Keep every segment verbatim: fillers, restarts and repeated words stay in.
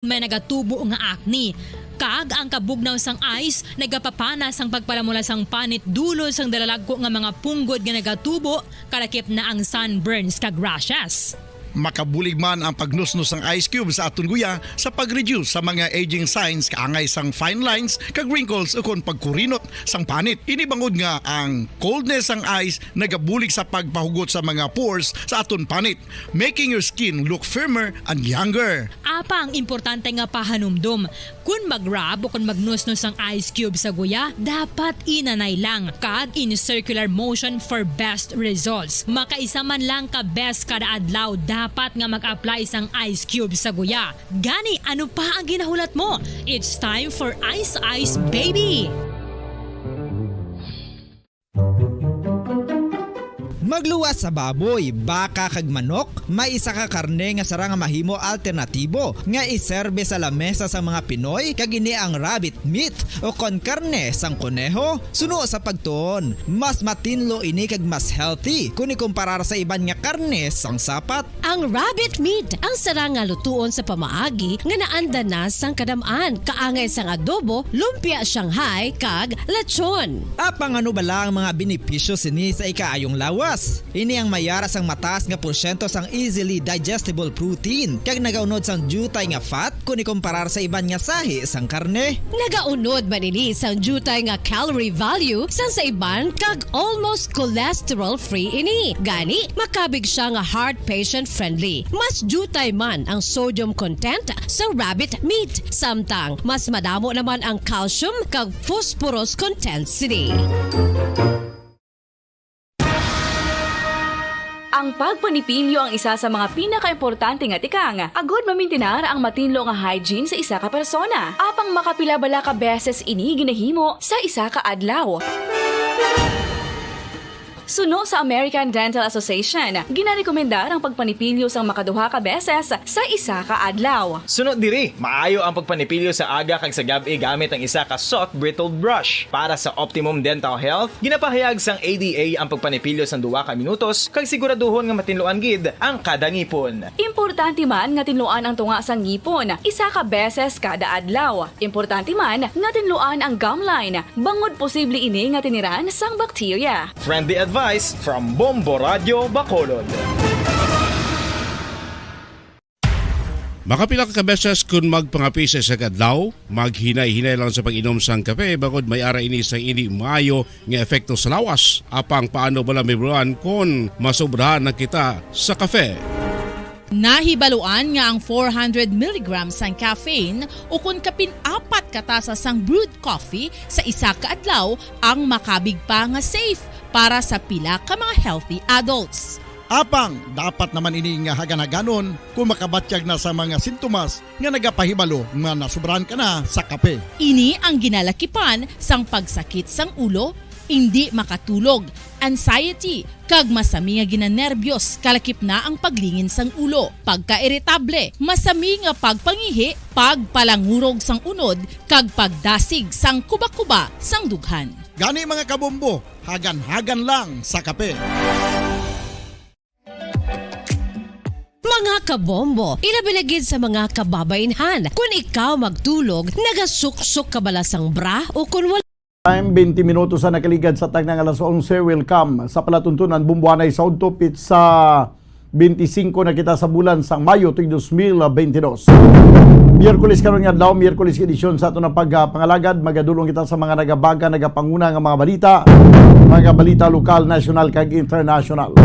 may nagatubo nga acne. Kag ang kabugnaw sang eyes nagapapana sang pagpalamula sang panit dulod sang dalalagko nga mga punggod nga nagatubo, kalakip na ang sunburns kag rashes. Makabulig man ang pagnusnos sang ice cube sa aton guya sa pag-reduce sa mga aging signs kaangay sang fine lines kag wrinkles ukon pagkurinot sang panit. Ini bangod nga ang coldness sang ice nagabulig sa pagpahugot sa mga pores sa aton panit, making your skin look firmer and younger. Apang importante nga pahanumdom, kun mag-rub o kun magnusnos ang ice cube sa guya, dapat inanay lang kag in circular motion for best results. Makaisa man lang ka beses kada adlaw dapat nga mag-apply sang ice cube sa guya. Gani, ano pa ang ginahulat mo? It's time for Ice Ice Baby! Magluwas sa baboy, baka kag manok, may isa ka karne nga sarang nga mahimo alternatibo nga iserbe sa lamesa sang mga Pinoy, kag ini ang rabbit meat o kon karne sang koneho. Suno sa pagtuon, mas matinlo ini kag mas healthy kun ikumparar sa iban nga karne sang sapat. Ang rabbit meat ang sarang nga lutuon sa pamaagi nga naanda na sang kadam-an, kaangay sang adobo, lumpia Shanghai, kag lechon. Apang ano bala ang mga benepisyo sini sa ikaayong lawas? Ini ang mayara sang mataas nga porsyento sang easily digestible protein, kag nagaunod sang diutay nga fat kun ikumparar sa iban nga sahi sang karne. Nagaunod man ini sang diutay nga calorie value sang sa iban, kag almost cholesterol-free ini. Gani, makabig sia nga heart patient-friendly. Mas diutay man ang sodium content sa rabbit meat, samtang mas madamo naman ang calcium kag phosphorus content sini. Ang pagpanipilyo ang isa sa mga pinakaimportante nga tikang agud mamintinar ang matinlo nga hygiene sa isa ka persona. Apang makapila bala ka beses ini ginahimo sa isa ka adlaw? Suno sa American Dental Association, ginarekomendar ang pagpanipilyo sang makaduha ka beses sa isa ka adlaw. Suno diri, maayo ang pagpanipilyo sa aga kag sa gab-i gamit ang isa ka soft bristled brush. Para sa optimum dental health, ginapahayag sang A D A ang pagpanipilyo sang duha ka minutos kag siguraduhon nga matinluan gid ang kada ngipon. Importante man nga tinluan ang tunga sang ngipon isa ka beses kada adlaw. Importante man nga tinluan ang gum line, bangod posible ini nga tiniran sang bakterya. Friendly advice from Bombo Radio Bacolod. Makapila ka beses kun magpangape sa isa ka adlaw, maghinay-hinay lang sa pag-inom sang kape, bangod may ara ini sang indi maayo nga epekto sa lawas. Apang paano bala mahibaluan kon masobrahan na kita sa kape? Nahibaluan nga ang four hundred milligrams sang caffeine, ukon kapin apat ka tasa sang brewed coffee sa isa ka adlaw, ang makabig pa nga safe para sa pila ka mga healthy adults. Apang dapat naman ini nga hagan-haganon kung makabatyag na sa mga sintomas nga nagapahibalo nga nasubrahan ka na sa kape. Ini ang ginalakipan sang pagsakit sang ulo, indi makatulog, anxiety, kag masami nga ginanerbyos, kalakip na ang paglingin sang ulo, pagkairitable, masami nga pagpangihi, pagpalangurog sang unod, kag pagdasig sang kubakuba sang dughan. Gani, mga kabombo, hagan-hagan lang sa kape. Mga kabombo, ilabi na gid sa mga kababainhan, kun ikaw magtulog, nagasuksok ka bala sang bra o kun wala? Time, twenty minutos ang nakaligad sa tagna nga alas onse. Welcome sa palatuntunan, Bombo Anay sa Udto, pitsa twenty-singko na kita sa bulan sang Mayo tuig dos mil bentidós. Miyerkules karon nga adlaw, Miyerkules nga edisyon sa aton nga pagpangalagad. Magadulong kita sa mga nagabaga, nagapanguna nga mga balita, mga balita lokal, nasyonal, kag internasyonal.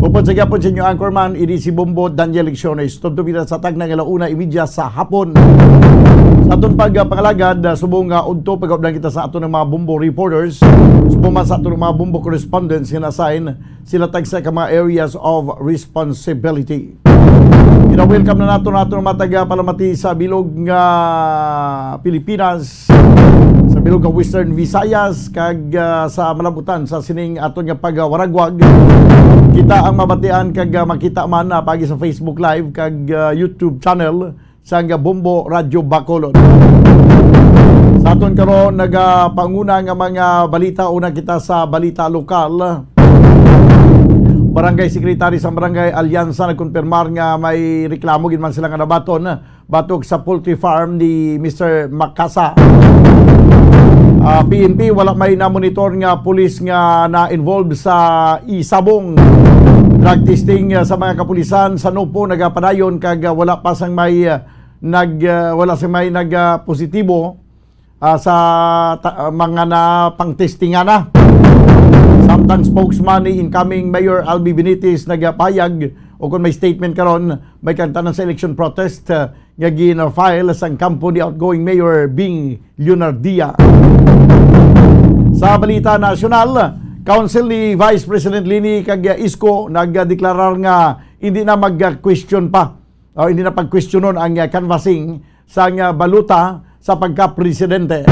Upod sa gihapon sa inyo anchorman, ini si Bombo Daniel Lecciones. Tubtob kita sa tagna nga alauna imedya sa hapon. Sa aton pagpangalagad, subong nga udto, pagaupdan kita sa aton nga mga Bombo reporters, subong man sa aton nga mga Bombo correspondents nga na-assign sila tagsa ka mga areas of responsibility. Gina-welcome na naton aton mga tagapalamati sa bilog nga Pilipinas, sa bilog nga Western Visayas, kag, ah, sa malabutan sa sining aton nga pagawaragwag. Kita ang mabatian kag, ah, makita man, ah, paagi sa Facebook Live kag, ah, YouTube channel sang Bombo Radyo Bacolod. Sa aton karon, nagapanguna nga mga balita, una kita sa balita lokal. Barangay Secretary sa Barangay Alianza nagkonfirmar nga may reklamo gid man sila nga nabaton batok sa poultry farm ni Mister Macasa. Ah, P N P, wala may na-monitor nga pulis nga na-involve sa isabong drug testing, ah, sa mga kapulisan sa Nupo nagapadayon kag, ah, wala pa sang may, ah, nag, ah, wala sang may nag, ah, positibo, ah, sa ta-, ah, mga na pang-testingan na. Samtang spokesman ni incoming Mayor Albi Benitez nagapayag o kung may statement karon, may kantanan sa election protest, ah, nga gina-file sang kampo ni outgoing Mayor Bing Leonardia. Sa balita nasyonal, Council ni Vice President Leni kag Isko nagdeklarar nga hindi na mag-question pa o hindi na pagkwestiyonon ang, ah, canvassing sang, ah, balota sa pagka-presidente.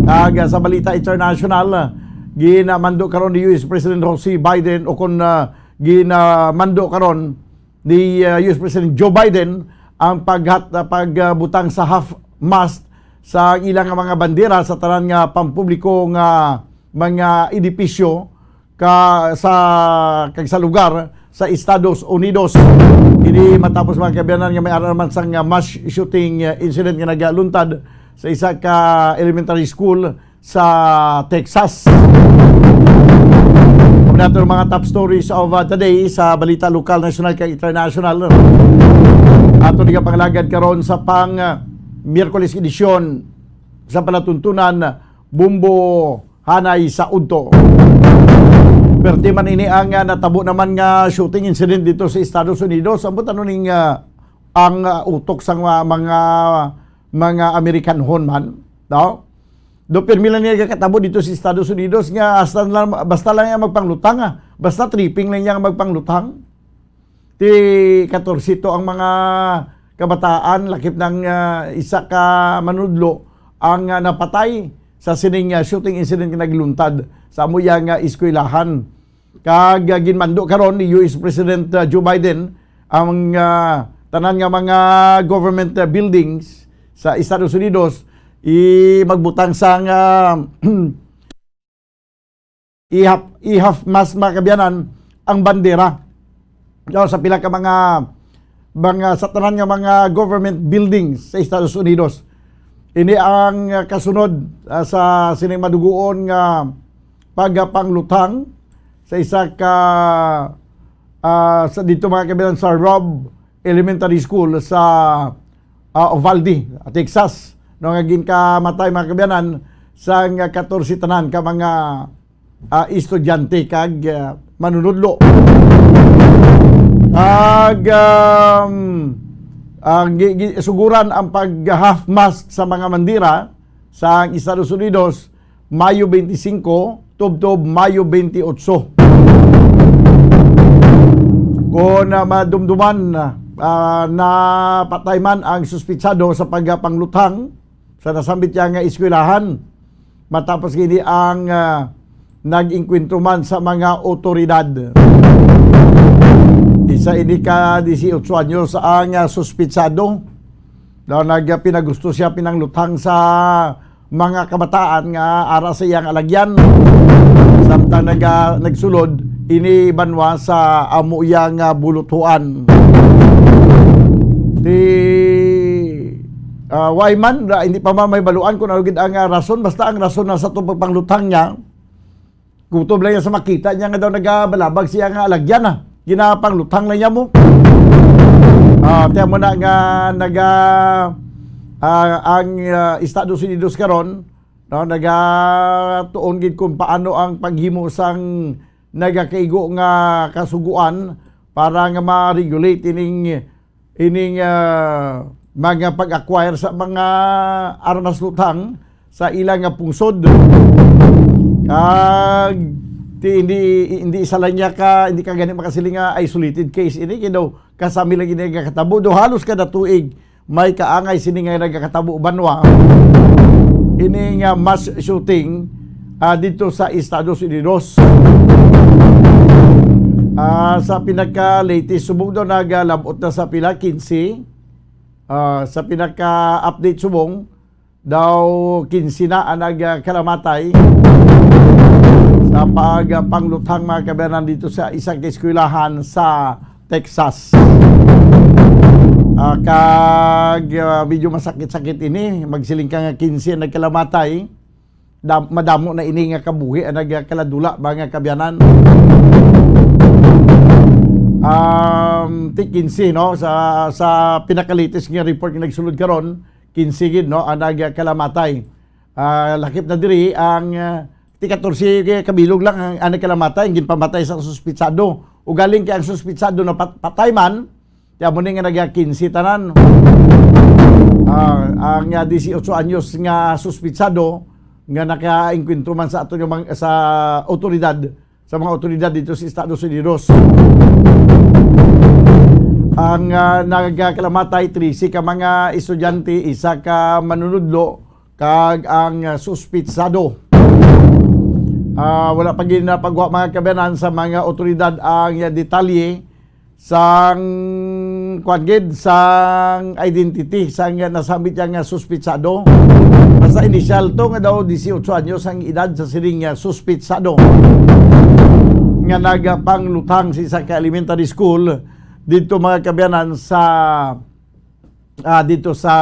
Kag, ah, sa balita international, ah, ginamando karon ni U S President Jose Biden o kon, ah, ginamando karon ni, ah, U S President Joe Biden ang paghat-, ah, pagbutang sa half mast sa ilang mga bandera sa tanan nga pampubliko nga mga edipisyo ka, sa kag sa lugar sa Estados Unidos. Ini matapos, mga kaabyanan, nga may ara naman sang, ah, mass shooting, ah, incident nga nagaluntad sa isa ka elementary school sa Texas. Kung nato ang mga top stories of, uh, the day sa balita lokal, nasyonal, kag international, ato ni pangalagad karon sa pang, uh, Miyerkules edisyon sa palatuntunan, Bumbo Hanay sa Udto. Perti man ini ang, uh, natabo naman nga shooting incident dito sa Estados Unidos. Ambot ano ning, uh, ang, uh, utok sang, uh, mga, mga Amerikanhon man, no? Do pirmi lang niya kakatabo dito sa Estados Unidos nga hasta lang, basta lang niya magpanglutang, ah. Basta tripping lang niya magpanglutang. Ti katorse to ang mga kabataan, lakip ng, ah, isa ka manudlo ang, ah, napatay sa sining, ah, shooting incident nga nagluntad sa amo iya nga eskwelahan. Kag, ah, ginmando karon ni U S President, ah, Joe Biden ang, ah, tanan nga mga government, ah, buildings sa Estados Unidos i magbutang sang, ah, ihap, ihap mas makabiyanan ang bandera. So, sa pila ka mga, mga, sa tanan nga mga government buildings sa Estados Unidos. Ini ang, ah, kasunod, ah, sa sining maduguon nga pagpanglutang sa isa ka, ah, sa dito, mga kabiyanan, sa Robb Elementary School sa, ah, Uvalde, Texas, no, nga ginkamatay, mga kabiyanan, sang katorse tanan ka mga, ah, estudyante kag, ah, manunudlo. Kag, um, ang gi-, gi-, suguran ang pag-half mast sa mga bandera sa Estados Unidos, Mayo twenty-five tubtob Mayo twenty-eight. Kon, ah, madumduman, ah, napatay man ang suspitsado sa pagpanglutang sa nasambit niya nga eskwelahan, matapos gini ang, ah, nag-engkwentro man sa mga otoridad. Isa ini ka dieciocho anyos ang, ah, suspitsado. Daw nagpinagusto siya pinanglutang sa mga kabataan nga ara sa iyang alagyan. Samtang naga-, nagsulod ini banwa sa amo iya nga buluthuan. Ti, ah, way man, ra-, hindi pa man mahibaluan kung ano gid ang, ah, rason. Basta ang rason na sa itong pagpanglutang niya, kutob lang niya sa makita niya nga daw nagabalabag siya nga alagyan, ah. Ginapanglutang lang niya mo. Ah, tiyan mo na nga naga-, ah, ang, ah, Estados Unidos karon, no, nagatuon gid kung paano ang paghimo sang nagakaigo nga kasuguan para nga ma-regulate ining, ining, ah, mga pag-acquire sa mga armas lutang sa ila nga pungsod. Kag ti-, hindi, hindi isa lang niya ka, hindi ka gani makasiling nga isolated case ini, kay daw kasami lang ini nga katabo. Do halos kada tuig may kaangay sini nga nagakatabo banwa ini nga mass shooting, ah, dito sa Estados Unidos. Ah, sa pinaka-latest subong daw nagalabot na sa pila, quince. Ah, sa pinaka-update subong daw quince na ang nagkalamatay sa pagpangluthang, mga kabayanan, dito sa isang eskwelahan sa Texas. Ah, kag, ah, medyo masakit-sakit ini. Magsiling ka nga kinse ang nagkalamatay. Dam-, madamo na ini nga kabuhi ang nagkaladula, mga kaabyanan. Um, ti kinse, no? Sa, sa pinakalitis nga report nga nagsulod karon, kinse gid, no, ang nagkalamatay. Ah, lakip na diri ang, ah, ti katorse ka bilog lang ang, ang nagkalamatay, ang ginpamatay sa suspitsado. Ugaling kay ang suspitsado na pat-, patay man, kaya mo ni nga nagka kinse tanan. Ah, ang, ah, dieciocho anyos nga suspitsado nga nakaengkwentro man sa ato nga mga, sa otoridad, sa mga otoridad dito sa Estados Unidos. Ang, ah, nagkalamatay, trese ka mga estudyante, isa ka manunudlo, kag ang, ah, suspitsado. Ah, wala pa gid napagwa, mga kaabyanan, sa mga otoridad ang, ah, detalye sang, kuwan gid, sang identity sang nasambit niya nga suspitsado. Basta initial to nga daw dieciocho anyos ang edad sa sining nga suspitsado nga nagapanglutang sa isa ka elementary school dito, mga kaabyanan, sa, ah, dito sa,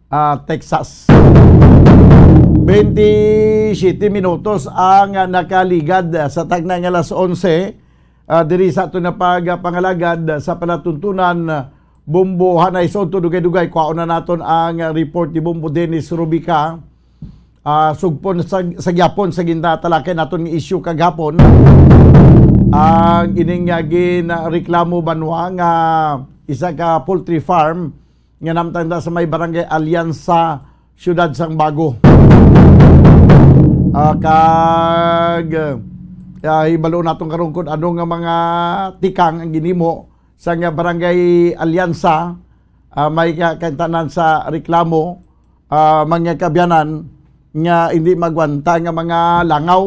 ah, Texas. Twenty-siyete minutos ang, ah, nakaligad sa tagna nga alas onse. Ah, diri sa aton nga pagpangalagad sa palatuntunan, ah, Bombo Hanay Soto, dugay-dugay, kwaon na naton ang, ah, report ni Bombo Dennis Rubica. Ah, sugpon sa, sa gyapon sa gintatalakay naton nga isyu kagapon. Ang ining nga ginreklamo banwa nga isa ka poultry farm nga namtang da sa may barangay Alianza, Siyudad sang Bago. Ah, kag, ah, hibalo naton karon kung ano nga mga tikang ang ginhimo sa nga barangay Alianza, ah, may ka-, kantanan sa reklamo, ah, mga kaabyanan, nga hindi magwanta nga mga langaw,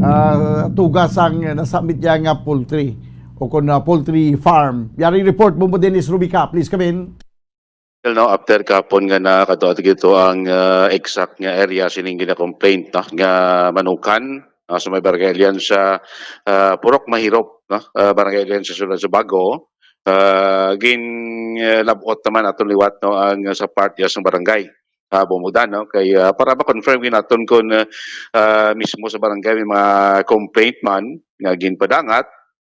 ah, tuga sang nasambit niya nga poultry o kung, ah, poultry farm. Yari report, Bombo Dennis Rubica, please come in. Well, no, after kahapon nga nakadto gito ang, ah, exact nga area sining gina-complaint, no, nga manukan, ah, sa may Barangay Alianza, ah, Purok Mahirop, no, ah, Barangay Alianza, Siyudad sa Bago, ah, gin, ah, labot naman aton liwat, no, ang sa part ya sang barangay, ah, Bumudan, no, kay, ah, para ma-confirm gid naton kung, ah, mismo sa barangay may mga complaint man nga ginpadangat,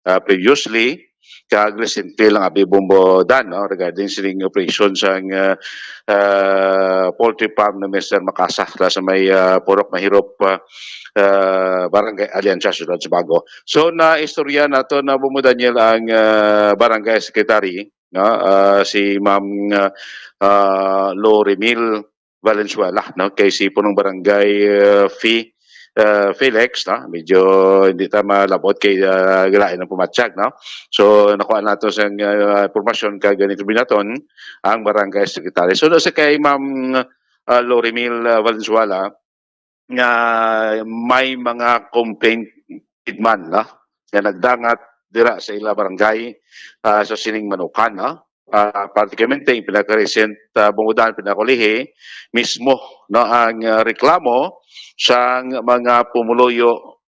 ah, previously, kag recently lang abi, Bombo Dan, no, regarding sining operation sang, ah, ah, poultry farm ni Mister Macasa, la sa may, ah, Purok Mahirop, ah, ah, Barangay Alianza, Siyudad sa Bago. So, naistorya naton, Bombo Daniel, ang, ah, barangay secretary, no, ah, si Ma'am, ah, ah, Loremil Valenzuela, no? Kay si punong barangay, uh, Fe-, uh, Felix, no? Medyo hindi ta malabot kay, uh, gilain ang pumatyag, no? So, nakuha nato sa, uh, impormasyon kag ni naton ang barangay secretary. So, sa kay Ma'am, uh, Loremil, uh, Valenzuela, nga may mga complaint man, no? Nga nagdangat dira sa ila barangay, uh, sa sining manukan, no? Ah, particularmente, yung pinaka-recent, ah, Bungudan, pinakaulihi, mismo, no, ang, ah, reklamo sang mga pumuluyo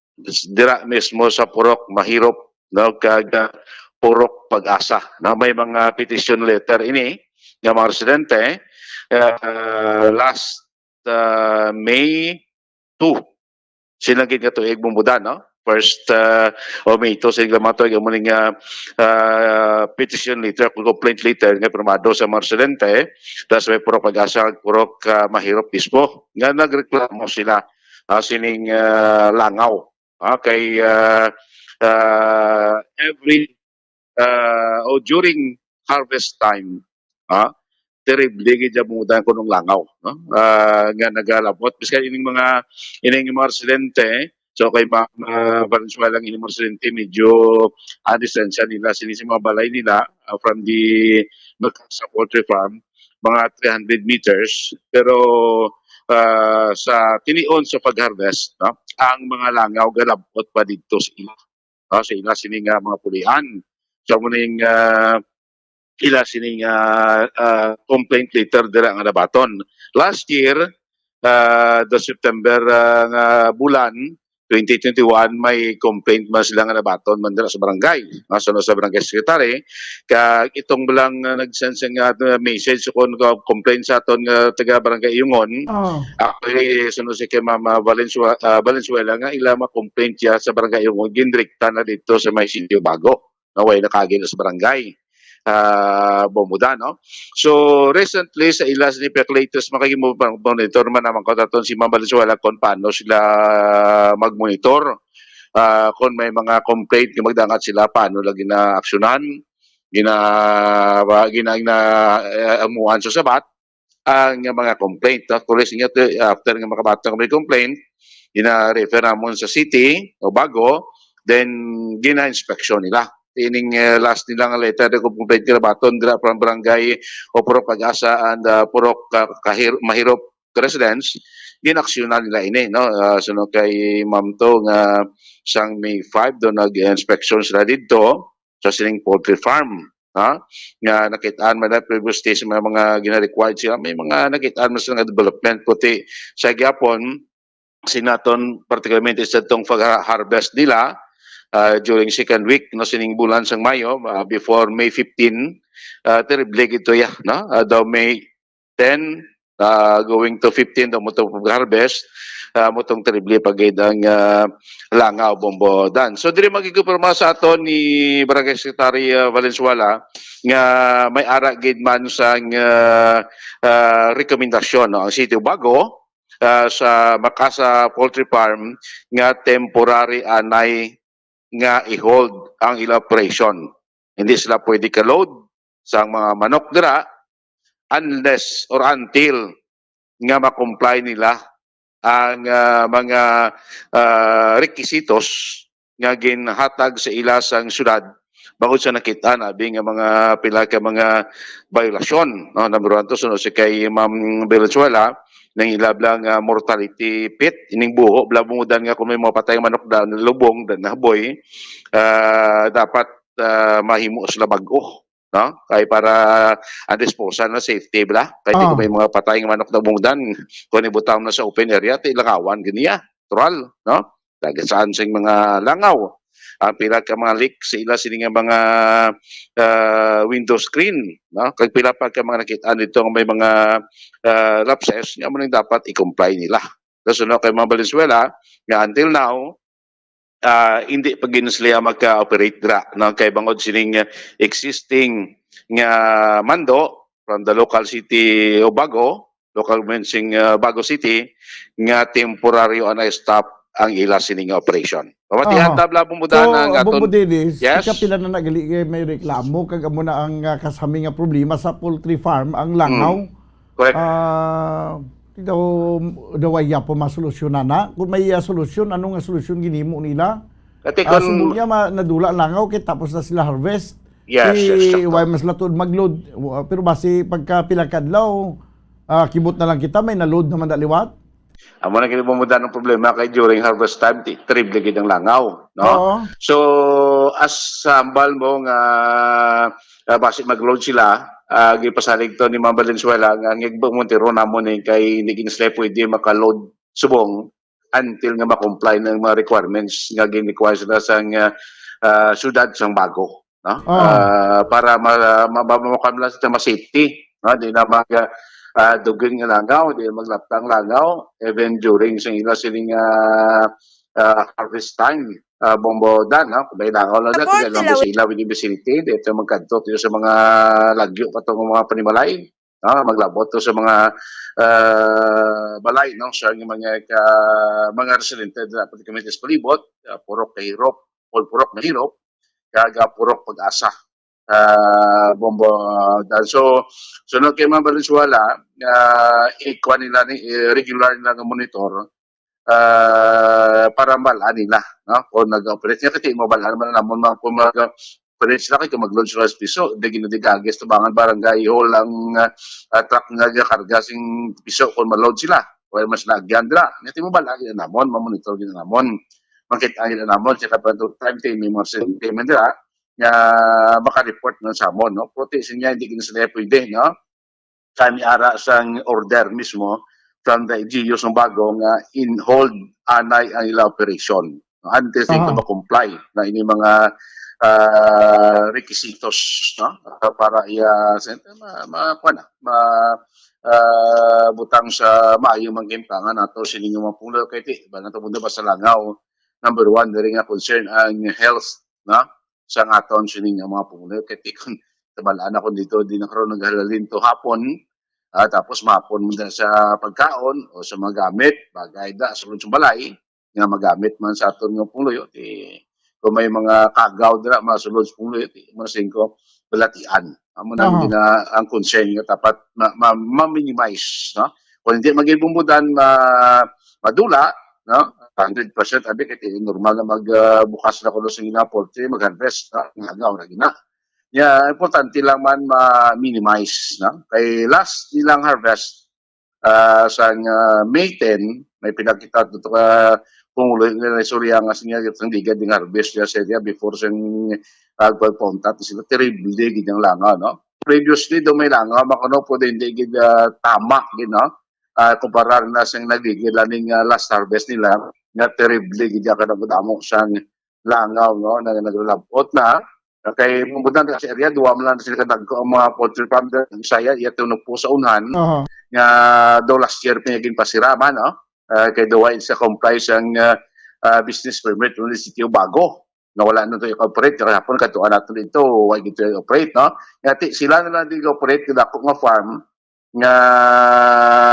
dira mismo sa Purok Mahirop, no, kag, ah, Purok Pag-asa, no? May mga petition letter ini nga mga residente, ah, last, ah, May two. Sila gid nga tuig, Bungudan, no? First, uh, o May two, sila mga tuig, amo ning, uh, uh, petition letter, kung complaint letter nga pirmado sa mga residente, tas may Purok Pag-asa, Purok, uh, Mahirop mismo, nga nagreklamo sila, uh, sining, uh, langaw. Ah, kay, uh, uh, every, uh, o during harvest time, ah, terrible gid ang Bungudan kuno ang langaw, no? Ah, nga nagalabot. Bisan ining mga, ining mga residente, so kay Ma'am, ah, Valenzuela, ang ining mga residente, medyo, ah, distansya nila, sini sa mga balay nila, ah, from the Macasa poultry farm, mga three hundred meters. Pero, ah, sa tinion sa pag-harvest, no, ang mga langaw galabot pa didto sa ila, ah, sa ila sini nga mga pulian. So, amo ning, ah, ila sini nga, ah, complaint letter dira nga nabaton. Last year, ah, the September, ah, nga bulan, twenty twenty-one, may complaint man sila nga nabaton man dira sa barangay, no? So, no, sa barangay secretary, kag itong lang, ah, nag-send sa nga, ah, message kon ka-, complaint sa aton nga taga Barangay Iyungon. Oh. Actually, suno si kay Mama Valenzuela, ah, Valenzuela nga ila ma-complaint siya sa Barangay Iyungon, gindirekta na dito sa may Sitio Bago, na way nakagi na sa barangay, ah, Bombodan, no? So, recently, sa ila sa latest, makikimonitor man naman ko taton si Mama Valenzuela kung paano sila mag-monitor. Ah, kung may mga complaint nga magdangat sila, paano lang ginaaksyonan, gina-, gina-, gina-, eh, amuan sa sabat ang mga complaint. Of course, nga to, after nga makabaton kami complaint, gina-refer namon sa city o Bago, then gina-inspection nila. Ining, eh, last nila nga letter nga complaint nga nabaton dira from barangay o Purok Pag-asa and, ah, Purok, ah, Kahir-, Mahirop residents, ginaksyonan nila ini, no? Ah, suno kay Ma'am to nga sang May five do nag-inspection sila didto sa sining poultry farm, ha? Nga nakit-an man na previous days may mga gina-required sila, may mga nakit-an man sila nga development, puti sa gyapon sinaton, particularmente sa tong pag-harvest nila, ah, during second week, no, sining bulan sang Mayo, ah, before May fifteen, ah, terrible gid to ya, no? Ah, daw May ten, ah, going to fifteen, daw mo to pag-harvest, ah, mo tong terrible pa gid ang, ah, Langaw, Bombodan. So, diri magigupirma sa aton ni Barangay Secretary, ah, Valenzuela nga may ara gid man sang, ah, ah, rekomendasyon, no, ang Sitio Bago, ah, sa Macasa Poultry Farm nga temporary anay nga i-hold ang ila operation. Hindi sila pwede ka-load sang mga manok dira unless or until nga ma-comply nila ang, ah, mga, ah, rekisitos nga ginhatag sa ila sang syudad bangod sa nakit-an abi nga mga pila ka mga biolasyon, no? Number one to, suno si kay Ma'am Valenzuela, nang ila bala nga mortality pit, ining buho bala, Bombodan, nga kung may mga patay nga manok da, nalubong, da, nahaboy, ah, dapat, ah, mahimo sila bag-o, no? Kay para ang disposal na safety bala. Kay di ko Ah. may mga patay nga manok na, Bombodan, kung ibutang na sa open area, ti langawan gid niya. Natural, no? Dagat saan sing mga langaw. Ang pila ka mga leak sa ila sini nga mga, ah, window screen, no? Kag pila pa ka mga nakit-an dito nga may mga, ah, lapses nga mo nang dapat i-comply nila. Kaso, no, kay Ma'am Valenzuela, nga until now, ah, hindi pa gid sila maka-operate dira, no? Kay bangod sining, ah, existing nga mando from the local city of Bago, local government sing, ah, Bago City, nga temporaryo ang stop ang ila sini nga operation. Pamatihan Aha. ta, bala, Bombodan, So, ang aton Bombo Dennis, Yes? ikapila na nagali kay may reklamo, kag amo na ang, ah, kasami nga problema sa poultry farm, ang langaw. Mm. Correct. Ah, daw, daw ay po masolusyonan na. Kung may, ah, solusyon, ano nga solusyon ginimo nila? Kati Ah, kun subo niya, ma-, nadula ang langaw, kay tapos na sila harvest. Yes, Si yes, sakto. Why mas latod mag-load? Wa-, pero basi pagka pila ka adlaw, ah, kibot na lang kita, may na-load naman da liwat. Amo na kini, Bombodan, ang problema kay during harvest time, ti-, terrible gid ang langaw, no? Oo. So, as sa hambal mo nga, ah, basi mag-load sila, ah, gipasalig to ni Ma'am Valenzuela nga gipamonitor namon ni kay hindi gid sila pwede maka-load subong until nga ma-comply na ang mga requirements nga gin-require sila sang, ah, ah, syudad sang Bago, no? Oh. Ah, para ma-, ma-, ma-, ma-, ma-, ma-, ma-, safety, no? Di na mag, ah, dugin nga langaw, di maglapta ang langaw, even during sa ila sining, ah, ah, harvest time, ah, Bombodan, no? Kung may langaw lang na, Abort kaya lang sila sa ila within vicinity, dito magkadto to sa mga lagyo pa tong mga panimalay, no? Maglabot to sa mga, ah, balay, no? Sa mga ka-, mga residente dira, particularmente sa palibot, ah, Purok Kahirop, Purok Mahirop, kag, ah, Purok Pag-asa, ah, Bombodan. So, sunod kay Ma'am Valenzuela, ah, ikuha nila ni, eh, regular nila nga monitor, ah, para mabalaan nila, no? Kung nag-operate nga, kasi mabalaan man namon mga, kung mag-operate sila, kay kung mag-load sila sa piso, di ginadigagis, tabangan barangay hall ang, ah, ah, truck nga gakarga sing piso kung ma-load sila. Wala mas lagyan dira. Nga ti mabalaan gid namon, mamonitor gid namon. Makita gid namon, sa kapag time, time, may mga sentiment dira, nga maka-report na sa amon, no? Puti siya, hindi gid sila pwede, no? Kami ara sang order mismo, from the L G Us nga bago nga in hold anay ang ila operation. Until sila Aha. ma-comply na ini mga, ah, requisitos, no? Para iya, sa, ma, ma, kuwan na, ma, ah, butang sa maayong mga gintangan nato sining mga pumuluyo kay ti, ba nato muna ba sa langaw, number one, diri nga concern ang health, no? Sa aton sining nga mga pumuluyo kay ti kung tabalaan ako dito, di na karon naghalalin to hapon, ah, tapos mahapon mo na sa pagkaon o sa mga gamit, bagay da, sulod sa balay, nga magamit man sa aton nga pumuluyo, ti, kung may mga kagaw dira, masulod sa pumuluyo, ti, mga singko, balatian. Amo na ang Aha. gina-, ang concern nga dapat ma-, ma-, ma-minimize, no? Kung hindi maging bumbudan, ma-, madula, no? Hundred percent, abi, kay ti, normal na mag, ah, bukas na kuno sa gina-poultry, mag-harvest, no? Ang agaw na gina. Ya, importante lang man ma-minimize, no? Kay last nilang harvest, ah, sang, ah, May ten, may pinakita dito ka Pangulo nga istorya nga siya, itong di gid nga harvest niya sa area before siyang, ah, pagpauntat sila, terrible gid ang langaw, no? Previously, daw may langaw, makuno po din, di gid, ah, tama gid, no? Ah, kumparar na siyang nagigil aning, ah, last harvest nila, nga terrible gid ang kadamo-damo sang langaw, no, na naglulabot na. Kay mumbutan sa area, duwa man lang sila kadagko ang mga poultry farm dira sa Bisaya, iya tunog po sa unhan, Aha. nga daw last year pa niya ginpasira man, no? Ah, kay daw wala sa comply sang, ah, ah, business permit ng City of Bago. Na wala na to i-operate, kaya hapon katuan nato dito, wala gito i-operate, no? Nga ti, sila na lang di operate, kadako nga farm, nga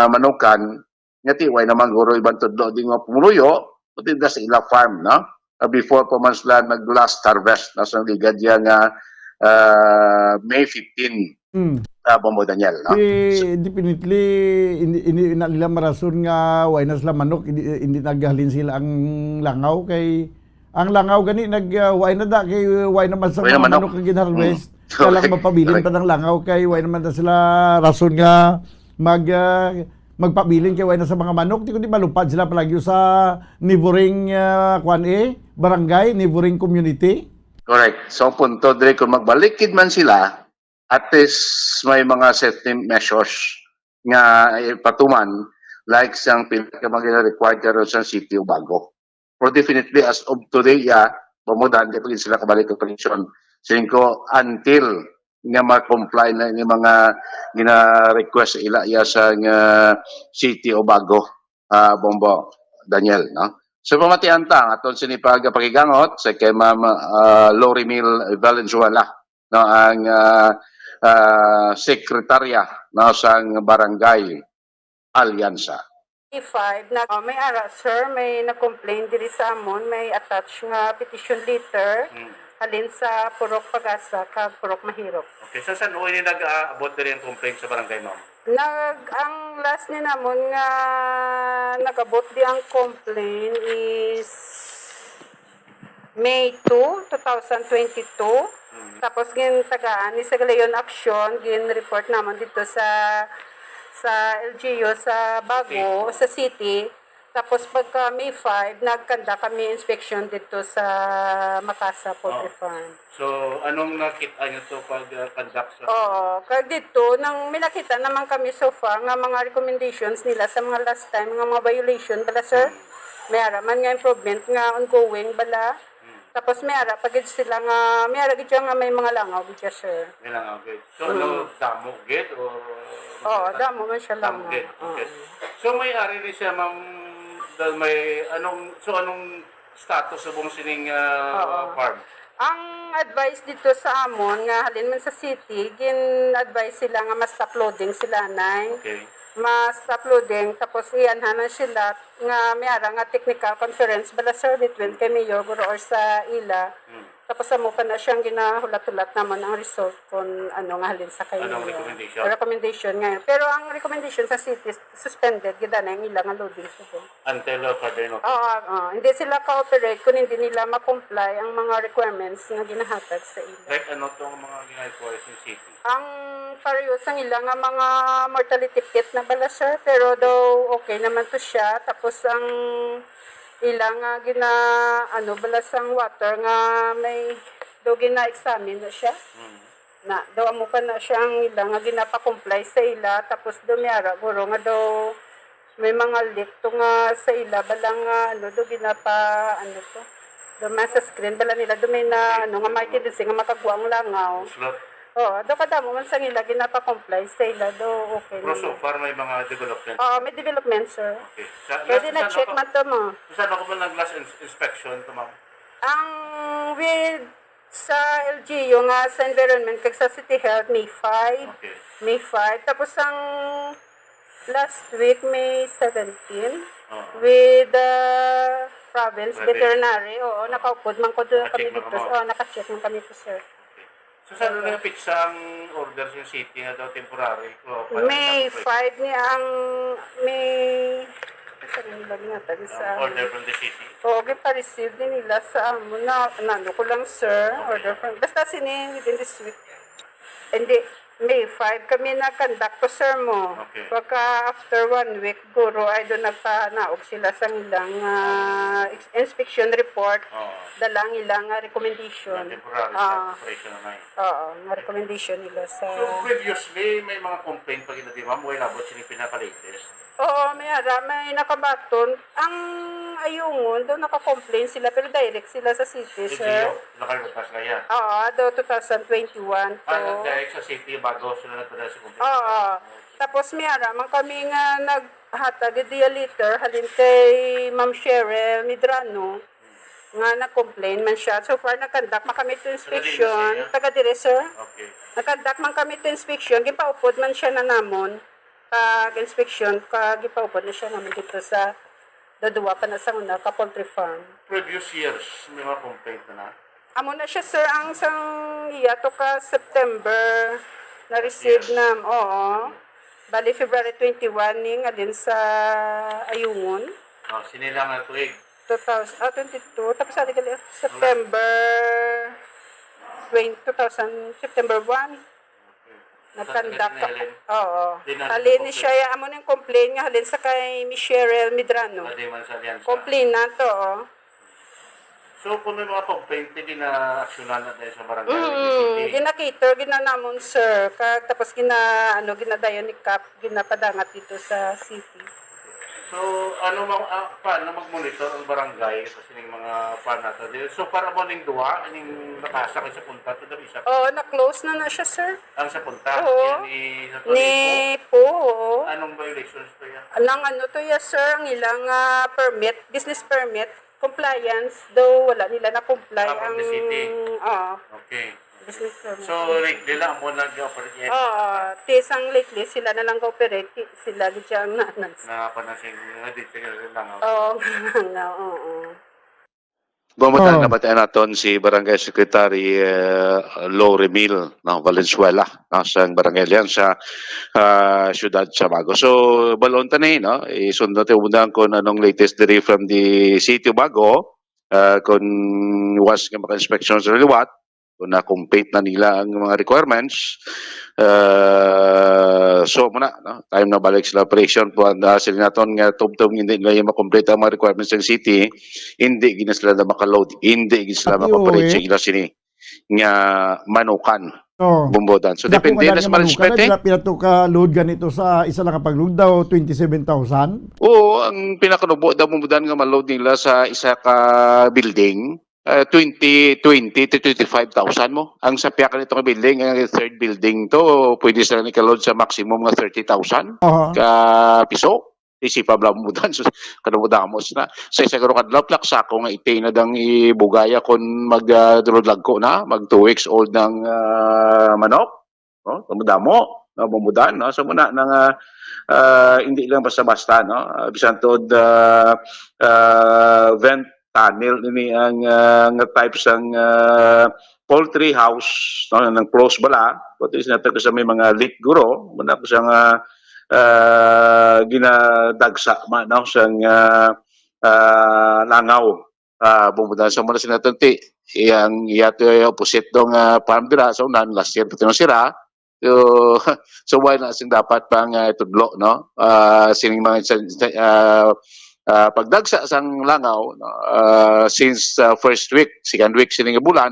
manukan, nga ti, way naman guro ibang tudlo di nga pumuluyo, pati da sa ila farm, no? Ah, before pa man sila nag-last harvest, nasa ligad niya nga, ah, May fifteen, Mm. ah, Bombo Daniel, no? Eh, definitely, hindi, hindi na nila marason nga way na sila manok, hindi, hindi naghalin sila ang langaw kay ang langaw gani nag, ah, way na da, kay way naman sa Way na mga manok. manok ang ginharvest. Mm. Kaya lang Correct. mapabilin Correct. pa ng langaw kay way naman na sila rason nga mag, ah, magpabilin kay way na sa mga manok. Di kundi malupad sila palagi sa neighboring, ah, kuan eh, barangay, neighboring community. Correct. So, ang punto, Dre, kung magbalikid man sila, at least may mga safety measures nga ipatuman, like sang pila ka mga required karon sa City of Bago. Pero definitely, as of today, ya, pamudahan kay pagin sila kabalik operasyon. Singko, until nga ma-comply na ni mga gina-request sa ila, ya, sa nga City of Bago, ah, Bombo, Daniel, no? So, pamatian ta, ang aton sini pag-, pakigangot sa kay Ma'am, ah, Lori Mil Valenzuela, no, ang, ah, ah, sekretarya, no, sang Barangay Alyansa. P five, na, oh, may ara, sir, may nag-complain diri sa amon, may attach nga petition letter, Mm. halin sa Purok Pag-asa kag Purok Mahirop. Okay, sa san-o ini nag-aabot diri ang complaint sa barangay, ma'am? Nag-, ang last ni namon nga nag-abot di ang complaint is May two, two thousand twenty-two. Mm. Tapos gintagaan ni sa Galayon Action, gin-report namon dito sa, sa L G U sa Bago, City. sa city. Tapos pagka May five, nagkanda kami inspection dito sa Makasa Poultry Oh. Farm. So, anong nakita niyo to pag, uh, conduct sa Oo, kag dito, nang may nakita naman kami so far nga mga recommendations nila sa mga last time, nga mga violation bala, sir. Hmm. May ara man nga improvement nga ongoing bala. Hmm. Tapos may ara pa gid sila nga, may ara gid siya nga may mga langaw gid siya, sir. May langaw gid. So, Mm. ano, damo gid o Oo, damo man siya Damo langaw. gid. Okay. Oo. So, may ari ni siya, ma'am, dahil may, anong, so, anong status subong sining, ah, Oo. farm? Ang advice dito sa amon nga halin man sa city, gin-advise sila nga ma-stop loading sila, nay. Okay. Ma-stop loading, tapos iyanhan na sila nga may ara nga technical conference bala, sir, between kay Mayor guro or sa ila. Hmm. Tapos amo pa na siyang ginahulat-hulat naman ang result kung ano nga halin sa kay Anong Mayor. recommendation? Recommendation ngayon. Pero ang recommendation sa city, suspended gid na ang ila nga loading subong. Until, uh, further notice. Oo, oo. Hindi sila ka-operate kung hindi nila ma-comply ang mga requirements nga ginahatag sa ila. Like, ano tong mga gina-require sa city? Ang pareho sa ila nga mga mortality pit na bala, sir, pero Okay. daw okay naman to siya. Tapos ang ila nga gina-, ano bala sang water nga may daw gina-examine na siya. Mm. Na, daw amo pa na siya ang ila nga ginapa-comply sa ila. Tapos daw may ara, guro nga daw May mga leak to nga sa ila, bala nga, ano, do ginapa, ano to, do man sa screen, bala nila, do may na, ano, nga may tendency nga makakuha ang langaw. Slot. Oo, do kadamo man sa ila, ginapa-comply sa ila, do okay Pero so naman. Far, may mga development. Oo, may development, sir. Okay. Sa, Pwede sa, na sa, check sa, man to mo. Saan ako man nag-last ins-, inspection to, ma'am? Ang with sa L G U nga sa environment kag sa City Health, May five. Okay. May five. Tapos ang last week, May seventeen, Oo. with the province Province. veterinary. Oo, nakaupod man ko doon kami Naka-check man dito. ka, ma'am? Oo, naka-check man kami po, sir. Okay. So, saan na nga pizza ang order sa city nga daw temporary? O, para May sa five ni ang, may, saan nila nga tayo sa Ang order from the city? Oo, gipa-receive din nila sa amo na, nano ko lang, sir. Okay. Order from, basta sini within this week. Hindi, May five kami na conduct ko, sir, mo. Okay. Pagka after one week, guro, ay doon nagpanaog sila sa ilang ah, ex- inspection report, Oo. dalang ilang ah, recommendation. Na temporary sa Ah. operation na yun. Oo, nga recommendation nila sa So, previously, may mga complaint pa gina, di ba? Mo labot sila pinaka-latest. Oo, may ara, may nakabaton. Ang Ayungon, daw naka-complain sila, pero direct sila sa city, Did sir. you? Nakalimutan sila yan. Oo, daw two thousand twenty-one to. Ah, direct sa city, bago sila nagpadala sa complaint. Oo. Okay. Tapos may ara man kami nga naghatag diya letter, halin kay Ma'am Cheryl Medrano, nga nag-complain man siya. So far, nag-conduct man kami to Taga diin na inspection. siya? Taga dire, sir. Okay. Nag-conduct man kami to inspection. Gipaupod man siya na namon. Pag-inspection, ka, gipaupod na siya namon dito sa Daduwa pa na sa una ka poultry farm. Previous years, may mga complaint na na? Amo na siya, sir, ang sang iya to ka September na-receive Yes. na, oo. Bali, February twenty-one ni nga din sa Ayungon. Oh, sini lang na tuig. Two thousand, ah, twenty-two. Tapos, ano gali, September twenty, two thousand, September one. Nagkandak ka. Halin. Oo. Di na Halin ni nag-complain. siya, ya, amo nang complain nga halin sa kay Miss Cheryl Medrano. Pwede man sa alyansa. Complainant, oo. So, kung may mga complaint, di na aksyonan na tayo sa barangay Mm, City. Gina-cater, ginanamon, sir. Kag, tapos gina, ano, ginadayon ni Kap, ginapadangat dito sa city. So, ano mang, ah, paano mag-monitor ang barangay sa sining mga pan nato? Di, so, para mo ning duwa, ning nakasa kay sa punta to, dali sa Oo, na-close na na siya, sir. Ang sa punta, Oo. yan ni, sa Ni Tony po, oo. Anong violations to yan? Nang ano to ya, sir, ang ilang ah, permit, business permit, compliance, daw wala nila na-comply Ah, from ang, the city. Oo. Okay. Business permit. So, lately lang mo nag-operate yan? Oo, ti sang lately, sila na lang ga-operate, ti sila gid siya ang nanan. Na pa na siya, nga di siya lang, oh. Oo, nga, oo. Bumatan Oh. na batian naton si Barangay Secretary, eh, Loremil, no, Valenzuela, no, sa Barangay Alianza, ah, Siyudad sa Bago. So, balon ta ni, no, isundo ti undan kung anong latest diri from the City of Bago, ah, kung was nga maka-inspection sa liwat, kung na-complete na nila ang mga requirements. Ah, so, muna, no? Time na balik sila operation po. Ang, ah, sila naton nga tubtob hindi nila yung makomplete ang mga requirements ng city, hindi gina sila na makaload, hindi gina sila Ati, makaoperate oo, eh. sa ila sini nga manukan. Oo. Bumbodan. So, Dako depende nga na dahil sa nga manukan management, na eh. Pila, pila to ka load ganito sa isa lang ka pag-load daw, twenty-seven thousand? Oo, ang pinakanubo daw bumbodan nga ma-load nila sa isa ka building, ah, twenty, twenty to twenty-five thousand mo. Ang sa piyaka nito nga building, ang third building to, pwede sila ni ka-load sa maximum nga thirty thousand Aha. ka piso. Isipa bala mo dan, sus, kadamo-damo na. Sa isa ka adlaw, plak, sako nga iti na dang ibugaya kon mag, ah, dulod lagko na, mag two weeks old ng, ah, manok. No? Kadamo-damo, no? Bumbodan, no? So, muna, nang, ah, ah, hindi lang basta-basta, no? Ah, bisan tuod, ah, ah, vent tunnel ini ang, ah, nga type sang, ah, poultry house, no, nang close bala, but is not sa may mga leak guro, muna ko sa nga, ah, ginadagsa man, no, sang, ah, ah, langaw. Ah, bumudan sa muna sila ti, iyang, iya to yung opposite dong, ah, farm dira, sa unan, last year, pati nung sira, So, so why na sing dapat pang, ah, itudlo, no? Ah, sining mga sa, sa, ah, ah, pagdagsa sang langaw, no? Ah, since, ah, first week, second week sining bulan,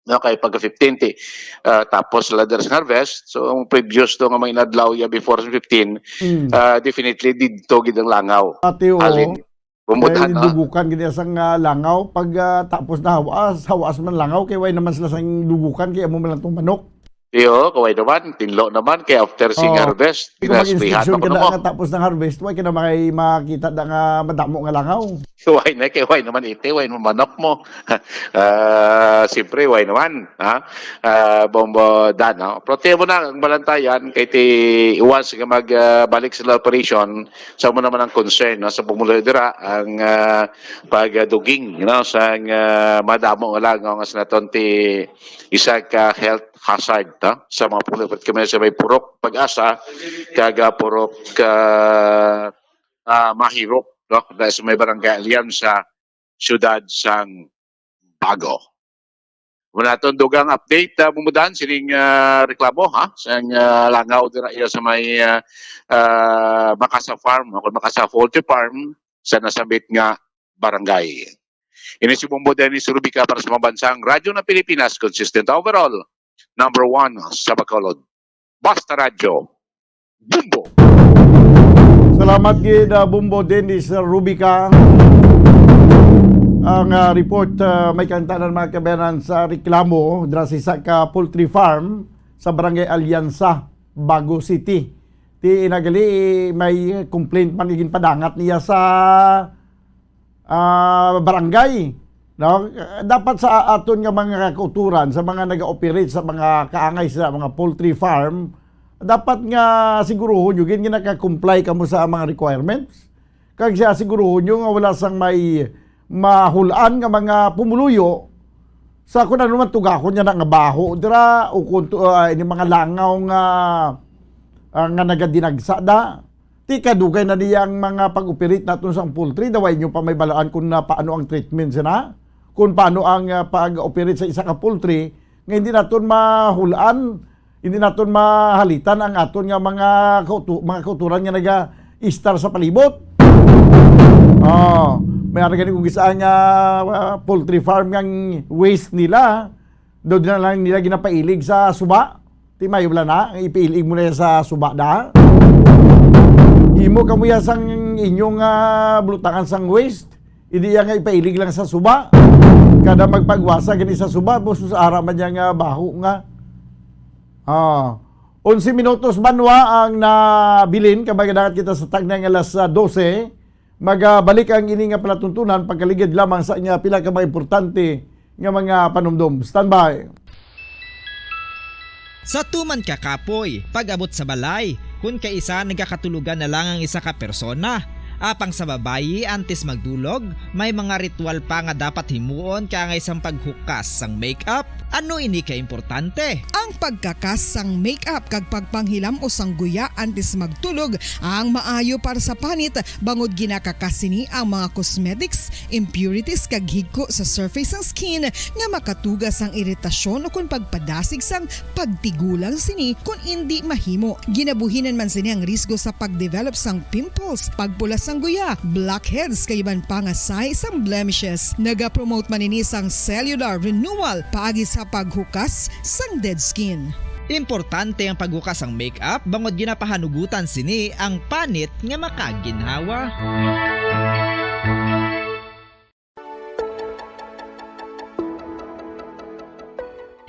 No, kay pagka fifteen ti, ah, tapos sila dira sa harvest. So, ang previous to nga mga inadlaw ya before sa fifteen, Mm. ah, definitely didto gid ang langaw. Ati, oo. Halin, Kay bumudan, no? Dugukan gid sang, ah, langaw. Pag, ah, tapos na hawas, hawas man langaw, kay way naman sila sang dugukan, kay amo man lang tong manok. Iyo, kaway naman, tinlo naman, kay after sing Oh. harvest, Kung mag-inspection ka na nga tapos ng harvest, way ka na may makita na nga madamo nga langaw. Way na, kay way naman iti, way naman manok mo. Ah, siyempre, way naman, ha? Ah, Bombo Dan, no? Prote mo na ang balantayan, kay ti iwas nga mag, ah, balik sila operation, sa mo naman ang concern, no? Sa pumuloy dira, ang, ah, pagduging, no? Sa, ah, madamo nga langaw nga sinaton ti isa ka health hazard, no? Sa mga pumuloy, kami sa may Purok Pag-asa, kag, ah, Purok, ah, ah, Mahirop, no? Dahil sa may barangay Alianza, siyudad sang Bago. Muna naton dugang update, ah, bumudan sining, ah, reklamo, ha? Sang, ah, langaw dira iya sa may, ah, ah, Makasa Farm, o Makasa Poultry Farm, sa nasambit nga barangay. Ini si Bombo Dennis Rubica para sa Pambansang Radyo ng Pilipinas, consistent overall, number one sa Bacolod. Basta Radyo, Bombo! Salamat gid, ah, Bombo Dennis Rubica. Ang, ah, report, ah, may kantanan, mga kabayanan, sa reklamo dira sa isa ka poultry farm sa Barangay Alianza, Bago City. Ti inagali may complaint man nga ginpadangat niya sa ah, barangay, no? Dapat sa aton nga mga kauturan, sa mga nag-ooperate sa mga kaangay sa mga poultry farm, dapat nga siguruhon nyo gid nga naka-comply kamo sa mga requirements. Kag siya siguruhon nyo nga wala sang may mahulan nga mga pumuluyo sa kung ano man tugahon niya na nga baho dira o kung tu-, ah, ini mga langaw nga, ah, nga nagadinagsa da. Ti kadugay na niya ang mga pag-operate naton sa poultry, daw inyo pa may balaan kung na paano ang treatment sina, kung paano ang, ah, pag-operate sa isa ka poultry, nga hindi naton mahulaan, hindi naton mahalitan ang aton nga mga kautu-, mga kauturan nga naga-istar sa palibot. Oh, may ara gani kung isa nga, ah, poultry farm nga waste nila, daw di na lang nila ginapailig sa suba. Ti mayo bala na, ipailig mo na yan sa suba da. Imo kamo yan sang inyong, ah, bulutangan sang waste. Hindi yan nga ipailig lang sa suba. Kada magpagwasa gani sa suba, busus ara man yan nga baho nga. Ah, onse minutos banwa ang nabilin, kag magadangat kita sa tagnay nga alas, ah, dose. Magabalik ang ini nga palatuntunan pagkaligid lamang sa nga pila ka mga importante nga mga panumdom. Standby. Sa tuman ka kapoy, pag-abot sa balay, kun kaisa nagakatulogan na lang ang isa ka persona. Apang sa babayi, antes magdulog, may mga ritual pa nga dapat himuon kaangay sang paghukas sang makeup. Ano ini ka importante? Ang pagkakas sang makeup kag pagpanghilam-os sang guya antes magtulog ang maayo para sa panit, bangod ginakakas sini ang mga cosmetics, impurities, kag higko sa surface sang skin nga makatuga sang iritasyon ukon pagpadasig sang pagtigulang sini kon indi mahimo. Ginabuhinan man sini ang risgo sa pagdevelop sang pimples, pagpula sang guya, blackheads, kag iban pa nga sahi sang blemishes. Nagapromote man ini sang cellular renewal paagi sa paghukas sang dead skin. Importante ang paghukas sang makeup bangod ginapahanugutan sini ang panit nga makaginhawa.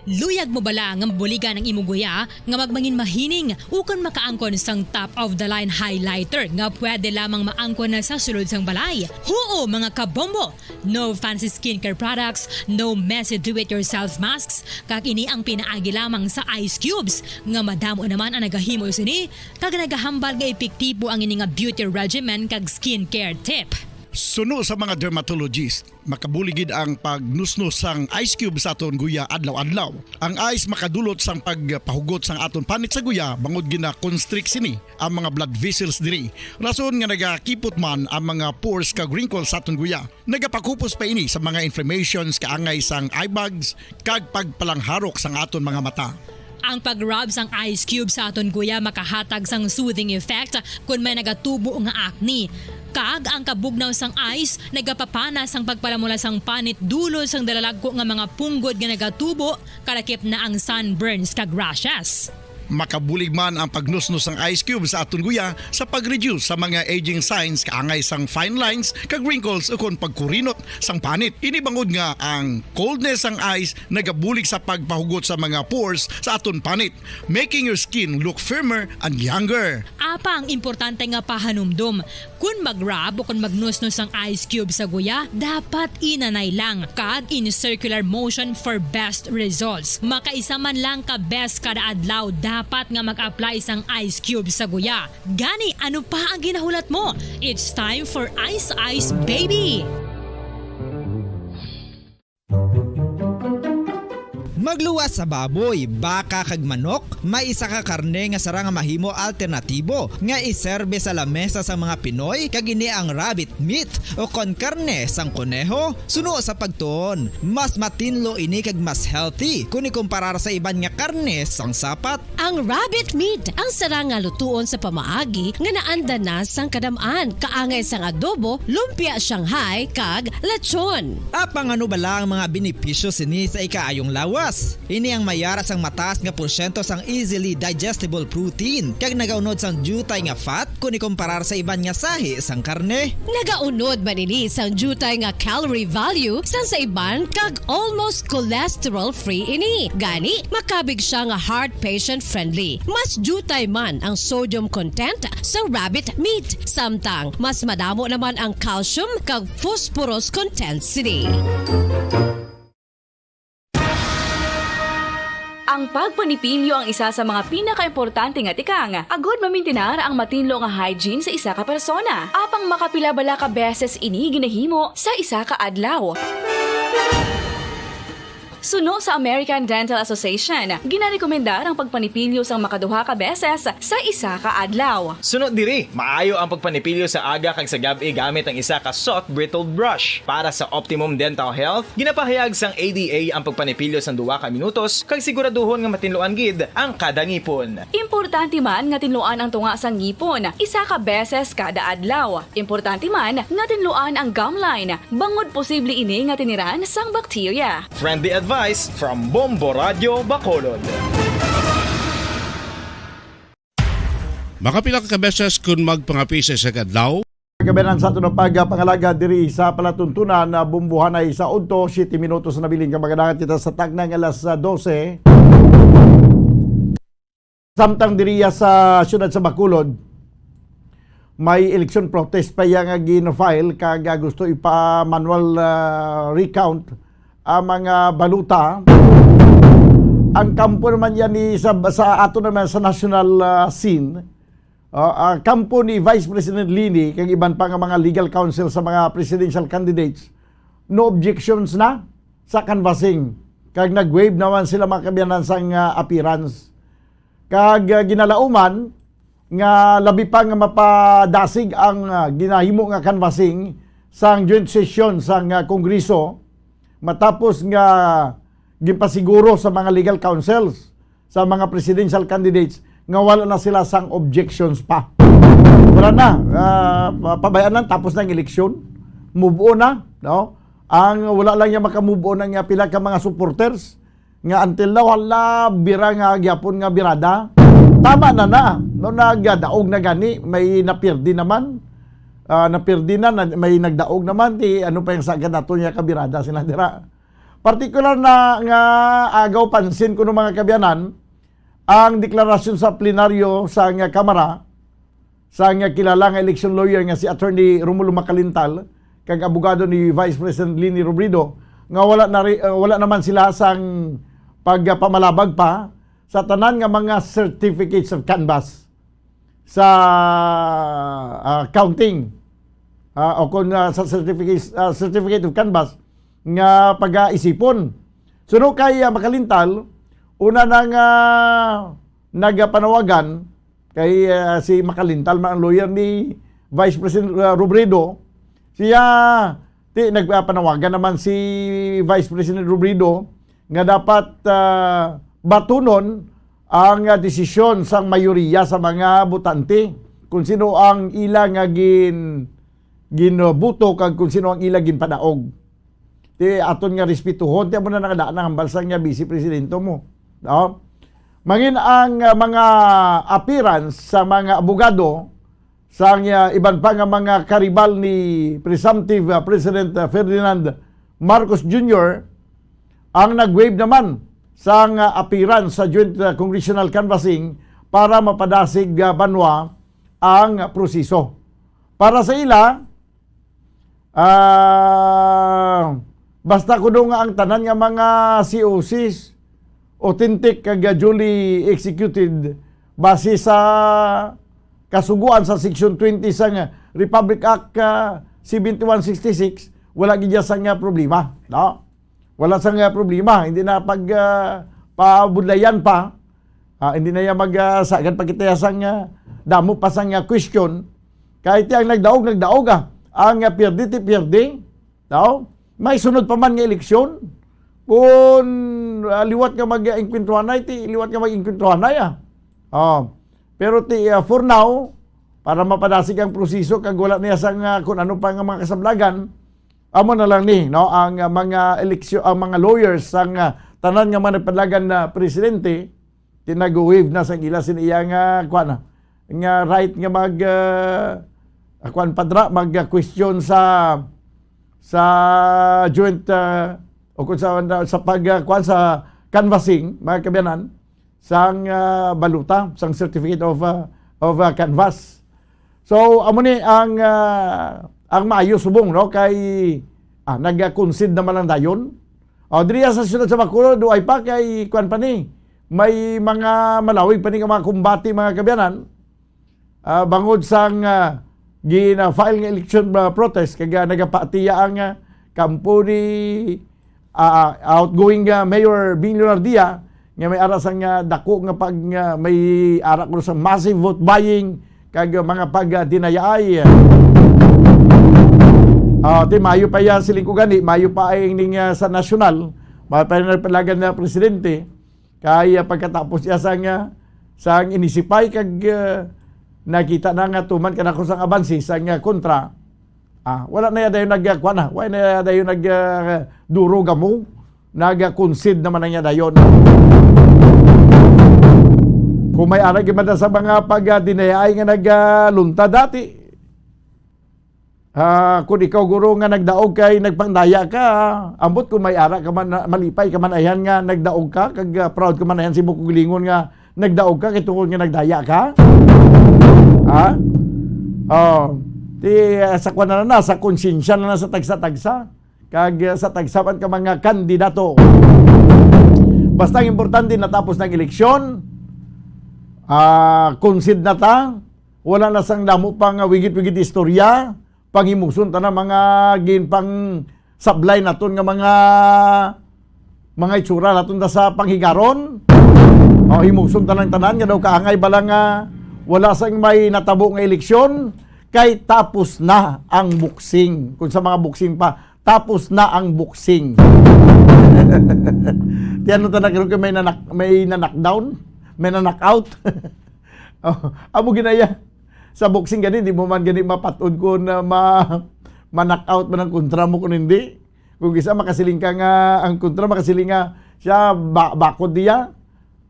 Luyag mo bala nga mabuligan ang imo guya nga magmangin mahining ukon makaangkon sang top of the line highlighter nga pwede lamang maangkon na sa sulod sang balay? Huo, mga kabombo! No fancy skincare products, no messy do-it-yourself masks, kag ini ang pinaagi lamang sa ice cubes, nga madamo naman ang nagahimo sini, kag nagahambal nga epektibo ang ini nga beauty regimen kag skincare tip. Suno sa mga dermatologist, makabulig gid ang pagnusnos sang ice cube sa aton guya adlaw-adlaw. Ang ice makadulot sang pagpahugot sang aton panit sa guya bangod gina-constrict sini ang mga blood vessels diri. Rason nga nagakipot man ang mga pores kag wrinkles sa aton guya. Nagapakupos pa ini sa mga inflammations kaangay sang eye bags kag pagpalangharok sang aton mga mata. Ang pag-rub sang ice cube sa aton guya makahatag sang soothing effect kon may nagatubo nga acne. Kag ang kabugnaw sang ice nagapapana sang pagpalamula sang panit dulod sang dalalagko nga mga punggod nga nagatubo, kalakip na ang sunburns kag rashes. Makabulig man ang pagnusnos sang ice cube sa aton guya sa pag-reduce sa mga aging signs, kaangay sang fine lines kag wrinkles, ukon pagkurinot sang panit. Ini bangod nga ang coldness sang ice nagabulig sa pagpahugot sa mga pores sa aton panit, making your skin look firmer and younger. Apang importante nga pahanumdom, kon mag-rub o kon magnusnos ang ice cube sa guya, dapat inanay lang kag in circular motion for best results. Makaisa man lang ka beses kada adlaw dapat nga mag-apply sang ice cube sa guya. Gani, ano pa ang ginahulat mo? It's time for Ice Ice Baby! Magluwas sa baboy, baka kag manok, may isa ka karne nga sarang nga mahimo alternatibo nga iserbe sa lamesa sang mga Pinoy, kag ini ang rabbit meat o kon karne sang koneho. Suno sa pagtuon, mas matinlo ini kag mas healthy kon ikumparar sa iban nga karne sang sapat. Ang rabbit meat ang sarang nga lutuon sa pamaagi nga naanda na sang kadam-an, kaangay sang adobo, lumpia Shanghai, kag lechon. Apang ano bala ang mga benepisyo sini sa ikaayong lawas? Ini ang may ara sang mataas nga porsyento sang easily digestible protein, kag nagaunod sang diutay nga fat kon ikumparar sa iban nga sahi sang karne. Nagaunod man ini sang diutay nga calorie value sang sa iban, kag almost cholesterol-free ini. Gani, makabig siya nga heart patient-friendly. Mas diutay man ang sodium content sa rabbit meat, samtang mas madamo naman ang calcium kag phosphorus content sini. Ang pagpanipilyo ang isa sa mga pinakaimportante nga tikang agod mamintinar ang matinlo nga hygiene sa isa ka persona. Apang makapila bala ka beses ini ginahimo sa isa ka adlaw? Suno sa American Dental Association, ginarekomendar ang pagpanipilyo sang makaduha ka beses sa isa ka adlaw. Suno diri, maayo ang pagpanipilyo sa aga kag sa gab-i gamit ang isa ka soft bristled brush. Para sa optimum dental health, ginapahayag sang A D A ang pagpanipilyo sang duha ka minutos kag siguraduhon nga matinluan gid ang kada ngipon. Importante man nga tinluan ang tunga sang ngipon isa ka beses kada adlaw. Importante man nga tinluan ang gum line, bangod posible ini nga tiniran sang bakterya. Friendly advice from Bombo Radio Bacolod. Makapila ka beses kon magpangape sa isa ka adlaw? Kabayanan sa aton ang pagpangalaga diri sa palatuntunan na Bumbuhanay sa Udto, siyete minutos na bilin ka magadangat kita sa takna nga alas, ah, dose. Samtang diriya sa siyudad sa Bacolod, may election protest pa iya nga gin-file kag, ah, gusto ipa-manual, ah, recount ang mga balota. Ang kampo naman yan ni sa, sa ato naman sa national, ah, scene, ah, ah, kampo ni Vice President Leni kag iban pa nga mga legal counsel sa mga presidential candidates, no objections na sa canvassing. Kag nag-waive naman sila, mga kaabyanan, sang, ah, appearance. Kag, ah, ginalauman nga labi pa nga mapadasig ang, ah, ginahimo nga canvassing sang joint session sang, ah, Kongreso, matapos nga ginpasiguro sa mga legal counsels sa mga presidential candidates nga wala na sila sang objections pa. Wala na, ah, pa-, pabayaan lang, tapos na ang eleksyon. Move on na, no? Ang wala lang niya maka-move on ang, ah, pila ka mga supporters nga until now, hala, bira nga gyapon nga birada. Tama na na. No, nagdaog na gani, may napirdi naman. Ah, napirdi na, na, may nagdaog naman, di ano pa yung sagad nato niya kabirada sila dira. Partikular na nga agaw pansin kuno, mga kaabyanan, ang deklarasyon sa plenaryo sa nga Kamara, sa nga kilala nga election lawyer nga si Attorney Romulo Macalintal kag abogado ni Vice President Leni Robredo, nga wala na ri-, uh, wala naman sila sang pagpamalabag pa sa tanan nga mga certificates of canvass sa, ah, counting, ah, o kung, ah, sa certificate, ah, certificate of canvass nga pagaisipon. Suno kay, ah, Macalintal, una na nga nagapanawagan kay, ah, si Macalintal man ang lawyer ni Vice President, ah, Robredo. Siya, ti, nagpanawagan naman si Vice President Robredo nga dapat, ah, batunon ang, ah, desisyon sang mayoriya sa mga botante kung sino ang ila nga gin-, ginboto kag kung sino ang ila ginpadaog. Ti aton nga respetuhon, ti amo na nakadaan ang hambal sang, ah, Vice Presidente mo. No? Mangin ang, ah, mga appearance sa mga abogado sang, ah, iban pa nga mga karibal ni presumptive, ah, President, ah, Ferdinand Marcos Junior ang nag-waive naman sang, ah, appearance sa joint, ah, congressional canvassing para mapadasig, ah, banwa ang proseso. Para sa ila, ah, basta kuno nga ang tanan nga mga C O Cs authentic kag duly executed base sa kasugoan sa Section twenty sang Republic Act, ah, seventy-one sixty-six, wala gid sang, ah, problema, no? Wala sang, ah, problema, hindi na pag, ah, pabudlayan pa. Ah, hindi na ya mag, ah, sagad pa kita sang, ah, damo pa sang, ah, question. Kay ti ang nagdaog, nagdaog, ah. Ang, ah, pierde, ti pierde. No? May sunod pa man nga eleksyon. Kung, ah, liwat nga mag-, ah, engkwentruhanay, ti liwat nga mag-engkwentruhanay, ah. Oh. Pero ti, ah, for now, para mapadasig ang proseso, kag wala niya sang, ah, kung ano pa nga mga kasablagan, amo na lang ni, no, ang, ah, mga eleksyo-, ang mga lawyers sang, ah, tanan nga mga nagpadalagan na presidente, ti nag-waive na sang ila sin iya nga, kuwan, nga right nga mag, ah, kuwan, padra, mag, ah, question sa, sa joint, ah, o kung sa, sa pag, ah, kuwan, sa canvassing, mga kabiyanan, sang, ah, balota, sang certificate of, ah, of, ah, canvass. So, amo ni ang, ah, ang maayo subong, no? Kay, ah, nag-concede naman lang dayon. O, diriya sa siyudad sa Bacolod, duay pa kay, kuwan pa ni, may mga malawig pa ni nga mga kumbati, mga kabiyanan. Ah, bangod sang, ah, gina-file nga election, ah, protest, kag, ah, nagapaatiya ang, ah, kampo ni, ah, outgoing, ah, Mayor Bing Leonardia, nga may ara sang, ah, dako nga pag, nga may ara kuno sa massive vote buying kag, ah, mga pagdinayaay. Ah, ti mayo pa iya siling ko gani, mayo pa ay ning, ah, sa nasyonal, mayo pa iya nagpalagan na presidente, kay, ah, pagkatapos iya sang, ah, sang inisipay kag, ah, nakita na nga tuman kadako sang abanse sang, ah, kontra, ah, wala na iya dayon nag, ah, kuwan na, wala na iya dayon nag, ah, duro gamo, nag, ah, concede naman na iya dayon. Kung may ara gid man sa mga pag, ah, dinayaay nga nag, ah, lunta dati, ah, kung ikaw, guro, nga nagdaog kay nagpangdaya ka, ambot kung may ara ka man, malipay ka man ayan nga nagdaog ka, kag, ah, proud ka man ayan sa imong kaugalingon nga nagdaog ka kay tungod nga nagdaya ka. Ha? Oh, ti, ah, sa kuwan na na, sa konsyensya na na sa tagsa-tagsa. Kag, ah, sa tagsa man ka mga kandidato. Basta ang importante, natapos na ang eleksyon, ah, concede na ta, wala na sang damo pa nga wigit-wigit istorya, panghimuson ta na mga ginpangsablay naton nga mga, mga itsura naton ta sa panghigaron. O, himuson ta ng tanan nga daw kaangay bala nga wala sang may natabo nga eleksyon, kay tapos na ang boxing. Kung sa mga boxing pa, tapos na ang boxing. Ti ano ta na karon kay may nanak-, may na-knockdown, may na-knockout. Oh, amo ginaya. Sa boxing gani, di mo man gani mapat-od kung, ah, ma-, ma-knockout man ang kontra mo kung hindi. Kung isa makasiling ka nga, ang kontra makasiling nga, siya ba-, bakod niya,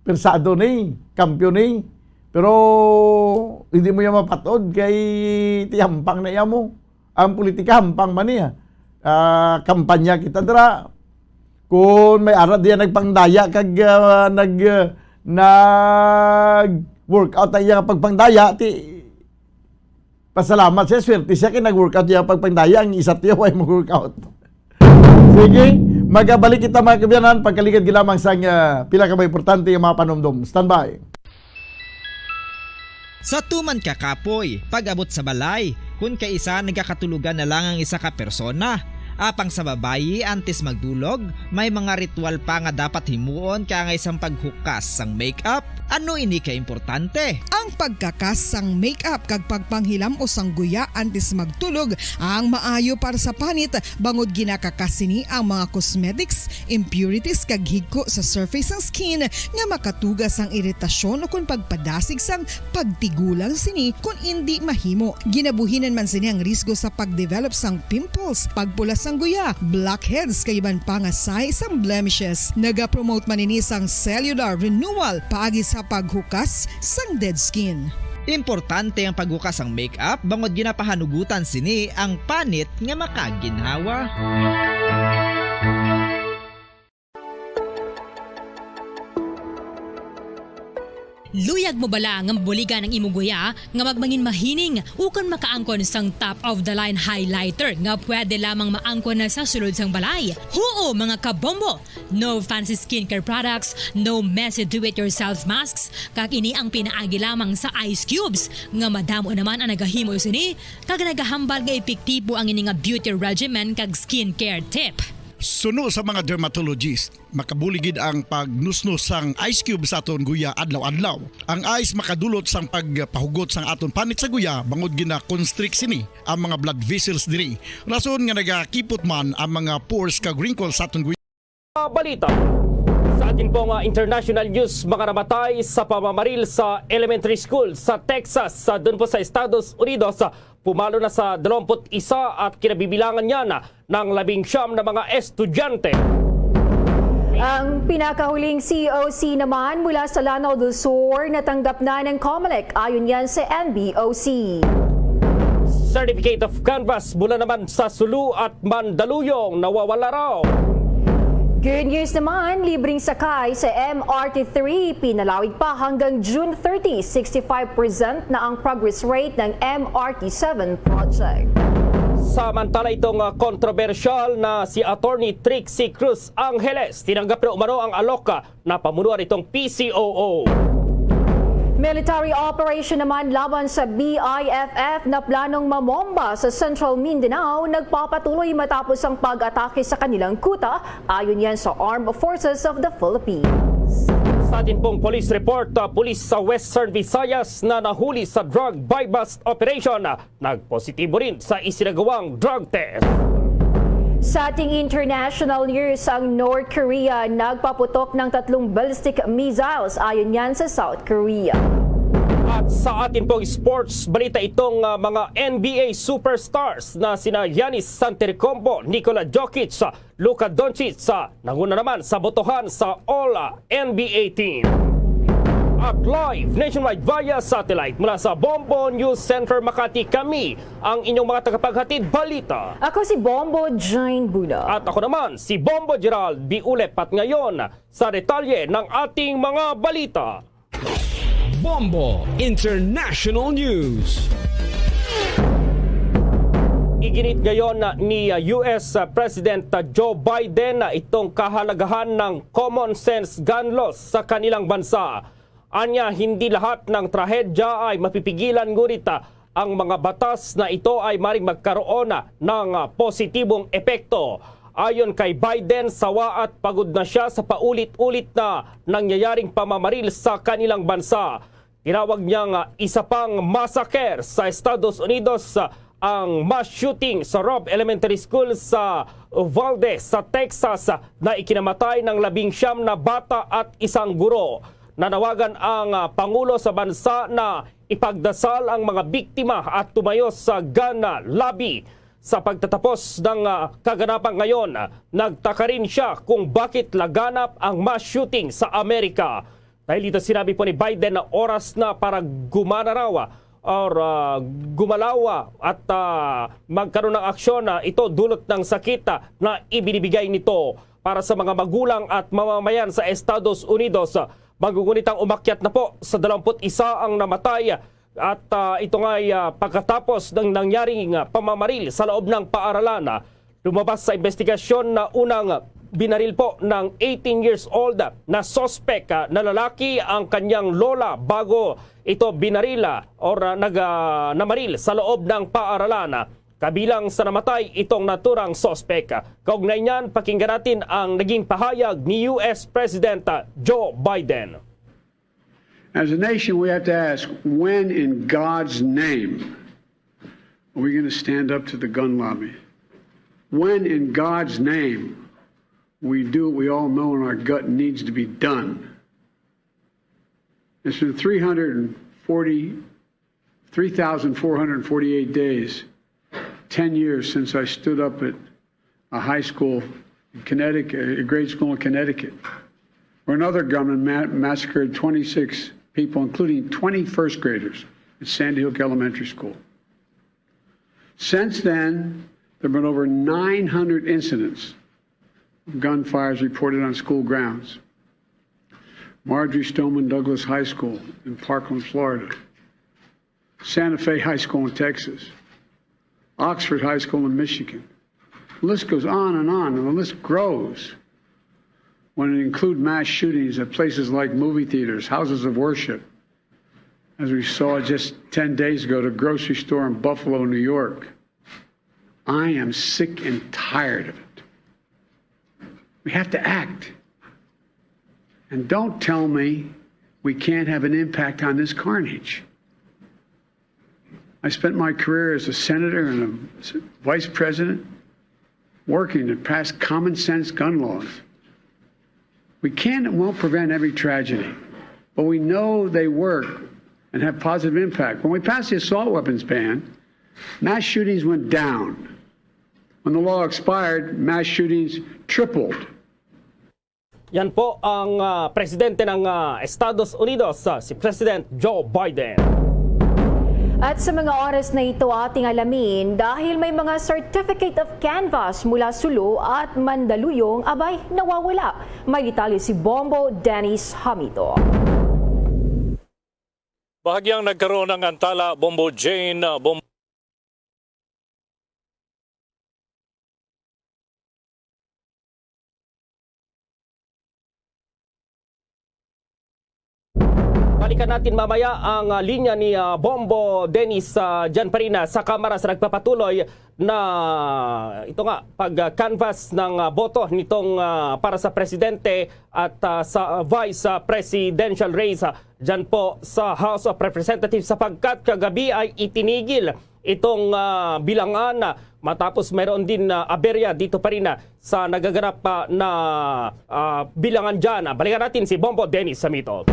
persado ni, kampiyon ni. Pero hindi mo yan mapat-od kay tiyampang na iya mo. Ang politika, hampang man niya. Ah, kampanya kita dira. Kung may ara diya nagpangdaya kag, ah, nag, ah, nag-workout ang iyang pagpangdaya, ti pasalamat siya, swerte siya kay nag-workout iya pagpangdaya, ang isa tiya way mag-workout. Sige, magabalik kita, mga kabiyanan, pagkaligad gilamang sang, ah, pila ka mga importante nga mga panumdom. Standby. Sa tuman ka kapoy, pag-abot sa balay, kun kaisa nagakatulugan na lang ang isa ka persona. Apang sa babayi, antes magdulog, may mga ritual pa nga dapat himuon, kaangay sang paghukas sang makeup, Ano ini ka importante? Ang pagkakas sang makeup kag pagpanghilamos sang guya antes magtulog ang maayo para sa panit, bangod ginakakas sini ang mga cosmetics, impurities kag higko sa surface sang skin nga makatuga sang iritasyon ukon pagpadasig sang pagtigulang sini kon indi mahimo. Ginabuhinan man sini ang risgo sa pagdevelop sang pimples, pagpula sang guya, blackheads kag iban pa nga sign sang blemishes. Nagapromote man ini sang cellular renewal paagi sa paghukas sang dead skin. Importante ang paghukas sang makeup bangod ginapahanugutan sini ang panit nga makaginhawa. Luyag mo bala nga mabuligan ang imong guya nga magmangin mahining ukon makaangkon sang top of the line highlighter nga pwede lamang maangkon na sa sulod sang balay? Huo, mga kabombo! No fancy skincare products, no messy do-it-yourself masks, kag ini ang pinaagi lamang sa ice cubes nga madamo naman ang nagahimo sini kag nagahambal nga epektibo ang ini nga beauty regimen kag skincare tip. Suno sa mga dermatologist, makabulig gid ang pagnusnos sang ice cube sa aton guya adlaw-adlaw. Ang ice makadulot sang pagpahugot sang aton panit sa guya bangod gina-constrict sini ang mga blood vessels diri. Rason nga nagakipot man ang mga pores kag wrinkles sa aton guya. Balita. Sa atin pong ah, international news, mga namatay sa pamamaril sa elementary school sa Texas, sa doon po sa Estados Unidos, ah, pumalo na sa dalawampu't isa at kinabibilangan niyan ng labing siyam na mga estudyante. Ang pinakahuling C O C naman mula sa Lanao del Sur natanggap na ng Comelec, ayon yan sa N B O C. Certificate of Canvas mula naman sa Sulu at Mandaluyong, nawawala raw. Good news naman, libreng sakay sa M R T three, pinalawig pa hanggang June thirty, sixty-five percent na ang progress rate ng M R T seven project. Samantala, itong ah, kontrobersyal na si Attorney Trixie Cruz Angeles, tinanggap na umano ang alok ah, na pamunuan itong P C O O. Military operation naman laban sa B I F F na planong mamomba sa Central Mindanao nagpapatuloy matapos ang pag-atake sa kanilang kuta, ayon yan sa Armed Forces of the Philippines. Sa atin pong police report, ah, pulis sa Western Visayas na nahuli sa drug buy-bust operation, ah, nagpositibo rin sa isinagawang drug test. Sa ating international news, ang North Korea nagpaputok ng tatlong ballistic missiles, ayon yan sa South Korea. At sa atin pong sports balita, itong ah, mga N B A superstars na sina Giannis Antetokounmpo, Nikola Jokic, Luka Doncic, ah, nanguna naman sa botohan sa All ah, N B A team. At live nationwide via satellite mula sa Bombo News Center Makati, kami ang inyong mga tagapaghatid balita. Ako si Bombo Jane Buna. At ako naman si Bombo Gerald Biulep. At ngayon, sa detalye ng ating mga balita. Bombo International News. Iginit ngayon ni U S President Joe Biden itong kahalagahan ng common sense gun laws sa kanilang bansa. Anya, hindi lahat ng trahedya ay mapipigilan, ngunit ang mga batas na ito ay maring magkaroon ng positibong epekto. Ayon kay Biden, sawa at pagod na siya sa paulit-ulit na nangyayaring pamamaril sa kanilang bansa. Tinawag niyang ah, isa pang massacre sa Estados Unidos, ah, ang mass shooting sa Robb Elementary School sa Uvalde, sa Texas, ah, na ikinamatay ng labing siyam na bata at isang guro. Nanawagan ang ah, Pangulo sa bansa na ipagdasal ang mga biktima at tumayo sa gun ah, lobby. Sa pagtatapos ng ah, kaganapan ngayon, ah, nagtaka rin siya kung bakit laganap ang mass shooting sa Amerika. Dahil dito, sinabi po ni Biden na oras na para gumana raw, ah, or ah, gumalaw ah, at ah, magkaroon ng aksyon na ito dulot ng sakit ah, na ibinibigay nito para sa mga magulang at mamamayan sa Estados Unidos. Magugunit ang umakyat na po sa dalawampu't isa ang namatay at ah, ito nga ay ah, pagkatapos ng nangyaring ah, pamamaril sa loob ng paaralan. Lumabas sa investigasyon na unang binaril po ng eighteen years old na suspek ah, na lalaki ang kanyang lola bago ito binaril ah, or ah, nag, ah, namaril sa loob ng paaralan. Kabilang sa namatay itong naturang suspek. Kaugnay niyan, pakinggan natin ang naging pahayag ni U S President ah, Joe Biden. As a nation, we have to ask, when in God's name are we going to stand up to the gun lobby? When in God's name we do what we all know in our gut needs to be done? It's been three hundred forty, three thousand four hundred forty-eight days, ten years since I stood up at a high school in Connecticut, a grade school in Connecticut, where another gunman ma-, massacred twenty-six people, including twenty first graders at Sandy Hook Elementary School. Since then, there have been over nine hundred incidents of gunfires reported on school grounds. Marjory Stoneman Douglas High School in Parkland, Florida. Santa Fe High School in Texas. Oxford High School in Michigan. The list goes on and on, and the list grows when it includes mass shootings at places like movie theaters, houses of worship, as we saw just ten days ago, the grocery store in Buffalo, New York. I am sick and tired of it. We have to act. And don't tell me we can't have an impact on this carnage. I spent my career as a senator and a s-, vice president working to pass common sense gun laws. We can and won't prevent every tragedy, but we know they work and have positive impact. When we passed the assault weapons ban, mass shootings went down. When the law expired, mass shootings tripled. Yan po ang, ah, presidente ng, ah, Estados Unidos, ah, si President Joe Biden. At sa mga oras na ito, ating alamin, dahil may mga certificate of canvass mula Sulu at Mandaluyong, abay, nawawala. May detalye si Bombo Dennis Hamito. Bahagyang nagkaroon ng antala, Bombo Jane, ah, Bombo Balikan natin mamaya ang, ah, linya ni, ah, Bombo Dennis, ah, dyan pa rin, ah, sa Kamara sa nagpapatuloy na ito nga pag-canvass ng, ah, boto nitong, ah, para sa presidente at, ah, sa, ah, vice, ah, presidential race, ah, dyan po sa House of Representatives, sapagkat kagabi ay itinigil itong, ah, bilangan, ah, matapos mayroon din na aberya dito pa rin, ah, sa nagaganap pa na, ah, bilangan dyan. Ah, balikan natin si Bombo Dennis Samito.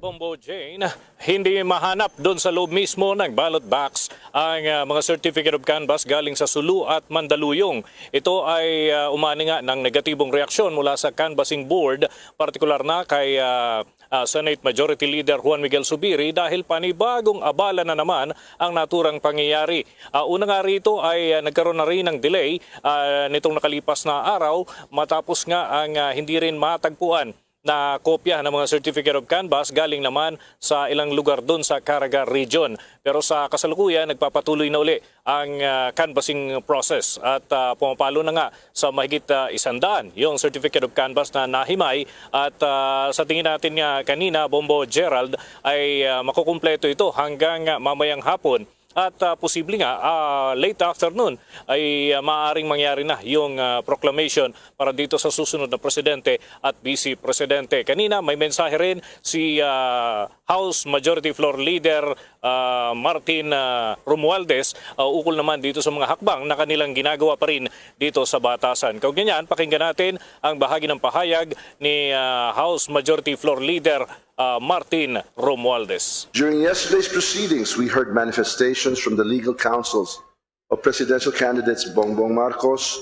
Bombo Jane, hindi mahanap doon sa loob mismo ng ballot box ang, ah, mga certificate of canvass galing sa Sulu at Mandaluyong. Ito ay, ah, umani nga ng negatibong reaksyon mula sa canvassing board, partikular na kay, ah, ah, Senate Majority Leader Juan Miguel Zubiri, dahil panibagong abala na naman ang naturang pangyayari. Ah, una nga rito ay, ah, nagkaroon na rin ng delay, ah, nitong nakalipas na araw matapos nga ang, ah, hindi rin matagpuan na kopya ng mga certificate of canvass galing naman sa ilang lugar dun sa Caraga Region. Pero sa kasalukuyan, nagpapatuloy na uli ang, ah, canvassing process at, ah, pumapalo na nga sa mahigit, ah, isandaan yung certificate of canvass na nahimay at, ah, sa tingin natin nga kanina, Bombo Gerald, ay, ah, makukumpleto ito hanggang, ah, mamayang hapon. At, ah, posible nga, ah, late afternoon ay, ah, maaaring mangyari na yung, ah, proclamation para dito sa susunod na presidente at vice presidente. Kanina may mensahe rin si, ah, House Majority Floor Leader, ah, Martin, ah, Romualdez, ah, ukol naman dito sa mga hakbang na kanilang ginagawa pa rin dito sa batasan. Kaugnay niyan, pakinggan natin ang bahagi ng pahayag ni, ah, House Majority Floor Leader, ah, Martin Romualdez. During yesterday's proceedings, we heard manifestations from the legal counsels of presidential candidates Bongbong Marcos,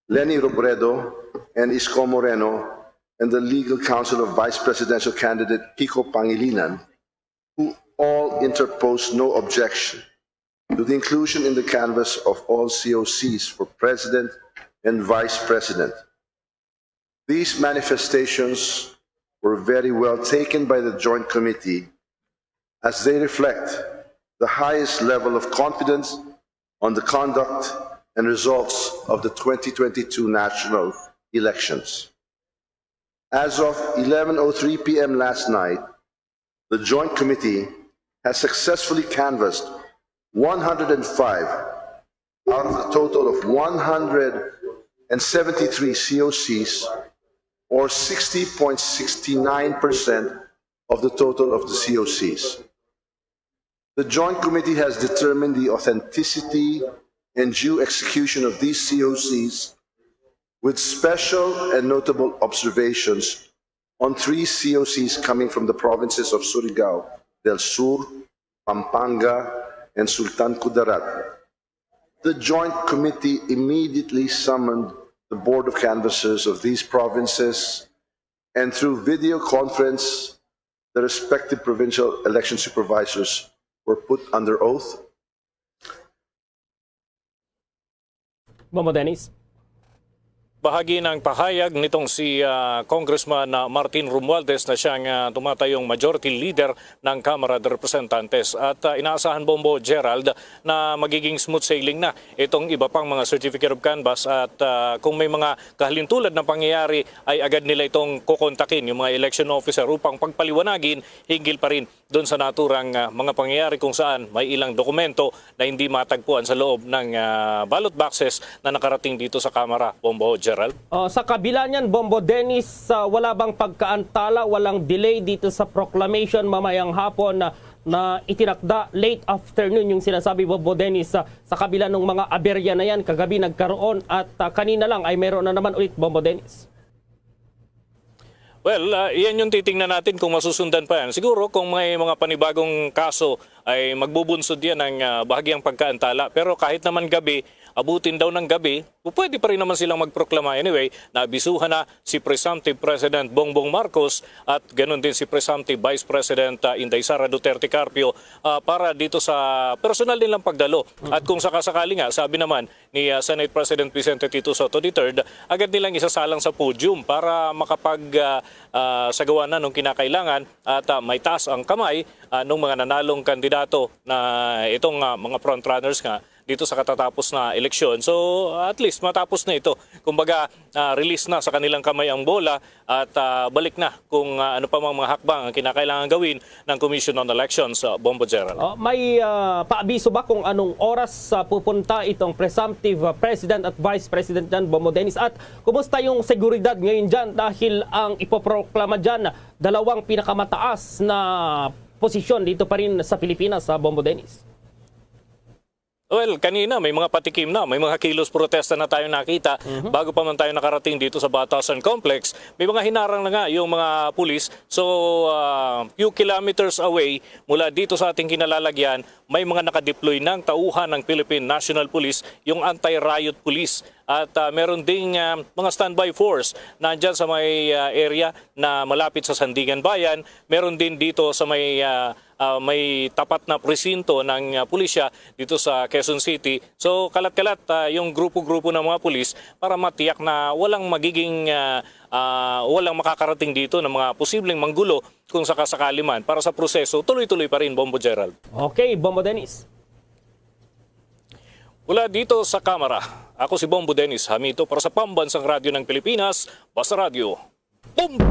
Leni Robredo, and Isko Moreno, and the legal counsel of vice presidential candidate Kiko Pangilinan, who all interposed no objection to the inclusion in the canvass of all C O Cs for president and vice president. These manifestations were very well taken by the Joint Committee, as they reflect the highest level of confidence on the conduct and results of the twenty twenty-two national elections. As of eleven oh three p m last night, the Joint Committee has successfully canvassed one hundred and five out of a total of one hundred and seventy-three C O Cs or sixty point six nine percent of the total of the C O Cs. The Joint Committee has determined the authenticity and due execution of these C O Cs, with special and notable observations on three C O Cs coming from the provinces of Surigao del Sur, Pampanga, and Sultan Kudarat. The Joint Committee immediately summoned the Board of Canvassers of these provinces, and through video conference, the respective provincial election supervisors were put under oath. Bombo Dennis. Bahagi ng pahayag nitong si ah, Congressman ah, Martin Romualdez na siyang ah, tumatayong majority leader ng Kamara de Representantes. At ah, inaasahan, Bombo Gerald, na magiging smooth sailing na itong iba pang mga certificate of canvass at ah, kung may mga kahalintulad na pangyayari ay agad nila itong kukontakin yung mga election officer upang pagpaliwanagin hinggil pa rin doon sa naturang ah, mga pangyayari kung saan may ilang dokumento na hindi matagpuan sa loob ng ah, ballot boxes na nakarating dito sa Kamara, Bombo Gerald. Oh, sa kabila niyan, Bombo Dennis, ah, wala bang pagkaantala, walang delay dito sa proclamation mamayang hapon na, na itinakda late afternoon yung sinasabi, Bombo Dennis, ah, sa kabila ng mga aberya na yan, kagabi nagkaroon at ah, kanina lang ay mayroon na naman ulit, Bombo Dennis. Well, ah, iyan yung titingnan natin kung masusundan pa yan. Siguro kung may mga panibagong kaso ay magbubunsod yan ng ah, bahagiang pagkaantala. Pero kahit naman gabi, abutin daw ng gabi, pwede pa rin naman silang magproklama. Anyway, naabisuhan na si Presumptive President Bongbong Marcos at ganun din si Presumptive Vice President ah, Inday Sara Duterte Carpio ah, para dito sa personal nilang pagdalo. At kung sakasakali nga, sabi naman ni ah, Senate President Vicente Tito Sotto the third, agad nilang isasalang sa podium para makapag ah, ah, sagawa na nung kinakailangan at ah, may taas ang kamay ah, nung mga nanalong kandidato na itong ah, mga frontrunners nga dito sa katatapos na eleksyon. So at least matapos na ito. Kumbaga, ah, release na sa kanilang kamay ang bola at ah, balik na kung ah, ano pa mang mga hakbang ang kinakailangan gawin ng Commission on Elections, ah, Bombo Gerald. Oh, may ah, paabiso ba kung anong oras ah, pupunta itong presumptive ah, president at vice president dyan, Bombo Dennis? At kumusta yung seguridad ngayon dyan dahil ang ipoproklama dyan dalawang pinakamataas na posisyon dito pa rin sa Pilipinas, sa Bombo Dennis? Well, kanina may mga patikim na, may mga kilos protesta na tayo nakita bago pa man tayo nakarating dito sa Batasan Complex. May mga hinarang na nga yung mga pulis. So, ah, few kilometers away mula dito sa ating kinalalagyan, may mga nakadeploy ng tauhan ng Philippine National Police, yung anti-riot police. At ah, meron ding ah, mga standby force nandyan sa may ah, area na malapit sa Sandigan Bayan. Meron din dito sa may ah, ah, may tapat na presinto ng ah, pulisya dito sa Quezon City. So kalat-kalat ah, yung grupo-grupo ng mga pulis para matiyak na walang magiging ah, ah, walang makakarating dito ng mga posibleng manggulo kung sakasakali man. Para sa proseso, tuloy-tuloy pa rin, Bombo Gerald. Okay, Bombo Dennis. Mula dito sa Kamara, ako si Bombo Dennis Hamito para sa Pambansang Radyo ng Pilipinas, Basta Radyo. Bombo!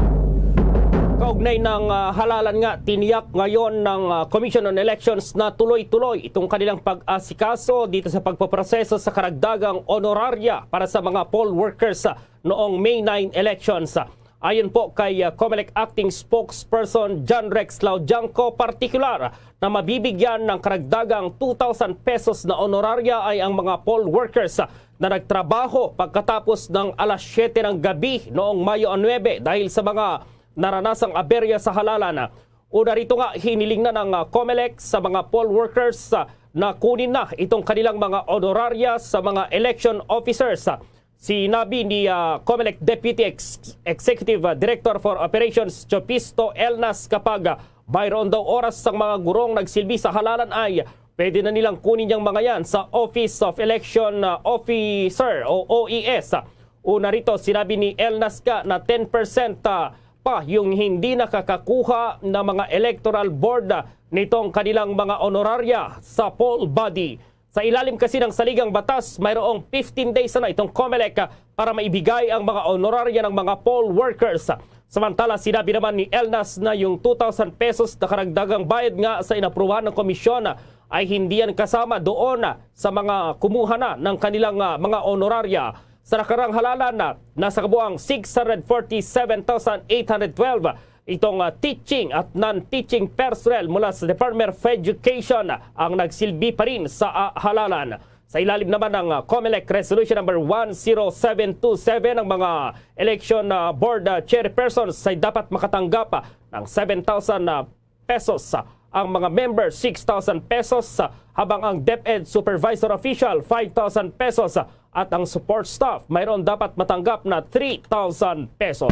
Kaugnay ng ah, halalan nga, tiniyak ngayon ng ah, Commission on Elections na tuloy-tuloy itong kanilang pag-asikaso dito sa pagpaproseso sa karagdagang honoraria para sa mga poll workers ah, noong May nine elections. Ayon po kay ah, Comelec Acting Spokesperson John Rex Laudianco, partikular na mabibigyan ng karagdagang two thousand pesos na honoraria ay ang mga poll workers na nagtrabaho pagkatapos ng alas siyete ng gabi noong Mayo nuebe dahil sa mga naranasang aberya sa halalan. Una rito nga, hiniling na ng ah, Comelec sa mga poll workers ah, na kunin na itong kanilang mga honoraria sa mga election officers. Sinabi ni ah, Comelec Deputy Ex- Executive ah, Director for Operations Chopisto Elnas kapag ah, mayroon daw oras sang mga gurong nagsilbi sa halalan ay pwede na nilang kunin yang mga yan sa Office of Election ah, Officer o O E S. Una rito, sinabi ni Elnas ka na ten percent ah, pa yung hindi nakakakuha ng mga electoral board ah, nitong kanilang mga honoraria sa poll body. Sa ilalim kasi ng saligang batas, mayroong fifteen days na itong Comelec para maibigay ang mga honoraria ng mga poll workers. Samantala, sinabi naman ni Elnas na yung two thousand pesos na karagdagang bayad nga sa inaprubahan ng komisyon ay hindi yan kasama doon sa mga kumuha na ng kanilang ah, mga honoraria. Sa nakarang halalan, ah, nasa kabuang six hundred forty-seven thousand eight hundred twelve itong, ah, teaching at non-teaching personnel mula sa Department of Education ang nagsilbi pa rin sa, ah, halalan. Sa ilalim naman ng, ah, COMELEC Resolution Number one zero seven two seven, ang mga election, ah, board, ah, chairpersons ay dapat makatanggap, ah, ng seven thousand, ah, pesos, ah, ang mga member, six thousand pesos, ah, habang ang DepEd supervisor official, five thousand pesos, ah, at ang support staff mayroon dapat matanggap na three thousand pesos.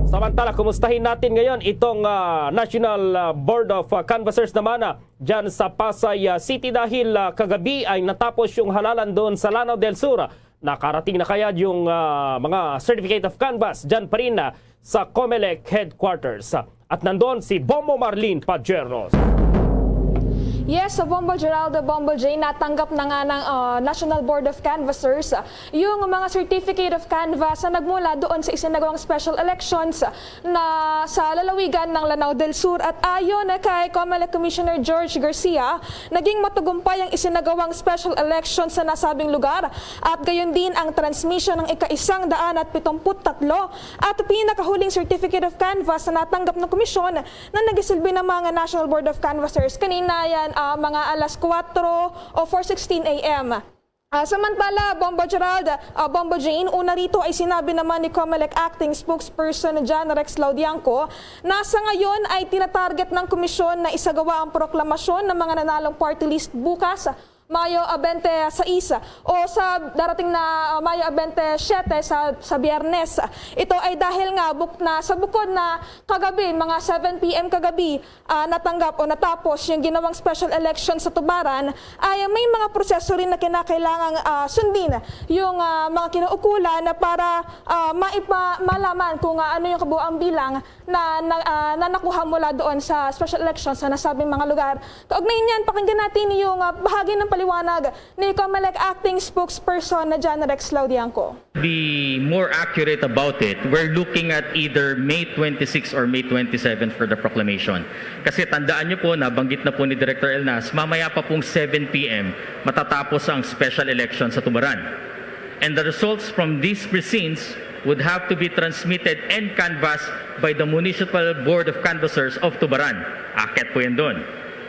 Samantala, kumustahin natin ngayon itong, ah, National, ah, Board of, ah, Canvassers naman, ah, dyan sa Pasay, ah, City dahil, ah, kagabi ay natapos yung halalan doon sa Lanao del Sur. Nakarating na kaya yung, ah, mga certificate of canvass dyan pa rin, ah, sa COMELEC headquarters? At nandun si Bombo Marlene Pajeros. Yes, so Bombo Geraldo, Bombo J, natanggap na nga ng, ah, National Board of Canvassers, ah, yung mga certificate of canvass na nagmula doon sa isinagawang special elections na sa lalawigan ng Lanao del Sur. At ayon kay COMELEC Commissioner George Garcia, naging matagumpay ang isinagawang special elections sa nasabing lugar at gayon din ang transmission ng ika-isang daan at pitumput tatlo at pinakahuling certificate of canvass na natanggap ng komisyon na nagisilbi ng mga National Board of Canvassers kanina yan, ah, mga alas kuwatro o four sixteen A M. Ah, samantala, Bombo Gerald, ah, Bombo Jane, una rito ay sinabi naman ni COMELEC Acting Spokesperson John Rex Laudianco na sa ngayon ay tinatarget ng komisyon na isagawa ang proklamasyon ng mga nanalong party list bukas, Mayo, ah, twenty-six o sa darating na, ah, Mayo, ah, twenty-seven sa, sa Biyernes. Ito ay dahil nga buk-, na sa bukod na kagabi, mga seven P M kagabi, ah, natanggap o natapos yung ginawang special election sa Tubaran, ay may mga proseso rin na kinakailangang, ah, sundin yung, ah, mga kinaukulan na para, ah, maipa-, malaman kung, ah, ano yung kabuang bilang na, na, ah, na nakuha mula doon sa special election sa nasabing mga lugar. Kaugnay niyan, pakinggan natin yung, ah, bahagi ng paliwanag ni COMELEC Acting Spokesperson na John Rex Laudianco. Be more accurate about it, we're looking at either May twenty-six or May twenty-seven for the proclamation. Kasi tandaan niyo po, nabanggit na po ni Director Elnas, mamaya pa pong seven P M matatapos ang special election sa Tubaran. And the results from these precincts would have to be transmitted and canvassed by the Municipal Board of Canvassers of Tubaran. Akyat po yan doon.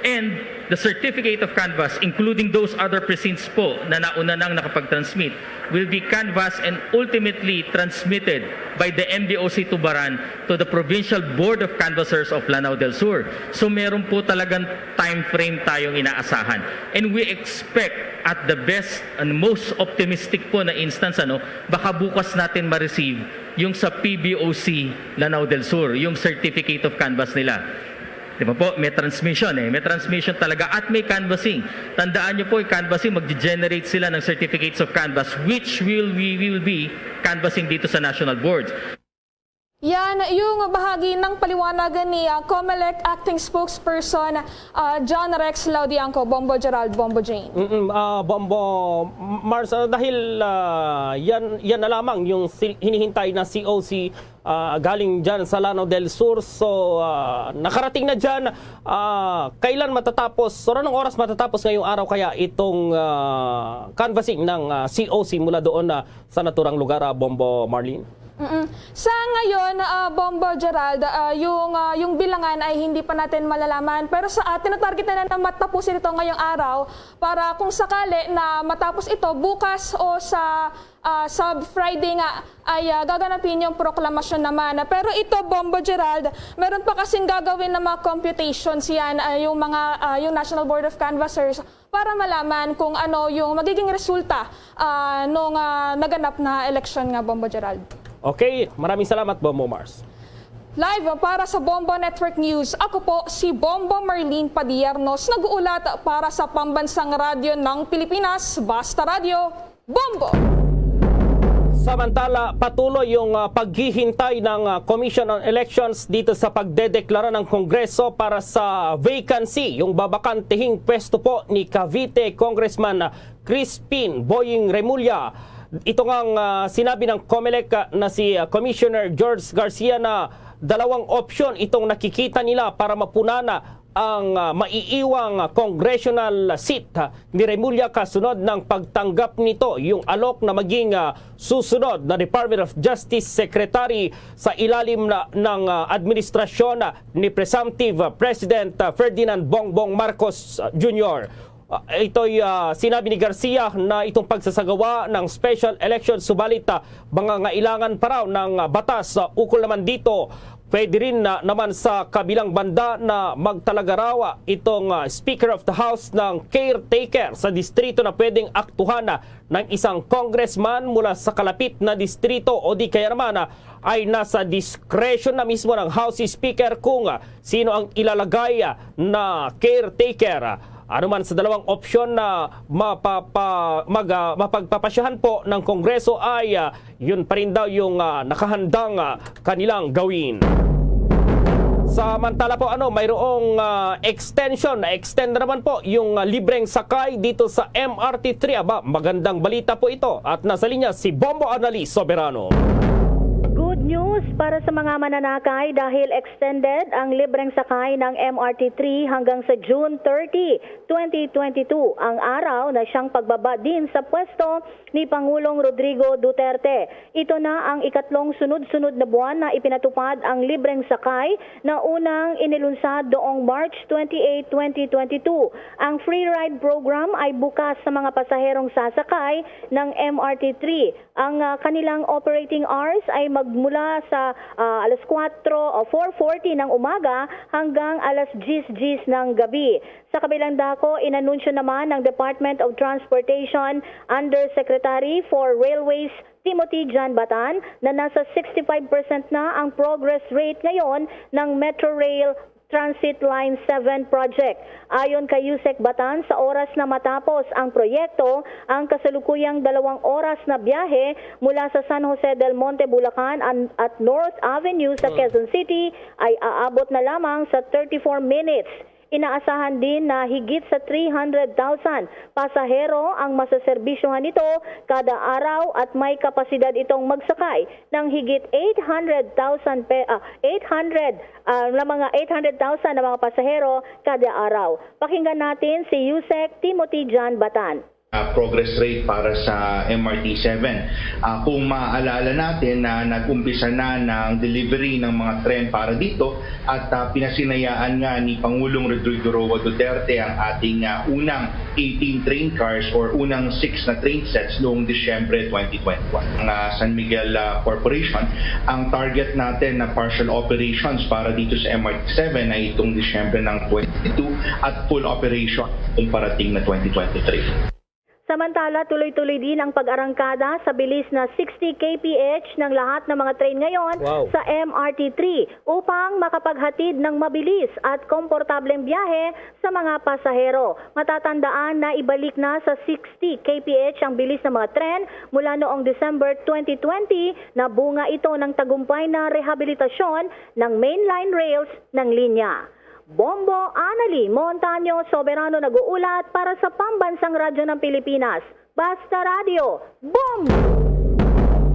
And the certificate of canvass, including those other precincts po na nauna nang nakapag-transmit, will be canvassed and ultimately transmitted by the M B O C Tubaran to the Provincial Board of Canvassers of Lanao del Sur. So meron po talagang time frame tayong inaasahan. And we expect at the best and most optimistic po na instance, ano, baka bukas natin ma-receive yung sa P B O C Lanao del Sur, yung certificate of canvass nila. Di ba po? May transmission eh. May transmission talaga at may canvassing. Tandaan niyo po, yung canvassing, mag-generate sila ng certificates of canvass which will, we will be canvassing dito sa national boards. Yan yung bahagi ng paliwanag ni, ah, COMELEC Acting Spokesperson, ah, John Rex Laudianco, Bombo Gerald, Bombo Jane. Mm, ah, Bombo Mars, ah, dahil, ah, yan, yan na lamang yung si-, hinihintay na C O C, ah, galing dyan sa Lanao del Sur. So, ah, nakarating na dyan. Ah, kailan matatapos? So, anong oras matatapos ngayong araw kaya itong, ah, canvassing ng, ah, C O C mula doon, ah, sa naturang lugar, ah, Bombo Marlene? Mm-mm. Sa ngayon, ah, Bombo Gerald, ah, yung, ah, yung bilangan ay hindi pa natin malalaman. Pero sa, ah, tinatarget na na matapusin ito ngayong araw para kung sakali na matapos ito bukas o sa, ah, sa Friday nga ay, ah, gaganapin yung proklamasyon naman. Pero ito, Bombo Gerald, meron pa kasing gagawin na mga computations yan, ah, yung mga, ah, yung National Board of Canvassers para malaman kung ano yung magiging resulta, ah, nung, ah, naganap na eleksyon nga, Bombo Gerald. Okay, maraming salamat, Bombo Mars. Live para sa Bombo Network News, ako po si Bombo Marlene Padiernos, nag-uulat para sa Pambansang Radyo ng Pilipinas, Basta Radyo, Bombo! Samantala, patuloy yung, ah, paghihintay ng, ah, Commission on Elections dito sa pagdedeklara ng Kongreso para sa vacancy, yung babakantehing pwesto po ni Cavite Congressman, ah, Crispin Boying Remulla. Ito nga ang, ah, sinabi ng COMELEC, ah, na si, ah, Commissioner George Garcia na dalawang opsyon itong nakikita nila para mapunan, ah, ang, ah, maiiwang congressional seat, ah, ni Remulla kasunod ng pagtanggap nito yung alok na maging, ah, susunod na Department of Justice Secretary sa ilalim na, ng, ah, administrasyon, ah, ni presumptive, ah, President, ah, Ferdinand Bongbong Marcos, ah, Junior. Ah, ito'y, ah, sinabi ni Garcia na itong pagsasagawa ng special election, subalit, ah, mga ngailangan pa raw ng, ah, batas. Ah, ukol naman dito, pwede rin na naman sa kabilang banda na magtalaga raw, ah, itong, ah, Speaker of the House ng caretaker sa distrito na pwedeng aktuhan, ah, ng isang congressman mula sa kalapit na distrito o di kaya naman, ah, ay nasa discretion na mismo ng House Speaker kung, ah, sino ang ilalagay, ah, na caretaker. Ano man sa dalawang opsyon na mapapa-, mag-, ah, mapagpapasyahan po ng Kongreso ay, ah, yun pa rin daw yung, ah, nakahandang, ah, kanilang gawin. Samantala po, ano, mayroong, ah, extension, na-extend na naman po yung, ah, libreng sakay dito sa M R T three. Aba, magandang balita po ito. At nasa linya si Bombo Anali Soberano. Good news para sa mga mananakay dahil extended ang libreng sakay ng M R T three hanggang sa June thirty, twenty twenty-two, ang araw na siyang pagbaba din sa pwesto ni Pangulong Rodrigo Duterte. Ito na ang ikatlong sunod-sunod na buwan na ipinatupad ang libreng sakay na unang inilunsad noong March twenty-eight, twenty twenty-two. Ang free ride program ay bukas sa mga pasaherong sasakay ng M R T three. Ang, ah, kanilang operating hours ay magmula sa, ah, alas kuwatro o four forty ng umaga hanggang alas diyes diyes ng gabi. Sa kabilang dako, inanunsyo naman ng Department of Transportation Undersecretary for Railways, Timothy John Batan, na nasa sixty-five percent na ang progress rate ngayon ng Metro Rail Transit Line seven Project. Ayon kay Usec Batan, sa oras na matapos ang proyekto, ang kasalukuyang dalawang oras na biyahe mula sa San Jose del Monte, Bulacan an-, at North Avenue sa Quezon City ay aabot na lamang sa thirty-four minutes. Inaasahan din na higit sa three hundred thousand pasahero ang masaserbisyohan nito kada araw at may kapasidad itong magsakay ng higit eight hundred thousand pe-, ah, eight hundred, ah, na mga eight hundred thousand na mga pasahero kada araw. Pakinggan natin si Usec Timothy John Batan. Ah, progress rate para sa M R T seven. Ah, kung maaalala natin na nag-umpisa na ng delivery ng mga tren para dito at, ah, pinasinayaan nga ni Pangulong Rodrigo Roa Duterte ang ating, ah, unang eighteen train cars or unang six na train sets noong Disyembre twenty twenty-one. Ang, ah, San Miguel, ah, Corporation, ang target natin na partial operations para dito sa M R T seven ay itong Disyembre ng twenty twenty-two at full operation kung parating na twenty twenty-three. Samantala, tuloy-tuloy din ang pag-arangkada sa bilis na sixty K P H ng lahat ng mga train ngayon Wow. sa M R T three upang makapaghatid ng mabilis at komportableng biyahe sa mga pasahero. Matatandaan na ibalik na sa sixty K P H ang bilis ng mga tren mula noong December twenty twenty na bunga ito ng tagumpay na rehabilitasyon ng mainline rails ng linya. Bombo Anali Montaño Soberano nag-uulat para sa Pambansang Radyo ng Pilipinas, Basta Radyo, Bombo!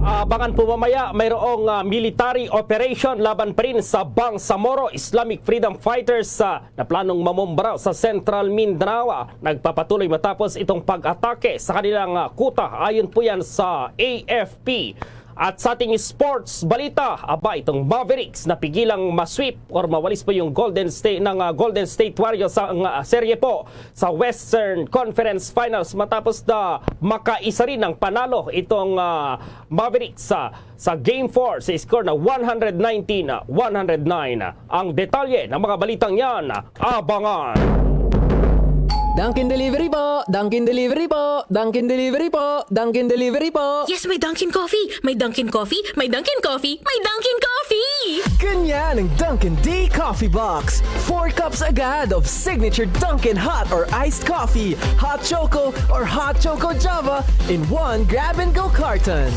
Abangan po mamaya, mayroong, ah, military operation laban pa rin sa Bangsamoro Islamic Freedom Fighters, ah, na planong mamumbraw sa Central Mindanao. Ah, nagpapatuloy matapos itong pag-atake sa kanilang, ah, kuta. Ayon po yan sa A F P. At sa ating sports balita, aba, itong Mavericks napigilang ma-sweep or mawalis po yung Golden State ng, ah, Golden State Warriors sa, ah, serye po sa Western Conference Finals matapos na makaisa rin ng panalo itong, ah, Mavericks sa, sa Game four sa score na one hundred nineteen, one hundred nine. Ang detalye ng mga balitang yan, abangan. Dunkin Delivery po! Dunkin Delivery po! Dunkin Delivery po! Dunkin Delivery po! Yes, may Dunkin Coffee! May Dunkin Coffee! May Dunkin Coffee! May Dunkin Coffee! Ganyan ang Dunkin D Coffee Box. Four cups agad of signature Dunkin hot or iced coffee, hot choco or hot choco Java in one grab-and-go carton.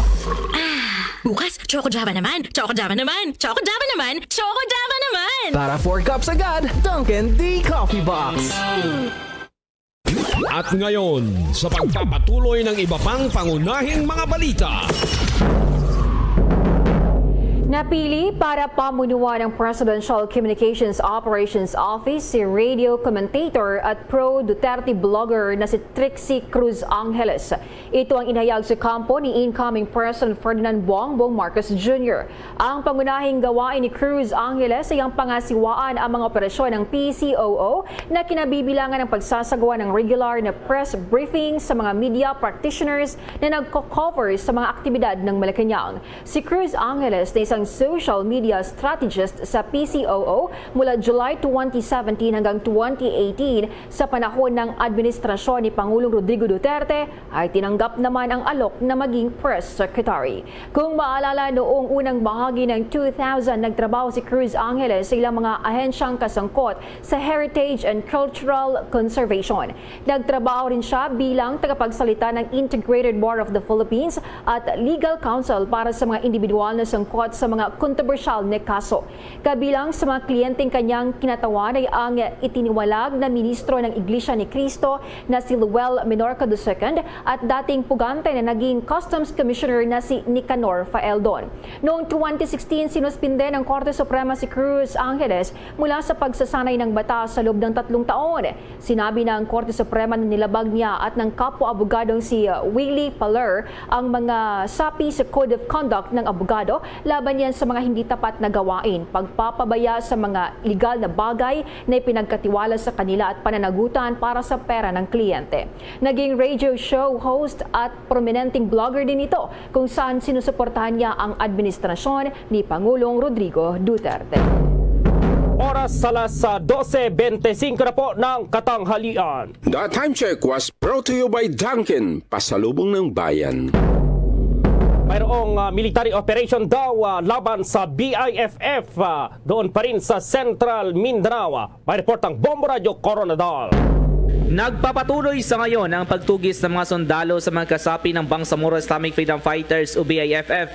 Ah, bukas, Choco Java naman! Choco Java naman! Choco Java naman! Choco Java naman! Para four cups agad, Dunkin D Coffee Box. At ngayon, sa pagpapatuloy ng iba pang pangunahing mga balita. Napili para pamunuan ng Presidential Communications Operations Office si radio commentator at pro-Duterte blogger na si Trixie Cruz Angeles. Ito ang inhayag sa kampo ni incoming President Ferdinand Bongbong Marcos Junior. Ang pangunahing gawain ni Cruz Angeles ay ang pangasiwaan ang mga operasyon ng P C O O na kinabibilangan ng pagsasagawa ng regular na press briefing sa mga media practitioners na nagko-cover sa mga aktibidad ng Malacañang. Si Cruz Angeles na isang social media strategist sa P C O O mula July twenty seventeen hanggang twenty eighteen, sa panahon ng administrasyon ni Pangulong Rodrigo Duterte, ay tinanggap naman ang alok na maging press secretary. Kung maalala, noong unang bahagi ng two thousand, nagtrabaho si Cruz Angeles sa ilang mga ahensyang kasangkot sa heritage and cultural conservation. Nagtrabaho rin siya bilang tagapagsalita ng Integrated Bar of the Philippines at legal counsel para sa mga individual na sangkot sa mga kontrobersyal na kaso. Kabilang sa mga kliyenteng kanyang kinatawan ay ang itiniwalag na ministro ng Iglesia ni Cristo na si Luel Menorca the second at dating pugante na naging Customs Commissioner na si Nicanor Faeldon. Noong twenty sixteen, sinuspinde ng Korte Suprema si Cruz Angeles mula sa pagsasanay ng batas sa loob ng tatlong taon. Sinabi ng Korte Suprema na nilabag niya at ng kapwa abogadong si, uh, Willie Paler ang mga sapi sa Code of Conduct ng abogado laban yan sa mga hindi tapat na gawain, pagpapabaya sa mga iligal na bagay na ipinagkatiwala sa kanila at pananagutan para sa pera ng kliyente. Naging radio show host at prominenteng blogger din ito, kung saan sinusuportahan niya ang administrasyon ni Pangulong Rodrigo Duterte. Oras sa alas, ah, dose bente singko na po ng katanghalian. The time check was brought to you by Dunkin, pasalubong ng bayan. Mayroong, ah, military operation daw, ah, laban sa B I F F, ah, doon pa rin sa Central Mindanao. May report ang Bombo Radyo Koronadal. Nagpapatuloy sa ngayon ang pagtugis ng mga sundalo sa mga kasapi ng Bangsamoro Islamic Freedom Fighters o B I F F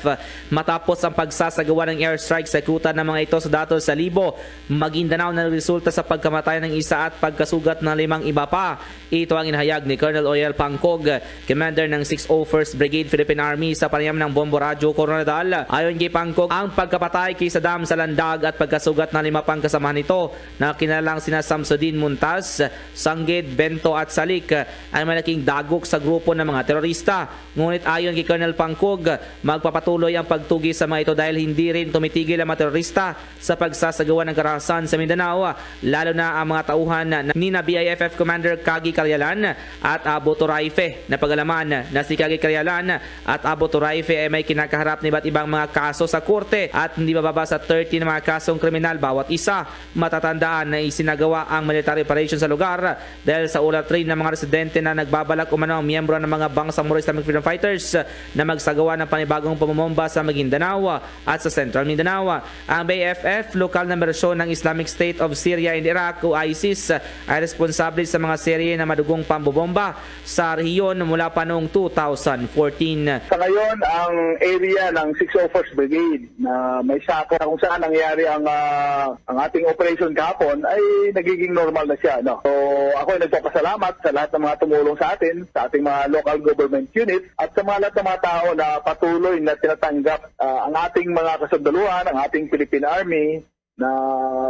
matapos ang pagsasagawa ng airstrike sa kuta ng mga ito sa datos sa Libo, Maguindanao, na nagresulta sa pagkamatay ng isa at pagkasugat ng limang iba pa. Ito ang inhayag ni Colonel Oriel Pangcog, commander ng six oh first Brigade Philippine Army, sa panayam ng Bombo Radyo Koronadal. Ayon kay Pangcog, ang pagkapatay kay Saddam Salandag at pagkasugat ng lima pang kasamahan nito na kinalang sina Samsudin Muntas, Sangged, Bento at Salik ay malaking dagok sa grupo ng mga terorista. Ngunit ayon kay Colonel Pangcog, magpapatuloy ang pagtugis sa mga ito dahil hindi rin tumitigil ang mga terorista sa pagsasagawa ng karahasan sa Mindanao, lalo na ang mga tauhan na ni na B I F F Commander Kagi Carialan at Abu Turaife. Napag-alaman na si Kagi Carialan at Abu Turaife ay may kinakaharap na iba't ibang mga kaso sa korte at hindi bababa sa thirty na mga kasong kriminal bawat isa. Matatandaan na isinagawa ang military operation sa lugar dahil sa ulat rin ng mga residente na nagbabalak umano ang miyembro ng mga Bangsamoro Islamic Freedom Fighters na magsagawa ng panibagong pamomomba sa Maguindanao at sa Central Mindanao. Ang B I F F, lokal na bersyon ng Islamic State of Syria and Iraq o ISIS, ay responsable sa mga serye na madugong pambobomba sa rehiyon mula pa noong two thousand fourteen. Sa ngayon, ang area ng six oh first Brigade na may sakop na kung saan nangyari ang, ah, ang ating operation kahapon ay nagiging normal na siya, no? So, ako ay nagpapasalamat sa lahat ng mga tumulong sa atin, sa ating mga local government unit, at sa mga lahat ng mga tao na patuloy na tinatanggap, ah, ang ating mga kasundaluhan, ang ating Philippine Army, na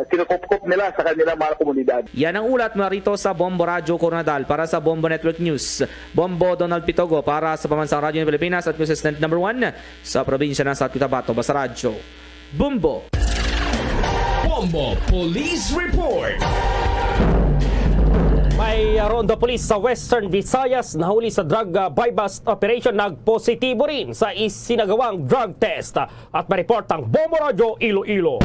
kinukupkop nila sa kanilang mga komunidad. Yan ang ulat mula rito sa Bombo Radyo Coronadal. Para sa Bombo Network News, Bombo Donald Pitogo para sa Pambansang Radyo ng Pilipinas at consistent number one sa probinsya ng South Cotabato. Basta Radyo, Bombo. Bombo Police Report. May, uh, ronda police sa Western Visayas nahuli sa drug, uh, buy-bust operation. Nagpositibo rin sa isinagawang drug test. At may report ang Bombo Radyo Iloilo.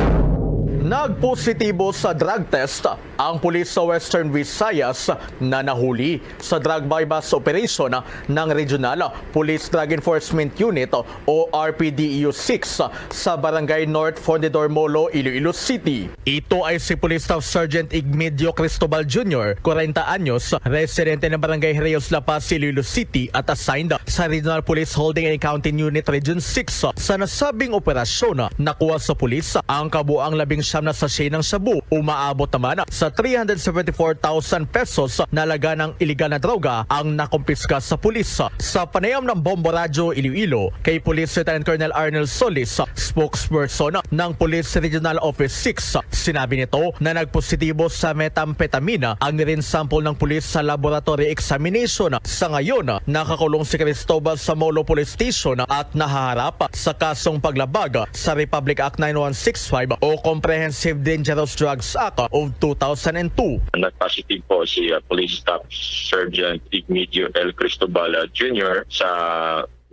Nagpositibo sa drug test ang pulis sa Western Visayas na nahuli sa drug buy-bust operation ng Regional Police Drug Enforcement Unit o R P D E U six sa Barangay North Fundidor Molo, Iloilo City. Ito ay si Police Staff Sergeant Igmedio Cristobal Junior, kwarenta anyos, residente ng Barangay Reyes La Paz, Iloilo City, at assigned sa Regional Police Holding and Counting Unit Region six. Sa nasabing operasyon, nakuha sa pulis ang kabuang labing siyam na sachet ng shabu. Umaabot naman sa three hundred seventy-four thousand pesos na halaga ng iligal na droga ang nakumpiska sa pulis. Sa panayam ng Bombo Radyo Iloilo kay Police Lieutenant Colonel Arnel Solis, spokesperson ng Police Regional Office six, sinabi nito na nagpositibo sa methamphetamine ang urine sample ng pulis sa laboratory examination. Sa ngayon, nakakulong si Cristobal sa Molo Police Station at nahaharap sa kasong paglabag sa Republic Act nine one six five o Comprehensive Dangerous Drugs Act of two thousand and two. Nag-positive po si, uh, Police Staff Sergeant Igmedio L. Cristobal, uh, Junior sa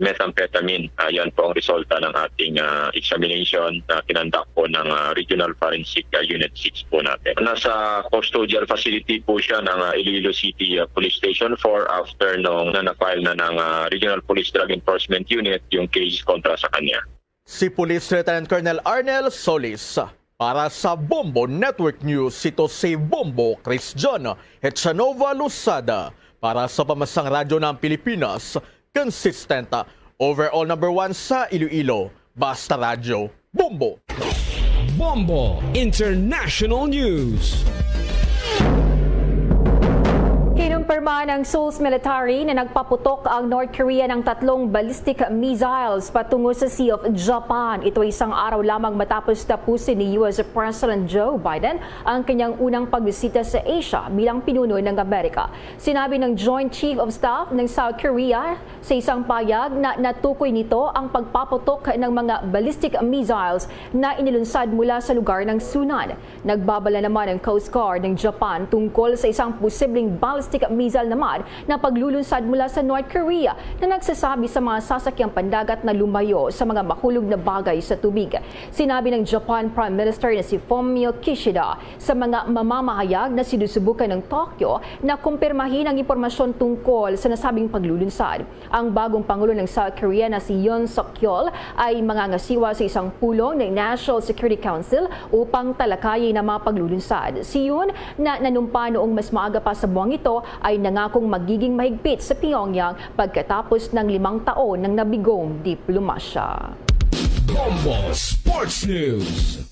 methamphetamine. Ah, yan po ang resulta ng ating, ah, examination na kinonduct po ng, ah, Regional Forensic, ah, Unit six po natin. Nasa custodial facility po siya ng, ah, Iloilo City, ah, Police Station four after nung na na-file na ng, ah, Regional Police Drug Enforcement Unit yung case kontra sa kanya. Si Police Lieutenant Colonel Arnel Solis. Para sa Bombo Network News, ito si Bombo Christian Echanova Losada. Para sa Pamamasang Radyo ng Pilipinas, consistent, overall number one sa Iloilo. Basta Radyo, Bombo! Bombo International News. Kinumpirma ng Seoul's military na nagpaputok ang North Korea ng tatlong ballistic missiles patungo sa Sea of Japan. Ito isang araw lamang matapos tapusin ni U S President Joe Biden ang kanyang unang pagbisita sa Asia bilang pinuno ng Amerika. Sinabi ng Joint Chief of Staff ng South Korea sa isang pahayag na natukoy nito ang pagpaputok ng mga ballistic missiles na inilunsad mula sa lugar ng sunan. Nagbabala naman ang Coast Guard ng Japan tungkol sa isang posibleng ballistic missile naman na paglulunsad mula sa North Korea na nagsasabi sa mga sasakyang pandagat na lumayo sa mga mahulog na bagay sa tubig. Sinabi ng Japan Prime Minister na si Fumio Kishida sa mga mamamahayag na sinusubukan ng Tokyo na kumpirmahin ang impormasyon tungkol sa nasabing paglulunsad. Ang bagong pangulo ng South Korea na si Yoon Suk Yeol ay mangangasiwa sa isang pulong ng National Security Council upang talakayin ang mga paglulunsad. Si Yoon, na nanumpa noong mas maaga pa sa buwang ito, ay nangakong magiging mahigpit sa Pyongyang pagkatapos ng limang taon ng nabigong diplomasya. Bombo Sports News.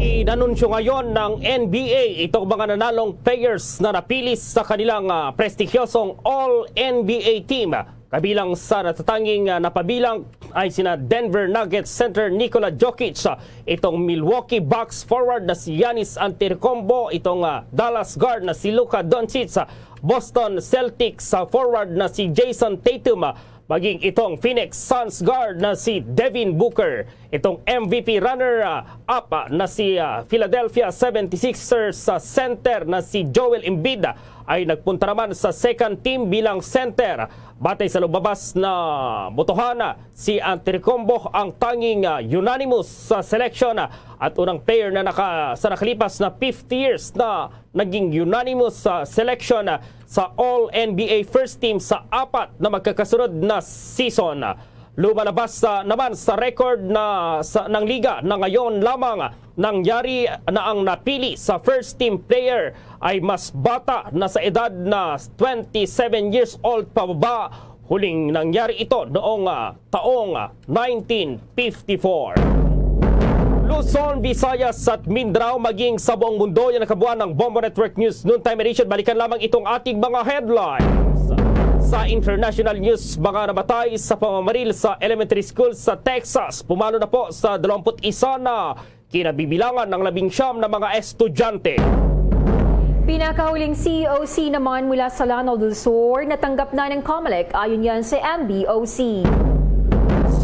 Inanunsyo ngayon ng N B A itong mga nanalong players na napili sa kanilang, ah, prestigyosong All N B A team. Kabilang sa natatanging, ah, napabilang ay sina Denver Nuggets center Nikola Jokic, ah, itong Milwaukee Bucks forward na si Giannis Antetokounmpo, itong, ah, Dallas guard na si Luka Doncic, ah, Boston Celtics, ah, forward na si Jayson Tatum, ah, maging itong Phoenix Suns guard na si Devin Booker, itong M V P runner, ah, up, ah, na si, ah, Philadelphia seventy-sixers sa center na si Joel Embiid, ah, ay nagpunta naman sa second team bilang center. Batay sa lumabas na botohan, ah, si Antetokounmpo ang tanging, ah, unanimous sa selection, ah, at unang player na naka-, sa nakalipas na fifty years na naging unanimous sa selection, ah, sa All N B A First Team sa apat na magkakasunod na season. Lumalabas, ah, naman sa record na sa, ng liga na ngayon lamang nangyari na ang napili sa first team player ay mas bata na sa edad na twenty-seven years old pababa. Huling nangyari ito noong, ah, taong, ah, nineteen fifty-four. Luzon, Visayas at Mindanao, maging sa buong mundo, yan ang kabuuan ng Bombo Network News Noontime Edition. Balikan lamang itong ating mga headlines. Sa international news, mga namatay sa pamamaril sa elementary school sa Texas, pumalo na po sa dalawampu't isa na kinabibilangan ng labing siyam na mga estudyante. Pinakahuling C O C naman mula sa Lanao del Sur, natanggap na ng Comelec, ayon yan sa M B O C.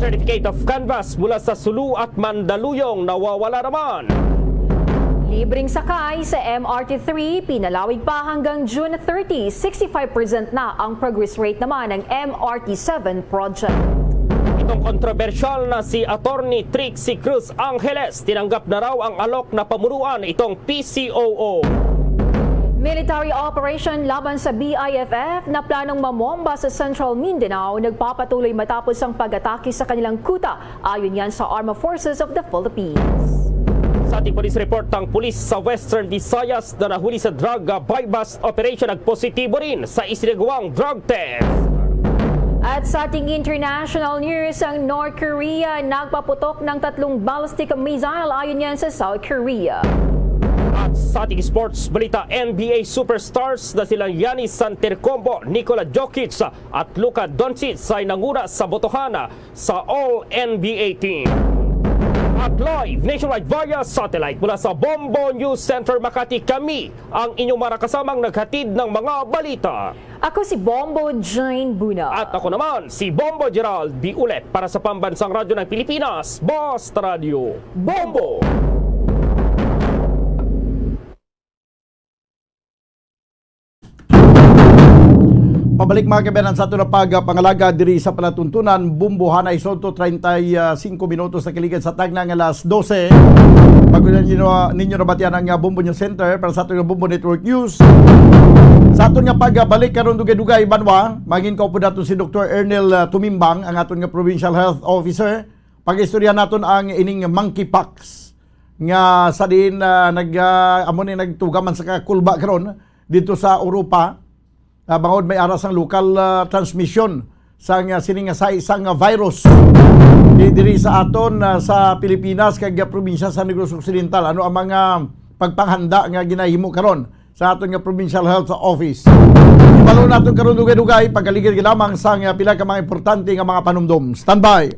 Certificate of Canvas mula sa Sulu at Mandaluyong nawawala naman. Libreng sakay sa M R T three, pinalawig pa hanggang June thirty, sixty-five percent na ang progress rate naman ng M R T seven project. Itong kontrobersyal na si Attorney Trixie Cruz Angeles, tinanggap na raw ang alok na pamunuan itong P C O O. Military operation laban sa B I F F na planong mamomba sa Central Mindanao nagpapatuloy matapos ang pag-atake sa kanilang kuta, ayon yan sa Armed Forces of the Philippines. Sa ating police report, ang pulis sa Western Visayas na nahuli sa drug, ah, buy-bust operation nagpositibo rin sa isinagawang drug test. At sa ating international news, ang North Korea nagpaputok ng tatlong ballistic missile, ayon yan sa South Korea. Sa ating sports balita, N B A superstars na sila Giannis Antetokounmpo, Nikola Jokic at Luka Doncic ay nanguna sa botohan sa All N B A Team. At live nationwide via satellite mula sa Bombo News Center Makati, kami ang inyong mga kasamang naghatid ng mga balita. Ako si Bombo Jane Buna. At ako naman, si Bombo Gerald Biulet para sa Pambansang Radyo ng Pilipinas, Basta Radyo Bombo! Pabalik, mga kabayan, sa ato na pagpangalaga diri sa palatuntunan, Bombo, hanay sa treinta y cinco minutos na kaligad sa tagna nga alas dose. Bago na ninyo, ninyo nabatian ang, ah, Bombo News Center para sa ato nga Bombo Network News. Sa aton nga pagbalik karon, dugay-dugay, banwa, mangin ko po nato si Doktor Ernel, ah, Tumimbang, ang aton nga Provincial Health Officer. Pag-istorya naton ang ining monkeypox nga sa diin, ah, nag, ah, amo ni nagtuga man sa kakulba karon dito sa Europa. Ah, bangod may ara sang local, ah, transmission sang, ah, sini nga sa isang, ah, virus di, diri sa aton, ah, sa Pilipinas kag, ah, probinsya sa Negros Occidental. Ano ang mga pagpanghanda nga ginahimo karon sa aton nga Provincial Health Office? Ibalo naton karon dugay-dugay, pagkaligid lamang sang, ah, pila ka mga importante nga mga panumdom. Standby!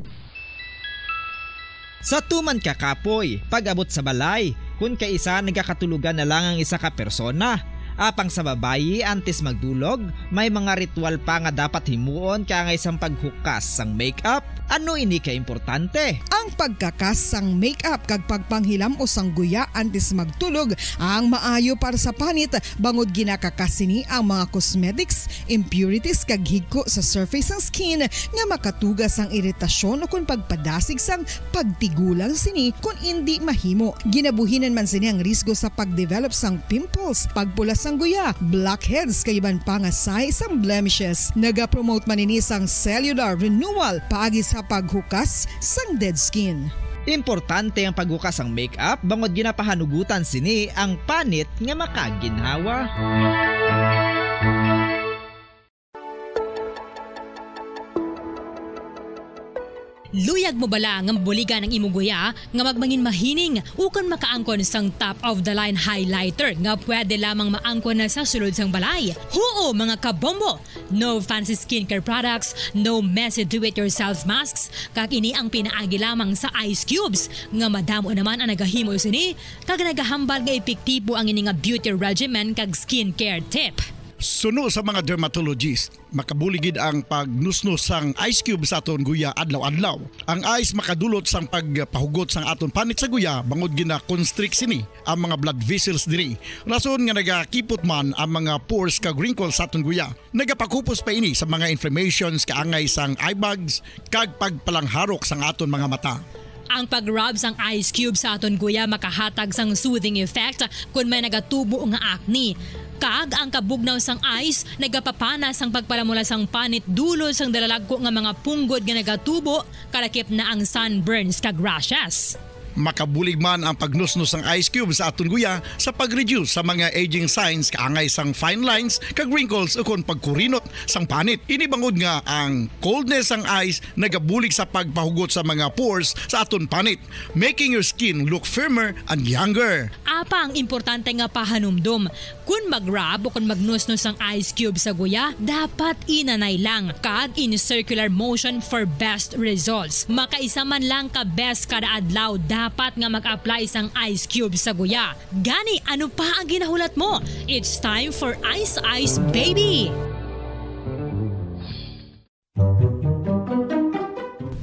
Sa tuman ka kapoy, pag-abot sa balay, kun kaisa nagakatulugan na lang ang isa ka persona. Apang sa babayi, antes magdulog, may mga ritual pa nga dapat himuon kaangay sang paghukas sang makeup. Ano ini ka importante? Ang pagkakas sang makeup kag pagpanghilam-os sang guya antes magtulog ang maayo para sa panit, bangod ginakakas sini ang mga cosmetics, impurities kag higko sa surface sang skin nga makatuga sang iritasyon ukon pagpadasig sang pagtigulang sini kon indi mahimo. Ginabuhinan man sini ang risgo sa pag-develop sang pimples, pagpula sang guya, blackheads kag iban pa nga sahi sang blemishes. Nagapromote man ini sang cellular renewal paagi sa paghukas sang dead skin. Importante ang paghukas sang makeup bangod ginapahanugutan sini ang panit nga makaginhawa. Luyag mo bala nga mabuligan ang imo guya nga magmangin mahining ukon makaangkon sang top-of-the-line highlighter nga pwede lamang maangkon na sa sulod sang balay? Huo, mga kabombo! No fancy skincare products, no messy do-it-yourself masks, kag ini ang pinaagi lamang sa ice cubes, nga madamo naman ang nagahimo sini, kag nagahambal nga epektibo ang ini nga beauty regimen kag skincare tip. Suno sa mga dermatologist, makabulig gid ang pagnusnos sang ice cube sa aton guya adlaw-adlaw. Ang ice makadulot sang pagpahugot sang aton panit sa guya, bangod gina-constrict sini ang mga blood vessels diri, rason nga nagakipot man ang mga pores kag wrinkles sa aton guya. Nagapakupos pa ini sa mga inflammations kaangay sang eye bags kag pagpalangharok sang aton mga mata. Ang pag-rub sang ice cube sa aton guya makahatag sang soothing effect kon may nagatubo nga acne. Kag ang kabugnaw sang ice nagapapana sang pagpalamula sang panit dulot sang dalalagko nga mga punggod nga nagatubo, kalakip na ang sunburns kag rashes. Makabulig man ang pagnusnos sang ice cube sa aton guya sa pag-reduce sa mga aging signs kaangay sang fine lines kag wrinkles ukon pagkurinot sang panit. Ini bangod nga ang coldness sang ice nagabulig sa pagpahugot sa mga pores sa aton panit, making your skin look firmer and younger. Apang importante nga pahanumdom, kon mag-rub o kon magnusnos ang ice cube sa guya, dapat inanay lang kag in circular motion for best results. Makaisa man lang ka beses kada adlaw dapat nga mag-apply sang ice cube sa guya. Gani, ano pa ang ginahulat mo? It's time for Ice Ice Baby!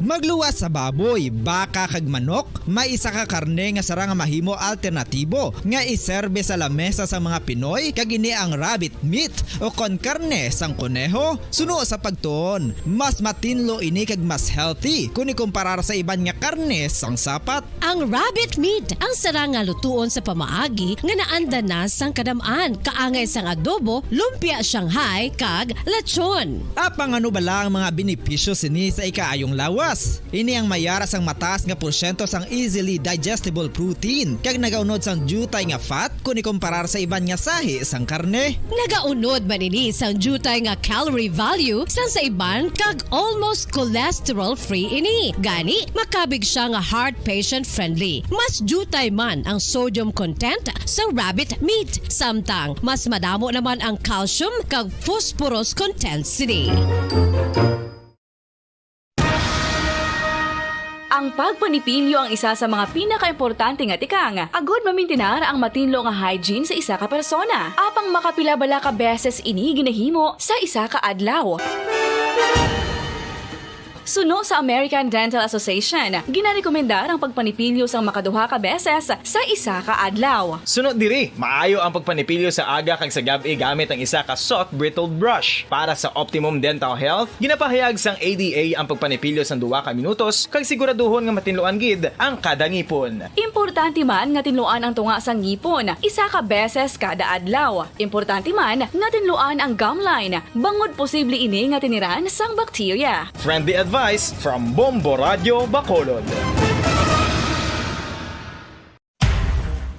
Magluwas sa baboy, baka kag manok, may isa ka karne nga sarang nga mahimo alternatibo nga iserbe sa lamesa sang mga Pinoy, kag ini ang rabbit meat o kon karne sang koneho. Suno sa pagtuon, mas matinlo ini kag mas healthy kon ikumparar sa iban nga karne sang sapat. Ang rabbit meat ang sarang nga lutuon sa pamaagi nga naanda na sang kadam-an, kaangay sang adobo, lumpia Shanghai, kag lechon. Apang ano bala ang mga benepisyo sini sa ikaayong lawas? Ini ang may ara sang mataas nga porsyento sang easily digestible protein kag nagaunod sang diutay nga fat kon ikumparar sa iban nga sahi sang karne. Nagaunod man ini sang diutay nga calorie value sang sa iban kag almost cholesterol-free ini. Gani, makabig siya nga heart patient-friendly. Mas diutay man ang sodium content sa rabbit meat, samtang mas madamo naman ang calcium kag phosphorus content sini. Ang pagpanipilyo ang isa sa mga pinakaimportante nga tikang agod mamintinar ang matinlo nga hygiene sa isa ka persona. Apang makapila bala ka beses ini ginahimo sa isa ka adlaw? Suno sa American Dental Association, ginarekomendar ang pagpanipilyo sang makaduha ka beses sa isa ka adlaw. Suno diri, maayo ang pagpanipilyo sa aga kag sa gab-i gamit ang isa ka soft bristled brush. Para sa optimum dental health, ginapahayag sang A D A ang pagpanipilyo sang duha ka minutos kag siguraduhon nga matinluan gid ang kada ngipon. Importante man nga tinluan ang tunga sang ngipon isa ka beses kada adlaw. Importante man nga tinluan ang gum line, bangod posible ini nga tiniran sang bakterya. Friendly advice from Bombo Radio Bacolod.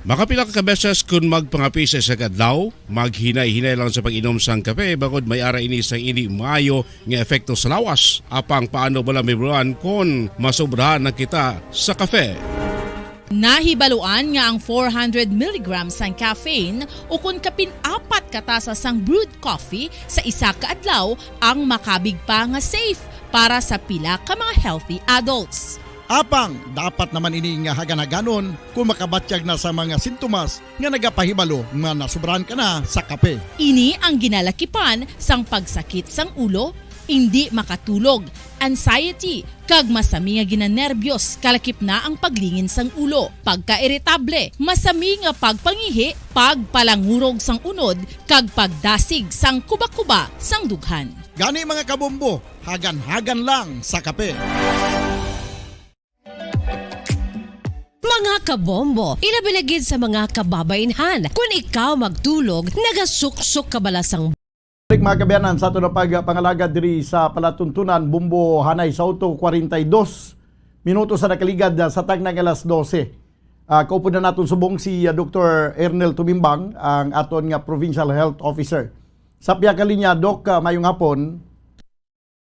Makapila ka beses kun magpangape sa isa ka adlaw, maghinay-hinay lang sa pag-inom sang kape, bangod may ara ini sang indi maayo nga epekto sa lawas. Apang paano bala mahibaluan kon masobrahan na kita sa kape? Nahibaluan nga ang four hundred milligrams sang caffeine ukon kapin apat ka tasa sang brewed coffee sa isa ka adlaw ang makabig pa nga safe para sa pila ka mga healthy adults. Apang dapat naman ini nga hagan-haganon kung makabatyag na sa mga sintomas nga nagapahibalo nga nasobrahan ka na sa kape. Ini ang ginalakipan sang pagsakit sang ulo, indi makatulog, anxiety, kag masami nga ginanerbyos, kalakip na ang paglingin sang ulo, pagkairitable, masami nga pagpangihi, pagpalangurog sang unod, kag pagdasig sang kuba-kuba sang dughan. Gani, mga kabombo, hagan-hagan lang sa kape. Mga kabombo, ilabi na gid sa mga kababainhan, kun ikaw magtulog, nagasuksok ka bala sang Balik, mga kaabyanan, sa aton nga pagpangalagad diri sa palatuntunan, Bombo Hanay Sauto forty-two minutos na nakaligad, ah, sa takna nga alas dose. Ah, kaupod na naton subong si, ah, Doktor Ernel Tumimbang, ang aton nga Provincial Health Officer. Sa pihak nga linya, Doc, ah, mayong hapon.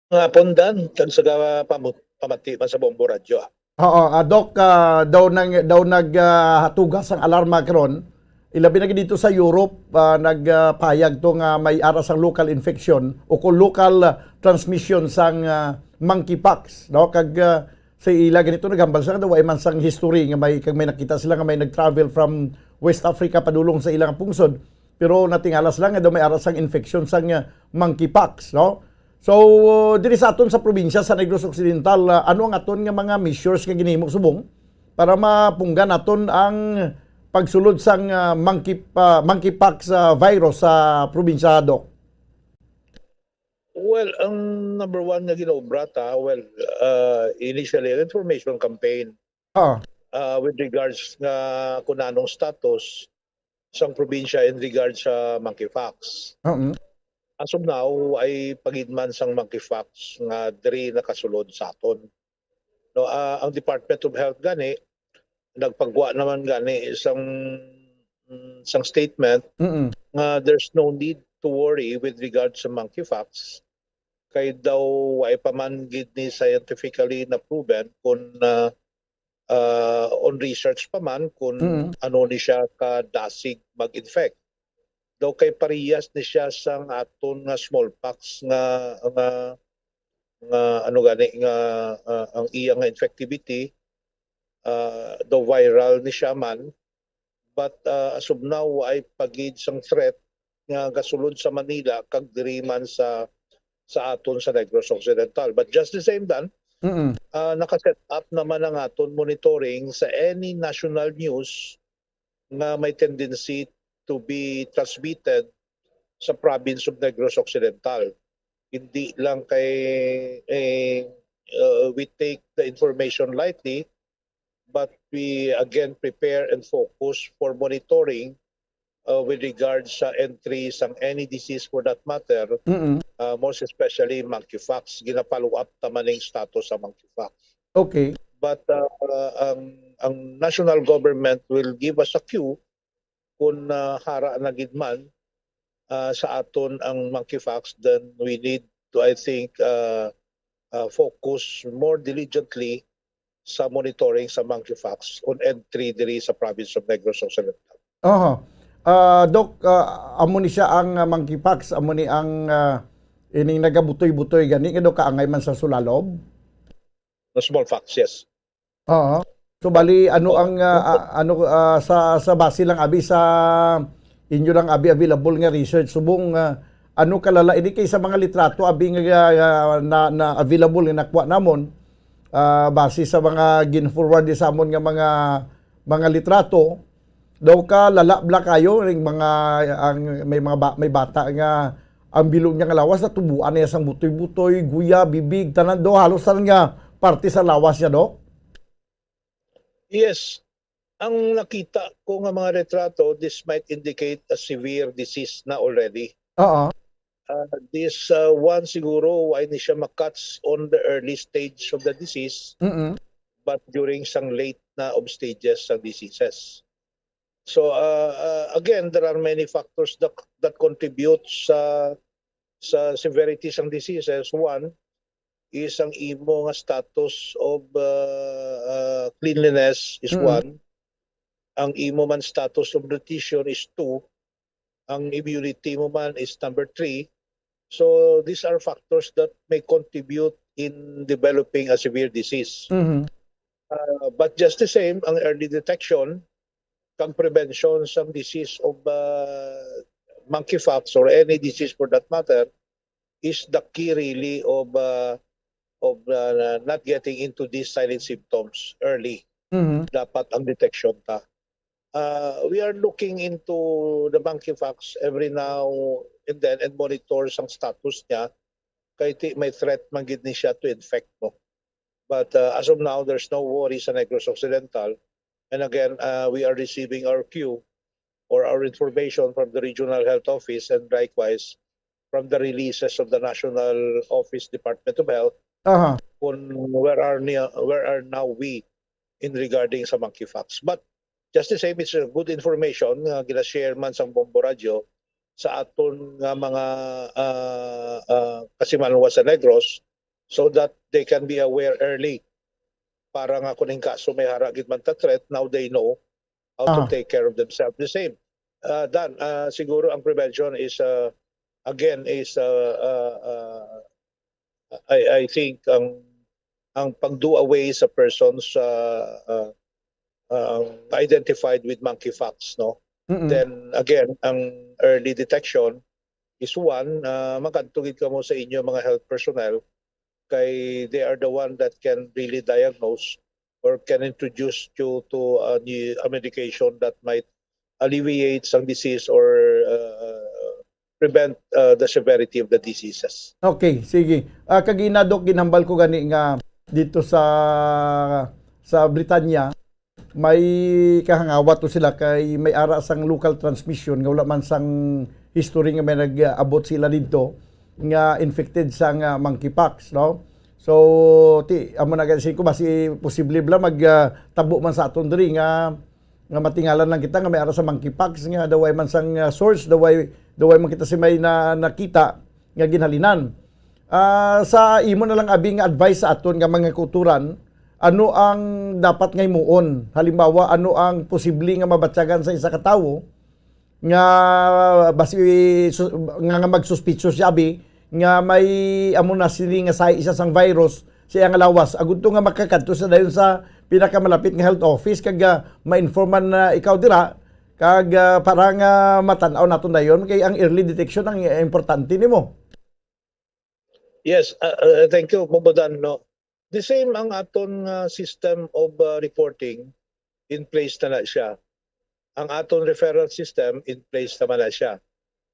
Nga hapon, Dan, kag sa ga-, pamut-, pamati man sa Bombo Radyo, ah. Oo, ah, Doc, ah, daw nang, daw nag, ah, hatugas ang alarma karon. Ilabi na gid dito sa Europe, ah, nag, ah, pahayag to nga may ara sang local infection o kung local, ah, transmission sang, ah, monkeypox, no? Kag, ah, sa ila ganito, naghambal sila nga daw way man sang history nga may, kag may nakita sila nga may nag-travel from West Africa padulong sa ilang pungsod. Pero natingala sila nga daw may ara sang infection sang, ah, monkeypox, no? So, diri sa aton sa probinsya sa Negros Occidental, ah, ano ang aton nga mga measures nga ginahimo subong para mapunggan naton ang pagsulod sang, ah, monkey, ah, monkeypox, ah, virus sa probinsya, Doc? Well, ang number one nga ginaobra ta, well, ah, initially, an information campaign, ah, with regards nga kung anong status sang probinsya in regards sa monkeypox. Mm. As of now, ay pagidman sang monkeypox nga diri nakasulod sa aton. No, ah, ang Department of Health gani nagpagwa naman gani sang, mm, sang statement, mm, nga there's no need to worry with regards sa monkeypox, kay daw wa pa man gid ni scientifically na proven kung, ah, ah, on research pa man kung, mm, ano ni siya kadasig mag-infect. Daw kay parehas ni siya sang aton nga smallpox nga, nga, nga ano gani nga, ah, ang iya nga infectivity, ah, daw viral ni siya man, but, ah, as of now, wa ay pagid sang threat nga gasulod sa Manila kag diri man sa, sa aton sa Negros Occidental. But just the same, Dan, mm, ah, naka-set up naman ang aton monitoring sa any national news nga may tendency to be transmitted sa province of Negros Occidental. Hindi lang kay, eh, uh, we take the information lightly, but we again prepare and focus for monitoring uh, with regard sa entry sang any disease for that matter, Mm-mm. uh, most especially monkeypox. Gina-follow up ta man ning status sa monkeypox. Okay. But uh, ang ang national government will give us a cue kung uh, hara na gid man uh, sa aton ang monkeypox, then we need to, I think, uh, uh, focus more diligently sa monitoring sa monkeypox on entry diri sa province of Negros Occidental. Aha. Ah, Doc, ah, amo ni siya ang ah, monkeypox, amo ni ang ah, ining nagabutoy-butoy gani nga daw kaangay man sa sulalob. No, smallpox, yes. Oo. So bali ano ang ah, ah, ano ah, sa sa base lang abi sa inyo lang abi available nga research subong ah, ano kalala ini kay sa mga litrato abi nga ah, na, na available nga nakuha namon ah, base sa mga gin-forward ni sa amon nga mga mga litrato daw ka lalabla kayo ning mga ang may mga ba, may bata nga ang bilog niya nga lawas natubuan niya sang butoy-butoy, guya, bibig, tanan do halos tanan nga parte sa lawas niya, Doc. Yes. Ang nakita ko nga mga retrato, this might indicate a severe disease na already. Oo. Uh, this uh, one siguro, why ni siya makats on the early stage of the disease, Mm-mm. but during sang late na of stages sa diseases. So uh, uh, again, there are many factors that that contribute sa sa severity sang diseases. One is ang imo nga status of uh, uh, cleanliness is Mm. one. Ang imo man status of nutrition is two. Ang immunity mo man is number three. So these are factors that may contribute in developing a severe disease. Mhm. Uh, but just the same, ang early detection kag prevention sa disease of uh, monkeypox or any disease for that matter is the key really of uh, of uh, not getting into these silent symptoms early. Mhm. Dapat ang detection ta. Uh, we are looking into the monkeypox every now and then and monitor sang status niya kay ti may threat man gid ni siya to infect mo. But uh, as of now, there's no worry sa Negros Occidental. And again, uh, we are receiving our cue or our information from the Regional Health Office and likewise from the releases of the National Office Department of Health Aha. kung where are, ni- where are now we in regarding sa monkeypox. But just the same, it's a good information nga gina-share man sang Bombo Radio sa aton nga mga uh, uh, kasimanwa sa Negros so that they can be aware early para nga kung in kaso may hara gid man ta threat, now they know how to Ah. take care of themselves. The same. Uh, Dan, uh, siguro ang prevention is uh, again is uh, uh, uh, I, I think ang ang pag-do away sa persons uh, uh, uh, identified with monkeypox, no? Mm-mm. Then again, ang early detection is one, uh, makadto gid kamo sa inyo mga health personnel kay they are the one that can really diagnose or can introduce you to a, new, a medication that might alleviate some disease or uh, prevent uh, the severity of the diseases. Okay, sige. Ah, kagina, Doc, ginhambal ko gani nga dito sa sa Britanya may kahangawa to sila kay may ara sang local transmission nga wala man sang history nga may nag-abot sila dito nga infected sang ah, monkeypox, no? So, ti amo na kasi ko basi posible bala mag ah, tabo man sa aton diri nga nga matingalan lang kita nga may ara sa monkeypox nga daway man sang ah, source, daway daway man kita si may na, nakita nga ginhalinan. Ah, sa imo na lang abi nga advice sa aton nga mga kauturan, ano ang dapat nga himuon? Halimbawa, ano ang posible nga mabatyagan sa isa ka tawo nga basi su- nga, nga magsuspitso siya abi nga may amo na sini nga sa isa sang virus sa iyang lawas agud to nga makakadto sa dayon sa pinakamalapit nga health office kag ah, ma-informan na ikaw dira kag ah, para nga matan-aw naton dayon kay ang early detection ang importante nimo. Yes, uh, uh, thank you, Bobodan. No? The same ang aton uh, system of uh, reporting in place na na siya. Ang aton referral system in place naman na siya.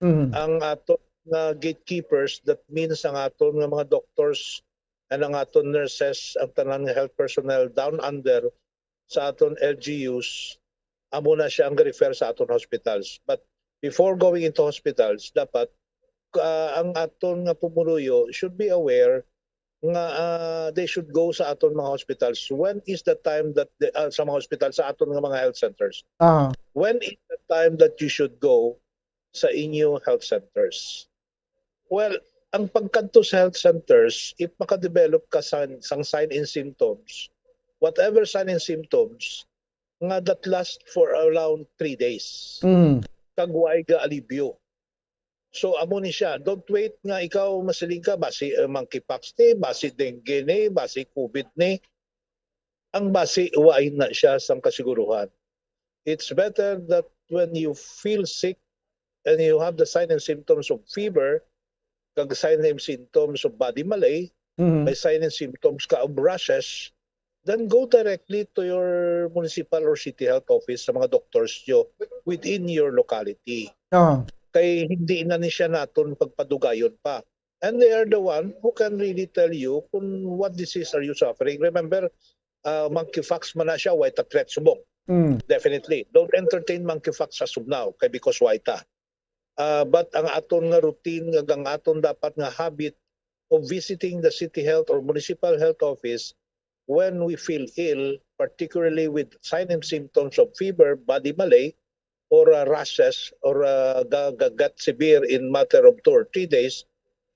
Mhm. Ang aton uh, gatekeepers, that means ang aton nga mga doctors and ang aton nurses, ang tanan nga health personnel down under sa aton L G Us, amo na siya ang refer sa aton hospitals. But before going into hospitals, dapat, ah, ang aton nga pumuluyo should be aware nga, ah, they should go sa aton mga hospitals. When is the time that the, ah, sa mga hospital, sa aton nga mga health centers? Ah. When is the time that you should go sa inyo health centers? Well, ang pagkadto sa health centers, if makadevelop ka sa, sang sign and symptoms, whatever sign and symptoms, nga that last for around three days. Mm. Kag way ga alibyo. So, amo ni siya. Don't wait nga ikaw masiling ka, basi, eh, monkeypox ni, basi dengue ni, basi COVID ni. Ang basi, way na siya sang kasiguruhan. It's better that when you feel sick and you have the sign and symptoms of fever, kag sign and symptoms of body malaise, Mhm. may sign and symptoms ka of rashes, then go directly to your municipal or city health office sa mga doctors nyo within your locality. Ah. Kay hindi na ni siya naton pagpadugayon pa. And they are the one who can really tell you kung what disease are you suffering. Remember, ah, monkeypox man na siya, way ta threat subong. Mm. Definitely. Don't entertain monkeypox as of now, kay because way ta. Ah, but ang aton nga routine, nga ang aton dapat nga habit of visiting the city health or municipal health office when we feel ill, particularly with sign and symptoms of fever, body malaise, or, uh, rashes, or, uh, ga-, ga-, got severe in matter of two or three days,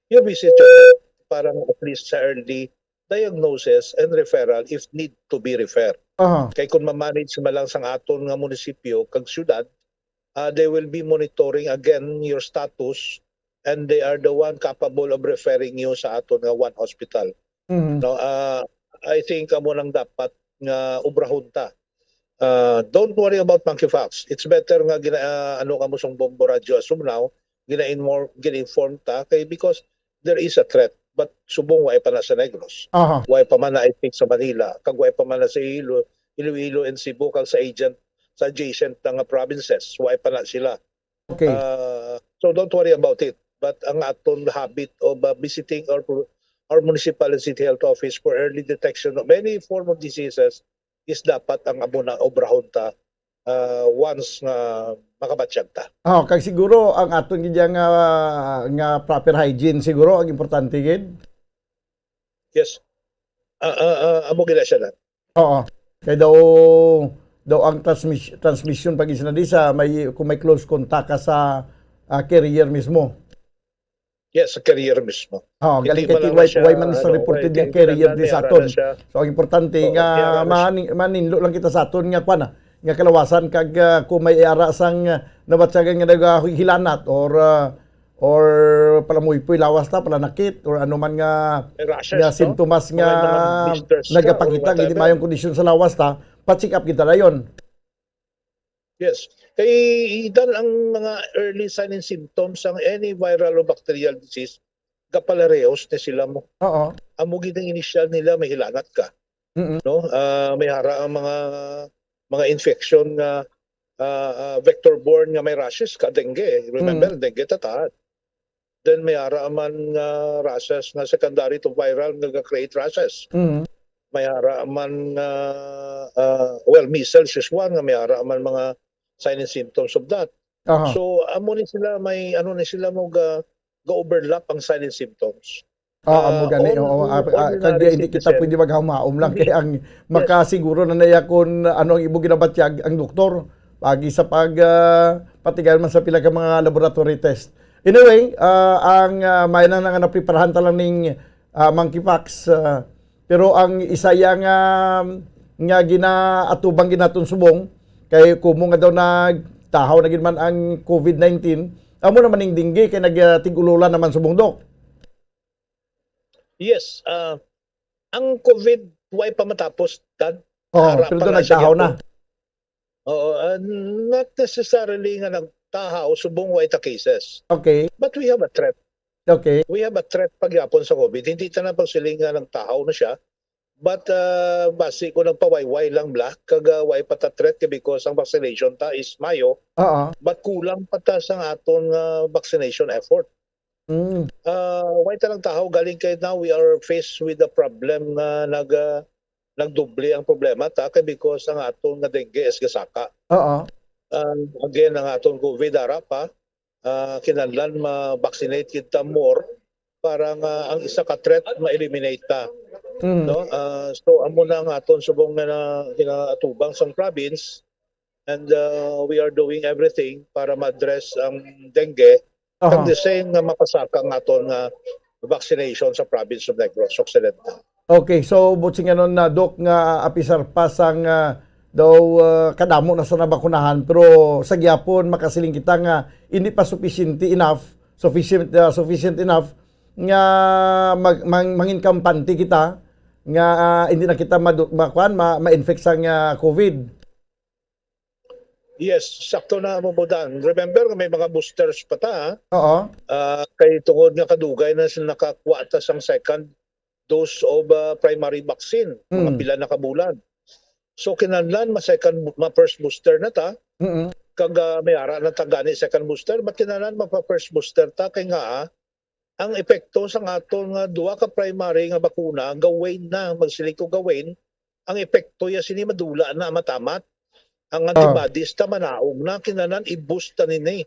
you visit your health para at least sa early diagnosis and referral if need to be referred. Aha. Kay kung ma-manage man lang sang aton nga munisipyo kag syudad, uh, they will be monitoring again your status, and they are the one capable of referring you sa aton nga one hospital. Mhm. No, uh, I think amo nang dapat nga obrahon ta. Uh, don't worry about monkeypox. It's better nga gina-, uh, ano ka mo sang Bombo Radyo as of now, gina-inmor-, gina-inform ta kay because there is a threat, but subong way pa na sa Negros. Aha. Way pa man na, I think, sa Manila, kag way pa man na sa Iloilo, Iloilo and Cebu, kag sa agent, sa adjacent na nga provinces, way pa na sila. Okay. Uh, so don't worry about it. But ang aton habit of, uh, visiting our, our municipal and city health office for early detection of any form of diseases is dapat ang amo na obrahon ta, uh, once nga makabatyag ta. Oh, kag siguro ang aton gid nga, nga proper hygiene siguro ang importante gid. Yes. Ah, ah, ah, amo gid siya na. Oo. Kay daw, daw ang transmis-, transmission pag isa na di sa may, kung may close contact ka sa, ah, carrier mismo. Yes, sa carrier mismo. Oo, hindi galing kay man T Y, lang siya, way man sa ano, reported kay nga carrier di sa aton. So, ang importante nga manin-, maninlo lang kita sa aton nga kwan, ah, nga kalawasan kag, ah, kung may ara sang, ah, nabatyagan nga nagahilanat or, ah, or palamuypoy lawas ta, palanakit, or ano man nga, nga sintomas nga nagapakita nga hindi mayong kondisyon sa lawas ta, pa-check up kita dayon. Yes. Kay idan ang mga early sign and symptoms sang any viral o bacterial disease, gapalarehos ni sila mo. Oo. Amo gid ang initial nila, may hilanat ka. Mm-mm. No? Ah, may ara ang mga, mga infection nga, ah, ah, vector-borne nga may rashes ka, dengue. Remember, dengue tatahan. Then may ara man nga rashes nga secondary to viral nga ga-create rashes. Mm. May ara man nga, ah, well, measles is one nga may ara man mga sign and symptoms of that. Aha. So, amo ni sila, may ano ni sila mo ga, ga-overlap ang sign and symptoms. Ah, amo gani, oo, ah, kag hindi kita pwede maghaumhaom lang kay ang makasiguro na naya kung ano ang imo ginabatyag ang doktor. Pagi sa pag, ah, patigayon man sa pila ka mga laboratory test. Anyway, ah, ang, ah, may na nga napreparahan ta lang ning, ah, monkeypox, ah, pero ang isa ya nga, nga ginaatubang gid naton subong, kay kumo nga daw nagtahaw na gid man ang COVID nineteen, amo naman ning dengue kay nagtig-ulolan naman subong, Dok. Yes, ah, ang COVID, way pa matapos, Dad. Oo, pero daw nagtahaw na. Oo, ah, not necessarily nga nagtahaw subong way ta cases. Okay. But we have a threat. Okay. We have a threat pagyapon sa COVID. Hindi ta na pagsiling nga nagtahaw na siya. But, ah, basi ko nagpawayway lang bla, kag, ah, way pa ta threat kay because ang vaccination ta is Mayo. Oo. But kulang pa ta sa aton, ah, vaccination effort. Mm. Ah, way ta nagtahaw galing kay now we are faced with the problem nga nag, ah, nagdoble ang problema ta kay because ang aton nga dengue is gasaka. Oo. Ah, again, ang aton COVID ara pa, ah, kinahanglan ma-vaccinate kita more para nga ang isa ka threat ma-eliminate ta, Mm. no? Ah, so, amo na ang aton subong nga na, kinaatubang sang province, and, ah, we are doing everything para ma-address ang dengue, Aha. kag the same nga mapasaka ang aton nga vaccination sa province of Negros Occidental. Okay, so buot silingon na, Doc, nga apisar pa sang, ah, daw, ah, kadamo na sa nabakunahan, pero sa gihapon makasiling kita nga hindi pa sufficient enough, sufficient, ah, sufficient enough nga mag-, mang-, mangin kampante kita nga, ah, hindi na kita madu-, ma-, kuan, ma-, ma-infect sang, ah, COVID. Yes, sakto na mo, Bodan. Remember nga may mga boosters pa ta, ha? Oo. Ah, kay tungod nga kadugay na sila nakakuha ta sang second dose of, ah, primary vaccine, mga Mm. pila na ka bulan. So, kinahanglan ma-second, ma-first booster na ta, Mm. kag, ah, may ara na ta gani second booster, but kinahanglan mapa-first booster ta kay nga, ah, ang epekto sang aton nga duha ka primary nga bakuna, ga-wane na, magsiling ko ga-wane, ang epekto ya sini madula na, matamat. Ang Ah. antibodies ta manaog na, kinahanglan i-boost ta nini.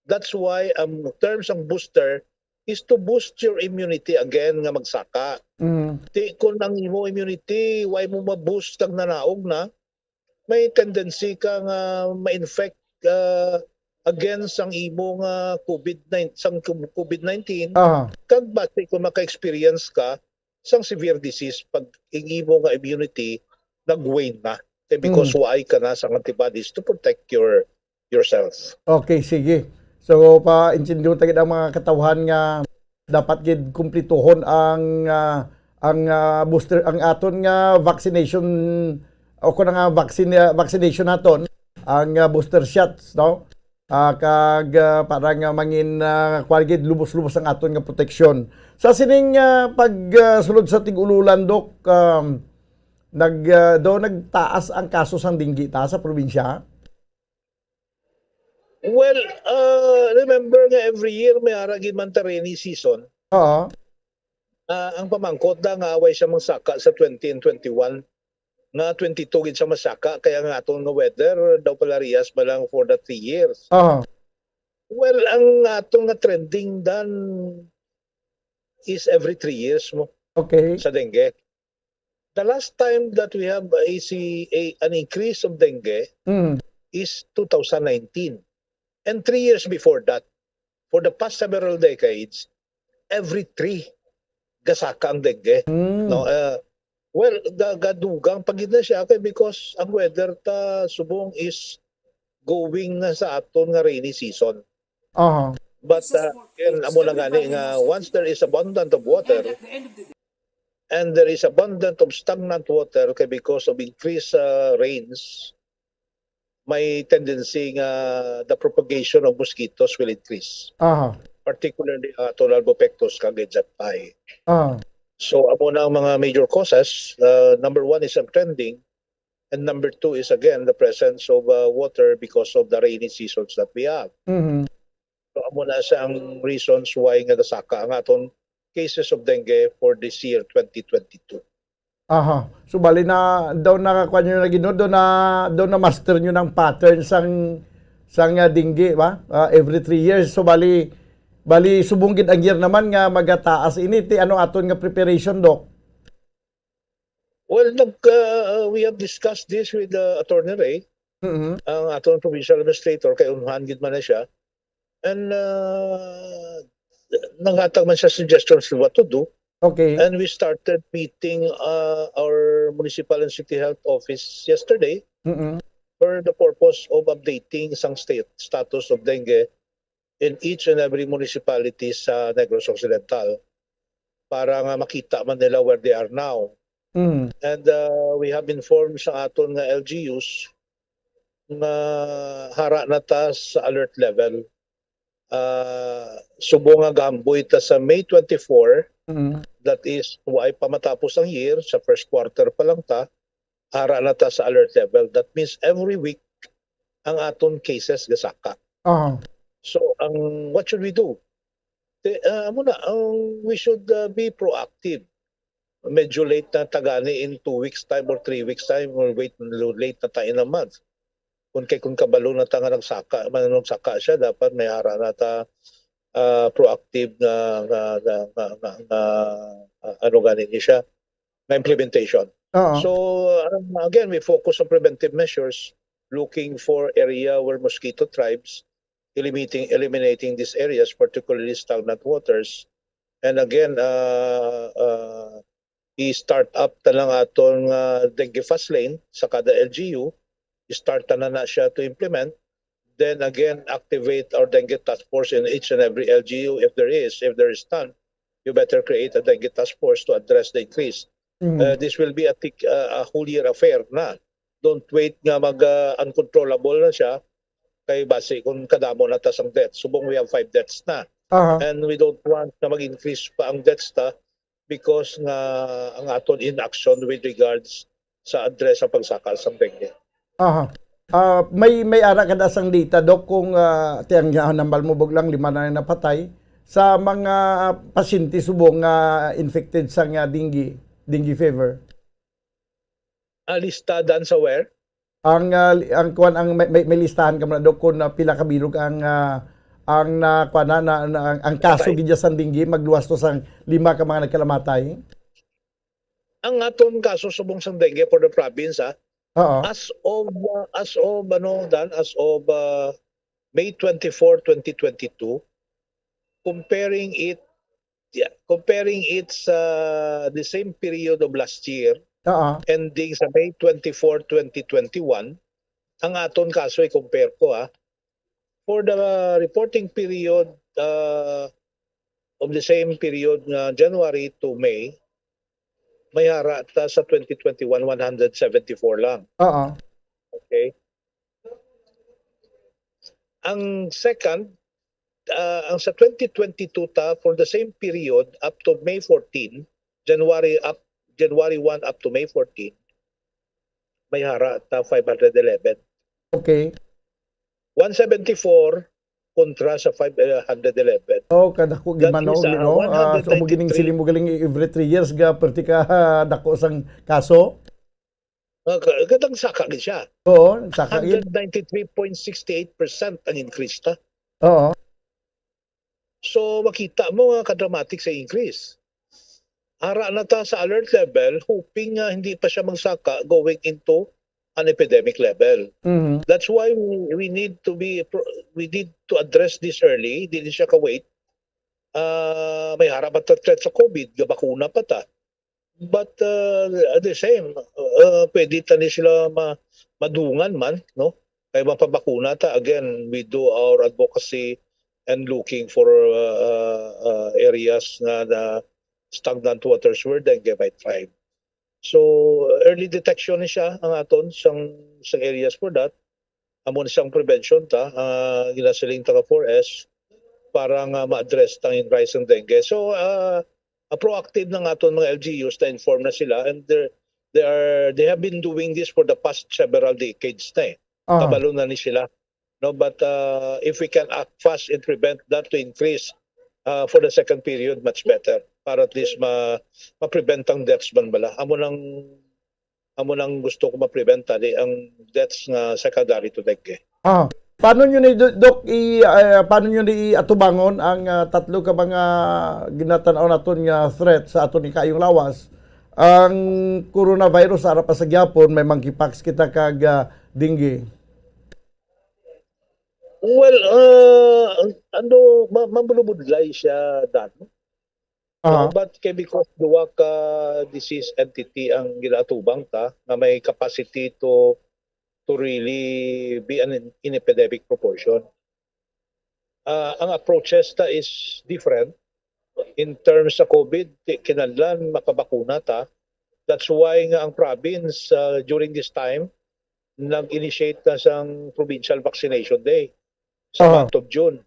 That's why ang term sang booster is to boost your immunity again nga magsaka. Mm. Ti, kung ang imo immunity, wa mo ma-boost kag nanaog na, may tendency ka nga ma-infect, ah, again sang imo nga COVID nine, sang COVID nineteen, Aha. kag basi kung maka-experience ka sang severe disease pag ang imo nga immunity nag-wane na. Kay because Mm. waay ka na sang antibodies to protect your, yourself. Okay, sige. So, paintindiho ta gid ang mga katawhan nga dapat gid kumplituhon ang, ah, ang, ah, booster, ang aton nga vaccination, o kung nga vaccine, ah, vaccination naton, ang, ah, booster shots, no? Ah, kag, ah, para nga mangin, ah, kuwan gid, lubos-lubos ang aton nga proteksyon. Sa sining, ah, pag, ah, sulod sa tig-ululan, Doc, um, nag, ah, daw nagtaas ang kaso sang dengue ta sa probinsya? Well, uh, remember nga every year may ara gid man ta rainy season. Oo. Ah, ang pamangkot da nga away siya mangsaka sa twenty and twenty-one, nga twenty-two gid siya masaka, kaya nga aton nga weather daw pala rehas ba lang for the three years. Aha. Well, ang aton nga trending dan is every three years mo Okay. sa dengue. The last time that we have a, si-, a, an increase of dengue Mm. is two thousand nineteen. And three years before that, for the past several decades, every three gasaka ang dengue. Mm. No, uh, well, ga-, gadugang pa gid na siya kay because ang weather ta subong is going na sa aton nga rainy season. Aha. But, uh, again, amo na gani nga once there is abundant of water and there is abundant of stagnant water kay because of increased, uh, rains, may tendency nga the propagation of mosquitoes will increase. Aha. Particularly, uh, aton Albopictus kag Aedes aegypti. Aha. So, amo na ang mga major causes. Uh, number one is ang trending. And number two is, again, the presence of, uh, water because of the rainy seasons that we have. Mhm. So, amo na siya ang reasons why nga nasaka ang aton cases of dengue for this year, twenty twenty-two. Aha. So, bali na, daw na, kuwan nyo na gid, no? Daw na, daw na master nyo ng pattern sang, sang, ah, dengue, ba? Ah, every three years. So, bali, bali, subong gid ang year naman nga magataas ini. Ti, ano aton nga preparation, Doc? Well, nag, uh, we have discussed this with, uh, Attorney Ray, Mhm. ang aton provincial administrator, kay unhan gid man na siya. And, uh, naghatag man siya suggestions to what to do. Okay. And we started meeting, uh, our municipal and city health office yesterday Mm-mm. for the purpose of updating sang state status of dengue in each and every municipality sa Negros Occidental para nga makita man nila where they are now. Mm. And, uh, we have informed sa aton nga L G Us nga hara na ta sa alert level. Uh, subong nga gamboy ta sa May twenty-four, Mm. that is, way pa matapos ang year, sa first quarter pa lang ta, ara na ta sa alert level. That means every week ang aton cases gasaka. Aha. So, ang, what should we do? Te, ah, amo na, ang, we should, ah, be proactive. Medyo late na ta gani in two weeks time or three weeks time or wait, late na ta in a month. Kung kay, kung kabalo na ta nga nagsaka, man, nagsaka siya, dapat may ara na ta, ah, proactive nga, nga, nga, nga, nga, nga, ah, ano gani ni siya, nga implementation. Oo. So, um, again, we focus on preventive measures, looking for area where mosquito thrives, eliminating, eliminating these areas, particularly stagnant waters. And again, uh, uh, i-start up ta lang aton nga dengue fast lane sa kada L G U. I-start ta na na siya to implement. Then again, activate our dengue task force in each and every L G U if there is. If there is none, you better create a dengue task force to address the increase. Mhm. Uh, this will be a, tic- uh, a whole year affair na. Don't wait nga mag uh, uncontrollable na siya kay basi kung kadamo na ta sang death. Subong we have five deaths na. Aha. And we don't want na mag-increase pa ang deaths ta because nga ang aton inaction with regards sa address sa pagsaka sang dengue. Aha. Ah, may, may ara ka da sang data, Doc, kung, ah, ti ang, ah, nambal mo buglang lima na napatay sa mga pasyente subong nga infected sa nga dengue, dengue fever? Ah, lista dan sa where? Ang, ah, li- ang kuan, ang may, may, may listahan ka man, Doc, kung, ah, pila ka bilog ang, ah, ang na, kuan na, na, na- ang, ang kaso Patay. Gid sa dengue, magluwas to sang lima ka mga nagkalamatay. Ang aton kaso subong sang dengue for the province, ah, Oo. As of, uh, as of, ano, Dan, as of, uh, May twenty-four, twenty twenty-two, comparing it, yeah, comparing it sa the same period of last year, Oo. Ending sa May twenty-four, twenty twenty-one, ang aton kaso, i-compare ko, ha. For the reporting period, uh, of the same period nga January to May, may ara ta sa twenty twenty-one, one hundred seventy-four lang. Oo. Okay? Ang second, ah, ang sa twenty twenty-two ta, for the same period, up to May fourteen, January up, January one up to May fourteen, may ara ta five hundred eleven. Okay. One seventy-four kontra sa five hundred eleven. Oh, kadako gid man, no? Ah, so mo gining siling mo galing every three years ga perti ka dako sang kaso? Ah, ka- kadang saka gid siya. Oo, saka gid. Hundred ninety-three point six eight percent ang increase ta. Oo. So, makita mo nga ka-dramatic sa increase. Ara na ta sa alert level, hoping nga hindi pa siya magsaka going into an epidemic level. Mhm. That's why we, we need to be pro- we need to address this early, dili siya ka-wait. Ah, may ara pa ta threat sa COVID, gabakuna pa ta. But, uh, the same, uh, pwede ta ni sila ma- madungan man, no? Kay mapabakuna ta, again, we do our advocacy and looking for, uh, uh, uh, areas nga na stagnant waters where dengue might thrive. So, early detection ni siya ang aton sang, sang areas for that. Amo ni siyang prevention ta, ah, ginasiling ta nga four S para nga ma-address tang rise ng dengue. So, ah, ah, proactive na nga aton mga L G Us, na-inform na sila, and they're, they are, they have been doing this for the past several decades na eh. Ah. Kabalo na ni sila. No, but, uh, if we can act fast and prevent that to increase, uh, for the second period, much better. Para at least ma ma-prevent ang deaths man bala. Amo nang, amo nang gusto ko ma-prevent, tadi ang deaths nga secondary to dengue. Ah, paano nyo ni Do- Doc i ah, paano nyo ni atubangon ang, ah, tatlo ka mga ginatan-aw naton nga threat sa aton ikayong lawas? Ang coronavirus, ara pa sa gyapon, may monkeypox kita kag, ah, dengue. Well, uh, ano, ma- mabulubudlay siya, Dan. Aha. Uh, but kay because duwa ka disease entity ang ginaatubang ta nga may capacity to to really be an in, in epidemic proportion. Uh, ang approaches ta is different. In terms sa COVID, ti- kinahanglan makabakuna ta. That's why nga ang province, uh, during this time nag-initiate na sang Provincial Vaccination Day sa Aha. month of June.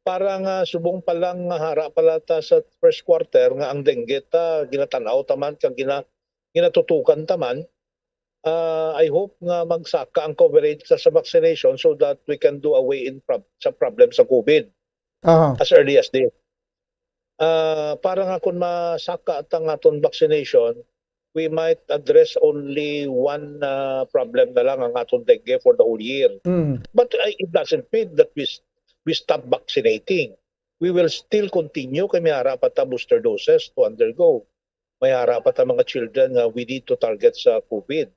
Para nga subong pa lang nga hara pala ta sa first quarter nga ang dengue ta ginatanaw ta man kag gina, ginatutukan ta man. Uh, I hope nga magsaka ang coverage sa, sa vaccination so that we can do away in prob, sa problem sa COVID Aha. as early as this. Uh, para nga kung masaka ta nga aton vaccination, we might address only one, uh, problem na lang, ang aton dengue for the whole year. Mm. But, uh, it doesn't mean that we s- we stop vaccinating. We will still continue kay may ara pa ta booster doses to undergo. May ara pa ta mga children nga we need to target sa COVID.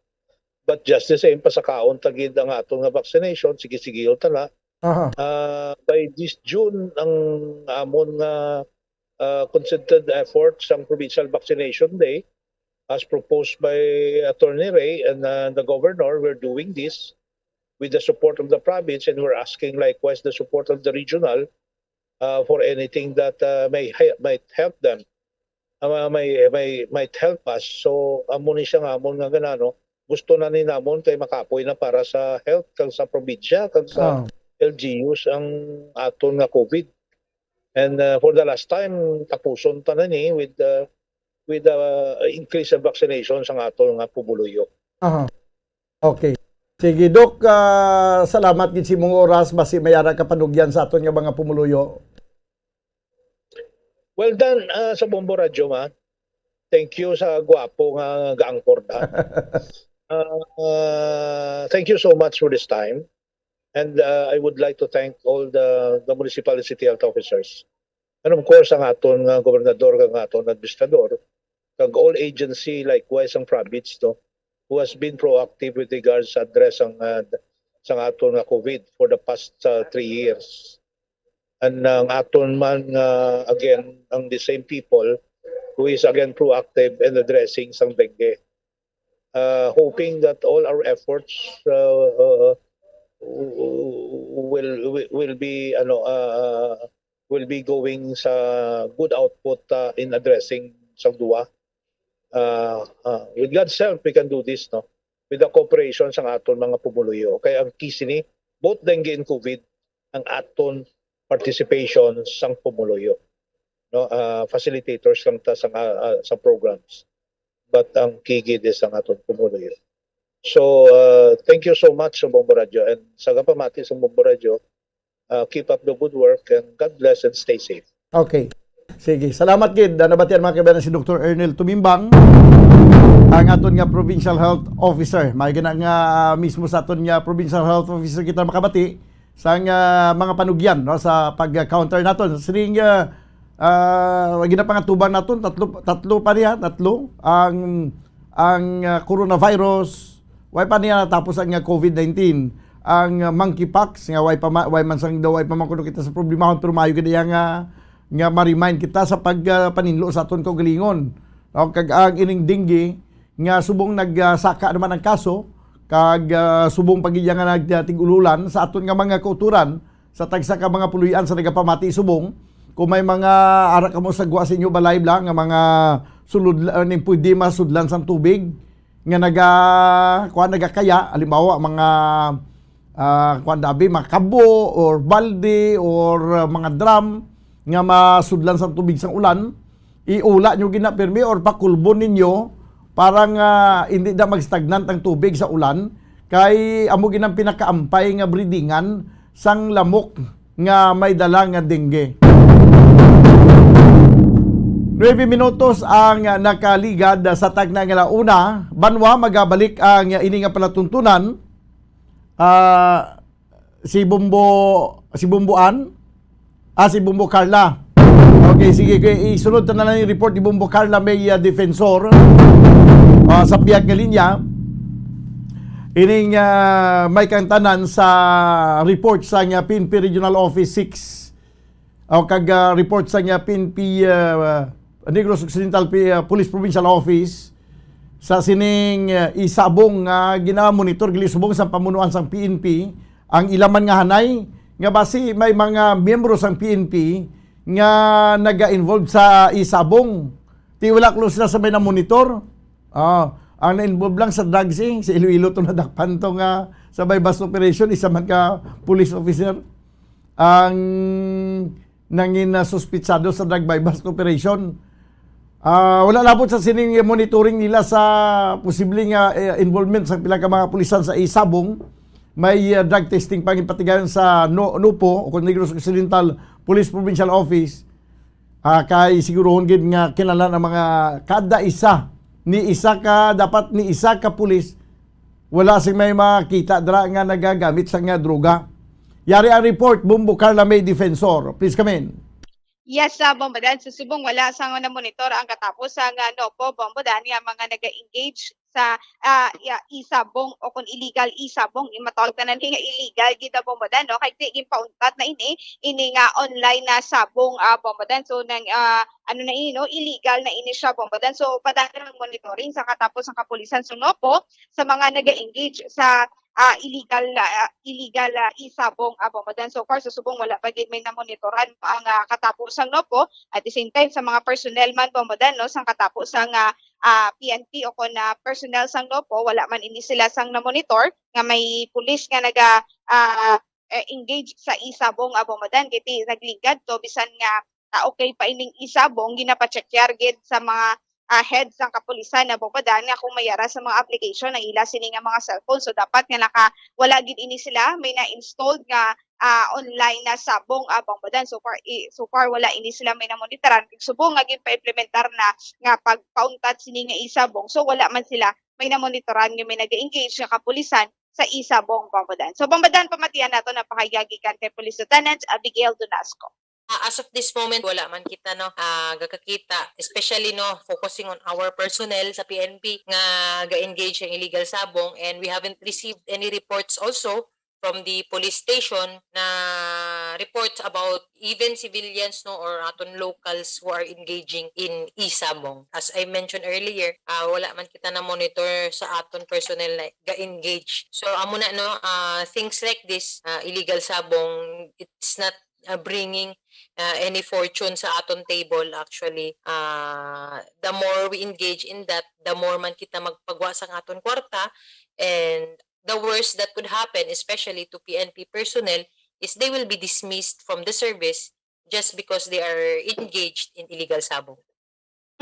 But just the same, pasakaon ta gid ang aton nga vaccination, sige-sige ta na. Aha. Uh, by this June, ang amon nga, uh, concerted effort sang Provincial Vaccination Day, as proposed by Attorney Ray and, uh, the governor, we're doing this with the support of the province, and we're asking likewise the support of the regional, uh, for anything that, uh, may he- might help them, uh, may, may might help us. So amo ni siya nga amon nga ganano, gusto na ni namon kay makapoy na para sa health kag sa probinsya kag sa Ah. L G Us ang aton nga COVID. And, uh, for the last time, tapuson ta na ni with, uh, with the increase of vaccination sa aton nga pumuluyo. Aha. Okay. Sige, Doc, ah, salamat gid sa imong oras. Basi may ara ka panugyan sa aton nga mga pumuluyo. Well done, uh, sa Bombo Radyo, ma. Thank you sa gwapo nga ga-anchor na. Uh, uh, thank you so much for this time. And, uh, I would like to thank all the, the municipal and city health officers. And of course, ang aton nga gobernador, kag ang aton administrador, kag all agency, likewise ang province, no, who has been proactive with regards sa address ang, uh, sa aton nga COVID for the past, uh, three years. And ang aton man nga, again, ang the same people who is again proactive in addressing sang dengue. Uh, hoping that all our efforts, uh, uh, will, will be, ano, uh, will be going sa good output, uh, in addressing sang duwa. Uh, uh, with God's help, we can do this, no? With the cooperation sang aton mga pumuluyo. Kay ang key sini, both dengue and COVID, ang aton participation sang pumuluyo, no? Ah, facilitators lang ta sa, ah, ah, sa programs, but ang key gid is ang aton pumuluyo. So, ah, thank you so much sa Bombo Radyo, and sa gapamati sa Bombo Radyo, ah, keep up the good work and God bless and stay safe. Okay. Sige. Salamat gid. Ah, nabatian, mga kaibanan, si Doktor Ernel Tumimbang, ang aton nga provincial health officer. May gina nga, ah, mismo sa aton nga provincial health officer kita makabati sa nga mga panugyan, no, sa pag-counter naton. Sining, ah, ah, ginapangatuban naton, tatlo, tatlo pa niya, tatlo ang, ang, ah, coronavirus, way pa niya natapos ang, ah, COVID nineteen. Ang, ah, monkeypox nga way pa ma-, way man sang daw, way pa man kuno kita sa problemahon, pero maayo gid iya nga, nga ma-remind kita sa pag, ah, paninlo sa aton kaugalingon. No, kag ang ining dengue nga subong nagsaka naman ang kaso, kag, ah, subong pa gid iya nga nagtig-ululan sa aton nga mga kauturan sa tagsa ka mga puloy-an sa nagapamati subong. Kung may mga ara kamo sa gwa sa inyo balay bala nga mga sulod, ah, ning pwede masudlan sang tubig nga naga, kuwan, nagakaya, halimbawa, mga, ah, kuwan, dabi, mga kabo or balde or, ah, mga drum nga masudlan sang tubig sang ulan, iula nyo gina pirmi or pakulbon ninyo para nga hindi na magstagnant ang tubig sa ulan, kay amo gid ang pinakaampay nga breedingan sang lamok nga may dala nga dengue. Nuebe minutos ang nakaligad sa tagna nga la una. Banwa, magabalik ang ini nga palatuntunan. Ah, si Bombo, si Bomboan, ah, si Bombo Carla. Okay, sige, okay. Isunod ta na lang yung report ni Bombo Carla, may, ah, defensor, ah, sa pihak nga linya. Ining, ah, may kangtanan sa report sa nga P N P Regional Office six. O kag, ah, report sa nga P N P, ah, Negros Occidental P-, ah, Police Provincial Office sa sining, ah, isabong nga ginamonitor gili subong sa pamunuan sang P N P ang ila man nga hanay nga basi may mga miyembro sang P N P nga naga-involve sa isabong. Ti wala kuno sila sa may namonitor. Ah, ang na-involve lang sa drugs, eh, sa Iloilo to nadakpan to nga sa buy-bust operation, isa man ka police officer ang nangin na suspitsado sa drug buy-bust operation. Ah, wala labot sa sining monitoring nila sa posible nga, eh, involvement sa pila ka mga pulisan sa isabong. May, ah, drug testing pa ang ipatigayon sa No-, NOPO o kung Negros Occidental Police Provincial Office. Ah, kay sigurohon gid nga kinahanglan ang mga kada isa Ni isa ka, dapat ni isa ka pulis, wala sing may makita dira nga nagagamit sa nga droga. Yari ang report, Bombo Carla May Defensor. Please come in. Yes, sa Bombodan, sa subong wala sa nga na-monitor ang katapos sa nga NOPO, Bombodan, nga mga naga-engage sa ah, ya, e-sabong o kung illegal e-sabong, yung matawag tanan nga illegal gid na, Bombodan, no? Kay di ginpauntat na ini, ini nga online na sabong, ah, Bombodan. So nang ah, ano na ini, no? Illegal na ini siya, Bombodan. So padayon ang monitoring sa katapos ang kapulisan sa NOPO sa mga naga-engage sa ah, illegal ah, illegal ah, e-sabong, ah, Bombodan. So far sa subong wala pa gid may namonitoran ang ah, katapos ang NOPO. At the same time, sa mga personnel man, Bombodan, no, sang katapos sang ah, ah, P N P o kon ah, personnel sang NOPO, wala man ini sila sang na-monitor nga may pulis nga naga ah, eh, engage sa e-sabong, ah, Bombodan, kay ti naglingkad to bisan nga ah, okay pa ining e-sabong, ginapacheckar gid sa mga ah, head sang kapulisan na, Bombodan, nga kung may ara sa mga application ang ila sini nga mga cellphone. So dapat nga naka wala gid ini sila may na-installed nga ah, online na sabong, ah, Bombodan. So far i- so far wala ini sila may namonitoran. Kag subong nga ginpaimplementar na nga pagpauntat sini nga e-sabong, so wala man sila may namonitoran nga may naga-engage nga kapulisan sa e-sabong, Bombodan. So Bombodan, pamatian nato na pahayag gikan kay Police Lieutenant Abigail Donasco. Ah, as of this moment, wala man kita, no, ah, gakakita, especially, no, focusing on our personnel sa P N P nga ga-engage ang illegal sabong, and we haven't received any reports also from the police station na reports about even civilians, no, or aton locals who are engaging in e-sabong. As I mentioned earlier, ah, wala man kita na-monitor sa aton personnel na ga-engage. So amo na, no, ah, things like this, ah, illegal sabong, it's not uh, bringing uh, any fortune sa aton table. Actually, uh, the more we engage in that, the more man kita magpagwa sang aton kwarta, and the worst that could happen, especially to P N P personnel, is they will be dismissed from the service just because they are engaged in illegal sabong.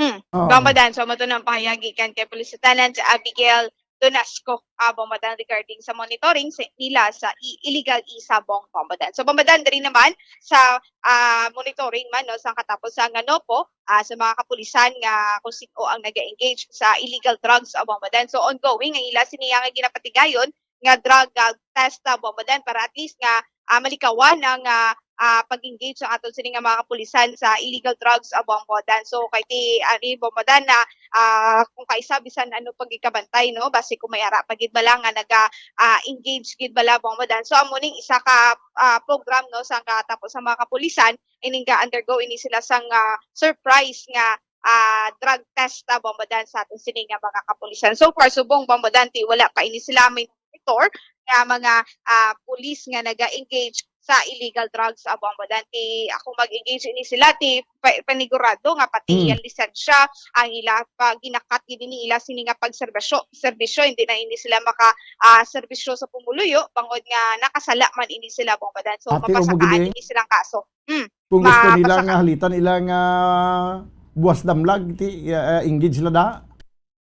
Mm. Oh. Bombodan, so amo to ang pahayag gikan kay Police Lieutenant Abigail Donasco, ah, Bombodan, regarding sa monitoring sa, nila sa i- illegal e-sabong, Bombodan. So Bombodan, diri naman sa ah, monitoring man, no, sa katapos sa nga NOPO, ah, sa mga kapulisan nga kung sino ang naga-engage sa illegal drugs, ah, Bombodan. So ongoing ang ila sini nga ginapatigayon nga drug ah, test, ah, Bombodan, para at least nga ah, malikawan ang ah, ah, pag-engage sa aton sini nga mga kapulisan sa illegal drugs, ah, Bombodan. So kay ti ani, Bombodan, na ah, kung kaisa bisan ano pagikabantay, no, basi kung may ara pa gid bala nga naga ah, engage gid bala, Bombodan. So amo ning isa ka ah, program, no, sa katapos sa mga kapulisan, ining ga-undergo ini sila sang ah, surprise nga ah, drug test, ah, Bombodan, sa aton sini nga mga kapulisan. So far subong, Bombodan, ti wala pa ini sila may monitor nga mga ah, pulis nga naga-engage sa illegal drugs, ah, Bombodan. Ti ako mag-engage ini sila, ti pa- panigurado nga pati Mm. iyang lisensya, ang ila pag ginakat gid ini ila sini nga pagserbisyo, serbisyo, hindi na ini sila maka ah, serbisyo sa pumuluyo bangod nga nakasala man ini sila, Bombodan. So Ate, amo gid mapasakaan eh. ini silang kaso. Mm. Kung gusto nila Mapasaka- nga halitan ila nga buwas damlag, ti, uh, engage sila da.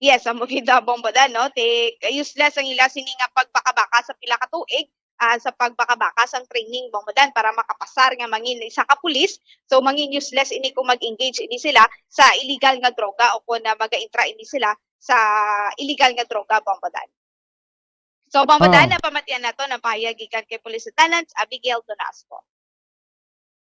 Yes, amo gid, ah, Bombodan, no? Ti useless ang ila sini nga pagbakabaka sa pila ka tuig, ah, sa pagbakabaka sang training, Bombodan, para makapasar nga mangin isa ka pulis. So mangin useless ini kung mag-engage ini sila sa illegal nga droga o kung na mag-intra ini sila sa illegal nga droga, Bombodan. So Bombodan, Ah. ang pamatian nato ng pahayag gikan kay Police Lieutenant Abigail Donasco.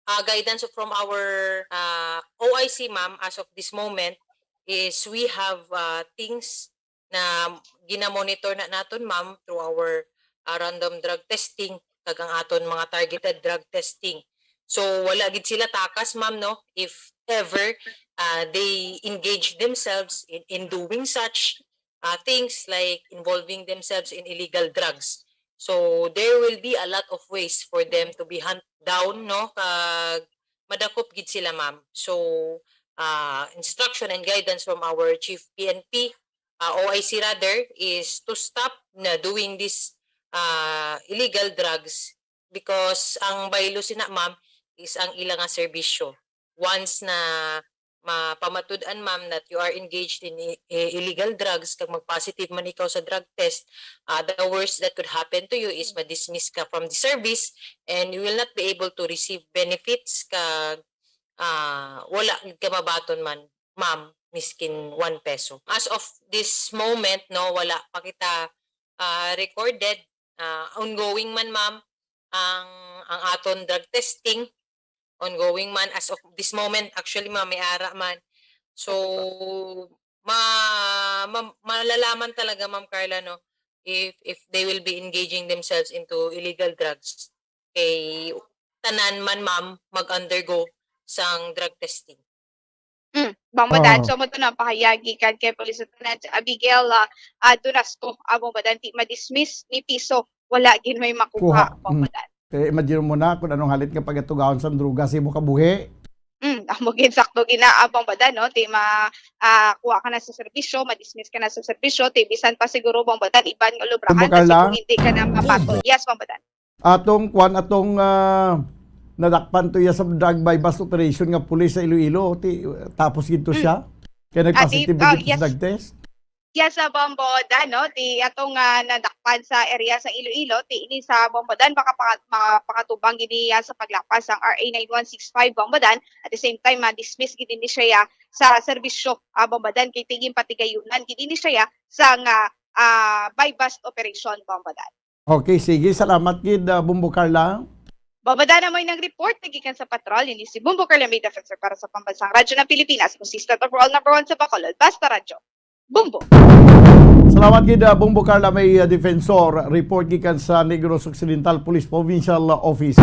Uh, guidance from our uh, O I C, ma'am, as of this moment is we have uh, things na ginamonitor na naton, ma'am, through our uh, random drug testing kag ang aton mga targeted drug testing. So wala gid sila takas, ma'am, no, if ever uh, they engage themselves in, in doing such uh, things like involving themselves in illegal drugs. So there will be a lot of ways for them to be hunt down, no, kag madakop gid sila, ma'am. So uh, instruction and guidance from our chief P N P, uh, O I C rather, is to stop na doing this uh, illegal drugs because ang baylo sina, ma'am, is ang ila nga serbisyo. Once na mapamatud-an, ma'am, that you are engaged in i- i- illegal drugs, kag mag-positive man ikaw sa drug test, uh, the worst that could happen to you is ma-dismiss ka from the service and you will not be able to receive benefits, kag uh, wala gid ka mabaton man, ma'am, miskin one peso. As of this moment, no, wala pa kita, ah, recorded. Ah, ongoing man, ma'am, ang, ang aton drug testing. Ongoing man as of this moment. Actually, ma'am, may ara man. So, ma-, ma-, malalaman talaga, Ma'am Carla, no, if, if they will be engaging themselves into illegal drugs. Kay tanan man, ma'am, mag-undergo sang drug testing. Mm, Bong Badan. Oo. So, mo to na pahayag gikan kay Police Lieutenant Abigail, ah, ah, Dunasco, ah, Bong Badan, ti madismiss ni piso, wala gid may makuha, Kuha. Bong Mm. Badan. Kaya imagine mo na kung anong halit nga pagatugaon sang droga sa imo kabuhi. Mm, amo gid, sakto gid na, ah, Bong Badan, no? Ti ma-, ah, kuha ka na sa serbisyo, madismiss ka na sa serbisyo, ti bisan pa siguro, Bong Badan, iban nga lubrahan Bong kasi Carla? Kung hindi ka na mapatol. Yes, Bong Badan. Atong kwan, atong, ah, nadakpan to iya sa drug buy-bust operation nga pulis sa Iloilo, ti, tapos gid to Mm. siya. Kaya Ah, di, nag-positive ah, gid yes. sa drug test. Yes, sa Bong Badan, no? Ti atong, ah, nadakpan sa area sa Iloilo, ti ini sa Bong Badan, makapanga-, makapangatubang gid niya sa paglapas sang R A nine one six five Bong Badan. At the same time, ma-dismiss gid ni siya sa serbisyo, ah, Bong Badan, kay tigin patigayunan gid ni siya sang, ah, ah, buy-bust operation, Bong Badan. Okay, sige. Salamat gid, ah, Bumbo Carla. Bong Badan, amo ning report nga gikan sa patrol. Ini si Bumbo Carla, may defensor para sa Pambansang Radyo ng Pilipinas, consistent overall number one sa Bacolod. Basta Radyo. Bumbo. Salamat gid, ah, Bumbo Carla, may, ah, defensor. Report gikan sa Negros Occidental Police Provincial Office.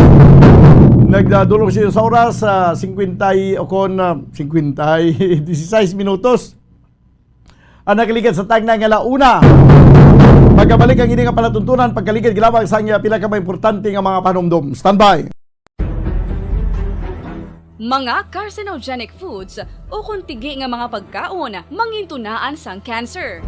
Nagdadulong siya sa oras, ah, singkwenta y, o kon, ah, singkwenta y, dieciséis minutos. Ang nakaligad sa tagna nga la una. Magkabalik ang ini nga palatuntunan pagkaligad lamang sa iya pila ka mga importante nga mga panumdom. Standby. Mga carcinogenic foods o kon tigi nga mga pagkaon mangintunaan sang cancer.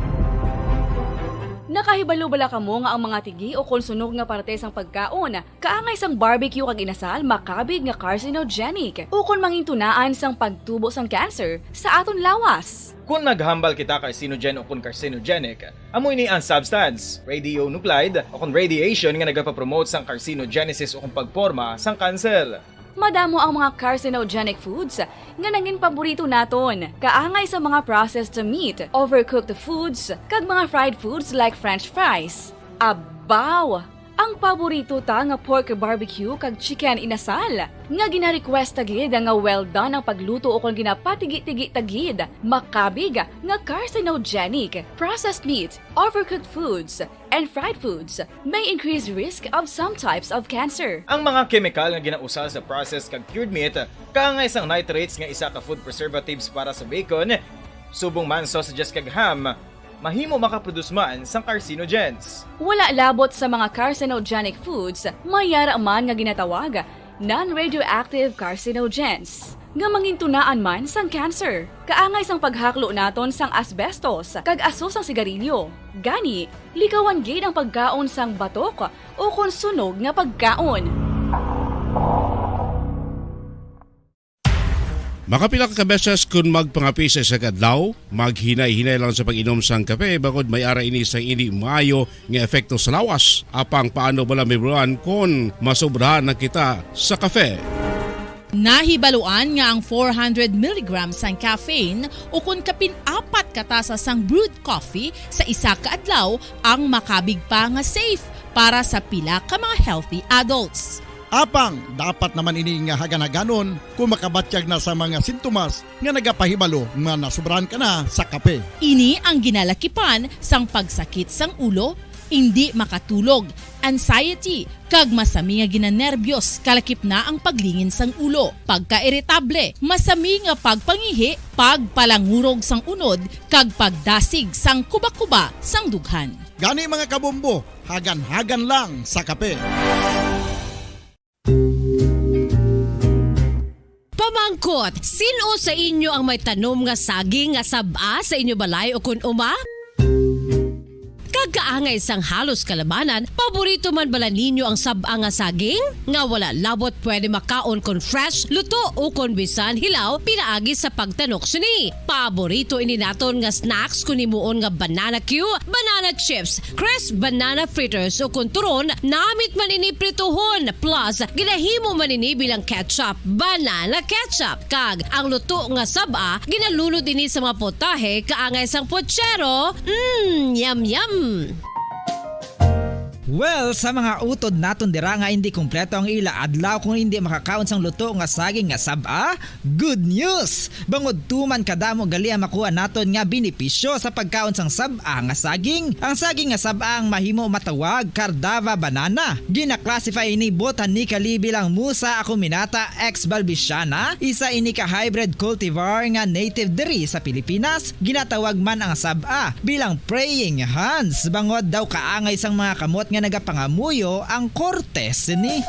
Nakahibalo bala kamo nga ang mga tigi o kon sunog nga parte sang pagkaon kaangay sang barbecue kag inasal makabig nga carcinogenic ukon mangintunaan sang pagtubo sang cancer sa aton lawas. Kon maghambal kita carcinogen ukon carcinogenic, amo ini ang substance, radionuclide, ukon radiation nga nagapapromote sang carcinogenesis ukon pagporma sang kanser. Madamo ang mga carcinogenic foods nga nangin paborito naton, kaangay sa mga processed meat, overcooked foods, kag mga fried foods like french fries. Abaw! Ang paborito ta nga pork barbecue kag chicken inasal, nga gina-request ta gid nga well done ang pagluto ukon ginapatigi-tigi ta gid, makabig nga carcinogenic. Processed meat, overcooked foods, and fried foods may increase risk of some types of cancer. Ang mga kemikal nga ginausal sa processed kag cured meat, kaangay sang nitrates nga isa ka food preservatives para sa bacon, subong man sausages kag ham, mahimo makaproduce man sang carcinogens. Wala labot sa mga carcinogenic foods, may yara man nga ginatawag non-radioactive carcinogens, nga mangintunaan man sang cancer. Kaangay sang paghaklo naton sang asbestos kag aso sang sigarilyo. Gani, likawan gid ang pagkaon sang batok ukon sunog nga pagkaon. Makapila ka beses kon magpangape sa isa ka adlaw, maghinay-hinay lang sa pag-inom sang kape, bangod may ara ini sang indi maayo nga epekto sa lawas. Apang paano bala mahibaluan kon masobrahan na kita sa kape? Nahibaluan nga ang four hundred milligrams sang caffeine ukon kapin apat ka tasa sang brewed coffee sa isa ka adlaw ang makabig pa nga safe para sa pila ka mga healthy adults. Apang dapat naman ini nga hagan-haganon kon makabatyag na sa mga sintomas nga nagapahibalo nga nasobrahan ka na sa kape. Ini ang ginalakipan sang pagsakit sang ulo, indi makatulog, anxiety, kag masami nga ginanerbyos, kalakip na ang paglingin sang ulo, pagkairitable, masami nga pagpangihi, pagpalangurog sang unod, kag pagdasig sang kubakuba sang dughan. Gani, mga kabombo, hagan-hagan lang sa kape. Pamangkot, sin-o sa inyo ang may tanom nga saging nga sab-a sa inyo balay o kun uma? Kaangay sang halos kalabanan, paborito man bala ninyo ang sab-a nga saging? Nga wala labot pwede makaon kon fresh, luto, o kon bisan hilaw pinaagi sa pagtanok sini. Paborito ini naton nga snacks kon himuon nga banana cue, banana chips, crisp banana fritters, o kon turon, namit man ini prituhon, plus ginahimo man ini bilang ketchup, banana ketchup. Kag ang luto nga sab-a, ginalunod ini sa mga potahe kaangay sang pochero. Mm, yum, yum. Well, sa mga utod naton dira nga hindi kompleto ang ila adlaw kung hindi makakaon sang luto nga saging nga sab-a, good news! Bangod tuman kadamo gali ang makuha naton nga benepisyo sa pagkaon sang sab-a nga saging. Ang saging nga sab-a ang mahimo matawag Cardava banana. Gina-classify ini botanically bilang Musa acuminata ex balbisiana, isa ini ka hybrid cultivar nga native diri sa Pilipinas. Ginatawag man ang sab-a bilang praying hands, bangod daw kaangay sang mga kamot nga nagapangamuyo ang korte sini.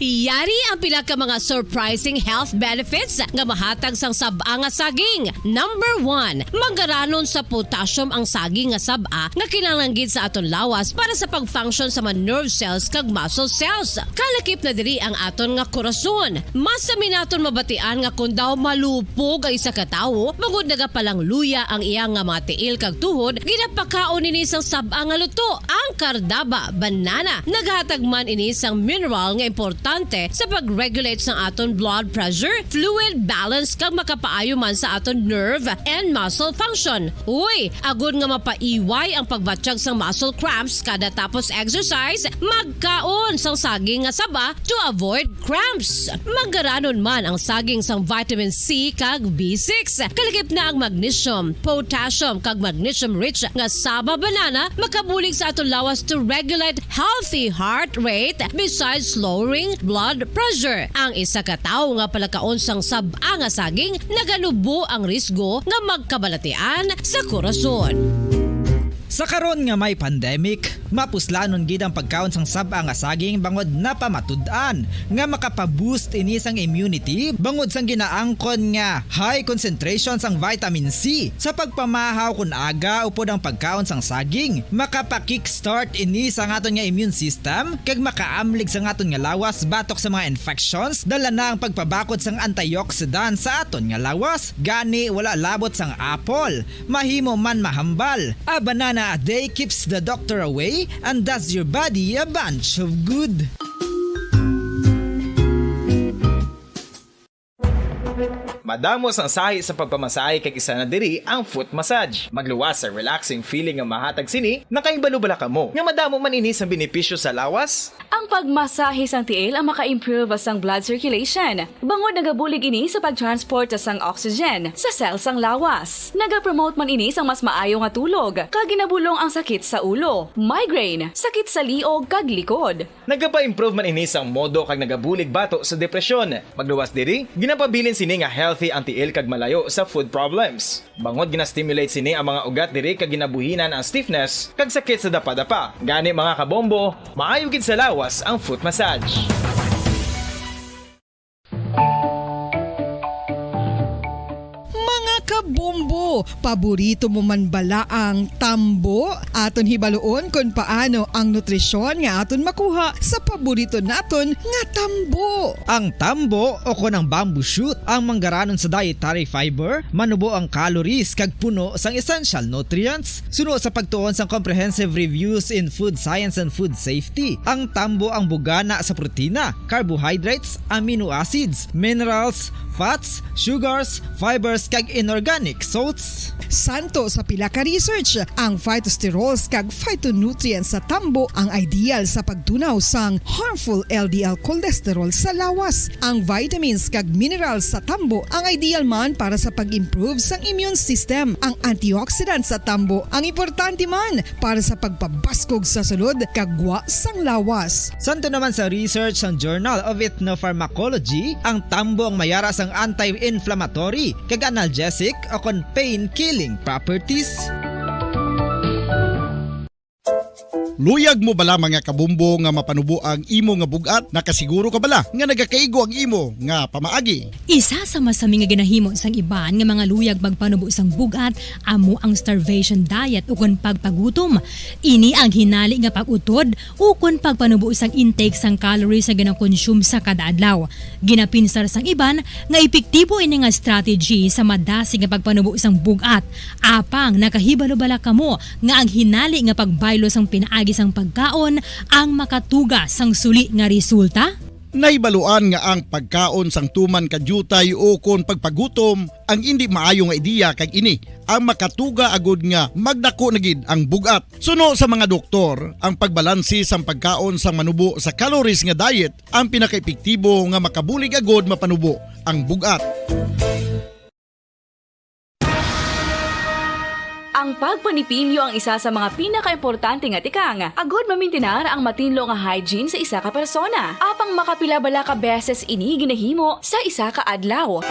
Yari ang pila ka mga surprising health benefits nga mahatag sang sab-a nga saging. Number one, manggaranon sa potassium ang saging nga sab-a nga kinahanglan gid sa aton lawas para sa pag-function sa mga nerve cells kag muscle cells. Kalakip na diri ang aton nga korason. Mas sami naton mabatian nga kon daw malupog ang isa ka tawo, bangod nagapalangluya ang iya nga mga tiil kag tuhod, ginapakaon ini sang sab-a nga luto, ang Cardaba banana. Naghatag man ini sang mineral nga importante sa pag-regulate sang aton blood pressure, fluid balance, kag makapaayo man sa aton nerve and muscle function. Uy, agod nga mapaiway ang pagbatyag sang muscle cramps kada tapos exercise, magkaon sang saging nga saba to avoid cramps. Manggaranon man ang saging sang vitamin C kag B six. Kalakip na ang magnesium, potassium, kag magnesium-rich nga saba banana makabulig sa aton lawas to regulate healthy heart rate besides lowering blood pressure. Ang isa ka tawo nga palakaon sang sab-a nga saging naganubo ang risgo nga magkabalatian sa korason. Sa karon nga may pandemic, mapuslanon gid ang pagkaon sang sab-a nga saging bangod napamatud-an nga makapa-boost ini sang immunity bangod sang ginaangkon nga high concentration sang vitamin C sa pagpamahaw kon aga upod ang pagkaon sang saging. Makapa-kickstart ini sa aton nga immune system kag makaamlig sa aton nga lawas batok sa mga infections. Dala na ang pagpabakod sang antioxidant sa aton nga lawas. Gani, wala labot sang apple. Mahimo man mahambal. A banana a day keeps the doctor away and does your body a bunch of good. Madamo sang sahi sa pagpamasahe kag isa na diri ang foot massage. Magluwas sa relaxing feeling nga mahatag sini. Nakahibalo bala kamo nga madamo man ini sang benepisyo sa lawas? Ang pagmasahe sang tiil ang maka-improve sang blood circulation, bangod nagabulig ini sa pag-transport sang oxygen sa cell sang lawas. Nagapromote man ini sang mas maayo nga tulog, kag ginabulong ang sakit sa ulo, migraine, sakit sa liog, kag likod. Nagapa-improve man ini sang modo kag nagabulig bato sa depresyon. Magluwas diri, ginapabilin sini nga healthy ang tiil kag malayo sa food problems. Bangod gina-stimulate sini ang mga ugat diri kag ginabuhinan ang stiffness kag sakit sa dapadapa. Gani, mga kabombo, maayo gid sa lawas ang foot massage. Mga kabombo, paborito mo man bala ang tambo? Aton hibaluon kon paano ang nutrisyon nga aton makuha sa paborito naton nga tambo. Ang tambo, o kon ang bamboo shoot, ang manggaranon sa dietary fiber, manubo ang calories kag puno sang essential nutrients. Suno sa pagtuon sang Comprehensive Reviews in Food Science and Food Safety, ang tambo ang bugana sa protina, carbohydrates, amino acids, minerals, fats, sugars, fibers, kag inorganic salts. Santo sa pila ka research, ang phytosterols kag phytonutrients sa tambo ang ideal sa pagtunaw sang harmful L D L cholesterol sa lawas. Ang vitamins kag minerals sa tambo ang ideal man para sa pag-improve sang immune system. Ang antioxidant sa tambo ang importante man para sa pagpabaskog sa sulod kag gwa sang lawas. Santo naman sa research sang Journal of Ethnopharmacology, ang tambo ang mayara sang anti-inflammatory kag analgesic o kon pain-killing properties. Luyag mo bala, mga kabombo, nga mapanubo ang imo nga bug-at? Nakasiguro ka bala nga nagakaigo ang imo nga pamaagi? Isa sa masami nga ginahimo sang iban nga mga luyag magpanubo sang bug-at amo ang starvation diet ukon pagpagutom. Ini ang hinali nga pag-utod ukon pagpanubo sang intake sang calories nga ginakonsume sa kada adlaw. Ginapinsar sang iban nga epektibo ini nga strategy sa madasig nga pagpanubo sang bug-at. Apang nakahibalo bala kamo nga ang hinali nga pagbaylo sang pinaagi sang pagkaon ang makatuga sang suli nga resulta? Nahibaluan nga ang pagkaon sang tuman ka diutay ukon pagpagutom ang indi maayo nga ideya, kag ini ang makatuga agud nga magdako na gid ang bug-at. Suno sa mga doktor, ang pagbalanse sang pagkaon sang manubo sa calories nga diet ang pinakaepektibo nga makabulig agud mapanubo ang bug-at. Ang pagpanipilyo ang isa sa mga pinakaimportante nga tikang agud mamintinar ang matinlo nga hygiene sa isa ka persona. Apang makapila bala ka beses ini ginahimo sa isa ka adlaw?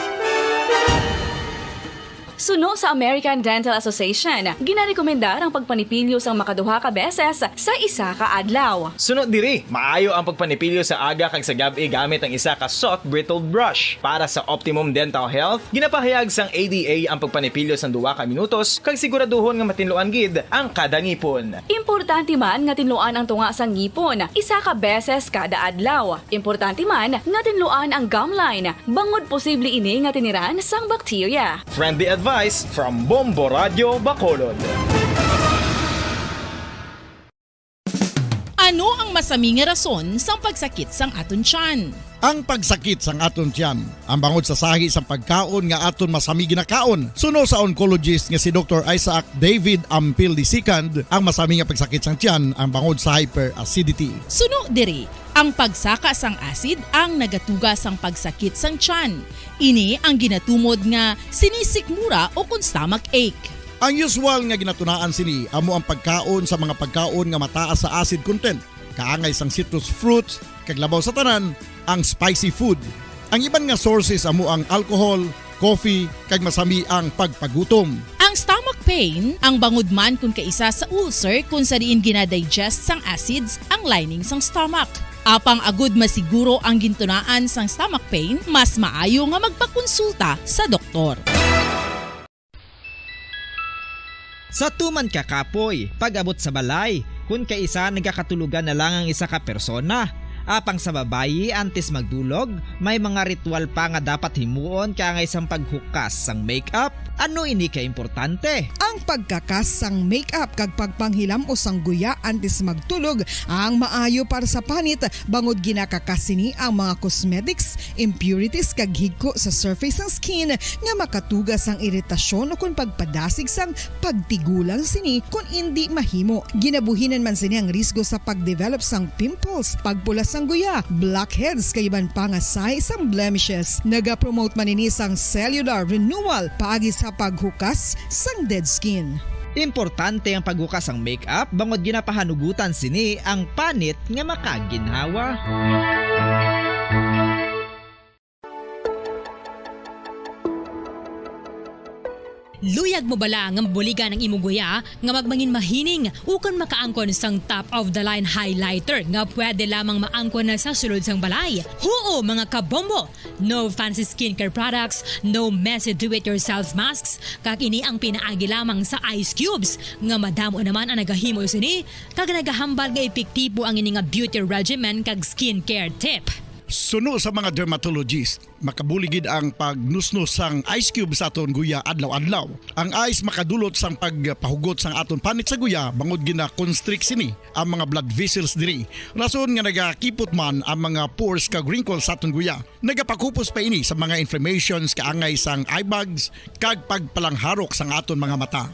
Suno sa American Dental Association, ginarekomendar ang pagpanipilyo sang makaduha ka beses sa isa ka adlaw. Suno diri, maayo ang pagpanipilyo sa aga kag sa gab-i gamit ang isa ka soft bristled brush. Para sa optimum dental health, ginapahayag sang A D A ang pagpanipilyo sang duha ka minutos kag siguraduhon nga matinluan gid ang kada ngipon. Importante man nga tinluan ang tunga sang ngipon isa ka beses kada adlaw. Importante man nga tinluan ang gum line, bangod posible ini nga tiniran sang bakterya. Friendly advice from Bombo Radyo Bacolod. Ano ang masami nga rason sang pagsakit sang aton tiyan? Ang pagsakit sang aton tiyan ang bangod sa sahi sang pagkaon nga aton masami ginakaon. Suno sa oncologist nga si Doktor Isaac David Ampil the second, ang masami nga pagsakit sang tiyan ang bangod sa hyperacidity. Suno diri, ang pagsaka sang acid ang nagatuga sang pagsakit sang tiyan. Ini ang ginatumod nga sinisikmura ukon stomach ache. Ang usual nga ginatunaan sini amo ang pagkaon sa mga pagkaon nga mataas sa acid content, kaangay sang citrus fruits, kag labaw sa tanan, ang spicy food. Ang iban nga sources amo ang alcohol, coffee, kag masami ang pagpagutom. Ang stomach pain ang bangod man kon kaisa sa ulcer kon sa diin ginadigest sang acids ang lining sang stomach. Apang agud masiguro ang gintunaan sang stomach pain, mas maayo nga magpakonsulta sa doktor. Sa tuman ka kapoy, pag-abot sa balay, kon kaisa nagakatulogan na lang ang isa ka persona. Apang sa babayi, antes magdulog, may mga ritual pa nga dapat himuon kaangay sang paghukas sang makeup. Ano ini ka importante? Ang pagkakas sang makeup kag pagpanghilam-os sang guya antes magtulog ang maayo para sa panit, bangod ginakakas sini ang mga cosmetics, impurities, kag higko sa surface sang skin nga makatuga sang iritasyon ukon pagpadasig sang pagtigulang sini kon indi mahimo. Ginabuhinan man sini ang risgo sa pagdevelop sang pimples, pagpula sang guya, blackheads, kag iban pa nga sahi sang blemishes. Nagapromote man ini sang cellular renewal paagi sa paghukas sang dead skin. Importante ang paghukas sang makeup bangod ginapahanugutan sini ang panit nga makaginhawa. Luyag mo bala nga mabuligan ang imo guya nga magmangin mahining ukon makaangkon sang top of the line highlighter nga pwede lamang maangkon na sa sulod sang balay? Huo, mga kabombo! No fancy skincare products, no messy do-it-yourself masks, kag ini ang pinaagi lamang sa ice cubes nga madamo naman ang nagahimo sini kag nagahambal nga epektibo ang ini nga beauty regimen kag skincare tip. Suno sa mga dermatologist, makabulig gid ang pagnusnos sang ice cube sa aton guya adlaw-adlaw. Ang ice makadulot sang pagpahugot sang aton panit sa guya bangod gina-constrict sini ang mga blood vessels diri, rason nga nagakipot man ang mga pores kag wrinkles sa aton guya. Nagapakupos pa ini sa mga inflammations kaangay sang eye bags kag pagpalangharok sang aton mga mata.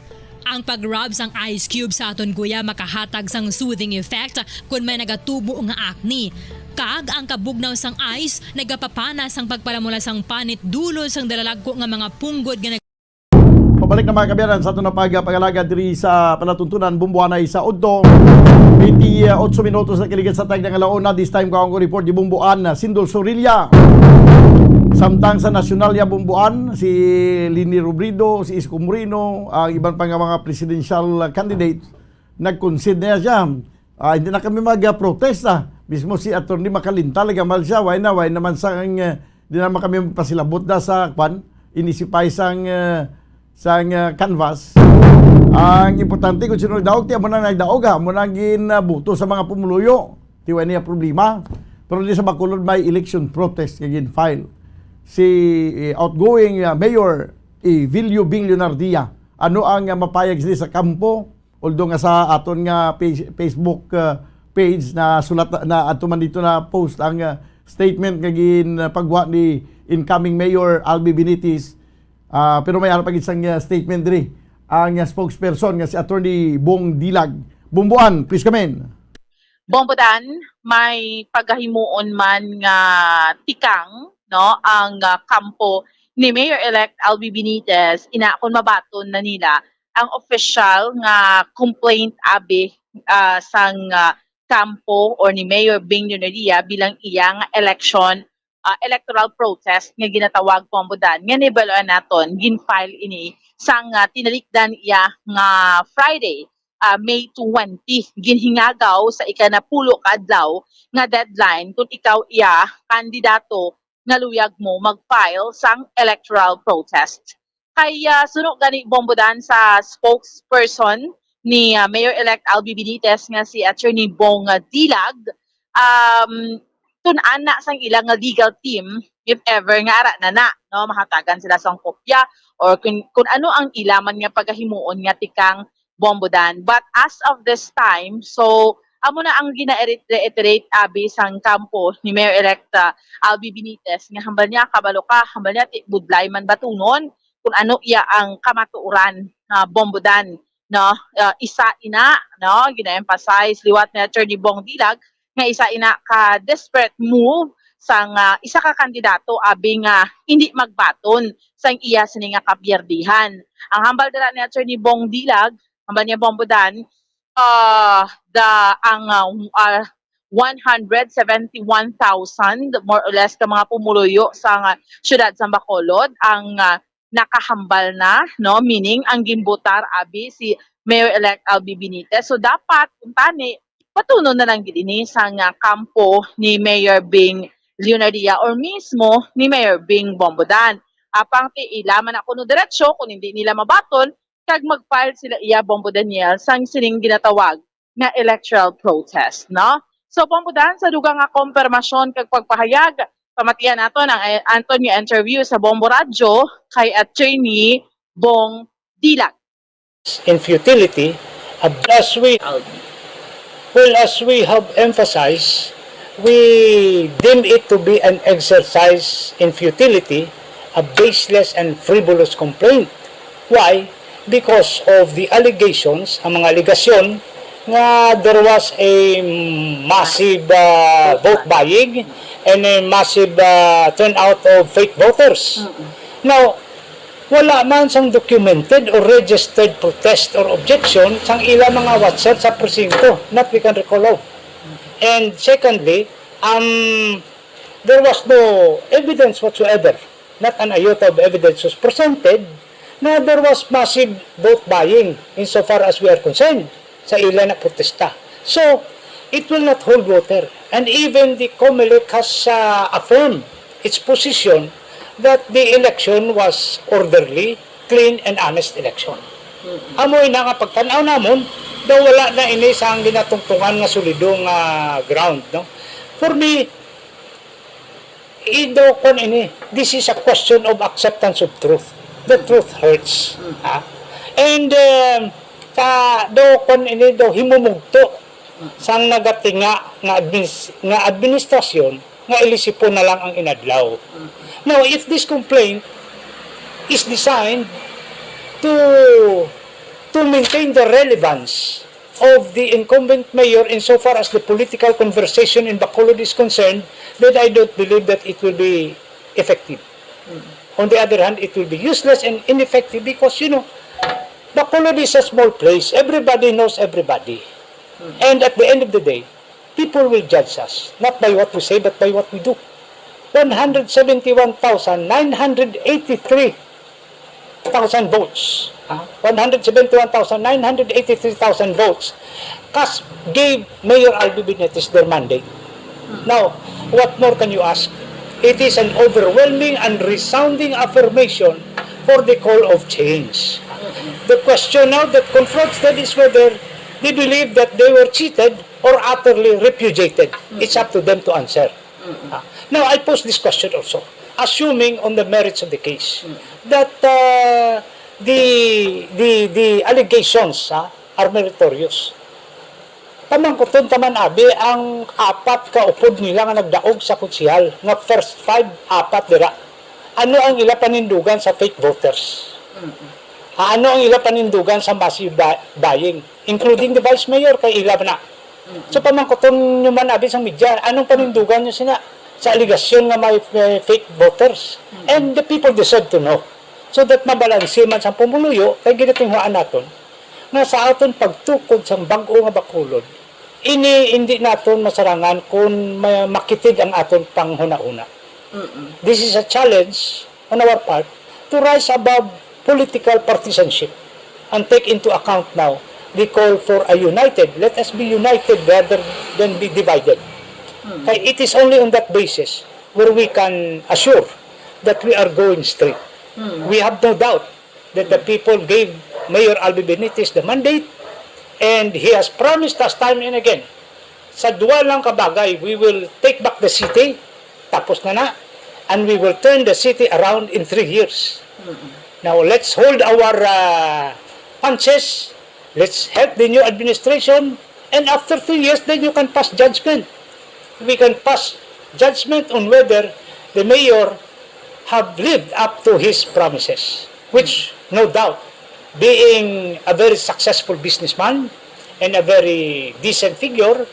Ang pag-rub sang ice cube sa aton guya makahatag sang soothing effect kon may nagatubo nga acne. Kag ang kabugnaw sang ice nagapapana sang pagpalamula sang panit dulot sang dalalagko nga mga punggod nga nag- Pabalik na, mga kaabyanan, sa aton na pag-, pag-alagad diri sa palatuntunan, Bombo Anay sa udto. Twenty-eight minutos na kiligan sa tag nga launa. This time, ko ang report di Bombo An, Sindol Sorilla. Samtang sa nasyonal niya, Bombo An, si Leni Robredo, si Isko Moreno, ang iban pa nga mga presidential candidate, nag-concede na siya. Ah, hindi na kami mag-protest, ah. Mismo si Attorney Macalintal, nagamal siya, why na, why naman sa, ang, eh, di naman kami magpasilabot na sa, kwan, inisipay sang, eh, sang, eh, canvas. Ang importante kung sino nagdaog, ti amo na nagdaog, ha, amo na ang gin, ah, buto sa mga pumuluyo. Ti wala niya problema. Pero di sa Bacolod may election protest nga gin-file si, eh, outgoing, ah, Mayor Evilio Bing Leonardia. Ano ang, ah, mapayag sila sa kampo? Although nga sa aton nga page, Facebook, ah, page na sulat na ato man dito na post ang, ah, statement nga gin, ah, pagwa ni incoming Mayor Albi Benitez. Ah, pero may ara pa gid sang, ah, statement diri ang, ah, spokesperson nga si Attorney Bong Dilag. Bumbuan, please come in. Bombodan, may pagahimuon man nga tikang, no, ang, ah, kampo ni Mayor-elect Albi Benitez, ina kon mabaton na nila ang opisyal nga complaint abi, ah, sang, ah, kampo or ni Mayor Bing Leonadia bilang iya nga election, ah, electoral protest nga ginatawag, Bombodan, nga nabal-an naton, gin-file ini sang, ah, tinalikdan iya nga Friday, ah, May twenty. Ginhingagaw sa ikanapulo ka adlaw nga deadline kung ikaw iya kandidato nga luyag mo mag-file sang electoral protest. Kay, ah, suno gani, Bombodan, sa spokesperson ni, ah, Mayor-elect Albi Benitez nga si Attorney Bong, ah, Dilag, um, tun-an na sang ila nga legal team if ever nga ara na na, no, mahatagan sila sang kopya or kun, kun ano ang ila man nga pagahimuon nga tikang, Bombodan. But as of this time, so, amo na ang gina-reiterate abi sang kampo ni Mayor-elect, ah, Albi Benitez nga hambal niya, kabalo ka, hambal niya, ti-, budlay man batunon kung ano iya ang kamatuoran, ah, Bombodan, no? Ah, isa ina, no? Gina-emphasize liwat ni Attorney Bong Dilag nga isa ina ka desperate move sang, ah, isa ka kandidato abi nga hindi magbaton sang iya sini nga kapiyerdihan. Ang hambal dira ni Attorney Bong Dilag, hambal niya, Bombodan, ah, the, ang, ah, ah, one hundred seventy-one thousand, more or less, ka mga pumuluyo sa nga siyudad sa Bacolod ang, ah, nakahambal na, no? Meaning, ang gimbotar abi si Mayor-elect Albi Benitez. So, dapat, kung tani, patunon na lang gid ini sa nga kampo ni Mayor Bing Leonadia or mismo ni Mayor Bing Bombodan. Apang ti ila man na kuno diretsyo, kung hindi nila mabaton, kag mag-file sila iya, Bombo Daniel, sang sining ginatawag nga electoral protest, no? So, Bombo Dan, sa dugang nga kompirmasyon kag pagpahayag, pamatian naton ang, eh, aton nga interview sa Bombo Radyo kay Attorney Bong Dilag. In futility, ab-, as we, well, as we have emphasized, we deem it to be an exercise in futility, a baseless and frivolous complaint. Why? Because of the allegations, ang mga alegasyon nga there was a massive, uh, vote buying and a massive, uh, turnout of fake voters. Mm-mm. Now, wala man sang documented or registered protest or objection sang ila mga watcher sa presinto that we can recall of. And secondly, um, there was no evidence whatsoever, not an iota of evidence was presented na there was massive vote buying insofar as we are concerned sa ila na protesta. So, it will not hold water. And even the COMELEC has, uh, affirmed its position that the election was orderly, clean, and honest election. Mm-mm. Amo ina nga pagtan-aw namon, daw wala na ini sang ginatungtungan nga solido nga ground, no? For me, i-, daw kon ini, this is a question of acceptance of truth. The truth hurts, ha? And, um, sa, daw kon ini, daw himumugto sang nagatinga nga adminis-, nga administrasyon nga ilisipon na lang ang inadlaw. Now, if this complaint is designed to, to maintain the relevance of the incumbent mayor insofar as the political conversation in Bacolod is concerned, then I don't believe that it will be effective. On the other hand, it will be useless and ineffective because, you know, Bacolod is a small place. Everybody knows everybody. And at the end of the day, people will judge us, not by what we say, but by what we do. One hundred seventy-one thousand nine hundred eighty-three thousand votes, ah, one hundred seventy-one thousand nine hundred eighty-three thousand votes, cast, gave Mayor Albi Benitez their mandate. Now, what more can you ask? It is an overwhelming and resounding affirmation for the call of change. The question now that confronts them is whether they believe that they were cheated or utterly repudiated. It's up to them to answer. Ah, now, I pose this question also, assuming on the merits of the case, that, uh, the, the, the allegations, ah, are meritorious. Pamangkuton ta man abi ang apat ka upod nila nga nagdaog sa konsehal, nga first five, apat dira. Ano ang ila panindugan sa fake voters? Ah, ano ang ila panindugan sa massive bu-, buying, including the vice mayor, kay ila man na? So, pamangkuton nyo man abi sang media, anong panindugan nyo sina sa aligasyon nga may, may fake voters? And the people deserve to know. So that mabalanse man sang pumuluyo, kay ginatinguhaan naton nga sa aton pagtukod sang bag-o nga Bacolod, ini hindi naton masarangan kung ma-, makitid ang aton panghunahuna. This is a challenge on our part to rise above political partisanship and take into account now the call for a united, let us be united rather than be divided. Kay it is only on that basis where we can assure that we are going straight. We have no doubt that the people gave Mayor Albi Benitez the mandate, and he has promised us time and again, sa duwa lang ka bagay, we will take back the city, tapos na na, and we will turn the city around in three years. Now, let's hold our, uh, punches. Let's help the new administration, and after three years, then you can pass judgment. We can pass judgment on whether the mayor have lived up to his promises, which, no doubt, being a very successful businessman and a very decent figure,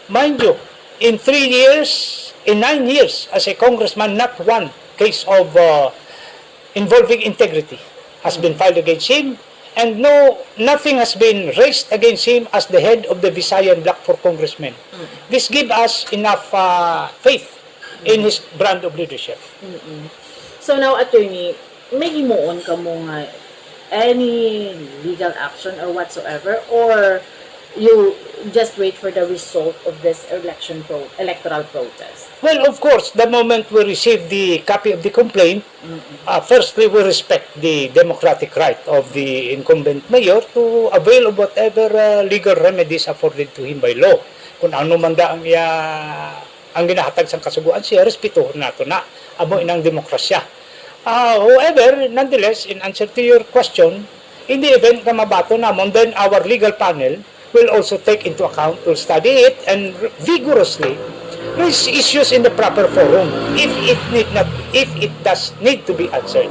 mind you, in three years, in nine years as a congressman, not one case of, uh, involving integrity has been filed against him, and no, nothing has been raised against him as the head of the Visayan Bloc for congressmen. This give us enough, uh, faith in his brand of leadership. So now, attorney, may himuon kamo nga any legal action or whatsoever, or you just wait for the result of this election pro- electoral protest? Well, of course, the moment we receive the copy of the complaint, uh, firstly, we respect the democratic right of the incumbent mayor to avail of whatever, uh, legal remedies afforded to him by law. Kung ano man da ang iya, ang ginahatag sang kasugoan siya, respetuhon nato na. Amo inang demokrasya. Ah, however, nonetheless, in answer to your question, in the event nga mabaton namon, then our legal panel will also take into account, will study it, and vigorously raise issues in the proper forum if it need not, if it does need to be answered.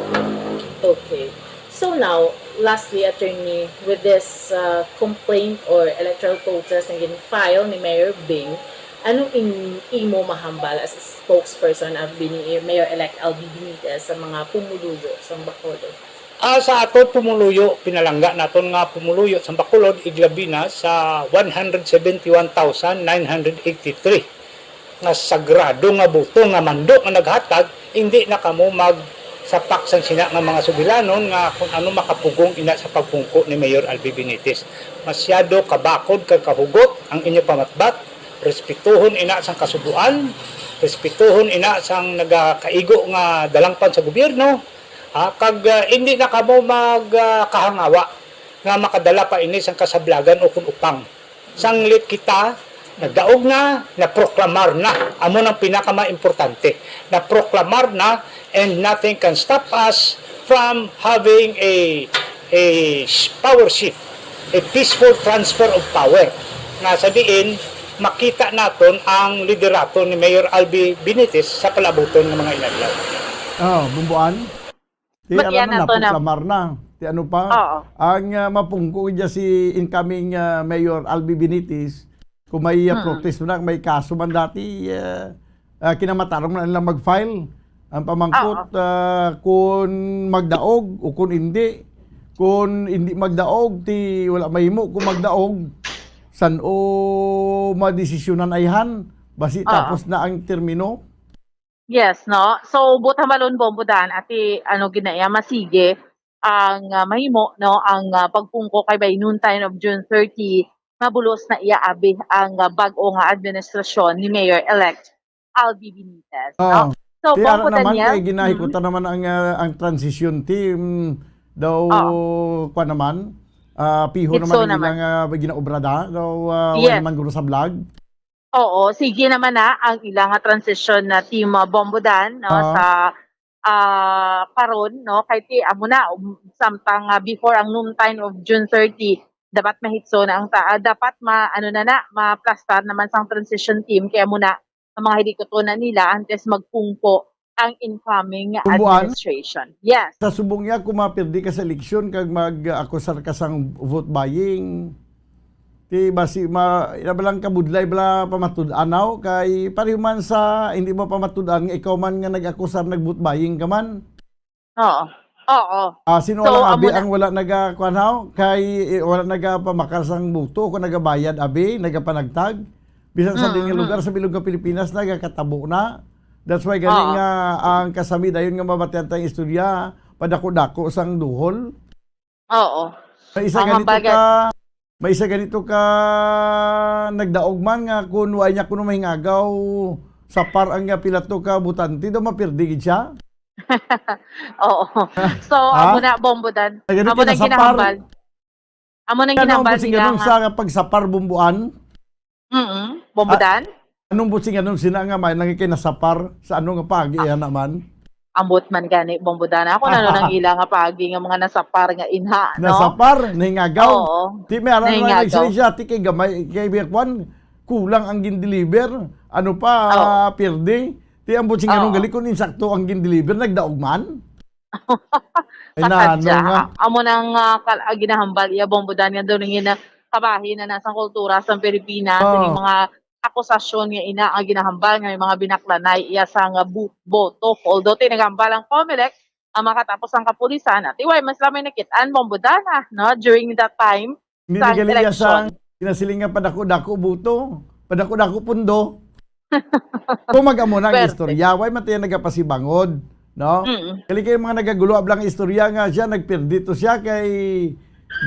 Okay. So now, lastly, attorney, with this uh, complaint or electoral protest na gin-file ni Mayor Bing, ano in imo mahambal as a spokesperson of Bini-, Mayor-elect Albi Benitez sa mga pumuluyo sa Bacolod? Ah, sa aton pumuluyo, pinalangga naton nga pumuluyo sa Bacolod, iglabi na sa one hundred seventy-one thousand nine hundred eighty-three nga sagrado nga boto nga mando nga naghatag, hindi na kamo magsapak sang sina nga mga sugilanon nga kung ano makapugong ina sa pagpungko ni Mayor Albi Benitez. Masyado kabakod kag kahugot ang inyo pamatbat. Respetuhon ina sang kasugoan, respetuhon ina sang nagakaigo nga dalangpan sa gobyerno, ha, kag, ah, hindi na kamo mag, ah, kahangawa nga makadala pa ini sang kasablagan ukon upang. Sanglit kita, nagdaog na, naproklamar na. Amo nang pinakamaimportante. Naproklamar na, and nothing can stop us from having a, a sh-, power shift, a peaceful transfer of power. Nga sa diin, makita naton ang liderato ni Mayor Albi Benitez sa palaabuton nga mga inadlaw. Oh, Bumbuan? Ti ano na, proklamar na. Ti ano pa? Oo. Ang, ah, mapungko dya si incoming, ah, Mayor Albi Benitez, kung may, ah, protest na, may kaso man dati, ah, ah, kinamatarong na nila mag-file. Ang pamangkot, ah, kung magdaog o kung hindi. Kung hindi magdaog, ti wala mahimo. Kung magdaog, san-o madesisyonan ayhan? Basi tapos na ang termino? Yes, no? So, buot hambalon, Bombo Dan, ati, ano, ginaya, masige. ang, ah, mahimo, no, ang, ah, pagpungko kay by noontime of June thirty, mabulos na iya abi ang, ah, bag-o nga administrasyon ni Mayor-elect Albi Benitez, no? Oh. So, Di ara Bongo naman Daniel, kay ginahikutan mm. naman ang, ah, ang transition team daw, Oh. kwa naman, ah, piho Hitso naman ang naman. ilang, ah, ginaobra da, daw, ah, Yes. wala naman guro sa vlog. Oo, sige naman na ang ila nga transition na team, ah, Bombo Dan, no, Ah. sa, ah, karon, no, kay ti-, amo na, um, samtang, ah, before ang noontime of June thirty, dapat mahitso na ang ta-, ah, dapat ma-, ano na na, maplastar naman sang transition team, kay amo na ang mga hilikuton na nila antes magpungko ang incoming Bumbuan? administration. Yes. Sa subong niya, kung mapirdi ka sa eleksyon, kag mag-akusar ka sang vote buying, ti basi ma-, ina ba lang kabudlay bala pamatud-an, aw? Kay pareho man sa hindi mo pamatud-an nga ikaw man nga nag-akusar, nag-vote buying ka man. Oo. Oo. Ah, sino So, lang amo abi na. ang wala naga-, kuwan, haw? Kay, eh, wala nagapamakal sang buto, kung nagabayad abi, nagapanagtag. Bisan sa Mm, diin nga mm. lugar sa bilog nga Pilipinas, nagakatabo na. That's why gani Oo. nga ang kasami dayon nga mabatian tang istorya, padako-dako sang duhol. Oo. May isa Ang ganito hambagan. ka, may isa ganito ka nagdaog man nga kung wa niya kuno mahingagaw sa par ang nga pila to ka botante, daw mapirdi gid siya. Oo. So, Ha? amo na, Bombo Dan. Ay, ganito Amo na na sa par. ginahambal. Amo na Ano ang ginahambal busingan nila nun nga sa pagsapar, Bumbuan? Mm, Bombo Ah, Dan? Anong busingan nun sina nga may nangikay nasapar sa ano nga pagi Ah. yan naman? Ambot man gani, Bombo Dan. Ako na nun ang ila nga pagi nga mga nasapar nga inha, no? Nasapar, nahingagaw. Oo. Di may aral na Nahingagaw. nagsiling siya, ti kay gamay, kay Biakwan, kulang ang gin-deliver. Ano pa, Oo. pirdi? Ti ang busingan nun Oo. gali kung insakto ang gin-deliver, nagdaog man? Ay, Sakadya. nano nga. Amo nang, ah, kal-, ah, ginahambal iya, Bombo Dan, nga daw nangin-, kabahin na nasang kultura sa Pilipinas, Oh. yung mga akusasyon nga ina ang ginahambal nga may mga binaklanay iya sa nga bu-, boto. Although, ti nagahambal ang Comelec, ang makatapos ang kapulisan, at iway, mas lamay nakit-an, Bombo Dan, ah, no, during that time, Hindi sa nagali iya election. sa ginasiling nga padako-dako buto, padako-dako pundo. Kung mag-amo na ang Perfect. istorya, why man tayo nagapasibangod, no? Mm. Kali kayo mga nagagulo, ablang istorya nga siya, nagperdi to siya kay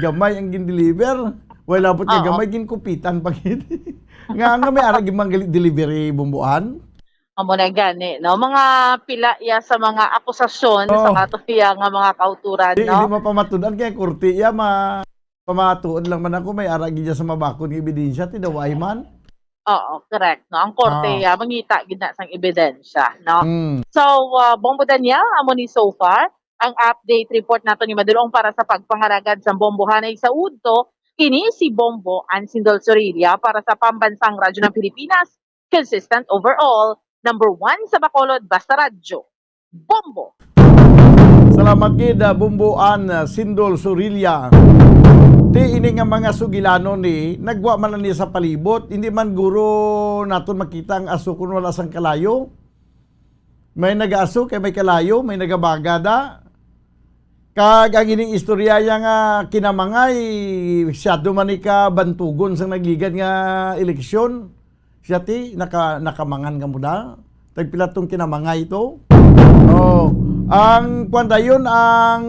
gamay ang gin-deliver. Wala po niya Oo. gamay, ginkupitan pa gid. Nga, nga may arag yung mga gali-, delivery, Bumbuan? Amo na gani, no? Mga pila iya sa mga akusasyon sa Oh. ato iya nga mga kauturan, Di, no? hindi mapamatudan kay korte iya, ma-, pamatuod lang man ako, may arag iya sa mabakod nga ebidensya, ti daw ay man. Oo, correct, no? Ang korte, Ah. ah, mangita gid na sang ebidensya, no? Mm. So, ah, Bombo Daniel, amo ni so far ang update report nato ni Madulong para sa pagpangaragad sa Bombo Hanay sa udto. Kini si Bombo Ansindol Sorilla para sa Pambansang Radyo ng Pilipinas, consistent overall, number one sa Bacolod, basta radyo. Bombo! Salamat gid, ah, Bumbuan, ah, Sindol Surilla. Ti ini nga mga sugilanon ni, nagwa man na niya sa palibot, hindi man guro naton makita ang aso kun wala sang kalayo. May nagaaso kay may kalayo, may nagabaga da. Kag ang ining istorya ya nga kinamangay, siya man ni ka bantugon sang nagligad nga eleksyon. Siya ti, naka-, nakamangan ka mo da? Tagpila tong kinamangay to? Oh, ang kwan dayon, ang,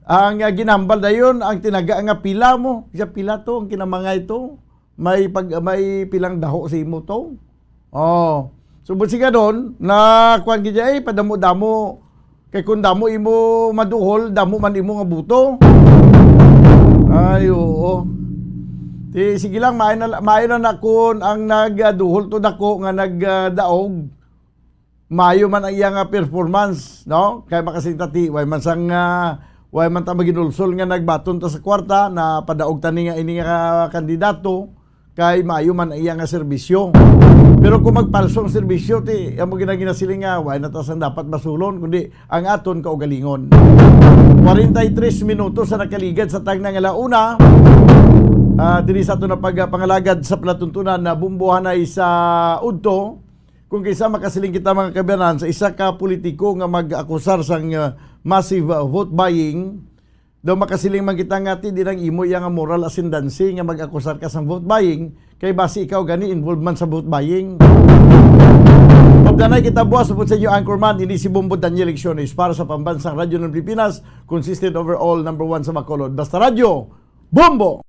ang, ah, ginambal dayon, ang tinaga nga pila mo. Siya pila to, ang kinamangay to. May pag-, may pilang daho sa imo to. Oh. So, busiga doon, na kwan gid ay, padamo-damo. Kay kung damo imo maduhol, damo man imo nga buto. Ay, oo. Ti, sige lang, maayo na, maayo na na kun ang nagduhol to dako nga nagdaog, maayo man ang iya nga performance, no? Kay makasing ta ti, way man sang, ah, way man ta maginulsol nga nagbaton ta sa kwarta, na padaog ta ni nga ini nga kandidato, kay maayo man ang iya nga serbisyo. Pero kung magpalso ang serbisyo, ti, amo gina-, ginasiling nga, wala na ta sang dapat basulon, kundi ang aton kaugalingon. Forty-three minutos sa nakaligad sa tagna nga launa. Ah, diri sa aton na pagpangalagad sa palatuntunan na bumbuhanay sa udto, kung kinsa makasiling kita, mga kabayanan, sa isa ka politiko nga mag-akusar sang, ah, massive, ah, vote buying, Daw makasiling man kita nga ti di lang imo iya nga moral ascendancy nga mag-akusar ka sang vote buying, kay basi ikaw gani involved man sa vote buying. Danay kita buwas sa inyo anchorman, ini si Bombo Daniel Lecciones para sa Pambansang Radyo ng Pilipinas, consistent overall number one sa Bacolod. Basta Radyo, Bombo!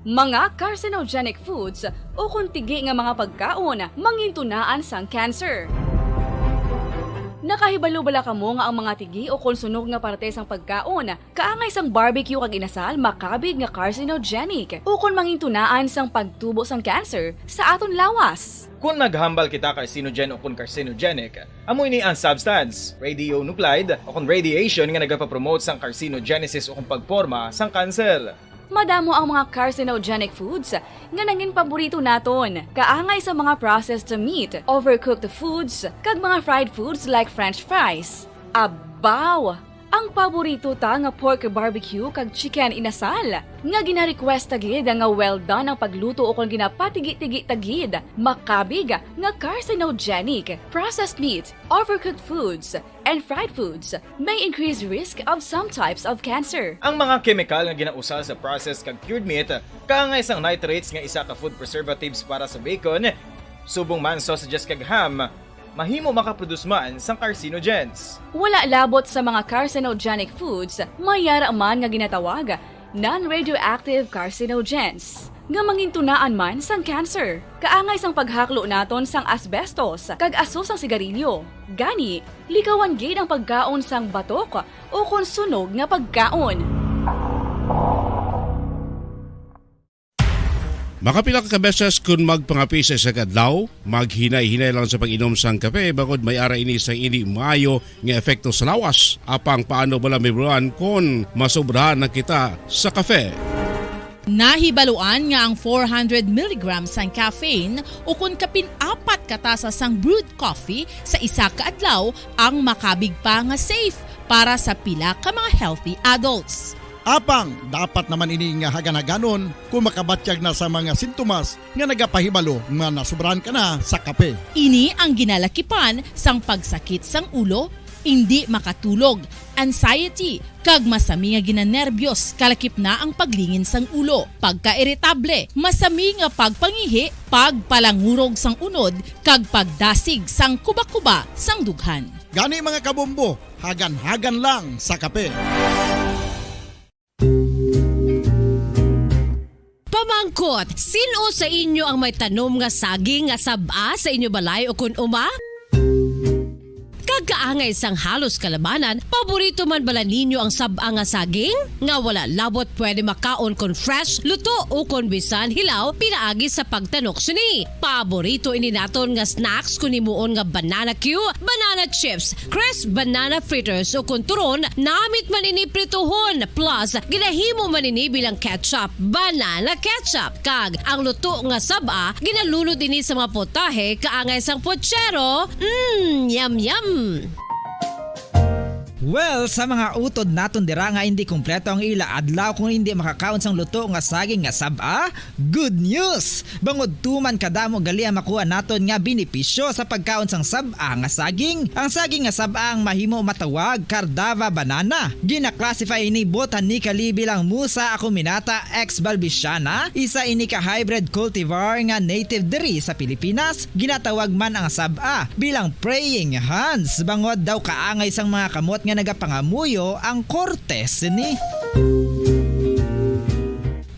Mga carcinogenic foods ukon tigi nga mga pagkaon mangintunaan sang cancer. Nakahibalo bala kamo nga ang mga tigi ukon sunog nga parte sang pagkaon kaangay sang barbecue kag inasal makabig nga carcinogenic ukon mangintunaan sang pagtubo sang cancer sa aton lawas? Kon naghambal kita carcinogen ukon carcinogenic, amo ini ang substance, radionuclide, ukon radiation nga nagapapromote sang carcinogenesis ukon pagporma sang cancer. Madamo ang mga carcinogenic foods nga nangin paborito naton, kaangay sa mga processed meat, overcooked foods, kag mga fried foods like french fries. Abaw! Ang paborito ta nga pork barbecue kag chicken inasal, nga gina-request ta gid nga well done ang pagluto ukon ginapatigi-tigi ta gid, makabig nga carcinogenic. Processed meat, overcooked foods, and fried foods may increase risk of some types of cancer. Ang mga kemikal nga ginausal sa processed kag cured meat, kaangay sang nitrates nga isa ka food preservatives para sa bacon, subong man sausages kag ham, mahimo makaproduce man sang carcinogens. Wala labot sa mga carcinogenic foods, may yara man nga ginatawag non-radioactive carcinogens nga mangintunaan man sang cancer. Kaangay sang paghaklo naton sang asbestos kag aso sang sigarilyo. Gani, likawan gid ang pagkaon sang batok ukon sunog nga pagkaon. Makapila ka beses kon magpangape sa isa ka adlaw, maghinay-hinay lang sa pag-inom sang kape bangod may ara ini sang indi maayo nga epekto sa lawas. Apang paano bala mahibaluan kon masobrahan na kita sa kape? Nahibaluan nga ang four hundred milligrams sang caffeine ukon kapin apat ka tasa sang brewed coffee sa isa ka adlaw ang makabig pa nga safe para sa pila ka mga healthy adults. Apang dapat naman ini nga haganhaganon kon makabatyag na sa mga sintomas nga nagapahibalo nga nasobrahan ka na sa kape. Ini ang ginalakipan sang pagsakit sang ulo, indi makatulog, anxiety, kag masami nga ginanerbiyos kalakip na ang paglingin sang ulo, pagkairitable, masami nga pagpangihi, pagpalangurog sang unod, kag pagdasig sang kubakuba sang dughan. Gani mga kabombo, haganhagan lang sa kape. Pamangkot, sin-o sa inyo ang may tanom nga saging nga sab-a sa inyo balay ukon uma? Kag kaangay sang halos kalabanan, paborito man bala ninyo ang sab-a nga saging? Nga wala labot pwede makaon kon fresh, luto, ukon bisan hilaw pinaagi sa pagtanok sini. Paborito ini naton nga snacks kon himuon nga banana cue, banana chips, crisp banana fritters ukon turon, namit man ini prituhon, plus ginahimo man ini bilang ketchup, banana ketchup. Kag ang luto nga sab-a ginalunod ini sa mga putahe kaangay sang puchero. Mm, yum yum. Well, sa mga utod naton dira nga indi kompleto ang ila adlaw kung indi makakaon sang luto nga saging nga sab-a, good news! Bangod tuman kadamo gali ang makuha naton nga benepisyo sa pagkaon sang sab-a nga saging. Ang saging nga sab-a ang mahimo matawag Cardava banana. Gina-classify ini botanically bilang Musa acuminata ex balbisiana, isa ini ka hybrid cultivar nga native diri sa Pilipinas. Ginatawag man ang sab-a bilang praying hands bangod daw kaangay sang mga kamot nga nagapangamuyo ang korte sini.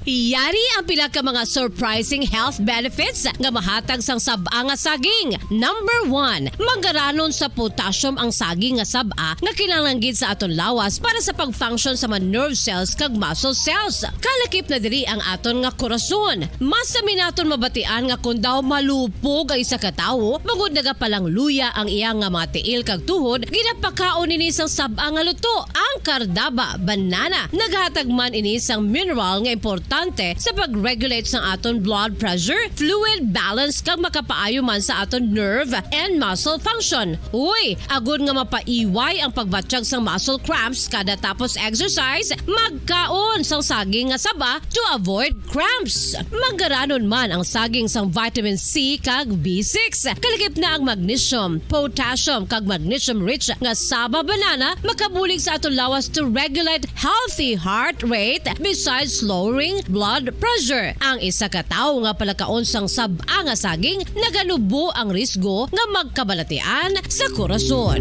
Yari ang pila ka mga surprising health benefits nga mahatag sang sab-a nga saging. Number one, manggaranon sa potassium ang saging nga sab-a nga kinahanglan gid sa aton lawas para sa pag-function sa mga nerve cells kag muscle cells. Kalakip na diri ang aton nga korason. Masami naton mabatian nga kon daw malupog ang isa ka tawo, bangod nagapalangluya ang iya nga mga tiil kag tuhod, ginapakaon ini sang sab-a nga luto, ang Cardaba banana. Naghatag man ini sang mineral nga importante sa pag-regulate sang aton blood pressure, fluid balance, kag makapaayo man sa aton nerve and muscle function. Uy, agod nga mapaiway ang pagbatyag sang muscle cramps kada tapos exercise, magkaon sang saging nga saba to avoid cramps. Manggaranon man ang saging sang vitamin C kag B six. Kalakip na ang magnesium, potassium, kag magnesium-rich nga saba banana makabulig sa aton lawas to regulate healthy heart rate besides lowering blood blood pressure. Ang isa ka tawo nga palakaon sang sab-a nga saging nagalubo ang risgo nga magkabalatian sa korason.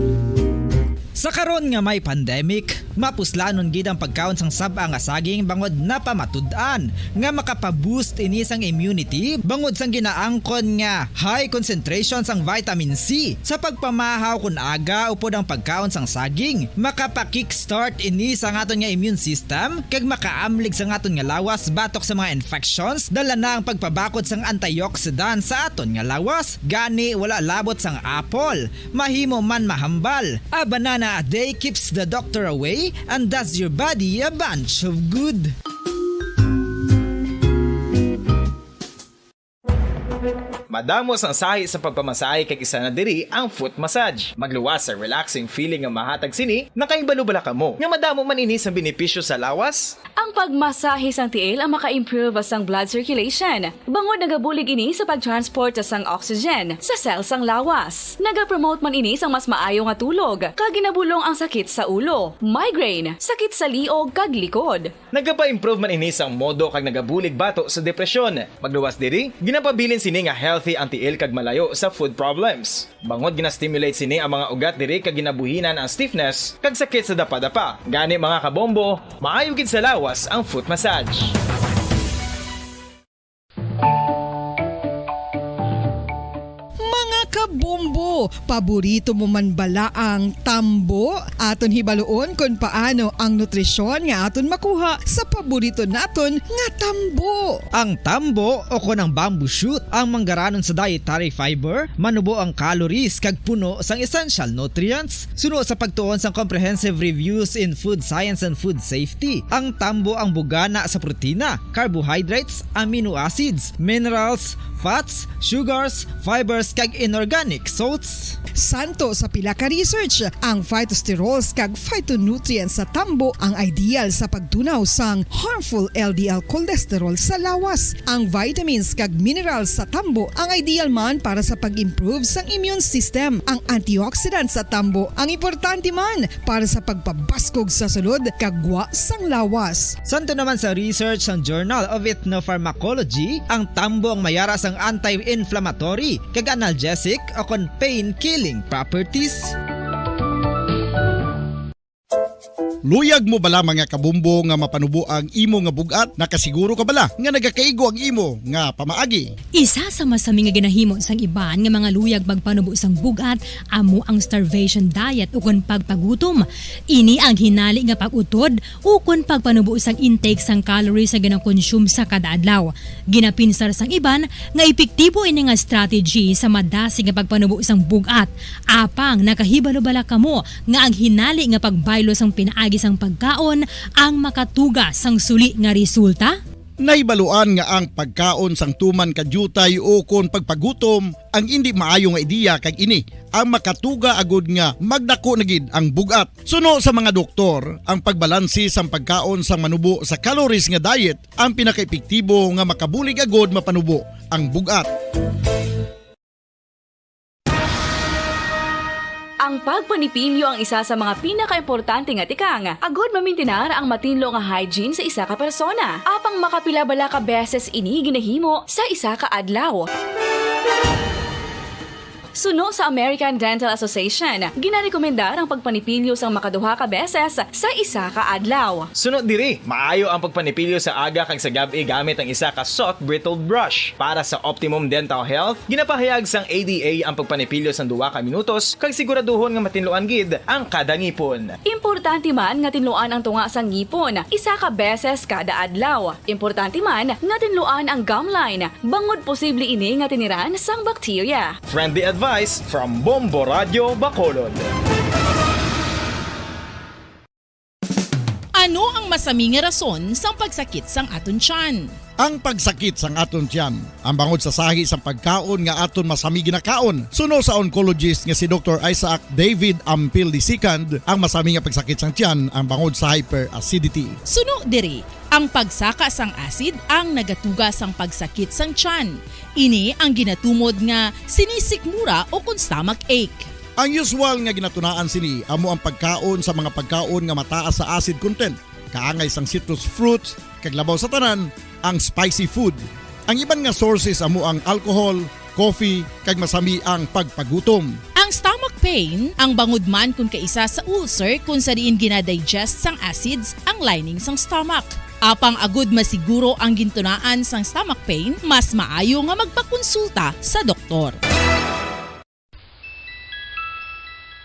Sa karon nga may pandemic, mapuslanon gid ang pagkaon sang sab-a nga saging bangod napamatud-an nga makapa-boost ini sang immunity bangod sang ginaangkon nga high concentration sang vitamin C. Sa pagpamahaw kon aga upod ang pagkaon sang saging, makapa-kickstart ini sa aton nga immune system kag makaamlig sa aton nga lawas batok sa mga infections. Dala na ang pagpabakod sang antioxidant sa aton nga lawas. Gani, wala labot sang apple, mahimo man mahambal. A banana a day keeps the doctor away and does your body a bunch of good. Madamo sang sahi sa pagpamasahe kag isa na diri ang foot massage. Magluwas sa relaxing feeling nga mahatag sini, nakahibalo bala kamo nga madamo man ini sang benepisyo sa lawas? Ang pagmasahe sang tiil ang maka-improve sang blood circulation, bangod nagabulig ini sa pag-transport sang oxygen sa cell sang lawas. Nagapromote man ini sang mas maayo nga tulog, kag ginabulong ang sakit sa ulo, migraine, sakit sa liog, kag likod. Nagapa-improve man ini sang modo kag nagabulig bato sa depresyon. Magluwas diri, ginapabilin sini nga healthy ang tiil kag malayo sa foot problems. Bangod gina-stimulate sini ang mga ugat diri kag ginabuhinan ang stiffness kag sakit sa dapadapa. Gani, mga kabombo, maayo gid sa lawas ang foot massage. Mga kabombo, paborito mo man bala ang tambo? Aton hibaloon kon paano ang nutrisyon nga aton makuha sa paborito naton nga tambo. Ang tambo o kon ang bamboo shoot ang manggaranon sa dietary fiber, manubo ang calories kag puno sang essential nutrients. Suno sa pagtuon sang Comprehensive Reviews in Food Science and Food Safety, ang tambo ang bugana sa protina, carbohydrates, amino acids, minerals, fats, sugars, fibers, kag inorganic salts. Santo sa pila ka research, ang phytosterols kag phytonutrients sa tambo ang ideal sa pagtunaw sang harmful L D L cholesterol sa lawas. Ang vitamins kag minerals sa tambo ang ideal man para sa pag-improve sang immune system. Ang antioxidants sa tambo ang importante man para sa pagpabaskog sa sulod kag gwa sang lawas. Santo naman sa research sang Journal of Ethnopharmacology, ang tambo ang may ara sang anti-inflammatory kag analgesic o kon pain-killing properties. Luyag mo bala, mga kabombo, nga mapanubo ang imo nga bug-at? Nakasiguro ka bala nga nagakaigo ang imo nga pamaagi? Isa sa masami nga ginahimo sang iban nga mga luyag magpanubo sang bug-at amo ang starvation diet ukon pagpagutom. Ini ang hinali nga pag-utod ukon pagpanubo sang intake sang calories nga ginakonsume sa kada adlaw. Ginapinsar sang iban nga epektibo ini nga strategy sa madasig nga pagpanubo sang bug-at. Apang nakahibalo bala kamo nga ang hinali nga pagbaylo sang pinaagi sang pagkaon ang makatuga sang suli nga resulta? Nahibaluan nga ang pagkaon sang tuman ka diutay ukon pagpagutom ang indi maayo nga ideya, kag ini ang makatuga agud nga magdako na gid ang bug-at. Suno sa mga doktor, ang pagbalanse sang pagkaon sang manubo sa calories nga diet ang pinakaepektibo nga makabulig agud mapanubo ang bug-at. Ang pagpanipilyo ang isa sa mga pinakaimportante nga tikang agud mamintinar ang matinlo nga hygiene sa isa ka persona. Apang makapila bala ka beses ini ginahimo sa isa ka adlaw? Suno sa American Dental Association, ginarekomendar ang pagpanipilyo sang makaduha ka beses sa isa ka adlaw. Suno diri, maayo ang pagpanipilyo sa aga kag sa gab-i gamit ang isa ka soft bristled brush. Para sa optimum dental health, ginapahayag sang A D A ang pagpanipilyo sang duha ka minutos kag siguraduhon nga matinluan gid ang kada ngipon. Importante man nga tinluan ang tunga sang ngipon isa ka beses kada adlaw. Importante man nga tinluan ang gum line, bangod posible ini nga tiniran sang bakterya. Friendly advice from Bombo Radio Bacolod. Ano ang masami nga rason sang pagsakit sang aton tiyan? Ang pagsakit sang aton tiyan ang bangod sa sahi sang pagkaon nga aton masami ginakaon. Suno sa oncologist nga si Doktor Isaac David Ampil the second, ang masami nga pagsakit sang tiyan ang bangod sa hyperacidity. Suno diri, ang pagsaka sang acid ang nagatuga sang pagsakit sang tiyan. Ini ang ginatumod nga sinisikmura o kon stomach ache. Ang usual nga ginatunaan sini amo ang pagkaon sa mga pagkaon nga mataas sa acid content, kaangay sang citrus fruits, kag labaw sa tanan, ang spicy food. Ang iban nga sources amo ang alcohol, coffee, kag masami ang pagpagutom. Ang stomach pain, ang bangod man kun kaisa sa ulcer kun sa diin ginadigest sang acids ang lining sang stomach. Apang agud masiguro ang gintunaan sang stomach pain, mas maayo nga magpakonsulta sa doktor.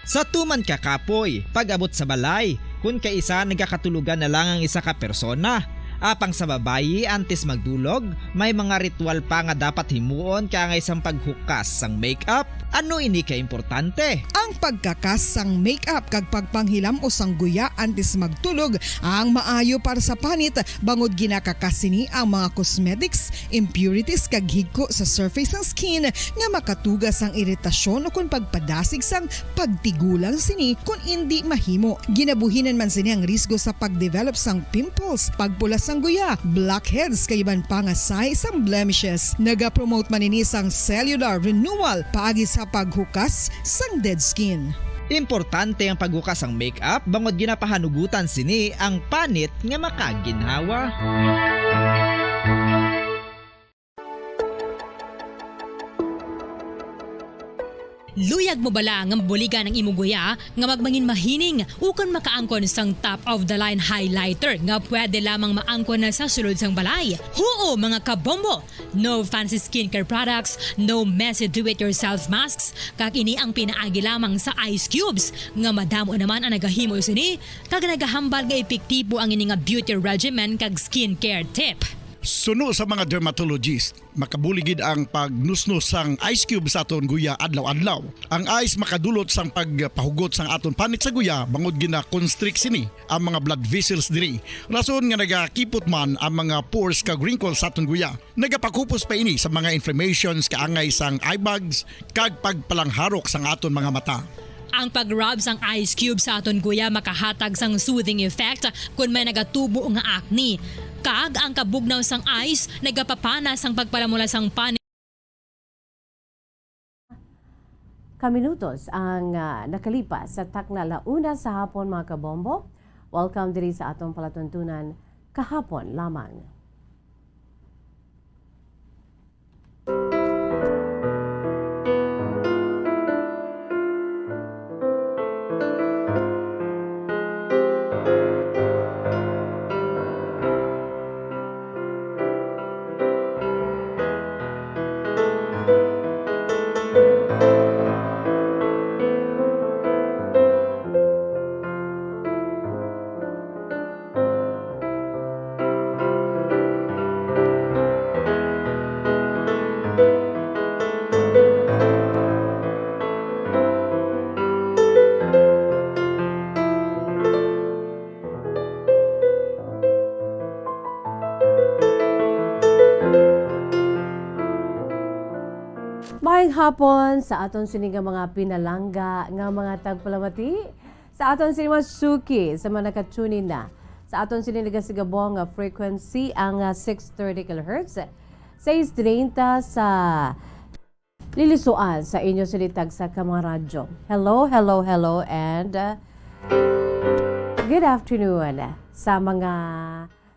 Sa tuman ka kapoy, pag-abot sa balay, kun kaisa nagakatulogan na lang ang isa ka persona. Apang sa babayi, antes magdulog, may mga ritual pa nga dapat himuon kaangay sang paghukas sang makeup. Ano ini ka importante? Ang pagkakas sang makeup kag pagpanghilam-os sang guya antes magtulog ang maayo para sa panit, bangod ginakakas sini ang mga cosmetics, impurities kag higko sa surface sang skin nga makatuga sang iritasyon ukon pagpadasig sang pagtigulang sini kon indi mahimo. Ginabuhinan man sini ang risgo sa pagdevelop sang pimples, pagpula sang guya, blackheads kag iban pa nga sign sang blemishes. Nagapromote man ini sang cellular renewal paagi sa paghukas sang dead skin. Importante ang paghukas sang makeup bangod ginapahanugutan sini ang panit nga makaginhawa. Luyag mo bala nga mabuligan ang imo guya nga magmangin mahining ukon makaangkon sang top of the line highlighter nga pwede lamang maangkon na sa sulod sang balay? Huo, mga kabombo! No fancy skincare products, no messy do-it-yourself masks, kag ini ang pinaagi lamang sa ice cubes nga madamo naman ang nagahimo sini kag nagahambal nga epektibo ang ini nga beauty regimen kag skincare tip. Suno sa mga dermatologist, makabulig gid ang pagnusnos sang ice cube sa aton guya adlaw-adlaw. Ang ice makadulot sang pagpahugot sang aton panit sa guya bangod gina-constrict sini ang mga blood vessels diri. Rason nga nagakipot man ang mga pores kag wrinkles sa aton guya. Nagapakupos pa ini sa mga inflammations kaangay sang eye bags kag pagpalangharok sang aton mga mata. Ang pag-rub sang ice cube sa aton guya makahatag sang soothing effect kon may nagatubo nga acne. Kag ang kabugnaw sang ice nagapapana sang pagpalamula sang panit. Ka minutos ang, ah, nakalipas sa takna la una sa hapon, mga kabombo. Welcome diri sa atong palatuntunan kahapon lamang. Maayong hapon sa aton sini nga mga pinalangga nga mga tagpalamati, sa aton sini mga suki, sa mga naka-tune in na. Sa aton sini nagasigabong nga frequency ang, ah, six thirty kilohertz, sais treinta sa Lilisuan sa inyo sini tagsa ka mga radyo. Hello, hello, hello, and, uh, good afternoon sa mga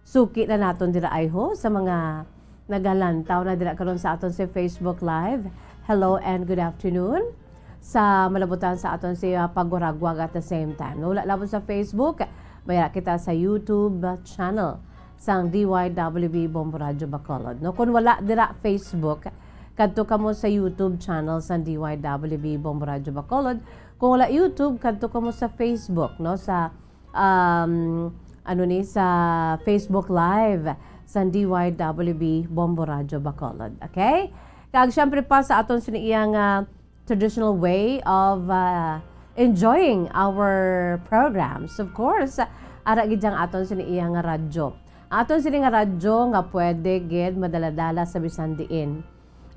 suki na naton dira, ayho, sa mga nagalantaw na dira karon sa aton sa Facebook Live. Hello and good afternoon sa malabutan sa aton sa, uh, pagwaraguag at the same time. No, wala labot sa Facebook, may ra kita sa YouTube channel sang D Y W B Bombo Radyo Bacolod. No, kung wala dira Facebook, kadto kamo sa YouTube channel sang D Y W B Bombo Radyo Bacolod. Kung wala YouTube, kadto kamo sa Facebook, no, sa, um, ano ni, sa Facebook Live sang D Y W B Bombo Radyo Bacolod. Okay? Kag syempre pa sa aton sini iya nga traditional way of, uh, enjoying our programs. Of course, ara gid ang aton sini iya nga radyo. Aton sini nga radyo nga pwede gid madala-dala sa bisan diin.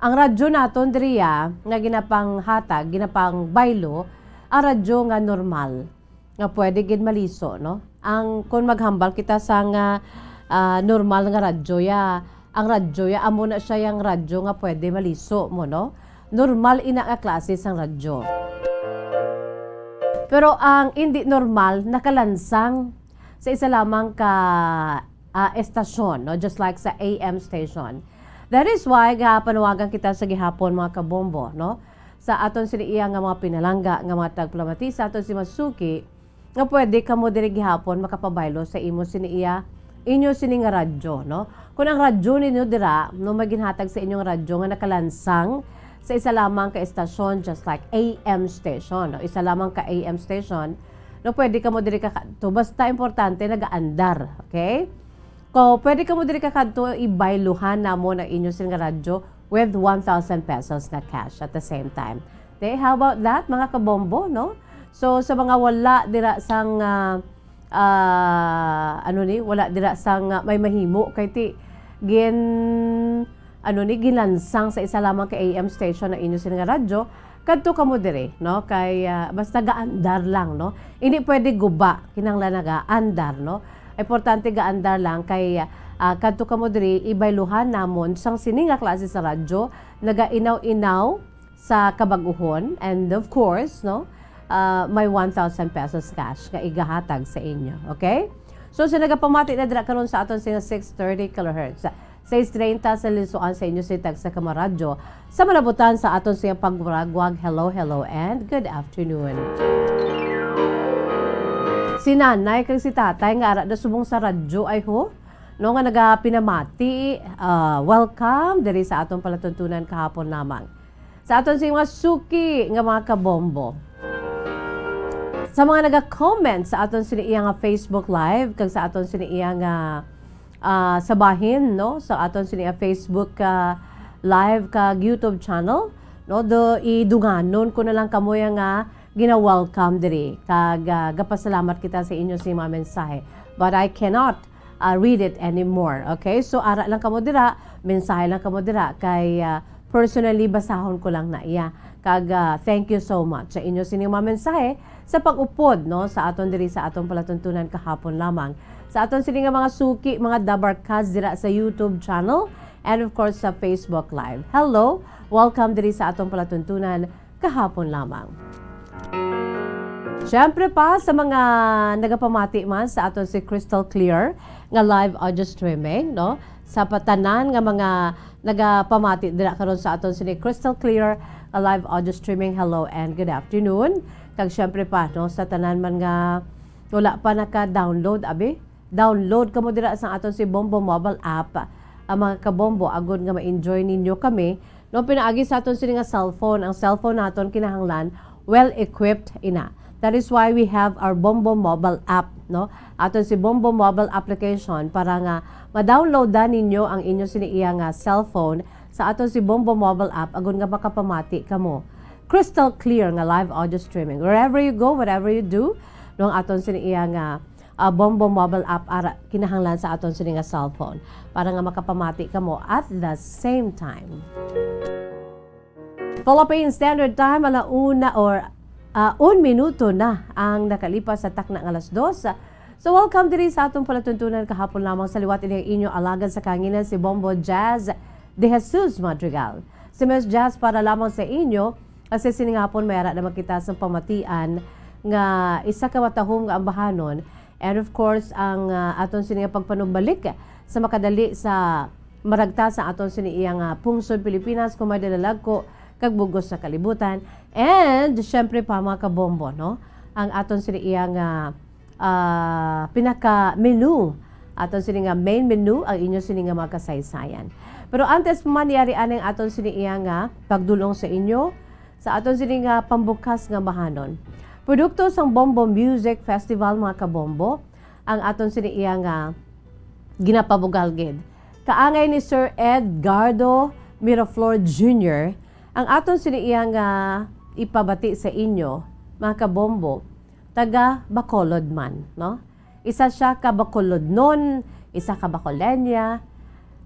Ang radyo naton diriya nga ginapanghatag, ginapangbaylo, ang radyo nga normal, nga pwede gid maliso, no? Ang, kung maghambal kita sa nga, ah, normal nga radyo ya, ang radyo ya, amo na siya yang radyo nga pwede maliso mo, no? Normal ina nga klase sang radyo. Pero ang indi normal, nakalansang sa isa lamang ka ah, estasyon, no? Just like sa A M station. That is why nga panawagan kita sa gihapon, mga kabombo, no? Sa aton sini iya nga mga pinalangga nga mga tagpalamati, sa aton si masuki, nga pwede kamo diri gihapon makapabaylo sa imo sini iya, inyo sini nga radyo, no? Kung ang radyo ninyo dira, no, may ginhatag sa inyong radyo nga nakalansang sa isa lamang ka estasyon, just like A M station, no? Isa lamang ka A M station, no, pwede kamo diri kakadto. Basta importante, nagaandar, okay? Ko, pwede kamo diri kakadto, ibayluhan namon ang inyo sini nga radyo with one thousand pesos na cash at the same time. Okay, how about that, mga kabombo, no? So, sa mga wala dira sang, ah, ah, ano ni, wala dira sang, ah, may mahimo kay ti gin, ano ni, ginlansang sa isa lamang ka A M station ang inyo sini nga radyo, kadto kamo diri, no? Kay, ah, basta gaandar lang, no? Hindi pwede guba, kinahanglan nagaandar, no? Importante gaandar lang kay, ah, kadto kamo diri, ibayluhan namon sang sini nga klase sa radyo, nagainaw-inaw sa kabag-uhon, and of course, no, ah, may one thousand pesos cash nga igahatag sa inyo, okay? So, sa nagapamati na dira karon sa aton sini six thirty kilohertz, six treinta sa Linsuan sa inyo si Tagsa Kamaradyo, sa malabutan sa aton sini pagwagwag, hello, hello, and good afternoon. Si nanay kag si tatay nga ara na subong sa radyo, ay ho, no, nga nagapinamati, ah, welcome diri sa aton palatuntunan kahapon lamang. Sa aton sini mga suki nga mga kabombo. Sa mga naga-comment sa aton sini iya nga Facebook Live, kag sa aton sini iya nga, ah, sa bahin, no? Sa aton sini iya Facebook, ah, Live kag YouTube channel, no? Do, idunganon ko na lang kamo ya nga gina-welcome diri. Kag, ah, gapasalamat kita sa inyo sini mga mensahe. But I cannot ah, read it anymore. Okay? So, ara lang kamo dira, mensahe lang kamo dira, kay, ah, personally, basahon ko lang na iya. Kag, ah, thank you so much sa inyo sining mga mensahe sa pag-upod, no, sa aton diri sa aton palatuntunan kahapon lamang. Sa aton sini nga mga suki, mga dabarkas dira sa YouTube channel, and of course, sa Facebook Live. Hello! Welcome diri sa aton palatuntunan kahapon lamang. Siyempre pa, sa mga nagapamati man sa aton si Crystal Clear nga live audio streaming, no? Sa patanan nga mga nagapamati dira karon sa aton sini Crystal Clear nga live audio streaming, hello and good afternoon. Kag siyempre pa, no, sa tanan man nga wala pa naka-download, abi, download kamo dira sa aton si Bombo Mobile App, ang mga kabombo, agod nga ma-enjoy ninyo kami, no, pinaagi sa aton sini nga cellphone. Ang cellphone naton kinahanglan well-equipped ina. That is why we have our Bombo Mobile App, no? Aton si Bombo Mobile Application para nga ma-download da ninyo ang inyo sini iya nga cellphone sa aton si Bombo Mobile App, agod nga makapamati kamo crystal clear nga live audio streaming. Wherever you go, whatever you do, no, ang aton sini iya nga ah, Bombo Mobile App ara kinahanglan sa aton sini nga cellphone para nga makapamati kamo at the same time. Philippine Standard Time, ala una or, ah, un minuto na ang nakalipas sa takna nga alas dos. So, welcome diri sa atong palatuntunan kahapon lamang. Sa liwat ini ang inyo alagad sa kahanginan, si Bombo Jazz De Jesus Madrigal. Si Miss Jazz para lamang sa inyo, kasi sining hapon may ara naman kita sa pamatian nga isa ka matahom nga ambahanon. And of course, ang, ah, aton sini nga pagpanumbalik sa makadali sa maragta sa aton sini iya nga pungsod Pilipinas, kung may dalalagko kag bugos sa kalibutan. And syempre pa, mga kabombo, no? Ang aton sini iya nga, ah, pinaka-menu, aton sini nga main menu, ang inyo sini nga mga kasaysayan. Pero antes pa man, yari aning aton sini iya nga pagdulong sa inyo, sa aton sini nga pambukas nga bahanon. Produkto sang Bombo Music Festival, mga kabombo, ang aton sini iya nga ginapabugal gid. Kaangay ni Sir Edgardo Miraflor Junior ang aton sini iya nga ipabati sa inyo, mga kabombo, taga Bacolod man, no? Isa siya ka Bacolodnon, isa ka Bacolenya,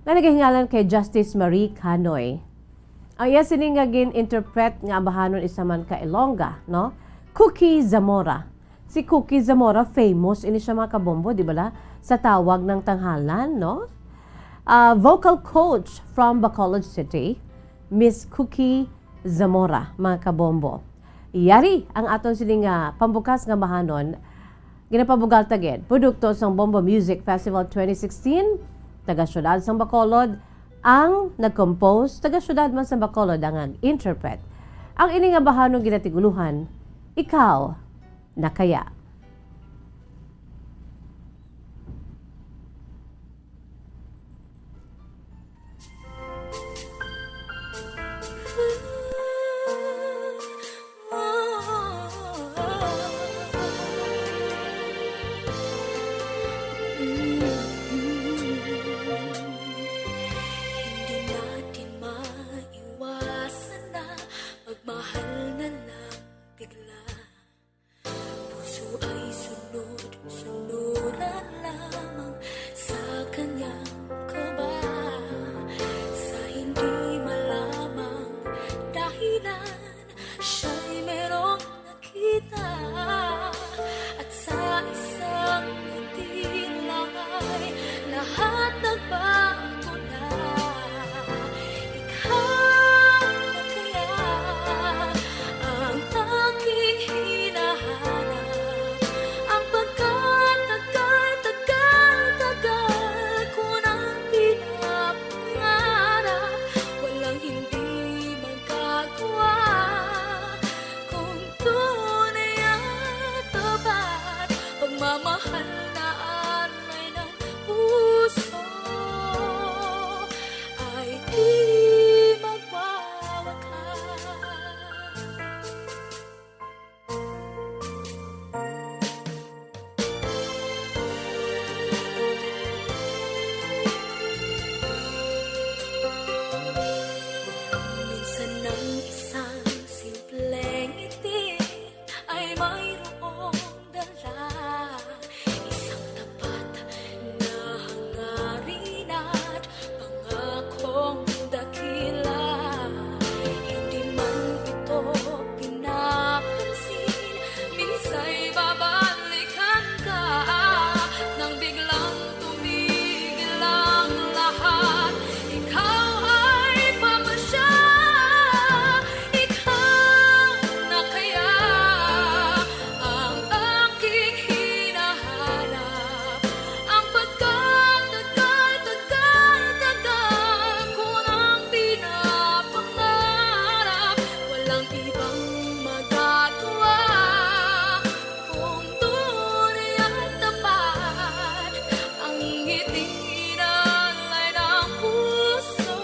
nga nagahingalan kay Justice Marie Canoy. Ang iya sini nga gin-interpret nga ambahanon isa man ka Ilongga, no? Cookie Zamora. Si Cookie Zamora, famous ini siya, mga kabombo, di bala? Sa tawag ng tanghalan, no? Ah, vocal coach from Bacolod City, Miss Cookie Zamora, mga kabombo. Yari ang aton sini nga pambukas nga ambahanon Ginapabugal ta gid, produkto sang Bombo Music Festival twenty sixteen, taga siyudad sang Bacolod ang nag-compose, taga siyudad man sang Bacolod ang nag-interpret. Ang ini nga bahanon ginatiguluhan, Ikaw na Kaya. Hindi natin maiwasan na magmahal na lang bigla. Puso ay sunod-sunuran lamang sa kanyang kaba. Sa hindi malamang dahilan, siya'y merong nakita. At sa isang ngiti lang ay lahat nagbago na. Ikaw na kaya ang aking hinahanap, ang pagkatagal-tagal-tagal ko nang pinapangarap. Walang hindi magagawa kung tunay at tapat pagmamahal na alay ng puso ay di magwawakas. Minsan ang isang simpleng ngiti ay mayroong dala, isang tapat na hangarin at pangakong dakila. Hindi man ito pinapansin, minsa'y babalikan ka nang biglang tumigil ang lahat. Ikaw ay papasya, ikaw na kaya ang aking hinahanap. Ang pagkatagal-tagal-tagal ko nang pinapangarap, walang ibang magagawa kung tunay at tapat ang ngiting inalay ng puso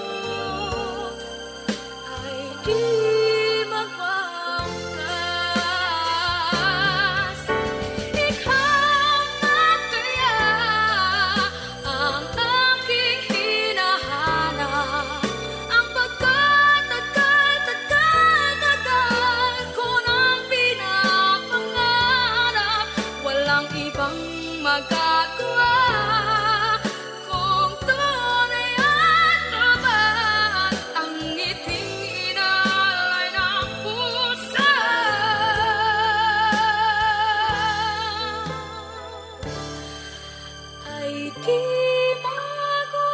ay di magwawakas. Ikaw na kaya ang aking hinahanap, ang pagkatagal-tagal ko nang pinapangarap, walang ibang magagawa. Kung tunay at tapat ang ngiting inalay ng puso, ay di magwawakas.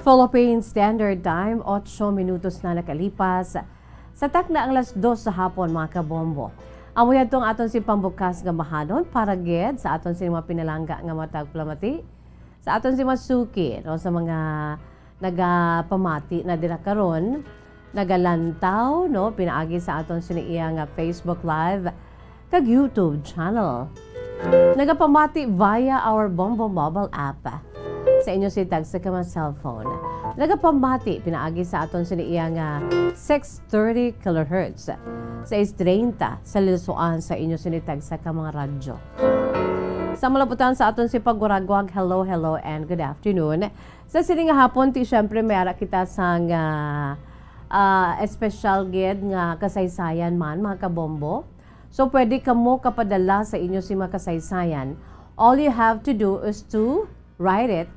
Philippine Standard Time, otso minutos na nakalipas. Sa takna ang alas dos sa hapon, mga kabombo. Amo yadto ang aton sing pambukas nga bahanon para gid sa aton sing mga pinalangga nga mga tagpalamati, sa aton sing mga suki, no, sa mga nagapamati na dira karon, nagalantaw, no, pinaagi sa aton sini iya nga Facebook Live kag YouTube channel. Nagapamati via our Bombo mobile app sa inyo sini tagsa ka mga cellphone. Nagapamati pinaagi sa aton sini iya nga six thirty kilohertz, sais treinta sa lisoan sa inyo sini tagsa ka mga radyo. Sa malabutan sa aton sing pagwaragwag, hello, hello, and good afternoon. Sa sini nga hapon, ti, syempre, may ara kita sang, ah, ah, espesyal gid nga kasaysayan man, mga kabombo. So, pwede kamo kapadala sa inyo sing mga kasaysayan. All you have to do is to write it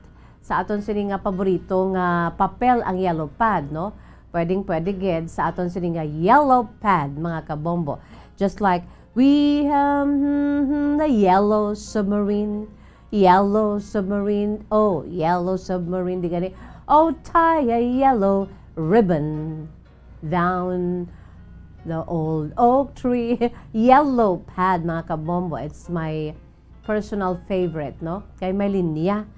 sa aton sini nga paborito nga papel, ang yellow pad, no? Pwedeng pwede gid sa aton sini nga yellow pad, mga kabombo. Just like, we have, hmm, hmm, the yellow submarine, yellow submarine, oh, yellow submarine, di gani, oh, tie a yellow ribbon down the old oak tree. Yellow pad, mga kabombo. It's my personal favorite, no? Kay may linya.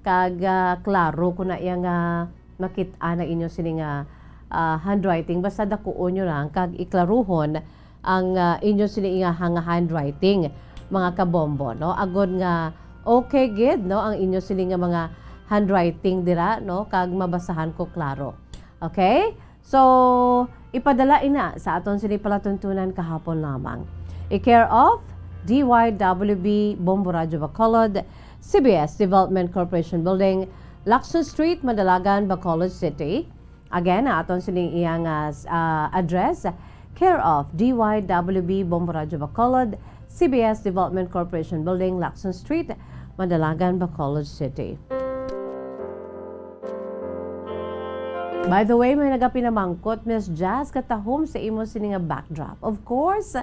Kag, ah, klaro ko na iya nga makit-an ang inyo sini nga, ah, handwriting. Basta dakuon nyo lang kag iklaruhon ang, ah, inyo sini nga hang-, handwriting, mga kabombo, no? Agod nga okay gid, no, ang inyo sini nga mga handwriting dira, no? Kag mabasahan ko klaro. Okay? So, ipadala ina sa aton sini palatuntunan kahapon lamang. I-care of D Y W B Bombo Radyo Bacolod, C B S Development Corporation Building, Lacson Street, Madalagan, Bacolod City. Again, ang aton sini iyang, ah, s-, ah, address, care of D Y W B Bombo Radyo Bacolod, C B S Development Corporation Building, Lacson Street, Madalagan, Bacolod City. By the way, may nagapinamangkot, Miss Jazz, katahom sa imo sini nga backdrop. Of course,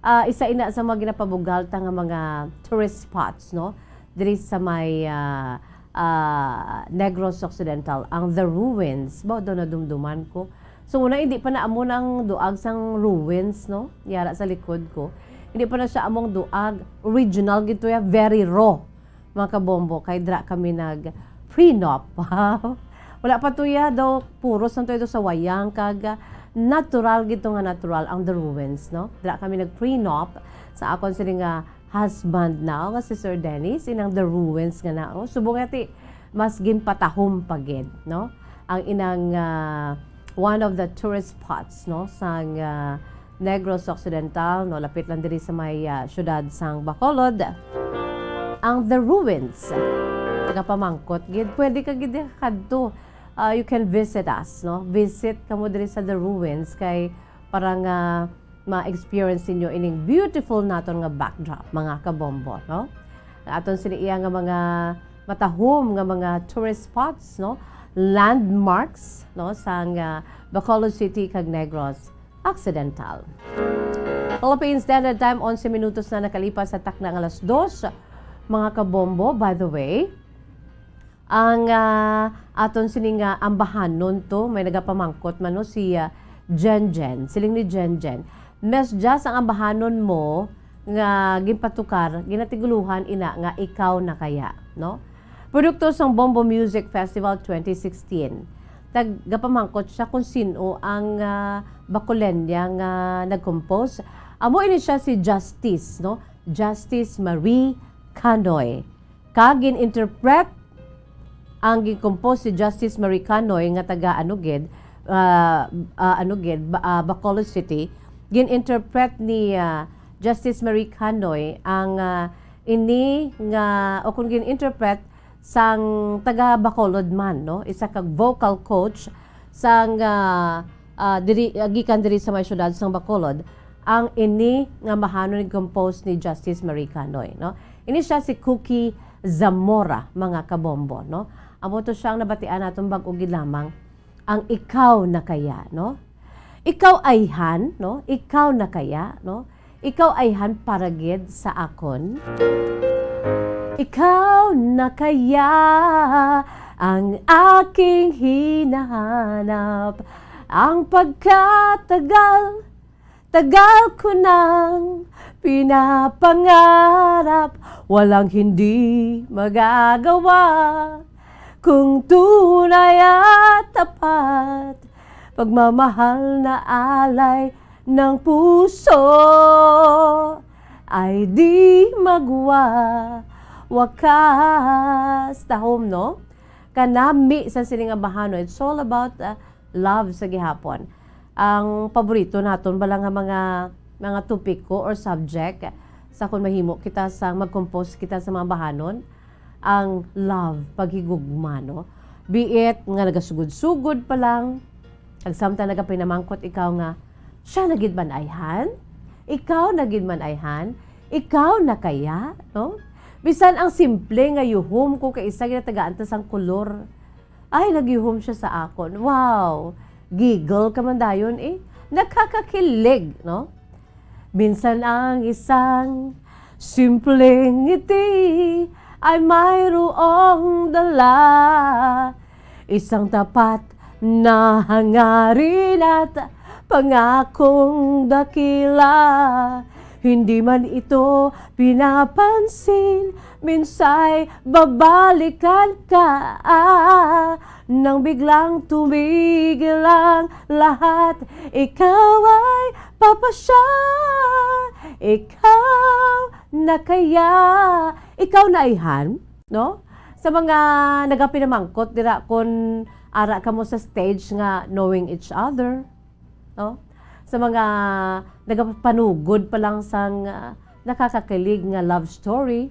ah, isa ina sa mga ginapabugal ta nga mga tourist spots, no? Diri sa may, ah, ah, Negros Occidental, ang The Ruins. Ba, daw nadumduman ko. So, una, hindi pa na amo na ang duag sang ruins, no? Yara sa likod ko. Hindi pa na siya among duag. Original gid to ya, very raw. Mga kabombo, kay dra kami nag prenup. Wala pa to ya, daw puros lang to ya, daw sa wayang, kag, ah, natural gid to nga natural ang The Ruins, no? Dra kami nag prenup sa akon sini nga husband now, nga si Sir Dennis, inang The Ruins nga na, oh. Subong nga ti, mas ginpatahom pa gid, no? Ang inang, ah, one of the tourist spots, no, sang, ah, Negros Occidental, no, lapit lang diri sa may, ah, siyudad sang Bacolod. Ang The Ruins, nagapamangkot gid, pwede ka gid kadto. Ah, you can visit us, no? Visit kamo diri sa The Ruins kay para nga ma-experience ninyo ining beautiful naton nga backdrop, mga kabombo, no? Ang aton sini iya nga mga matahom nga mga tourist spots, no? Landmarks, no? Sang, ah, Bacolod City kag Negros Occidental. Philippine Standard Time, onse minutos na nakalipas sa takna nga alas dos. Mga kabombo, by the way, ang, ah, aton sini nga ambahanon to, may nagapamangkot man, no, si, ah, Jen Jen. Siling ni Jen Jen, "Miss Jazz, ang ambahanon mo nga ginpatukar, ginatiguluhan ina nga Ikaw Na Kaya," no? Produkto sang Bombo Music Festival twenty sixteen. Nagapamangkot siya kung sino ang, ah, Bacolenia nga nag-compose. Amo ini siya si Justice, no? Justice Marie Canoy. Kag gin-interpret, ang gin-compose si Justice Marie Canoy nga taga ano gid, ah, ah, ano gid, Ba-, ah, Bacolod City. Gin-interpret ni, ah, Justice Marie Canoy ang, ah, ini nga, o kung gin-interpret sang taga Bacolod man, no? Isa ka vocal coach sang, ah, ah, diri, ah, gikan diri sa may siyudad sang Bacolod, ang ini nga ambahanon gin-compose ni Justice Marie Canoy, no? Ini siya si Cookie Zamora, mga kabombo, no? Amo to siya ang nabatian naton bag-o gid lamang, ang Ikaw Na Kaya, no? Ikaw ayhan, no? Ikaw na kaya, no? Ikaw ayhan para gid sa akon. Ikaw na kaya ang aking hinahanap, ang pagkatagal, tagal ko nang pinapangarap, walang hindi magagawa. Kung tunay at tapat, pagmamahal na alay ng puso ay di magwawakas. Tahom, no? Kanami sa sining ambahanon. It's all about, uh, love sa gihapon. Ang paborito naton bala nga mga, mga topiko or subject sa kung mahimo kita sa mag-compose kita sa mga ambahanon, ang love, paghigugma, no? Be it nga nagasugod-sugod pa lang, Kag samtang nagapinamangkot ikaw nga, "Siya na gid man ayhan? Ikaw na gid man ayhan? Ikaw na kaya?" No? Bisan ang simple nga yuhom ko kay isa ginatagaan ta sang kolor. Ay, nagyuhom siya sa akon. Wow! Giggle ka man dayon eh. Nakakakilig, no? Minsan ang isang simpleng ngiti ay mayroong dala. Isang tapat na hangarin at pangakong dakila. Hindi man ito pinapansin, minsay babalikan ka. Nang biglang tumigil ang lahat, ikaw ay papasya. Ikaw na kaya? Ikaw na ayhan, no? Sa mga nagapinamangkot dira kung ara kamo sa stage nga knowing each other, no? Sa mga nagapanugod pa lang sang, ah, nakakakilig nga love story,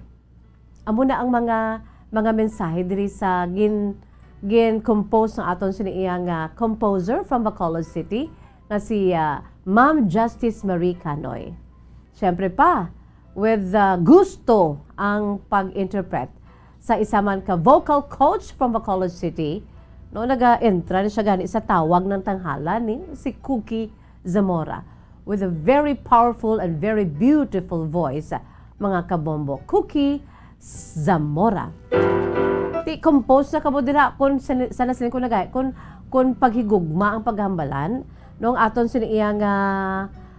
amo na ang mga, mga mensahe diri sa gin-, gin-compose ng aton sini iya nga composer from Bacolod City, nga si, ah, Ma'am Justice Marie Canoy. Siyempre pa, with, ah, gusto ang pag-interpret sa isa man ka vocal coach from Bacolod City, no, naga-entra na siya gani sa tawag ng tanghalan ni si Cookie Zamora with a very powerful and very beautiful voice, mga kabombo. Cookie Zamora. Ti compose na kamo dira kung san-, sana sila ko nagay, kung, kung paghigugma ang paghambalan, nung aton sini iya nga,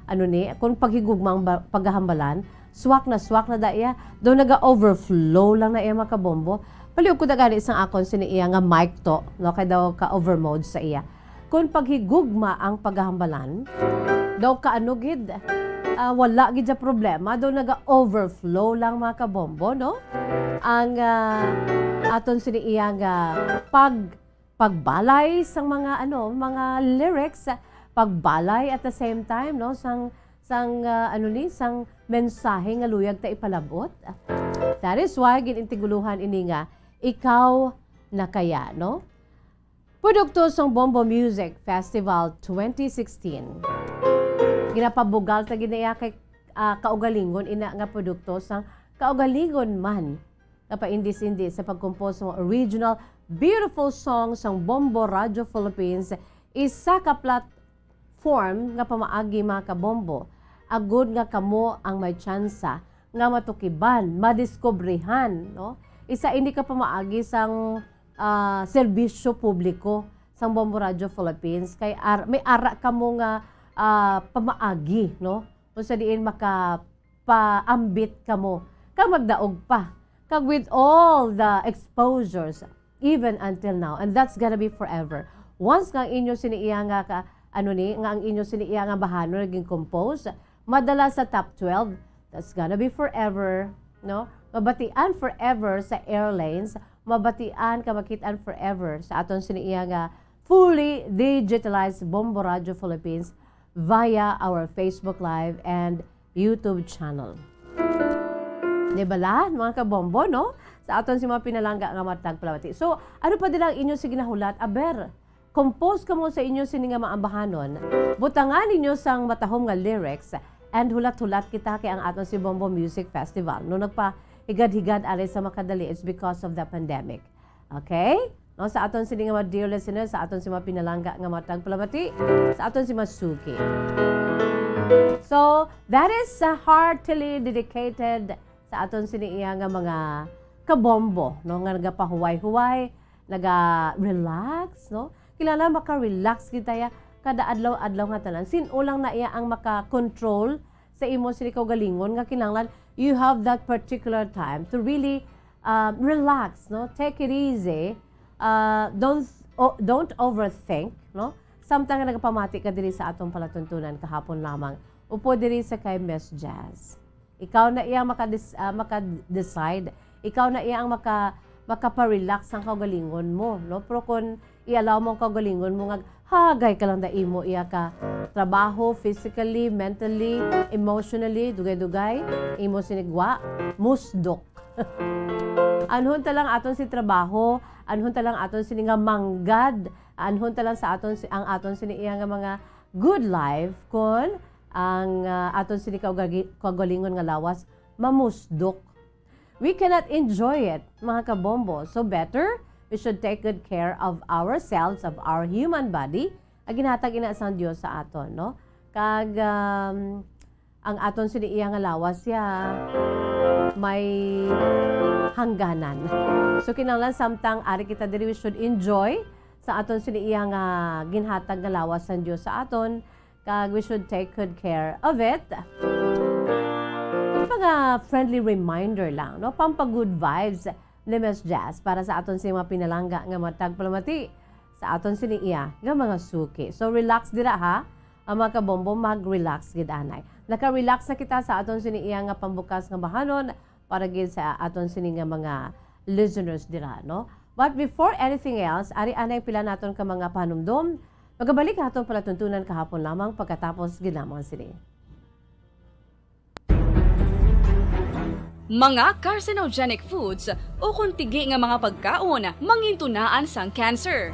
ano ni, kung paghigugma ang ba-, paghambalan, swak na swak na da iya. Daw naga-overflow lang na iya, mga kabombo. Paliw ko da gani sang akon sini iya nga mic to, no, kay daw ka-overmode sa iya. Kung paghigugma ang paghambalan, daw kaano gid, ah, wala gid sa problema, daw naga-overflow lang, mga kabombo, no? Ang, ah, aton sini iya nga pag-, pagbalay sang mga, ano, mga lyrics, pagbalay at the same time, no, sang, sang, ah, ano ni, sang mensahe nga luyag ta ipalabot. That is why gin-intiguluhan ini nga Ikaw na Kaya, no? Produkto sang Bombo Music Festival twenty sixteen. Ginapabugal ta gid na iya kay, ah, kaugalingon ina nga produkto sang kaugalingon man nga paindis-indis sa pagkompos sang original beautiful song sang Bombo Radio Philippines, isa ka platform nga pamaagi, mga kabombo, agud nga kamo ang may tsansa nga matukiban, madiskubrihan, no? Isa ini ka pamaagi sang, ah, serbisyo publiko sang Bombo Radio Philippines, kay ar-, may ara kamo nga, ah, pamaagi, no? Kung sa diin maka-, paambit kamo kag magdaog pa, kag with all the exposures, even until now, and that's gonna be forever. Once nga ang inyo sini iya nga ka, ano ni, nga ang inyo sini iya nga ambahanon naging compose, madala sa top twelve, that's gonna be forever, no? Mabatian forever sa airlines, mabatian ka makit-an forever sa aton sini iya nga fully digitalized Bombo Radio Philippines via our Facebook Live and YouTube channel. Di bala, mga kabombo, no? Sa aton si mga pinalangga nga matag palamati. So, ano pa dira ang inyo sige nahulat? Aber, compose kamo sa inyo sini nga maambahanon. Butangan ninyo sang matahom nga lyrics and hulat-hulat kita kay ang aton si Bombo Music Festival, no, nagpahigad-higad ari sa makadali, it's because of the pandemic. Okay? No, sa aton sini nga mga dear listeners, sa aton si mga pinalangga nga mga tagpalamati, sa aton si mga suki. So, that is, uh, heartily dedicated sa aton sini iya nga mga kabombo, no, nga nagapahuway-huway, naga-relax, no? Kinahanglan maka-relax kita ya kada adlaw-adlaw nga tanan. Sin-o lang na iya ang maka-control sa imo sini kaugalingon nga kinahanglan you have that particular time to really, uh, relax, no? Take it easy. Uh, don't o-, don't overthink, no? Samtang nga nagapamati ka diri sa atong palatuntunan kahapon lamang, upo diri sa kay Miss Jazz. Ikaw na iya makadis-, ah, makadecide. Ikaw na iya ang maka-, makaparelax ang kaugalingon mo, no? Pero kung i-allow mo ang kaugalingon mo nga hagay ka lang da imo iya ka trabaho, physically, mentally, emotionally, dugay-dugay, imo sinigwa, musdok. Anhon ta lang aton si trabaho, anhon ta lang aton sini nga manggad, anhon ta lang sa aton si, ang aton sini iya nga mga good life, kon ang, ah, aton sini kaugagi-, kaugalingon nga lawas mamusdok. We cannot enjoy it, mga kabombo. So better, we should take good care of ourselves, of our human body, nga ginhatag ina sang Dios sa aton, no? Kag, um, ang aton sini iya nga lawas siya may hangganan. So, kinahanglan samtang ari kita diri, we should enjoy sa aton sini iya nga ginhatag nga lawas sang Dios sa aton, kag we should take good care of it. Mga friendly reminder lang, no? Pampa-good vibes ni Miss Jazz para sa aton sini mga pinalangga nga matag palamati sa aton sini iya nga mga suki. So, relax dira, ha? Ang mga kabombo, mag-relax gid anay. Naka-relax na kita sa aton sini iya nga pambukas nga bahanon para gid sa aton sini nga mga listeners dira, no? But before anything else, ari anay pila naton ka mga panumdom. Magabalik aton palatuntunan kahapon lamang pagkatapos gid lamang sini. Mga carcinogenic foods ukon tigi nga mga pagkaon mangintunaan sang cancer.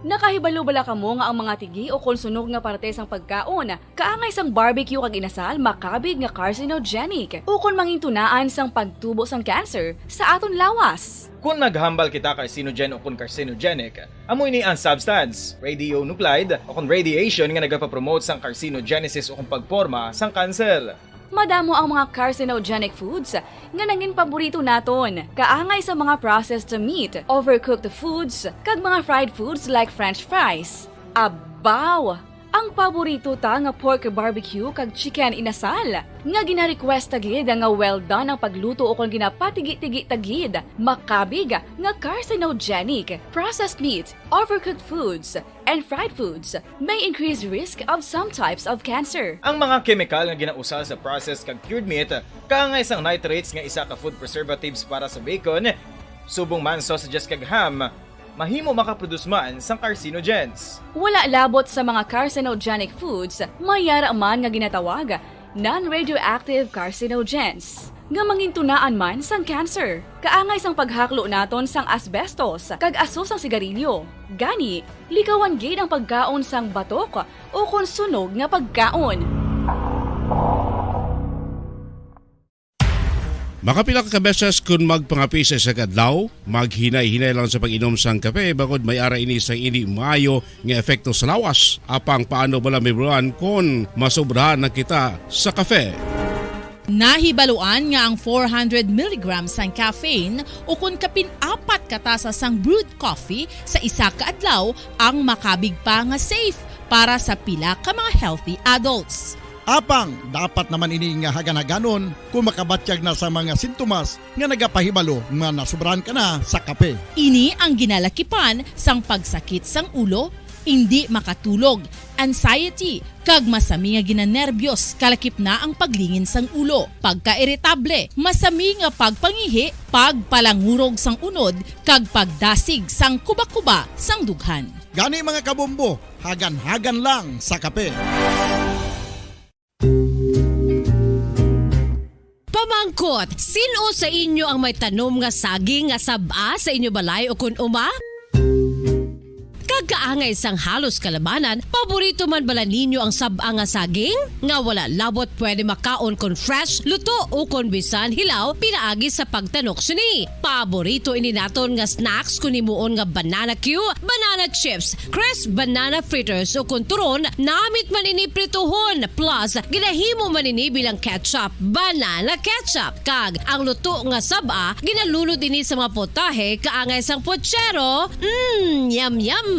Nakahibalo bala kamo nga ang mga tigi ukon sunog nga parte sang pagkaon kaangay sang barbecue kag inasal makabig nga carcinogenic ukon mangintunaan sang pagtubo sang cancer sa aton lawas? Kon naghambal kita carcinogen ukon carcinogenic, amo ini ang substance, radionuclide, ukon radiation nga nagapapromote sang carcinogenesis ukon pagporma sang kanser. Madamo ang mga carcinogenic foods nga nangin paborito naton, kaangay sa mga processed meat, overcooked foods, kag mga fried foods like french fries. Abaw! Ang paborito ta nga pork barbecue kag chicken inasal, nga gina-request ta gid nga well done ang pagluto ukon ginapatigi-tigi ta gid, makabig nga carcinogenic. Processed meat, overcooked foods, and fried foods may increase risk of some types of cancer. Ang mga kemikal nga ginausal sa processed kag cured meat, kaangay sang nitrates nga isa ka food preservatives para sa bacon, subong man sausages kag ham, mahimo makaproduce man sang carcinogens. Wala labot sa mga carcinogenic foods, may yara man nga ginatawag non-radioactive carcinogens, nga mangintunaan man sang cancer, kaangay sang paghaklo naton sang asbestos kag aso sang sigarilyo. Gani, likawan gid ang pagkaon sang batok ukon sunog nga pagkaon. Makapila ka beses kon magpangape sa isa ka adlaw, maghinay-hinay lang sa pag-inom sang kape, bangod may ara ini sa indi maayo nga epekto sa lawas. Apang paano bala, Ma'am Ron, kon masobrahan na kita sa kape? Nahibaluan nga ang four hundred milligrams sang caffeine ukon kapin apat ka tasa sang brewed coffee sa isa ka adlaw ang makabig pa nga safe para sa pila ka mga healthy adults. Apang dapat naman ini nga hagan-haganon kon makabatyag na sa mga sintomas nga nagapahibalo nga nasobrahan ka na sa kape. Ini ang ginalakipan sang pagsakit sang ulo, indi makatulog, anxiety, kag masami nga ginanerbyos, kalakip na ang paglingin sang ulo, pagkairitable, masami nga pagpangihi, pagpalangurog sang unod, kag pagdasig sang kubakuba sang dughan. Gani, mga kabombo, hagan-hagan lang sa kape. Pamangkot, sin-o sa inyo ang may tanom nga saging nga sab-a sa inyo balay ukon uma? Kag kaangay sang halos kalabanan, paborito man bala ninyo ang sab-a nga saging? Nga wala labot pwede makaon kon fresh, luto, ukon bisan hilaw pinaagi sa pagtanok sini. Paborito ini naton nga snacks kon himuon nga banana cue, banana chips, crisp banana fritters, ukon turon, namit man ini prituhon, plus ginahimo man ini bilang ketchup, banana ketchup, kag ang luto nga sab-a ginalunod ini sa mga potahe kaangay sang puchero. Mm, yum, yum!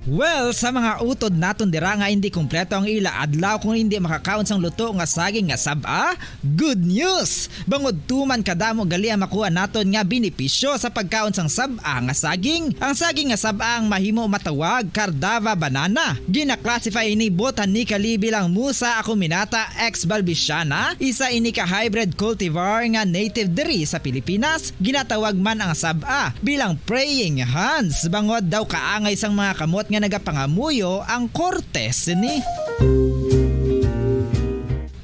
Well, sa mga utod naton dira nga indi kompleto ang ila adlaw kung indi makakaon sang luto nga saging nga sab-a, good news! Bangod tuman kadamo gali ang makuha naton nga benepisyo sa pagkaon sang sab-a nga saging. Ang saging nga sab-a ang mahimo matawag Cardava banana. Gina-classify ini botanically bilang Musa acuminata ex balbisiana, isa ini ka hybrid cultivar nga native diri sa Pilipinas. Ginatawag man ang sab-a bilang praying hands, bangod daw kaangay sang mga kamot nga nagapangamuyo ang korte sini.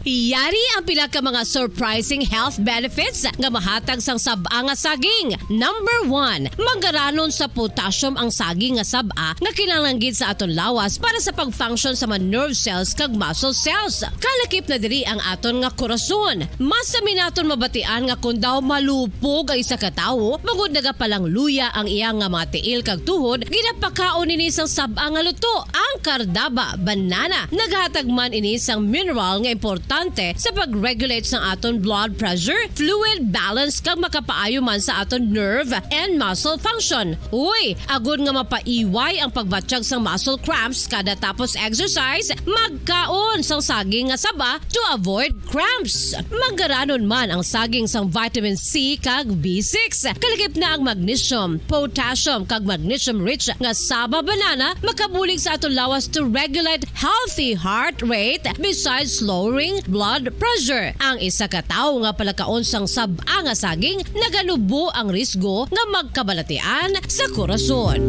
Yari ang pila ka mga surprising health benefits nga mahatag sang sab-a nga saging. Number one, manggaranon sa potassium ang saging nga sab-a nga kinahanglan gid sa aton lawas para sa pag-function sa mga nerve cells kag muscle cells. Kalakip na diri ang aton nga korason. Mas sami naton mabatian nga kon daw malupog ang isa ka tawo, bangod nagapalangluya ang iya nga mga tiil kag tuhod, ginapakaon ini sang sab-a nga luto. Ang kardaba, banana, naghatag man ini sang mineral nga importante sa pag-regulate sang aton blood pressure, fluid balance, kag makapaayo man sa aton nerve and muscle function. Uy, agod nga mapaiway ang pagbatyag sang muscle cramps kada tapos exercise, magkaon sang saging nga saba to avoid cramps. Manggaranon man ang saging sang vitamin C kag B six. Kalakip na ang magnesium, potassium, kag magnesium-rich nga saba banana makabulig sa aton lawas to regulate healthy heart rate besides lowering blood pressure. Ang isa ka tawo nga palakaon sang sab-a nga saging naganubo ang risgo nga magkabalatian sa korason.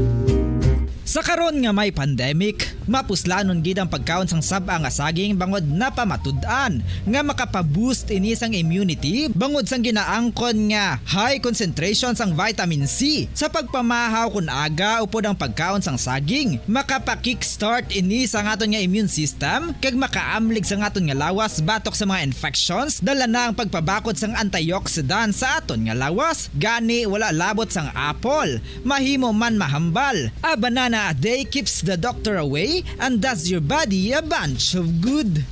Sa karon nga may pandemic, mapuslanon gid ang pagkaon sang sab-a nga saging bangod napamatud-an nga makapa-boost ini sang immunity bangod sang ginaangkon nga high concentration sang vitamin C. Sa pagpamahaw kon aga upod ang pagkaon sang saging, makapa-kickstart ini sa aton nga immune system kag makaamlig sa aton nga lawas batok sa mga infections, dala na ang pagpabakod sang antioxidant sa aton nga lawas. Gani, wala labot sang apple, mahimo man mahambal. A banana a day keeps the doctor away and does your body a bunch of good.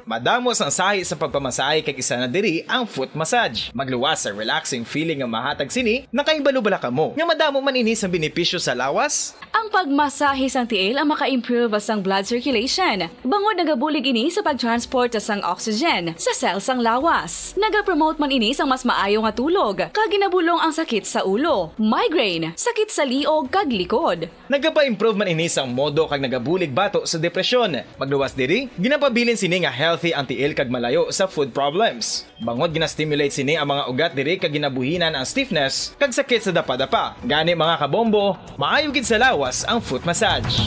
Madamo sang sahi sa pagpamasahe kag isa na diri ang foot massage. Magluwas sa relaxing feeling nga mahatag sini, nakahibalo bala kamo nga madamo man ini sang benepisyo sa lawas? Ang pagmasahe sang tiil ang maka-improve sang blood circulation, bangod nagabulig ini sa pag-transport sang oxygen sa cell sang lawas. Nagapromote man ini sang mas maayo nga tulog, kag ginabulong ang sakit sa ulo, migraine, sakit sa liog kag likod. Nagapa-improve man ini sang modo kag nagabulig bato sa depresyon. Magluwas diri, ginapabilin sini nga healthy ang tiil kag malayo sa foot problems. Bangod gina-stimulate sini ang mga ugat diri kag ginabuhinan ang stiffness kag sakit sa dapadapa. Gani, mga kabombo, maayo gid sa lawas ang foot massage.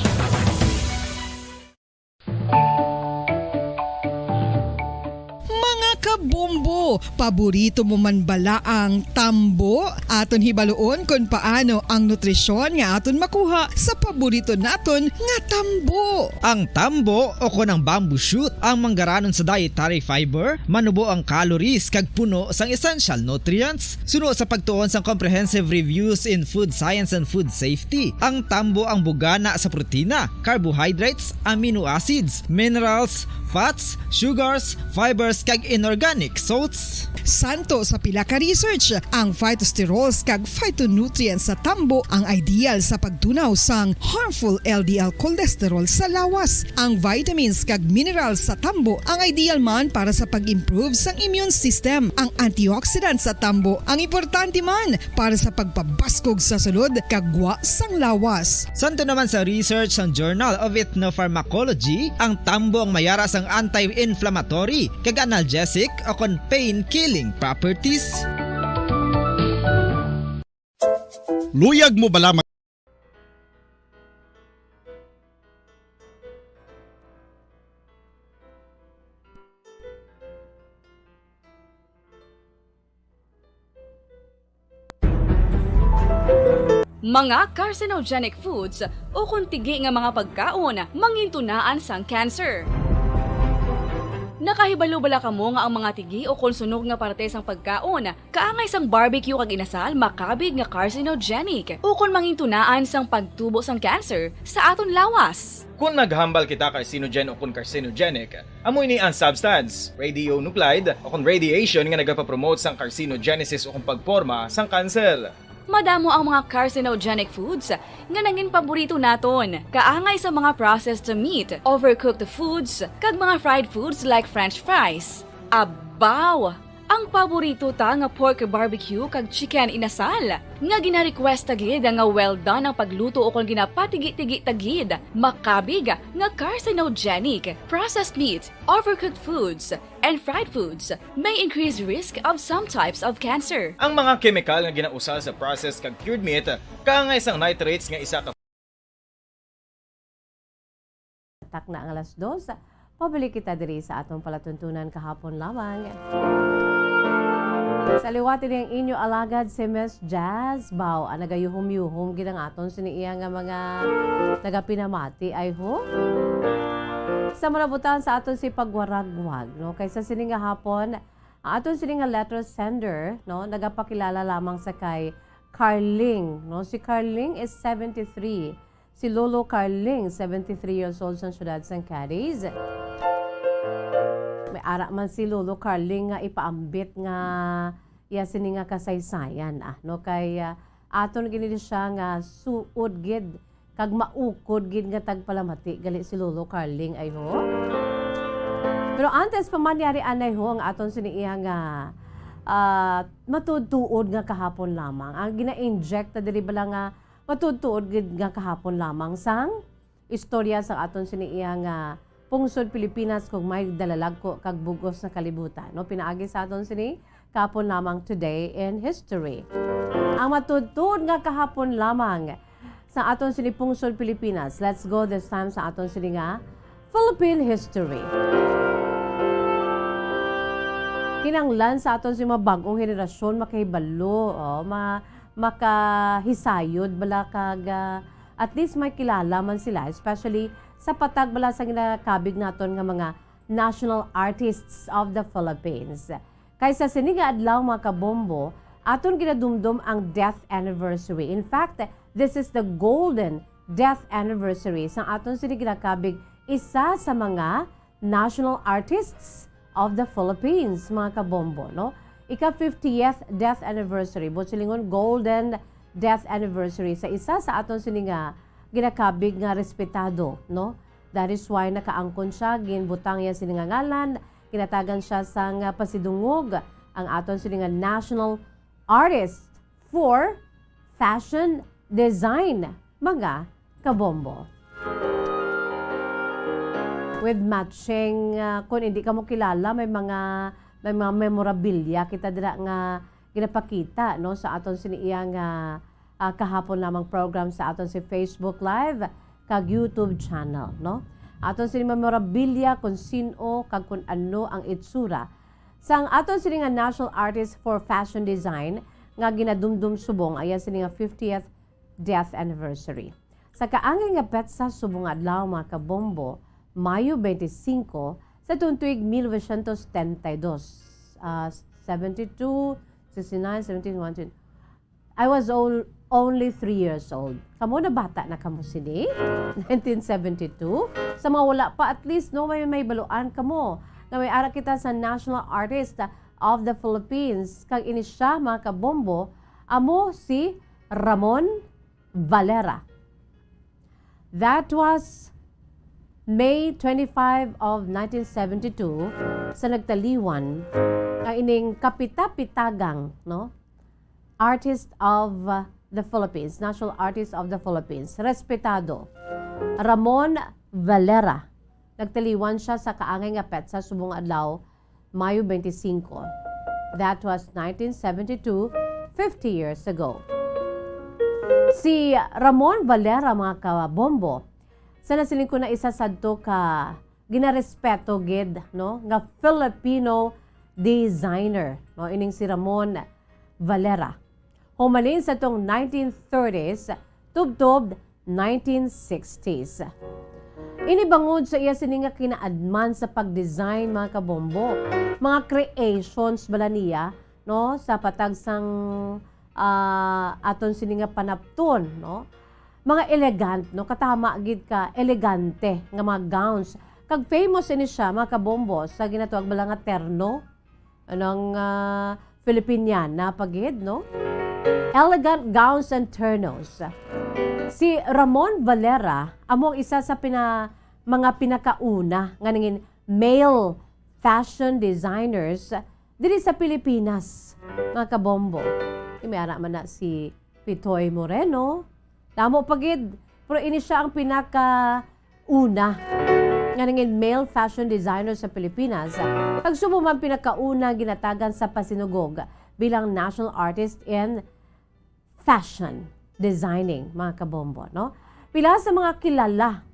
Mga kabombo, paborito mo man bala ang tambo? Aton hibaluon kon paano ang nutrisyon nga aton makuha sa paborito naton nga tambo. Ang tambo o kon ang bamboo shoot ang manggaranon sa dietary fiber, manubo ang calories kag puno sang essential nutrients. Suno sa pagtuon sang Comprehensive Reviews in Food Science and Food Safety, ang tambo ang bugana sa protina, carbohydrates, amino acids, minerals, fats, sugars, fibers, kag inorganic salts. Santo sa pila ka research, ang phytosterols kag phytonutrients sa tambo ang ideal sa pagtunaw sang harmful L D L cholesterol sa lawas. Ang vitamins kag minerals sa tambo ang ideal man para sa pag-improve sang immune system. Ang antioxidants sa tambo ang importante man para sa pagpabaskog sa sulod kag gwa sang lawas. Santo naman sa research sang Journal of Ethnopharmacology, ang tambo ang mayara sang anti-inflammatory kag analgesic o kon pain-killing properties. Luyag mo bala mag- Mga carcinogenic foods o kon tigi nga mga pagkaon mangintunaan sang cancer. Nakahibalo bala kamo nga ang mga tigi o kon sunog nga parte sang pagkaon kaangay sang barbecue kag inasal makabig nga carcinogenic ukon mangintunaan sang pagtubo sang cancer sa aton lawas. Kon maghambal kita carcinogen ukon carcinogenic, amo ini ang substance, radionuclide, ukon radiation nga nagapapromote sang carcinogenesis ukon pagporma sang kanser. Madamo ang mga carcinogenic foods nga nangin paborito naton, kaangay sa mga processed meat, overcooked foods, kag mga fried foods like french fries. Abaw! Ang paborito ta nga pork barbecue kag chicken inasal, nga gina-request ta gid nga well done ang pagluto ukon ginapatigi-tigi ta gid, makabig nga carcinogenic. Processed meat, overcooked foods, and fried foods may increase risk of some types of cancer. Ang mga kemikal nga ginausal sa processed kag cured meat, kaangay sang nitrates nga isa ka Takna ang alas dos, pabalik kita diri sa atong palatuntunan kahapon lamang. Sa liwat ini ang inyo alagad si Miss Jazz Bao, ang nagayuhom-yuhom gid ang aton sini iya nga mga nagapinamati, I hope. Sa mga butan sa aton si pagwaragwag, no? Kaysa sini nga hapon, ang aton sini nga letter sender, no, nagapakilala lamang sa kay Carling, no? Si Carling is seventy-three. Si Lolo Carling, seventy-three years old, sa siyudad sang Cadiz. May ara man si Lolo Carling nga ipaambit nga iya sini nga kasaysayan, ah, no? Kay, ah, aton gini siya nga suod gid kag maukod gid nga tagpalamati gali si Lolo Carling, ay ho. Pero antes pa man yari anay ho ang aton sini iya nga, ah, matuod-tuod nga kahapon lamang. Ang gina-inject ta diri bala nga matuod-tuod gid nga kahapon lamang sang istorya sang aton sini iya nga pungsod Pilipinas kung may dalalagko kag bug-os nga kalibutan, no? Pinaagi sa aton sini kahapon lamang, Today in History. Ang matuod-tuod nga kahapon lamang sa aton sini pungsod Pilipinas. Let's go this time sa aton sini nga Philippine history. Kinahanglan sa aton sini mga bag-ong henerasyon makahibalo, oh, ma-, makahisayod bala kag, ah, at least may kilala man sila, especially sa patag bala sa ginakabig naton nga mga national artists of the Philippines. Kay sa sini nga adlaw, mga kabombo, aton ginadumdom ang death anniversary. In fact, this is the golden death anniversary sa aton sini ginakabig isa sa mga national artists of the Philippines, mga kabombo, no? Ika fiftieth death anniversary, buot silingon, golden death anniversary sa isa sa aton sini nga ginakabig nga respetado, no? That is why nakaangkon siya, ginbutang iya sini nga ngalan, ginatagan siya sang pasidungog, ang aton sini nga national artist for fashion design, mga kabombo. With matching, ah, kung hindi ka mo kilala, may mga, may mga memorabilia kita dira nga ginapakita, no, sa aton sini iya nga, ah, kahapon lamang program sa aton si Facebook Live kag YouTube channel, no? Aton sini memorabilia kung sin-o kag kung ano ang itsura sang aton sini nga national artist for fashion design nga ginadumdum subong iya sini nga fiftieth death anniversary. Sa kaangay nga petsa subong nga adlaw, mga kabombo, Mayo twenty-five, sa tuong tuig mil novecientos setenta y dos, ah, seventy-two, sixty-nine, seventeen, one, two, I was ol-, only three years old. Kamo na bata na kamo sini? Nineteen seventy-two? Sa mga wala pa, at least, no, may, may baluan kamo nga may ara kita sa National Artist of the Philippines. Kag ini siya, mga kabombo, amo si Ramon Valera. That was May twenty-five of nineteen seventy-two, sa nagtaliwan nga ining kapita-pitagang, no, artist of, uh, the Philippines, national artist of the Philippines, respetado Ramon Valera. Nagtaliwan siya sa kaangay nga petsa subong adlaw, Mayo twenty-five. That was nineteen seventy-two, fifty years ago. Si Ramon Valera, mga kabombo, sa nasiling ko na isa sadto ka ginarespeto gid, no, nga Filipino designer, no, ining si Ramon Valera. Humalin sa tong nineteen thirties, tubtob nineteen sixties. Ini bangod sa iya sini nga kinaadman sa pag-design, mga kabombo, mga creations bala niya, no, sa patag sang, ah, aton sini nga panapton, no, mga elegant, no, katama gid ka elegante nga mga gowns. Kag famous ini siya, mga kabombo, sa ginatawag bala nga terno, anang, ah, Filipiniana pa gid, no? Elegant gowns and ternos. Si Ramon Valera amo ang isa sa pina-, mga pinakauna nga nangin male fashion designers diri sa Pilipinas, mga kabombo. May ara man na si Pitoy Moreno. Damo pa gid, pero ini siya ang pinakauna nga nangin male fashion designer sa Pilipinas. Kag subong man pinakauna ginatagan sa pasinugog bilang national artist in fashion designing, mga kabombo, no? Pila sa mga kilala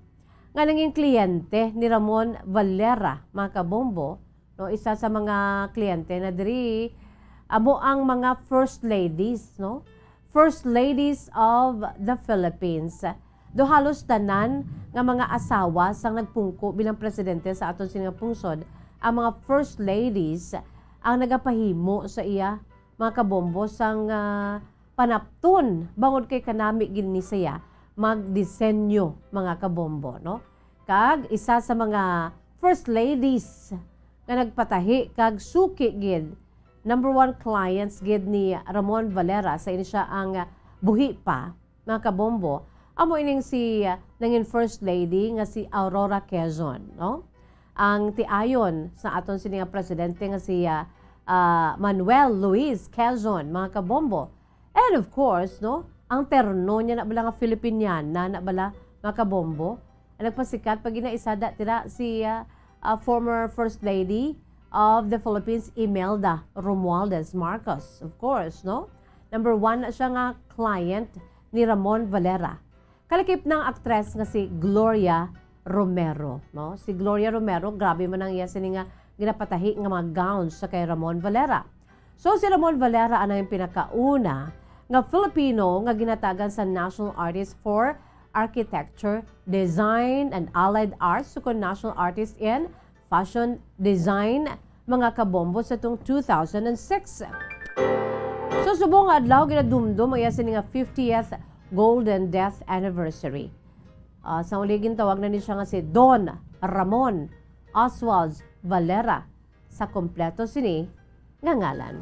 nga nanging kliyente ni Ramon Valera, mga kabombo, no? Isa sa mga kliyente na diri, amo ang mga first ladies, no? First ladies of the Philippines. Do halos tanan nga mga asawa sang nagpungko bilang presidente sa aton sini nga pungsod, ang mga first ladies ang nagapahimo sa iya, mga kabombo, sang, ah, panapton, bangod kay kanami gid ni siya magdisenyo, mga kabombo, no? Kag isa sa mga first ladies nga nagpatahi kag suki gid, number one clients gid ni Ramon Valera sa ini siya ang buhi pa, mga kabombo, amo ining si, ah, nangin first lady nga si Aurora Quezon, no? Ang tiayon sa aton sini nga presidente nga si, ah, ah, Manuel Luis Quezon, mga kabombo. And of course, no, ang terno niya na bala nga Filipiniana na bala, mga kabombo, ang nagpasikat pag ginaisada tira si, ah, ah, former First Lady of the Philippines, Imelda Romualdez Marcos, of course, no? Number one na siya nga client ni Ramon Valera. Kalakip ng aktres nga si Gloria Romero, no? Si Gloria Romero, grabe man ang iya sini nga ginapatahi nga mga gowns sa kay Ramon Valera. So, si Ramon Valera ang pinakauna nga Filipino nga ginatagan sa National Artist for Architecture, Design, and Allied Arts, sukon National Artist in Fashion Design, mga kabombo, sa tong two thousand and six. So, subong nga adlaw, ginadumdom ang iya sini nga fiftieth Golden Death Anniversary. Ah, sa uli, gintawag na ni siya nga si Don Ramon Oswald Valera sa kompleto sini nga ngalan.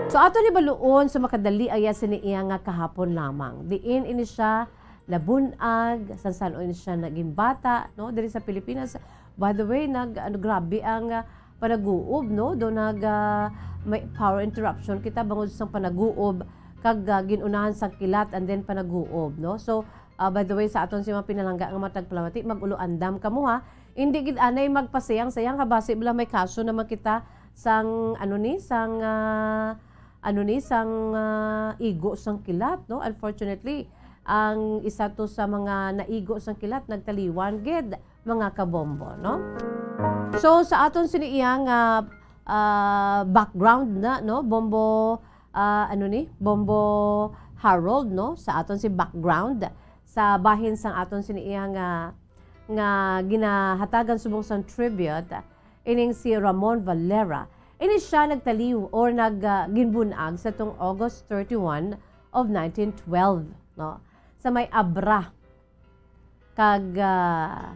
So, ato ni baluon sa makadali ang iya sini iya nga kahapon lamang. Diin ini siya nabun-ag, san-san ini siya naging bata, no? Diri sa Pilipinas, by the way, nag-, ano, grabe ang, ah, panaguob, no? Do nag, ah, may power interruption kita bangod sa panaguob kag, ah, gin-unahan sa kilat and then panaguob, no? So, ah, by the way, sa aton si mga pinalangga nga matag palamati, mag-ulo andam kamo, ha. Hindi gid anay magpasayang-sayang, ha, basi bala may kaso naman kita sang, ano ni, sang, ah, ano ni, sang, ah, igo sang kilat, no? Unfortunately, ang isa to sa mga naigo sang kilat nagtaliwan gid, mga kabombo, no? So, sa aton sini iya nga, ah, background na, no? Bombo, ah, ano ni? Bombo Harold, no? Sa aton si background, sa bahin sang aton sini iya nga, nga ginahatagan subong sang tribute, ining si Ramon Valera. Ini siya nagtaliw or nag, ah, ginbun-ag sa tong August thirty-one of nineteen twelve, no? Sa may Abra. Kag, ah,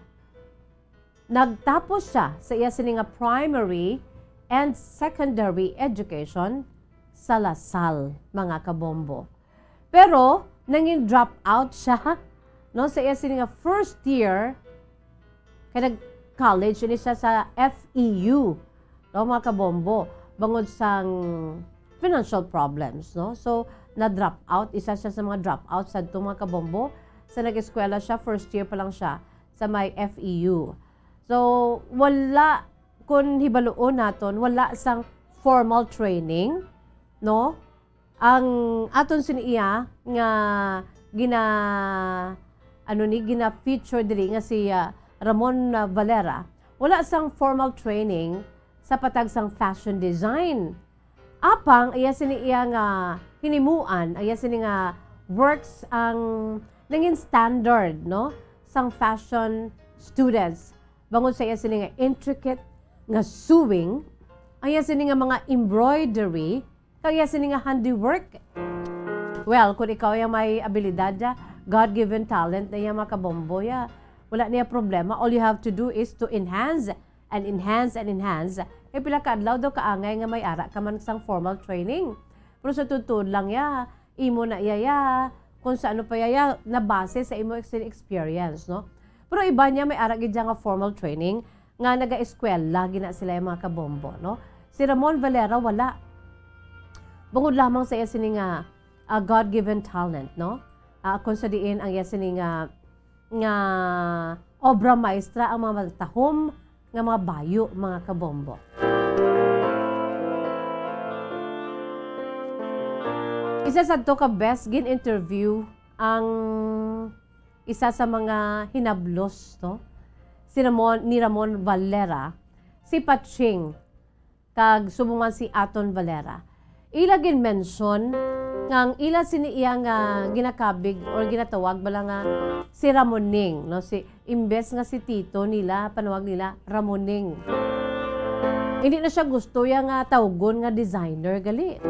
nagtapos siya sa iya sini nga primary and secondary education sa La Salle, mga kabombo. Pero nangin drop out siya, no, sa iya sini nga first year, kay nag-college ini siya sa F E U, no, mga kabombo, bangod sang financial problems, no? So, na-drop out, isa siya sa mga drop out sadto, mga kabombo, sa nag-eskwela siya, first year pa lang siya sa may F E U. So, wala, kung hibaluon naton, wala sang formal training, no? Ang aton sini iya nga gina-, ano ni, gina-feature diri nga si, ah, Ramon, ah, Valera, wala sang formal training sa patag sang fashion design. Apang iya sini iya nga hinimuan, iya sini nga works ang nangin standard, no, sang fashion students. Bangod sa iya sini nga intricate nga sewing, ang iya sini nga mga embroidery, kag iya sini nga handiwork. Well, kung ikaw yang may abilidad, ya, God-given talent na iya, mga kabombo, ya, wala niya problema. All you have to do is to enhance and enhance and enhance. Kay pila ka adlaw daw kaangay nga may ara ka man sang formal training. Pero sa totoo lang, ya, imo na iya, ya, kung sa ano pa iya, ya, nabase sa imo ex-, experience, no? Pero iba niya may ara gid siya nga formal training, nga naga-eskwela gina sila yung mga kabombo, no? Si Ramon Valera, wala. Bangod lamang sa iya sini nga, ah, God-given talent, no? Ah, kung sa diin ang iya sini nga, nga obra maestra ang mga matahom nga mga bayo, mga kabombo. Isa sadto ka best gin-interview ang isa sa mga hinablos, no? Si Ramon, ni Ramon Valera, si Patching, kag subong man si Aton Valera. Ila gin-mention nga ang ila sini iya nga ginakabig or ginatawag bala nga si Ramoning, no? Si, imbes nga si Tito nila, panawag nila Ramoning. Hindi na siya gusto iya nga tawgon nga designer gali.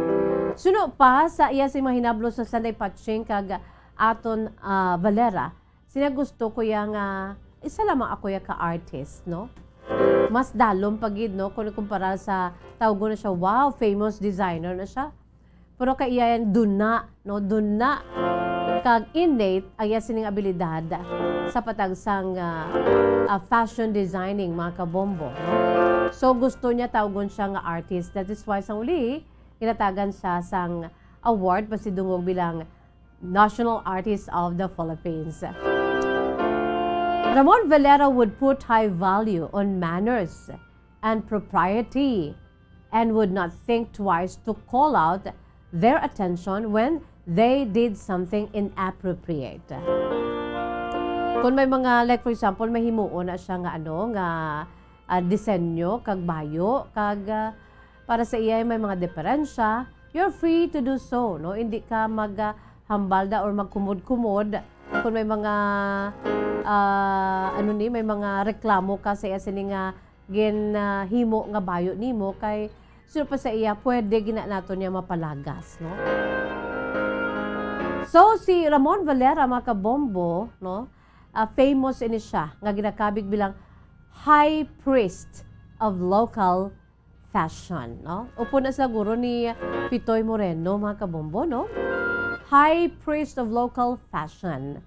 Suno pa sa iya si mahinablo sa Sanday Patching kag Aton, ah, Valera, sina gusto ko iya nga isa lamang ako iya ka artist, no? Mas dalom pa gid, no, kung ikumpara sa tawgon na siya, wow, famous designer na siya. Pero kay iya yan, duna, no, duna kag innate ang iya sining abilidad sa patagsang, ah, ah, fashion designing, mga kabombo, no? So, gusto niya tawgon siya nga artist. That is why sang uli, ginatagan siya sang award, pasidungog bilang National Artist of the Philippines. Ramon Valera would put high value on manners and propriety and would not think twice to call out their attention when they did something inappropriate. Kung may mga, like, for example, may himuon na siya nga, ano, nga, ah, disenyo, kag bayo, kag, ah, para sa iya may mga diferensya, you're free to do so, no? Hindi ka mag, ah, hambalda or magkumod-kumod kung may mga, ah, ano ni, may mga reklamo ka sa iya sini nga gin, ah, himo nga bayo nimo, kay sino pa sa iya, pwede gina nato niya mapalagas, no? So, si Ramon Valera, mga kabombo, no, ah, famous ini siya nga ginakabig bilang high priest of local fashion, no? Upod na sa guro ni Pitoy Moreno, mga kabombo, no? High priest of local fashion.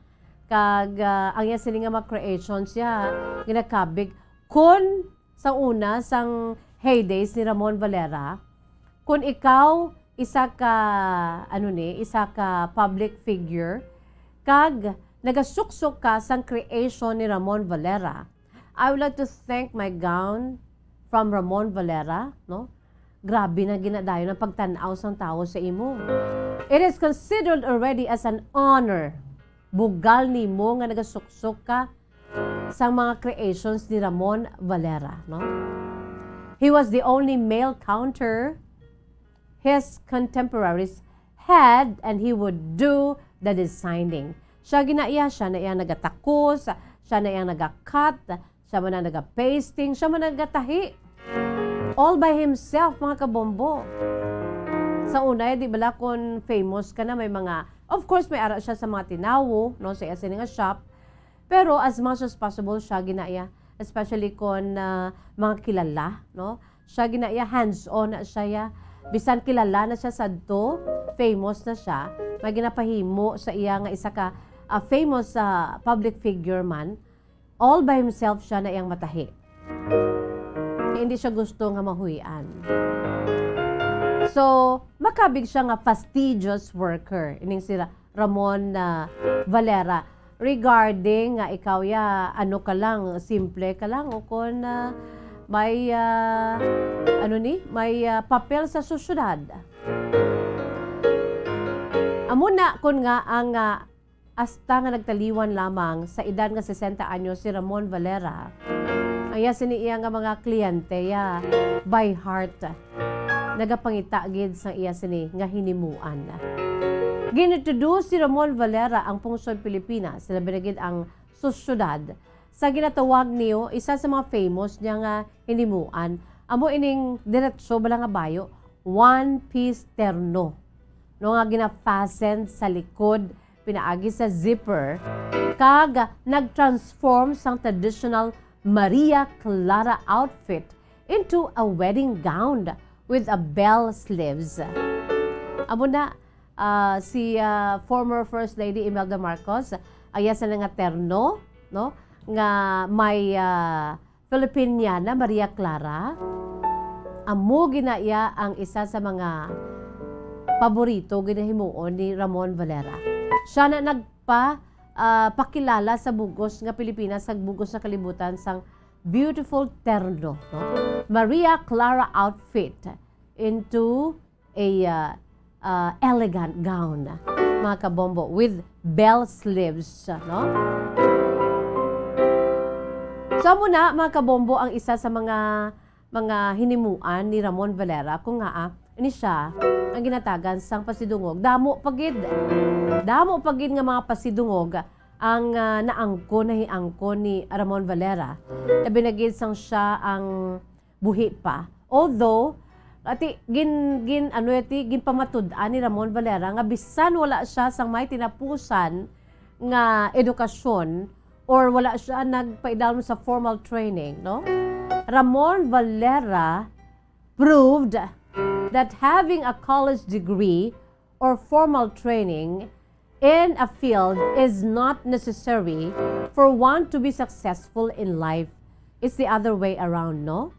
Kag, ah, ang iya sini nga mga creations siya, ginakabig. Kun sa una, sang heydays ni Ramon Valera, kun ikaw isa ka, ano ni, isa ka public figure, kag nagasuksok ka sang creation ni Ramon Valera, I would like to thank my gown from Ramon Valera, no? Grabe na ginadayon ang pagtan-aw sang tawo sa imo. It is considered already as an honor. Bugal nimo nga nagasuksok ka sang mga creations ni Ramon Valera, no? He was the only male counter his contemporaries had, and he would do the designing. Siya gina iya, siya na iyang nagatakos, siya na iyang nagakat, siya man ang nagapasting, siya man ang nagatahi. All by himself, mga kabombo. Sa una, eh, di bala, kung famous ka na, may mga, of course, may ara siya sa mga tinawo, no, sa iya sini nga shop. Pero as much as possible, siya gina iya, especially kung, ah, mga kilala, no? Siya gina iya, hands-on na siya, ya. Bisan kilala na siya sadto, famous na siya, may ginapahimo sa iya nga isa ka, ah, famous, ah, public figure man, all by himself siya na iyang matahi. Hindi siya gusto nga mahuy-an. So, makabig siya nga fastidious worker, ining si Ra-, Ramon, ah, Valera. Regarding nga ikaw, ya, ano ka lang, simple ka lang, o kung, ah, may, ah, ano ni, may, ah, papel sa sosyedad. Amo na, kun nga ang, ah, hasta nga nagtaliwan lamang sa edad nga sesenta anyos si Ramon Valera, ang iya sini iya nga mga kliyente, ya, by heart, nagapangita gid sang iya sini nga hinimuan. Gin-introduce si Ramon Valera ang pungsod Pilipinas, labi na gid ang sosyedad, sa ginatawag niyo isa sa mga famous niya nga hinimuan. Amo ining diretso bala nga bayo, one piece terno, no, nga gina-fasten sa likod pinaagi sa zipper, kag nag-transform sang traditional Maria Clara outfit into a wedding gown with a bell sleeves. Amo na, ah, si, ah, former First Lady Imelda Marcos, ang iya sini nga terno, no, nga may, ah, Filipiniana Maria Clara. Amo gina iya ang isa sa mga paborito ginahimuon ni Ramon Valera. Siya na nagpa-, ah, pakilala sa bugos nga Pilipinas, sa bugos nga kalibutan, sang beautiful terno, no? Maria Clara outfit into a, uh, uh, elegant gown. mga kabombo, with bell sleeves, no? So, amo na, mga kabombo, ang isa sa mga, mga hinimuan ni Ramon Valera, kung nga, ah, ini siya ang ginatagan sang pasidungog. Damo pa gid, damo pa gid nga mga pasidungog ang, ah, naangkon, nahiangkon ni Ramon Valera. Labi na gid sang siya ang buhi pa. Although, ati, gin-, gin-, ano, ati, ginpamatud-an ni Ramon Valera nga bisan wala siya sang may tinapusan nga edukasyon or wala siya nagpaidalom sa formal training, no? Ramon Valera proved that having a college degree or formal training in a field is not necessary for one to be successful in life. It's the other way around, no?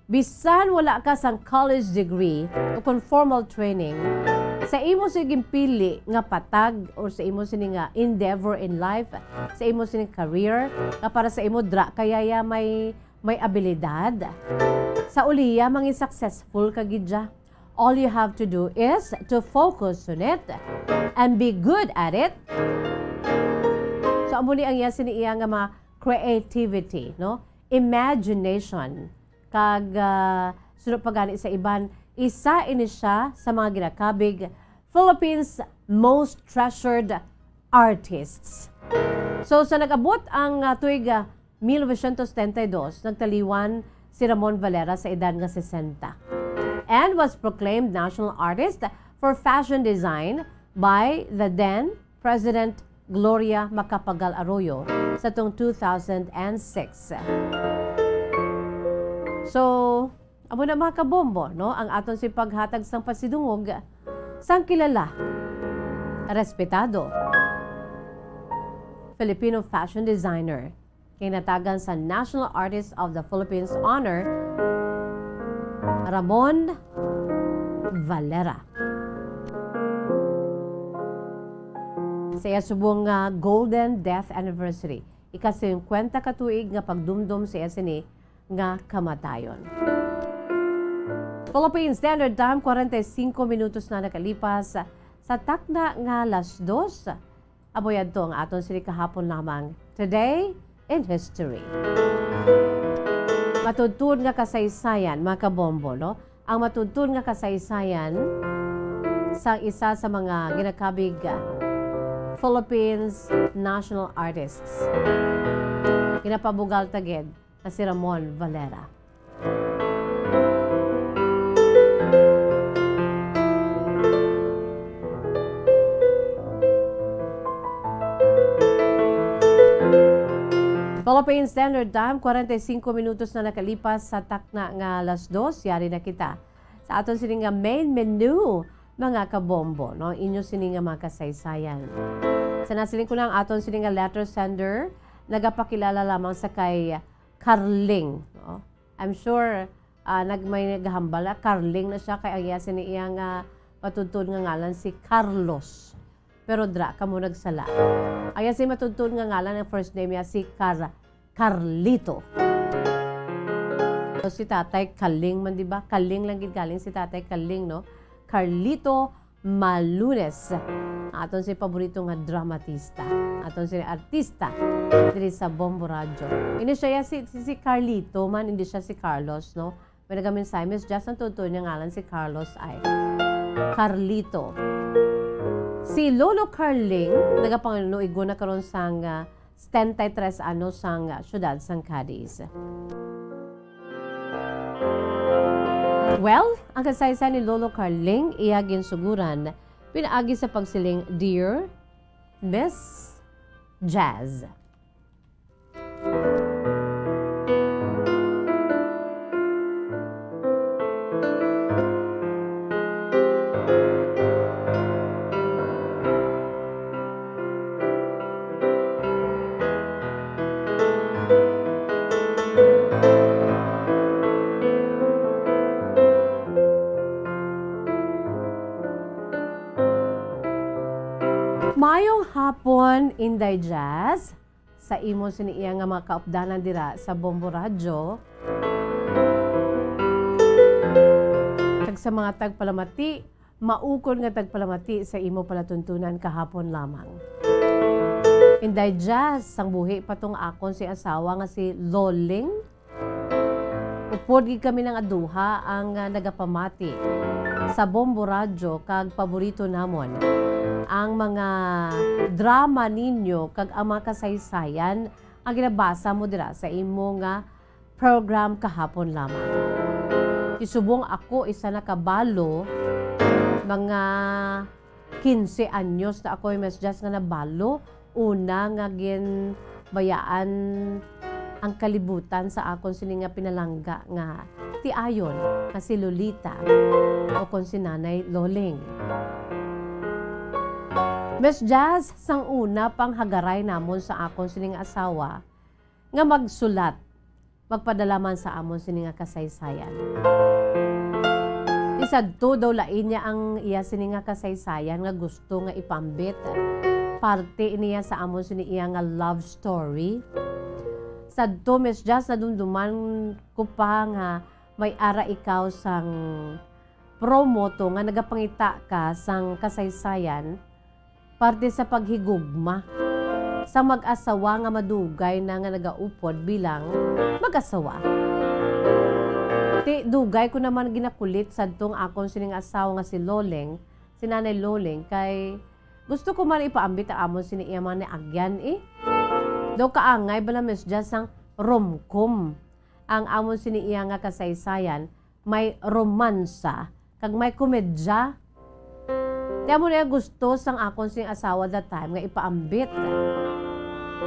Bisan wala ka sang college degree o kon formal training, sa imo sini ginpili nga patag or sa imo sini nga endeavor in life, sa imo sini career, nga para sa imo dra kaya ya may, may abilidad, sa uliya mangin successful ka gid ya. All you have to do is to focus on it and be good at it. So, amo ni ang iya sini iya nga mga creativity, no? Imagination. Kag, ah, suno pa gani sa iban, isa ini siya sa mga ginakabig Philippines' most treasured artists. So, sa nag-abot ang, ah, tuig, ah, mil novecientos setenta y dos, nagtaliwan si Ramon Valera sa edad nga sesenta and was proclaimed National Artist for Fashion Design by the then President Gloria Macapagal Arroyo sa tong two thousand and six. So, amo na, mga kabombo, no? Ang aton si paghatag sang pasidungog sang kilala, respetado Filipino fashion designer, ginatagan sa National Artist of the Philippines Honor, Ramon Valera. Sa iya subong nga golden death anniversary, ika-singkwenta ka tuig nga pagdumdom sa iya sini nga kamatayon. Philippine Standard Time, kwarenta y singko minutos na nakalipas sa takna nga alas dos. Amo yadto ang aton sini kahapon lamang. Today in History. Matuod-tuod nga kasaysayan, mga kabombo, no? Ang matuod-tuod nga kasaysayan sa isa sa mga ginakabig, ah, Philippines national artists. Ginapabugal ta gid nga si Ramon Valera. Philippine Standard Time, kwarenta y singko minutos na nakalipas sa takna nga alas dos. Yari na kita sa aton sini nga main menu, mga kabombo, no? Inyo sini nga mga kasaysayan. Sa nasiling ko na ang aton sini nga letter sender, nagapakilala lamang sa kay Carling, no? I'm sure, ah, nag-, may naghambal na Carling na siya, kay ang iya sini iya nga matuod-tuod nga ngalan si Carlos. Pero dra kamo nagsala. Ang iya sini matuod-tuod nga ngalan, ang first name niya si Car-, Carlito. So, si Tatay Kaling man, di ba? Kaling lang gid galing si Tatay Kaling, no? Carlito Malunes. Aton si paborito nga dramatista. Aton si artista diri sa Bombo Radyo. Ini siya ya si, si, si Carlito man, hindi siya si Carlos, no? May nagamensahe, Miss Jess, ang tuod-tuod niya ngalan si Carlos ay Carlito. Si Lolo Carling, nagapanganuigo na karon sang, ah, setenta y tres anyos sang, ah, siyudad sang Cadiz. Well, ang kasaysayan ni Lolo Carling, iya ginsuguran pinaagi sa pagsiling, "Dear Miss Jazz." Mayong hapon, Inday Jazz. Sa imo sini iya nga mga kaupdanan dira sa Bombo Radyo, kag sa mga tagpalamati Maukod nga tagpalamati sa imo palatuntunan kahapon lamang. Inday Jazz, sang buhi pa tong akon si asawa nga si Loling. Upod gid kami nang aduha ang, ah, nagapamati sa Bombo Radyo kag paborito namon ang mga drama ninyo kag ang mga kasaysayan nga ginabasa mo dira sa imo nga program kahapon lamang. Ti subong ako isa na ka balo, mga quince anyos na ako, Miss Jazz, nga nabalo, una nga ginbayaan ang kalibutan sa akon sini nga pinalangga nga tiayon nga si Lolita o kon si Nanay Loling. Miss Jazz, sang una pang hagaray namon sa akon sini nga asawa nga magsulat, magpadala man sa amon sini nga kasaysayan. Ti sadto daw lain niya ang iya sini nga kasaysayan nga gusto nga ipambit. Parte niya sa amon sini iya nga love story. Sadto, Miss Jazz, nadumduman ko pa nga may ara ikaw sang promo to nga nagapangita ka sang kasaysayan parte sa paghigugma sa mag-asawa nga madugay na nga nagaupod bilang mag-asawa. Ti dugay ko naman ginakulit sadtong akon sining asawa nga si Loleng, si Nanay Loleng, kay gusto ko man ipaambit ang amon sini iya mga niagyan, eh. Daw kaangay bala, Miss Jazz, sang romcom ang amon sini iya nga kasaysayan, may romansa kag may komedya. Ti amo na ang gusto sang akon sing asawa that time nga ipaambit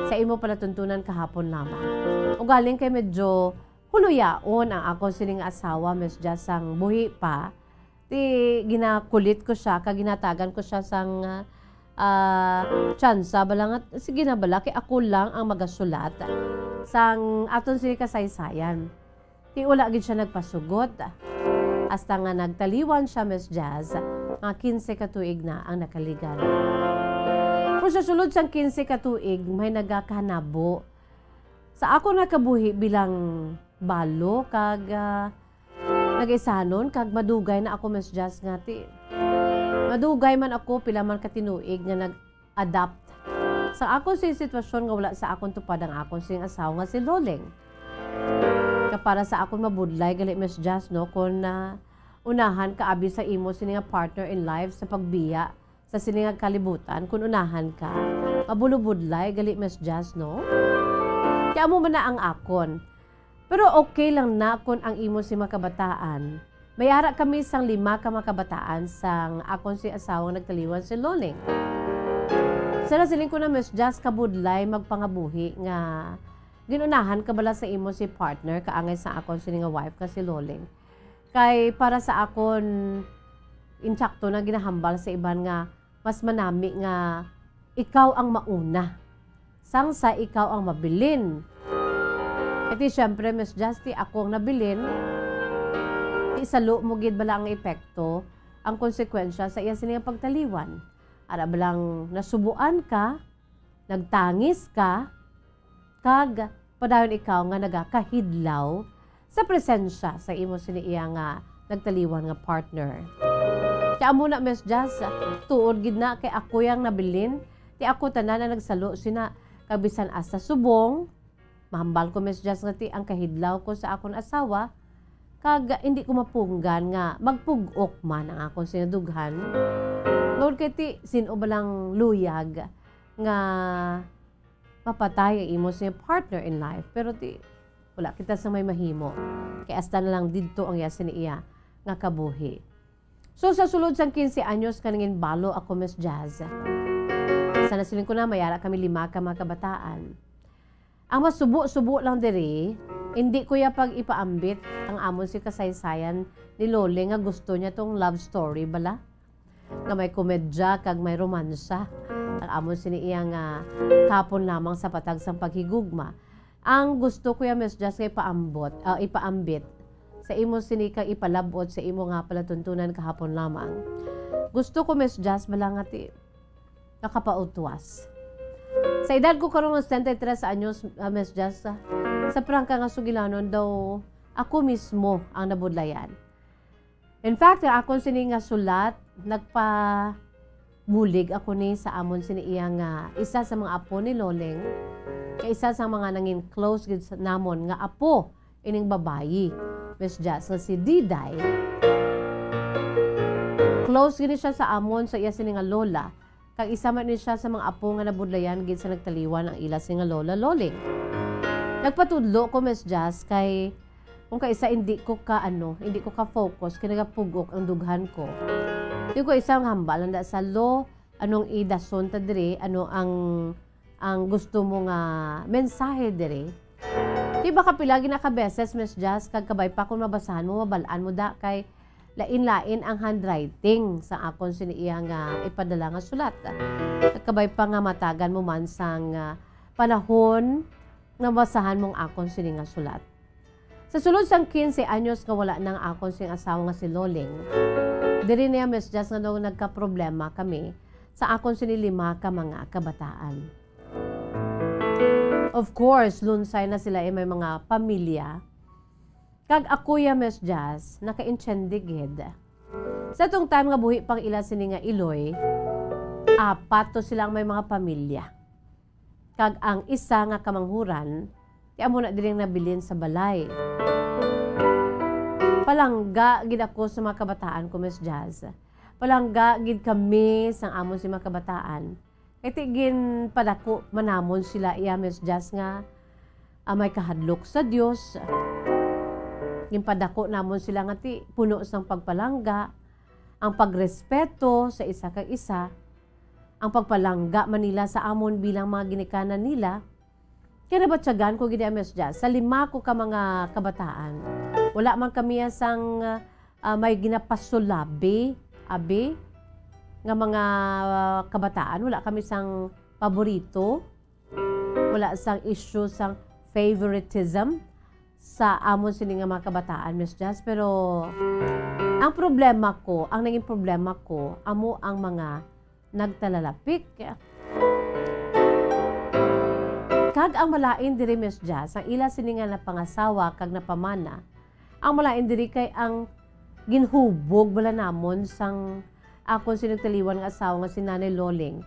sa imo palatuntunan kahapon lamang. Ugaling kay medyo huluyaon ang akon sining asawa, Miss Jazz, sang buhi pa. Ti ginakulit ko siya, kag ginatagan ko siya sang, ah, tsansa, bala nga, sige na bala, kay ako lang ang magasulat sang aton sini kasaysayan. Ti wala gid siya nagpasugot. Hasta nga nagtaliwan siya, Miss Jazz, mga kinse ka tuig na ang nakaligan. Pero sa sulod sang kinse ka tuig, may nagakahanabo sa ako nga kabuhi bilang balo kag, ah, nagaisanon kag madugay na ako, Miss Jazz, nga ti madugay man ako, pila man ka tinuig nga nag-adapt sa akon sing sitwasyon nga wala sa akon tupad ang akon sing asawa nga si Loleng. Nga para sa akon mabudlay gali, Miss Jazz, no, kung, ah, unahan ka abi sa imo sini nga partner in life sa pagbiya sa sini nga kalibutan, kung unahan ka, mabulubudlay gali, Miss Jazz, no? Ti amo man na ang akon. Pero okay lang na kung ang imo si makabataan. May ara kami sang lima ka makabataan sang akon si asawa nga nagtaliwan si Loleng. Sa nasiling ko na, Miss Jazz, kabudlay magpangabuhi nga ginunahan ka bala sa imo si partner kaangay sa akon sini nga wife nga si Loleng. Kay para sa akon, insakto na ginahambal sa iban nga mas manami nga ikaw ang mauna sang sa ikaw ang mabilin. Kay ti, siyempre, Miss Jazz, ti ako ang nabilin, ti salo mo gid bala ang epekto, ang konsekwensya sa iya sini nga pagtaliwan. Ara balang nasubuan ka, nagtangis ka, kag padayon ikaw nga nagakahidlaw sa presensya sa imo sini iya nga nagtaliwan nga partner. Kay amo na, Miss Jazz, tuod gid na kay ako yang nabilin, ti ako tanan ang nagsalo sina, kag bisan hasta subong, mahambal ko, Miss Jazz, nga ti ang kahidlaw ko sa akon asawa, kag hindi ko mapunggan nga magpug-ok man ang akon sinadughan. Tungod kay ti, sin-o balang luyag nga mapatay ang imo sini partner in life, pero ti, wala kita sa may mahimo. Kay hasta na lang didto ang iya sini iya nga kabuhi. So, sa sulod sang quince anyos nga nangin balo ako, Miss Jazz, sa nasiling ko na, may ara kami lima ka mga kabataan. Ang masubo-subo lang diri, hindi ko ya pag ipaambit ang amon si kasaysayan ni Loleng nga gusto niya tong love story bala, nga may komedya kag may romansa. Ang amon sini iya nga kapon lamang sa patag sang paghigugma. Ang gusto ko ya, Miss Jazz, nga ipaambot, ah, ipaambit sa imo sini kag ipalab-ot sa imo nga palatuntunan kahapon lamang. Gusto ko, Miss Jazz, bala nga ti nakapautwas. Sa edad ko karon nga setenta y tres anyos, ah, Miss Jazz, ah, sa prangka nga sugilanon daw, ako mismo ang nabudlayan. In fact, ang akon sini nga sulat, Nagpabulig ako ni sa amon sini iya nga isa sa mga apo ni Loling, nga isa sa mga nangin close gid sa namon nga apo ining babayi, Miss Jazz, nga si Diday. Close gini siya sa amon, sa iya sini nga lola, kag isa man ni siya sa mga apo nga nabudlayan gid sa nagtaliwan ang ila sini nga lola, Loling. Nagpatudlo ko, Miss Jazz, kay kung kaisa hindi ko ka, ano, hindi ko ka focus, kay nagapugok ang dughan ko. Di ko isa nga hambal, anda sa lo, anong idason ta diri, ano ang, ang gusto mo nga mensahe diri? Di ba kapila gina ka beses, Miss Jazz, kag kabay pa kung mabasahan mo, mabalaan mo da, kay lain-lain ang handwriting sa akon sini iya nga ipadala nga sulat. Kag kabay pa nga matagan mo man sang, ah, panahon nga mabasahan mong akon sini nga sulat. Sa sulod sang quince anyos nga wala na ang akon sing asawa nga si Loling, diri niya, Miss Jazz, nga daw nagkaproblema kami sa akon sini lima ka mga kabataan. Of course, lunsay na sila, eh, may mga pamilya. Kag ako ya, Miss Jazz, nakaintindi gid. Sa tong time nga buhi pang ila sini nga iloy, apat to sila ang may mga pamilya. Kag ang isa nga kamanghuran, ti amo na diri ang nabilin sa balay. Palangga gid ako sa mga kabataan ko, Miss Jazz. Palangga gid kami sang amon si mga kabataan. Kay ti ginpadako man namon sila iya, Miss Jazz, nga, ah, may kahadlok sa Dios. Ginpadako namon sila nga ti puno sang pagpalangga, ang pagrespeto sa isa kag isa, ang pagpalangga man nila sa amon bilang mga ginikanan nila. Kay nabatyagan ko gid, Miss Jazz, sa lima ko ka mga kabataan, wala man kami sang, ah, may ginapasulabi, abi, nga mga kabataan. Wala kami sang paborito, wala sang issue sang favoritism sa amon sini nga mga kabataan, Miss Jazz. Pero ang problema ko, ang naging problema ko, amo ang mga nagtalalapik. Kag ang malain diri, Miss Jazz, ang ila sini nga napangasawa kag napamana, ang malain diri kay ang ginhubog bala namon sang akon sini nagtaliwan nga asawa nga si Nanay Loling,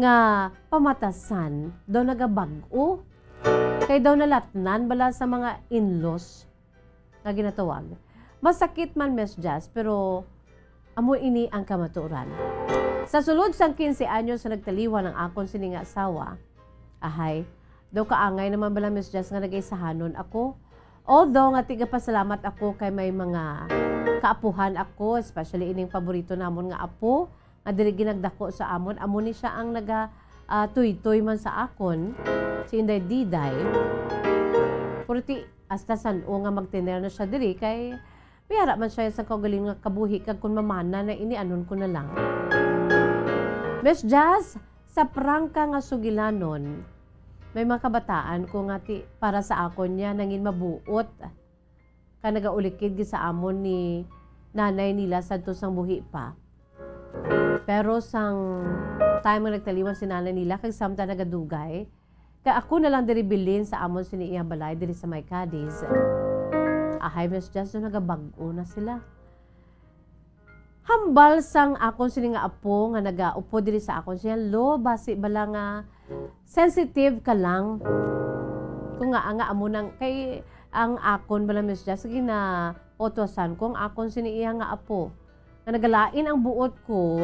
nga pamatasan daw nagabag-o. Kay daw nalatnan bala sa mga in-laws nga ginatawag. Masakit man, Miss Jazz, pero amo ini ang kamatuoran. Sa sulod sang quince anyos nga nagtaliwan ang akon sini nga asawa, ahay, daw kaangay naman bala, Miss Jazz, nga nagaisahanon ako. Although nga tigapasalamat ako kay may mga kaapuhan ako, especially ining paborito namon nga apo, nga diri ginagdako sa amon, amo ni siya ang naga, ah, tuytoy man sa akon, si Inday Diday. Pero ti, hasta san-o nga magtener na siya diri, kay may ara man siya sa kaugalingon nga kabuhi, kag kun mamana na ini, anon ko na lang. Miss Jazz, sa prangka nga sugilanon, may mga kabataan ko nga ti, para sa akon niya, nangin mabuot. Kag nagaulikid gid sa amon ni nanay nila sadto sang buhi pa. Pero sang time nga nagtaliwan si nanay nila kag samtang nagadugay, kay ako na lang diri bilin sa amon sini iya balay diri sa may Cadiz. Ahay, Miss Jazz, nagabag-o na sila. Hambal sang akon sini nga apo nga nagaupod diri sa akon siya, "Lo, basi bala nga sensitive ka lang." Kung nga, nga amo nang kay ang akon bala, Miss Jazz, ginautwasan ko ang akon sini iya nga apo. Nga nagalain ang buot ko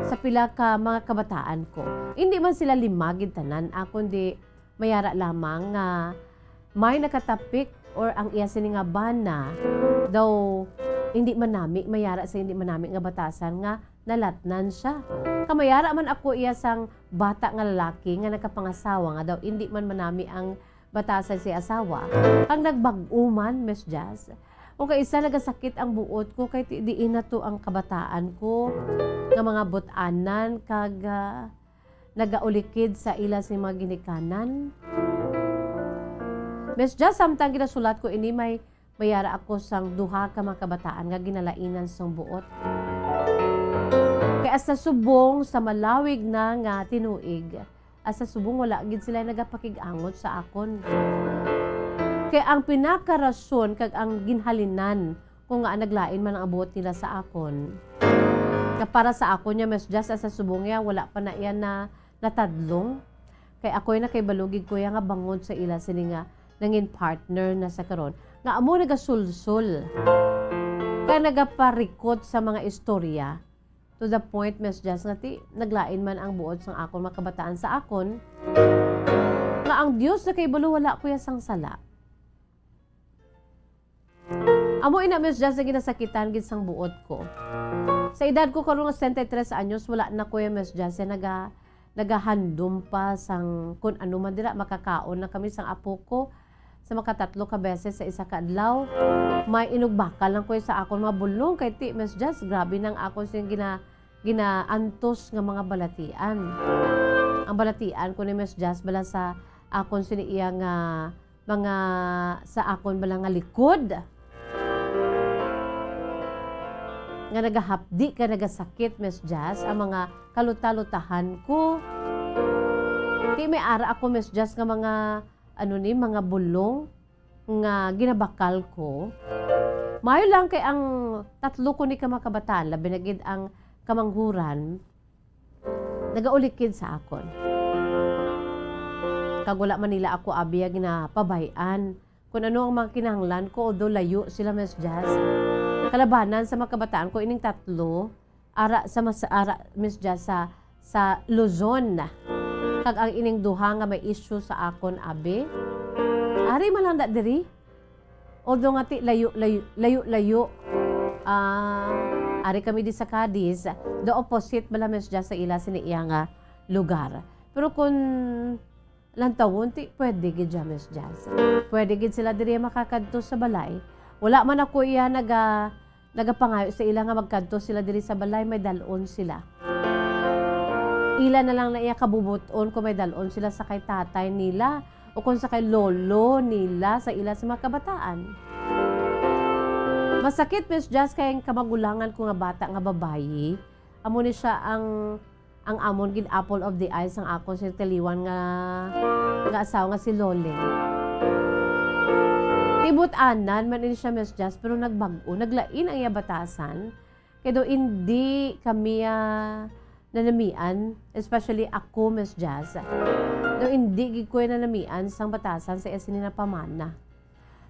sa pila ka mga kabataan ko. Hindi man sila lima gid tanan, akon di may ara lamang nga may nakatapik or ang iya sini nga bana daw hindi manami, may ara sa hindi manami nga batasan nga nalatnan siya. Kag may ara man ako iya sang bata nga lalaki nga nakapangasawa nga daw hindi man manami ang batasan sa asawa, kag nagbag-o man, Miss Jazz. Kung kaisa nagasakit ang buot ko kay ti-, diin na to ang kabataan ko nga mga but-anan kag, ah, nagaulikid sa ila sing mga ginikanan. Miss Jazz, samtang ginasulat ko ini, may, may ara ako sang duha ka mga kabataan nga ginalainan sang buot. Kay hasta subong sa malawig na nga tinuig, hasta subong wala gid sila nagapakig-angot sa akon. Kay ang pinakarason kag ang ginhalinan Kung nga naglain man ang buot nila sa akon. Nga para sa akon niya, Miss Jazz, sa subong niya, wala pa na iya na natadlong. Kay ako'y nakahibalo gid ko iya nga bangod sa ila sini nga nangin partner na sa karon. Nga amo nagasulsol. Kag nagaparikot sa mga istorya. To the point, Miss Jazz, nga ti, naglain man ang buot sang akon mga kabataan sa akon. Nga ang Dios nakahibalo wala ko iya sang sala. Amo ina, Miss Jazz, ang ginasakitan gid sang buot ko. Sa edad ko karon nga sesenta y tres anyos, wala na ko iya, Miss Jazz, naga-, nagahandom pa sang kun ano man dira, makakaon na kami sang apo ko sa makatatlo ka beses sa isa ka adlaw. May inugbakal lang ko sa akon mga bulong kay ti, Miss Jazz, grabe nang akon sing gina-, ginaantos nga mga balatian. Ang balatian ko ni Miss Jazz bala sa akon sini iya nga mga sa akon bala nga likod nga nagahapdi kag nagasakit, Miss Jazz, ang mga kalutalutahan ko. Ti may ara ako, Miss Jazz, nga mga, ano ni, mga bulong nga ginabakal ko. Maayo lang kay ang tatlo ko ni ka mga kabataan, labi na gid ang kamanghuran, nagaulikid sa akon. Kag wala man nila ako abi nga ginapabay-an kun ano ang mga kinahanglan ko, although layo sila, Miss Jazz. Kalabanan sa mga kabataan ko ining tatlo, ara sa mas-, ara, Miss Jazz, sa, sa Luzon. Kag ang ining duha nga may issue sa akon abi. Ari man lang da diri. Although nga ti layo, layo, layo, layo. Ah, ari kami di sa Cadiz, the opposite bala, Miss Jazz, sa ila sini iya nga lugar. Pero kung lantawon, ti pwede gid siya, Miss Jazz. Pwede gid sila diri makakadto sa balay. Wala man ako iya naga-, nagapangayo sa ila nga magkadto sila diri sa balay, may dalon sila. Ila na lang na iya kabubot-on kung may dalon sila sa kay tatay nila o kung sa kay lolo nila sa ila sa mga kabataan. Masakit, Miss Jazz, kay ang kamagulangan ko nga bata nga babayi, amo ni siya ang, ang amon gid apple of the eye sang akon sing taliwan nga, nga asawa nga si Loling. Tibot-anan man ini siya, Miss Jazz, pero nagbag-o, naglain ang iya batasan. Kay daw indi kami, ah, nanamian, especially ako, Miss Jazz. Daw indi gid ko nanamian sang batasan sa iya sini nga pamana.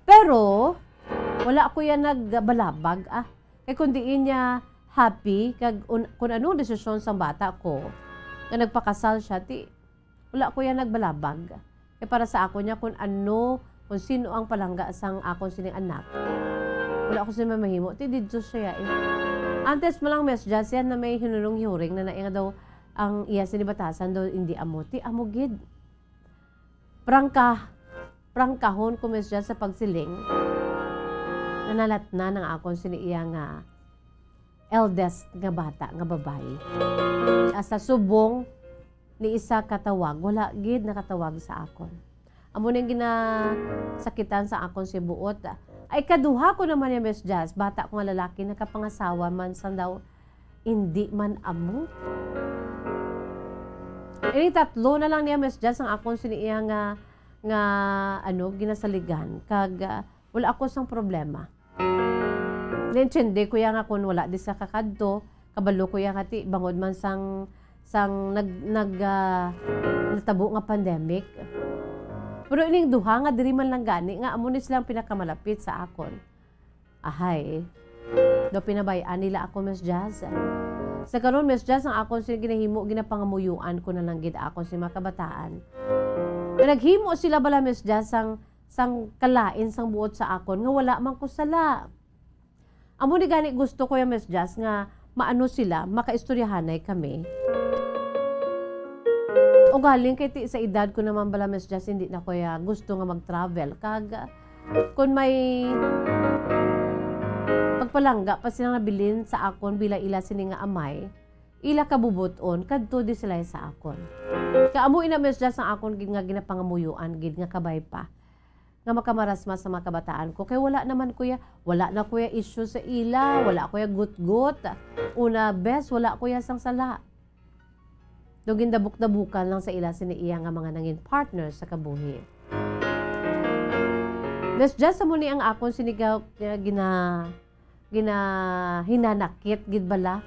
Pero wala ko iya nagbalabag, ah. Kay kun diin niya happy kag un-, kun anong desisyon sang bata ko nga nagpakasal siya, ti wala ko iya nagbalabag. Kay para sa ako niya, kun ano, kun sino ang palangga sang akon sining anak, wala ko sini mahimo. Ti didto siya, eh. Antes mo lang, Miss Jazz, yan na may hinulong-hihuring na na nga daw ang iya sini batasan daw hindi amo. Ti amo gid. Prangka-, prangkahon ko, Miss Jazz, sa pagsiling nga nalatnan ang akon sini iya nga eldest nga bata nga babayi. Ah, sa subong ni isa ka tawag, wala gid nakatawag sa akon. Amo ning ginasakitan sa akon si buot. Ay, kaduha ko naman niya, Miss Jazz, bata ko nga lalaki, nakapangasawa man sang daw, indi man amo. Ini tatlo na lang niya, Miss Jazz, ang akon sini iya nga, nga, ano, ginasaligan. Kag, ah, wala ako sang problema. Naintindi ko ya nga kung wala di sa kakadto, kabalo ko ya nga ti, bangod man sang, sang nag-, nag-, ah, natabo nga pandemic. Pero ining duha nga diri man lang gani, nga amo ni silang pinakamalapit sa akon. Ahay. Daw pinabay-an nila ako, Miss Jazz. Sa karon, Miss Jazz, ang akon sila ginahimo, ginapangamuyuan ko na lang gid akon sa mga kabataan. Nga naghimo sila bala, Miss Jazz, sang, sang kalain sang buot sa akon, nga wala man ko sala. Amo ni gani gusto ko ya, Miss Jazz, nga maano sila, makaistoryahanay kami. Ugaling kay ti-, sa edad ko naman bala, Miss Jazz, hindi na ko ya gusto nga mag-travel. Kag, kun may pagpalangga pa sila nga bilin sa akon bilang ila sini nga amay, ila kabubot-on, kadto di sila sa akon. Kay amo ina, Miss Jazz, ang akon gid nga ginapangamuyuan gid nga kabay pa nga makamarasmas sa mga kabataan ko. Kay wala naman ko ya, wala na ko ya issue sa ila, wala ko ya gutgot. Una, bes, wala ko ya sang sala. Daw gindabok-dabukan lang sa ila sini iya nga mga nangin partner sa kabuhi. Miss Jazz, amo ni ang akon sini ga-, gina-, ginahinanakit gid bala.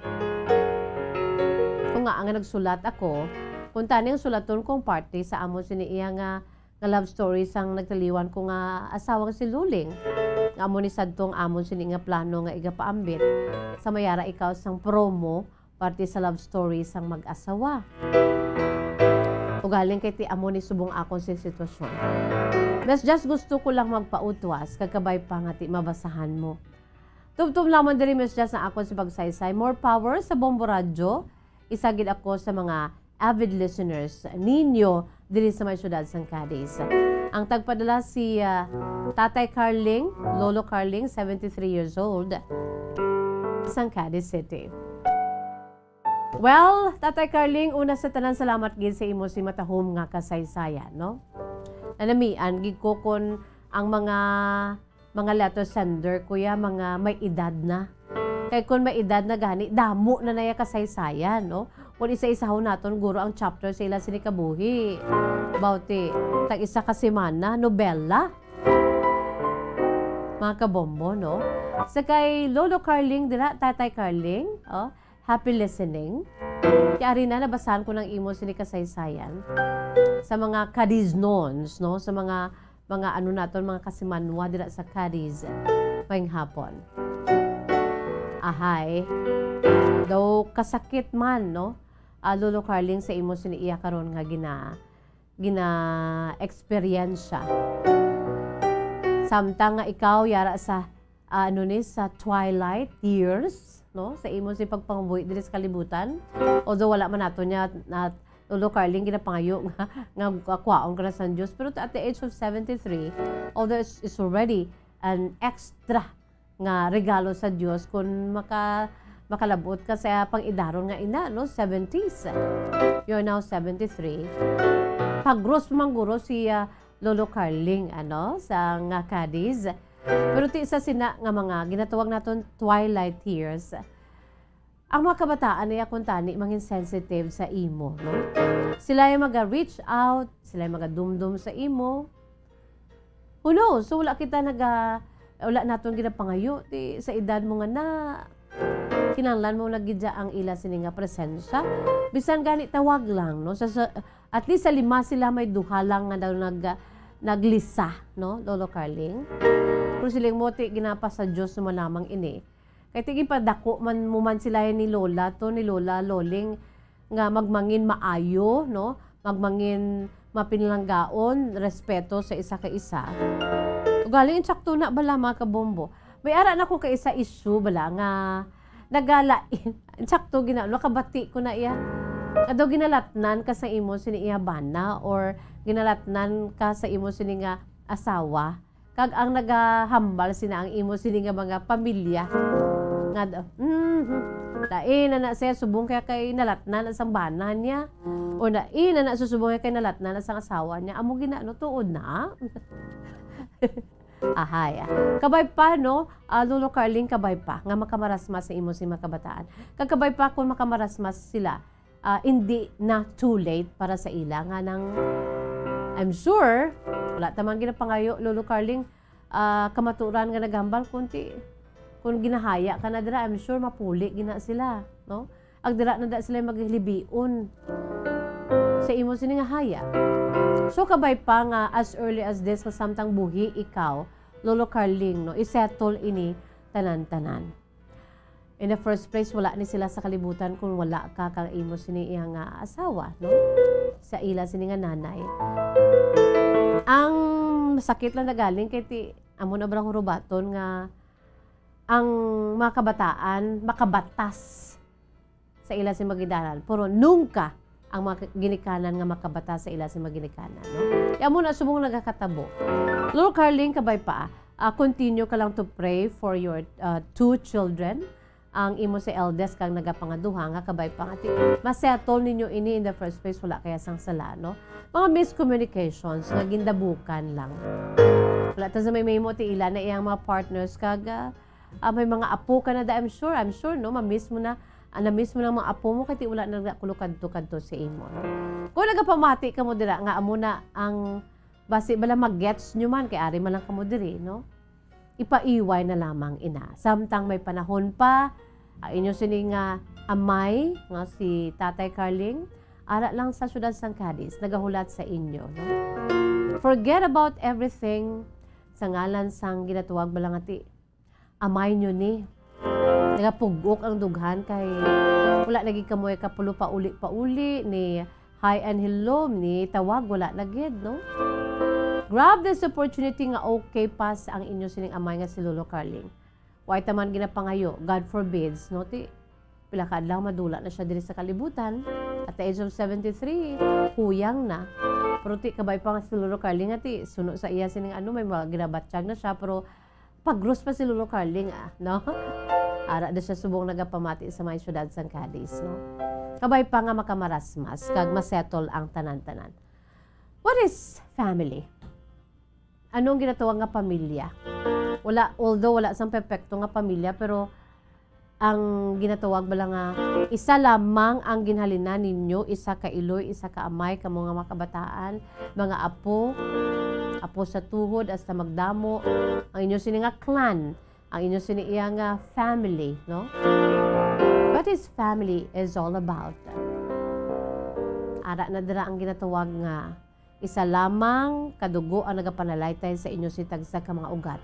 Kung nga nga nagsulat ako, kung tani ang sulaton kong parte sa amon sini iya nga, nga love story sang nagtaliwan ko nga asawang si Luling, nga amo ni sadto ang amon sini nga plano nga igapaambit sa mayara ikaw sang promo parte sa love story sang mag-asawa. Ugaling kay ti amo ni subong akon sing sitwasyon. Mas just gusto ko lang magpautwas kag kabay pa nga ti mabasahan mo. Tubtob lamang diri, Miss Jess, ang akon sa pagsaysay. More power sa Bombo Radyo. Isa gid ako sa mga avid listeners ninyo diri sa may syudad sang Cadiz. Ang tagpadala si, ah, Tatay Carling, Lolo Carling, seventy-three years old, sang Cadiz City. Well, Tatay Carling, una sa tanan, salamat gid sa imo si matahom nga kasaysayan, no? Nanamian gid ko kon ang mga, mga letter sender, kuya, mga may edad na. Kay kon may edad na gani, damo na naya kasaysayan, no? Kon isa-isahon naton, guro, ang chapter sa ila sini kabuhi. About, eh, tag isa ka semana, nobela. Mga kabombo, no? Sa kay Lolo Carling dira, Tatay Carling, oh, happy listening. Kay ari na, nabasahan ko ng imo sini kasaysayan sa mga Cadiznons, no? Sa mga, mga ano naton, mga kasimanwa dira sa Cadiz. Maayong hapon. Ahay. Daw kasakit man, no? Ah, Lolo Carling, sa imo sini iya karon nga gina-, gina-eksperyensya. Samtang nga ikaw yara sa, ah, ano ni, sa twilight years, no? Sa imo si pagpangabuhi diri sa kalibutan. Although wala man nato niya na, Lolo Carling, ginapangayo nga, nga kwaon ka na sang Dios. Pero at the age of seventy-three, although it's, it's already an extra nga regalo sa Dios kung maka-, makalabot ka sa pang-idaron nga ina, no? Seventies. You're now seventy-three. Pagros man guro si, ah, Lolo Carling, ano, sa nga Cadiz. Pero ti sa sina nga mga ginatawag naton twilight years, ang mga kabataan ay akon tani mangin sensitive sa imo, no? Sila ay maga-reach out, sila ay magadumdum sa imo. Who knows? So, wala kita naga-, wala naton ginapangayo. Ti, sa edad mo nga na, kinahanglan mo na gid ang ila sini nga presensya. Bisan gani tawag lang, no? Sa, sa, at least sa lima sila may duha lang nga daw nag-, naglisa, no, Lolo Carling? Pero siling mo, ti, ginapa sa Dios mo lamang ini. Kay ti ginpadako man mo man sila ni Lola to, ni Lola Loling, nga magmangin maayo, no? Magmangin mapinlanggaon, respeto sa isa ka isa. Ugaling insakto na bala, mga kabombo. May ara na ko ka isa issue bala nga nagalain. Insakto gina-, nakabati ko na iya. Nga daw ginalatnan ka sa imo sini iya bana or ginalatnan ka sa imo sini nga asawa. Kag ang nagahambal sina ang imo sini nga mga pamilya. Nga daw, mhm. Lain na na siya, subong kaya kay nalatnan na sang bana niya. O lain na na siya, subong kaya kay nalatnan na sang asawa niya. Amo gina, no, tuod na. Ahay, ah. Kabay pa, no? Ah, Lolo Carling, kabay pa nga makamarasmas sa imo si mga kabataan. Kag kabay pa kung makamarasmas sila, ah, hindi na too late para sa ila. Nga nang, I'm sure, wala ta man ginapangayo, Lolo Carling, ah, kamaturan nga naghambal, kunti, kung ginahaya ka na dira, I'm sure mapuli gina sila, no? Ag dira na da sila maghilibion sa imo sini nga haya. So, kabay pa nga as early as this, nga samtang buhi ikaw, Lolo Carling, no, isettle ini tanan-tanan. In the first place, wala ni sila sa kalibutan kung wala ka kag imo sini iya nga asawa, no? Sa ila sini nga nanay. Ang masakit lang na galing kay ti, amo na ba ang hurubaton nga ang mga kabataan makabatas sa ila sini maginikanan, pero nunca ang mga ginikanan nga makabatas sa ila sini maginikanan, no? Kaya amo na subong nagakatabo. Lolo Carling, kabay pa, ah, continue ka lang to pray for your, ah, two children, ang imo sa eldest kag nagapangaduha nga kabay pa nga ti-, ma-settle ninyo ini in the first place, wala kaya sang sala, no? Mga miscommunications nga gindabukan lang. Wala ta sa may mahimo ti ila na iyang mga partners kag, ah, ah, may mga apo ka na da, I'm sure, I'm sure, no? Ma-miss mo na, ah, na-miss mo na ang mga apo mo kay ti wala na kulo kadto-kadto sa imo, no? Kung nagapamati ka mo dira nga amo na ang basi bala mag-gets nyo man, kay ari man lang kamo diri, no? ipaiway na lamang ina. Samtang may panahon pa, ang inyo sini nga amay, nga si Tatay Carling, ara lang sa siyudad sang Cadiz, nagahulat sa inyo, no? Forget about everything sa ngalan sang ginatawag bala nga ti amay nyo ni. Nagapugok ang dughan kay wala lagi kamoy kapulo pauli-pauli ni hi and hello, ni tawag, wala na gid, no? Grab this opportunity nga okay pa sa ang inyo sining amay nga si Lolo Carling. Way ta man ginapangayo, God forbids, no? Ti, pila ka adlaw madula na siya diri sa kalibutan. At the age of seventy-three, huyang na. Pero ti, kabay pa nga si Lolo Carling, nga ti, suno sa iya sining ano, may mga ginabatyag na siya, pero pagros pa si Lolo Carling, ah, no? Ara na siya subong nagapamati sa may siyudad sang Cadiz, no? Kabay pa nga makamarasmas, kag masettle ang tanan-tanan. What is family? Ano ang ginatawag nga pamilya? Wala, although wala sang perpekto nga pamilya, pero ang ginatawag bala nga isa lamang ang ginhalinan ninyo, isa ka iloy, isa ka amay, kamo nga mga kabataan, mga apo, apo sa tuhod hasta magdamo, ang inyo sini nga clan, ang inyo sini iya nga family, no? What is family is all about? Ara na dira ang ginatawag nga isa lamang ka dugo ang nagapanalaytay sa inyo sini tagsa ka mga ugat.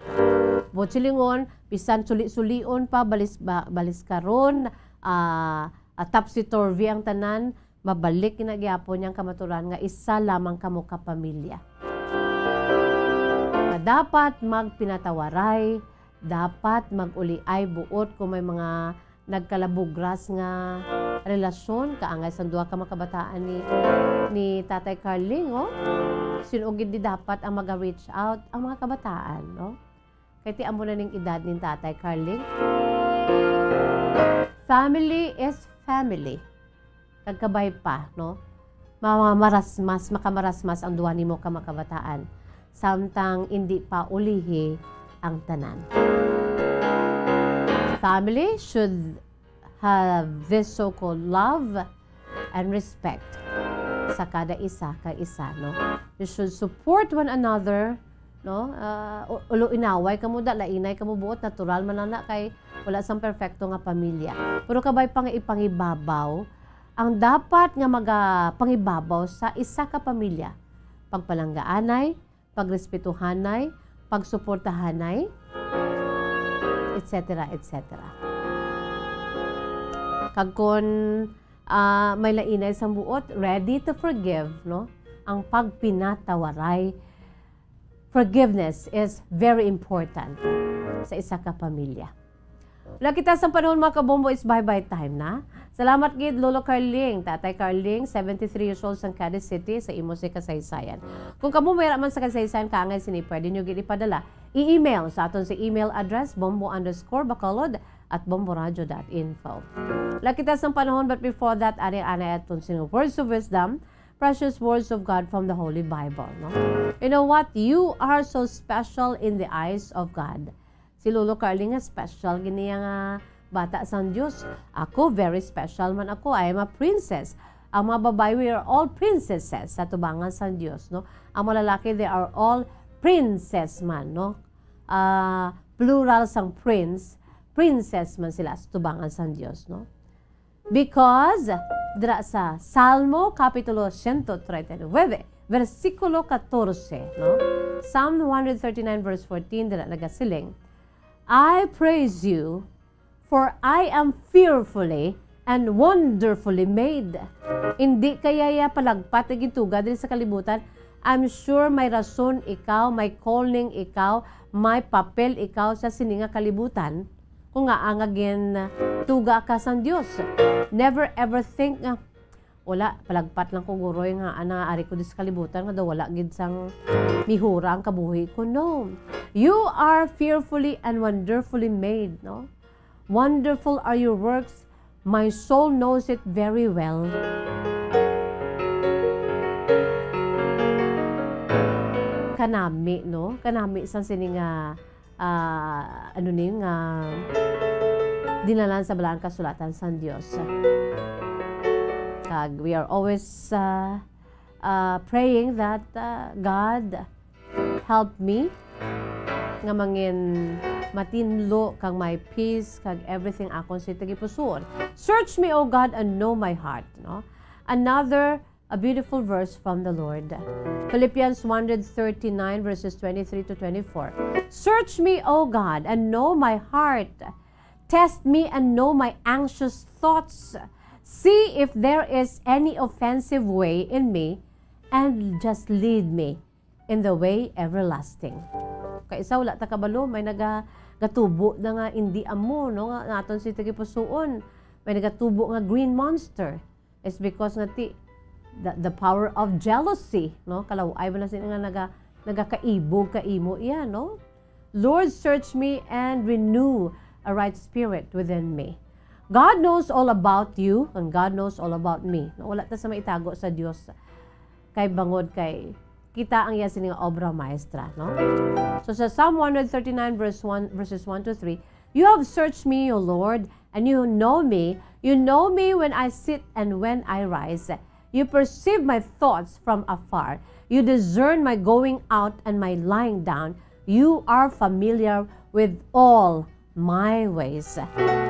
Buot silingon, bisan suli-sulion pa, balis-, ba-, baliskaron, ah, ah, topsy-turvy ang tanan, mabalik na gyapon yang kamaturan nga isa lamang kamo ka pamilya. Nga dapat magpinatawaray, dapat mag-uliay buot kung may mga nagkalabugras nga relasyon, kaangay sang duha ka mga kabataan ni, ni Tatay Carling, oh. Sin-o gid di dapat ang maga-reach out ang mga kabataan, no? Kay ti amo na ning edad ni Tatay Carling. Family is family. Kag kabay pa, no? Ma-, marasmas, makamarasmas ang duha nimo ka mga kabataan, samtang indi pa ulihi ang tanan. Family should have this so-called love and respect sa kada isa ka isa, no? You should support one another, no? Ah, u-, ulo inaway kamo da, lainay kamo buot, natural man ana kay wala sang perfecto nga pamilya. Pero kabay pa nga ipangibabaw ang dapat nga magapangibabaw sa isa ka pamilya: pagpalanggaanay, pagrespetuhanay, pagsuportahanay, et cetera, et cetera. Kag kon, ah, may lainay sang buot, ready to forgive, no? Ang pagpinatawaray. Forgiveness is very important sa isa ka pamilya. Wala kita sang panahon, mga kabombo, is bye-bye time na. Salamat gid, Lolo Carling, Tatay Carling, seventy-three years old, sang Cadiz City, sa imo sing kasaysayan. Kung kamo may ra man sa kasaysayan kaangay sini, pwede nyo gid ipadala. I-email sa aton sa email address, bombo underscore bacolod at bomboradio dot info. Wala kita sang panahon, but before that, ari anay aton sing words of wisdom, precious words of God from the Holy Bible, no? You know what? You are so special in the eyes of God. Si Lolo Carling nga special gid niya nga bata sang Dios. Ako, very special man ako. I am a princess. Ang mga babayi, we are all princesses sa tubangan sang Dios, no? Ang mga lalaki, they are all princes man, no? Ah, plural sang prince, princess man sila sa tubangan sang Dios, no? Because dira sa Salmo Kapitulo siyento treinta y nueve, bersikulo katorse, no? Psalm one hundred thirty-nine verse fourteen, dira nagasiling, "I praise you, for I am fearfully and wonderfully made." Hindi kaya ya palagpat nga gintuga diri sa kalibutan? I'm sure may rason ikaw, may calling ikaw, may papel ikaw sa sini nga kalibutan, kung ngaa nga gintuga ka sang Dios. Never ever think nga, "Wala, palagpat lang ko, guroy, nga ana ari ko dis kalibutan nga daw wala gid sang mihura ang kabuhi ko." No. You are fearfully and wonderfully made, no? Wonderful are your works. My soul knows it very well. Kanami, no? Kanami sang sini nga, ah, ano ni, nga dinalan sa Balaan Kasulatan sang Dios. Kag we are always, ah, ah, praying that, ah, God help me nga mangin matinlo kag may peace kag everything akon si tagipusoon. Search me, O God, and know my heart, no? Another, a beautiful verse from the Lord. Philippians one hundred thirty-nine, verses twenty-three to twenty-four. Search me, O God, and know my heart. Test me and know my anxious thoughts. See if there is any offensive way in me, and just lead me in the way everlasting. Kay isa, wala ta kabalo, may naga-, gatubo na nga hindi amo, no, nga naton si tagipusoon. May nagatubo nga green monster. It's because nga ti, the, the power of jealousy, no? Kalaw-ay ba na sila nga naga-, nagakaibog ka imo iya, no? "Lord, search me and renew a right spirit within me." God knows all about you and God knows all about me. No, wala ta sa maitago sa Dios. Kay bangod kay kita ang iya sini nga obra maestra, no? So sa Psalm one hundred thirty-nine verse one, verses one to three, "You have searched me, O Lord, and you know me. You know me when I sit and when I rise. You perceive my thoughts from afar. You discern my going out and my lying down. You are familiar with all my ways."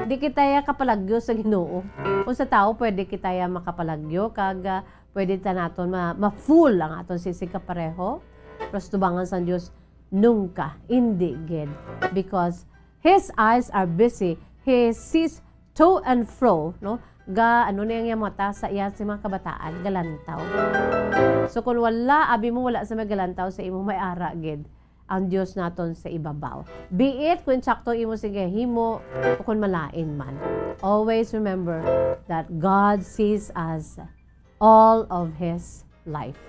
Di kita ya kapalagyo sa Ginoo. Kung sa tawo, pwede kita ya makapalagyo, kag, ah, pwede ta naton ma-, ma-fool ang aton sisig kapareho. Pero sa tubangan sang Dios, nunca, indi gid. Because his eyes are busy, he sees to and fro, no? Ga, ano na yang mata sa iya sa mga kabataan, galantaw. So, kung wala, abi mo, wala sa may galantaw sa imo, may ara gid ang Dios naton sa ibabaw. Be it kung insakto imo sing gahimo o kung malain man. Always remember that God sees us all of His life.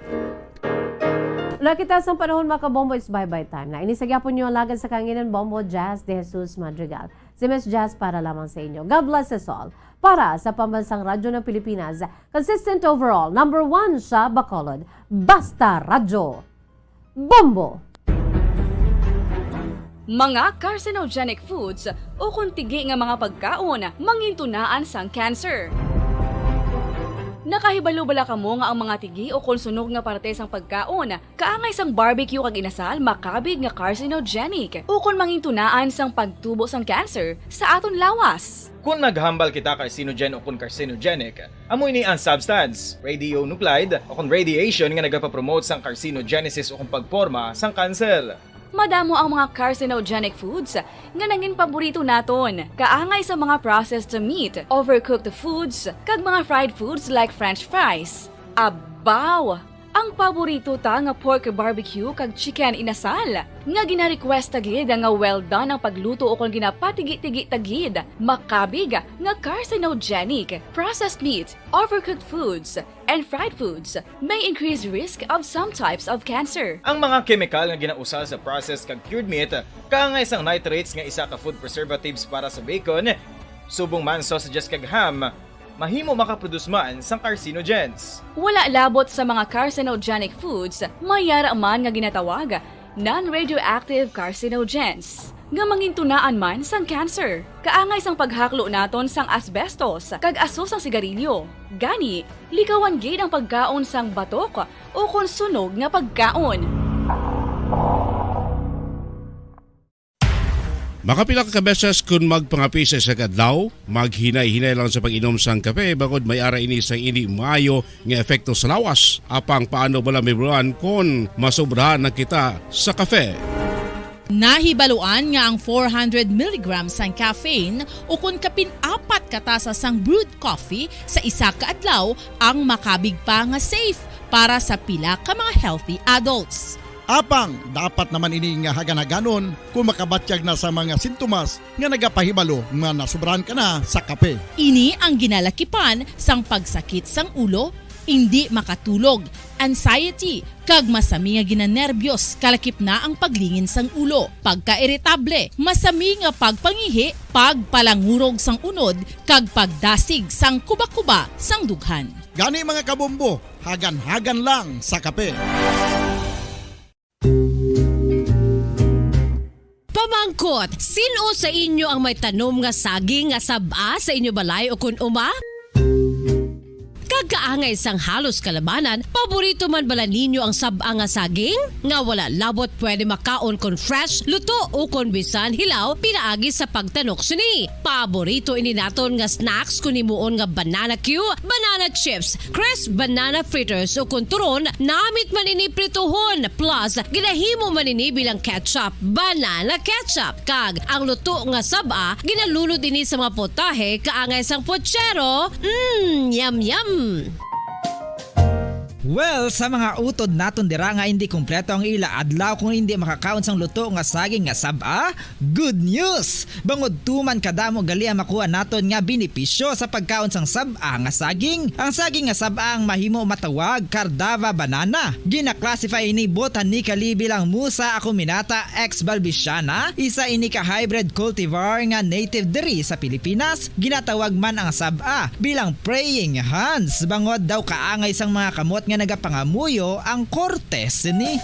Wala kita sang panahon, mga kabombo, is bye-bye time na. Ini sa gyapon niyo alagad sa kanginan, Bombo Jazz de Jesus Madrigal. Si Miss Jazz para lamang sa inyo. God bless us all. Para sa Pambansang Radyo ng Pilipinas, consistent overall, number one sa Bacolod. Basta Radyo. Bombo! Mga carcinogenic foods ukon tigi nga mga pagkaon mangintunaan sang cancer. Nakahibalo bala kamo nga ang mga tigi ukon sunog nga parte sang pagkaon kaangay sang barbecue kag inasal makabig nga carcinogenic ukon mangintunaan sang pagtubo sang cancer sa aton lawas? Kon naghambal kita carcinogen ukon carcinogenic, amo ini ang substance, radionuclide, o kon radiation nga nagapapromote sang carcinogenesis o kon pagporma sang kanser. Madamo ang mga carcinogenic foods nga nangin paborito naton, kaangay sa mga processed meat, overcooked foods, kag mga fried foods like French fries. Abaw! Ang paborito ta nga pork barbecue kag chicken inasal, nga gina-request ta gid nga well done ang pagluto ukon ginapatigi-tigi ta gid, makabig nga carcinogenic. Processed meat, overcooked foods, and fried foods may increase risk of some types of cancer. Ang mga kemikal nga ginausal sa processed kag cured meat, kaangay sang nitrates nga isa ka food preservatives para sa bacon, subong man sausages kag ham, mahimo makaproduce man sang carcinogens. Wala labot sa mga carcinogenic foods, may ara man nga ginatawag non-radioactive carcinogens, nga mangintunaan man sang cancer. Kaangay sang paghaklo naton sang asbestos kag aso sang sigarilyo. Gani, likawan gid ang pagkaon sang batok o kon sunog nga pagkaon. Makapila ka beses kon magpangape sa isa ka adlaw, maghinay-hinay lang sa pag-inom sang kape, bangod may ara ini sang indi maayo nga epekto sa lawas. Apang paano bala, Ma'am Ron, kon masobrahan na kita sa kape? Nahibaluan nga ang four hundred milligrams sang caffeine ukon kapin apat ka tasa sang brewed coffee sa isa ka adlaw ang makabig pa nga safe para sa pila ka mga healthy adults. Apang dapat naman ini nga hagan-haganon kon makabatyag na sa mga sintomas nga nagapahibalo nga nasobrahan ka na sa kape. Ini ang ginalakipan sang pagsakit sang ulo, indi makatulog, anxiety, kag masami nga ginanerbiyos, kalakip na ang paglingin sang ulo, pagkairitable, masami nga pagpangihi, pagpalangurog sang unod, kag pagdasig sang kubakuba sang dughan. Gani, mga kabombo, hagan-hagan lang sa kape. Pamangkot, sin-o sa inyo ang may tanom nga saging nga sab-a sa inyo balay o kon uma? Kag kaangay sang halos kalabanan, paborito man bala ninyo ang sab-a nga saging? Nga wala labot pwede makaon kon fresh, luto, o kon bisan hilaw pinaagi sa pagtanok sini. Paborito ini naton nga snacks kon himuon nga banana cue, banana chips, crisp banana fritters, o kon turon, namit man ini prituhon, plus ginahimo man ini bilang ketchup, banana ketchup. Kag ang luto nga sab-a, ginalunod ini sa mga potahe kaangay sang puchero. Mm, yum, yum! Well, sa mga utod naton dira nga hindi kompleto ang ila adlaw kung hindi makakaon sang luto nga saging nga sab-a, good news! Bangod tuman kadamo gali ang makuha naton nga benepisyo sa pagkaon sang sab-a nga saging. Ang saging nga sab-a ang mahimo matawag Cardava banana. Gina-classify ini botanically bilang Musa acuminata ex balbisiana, isa ini ka hybrid cultivar nga native diri sa Pilipinas. Ginatawag man ang sab-a bilang praying hands, bangod daw kaangay sang mga kamot nga nagapangamuyo ang korte sini.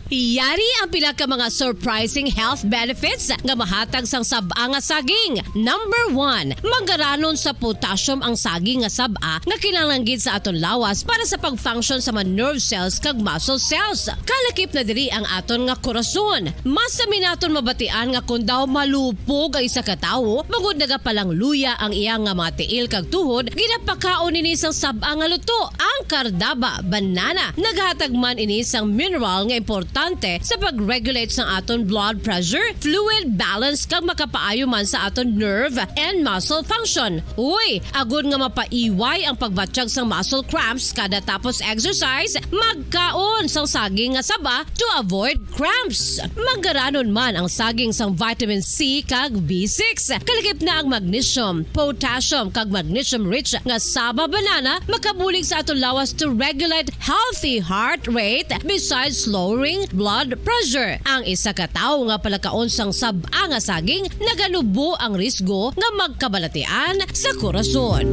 Yari ang pila ka mga surprising health benefits nga mahatag sang sab-a nga saging. Number one, manggaranon sa potassium ang saging nga sab-a nga kinahanglan gid sa aton lawas para sa pag-function sa mga nerve cells kag muscle cells. Kalakip na diri ang aton nga korason. Mas sami naton mabatian nga kon daw malupog ang isa ka tawo, bangod nagapalangluya ang iya nga mga tiil kag tuhod, ginapakaon ini sang sab-a nga luto, ang Cardava banana. Naghatag man ini sang mineral nga importante sa pag-regulate sang aton blood pressure, fluid balance, kag makapaayo man sa aton nerve and muscle function. Uy, agod nga mapaiway ang pagbatyag sang muscle cramps kada tapos exercise, magkaon sang saging nga saba to avoid cramps. Manggaranon man ang saging sang vitamin C kag B six. Kalakip na ang magnesium, potassium, kag magnesium-rich nga saba banana makabulig sa aton lawas to regulate healthy heart rate besides lowering blood pressure. Ang isa ka tawo nga palakaon sang sab-a nga saging naganubo ang risgo nga magkabalatian sa korason.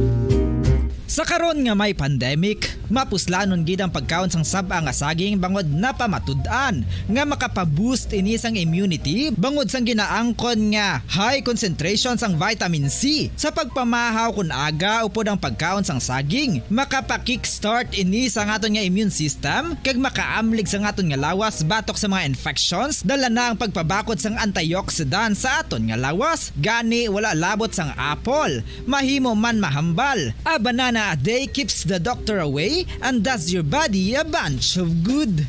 Sa karon nga may pandemic, mapuslanon gid ang pagkaon sang sab-a nga saging bangod napamatud-an nga makapa-boost ini sang immunity bangod sang ginaangkon nga high concentration sang vitamin C. Sa pagpamahaw kon aga upod ang pagkaon sang saging, makapa-kickstart ini sang aton nga immune system kag makaamlig sang aton nga lawas batok sa mga infections. Dala na ang pagpabakod sang antioxidant sa aton nga lawas, gani wala labot sang apple. Mahimo man mahambal. A banana a day keeps the doctor away and does your body a bunch of good.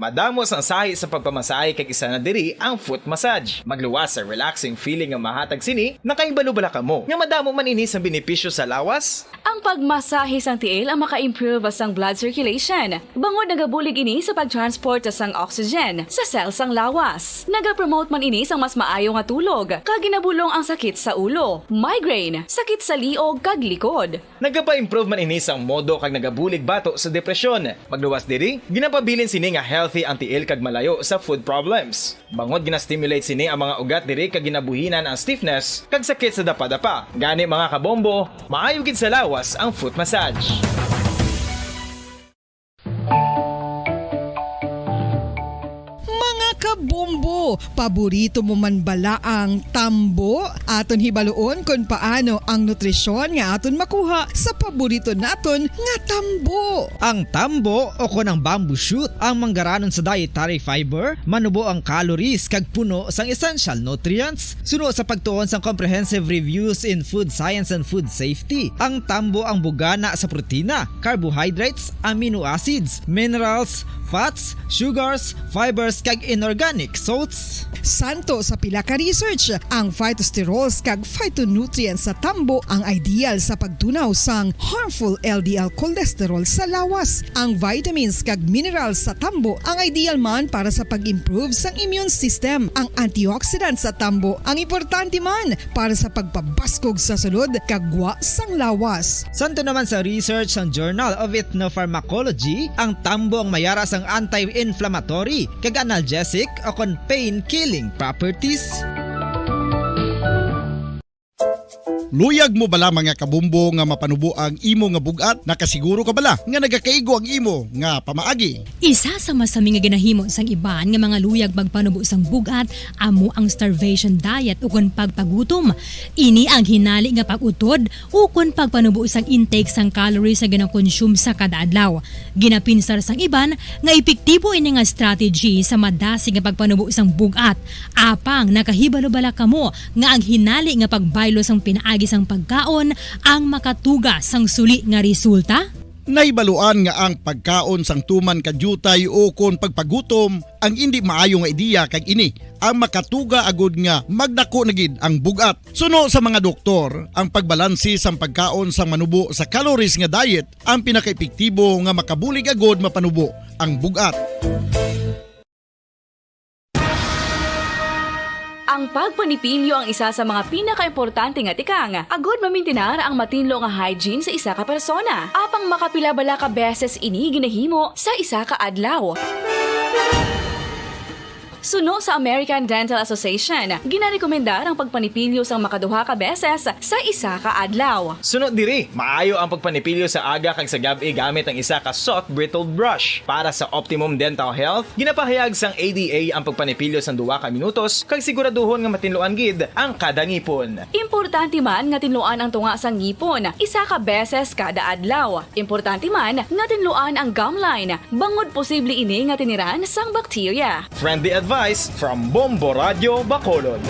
Madamo sang sahi sa pagpamasahe kag isa na diri ang foot massage. Magluwas sa relaxing feeling nga mahatag sini, nakahibalo bala kamo nga madamo man ini sang benepisyo sa lawas? Ang pagmasahe sang tiil ang maka-improve sang blood circulation, bangod nagabulig ini sa pag-transport sang oxygen sa cell sang lawas. Nagapromote man ini sang mas maayo nga tulog, kag ginabulong ang sakit sa ulo, migraine, sakit sa liog, kag likod. Nagapa-improve man ini sang modo kag nagabulig bato sa depresyon. Magluwas diri, ginapabilin sini nga healthy ang tiil kag malayo sa food problems. Bangod gina-stimulate sini ang mga ugat diri kag ginabuhinan ang stiffness kag sakit sa dapadapa. Gani, mga kabombo, maayo gid sa lawas ang foot massage. Mga kabombo, paborito mo man bala ang tambo? Aton hibaluon kon paano ang nutrisyon nga aton makuha sa paborito naton nga tambo. Ang tambo o kon ang bamboo shoot ang manggaranon sa dietary fiber, manubo ang calories kag puno sang essential nutrients. Suno sa pagtuon sang Comprehensive Reviews in Food Science and Food Safety, ang tambo ang bugana sa protina, carbohydrates, amino acids, minerals, fats, sugars, fibers, kag inorganic salts. Santo sa pila ka research, ang phytosterols kag phytonutrients sa tambo ang ideal sa pagtunaw sang harmful L D L cholesterol sa lawas. Ang vitamins kag minerals sa tambo ang ideal man para sa pag-improve sang immune system. Ang antioxidants sa tambo ang importante man para sa pagpabaskog sa sulod kag gwa sang lawas. Santo naman sa research sang Journal of Ethnopharmacology, ang tambo ang mayara sang anti-inflammatory kag analgesic o kon pain-killing properties. Luyag mo bala, mga kabombo, nga mapanubo ang imo nga bug-at? Nakasiguro ka bala nga nagakaigo ang imo nga pamaagi? Isa sa masami nga ginahimo sang iban nga mga luyag magpanubo sang bug-at amo ang starvation diet ukon pagpagutom. Ini ang hinali nga pag-utod ukon pagpanubo sang intake sang calories nga ginakonsume sa kada adlaw. Ginapinsar sang iban nga epektibo ini nga strategy sa madasig nga pagpanubo sang bug-at. Apang nakahibalo bala kamo nga ang hinali nga pagbaylo sang pinaagi sang pagkaon ang makatuga sang suli nga resulta? Nahibaluan nga ang pagkaon sang tuman ka diutay ukon pagpagutom ang indi maayo nga ideya, kag ini ang makatuga agud nga magdako na gid ang bug-at. Suno sa mga doktor, ang pagbalanse sang pagkaon sang manubo sa calories nga diet ang pinakaepektibo nga makabulig agud mapanubo ang bug-at. Ang pagpanipilyo ang isa sa mga pinakaimportante nga tikang agud mamintinar ang matinlo nga hygiene sa isa ka persona. Apang makapila bala ka beses ini ginahimo sa isa ka adlaw? Suno sa American Dental Association, ginarekomendar ang pagpanipilyo sang makaduha ka beses sa isa ka adlaw. Suno diri, maayo ang pagpanipilyo sa aga kag sa gab-i gamit ang isa ka soft bristled brush. Para sa optimum dental health, ginapahayag sang A D A ang pagpanipilyo sang duha ka minutos kag siguraduhon nga matinluan gid ang kada ngipon. Importante man nga tinluan ang tunga sang ngipon isa ka beses kada adlaw. Importante man nga tinluan ang gum line, bangod posible ini nga tiniran sang bakterya. Friendly advice from Bombo Radyo Bacolod.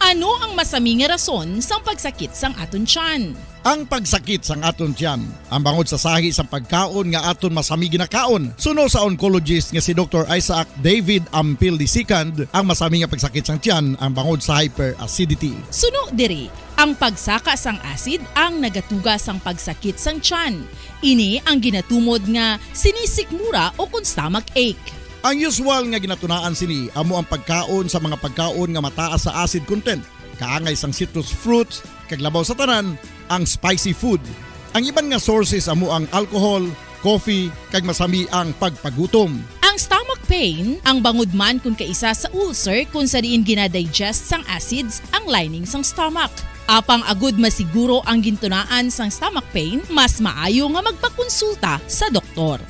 Ano ang masami nga rason sang pagsakit sang aton tiyan? Ang pagsakit sang aton tiyan, ang bangod sa sahi sang pagkaon nga aton masami ginakaon. Suno sa oncologist nga si Doktor Isaac David Ampil the second, ang masami nga pagsakit sang tiyan ang bangod sa hyperacidity. Suno diri, ang pagsaka sang acid ang nagatuga sang pagsakit sang tiyan. Ini ang ginatumod nga sinisikmura ukon stomach ache. Ang usual nga ginatunaan sini amo ang pagkaon sa mga pagkaon nga mataas sa acid content, kaangay sang citrus fruits, kag labaw sa tanan, ang spicy food. Ang iban nga sources amo ang alcohol, coffee, kag masami ang pagpagutom. Ang stomach pain, ang bangod man kon kaisa sa ulcer kon sa diin ginadigest sang acids ang lining sang stomach. Apang agud masiguro ang gintunaan sang stomach pain, mas maayo nga magpakonsulta sa doktor.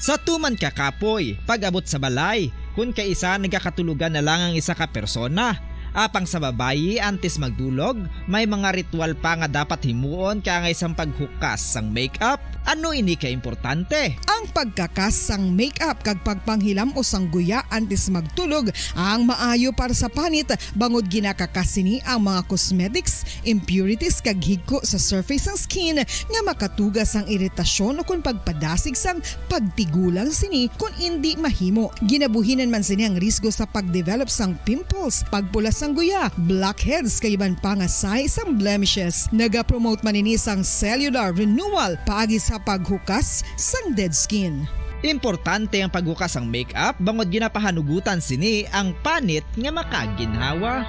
Sa tuman ka kapoy, pag-abot sa balay, kon kaisa nagakatulogan na lang ang isa ka persona. Apang sa babayi, antes magdulog, may mga ritual pa nga dapat himuon kaangay sang paghukas sang makeup. Ano ini ka importante? Ang pagkakas sang makeup kag pagpanghilam-os sang guya antes magtulog ang maayo para sa panit, bangod ginakakas sini ang mga cosmetics, impurities, kag higko sa surface sang skin nga makatuga sang iritasyon ukon pagpadasig sang pagtigulang sini kon indi mahimo. Ginabuhinan man sini ang risgo sa pag-develop sang pimples, pagpula sang guya, blackheads, kag iban pa nga sahi sang blemishes. Nagapromote man ini sang cellular renewal paagi sa paghukas sang dead skin. Importante ang paghukas sang makeup bangod ginapahanugutan sini ang panit nga makaginhawa.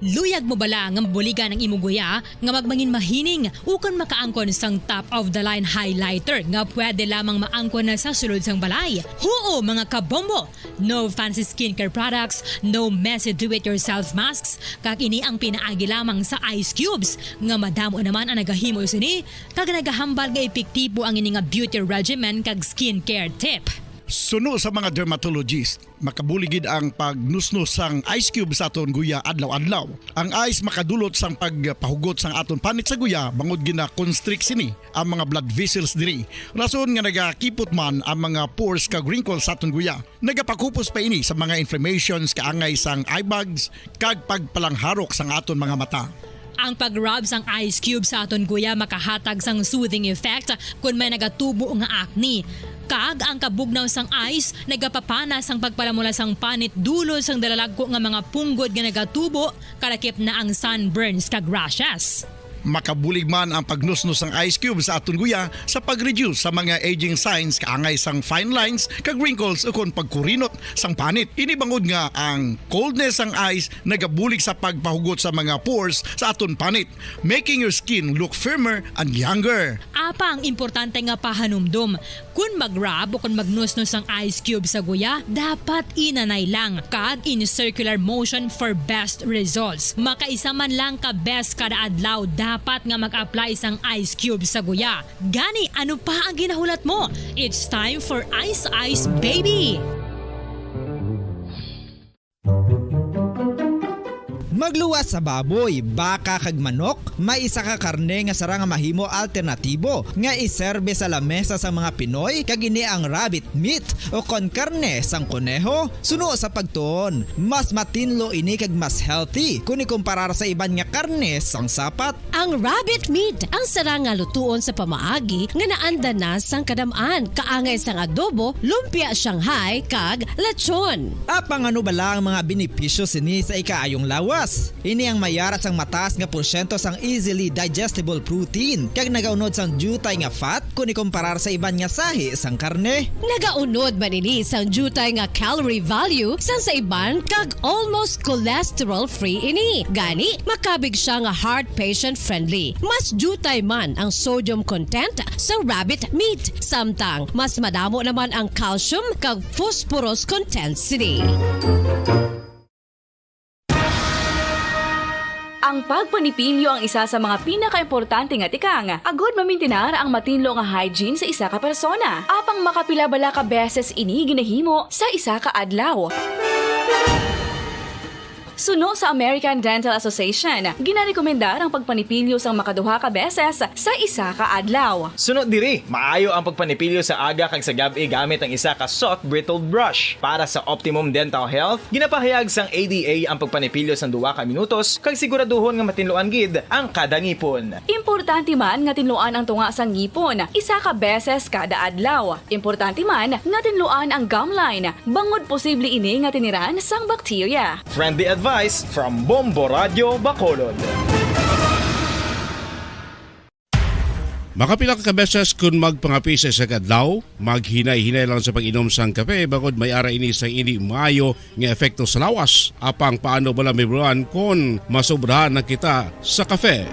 Luyag mo bala nga mabuligan ang imo guya nga magmangin mahining ukon makaangkon sang top of the line highlighter nga pwede lamang maangkon na sa sulod sang balay? Huo, mga kabombo! No fancy skincare products, no messy do-it-yourself masks, kag ini ang pinaagi lamang sa ice cubes, nga madamo naman ang nagahimo sini kag nagahambal nga epektibo ang ini nga beauty regimen kag skincare tip. Suno sa mga dermatologist, makabulig gid ang pagnusnos sang ice cube sa aton guya adlaw-adlaw. Ang ice makadulot sang pagpahugot sang aton panit sa guya bangod gina-constrict sini ang mga blood vessels diri, rason nga nagakipot man ang mga pores kag wrinkles sa aton guya. Nagapakupos pa ini sa mga inflammations kaangay sang eye bags kag pagpalangharok sang aton mga mata. Ang pag-rub sang ice cube sa aton guya makahatag sang soothing effect kon may nagatubo nga acne. Kag ang kabugnaw sang ice nagapapana sang pagpalamula sang panit dulot sang dalalagko nga mga punggod nga nagatubo, kalakip na ang sunburns kag rashes. Makabulig man ang pagnusnos sang ice cube sa aton guya sa pag-reduce sa mga aging signs kaangay sang fine lines kag wrinkles ukon pagkurinot sang panit. Ini bangod nga ang coldness sang ice nagabulig sa pagpahugot sa mga pores sa aton panit, making your skin look firmer and younger. Apang importante nga pahanumdom, kon mag-rub o kon magnusnos ang ice cube sa guya, dapat inanay lang kag in circular motion for best results. Makaisa man lang ka beses kada adlaw dapat nga mag-apply sang ice cube sa guya. Gani, ano pa ang ginahulat mo? It's time for Ice Ice Baby! Magluwas sa baboy, baka kag manok, may isa ka karne nga sarang nga mahimo alternatibo nga iserbe sa lamesa sa mga Pinoy, kag ini ang rabbit meat o kon karne sang koneho. Suno sa pagtuon, mas matinlo ini kag mas healthy kon ikumparar sa iban nga karne sang sapat. Ang rabbit meat ang sarang nga lutuon sa pamaagi nga naanda na sang kadam-an, kaangay sang adobo, lumpia Shanghai, kag lechon. Apang ano bala ang mga benepisyo sini sa ikaayong lawas? Ini ang may ara sang mataas nga porsyento sang easily digestible protein, kag nagaunod sang diutay nga fat kon ikumparar sa iban nga sahi sang karne. Nagaunod man ini sang diutay nga calorie value sang sa iban, kag almost cholesterol-free ini. Gani, makabig sia nga heart patient-friendly. Mas diutay man ang sodium content sa rabbit meat, samtang mas madamo naman ang calcium kag phosphorus content sini. Ang pagpanipilyo ang isa sa mga pinakaimportante nga tikang agod mamintinar ang matinlo nga hygiene sa isa ka persona. Apang makapila bala ka beses ini ginahimo sa isa ka adlaw? Suno sa American Dental Association, ginarekomendar ang pagpanipilyo sang makaduha ka beses sa isa ka adlaw. Suno diri, maayo ang pagpanipilyo sa aga kag sa gab-i gamit ang isa ka soft bristled brush. Para sa optimum dental health, ginapahayag sang A D A ang pagpanipilyo sang duha ka minutos kag siguraduhon nga matinluan gid ang kada ngipon. Importante man nga tinluan ang tunga sang ngipon isa ka beses kada adlaw. Importante man nga tinluan ang gum line, bangod posible ini nga tiniran sang bakterya. Friendly advice from Bombo Radio Bacolod. Makapila ka beses kon magpangape sa isa ka adlaw, maghinay-hinay lang sa pag-inom sang kape, bangod may ara ini sang indi maayo nga epekto sa lawas. Apang paano bala mahibaluan kon masobrahan na kita sa kape?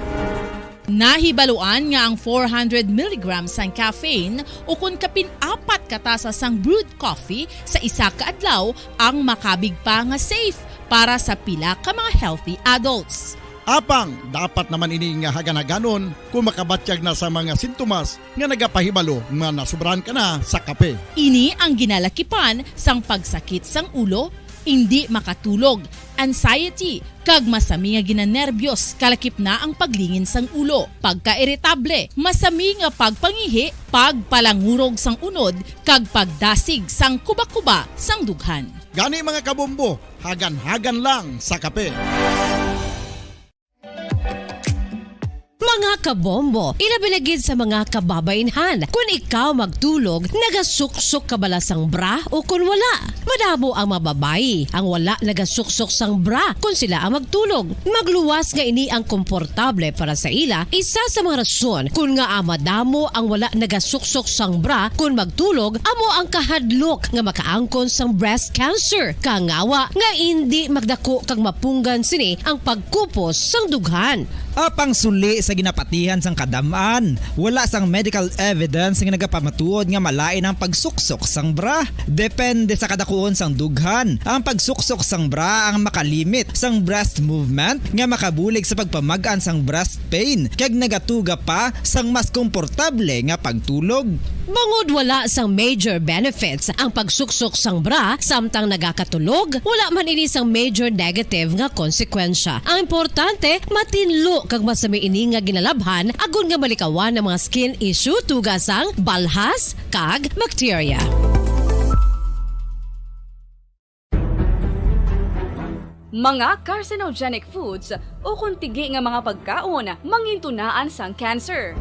Nahibaluan nga ang four hundred milligrams sang caffeine, ukon kapin apat ka tasa sang brewed coffee sa isa ka adlaw, ang makabig pa nga safe para sa pila ka mga healthy adults. Apang dapat naman ini nga hagan-haganon kon makabatyag na sa mga sintomas nga nagapahibalo nga nasobrahan ka na sa kape. Ini ang ginalakipan sang pagsakit sang ulo, indi makatulog, anxiety, kag masami nga ginanerbiyos, kalakip na ang paglingin sang ulo, pagkairitable, masami nga pagpangihi, pagpalangurog sang unod, kag pagdasig sang kubakuba sang dughan. Gani, mga kabombo, hagan-hagan lang sa kape. Mga kabombo, ilabi na gid sa mga kababaynhan, kun ikaw magtulog, nagasuksok ka bala sang bra o kun wala? Madamo ang mga babayi ang wala nagasuksok sang bra kun sila ang magtulog. Magluwas nga ini ang komportable para sa ila, isa sa mga rason kun ngaa madamo ang wala nagasuksok sang bra kun magtulog, amo ang kahadlok nga makaangkon sang breast cancer. Kangawa nga indi magdako kag mapunggan sini ang pagkupos sang dughan. Apang suli sa ginapatihan sang kadam-an, wala sang medical evidence nga nagapamatuod nga malain ang pagsuksok sang bra. Depende sa kadakuon sang dughan, ang pagsuksok sang bra ang makalimit sang breast movement nga makabulig sa pagpamag-an sang breast pain, kag nagatuga pa sang mas komportable nga pagtulog. Bangod wala sang major benefits ang pagsuksok sang bra samtang nagakatulog, wala man ini sang major negative nga konsekwensya. Ang importante, matinlo kag masami ini nga ginalabhan agod nga malikawan ang mga skin issue, tuga sang balhas kag bakterya. Mga carcinogenic foods o kon tigi nga mga pagkaon mangintunaan sang cancer.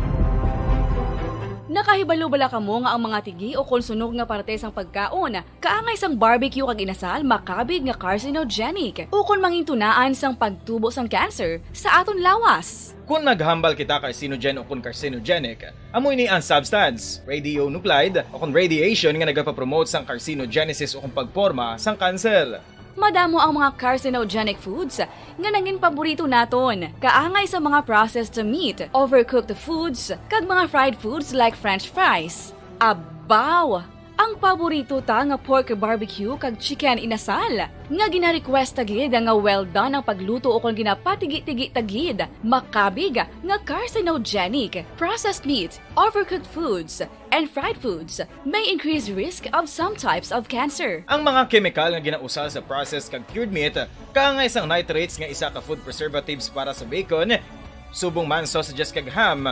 Nakahibalo bala kamo nga ang mga tigi o kon sunog nga parte sang pagkaon kaangay sang barbecue kag inasal makabig nga carcinogenic o kon mangintunaan sang pagtubo sang cancer sa aton lawas? Kon maghambal kita carcinogen o kon carcinogenic, amo ini ang substance, radionuclide o kon radiation nga nagapapromote sang carcinogenesis o kon pagporma sang kanser. Madamo ang mga carcinogenic foods nga nangin paborito naton, kaangay sa mga processed meat, overcooked foods, kag mga fried foods like french fries. Abaw! Ang paborito ta nga pork barbecue kag chicken inasal, nga gina-request ta gid nga well done ang pagluto ukon ginapatigi-tigi ta gid, makabig nga carcinogenic. Processed meat, overcooked foods, and fried foods may increase risk of some types of cancer. Ang mga kemikal nga ginausal sa processed kag cured meat, kaangay sang nitrates nga isa ka food preservatives para sa bacon, subong man sausages kag ham,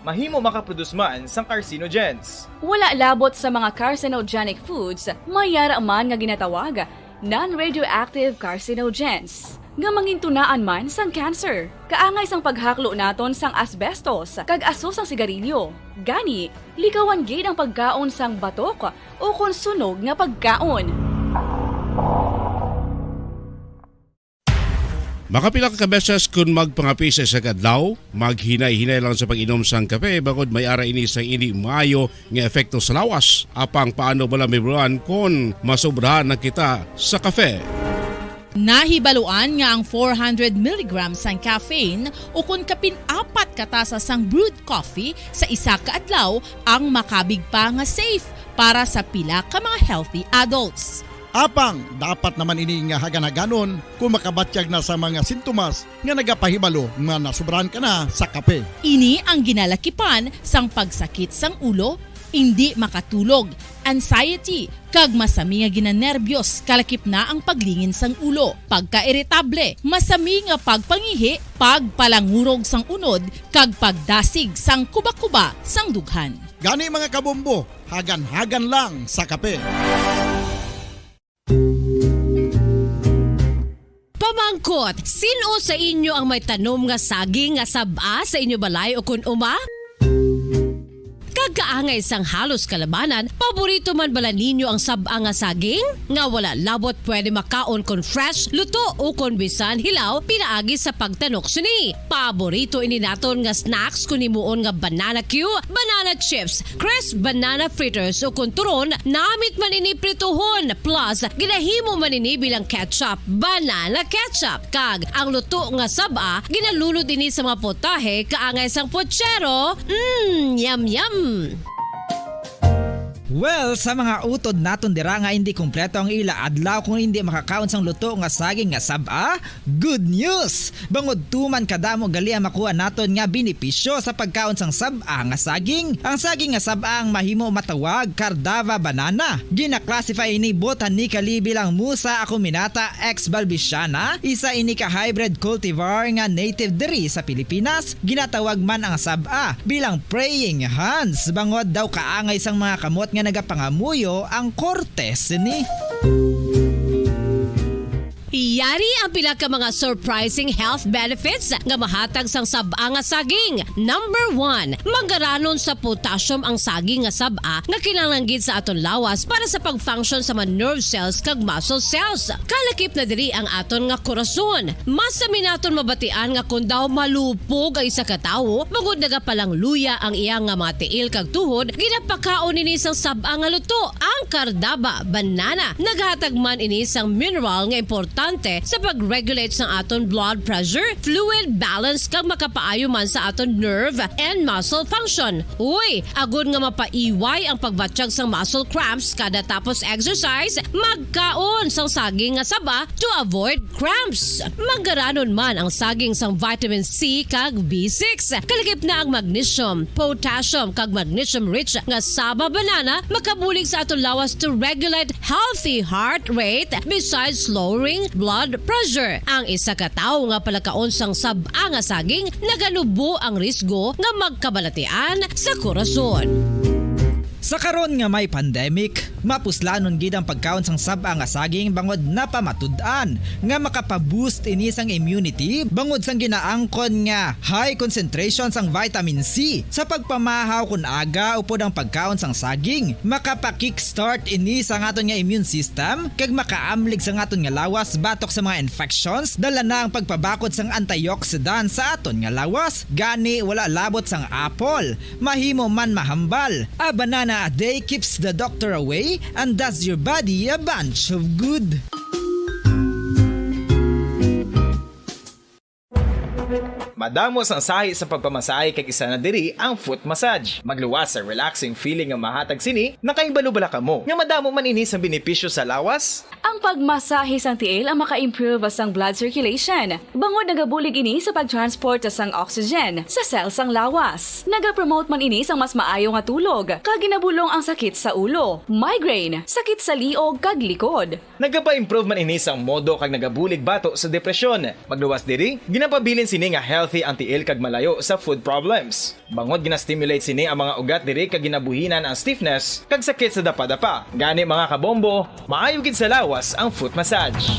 mahimo makaproduce man sang carcinogens. Wala labot sa mga carcinogenic foods, may yara man nga ginatawag non-radioactive carcinogens, nga mangintunaan man sang cancer, kaangay sang paghaklo naton sang asbestos kag aso sang sigarilyo. Gani, likawan gid ang pagkaon sang batok o kon sunog nga pagkaon. Makapila ka beses kon magpangape sa isa ka adlaw, maghinay-hinay lang sa pag-inom sang kape, bangod may ara ini sang indi maayo nga epekto sa lawas. Apang paano bala, Ma'am Ron, kon masobrahan na kita sa kape? Nahibaluan nga ang four hundred milligrams sang caffeine, ukon kapin apat ka tasa sang brewed coffee sa isa ka adlaw, ang makabig pa nga safe para sa pila ka mga healthy adults. Apang dapat naman ini nga hagan-haganon kung makabatyag na sa mga sintomas nga nagapahibalo nga nasobrahan ka na sa kape. Ini ang ginalakipan sang pagsakit sang ulo, indi makatulog, anxiety, kag masami nga ginanerbyos, kalakip na ang paglingin sang ulo, pagkairitable, masami nga pagpangihi, pagpalangurog sang unod, kag pagdasig sang kubakuba sang dughan. Gani, mga kabombo, hagan-hagan lang sa kape. Pamangkot, sin-o sa inyo ang may tanom nga saging nga sab-a sa inyo balay ukon uma? Kag kaangay sang halos kalabanan, paborito man bala ninyo ang sab-a nga saging? Nga wala labot pwede makaon kon fresh, luto, ukon bisan hilaw pinaagi sa pagtanok sini. Paborito ini naton nga snacks kon himuon nga banana cue, banana chips, crisp banana fritters, o kon turon, namit man ini prituhon, plus ginahimo man ini bilang ketchup, banana ketchup. Kag ang luto nga sab-a, ginalunod ini sa mga potahe kaangay sang pochero. Mm, yum, yum! Well, sa mga utod naton dira nga indi kompleto ang ila adlaw kung indi makakaon sang luto nga saging nga sab-a, good news! Bangod tuman kadamo gali ang makuha naton nga benepisyo sa pagkaon sang sab-a nga saging. Ang saging nga sab-a ang mahimo matawag Cardava banana. Gina-classify ini botanically bilang Musa acuminata ex balbisiana, isa ini ka hybrid cultivar nga native diri sa Pilipinas. Ginatawag man ang sab-a bilang praying hands, bangod daw kaangay sang mga kamot nga nagapangamuyo ang korte sini. Yari ang pila ka mga surprising health benefits nga mahatag sang sab-a nga saging. Number one, manggaranon sa potassium ang saging nga sab-a nga kinahanglan gid sa aton lawas para sa pag-function sa mga nerve cells kag muscle cells. Kalakip na diri ang aton nga korason. Masami naton mabatian nga kon daw malupog ang isa ka tawo, bangod nagapalangluya ang iya nga mga tiil kag tuhod, ginapakaon ini sang sab-a nga luto, ang Cardava banana. Naghatag man ini sang mineral nga importante sa pag-regulate sang aton blood pressure, fluid balance, kag makapaayo man sa aton nerve and muscle function. Uy, agod nga mapaiway ang pagbatyag sang muscle cramps kada tapos exercise, magkaon sang saging nga saba to avoid cramps. Manggaranon man ang saging sang vitamin C kag B six. Kalakip na ang magnesium, potassium, kag magnesium-rich nga saba banana makabulig sa aton lawas to regulate healthy heart rate besides lowering blood pressure. Ang isa ka tawo nga palakaon sang sab-a nga saging naganubo ang risgo nga magkabalatian sa korason. Sa karon nga may pandemic, Mapuslanon gid ang pagkaon sang sab-a nga saging bangod napamatud-an nga makapa-boost ini sang immunity bangod sang ginaangkon nga high concentration sang vitamin C. Sa pagpamahaw kon aga upod ang pagkaon sang saging, makapa-kickstart ini sa aton nga immune system kag makaamlig sa aton nga lawas batok sa mga infections, dala na ang pagpabakod sang antioxidant sa aton nga lawas. Gani, wala labot sang apple, mahimo man mahambal. A banana a day keeps the doctor away and does your body a bunch of good. Madamo sang sahi sa pagpamasahe kag isa na diri ang foot massage. Magluwas sa relaxing feeling nga mahatag sini, nakahibalo bala kamo nga madamo man ini sang benepisyo sa lawas? Ang pagmasahe sang tiil ang maka-improve sang blood circulation, bangod nagabulig ini sa pag-transport sang oxygen sa cell sang lawas. Nagapromote man ini sang mas maayo nga tulog, kag ginabulong ang sakit sa ulo, migraine, sakit sa liog, kag likod. Nagapa-improve man ini sang modo kag nagabulig bato sa depresyon. Magluwas diri, ginapabilin sini nga healthy ang tiil kag malayo sa foot problems. Bangod gina-stimulate sini ang mga ugat diri kag ginabuhinan ang stiffness kag sakit sa dapadapa. Gani, mga kabombo, maayo gid sa lawas ang foot massage.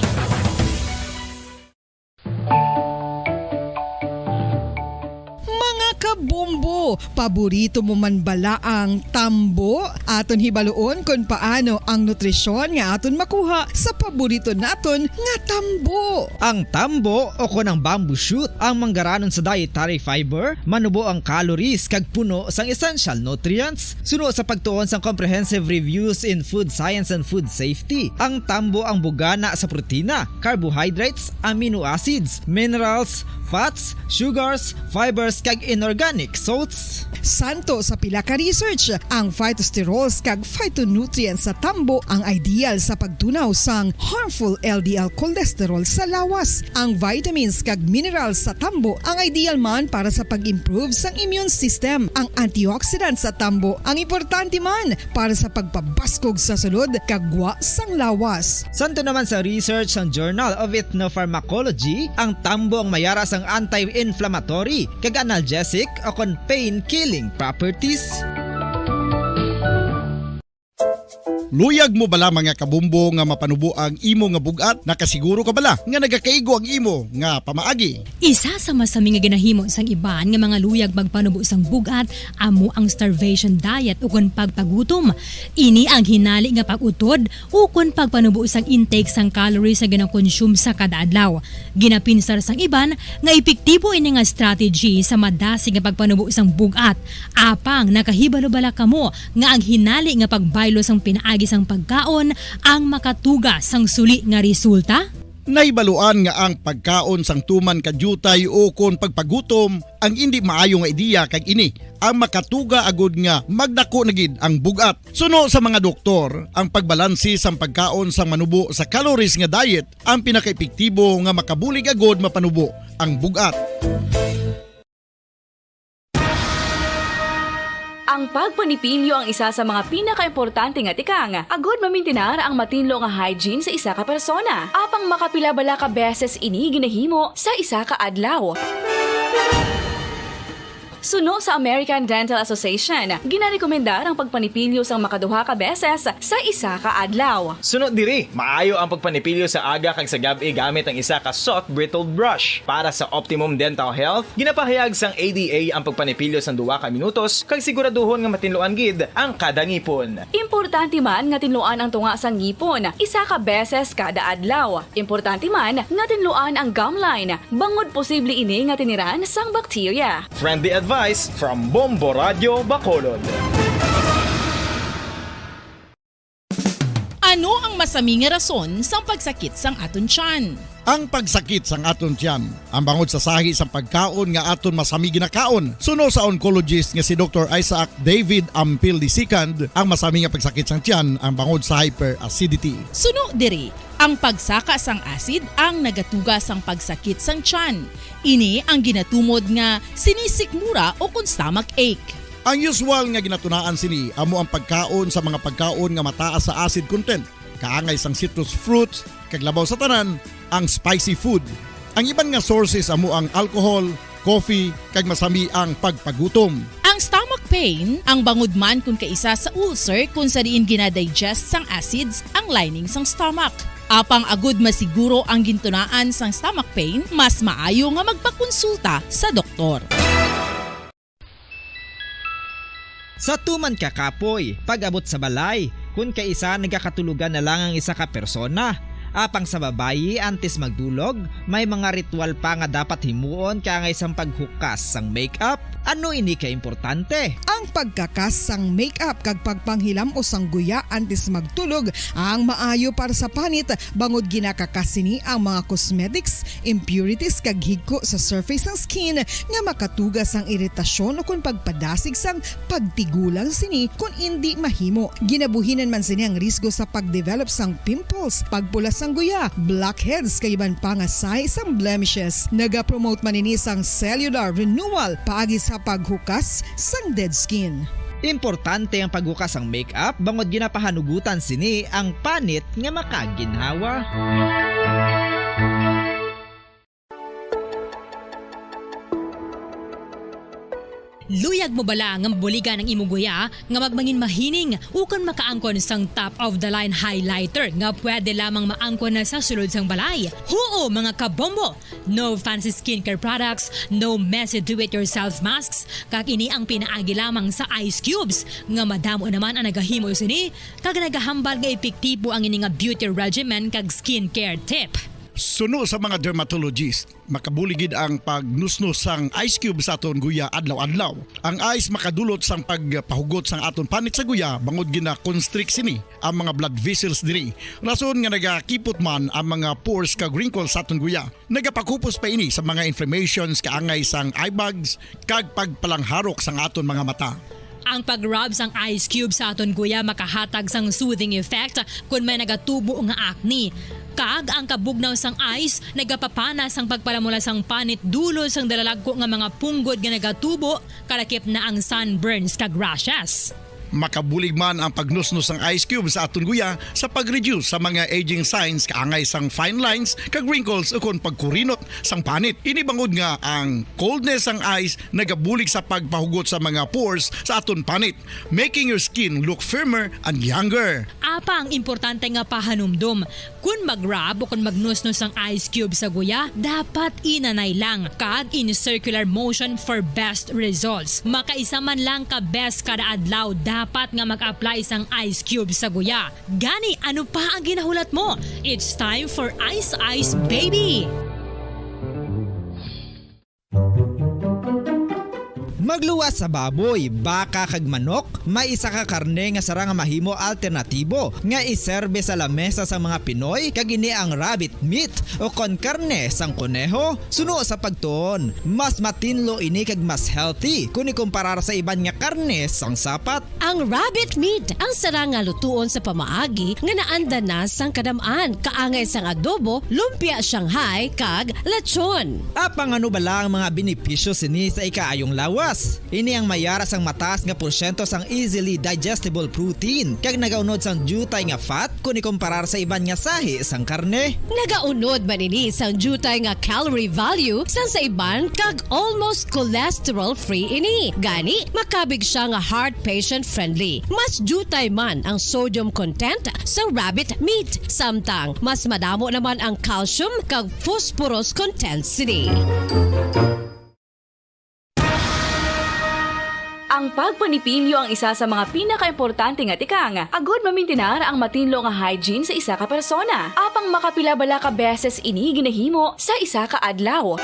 Mga kabombo, paborito mo man bala ang tambo? Aton hibaluon kon paano ang nutrisyon nga aton makuha sa paborito naton nga tambo. Ang tambo o kon ang bamboo shoot ang manggaranon sa dietary fiber, manubo ang calories kag puno sang essential nutrients. Suno sa pagtuon sang Comprehensive Reviews in Food Science and Food Safety, ang tambo ang bugana sa protina, carbohydrates, amino acids, minerals, fats, sugars, fibers, kag inorganic salts. Santo sa pila ka research, ang phytosterols kag phytonutrients sa tambo ang ideal sa pagtunaw sang harmful L D L cholesterol sa lawas. Ang vitamins kag minerals sa tambo ang ideal man para sa pag-improve sang immune system. Ang antioxidants sa tambo ang importante man para sa pagpabaskog sa sulod kag gwa sang lawas. Santo naman sa research sang Journal of Ethnopharmacology, ang tambo ang mayara sang anti-inflammatory kag analgesic o kon pain-killing properties. Luyag mo bala, mga kabumbo, nga mapanubo ang imo nga bug-at? Nakasiguro ka bala nga nagakaigo ang imo nga pamaagi? Isa sa masami nga ginahimo sang iban nga mga luyag magpanubo sang bug-at amo ang starvation diet ukon pagpagutom. Ini ang hinali nga pag-utod ukon pagpanubo sang intake sang calories nga ginakonsume sa kada adlaw. Ginapinsar sang iban nga epektibo ini nga strategy sa madasig nga pagpanubo sang bug-at. Apang nakahibalo bala kamo nga ang hinali nga pagbaylo sang pinaagi sang pagkaon ang makatuga sang suli nga resulta? Nahibaluan nga ang pagkaon sang tuman ka diutay ukon pagpagutom ang indi maayo nga ideya, kag ini ang makatuga agud nga magdako na gid ang bug-at. Suno sa mga doktor, ang pagbalanse sang pagkaon sang manubo sa calories nga diet ang pinakaepektibo nga makabulig agud mapanubo ang bug-at. Ang pagpanipilyo ang isa sa mga pinakaimportante nga tikang agud mamintinar ang matinlo nga hygiene sa isa ka persona. Apang makapila bala ka beses ini ginahimo sa isa ka adlaw? Suno sa American Dental Association, ginarekomendar ang pagpanipilyo sang makaduha ka beses sa isa ka adlaw. Suno diri, maayo ang pagpanipilyo sa aga kag sa gab-i gamit ang isa ka soft bristled brush. Para sa optimum dental health, ginapahayag sang A D A ang pagpanipilyo sang duha ka minutos kag siguraduhon nga matinluan gid ang kada ngipon. Importante man nga tinluan ang tunga sang ngipon isa ka beses kada adlaw. Importante man nga tinluan ang gum line, bangod posible ini nga tiniran sang bakterya. Friendly advice from Bombo Radyo Bacolod. Ano ang masami nga rason sang pagsakit sang aton tiyan? Ang pagsakit sang aton tiyan ang bangod sa sahi sang pagkaon nga aton masami ginakaon. Suno sa oncologist nga si Doktor Isaac David Ampil the second, ang masami nga pagsakit sang tiyan ang bangod sa hyperacidity. Suno diri, ang pagsaka sang acid ang nagatuga sang pagsakit sang tiyan. Ini ang ginatumod nga sinisikmura o kon stomach ache. Ang usual nga ginatunaan sini amo ang pagkaon sa mga pagkaon nga mataas sa acid content, kaangay sang citrus fruits, kag labaw sa tanan, ang spicy food. Ang iban nga sources amo ang alcohol, coffee, kag masami ang pagpagutom. Ang stomach pain ang bangod man kon kaisa sa ulcer, kon sa diin ginadigest sang acids ang lining sang stomach. Apang agud masiguro ang gintunaan sang stomach pain, mas maayo nga magpakonsulta sa doktor. Sa tuman ka kapoy, pag-abot sa balay, kon kaisa nagakatulogan na lang ang isa ka persona. Apang sa babayi, antes magdulog, may mga ritual pa nga dapat himuon kaangay sang paghukas sang makeup. Ano ini ka importante? Ang pagkakas sang makeup kag pagpanghilam-os sang guya antes magtulog ang maayo para sa panit, bangod ginakakas sini ang mga cosmetics, impurities, kag higko sa surface sang skin nga makatuga sang iritasyon ukon pagpadasig sang pagtigulang sini kon indi mahimo. Ginabuhinan man sini ang risgo sa pagdevelop sang pimples, pagpula sang guya, blackheads, kag iban pa nga sahi sang blemishes. Nagapromote man ini sang cellular renewal paagi sa paghukas sang dead skin. Importante ang paghukas sang makeup bangod ginapahanugutan sini ang panit nga makaginhawa. Luyag mo bala nga mabuligan ang imo guya nga magmangin mahining ukon makaangkon sang top of the line highlighter nga pwede lamang maangkon na sa sulod sang balay? Huo, mga kabombo! No fancy skincare products, no messy do-it-yourself masks, kag ini ang pinaagi lamang sa ice cubes, nga madamo naman ang nagahimo sini, kag nagahambal nga epektibo ang ini nga beauty regimen kag skincare tip. Suno sa mga dermatologist, makabulig gid ang pagnusnos sang ice cube sa aton guya adlaw-adlaw. Ang ice makadulot sang pagpahugot sang aton panit sa guya, bangod gina-constrict sini ang mga blood vessels diri, rason nga nagakipot man ang mga pores kag wrinkles sa aton guya. Nagapakupos pa ini sa mga inflammations kaangay sang eye bags kag pagpalangharok sang aton mga mata. Ang pag-rub sang ice cube sa aton guya makahatag sang soothing effect kon may nagatubo nga acne. Kag ang kabugnaw sang ice nagapapana sang pagpalamula sang panit dulot sang dalalagko nga mga punggod nga nagatubo, kalakip na ang sunburns kag rashes. Makabulig man ang pagnusnos sang ice cube sa aton guya sa pag-reduce sa mga aging signs kaangay sang fine lines kag wrinkles ukon pagkurinot sang panit. Ini bangod nga ang coldness sang ice nagabulig sa pagpahugot sa mga pores sa aton panit, making your skin look firmer and younger. Apang importante nga pahanumdom, kon mag-rub o kon magnusnos ang ice cube sa guya, dapat inanay lang kag in circular motion for best results. Makaisa man lang ka beses kada adlaw dapat nga mag-apply sang ice cube sa guya. Gani, ano pa ang ginahulat mo? It's time for Ice Ice Baby! Magluwas sa baboy, baka kag manok, may isa ka karne nga sarang nga mahimo alternatibo nga iserbe sa lamesa sang mga Pinoy, kag ini ang rabbit meat o kon karne sang koneho. Suno sa pagtuon, mas matinlo ini kag mas healthy kon ikumparar sa iban nga karne sang sapat. Ang rabbit meat ang sarang nga lutuon sa pamaagi nga naandan na sang kadam-an, kaangay sang adobo, lumpia Shanghai, kag lechon. Apang ano bala ang mga benepisyo sini sa ikaayong lawas? Ini ang mayara sang mataas nga porsyento sang easily digestible protein, kag nagaunod sang diutay nga fat kon ikumparar sa iban nga sahi sang karne. Nagaunod man ini sang diutay nga calorie value sang sa iban, kag almost cholesterol-free ini. Gani, makabig siya nga heart patient-friendly. Mas diutay man ang sodium content sa rabbit meat, samtang mas madamo naman ang calcium kag phosphorus content sini. Ang pagpanipilyo ang isa sa mga pinakaimportante nga tikang agud mamintinar ang matinlo nga hygiene sa isa ka persona. Apang makapila bala ka beses ini ginahimo sa isa ka adlaw?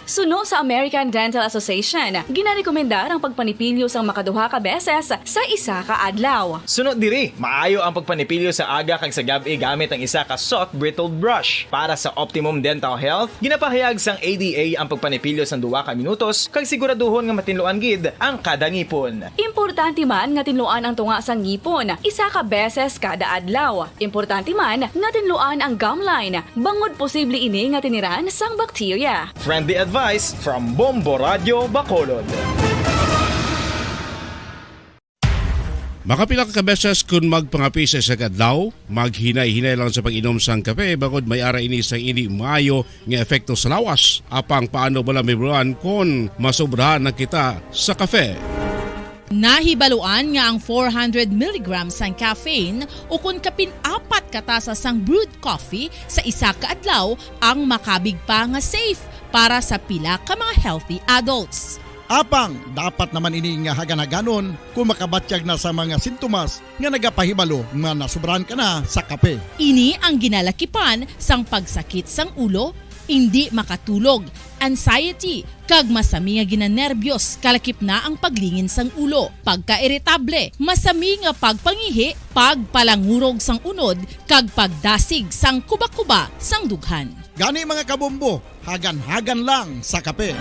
Suno sa American Dental Association, ginarekomendar ang pagpanipilyo sang makaduha ka beses sa isa ka adlaw. Suno diri, maayo ang pagpanipilyo sa aga kag sa gab-i gamit ang isa ka soft bristled brush. Para sa optimum dental health, ginapahayag sang A D A ang pagpanipilyo sang duha ka minutos kag siguraduhon nga matinluan gid ang kada ngipon. Importante man nga tinluan ang tunga sang ngipon isa ka beses kada adlaw. Importante man nga tinluan ang gum line, bangod posible ini nga tiniran sang bakterya. Friendly advice from Bombo Radio Bacolod. Makapila ka beses kun magpangape sa isa ka adlaw, maghinay-hinay lang sa pag-inom sang kape, bangod may ara ini sang indi maayo nga epekto sa lawas. Apang paano bala mahibaluan kon masobrahan na kita sa kape? Nahibaluan nga ang four hundred milligrams sang caffeine, ukon kapin apat ka tasa sang brewed coffee sa isa ka adlaw, ang makabig pa nga safe para sa pila ka mga healthy adults. Apang dapat naman ini nga hagan-haganon kung makabatyag na sa mga sintomas nga nagapahibalo nga nasobrahan ka na sa kape. Ini ang ginalakipan sang pagsakit sang ulo, indi makatulog, anxiety, kag masami nga ginanerbiyos, kalakip na ang paglingin sang ulo, pagkairitable, masami nga pagpangihi, pagpalangurog sang unod, kag pagdasig sang kuba-kuba sang dughan. Gani, mga kabombo, hagan-hagan lang sa kape.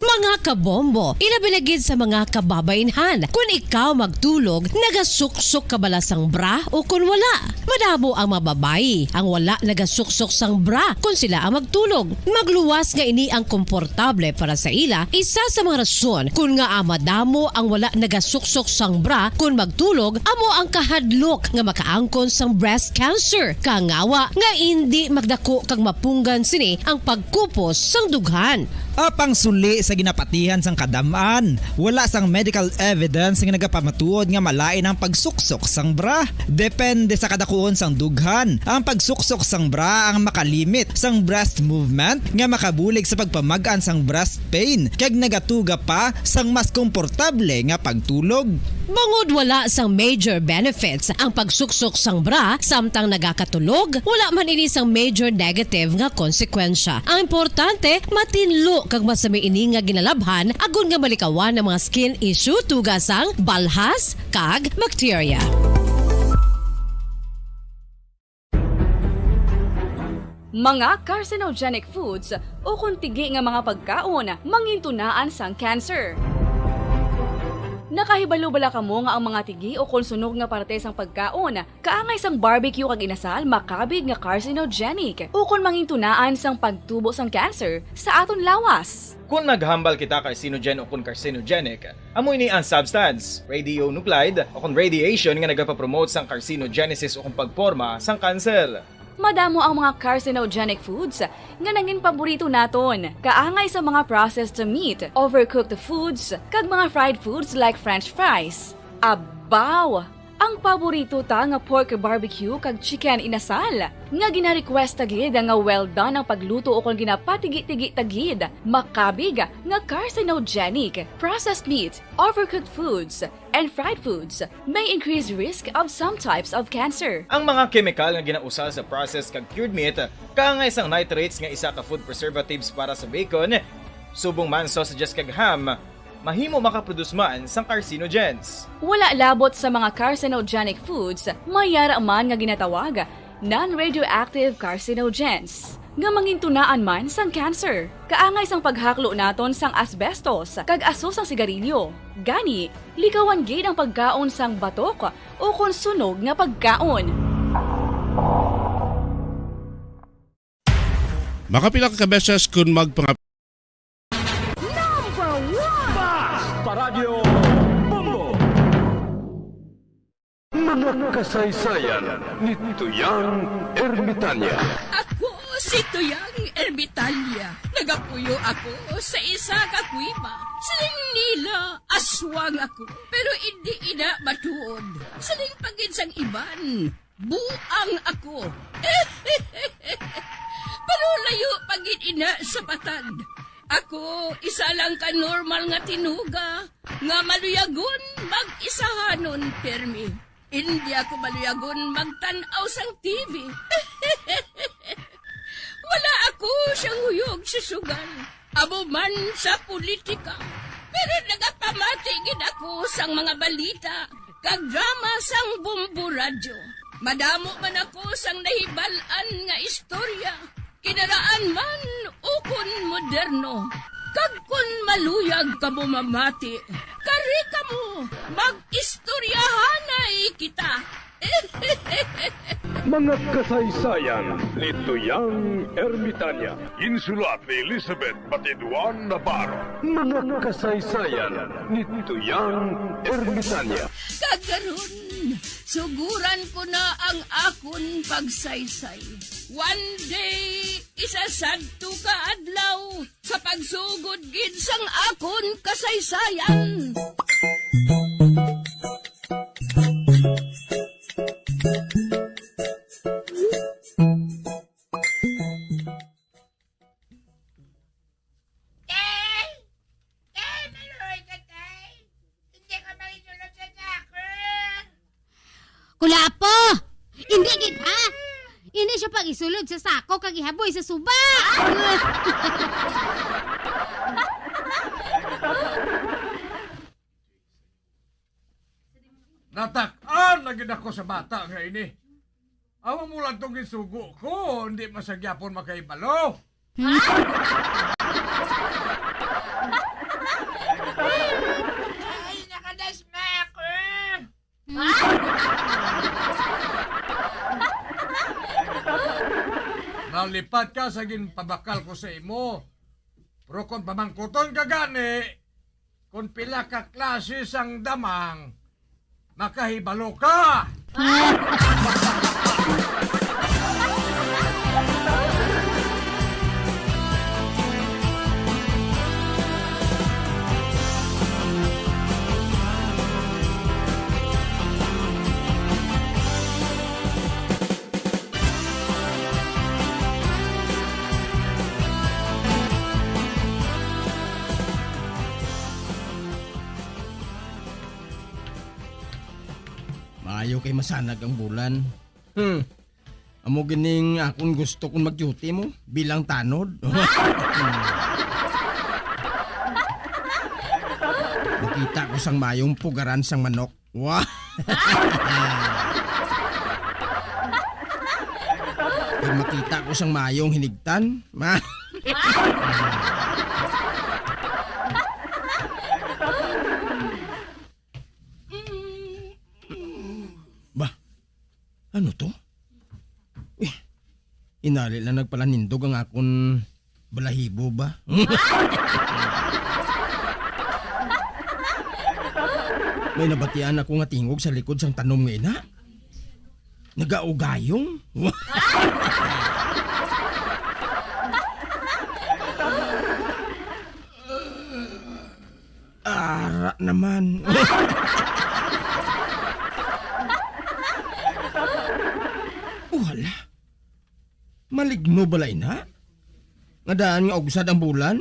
Mga kabombo, ilabi na gid sa mga kababaynhan, kun ikaw magtulog, nagasuksok ka bala sang bra o kun wala? Madamo ang mga babayi ang wala nagasuksok sang bra kun sila ang magtulog. Magluwas nga ini ang komportable para sa ila. Isa sa mga rason kun ngaa madamo ang wala nagasuksok sang bra kun magtulog amo ang kahadlok nga makaangkon sang breast cancer, kangawa nga indi magdako kag mapunggan sini ang pagkupos sang dughan. Apang suli sa ginapatihan sang kadam-an, wala sang medical evidence nga nagapamatuod nga malain ang pagsuksok sang bra. Depende sa kadakuon sang dughan. Ang pagsuksok sang bra ang makalimit sang breast movement nga makabulig sa pagpamag-an sang breast pain, kag nagatuga pa sang mas komportable nga pagtulog. Bangod wala sang major benefits ang pagsuksok sang bra samtang nagakatulog, wala man ini sang major negative nga konsekwensya. Ang importante, matinlo kag masami ini nga ginalabhan, agon nga malikawan ang mga skin issue, tuga sang balhas kag bakterya. Mga carcinogenic foods ukon tigi nga mga pagkaon mangintunaan sang cancer. Nakahibalo bala kamo nga ang mga tigi ukon sunog nga parte sang pagkaon kaangay sang barbecue kag inasal makabig nga carcinogenic ukon mangintunaan sang pagtubo sang cancer sa aton lawas? Kon maghambal kita carcinogen ukon carcinogenic, amo ini ang substance, radionuclide, ukon radiation nga nagapapromote sang carcinogenesis ukon pagporma sang kanser. Madamo ang mga carcinogenic foods nga nangin paborito naton, kaangay sa mga processed meat, overcooked foods, kag mga fried foods like French fries. Abaw! Ang paborito ta nga pork barbecue kag chicken inasal, nga gina-request ta gid nga well done ang pagluto ukon ginapatigi-tigi ta gid, makabig nga carcinogenic. Processed meat, overcooked foods, and fried foods may increase risk of some types of cancer. Ang mga kemikal nga ginausal sa processed kag cured meat, kaangay sang nitrates nga isa ka food preservatives para sa bacon, subong man sausages kag ham, mahimo makaproduce man sang carcinogens. Wala labot sa mga carcinogenic foods, may yara man nga ginatawag non-radioactive carcinogens, nga mangintunaan man sang cancer. Kaangay sang paghaklo naton sang asbestos kag aso sang sigarilyo. Gani, likawan gid ang pagkaon sang batok ukon sunog nga pagkaon. Makapila ka beses kun magpanga- Number one! Bas! Paradyo Bombo! Mga kasaysayan ni Tuyang Ermitanya. Ako si Tuyang Ermitanya. Nagapuyo ako sa isa ka kuweba. Siling nila, aswang ako. Pero indi ina matuod. Siling pa gid sang iban, buang ako. Pero layo pa gid ina sa patad. Ako, isa lang ka normal nga tinuga nga maluyagon mag-isahanon pirmi. Indi ako maluyagon magtan-aw sang T V. Wala ako siyang huyog sa sugal, amo man sa politika. Pero nagapamati gid ako sang mga balita kag drama sang Bombo Radyo. Madamo man ako sang nahibal-an nga istorya, kinaraan man ukon moderno. Kag kon maluyag kamo mamati, kari kamo, mag-istoryahanay kita. Mga kasaysayan ni Tuyang Ermitanya. Insulat ni Elizabeth Batiduan Navarro. Mga kasaysayan ni Tuyang Ermitanya. Kag karon, suguran ko na ang akon pagsaysay. One day, isa sadto ka adlaw, sa pagsugod gid sang akon kasaysayan. Tay! Tay, maluoy ka, Tay. Hindi ka makisulod sa sako. Kulapo! Hindi gid, ha? Hindi siya pag-isulod sa sako kag ihaboy sa suba. Natak-an na gid ako sa bata nga ini. Amo mo lang tong gisugo ko, hindi man sa gyapon makahibalo. Ay, nakadasma ako. Nalipat ka sa ginpabakal ko sa imo. Pero kung pamangkuton ka gani, kung pila ka klase sang damang, makahibalo ka! Maayo kay masanag ang bulan. Hmm. Amo gining akon gusto kon mag-duty mo bilang tanod. Makita ko sang mayong pugaran sang manok. Wa! Kag makita ko sang mayong hinigtan. Ma- Ba? Ano to? Eh, inali lang nagpalanindog ang akon balahibo ba? May nabatian ako nga tingog sa likod sang tanom nga ina. Nagaugayong? Ara naman. Oh, hala. Maligno bala ina? Nga daan nga ugsad ang bulan?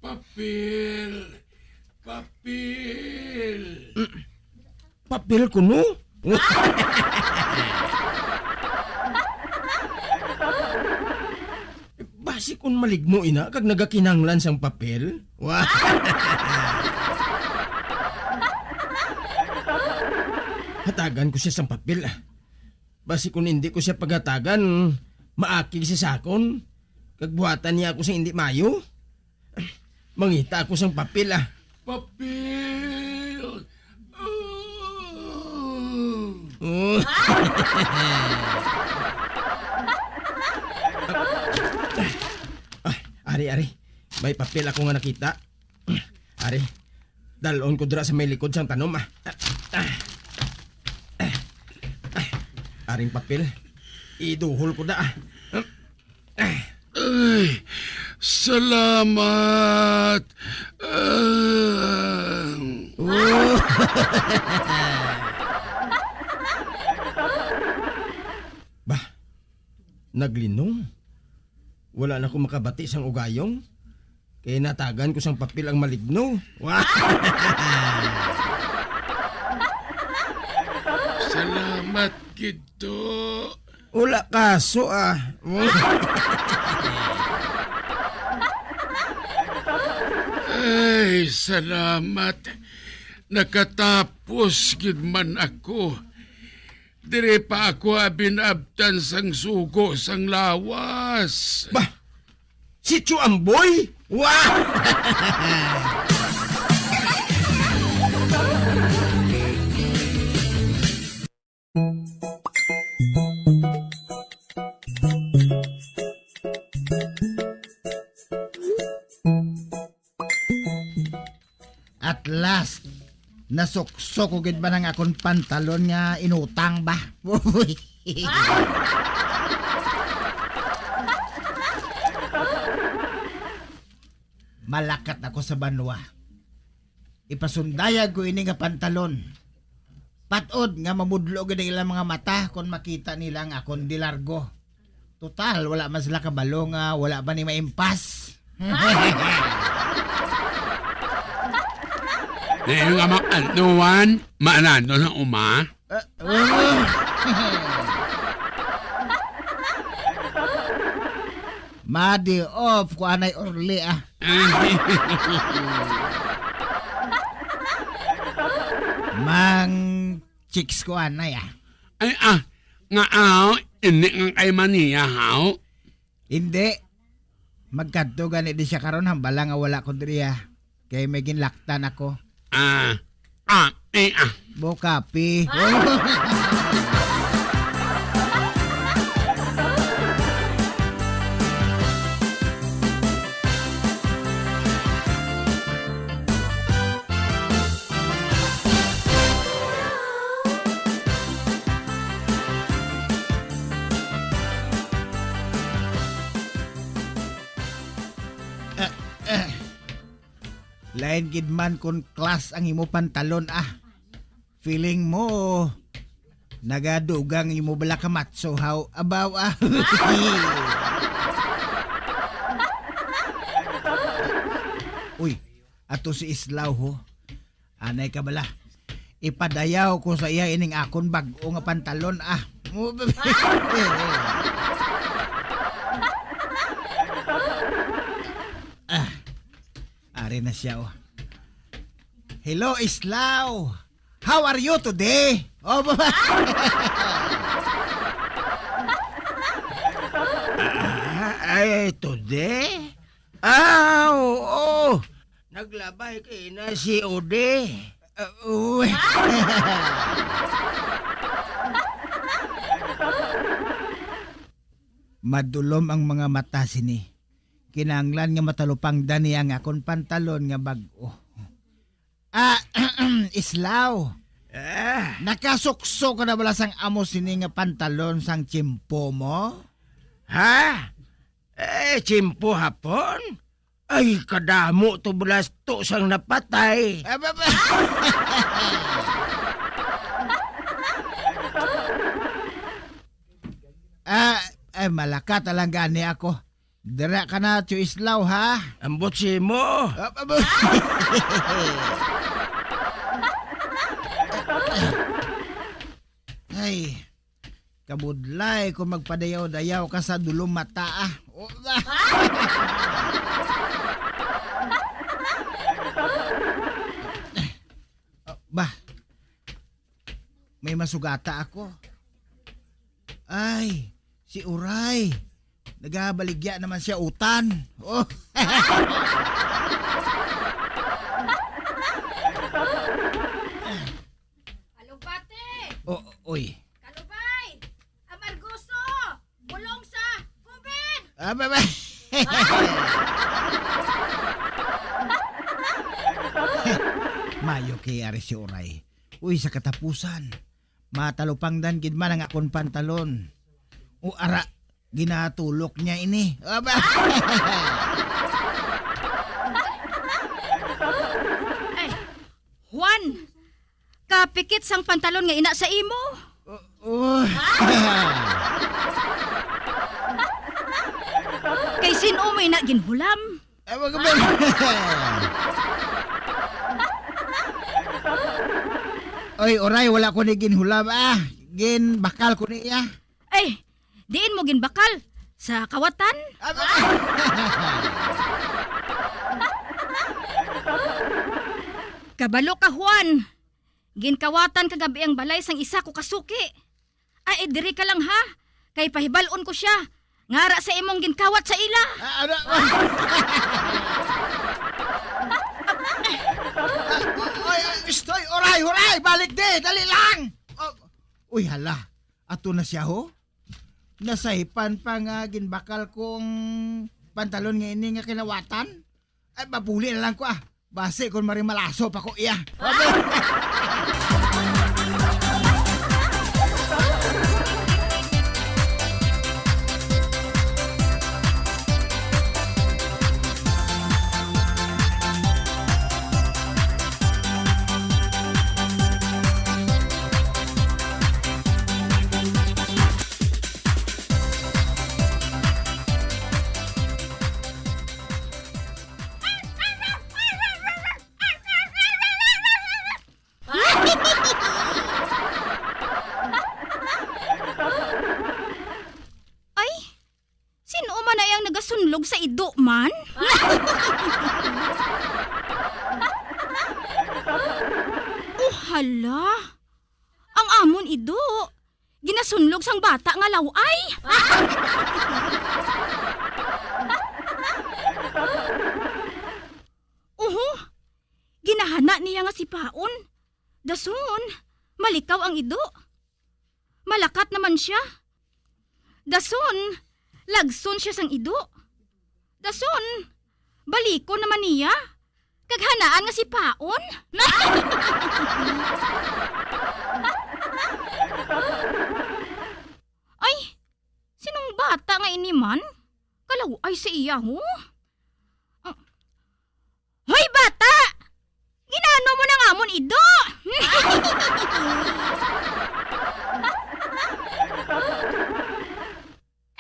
Papel! Papel! Mm. Papel kuno? Basi kun maligno ina kag nagakinahanglan sang papel? Wa- Hatagan ko siya sang papel, ah. Basi kun indi ko siya paghatagan, maakig siya sa akon, kag buhatan niya ako sing indi maayo. Mangita ako sang papel, ah. Papel! Oh. Oh. Ah, ari, ari. May papel ako nga nakita. Ari, dal-on ko dira sa may likod sang tanom, ah. Aring papel, iduhol ko da, ah. Ay, salamat. Ah. Oh. Bah, naglinong. Wala na ko makabati sang ugayong. Kay natagan ko sang papel ang maligno. Salamat gid to. Wala kaso, ah. Ay, salamat. Nakatapos gid man ako. Diri pa ako abin-abtan sang sugo sang lawas. Bah, si Tio Amboy? Wa! Last, nasuksok ko gid man ang akon pantalon nga inutang ba? Uy. Malakat ako sa banwa. Ipasundayag ko ini nga pantalon. Patod nga mamudlo gid ang ilang mga mata kon makita nila ang akon di largo. Total, wala man sila kabalo nga wala pa ni maimpas. Di nga makantuan, maanado sa uma. Ah, ah. Madi off ko anay orli, ah. Mang chicks ko anay, ah. Ay, ah, nga aw, ini nga kay Mania, haw? Hindi. Magkadto gani di siya karon, hambala nga wala ko diri, ah. Kay may ginlaktan ako. Ah, ah, eh, ah. Bukapi. Eh, eh. Lain gid man kon class ang imo pantalon, ah. Feeling mo, nagadugang imo bala ka matso, haw? Abaw, ah. Uy, ato si Islaw, ho. Anay ka bala. Ipadayaw ko sa iya ining akon bag-o nga pantalon, ah. Ah, ari na siya, oh. Hello, Islaw. How are you today? Oh, ba- Ah, ay, today? Ah, oo. Naglabay kay na si Ode. Uh, uy. Madulom ang mga mata sini. Kinahanglan nga matalupangdan niya ang akon pantalon nga bag-o. Ah, Islaw. Ah. Nakasuksok ka na bala sang amo sini nga pantalon sang tiyempo mo? Ha? Eh, tiyempo hapon? Ay, kadamo to balasto sang napatay. Ah, ba, ba? Ah, ay, malaka talaga ni ako. Dira ka na, Tio Islaw, ha? Ambot si mo. Ah, ah, ah. Ay, kabudlay kung magpadayaw-dayaw ka sa dulom mata, ah. O, ah. Ah, ba? May masugata ako. Ay, si Uray. Nagabaligya naman siya utan. Oh. Alugbati! O, oy. Kalubay! Amargoso! Bulong sa COVID! Ah, ba, ba? Mayo kay ari si Uray. Uy, sa katapusan, matalupangdan gid man ang akon pantalon. O ara, ginatulok niya ini. Aba. Ay, Juan, kapikit sang pantalon nga ina sa imo. O, o. Kay sin-o mo ina ginhulam? Ay, wag ka ba? Oy, Uray, wala ko ni ginhulam, ah. Ginbakal ko niya. Ay, diin mo ginbakal? Sa kawatan? Ah, ba- Kabalo ka, Juan. Ginkawatan kagabi ang balay sang isa ko ka suki. Ay, diri ka lang, ha? Kay pahibal-on ko siya. Ngara sa imong ginkawat sa ila. Ah, ano? Ay, ay, istoy, oray, oray, balik di, dali lang. Oh, uy, hala, ato na siya, ho? Nasaypan pa nga ginbakal ko ang pantalon nga ini nga kinawatan. Ay, mabuli na lang ko, ah. Basi kon marimalaso pa ko iya. Ay, sino man na ang nagasunlog sa ido man? Oh, hala. Ang amon ido, ginasunlog sang bata nga law-ay. Oho, ginahana niya nga sipaon. Dason, malikaw ang ido. Malakat naman sia. Dason, lagson sia sang ido. Dason, balikon naman niya, kag hanaan nga sipaon. Ay, sinong bata nga ini man? Kalaw-ay sa iya, ho? Hoy, bata! Ginano mo nang amon ido?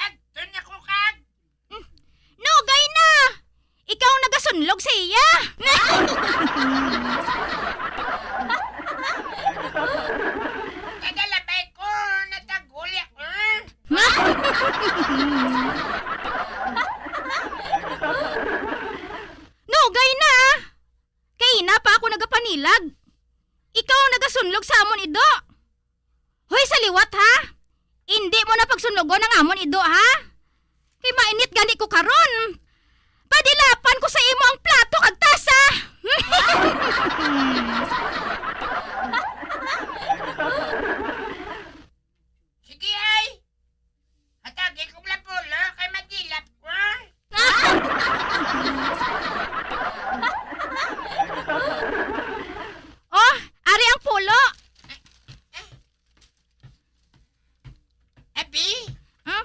Agton ako kag Nugay na! Ikaw ang nagasunlog sa iya! Kadalabay ko, nataguli ako. Nugay na! Kaina pa ako nagapanilag. Ikaw ang nagasunlog sa amon ido. Hoy, sa liwat, ha? Indi mo na pagsunlogon ang amon ido, ha? Kay mainit gani ko karon. Padilapan ko sa imo ang plato kag tasa. Sige, ay. Hatagi ko lang pulo kay madilap ko. Oh, ari ang pulo. Abi? Hmm?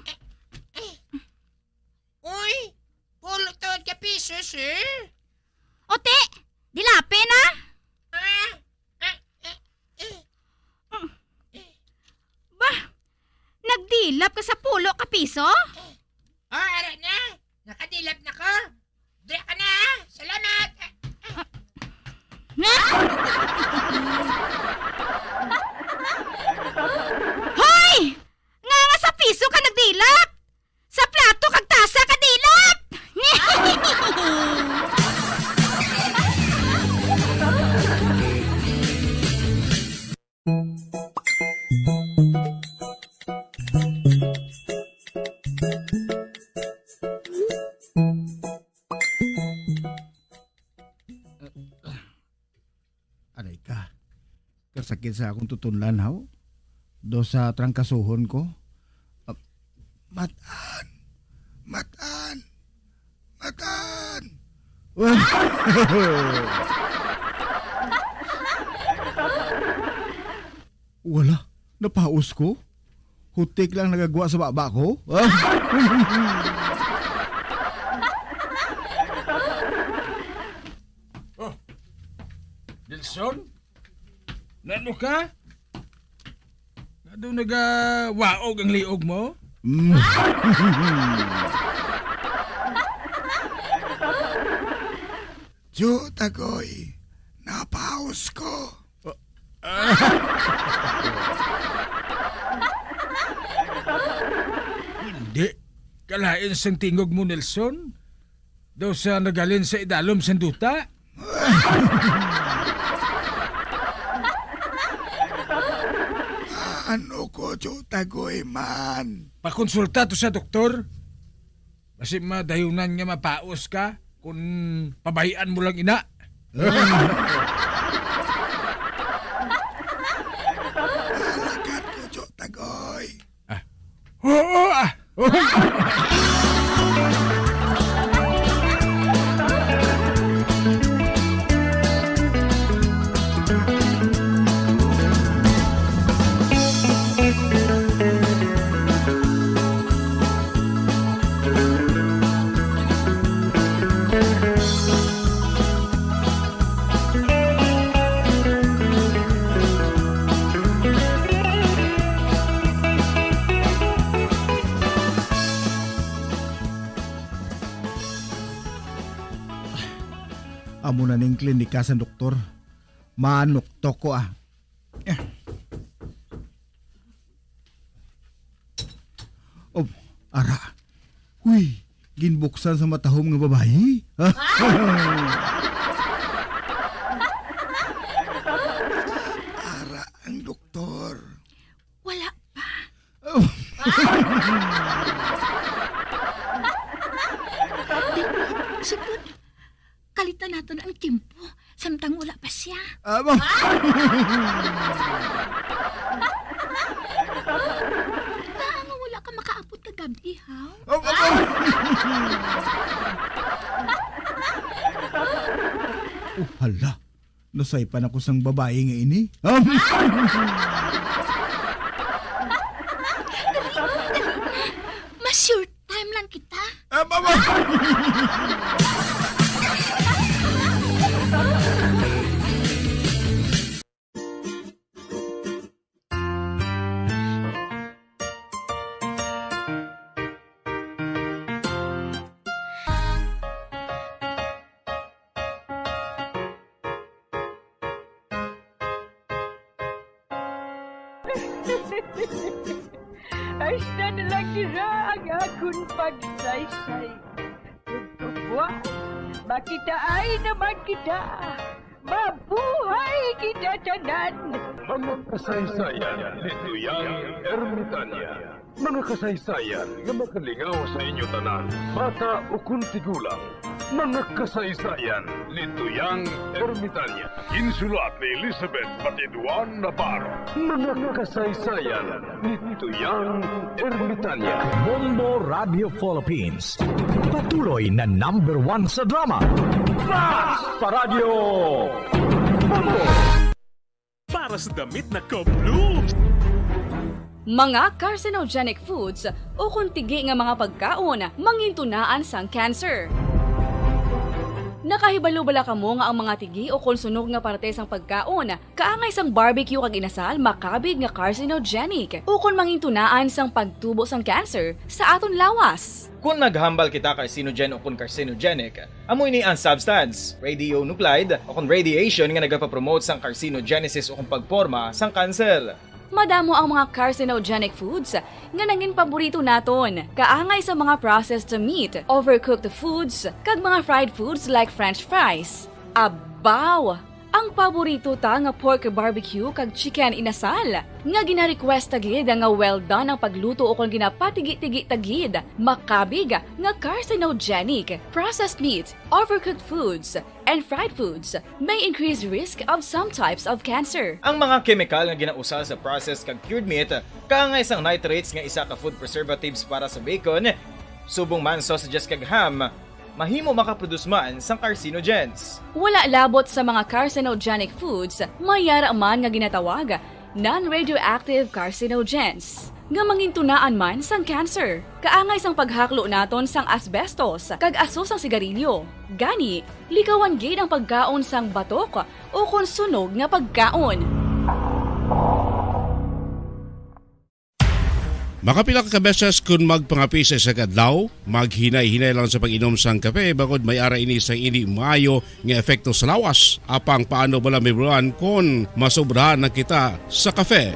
Uy, pulo to ka piso, sir. Ote, dilapi na. Ah, ah, ah, ah. Ba, nagdilap ka sa pulo ka piso? Ah, ara na. Nakadilap na ko. Diya ka na, ha? Salamat. Hoy! Nga nga sa piso ka nagdilap? Sa plato kag tasa ka dilap! Aray ka. Kasakit sa akong tutunlan, haw. Do sa trangkasuhon ko. Ah, matan! Matan! Matan! Wala. Napaos ko. Hutik lang nagagwa sa baba ko. Oh, Nelson? Nano ka? Nano nagawaog ang liog mo? Mm. Tyo, Tagoy, napaos ko. Ah. Hindi. Kalain sang tingog mo, Nelson. Daw sa nagalin sa idalom sang duta. Ano ko, Tyo Tagoy man? Pakonsulta to sa doktor. Basi madayunan nga mapaos ka kung pabayan mo lang ina. Alakat ko, Tyo Tagoy. Ah. Oo, ah. Amo na ning klinika sang doktor. Manuktok ko, ah. Eh. Oh, ara. Uy, ginbuksan sa matahom nga babayi. Ara ang doktor. Wala pa. Oh. Di, supod. Kalitan naton ang tempo, samtang wala pa siya. Ah, ma- Ngaa nga wala ka makaabot kagab-i, haw? Ah, ah, ah. Oh, hala. Nasaypan ako sang babayi nga ini. Dali, dali. Mas sure time lang kita. Ah, ba, ba? Ay, siya na lang dira ang akon pagsaysay. Tugtubuan, makitaa naman kita. Mabuhay kita tanan! Mga kasaysayan ni Tuyang Ermitanya. Mga kasaysayan nga makalingaw sa inyo tanan, bata ukon tigulang. Mga kasaysayan ni Tuyang Ermitanya. Ginsulat ni Elizabeth Batiduan Navarro. Mga kasaysayan ni Tuyang Ermitanya. Bombo Radio Philippines. Patuloy na number one sa drama. Fast sa Radyo Bombo! Para sa damit na ka-bloom. Mga carcinogenic foods ukon tigi nga mga pagkaon mangintunaan sang cancer. Nakahibalo bala kamo nga ang mga tigi ukon sunog nga parte sang pagkaon kaangay sang barbecue kag inasal makabig nga carcinogenic ukon mangintunaan sang pagtubo sang cancer sa aton lawas? Kon naghambal kita carcinogen ukon carcinogenic, amo ini ang substance, radionuclide, ukon radiation nga nagapapromote sang carcinogenesis ukon pagporma sang kanser. Madamo ang mga carcinogenic foods nga nangin paborito naton, kaangay sa mga processed meat, overcooked foods, kag mga fried foods like French fries. Abaw! Ang paborito ta nga pork barbecue kag chicken inasal, nga gina-request ta gid nga well done ang pagluto ukon ginapatigi-tigi ta gid, makabig nga carcinogenic, processed meat, overcooked foods, and fried foods may increase risk of some types of cancer. Ang mga kemikal nga ginausal sa processed kag cured meat, kaangay sang nitrates nga isa ka food preservatives para sa bacon, subong man sausages kag ham, mahimo makaproduce man sang carcinogens. Wala labot sa mga carcinogenic foods, may yara man nga ginatawag non-radioactive carcinogens, nga mangintunaan man sang cancer, kaangay sang paghaklo naton sang asbestos kag aso sang sigarilyo. Gani, likawan gid ang pagkaon sang batok ukon sunog nga pagkaon. Makapila ka beses kon magpangape sa isa ka adlaw, maghinay-hinay lang sa pag-inom sang kape, bangod may ara ini sang indi maayo nga epekto sa lawas. Apang paano bala mahibaluan kon masobrahan na kita sa kape?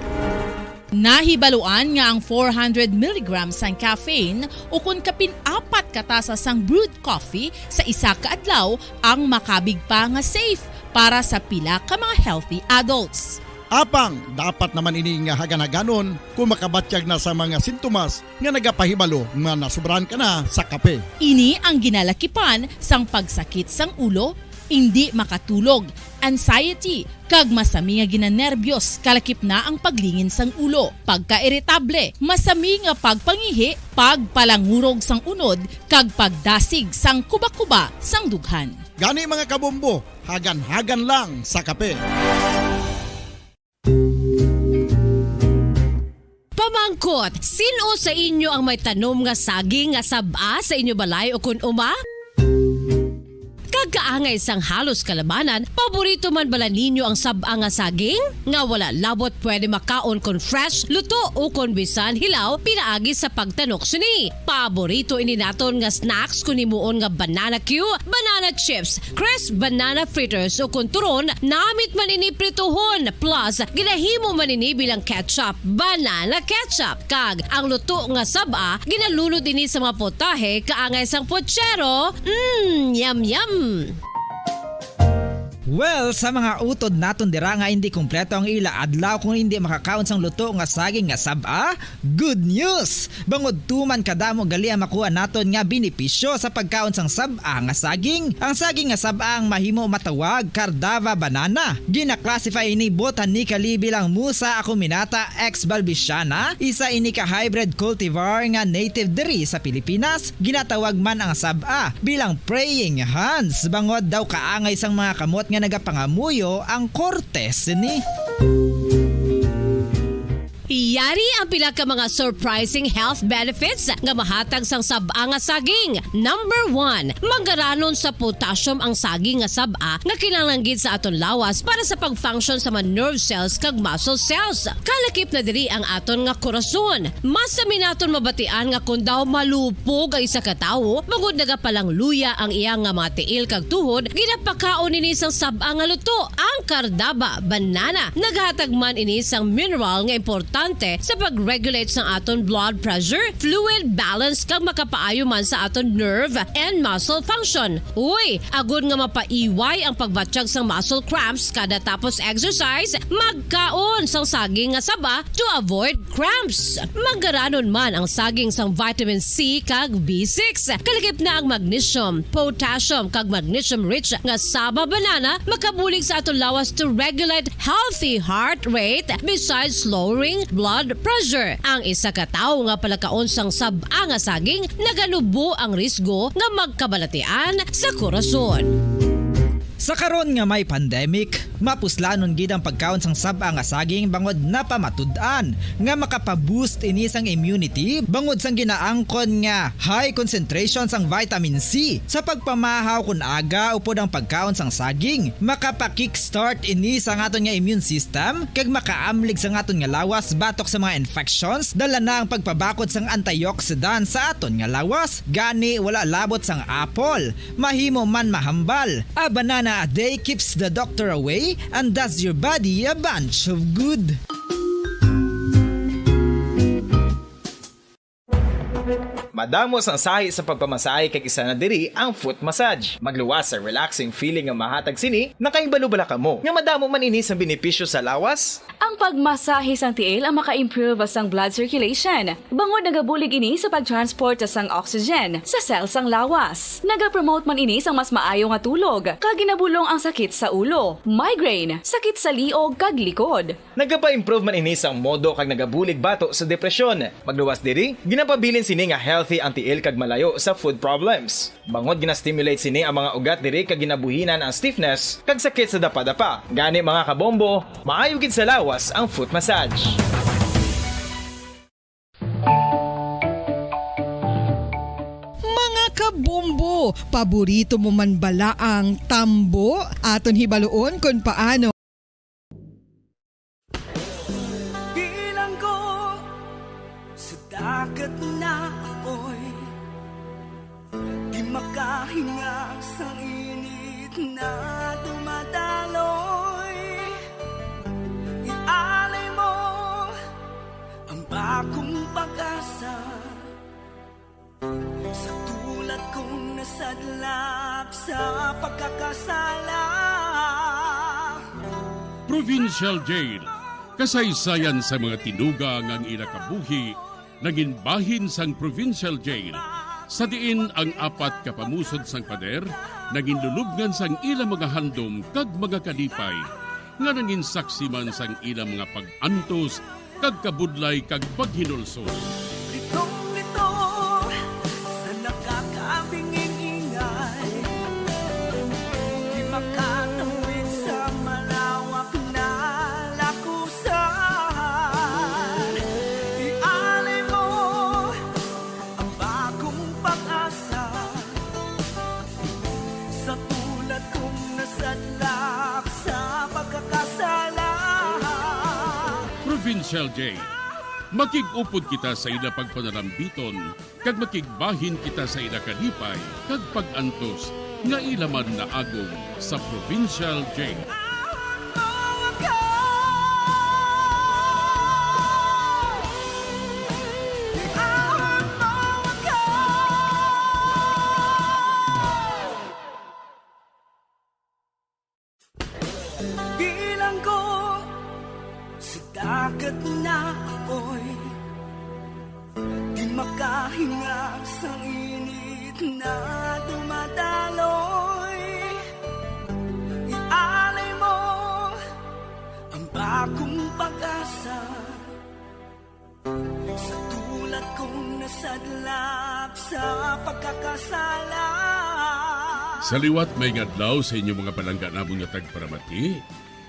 Nahibaluan nga ang four hundred milligrams sang caffeine ukon kapin apat ka tasa sang brewed coffee sa isa ka adlaw ang makabig pa nga safe para sa pila ka mga healthy adults. Apang dapat naman ini nga hagan-haganon kon makabatyag na sa mga sintomas nga nagapahibalo nga nasobrahan ka na sa kape. Ini ang ginalakipan sang pagsakit sang ulo, indi makatulog, anxiety, kag masami nga ginanerbyos, kalakip na ang paglingin sang ulo, pagkairitable, masami nga pagpangihi, pagpalangurog sang unod, kag pagdasig sang kubakuba sang dughan. Gani, mga kabombo, hagan-hagan lang sa kape. Pamangkot, sin-o sa inyo ang may tanom nga saging nga sab-a sa inyo balay ukon uma? Pagkaangay sang halos kalabanan, paborito man bala ninyo ang sab-a nga saging? Nga wala labot pwede makaon kon fresh, luto, o kon bisan hilaw pinaagi sa pagtanok sini. Paborito ini naton nga snacks kon himuon nga banana cue, banana chips, crisp banana fritters, o kon turon, namit man ini prituhon, plus ginahimo man ini bilang ketchup, banana ketchup. Kag ang luto nga sab-a, ginalunod ini sa mga potahe kaangay sang pochero. Mm, yum, yum! Well, sa mga utod naton dira nga hindi kompleto ang ila adlaw kung hindi makakaon sang luto nga saging nga sab-a, good news! Bangod tuman kadamo gali ang makuha naton nga benepisyo sa pagkaon sang sab-a nga saging. Ang saging nga sab-a ang mahimo matawag Cardava banana. Gina-classify ini botanically bilang Musa acuminata ex balbisiana, isa ini ka hybrid cultivar nga native diri sa Pilipinas. Ginatawag man ang sab-a bilang praying hands, bangod daw kaangay sang mga kamot nga nagapangamuyo ang korte sini. Yari ang pila ka mga surprising health benefits nga mahatag sang sab-a nga saging. Number one, manggaranon sa potassium ang saging nga sab-a nga kinahanglan gid sa aton lawas para sa pag-function sa mga nerve cells kag muscle cells. Kalakip na diri ang aton nga korason. Mas sami naton mabatian nga kon daw malupog ang isa ka tawo, bangod nagapalangluya ang iya nga mga tiil kag tuhod, ginapakaon ini sang sab-a nga luto, ang Cardava banana. Naghatag man ini sang mineral nga importante sa pag-regulate sang aton blood pressure, fluid balance, kag makapaayo man sa aton nerve and muscle function. Uy, agod nga mapaiway ang pagbatyag sang muscle cramps kada tapos exercise, magkaon sang saging nga saba to avoid cramps. Manggaranon man ang saging sang vitamin C kag B six. Kalakip na ang magnesium, potassium, kag magnesium-rich nga saba banana makabulig sa aton lawas to regulate healthy heart rate besides lowering blood pressure. Ang isa ka tawo nga palakaon sang sab-a nga saging naganubo ang risgo nga magkabalatian sa korason. Sa karon nga may pandemic, mapuslanon gid ang pagkaon sang sab-a nga saging bangod napamatud-an nga makapa-boost ini sang immunity bangod sang ginaangkon nga high concentration sang vitamin C sa pagpamahaw kon aga upod ang pagkaon sang saging. Makapa-kickstart ini sang aton nga immune system kag makaamlig sang aton nga lawas batok sa mga infections. Dala na ang pagpabakod sang antioxidant sa aton nga lawas, gani wala labot sang apple. Mahimo man mahambal. A banana a day keeps the doctor away and does your body a bunch of good. Madamo sang sahi sa pagpamasahe kag isa na diri ang foot massage. Magluwas sa relaxing feeling nga mahatag sini, nakahibalo bala kamo nga madamo man ini sang benepisyo sa lawas? Ang pagmasahe sang tiil ang maka-improve sang blood circulation, bangod nagabulig ini sa pag-transport sang oxygen sa cell sang lawas. Nagapromote man ini sang mas maayo nga tulog, kag ginabulong ang sakit sa ulo, migraine, sakit sa liog kag likod. Nagapa-improve man ini sang modo kag nagabulig bato sa depresyon. Magluwas diri, ginapabilin sini nga healthy ang tiil kag malayo sa food problems. Bangod gina-stimulate sini ang mga ugat diri kag ginabuhinan ang stiffness kag sakit sa dapadapa. Gani, mga kabombo, maayo gid sa lawas ang foot massage. Mga kabombo, paborito mo man bala ang tambo? Aton hibaluon kon paano. Bilanggo sa dagat na apoy, di makahinga sa init na dumadaloy. Ialay mo ang bagong pag-asa. Sa tulad kong nasadlak sa pagkakasala. Provincial Jail. Kasaysayan sa mga tinuga nga ang ila kabuhi nangin bahin sang Provincial Jail, sa diin ang apat ka pamusod sang pader nangin lulubngan sang ila mga handom kag mga kalipay, nga nangin saksi man sang ila mga pag-antos kag kabudlay kag paghinulsol. Litong-lito sa nakakabinging ingay, di makatawid sa malawak na lakusan. Ialay mo ang bagong pag-asa. Sa Provincial J. Makig-upod kita sa ila pagpanalambiton, kag makigbahin kita sa ila kalipay kag pag-antos nga ila man naagom sa Provincial J. Bilanggo sa dagat na apoy, di makahinga sang init na dumadaloy. Ialay mo ang bagong pag-asa sa tulad kong nasadlak sa pagkakasala. Sa liwat, may nga adlaw sa inyo mga palangga namon nga tagparamati.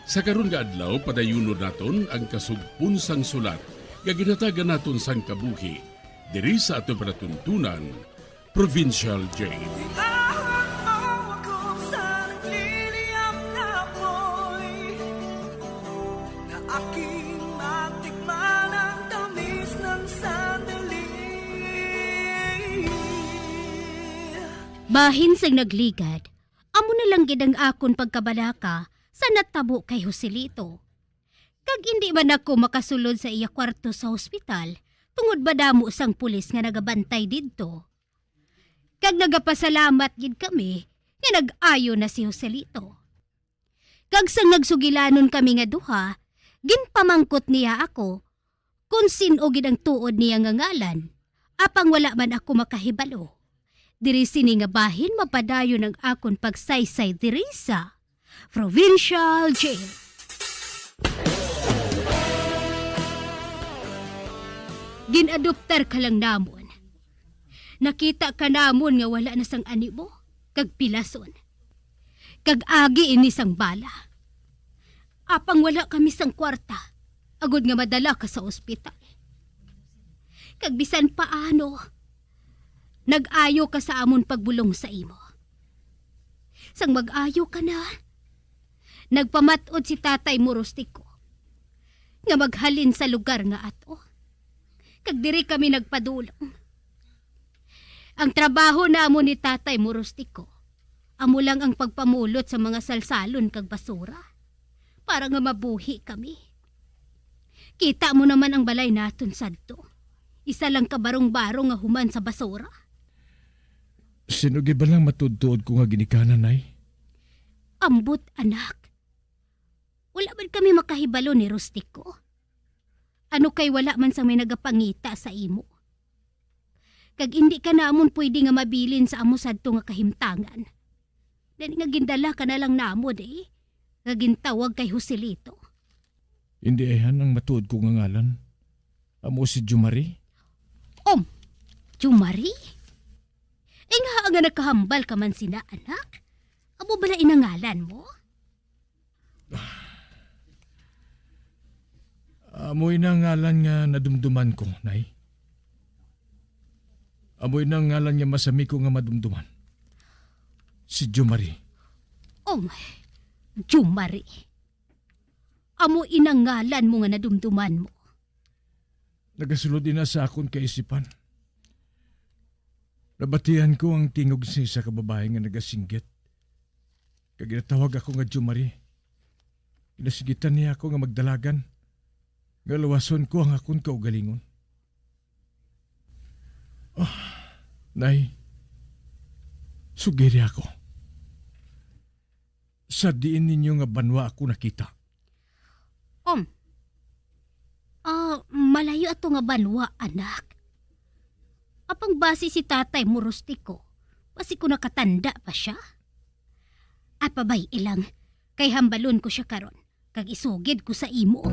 Sa karon nga adlaw, padayunon naton ang kasugpon sang sulat nga ginhatagan naton sang kabuhi diri sa aton palatuntunan, Provincial J. Iahon mo ako sa nagliliyab na apoy, na aking matikman ang tamis ng sandali. Bahin sang nagligad, amo na lang gid ang akon pagkabalaka sa natabo kay Joselito. Kag indi man ako makasulod sa iya kwarto sa hospital tungod madamo sang pulis nga nagabantay didto. Kag nagapasalamat gid kami nga nag-ayo na si Joselito. Kag sang nagsugilanon kami nga duha, ginpamangkot niya ako kon sin-o gid ang tuod niya nga ngalan, apang wala man ako makahibalo. Diri sini nga bahin mapadayon ang akon pagsaysay diri sa Provincial Jail. Gin-adoptar ka lang namon. Nakita ka namon nga wala na sang animo kag pilason. Kag agi ini sang bala. Apang wala kami sang kwarta, agod nga madala ka sa ospital. Kag bisan paano, nag-ayo ka sa amon pagbulong sa imo. Sang mag-ayo ka na, nagpamat-od si tatay mo, Rustico, nga maghalin sa lugar nga ato. Kag diri kami nagpadulong. Ang trabaho namon ni tatay mo, Rustico, amo lang ang pagpamulot sa mga salsalon kag basura para nga mabuhi kami. Kita mo naman ang balay naton sadto. Isa lang ka barong-barong nga human sa basura. Sin-o gid bala ang matuod-tuod ko nga ginikanan, Nay? Ambot, anak. Wala man kami makahibalo ni Rustico. Ano kay wala man sang may nagapangita sa imo? Kag indi ka namon pwede nga mabilin sa amo sadto nga kahimtangan. Gani nga gindala ka na lang namon, eh, nga gintawag kay Joselito. Indi ayhan ang matuod ko nga ngalan. Amo si Jumari. Om, Jumari? Inga nga nakahambal ka man sina, anak? Amo bala inangalan mo? Amo ina ang ngalan nga nadumduman ko, Nay. Amo ina ang ngalan nga masami ko nga madumduman. Si Jumari. Oh, Jumari. Amo ina ang ngalan mo nga nadumduman mo. Nagasulod ina sa akon kaisipan. Nabatian ko ang tingog sa isa ka babayi nga nagasinggit. Kag ginatawag ako nga Jumari. Ginasigitan niya ako nga magdalagan, nga lawason ko ang akon kaugalingon. Ah, Nay, sugiri ako. Sa diin ninyo nga banwa ako nakita? Um, ah, malayo ato nga banwa, anak. Apang basi si tatay mo, Rustico, basi ko nakatanda pa siya. Apabay ilang, kay hambalon ko siya karon, kag isugid ko sa imo.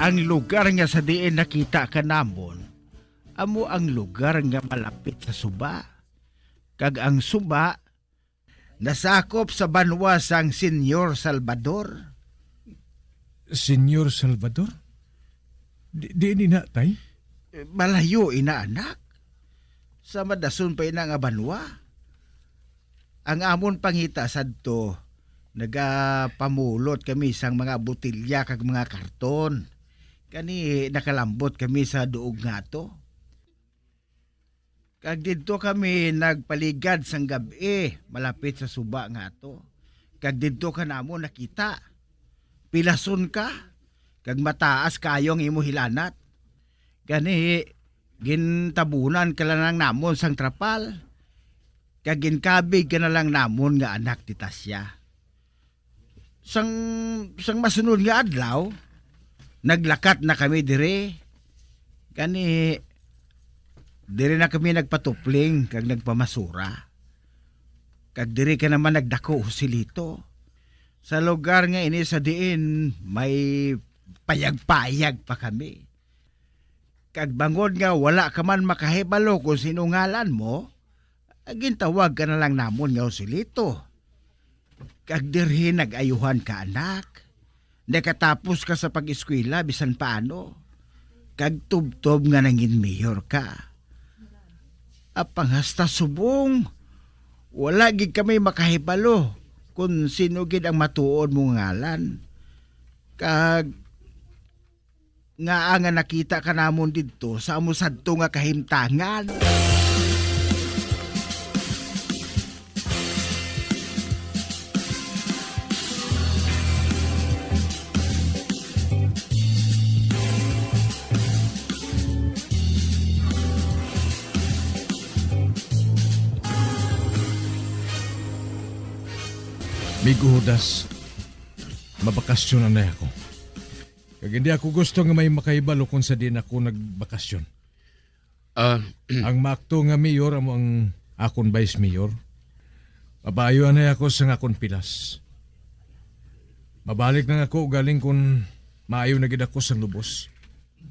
Ang lugar nga sa diin nakita ka namon, amo ang lugar nga malapit sa suba. Kag ang suba nasakop sa banwa sang Señor Salvador. Señor Salvador? Di, di ini na, tay? Malayo ina, anak. Sa madason pa ina nga banwa. Ang amon pangita sadto, nagapamulot kami sang mga botelya kag mga karton. Gani nakalambot kami sa duog nga ato. Kag didto kami nagpaligad sang gab-i, malapit sa suba nga ato. Kag didto ka namon nakita. Pilason ka, kag mataas kaayo ang imo hilanat. Gani, gintabunan ka lang namon sang trapal, kag ginkabig ka na lang namon nga anak ni Tasya. Sang, sang masunod nga adlaw, naglakat na kami diri. Gani, diri na kami nagpatupling kag nagpamasura. Kag diri ka naman nagdako, Joselito, sa lugar nga ini sa diin may payag-payag pa kami. Kag bangod nga wala ka man makahibalo kon sino ngalan mo, gintawag ka na lang namon nga Joselito. Kag diri nag-ayuhan ka, anak. Nakatapos ka sa pag-eskwela bisan paano. Kag tubtob nga nangin mayor ka. Apang hasta subong, wala gid kami makahibalo kon sino gid ang matuod mo nga ngalan. Kag ngaa nga nakita ka namon didto sa amo sadto nga kahimtangan? Migo Judas, mabakasyon anay ako. Kag hindi ako gusto nga may makahibalo kung sa diin ako nagbakasyon. Ah, Ang maakto nga mayor amo ang akon vice mayor. Mabayo anay ako sa akon pilas. Mabalik lang ako ugaling kung maayo na gid ako sang lubos.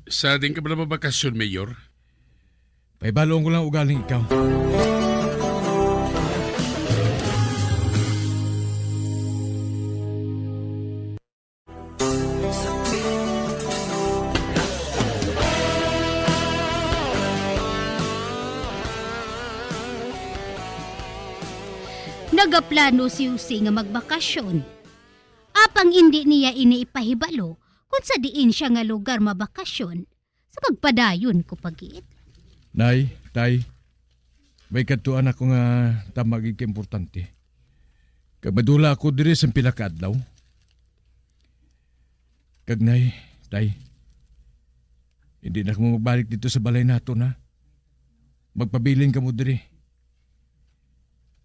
Sa diin ka bala mabakasyon, Mayor? Pahibalon ko lang ugaling ikaw. Nagaplano si Jose nga magbakasyon. Apang indi niya ini ipahibalo kon sa diin sia nga lugar mabakasyon, sa pagpadayon ko pa gid. Nay, tay, may kadtuan ako nga tama gid ka importante. Kag madula ako diri sang pila ka adlaw. Kag nay, tay, hindi na kamo magbalik dito sa balay nato na. Magpabilin kamo diri.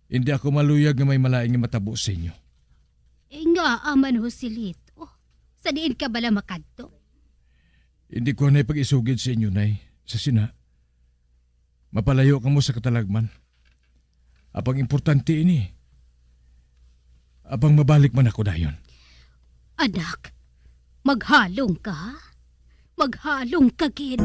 Hindi ako maluyag nga may malain nga matabo sa inyo. Eh, ngaa man, Joselito? Sa diin ka bala makadto? Hindi ko anay pag-isugid sa inyo, Nay. Sa sina, mapalayo kamo sa katalagman. Apang importante ini. Apang mabalik man ako dayon. Anak, maghalong ka, ha? Maghalong ka gid.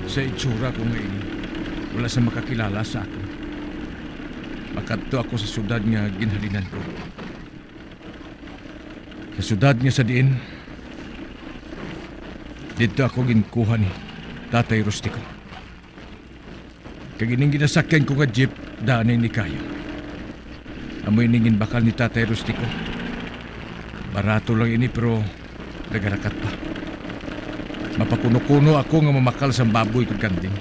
Sa itsura ko nga ini, wala sa makakilala sa akon. Makadto ako sa syudad nga ginhalinan ko. Sa syudad nga sa diin, didto ako ginkuha ni Tatay Rustico. Kag ining ginasakyan ko nga jeep, daan ini kayo. Amo ini ginbakal ni Tatay Rustico. Barato lang ini, pero nagarakat pa. Mapakuno-kuno ako nga mamakal sang baboy kag kanding.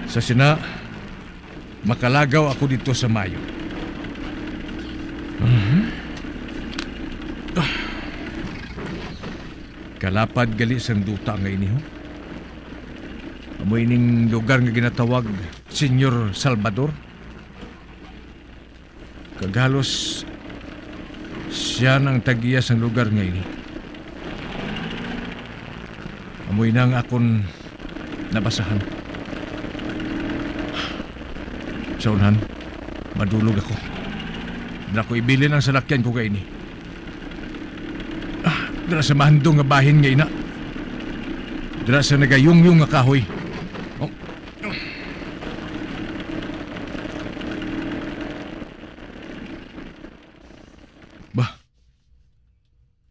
Sa sina, makalagaw ako didto sa maayo. Mhm. Ah. Kalapad gali sang duta nga ini, ho. Amo ining lugar nga ginatawag Señor Salvador. Kag halos sia na ang tag-iya sang lugar nga ini. Amo ina ang akon nabasahan. Sa unahan, madulog ako. Dira ko ibilin ang salakyan ko kaini. Ah, dira sa mahandong nga bahin nga ina. Dira sa nagayungyong nga kahoy. Oh. Bah,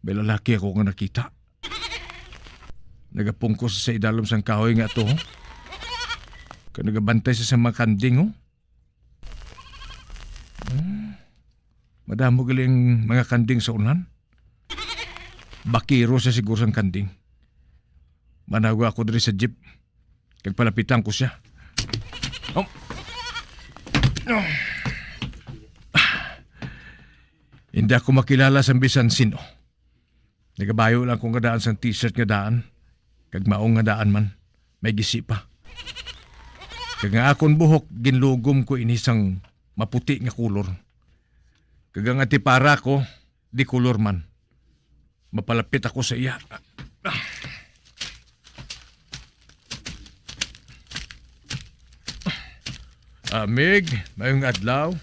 may lalaki ako nga nakita. Nagapungkos sa idalom sang kahoy nga ato, ho. Kag nagabantay sa, sa mga kanding, ho. Hmm. Madamo gali ang mga kanding sa unahan. Bakiro sa siguro sang kanding. Manawag ako diri sa jeep. Kag palapitan ko siya. Oh. Hindi ako makilala sa bisan sino. Nagabayo lang ko nga daan sang t-shirt nga daan, kag mao nga daan man, may gisi pa. Kag nga akon buhok, ginlugom ko ini sang maputi nga kulor. Kag ang antipara ko, di kulor man. Mapalapit ako sa iya. Amig, mayong adlaw.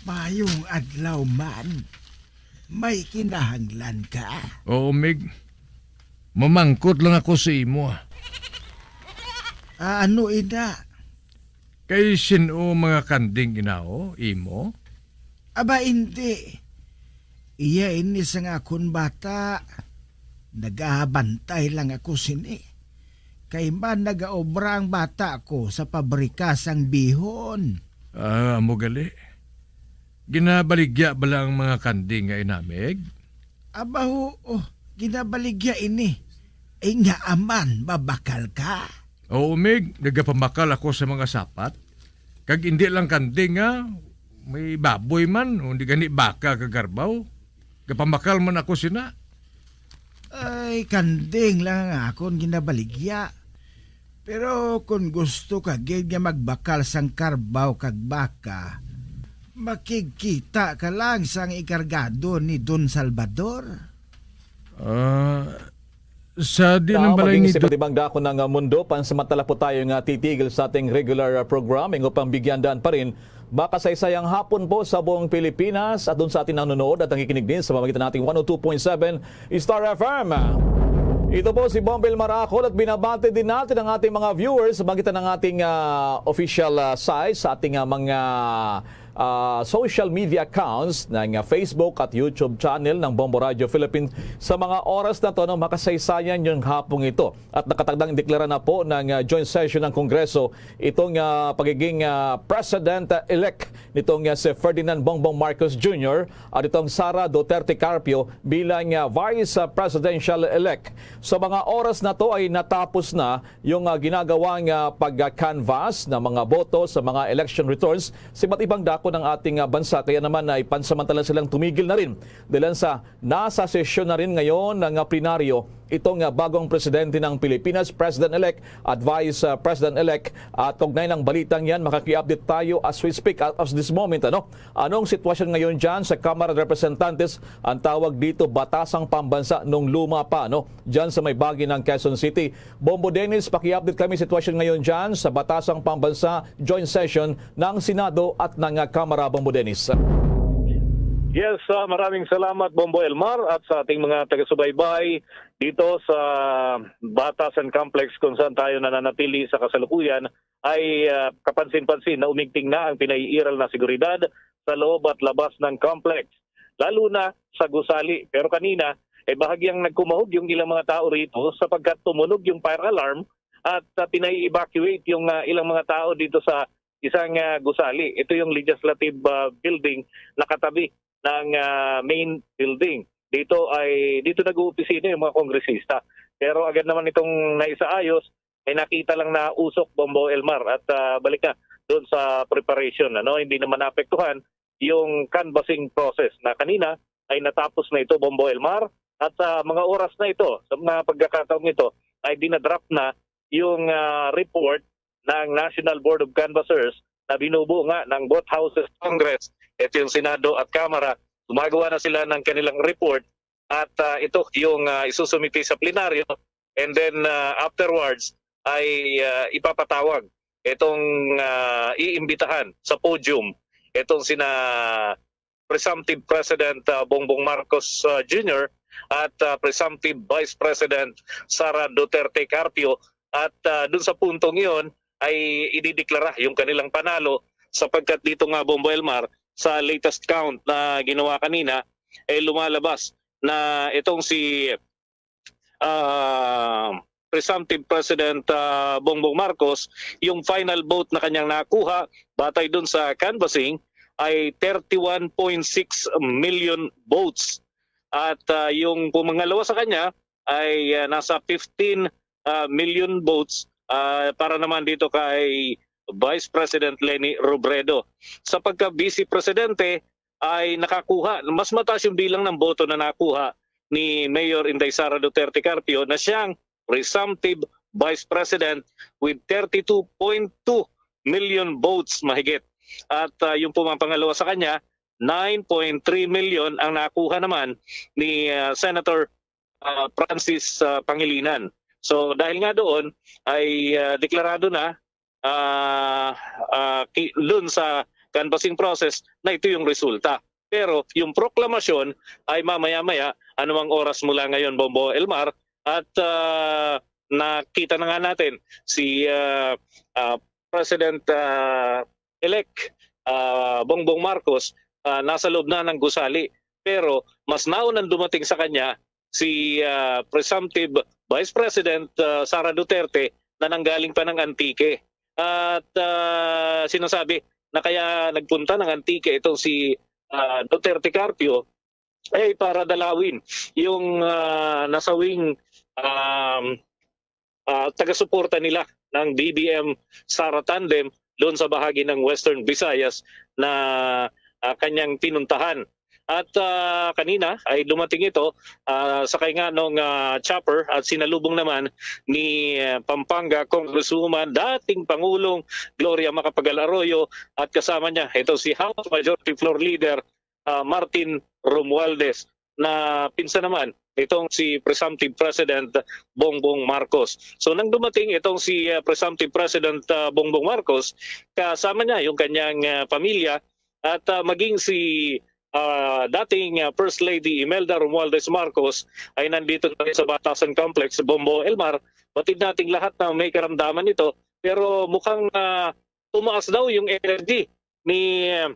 Mayong adlaw man. May kinahanglan ka? Oo, Mig. Mamangkot lang ako sa imo, ah. Ah, ano ina? Kay sin-o mga kanding inaho, imo? Aba, indi. Iya ini sang akon bata. Nagabantay lang ako sini. Kay man nagaobra ang bata ko sa pabrika sang bihon. Ah, amo gali. Ginabaligya bala ang mga kanding nga inamig? Aba, oo. Ginabaligya ini. Ay nga aman, mabakal ka. Oo, Mig. Nagapambakal ako sa mga sapat. Kag indi lang kanding, ha. May baboy man, o di gani baka kag karbaw. Gapambakal man ako sina. Ay, kanding lang ang akon ginabaligya. Pero kon gusto ka gid nga magbakal sang karbaw kag baka, makigkita ka lang sang ikargado ni Don Salvador. Ah, sa di Now, lang balay maging ni sa Don iba't ibang dako ng, ah, mundo, pansamantala po tayo nga titigil sa ating regular, ah, program. Ingo pang bigyan daan pa rin makasaysayang hapon po sa buong Pilipinas at dun sa ating nanonood at nakikinig din sa pamamagitan nating one oh two point seven Star F M. Ito po si Bombel Maracol at binabati din natin ang ating mga viewers sa pagitan ng ating, ah, official, ah, site, sa ating, ah, mga, ah, social media accounts ng, ah, Facebook at YouTube channel ng Bombo Radio Philippines sa mga oras na to, no, makasaysayan yung hapong ito. At nakatakdang deklara na po ng, ah, joint session ng Kongreso itong, ah, pagiging, ah, President-elect nitong, ah, si Ferdinand Bongbong Marcos Junior at itong Sara Duterte Carpio bilang, ah, Vice, ah, Presidential-elect. Sa mga oras na to ay natapos na yung, ah, ginagawang, ah, pag-canvass ng mga boto sa mga election returns sa iba't ibang dako ng ating, ah, bansa. Kaya naman ay pansamantala silang tumigil na rin dahil sa nasa sesyon na rin ngayon ng, ah, plenaryo itong, ah, bagong presidente ng Pilipinas, President-elect at Vice, ah, President-elect. At kaugnay ng balitang yan, makaki-update tayo as we speak, as of this moment, ano? Anong sitwasyon ngayon dyan sa Kamara de Representantes? Ang tawag dito, Batasang Pambansa nung luma pa, no? Dyan sa may bagi ng Quezon City. Bombo Dennis, paki-update kami sitwasyon ngayon dyan sa Batasang Pambansa joint session ng Senado at ng, ah, Kamara, Bombo Dennis. Yes, ah, maraming salamat, Bombo Elmar, at sa ating mga taga-subaybay dito sa Batasan Complex kung saan tayo nananatili sa kasalukuyan ay, ah, kapansin-pansin na umigting na ang pinaiiral na seguridad sa loob at labas ng complex, lalo na sa gusali. Pero kanina, eh, bahagyang nagkumahog yung ilang mga tao rito sapagkat tumunog yung fire alarm at, ah, pinai-evacuate yung, ah, ilang mga tao dito sa isang, ah, gusali. Ito yung legislative, ah, building na katabi ng, ah, main building. Dito ay, dito nag-oopisina yung mga kongresista. Pero agad naman itong naisaayos, ay nakita lang na usok, Bombo Elmar, at, ah, balik na doon sa preparation, ano, hindi naman naapektuhan yung canvassing process na kanina ay natapos na ito, Bombo Elmar, at sa mga oras na ito, sa mga pagkakataong ito, ay dinadrop na yung, ah, report ng National Board of Canvassers na binubuo nga ng both houses, Congress, ito yung Senado at Kamara. Gumagawa na sila ng kanilang report at, ah, ito yung, ah, isusumite sa plenaryo, and then, ah, afterwards, ay ah, ipapatawag itong ah, iimbitahan sa podium itong sina presumptive President ah, Bongbong Marcos ah, Junior at ah, presumptive Vice President Sara Duterte Carpio. At ah, dun sa puntong iyon ay idideklara yung kanilang panalo, sapagkat dito nga, Bombo Elmar, sa latest count na ginawa kanina, eh, lumalabas na itong si ah, presumptive President ah, Bongbong Marcos, yung final vote na kanyang nakuha batay dun sa canvassing ay thirty-one point six million votes. At ah, yung pumangalawa sa kanya ay ah, nasa fifteen ah, million votes ah, para naman dito kay Vice President Leni Robredo. Sa pagka-Vice Presidente ay nakakuha, mas mataas yung bilang ng boto na nakuha ni Mayor Inday Sara Duterte Carpio na siyang presumptive Vice President with thirty-two point two million votes mahigit. At ah, yung pumapangalawa sa kanya, nine point three million ang nakuha naman ni ah, Senator ah, Francis ah, Pangilinan. So dahil nga doon ay ah, deklarado na ah, ah, ki- dun sa canvassing process na ito yung resulta. Pero yung proklamasyon ay mamaya-maya, anumang oras mula ngayon, Bombo Elmar, at ah, nakita na nga natin si ah, ah, President ah, elect ah, Bongbong Marcos ah, nasa loob na ng gusali. Pero mas naunang dumating sa kanya si ah, presumptive Vice President ah, Sara Duterte na nanggaling pa ng Antique. At ah, sinasabi na kaya nagpunta ng Antique itong si ah, Duterte Carpio ay para dalawin yung ah, nasawing um, ah, taga-suporta nila ng B B M Sara Tandem doon sa bahagi ng Western Visayas na ah, kanyang pinuntahan. At ah, kanina ay dumating ito ah, sakay nga nung ah, chopper at sinalubong naman ni ah, Pampanga Congresswoman, dating Pangulong Gloria Macapagal Arroyo, at kasama niya ito si House Majority Floor Leader ah, Martin Romualdez, na pinsan naman nitong si presumptive President Bongbong Marcos. So nang dumating itong si ah, presumptive President ah, Bongbong Marcos, kasama niya yung kanyang ah, pamilya at ah, maging si ah, dating ah, First Lady Imelda Romualdez Marcos ay nandito na rin sa Batasan Complex, Bombo Elmar. Batid nating lahat na may karamdaman nito, pero mukhang ah, tumaas daw yung energy ni ah,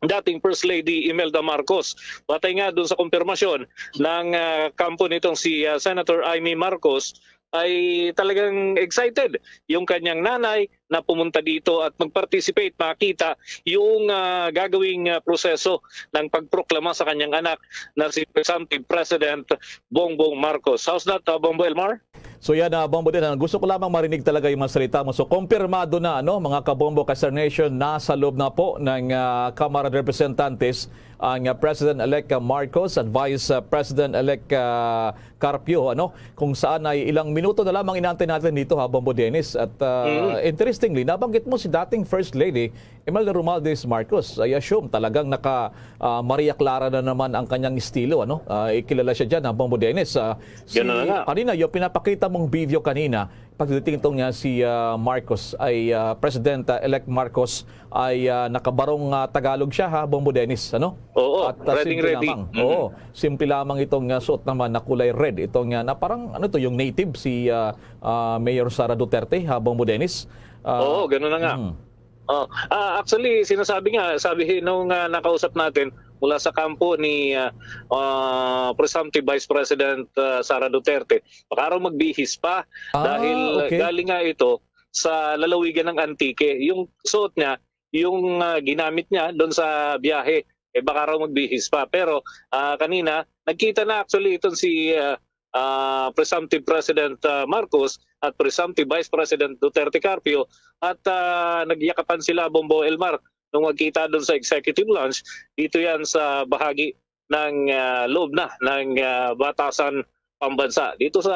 dating First Lady Imelda Marcos. Batay nga dun sa kumpirmasyon ng ah, kampo nitong si ah, Senator Imee Marcos, ay talagang excited yung kanyang nanay na pumunta dito at mag-participate, makita yung ah, gagawing ah, proseso ng pagproklama sa kanyang anak na si presumptive President Bongbong Marcos. How's that, ah, Bombo Elmar? So yan, ah, Bombo Dennis, ah, gusto ko lamang marinig talaga yung mga salita mo. So kumpirmado na, ano, mga kabombo, ka-Star Nation, nasa loob na po ng ah, Kamara de Representantes ang ah, President-elect ah, Marcos at Vice ah, President-elect ah, Carpio, ano, kung saan ay ilang minuto na lamang inaantay natin dito, ha, Bombo Dennis. At ah, Mm. interestingly, nabanggit mo si dating First Lady Imelda Romualdez Marcos. I assume talagang naka ah, Maria Clara na naman ang kanyang estilo, ano? Ah, ikilala siya dyan, ha, Bombo Dennis. Ah, si, Ganun na nga. kanina, yung pinapakita mong video kanina, pagdating itong nga si ah, Marcos ay ah, President-elect Marcos ay ah, nakabarong ah, Tagalog siya, ha, Bombo Dennis, ano? Oo, At ah, ready, simple ready. lamang. Mhm. Oo, simple lamang itong ah, suot naman na kulay red. Itong ah, na parang, ano to, yung native si ah, ah, Mayor Sara Duterte, ha, Bombo Dennis. Ah, Oo, ganun na nga. mm. Oh, ah, actually, sinasabi nga, sabi nung ah, nakausap natin mula sa kampo ni ah, ah, presumptive Vice President ah, Sara Duterte, baka raw magbihis pa Ah, dahil okay. galing nga ito sa lalawigan ng Antique. Yung suot niya, yung ah, ginamit niya doon sa biyahe, eh baka raw magbihis pa. Pero ah, kanina, nagkita na actually itong si ah, ah, presumptive President ah, Marcos at presumptive Vice President Duterte Carpio at ah, nagyakapan sila, Bombo Elmar, nung magkita doon sa executive lounge. Dito yan sa bahagi ng ah, loob na ng ah, Batasan Pambansa. Dito sa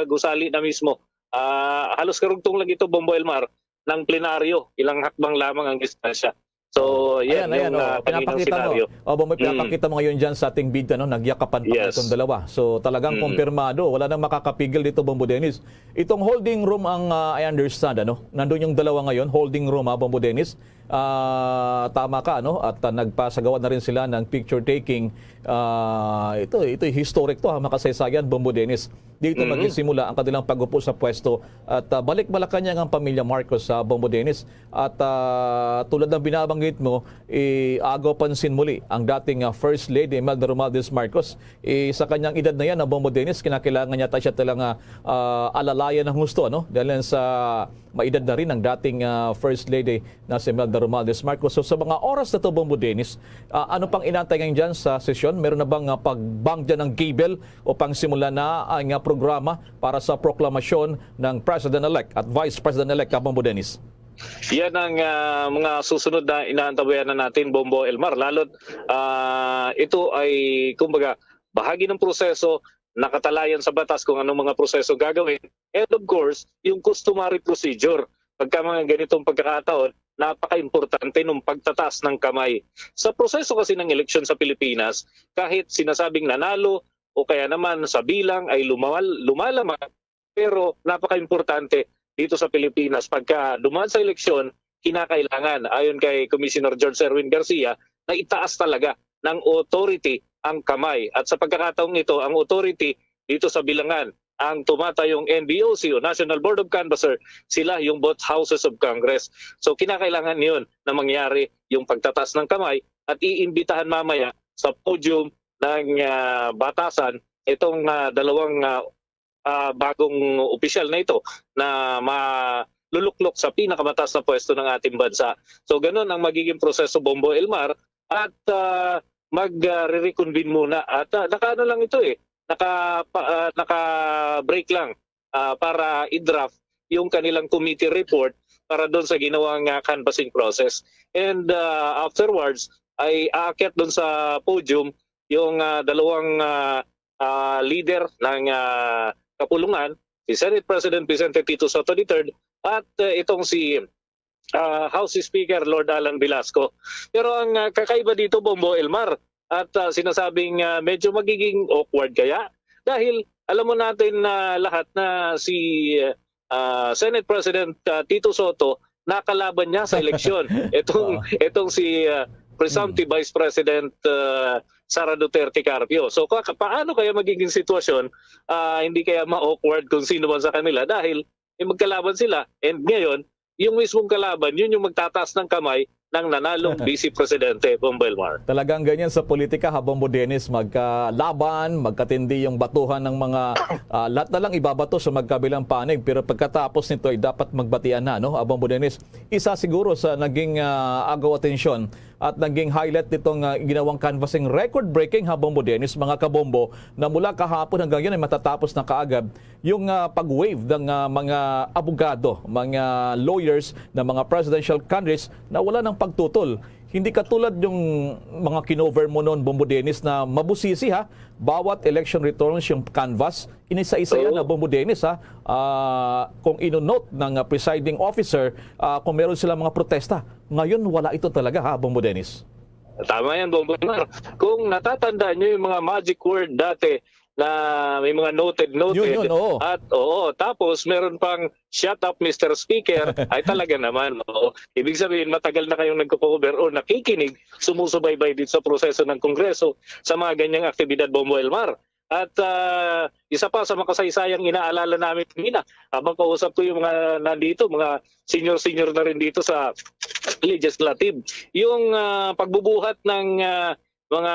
gusali na mismo, ah, halos karugtong lang ito, Bombo Elmar, ng plenaryo. Ilang hakbang lamang ang distansya. So, yan Ayan, ayan, yung oh, ah, kaninang pinapakita mo. senaryo. Oh, Bomboy, Mm. pinapakita mo ngayon dyan sa ating bida, no? Nagyakapan pa Yes. itong dalawa. So, talagang Mm. kumpirmado. Wala nang makakapigil dito, Bombo Dennis. Itong holding room ang, ah, I understand, ano? Nandun yung dalawa ngayon, holding room, ha, Bombo Dennis? Ah, tama ka, no? At, ah, nagpasagawa na rin sila ng picture taking. Ah, ito, ito historic to, ha, makasaysayan, Bombo Dennis. Dito Mhm. magsisimula ang kanilang pag-upo sa pwesto. At, ah, balik Malacañang ang pamilya Marcos sa Bombo Dennis. At, ah, tulad ng binabanggit mo, i-agaw pansin muli ang dating, ah, First Lady Imelda Romualdez Marcos. Eh, sa kanyang edad na yan, ah, Bombo Dennis, kinakailangan yata siya talaga, ah, alalayan ng husto, ano? Dahil yan sa maedad na rin ang dating, ah, First Lady na si Imelda Romualdez Marcos. So, sa mga oras na to, Bombo Dennis, ah, ano pang inantay ngayon dyan sa sesyon? Meron na bang, ah, pagbang dyan ng gavel o pang simula na ang, ah, programa para sa proklamasyon ng President-elect at Vice President-elect, Kabombo Dennis? Yan ang, ah, mga susunod na inaantabayanan natin, Bombo Elmar. Lalo't, ah, ito ay, kumbaga, bahagi ng proseso, nakatalayan sa batas kung anong mga proseso gagawin. And of course, yung customary procedure. Pagka mga ganitong pagkakataon, napaka-importante nung pagtataas ng kamay. Sa proseso kasi ng eleksyon sa Pilipinas, kahit sinasabing nanalo o kaya naman sa bilang ay lumamal-, lumalamang, pero napaka-importante dito sa Pilipinas. Pagka dumaan sa eleksyon, kinakailangan, ayon kay Commissioner George Erwin Garcia, na itaas talaga ng authority ang kamay. At sa pagkakataong ito, ang authority dito sa bilangan, ang tumatayong N B O C o National Board of Canvasser, sila yung both houses of Congress. So, kinakailangan yun na mangyari yung pagtataas ng kamay at iimbitahan mamaya sa podium ng, ah, batasan itong, ah, dalawang, ah, ah, bagong opisyal na ito na maluluklok sa pinakamataas na pwesto ng ating bansa. So, ganun ang magiging proseso, Bombo Elmar, at, ah, mag, ah, re-reconvene muna. At, ah, nakaano lang ito eh, naka, pa, ah, naka-break lang, ah, para i-draft yung kanilang committee report para doon sa ginawang, ah, canvassing process. And, ah, afterwards, ay aakyat doon sa podium yung, ah, dalawang, ah, ah, leader ng, ah, kapulungan, si Senate President Vicente Tito Sotto the third at, ah, itong si, ah, House Speaker Lord Alan Velasco. Pero ang, ah, kakaiba dito, Bombo Elmar, at, ah, sinasabing, ah, medyo magiging awkward kaya dahil alam mo natin na lahat na si, ah, Senate President, ah, Tito Sotto nakalaban niya sa eleksyon. Itong, Oo. itong si, ah, presumptive Mm. Vice President, ah, Sara Duterte Carpio. So, ka-, paano kaya magiging sitwasyon? Ah, hindi kaya ma-awkward kung sino man sa kanila dahil, eh, magkalaban sila. And ngayon, yung mismong kalaban, yun yung magtataas ng kamay ng nanalong Vice Presidente, Bombo Elmar. Talagang ganyan sa politika, ha, Bombo Dennis, magkalaban, magkatindi yung batuhan ng mga, ah, lahat na lang ibabato sa magkabilang panig, pero pagkatapos nito ay dapat magbatian na, no, ah, Bombo Dennis? Isa siguro sa naging, ah, agaw atensyon at naging highlight nitong, ah, ginawang canvassing, record-breaking, ha, Bombo Dennis, mga kabombo, na mula kahapon hanggang ngayon ay matatapos na kaagad yung, ah, pag-waive ng, ah, mga abogado, mga lawyers ng mga presidential candidates na wala ng pagtutol. Hindi katulad yung mga kinover mo noon, Bombo Dennis, na mabusisi, ha, bawat election returns yung canvass, inisa-isa yan, Oo. ha, Bombo Dennis, ha. Ah, kung ino-note ng, ah, presiding officer, ah, kung meron silang mga protesta. Ngayon, wala ito talaga, ha, Bombo Dennis. Tama yan, Bombo Mar. Kung natatandaan nyo yung mga magic word dati na may mga noted, noted. Yun, yun, oo. At, oo, tapos meron pang "Shut up, Mister Speaker." Ay, talaga naman, oo. Ibig sabihin, matagal na kayong nagko-cover o nakikinig, sumusubaybay dito sa proseso ng Kongreso sa mga ganyang aktibidad, Bombo Elmar. At, ah, isa pa sa makasaysayang inaalala namin kanina, habang kausap ko yung mga nandito, mga senior-senior na rin dito sa legislative, yung, ah, pagbubuhat ng, ah, mga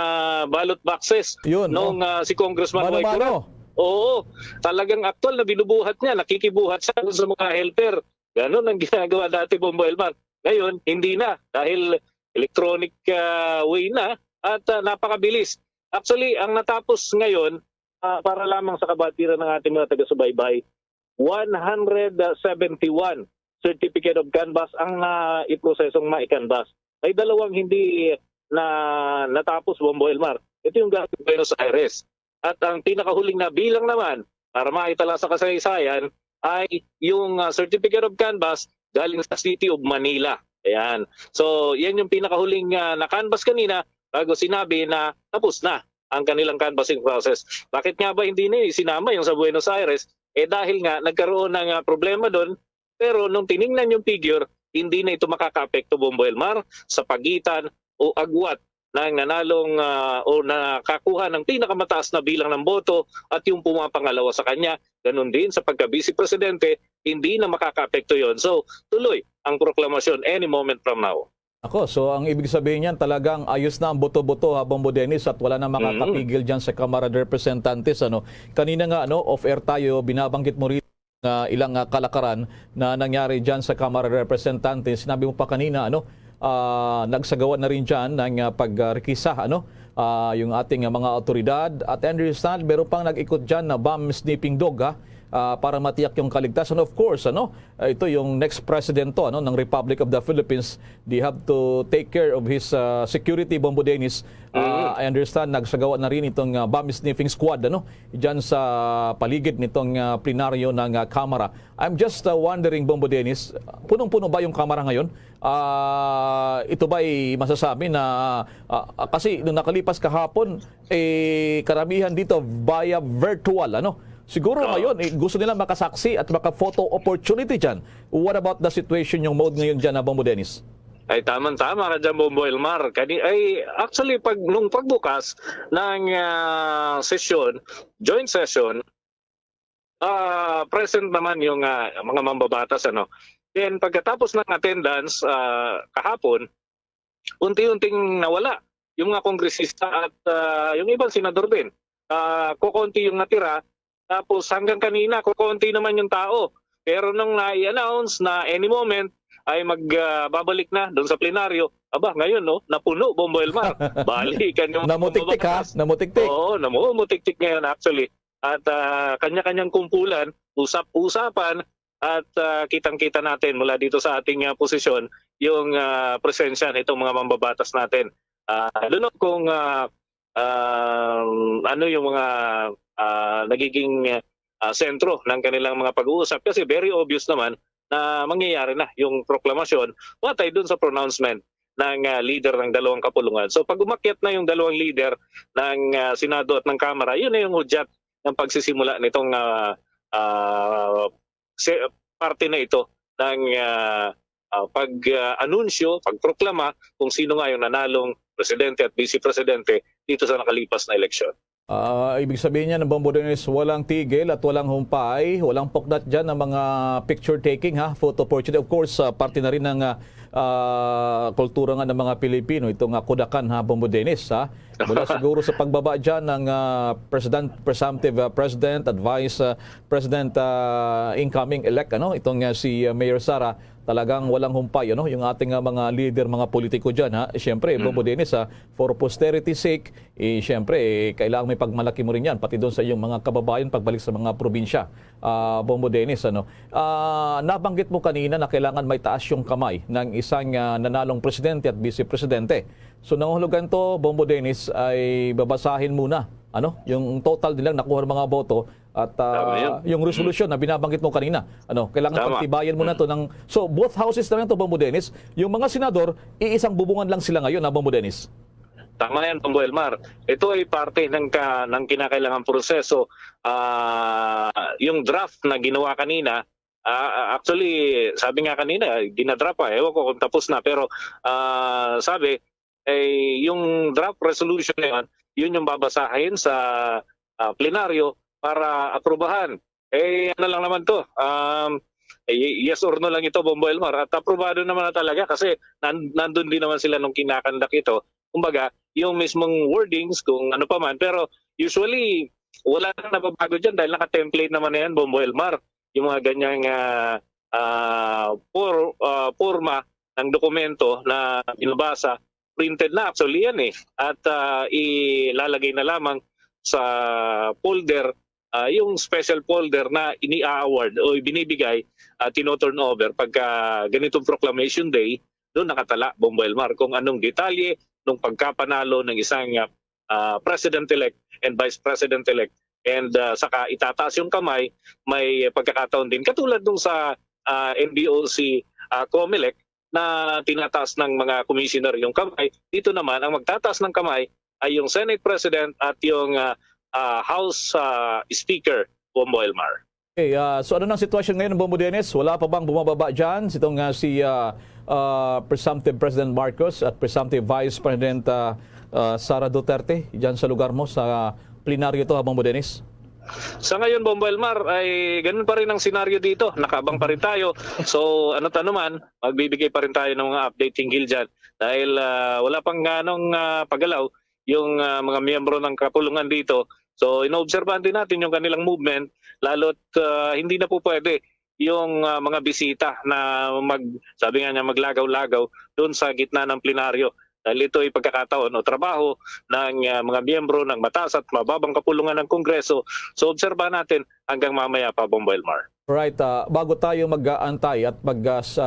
ballot boxes Yun, nung, no? ah, si Congressman Mano-mano. Mike Curat. Oo, talagang aktual na binubuhat niya, nakikibuhat siya dun sa mga helper. Ganun ang ginagawa dati, Bombo Elmar. Ngayon, hindi na dahil electronic, ah, way na at, ah, napakabilis. Actually, ang natapos ngayon, ah, para lamang sa kabatiran ng ating mga taga-subaybay, one hundred seventy-one certificate of canvass ang naiprosesong mai-canvass. May dalawang hindi na natapos, Bombo Elmar. Ito yung galing Buenos Aires. At ang pinakahuling na bilang naman, para maitala sa kasaysayan, ay yung, ah, certificate of canvass galing sa City of Manila. Ayan. So, yan yung pinakahuling, ah, na-canvass kanina bago sinabi na tapos na ang kanilang canvassing process. Bakit nga ba hindi na isinama yung sa Buenos Aires? Eh, dahil nga nagkaroon ng, ah, problema doon, pero nung tiningnan yung figure, hindi na ito makakaapekto, Bombo Elmar, sa pagitan o agwat ng nanalong, ah, o nakakuha ng pinakamataas na bilang ng boto at yung pumapangalawa sa kanya. Ganun din sa pagka-vice presidente, hindi na makakaapekto yon. So, tuloy ang proklamasyon any moment from now. Ako, so ang ibig sabihin niyan, talagang ayos na ang boto-boto, ha, Bombo Dennis, at wala na Mm. makakapigil diyan sa Kamara de Representantes, ano. Kanina nga, ano, off-air tayo, binabanggit mo rin nga ilang, ah, kalakaran na nangyari diyan sa Kamara de Representantes. Sinabi mo pa kanina, ano, ah, nagsagawa na rin diyan ng, ah, pagrekisa, ano, ah, yung ating, ah, mga awtoridad. At I understand, meron pang nag-ikot diyan na bomb sniffing dog, ha, ah, para matiyak yung kaligtasan. Of course, ano, ah, ito yung next president to, ano, ng Republic of the Philippines. They have to take care of his, ah, security, Bombo Dennis. Ah, Mm. I understand, nagsagawa na rin itong, ah, bomb sniffing squad, ano, diyan sa paligid nitong, ah, plenaryo ng, ah, Kamara. I'm just, ah, wondering, Bombo Dennis, punong-puno ba yung Kamara ngayon? Ah, ito ba'y masasabi na, ah, ah, kasi nung nakalipas kahapon, eh, karamihan dito via virtual, ano? Siguro Oo. ngayon, eh, gusto nila makasaksi at maka-photo opportunity diyan. What about the situation, yung mode ngayon diyan, ah, Bombo Dennis? Ay, tamang-tama ka diyan, Bombo Elmar. Kani-, ay, actually, pag, nung pagbukas ng, ah, sesyon, joint session, ah, present naman yung, ah, mga mambabatas, ano. Then, pagkatapos ng attendance, ah, kahapon, unti-unting nawala yung mga kongresista at, ah, yung ibang senador din. Ah, kokonti yung natira, tapos hanggang kanina, kokonti naman yung tao. Pero nung nai-announce na any moment ay mag, ah, babalik na doon sa plenaryo, aba, ngayon, no, napuno, Bombo Elmar. Balikan yung Namutiktik, ha? mambabatas. Namutiktik. Oo, namutiktik ngayon, actually. At, ah, kanya-kanyang kumpulan, usap-usapan, at, ah, kitang-kita natin mula dito sa ating, ah, posisyon yung, ah, presensya nitong mga mambabatas natin. Ah, lalo na kung, ah, um, ano yung mga, ah, nagiging, ah, sentro ng kanilang mga pag-uusap. Kasi very obvious naman na mangyayari na yung proklamasyon patay dun sa pronouncement ng, ah, leader ng dalawang kapulungan. So, pag umakyat na yung dalawang leader ng, ah, Senado at ng Kamara, yun na yung hudyat ng pagsisimula nitong, ah, ah, se-, parte na ito ng, ah, ah, pag, ah, anunsyo, pagproklama kung sino nga yung nanalong presidente at vice presidente dito sa nakalipas na eleksyon. Ah, ibig sabihin niya, Bombo Dennis, walang tigil at walang humpay, walang puknat dyan ng mga picture taking, ha, photo opportunity. Of course, ah, parte na rin ng, ah, ah, kultura nga ng mga Pilipino, itong, ah, kudakan, ha, Bombo Dennis, ha. Mula siguro sa pagbaba dyan ng, ah, President, presumptive, ah, President, at Vice, ah, President, ah, incoming elect, ano, itong, ah, si, ah, Mayor Sara, talagang walang humpay, ano, yung ating, ah, mga leader, mga politiko dyan, ha. Siyempre, Mm. Bombo Dennis, ha, for posterity sake, eh, siyempre, eh, kailangan may pagmalaki mo rin yan, pati doon sa iyong mga kababayan pagbalik sa mga probinsya. Ah, Bombo Dennis, ano. Ah, nabanggit mo kanina na kailangan may taas yung kamay ng isang, ah, nanalong presidente at vice presidente. So, nangahulugan to, Bombo Dennis, ay babasahin muna, ano, yung total nilang nakuha ng mga boto at, ah, Tama yun. yung resolusyon na binabanggit mo kanina. Ano, kailangan Tama. pagtibayan muna to ng, so, both houses na lang to, Bombo Dennis. Yung mga senador, iisang bubungan lang sila ngayon, ha, Bombo Dennis? Tama yan, Bombo Elmar. Ito ay parte ng ka-, ng kinakailangang proseso. Ah, yung draft na ginawa kanina, ah, actually, sabi nga kanina, ginadraft pa. Ewan ko kung tapos na, pero, ah, sabi, eh, yung draft resolution na yun, yun yung babasahin sa, ah, plenaryo para aprubahan. Eh, ano lang naman to, um, eh, yes or no lang ito, Bombo Elmar, at aprobado naman na talaga kasi nan-, nandun din naman sila nung kinakandak ito. Kumbaga, yung mismong wordings, kung ano pa man, pero usually, wala nang nababago dyan dahil naka-template naman na yan, Bombo Elmar. Yung mga ganyang, ah, ah, por-, ah, forma ng dokumento na binabasa, printed na actually yan eh. At, ah, ilalagay na lamang sa folder, ah, yung special folder na ini-award o ibinibigay, ah, tino-turn over pagka ganitong proclamation day, doon nakatala, Bombo Elmar, kung anong detalye ng pagkapanalo ng isang, ah, ah, President-elect and Vice President-elect. And, ah, saka itataas yung kamay, may pagkakataon din. Katulad nung sa, ah, N B O C, ah, Comelec, na tinataas ng mga commissioner yung kamay. Dito naman, ang magtataas ng kamay ay yung Senate President at yung, ah, ah, House, ah, Speaker, Bombo Elmar. Okay, ah, so ano na ang sitwasyon ngayon, Bombo Dennis? Wala pa bang bumababa dyan? Itong ah, si ah, ah, presumptive President Marcos at presumptive Vice President ah, ah, Sara Duterte dyan sa lugar mo sa plenaryo to, ha, Bombo Dennis? Sa ngayon, Bombo Elmar, ay ganun pa rin ang senaryo dito. Nakaabang pa rin tayo. So, ano ta naman, magbibigay pa rin tayo ng mga update hinggil dyan. Dahil ah, wala pang ganong ah, pagalaw yung ah, mga miyembro ng kapulungan dito. So, inoobserbahan din natin yung kanilang movement, lalo't ah, hindi na po pwede yung ah, mga bisita na mag, sabi nga niya, maglagaw-lagaw doon sa gitna ng plenaryo. Dahil ito ay pagkakataon o trabaho ng ah, mga miyembro ng mataas at mababang kapulungan ng Kongreso. So, obserbahan natin hanggang mamaya pa, Bombo Elmar. Right, ah, bago tayo mag-aantay at mag ah, sa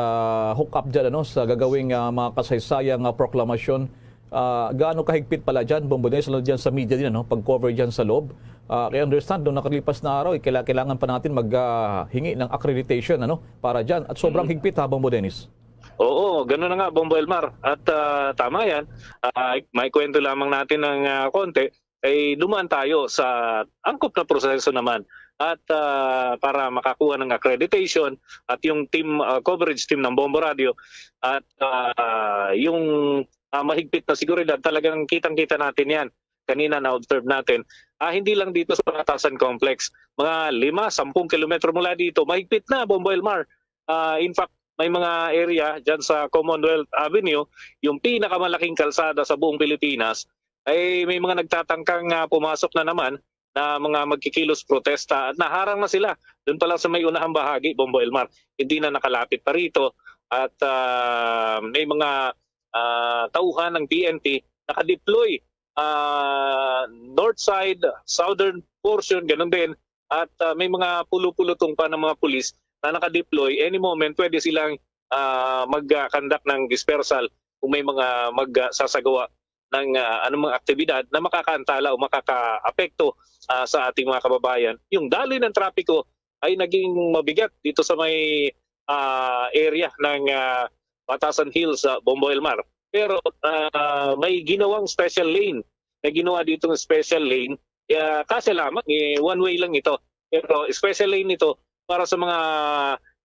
hook up dyan, ano, sa gagawing ah, mga kasaysayang ah, proklamasyon, ah, gaano kahigpit pala dyan, Bombo Dennis, lalo dyan sa media din, ano, pag-cover dyan sa loob? Ah, I understand, nung nakalipas na araw, eh, kaila- kailangan pa natin mag ah, hingi ng accreditation, ano, para dyan. At sobrang higpit, ha, Bombo Dennis? Oo, gano'n na nga, Bombo Elmar. At ah, tama yan. Ah, may kwento lamang natin ng ah, konti, ay dumaan tayo sa angkop na proseso naman at ah, para makakuha ng accreditation at yung team, ah, coverage team ng Bombo Radio at ah, yung ah, mahigpit na seguridad, talagang kitang-kita natin yan. Kanina na-observe natin, ah, hindi lang dito sa Batasan Complex, mga lima, sampung kilometro mula dito, mahigpit na, Bombo Elmar. Ah, in fact, may mga area dyan sa Commonwealth Avenue, yung pinakamalaking kalsada sa buong Pilipinas, ay may mga nagtatangkang ah, pumasok na naman na mga magkikilos protesta at naharang na sila. Doon pa lang sa may unahang bahagi, Bombo Elmar, hindi na nakalapit pa rito. At ah, may mga ah, tauhan ng P N P nakadeploy ah, north side, southern portion, ganun din. At ah, may mga pulo-pulutong pa ng mga pulis na nakadeploy. Any moment, pwede silang ah, mag-conduct ng dispersal kung may mga magsasagawa ng ah, anumang aktibidad na makakaantala o makakaapekto ah, sa ating mga kababayan. Yung daloy ng trapiko ay naging mabigat dito sa may ah, area ng ah, Batasan Hills, sa Bombo Elmar. Pero ah, may ginawang special lane. May ginawa dito ng special lane. Kaya kasi lamang, eh, one way lang ito. Pero special lane ito para sa mga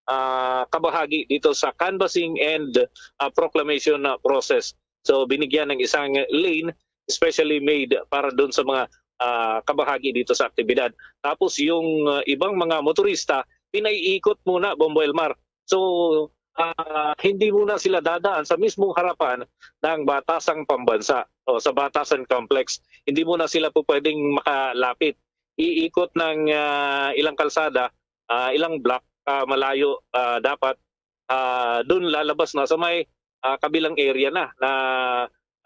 ah, kabahagi dito sa canvassing and ah, proclamation ah, process. So binigyan ng isang lane specially made para doon sa mga ah, kabahagi dito sa aktibidad. Tapos yung ah, ibang mga motorista, pinaiikot muna, Bombo Elmar. So ah, hindi muna sila dadaan sa mismong harapan ng Batasang Pambansa o sa Batasan Complex. Hindi muna sila po pwedeng makalapit. Iikot ng ah, ilang kalsada, ah, ilang block ah, malayo ah, dapat ah, doon lalabas na sa may ah, kabilang area na, na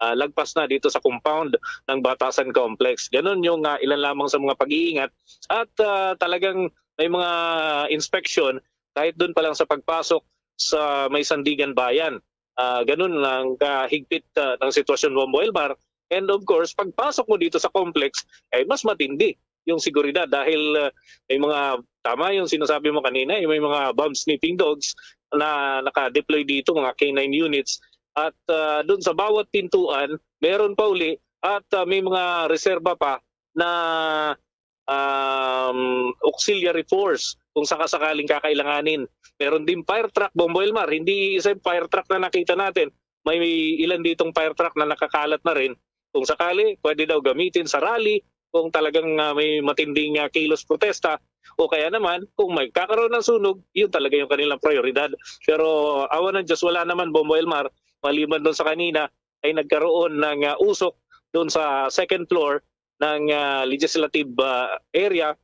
ah, lagpas na dito sa compound ng Batasan Complex. Ganon yung ah, ilan lamang sa mga pag-iingat at ah, talagang may mga inspection kahit doon pa lang sa pagpasok sa may Sandigan Bayan. Ah, ganun ang kahigpit ah, ng sitwasyon, Bombo Elmar. And of course, pagpasok mo dito sa complex, ay mas matindi yung seguridad dahil ah, may mga, tama yung sinasabi mo kanina, yung may mga bomb sniffing dogs na naka-deploy dito, mga K nine units. At ah, doon sa bawat pintuan, meron pa uli at ah, may mga reserba pa na um, auxiliary force kung sakasakaling kakailanganin. Meron din fire truck, Bombo Elmar. Hindi isa yung fire truck na nakita natin. May ilan ditong fire truck na nakakalat na rin. Kung sakali, pwede daw gamitin sa rally kung talagang ah, may matinding ah, kilos protesta. O kaya naman, kung magkakaroon ng sunog, yun talaga yung kanilang prioridad. Pero awa ng Diyos, wala naman, Bombo Elmar, maliban doon sa kanina, ay nagkaroon ng ah, usok doon sa second floor ng ah, legislative ah, area,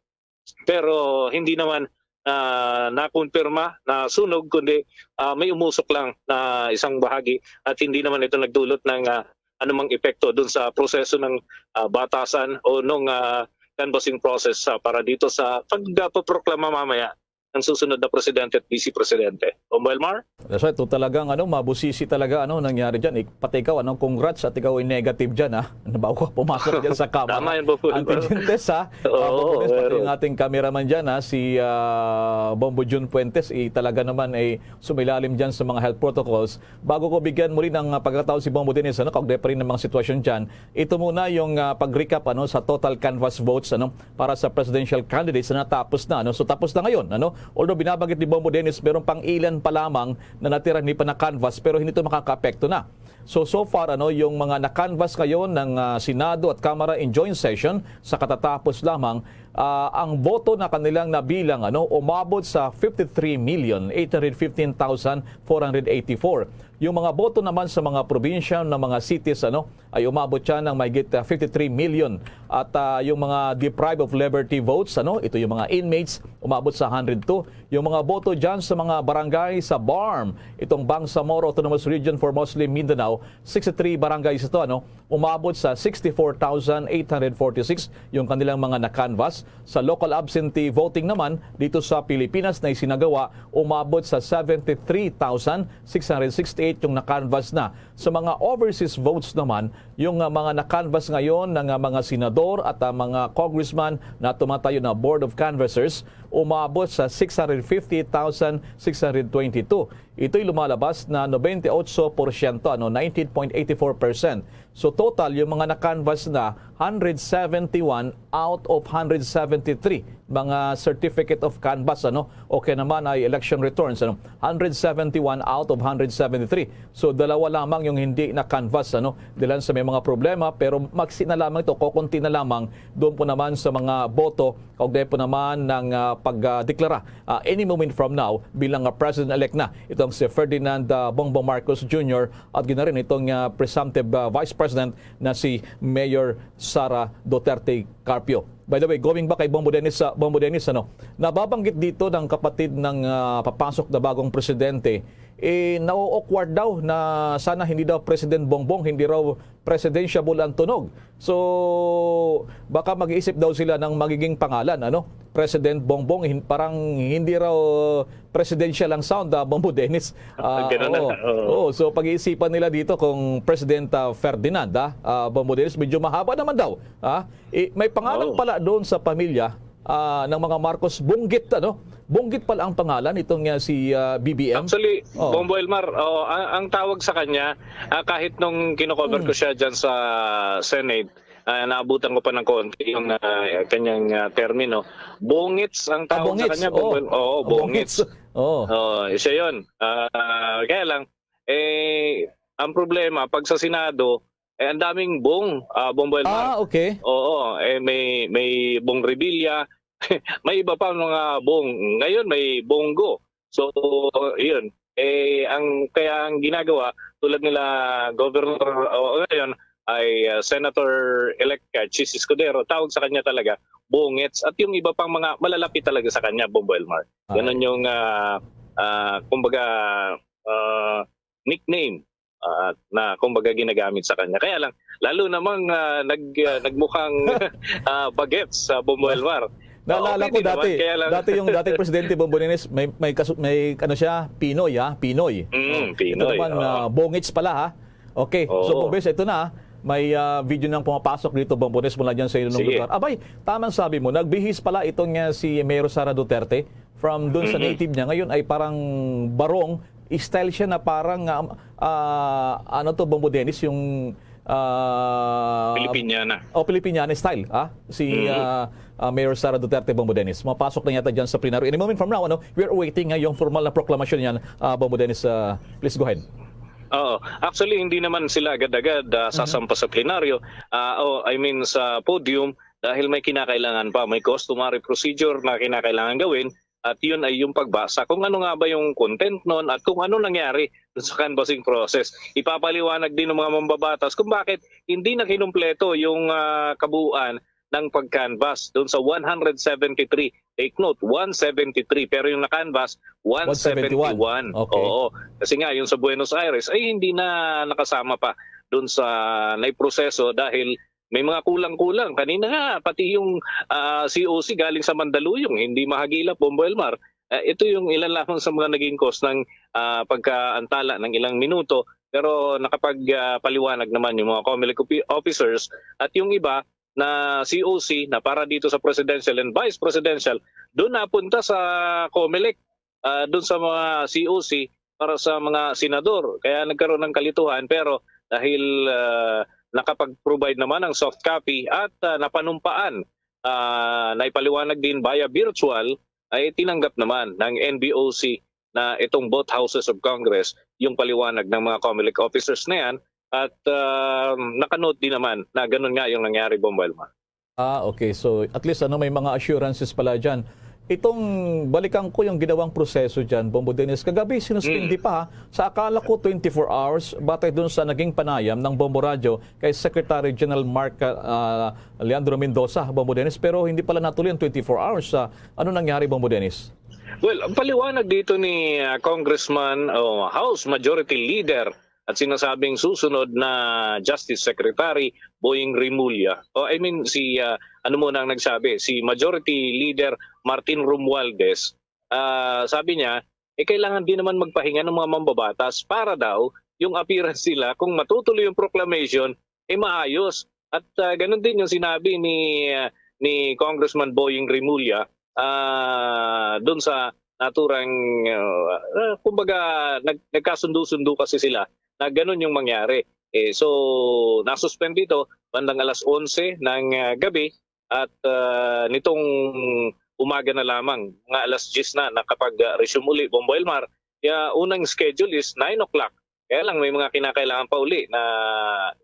pero hindi naman ah, nakumpirma na sunog, kundi ah, may umusok lang na isang bahagi at hindi naman ito nagdulot ng ah, anumang epekto doon sa proseso ng ah, batasan o nung ah, canvassing process ah, para dito sa pagpaproklama mamaya. ang susunod na presidente at vice presidente. Bombo Elmar? That's right. Ito talagang, ano, mabusisi talaga, ano, nangyari dyan. Ik-, pati ikaw, ano, congrats at ikaw ay negative dyan, ha? Bago ka pumasok dyan sa kamera. Tama yan, Bombo Elmar. Antigen test, ha? Oo, Bombo Elmar, pati pero yung ating cameraman dyan, ha? Si, ah, Bombo Jun Fuentes, eh, talaga naman ay sumilalim dyan sa mga health protocols. Bago ko bigyan muli ng, ah, pagkakataon si Bombo Dennis, ano, kaugnay pa rin ng mga sitwasyon dyan, ito muna yung, ah, pag-recap, ano, sa total canvass votes, ano, para sa presidential candidates na natapos na, ano. So, tapos na ngayon, ano. Although binabanggit ni Bombo Dennis, meron pang ilan pa lamang na natira hindi pa na-canvass, pero hindi ito makakaapekto na. So, so far, ano, yung mga na-canvass ngayon ng, ah, Senado at Kamara in joint session sa katatapos lamang, ah, ang boto na kanilang nabilang, ano, umabot sa fifty-three million eight hundred fifteen thousand four hundred eighty-four. Yung mga boto naman sa mga probinsya, ng mga cities, ano, ay umabot siya ng mahigit, ah, fifty-three million. At, ah, yung mga deprived of liberty votes, ano, ito yung mga inmates, umabot sa hundred two. Yung mga boto dyan sa mga barangay sa BARMM, itong Bangsamoro Autonomous Region for Muslim Mindanao, sixty-three barangays ito, ano, umabot sa sixty-four thousand eight hundred forty-six yung kanilang mga na-canvass. Sa local absentee voting naman, dito sa Pilipinas na isinagawa, umabot sa seventy-three thousand six hundred sixty-eight yung na-canvass na. Sa mga overseas votes naman, yung, ah, mga na-canvass ngayon ng, ah, mga senador at, ah, mga congressman na tumatayo na Board of Canvassers, umabot sa six hundred fifty thousand six hundred twenty-two. Ito'y lumalabas na ninety-eight porsyento, ano, nineteen point eight four percent. So, total, yung mga na-canvass na, hundred seventy-one out of hundred seventy-three mga certificate of canvass, ano, o kaya naman ay election returns, ano, hundred seventy-one out of hundred seventy-three. So, dalawa lamang yung hindi na-canvass, ano, dahil sa may mga problema, pero maksi na lamang ito, kukunti na lamang doon po naman sa mga boto, kaugnay po naman ng, ah, pagdeklara, ah, any moment from now bilang, ah, President-elect na itong si Ferdinand, ah, Bongbong Marcos Junior at gina rin itong, ah, presumptive, ah, Vice President na si Mayor Sara Duterte Carpio. By the way, going back kay Bombo Dennis, ah, Bombo Dennis, ano, nababanggit dito ng kapatid ng, ah, papasok na bagong presidente, eh, nao-awkward daw na sana hindi daw President Bongbong, hindi raw presidentiable ang tunog. So, baka mag-iisip daw sila ng magiging pangalan, ano? President Bongbong, hin-, parang hindi raw presidential ang sound, ah, Bombo Dennis. Ah, Ganun na, oo. Oo. Oo, so pag-iisipan nila dito kung President, ah, Ferdinand, ah, ah, Bombo Dennis, medyo mahaba naman daw, ah. Eh, may pangalan Oo. pala doon sa pamilya, ah, ng mga Marcos, Bunggit, ano? Bunggit pala ang pangalan itong, ah, si, ah, B B M. Actually, Oh. Bombo Elmar, oo, ang, ang tawag sa kanya, ah, kahit nung kinocover Hmm. ko siya dyan sa Senate, ah, naabutan ko pa ng konti yung, ah, kanyang, ah, termino. Bungits ang Ah, tawag sa Bungits. kanya, Bombo Oh. El-, oo, Oh, Bungits. Bungits. Oh. Oh, siya yun. Ah, kaya lang, eh, ang problema, pag sa Senado, eh, ang daming Bong, ah, Bombo Elmar. Ah, okay. Oo, eh, may, may Bong Revilla, may iba pa mga Bong. Ngayon, may Bongo. So, yun. Eh, ang, kaya ang ginagawa, tulad nila Governor, o ngayon, ay, ah, Senator-elect, ah, Chiz Escudero, tawag sa kanya talaga, Bungits. At yung iba pang mga malalapit talaga sa kanya, Bombo Elmar. Ganun Alright. yung, ah, ah, kumbaga, ah, nickname, ah, na kumbaga ginagamit sa kanya. Kaya lang, lalo namang, ah, nag-, ah, nagmukhang, ah, bagets sa Bombo Elmar. Ah, Naalala okay ko din naman, dati, kaya lang dati yung dating presidente Bombo Dennis, may, may kasu-, may ano siya, Pinoy, ah, Pinoy. Mm, Oh, ito Pinoy, naman, oo. ah, Bongits pala, ha? Okay, so, Oo. Bombo Dennis, ito na, ah. May, ah, video nang pumapasok dito, Bombo Dennis, mula dyan sa inyong Sige. lugar. Abay, tamang sabi mo, nagbihis pala itong, ah, si Mayor Sara Duterte from doon sa Mhm. native niya. Ngayon ay parang barong style siya na parang, ah, ah, ano to, Bombo Dennis, yung, ah, Filipiniana. Oh, Filipiniana style, ah? Si, Mhm. ah, ah, Mayor Sara Duterte, Bombo Dennis. Mapasok na yata dyan sa plenary. Any moment from now, ano, we're waiting nga yung formal na proclamation niyan, ah, Bombo Dennis. Ah, please go ahead. Oo. Actually, hindi naman sila agad-agad, ah, Mhm. sasampa sa plenaryo, ah, o, I mean, sa podium, dahil may kinakailangan pa, may customary procedure na kinakailangan gawin, at yun ay yung pagbasa kung ano nga ba yung content nun at kung ano nangyari dun sa canvassing process. Ipapaliwanag din ng mga mambabatas kung bakit hindi na kinumpleto yung, ah, kabuuan ng pag-canvass dun sa one hundred seventy-three. Take note, one seventy-three, pero yung na-canvass, one seventy-one. One seventy-one. Okay. Oo. Kasi nga, yung sa Buenos Aires ay hindi na nakasama pa dun sa naiproseso dahil may mga kulang-kulang. Kanina nga, pati yung, ah, C O C galing sa Mandaluyong, hindi mahagilap, Bombo Elmar. Ah, ito yung ilan lamang sa mga naging cause ng, ah, pagkaantala ng ilang minuto, pero nakapag, ah, paliwanag naman yung mga Comelec opi-, officers at yung iba na C O C na para dito sa presidential and vice presidential, doon napunta sa Comelec, ah, doon sa mga C O C para sa mga senador. Kaya nagkaroon ng kalituhan, pero dahil, ah, nakapag-provide naman ang soft copy at, ah, napanumpaan, ah, naipaliwanag din via virtual, ay tinanggap naman ng N B O C na itong both Houses of Congress yung paliwanag ng mga Comelec officers na yan at, ah, nakanote din naman na ganun nga yung nangyari, Bombo Elma. Ah, okay. So, at least, ano, may mga assurances pala dyan. Itong, balikan ko yung ginawang proseso dyan, Bombo Dennis. Kagabi, sinuspindi Mm. pa, ha. Sa akala ko, twenty-four hours, batay dun sa naging panayam ng Bombo Radyo kay Secretary General Mark, ah, Leandro Mendoza, Bombo Dennis. Pero hindi pala natuloy ang twenty-four hours. Ah, ano nangyari, Bombo Dennis? Well, ang paliwanag dito ni, ah, Congressman o House Majority Leader at sinasabing susunod na Justice Secretary Boying Remulla. O, I mean, si, ah, ano muna ang nagsabi? Si Majority Leader Martin Romualdez. Ah, sabi niya, eh, kailangan din naman magpahinga ng mga mambabatas para daw yung appearance nila, kung matutuloy yung proclamation, eh, maayos. At, ah, ganun din yung sinabi ni, ah, ni Congressman Boying Remulla, ah, dun sa naturang, ah, ah, kumbaga, nag-, nagkasundo-sundo kasi sila na ganun yung mangyari. Eh, so, nasuspend ito bandang alas onse ng, ah, gabi at, ah, nitong umaga na lamang, mga alas diyes na, nakapag-resume uli, Bombo Elmar. Kaya unang schedule is nine o'clock. Kaya lang, may mga kinakailangan pa uli na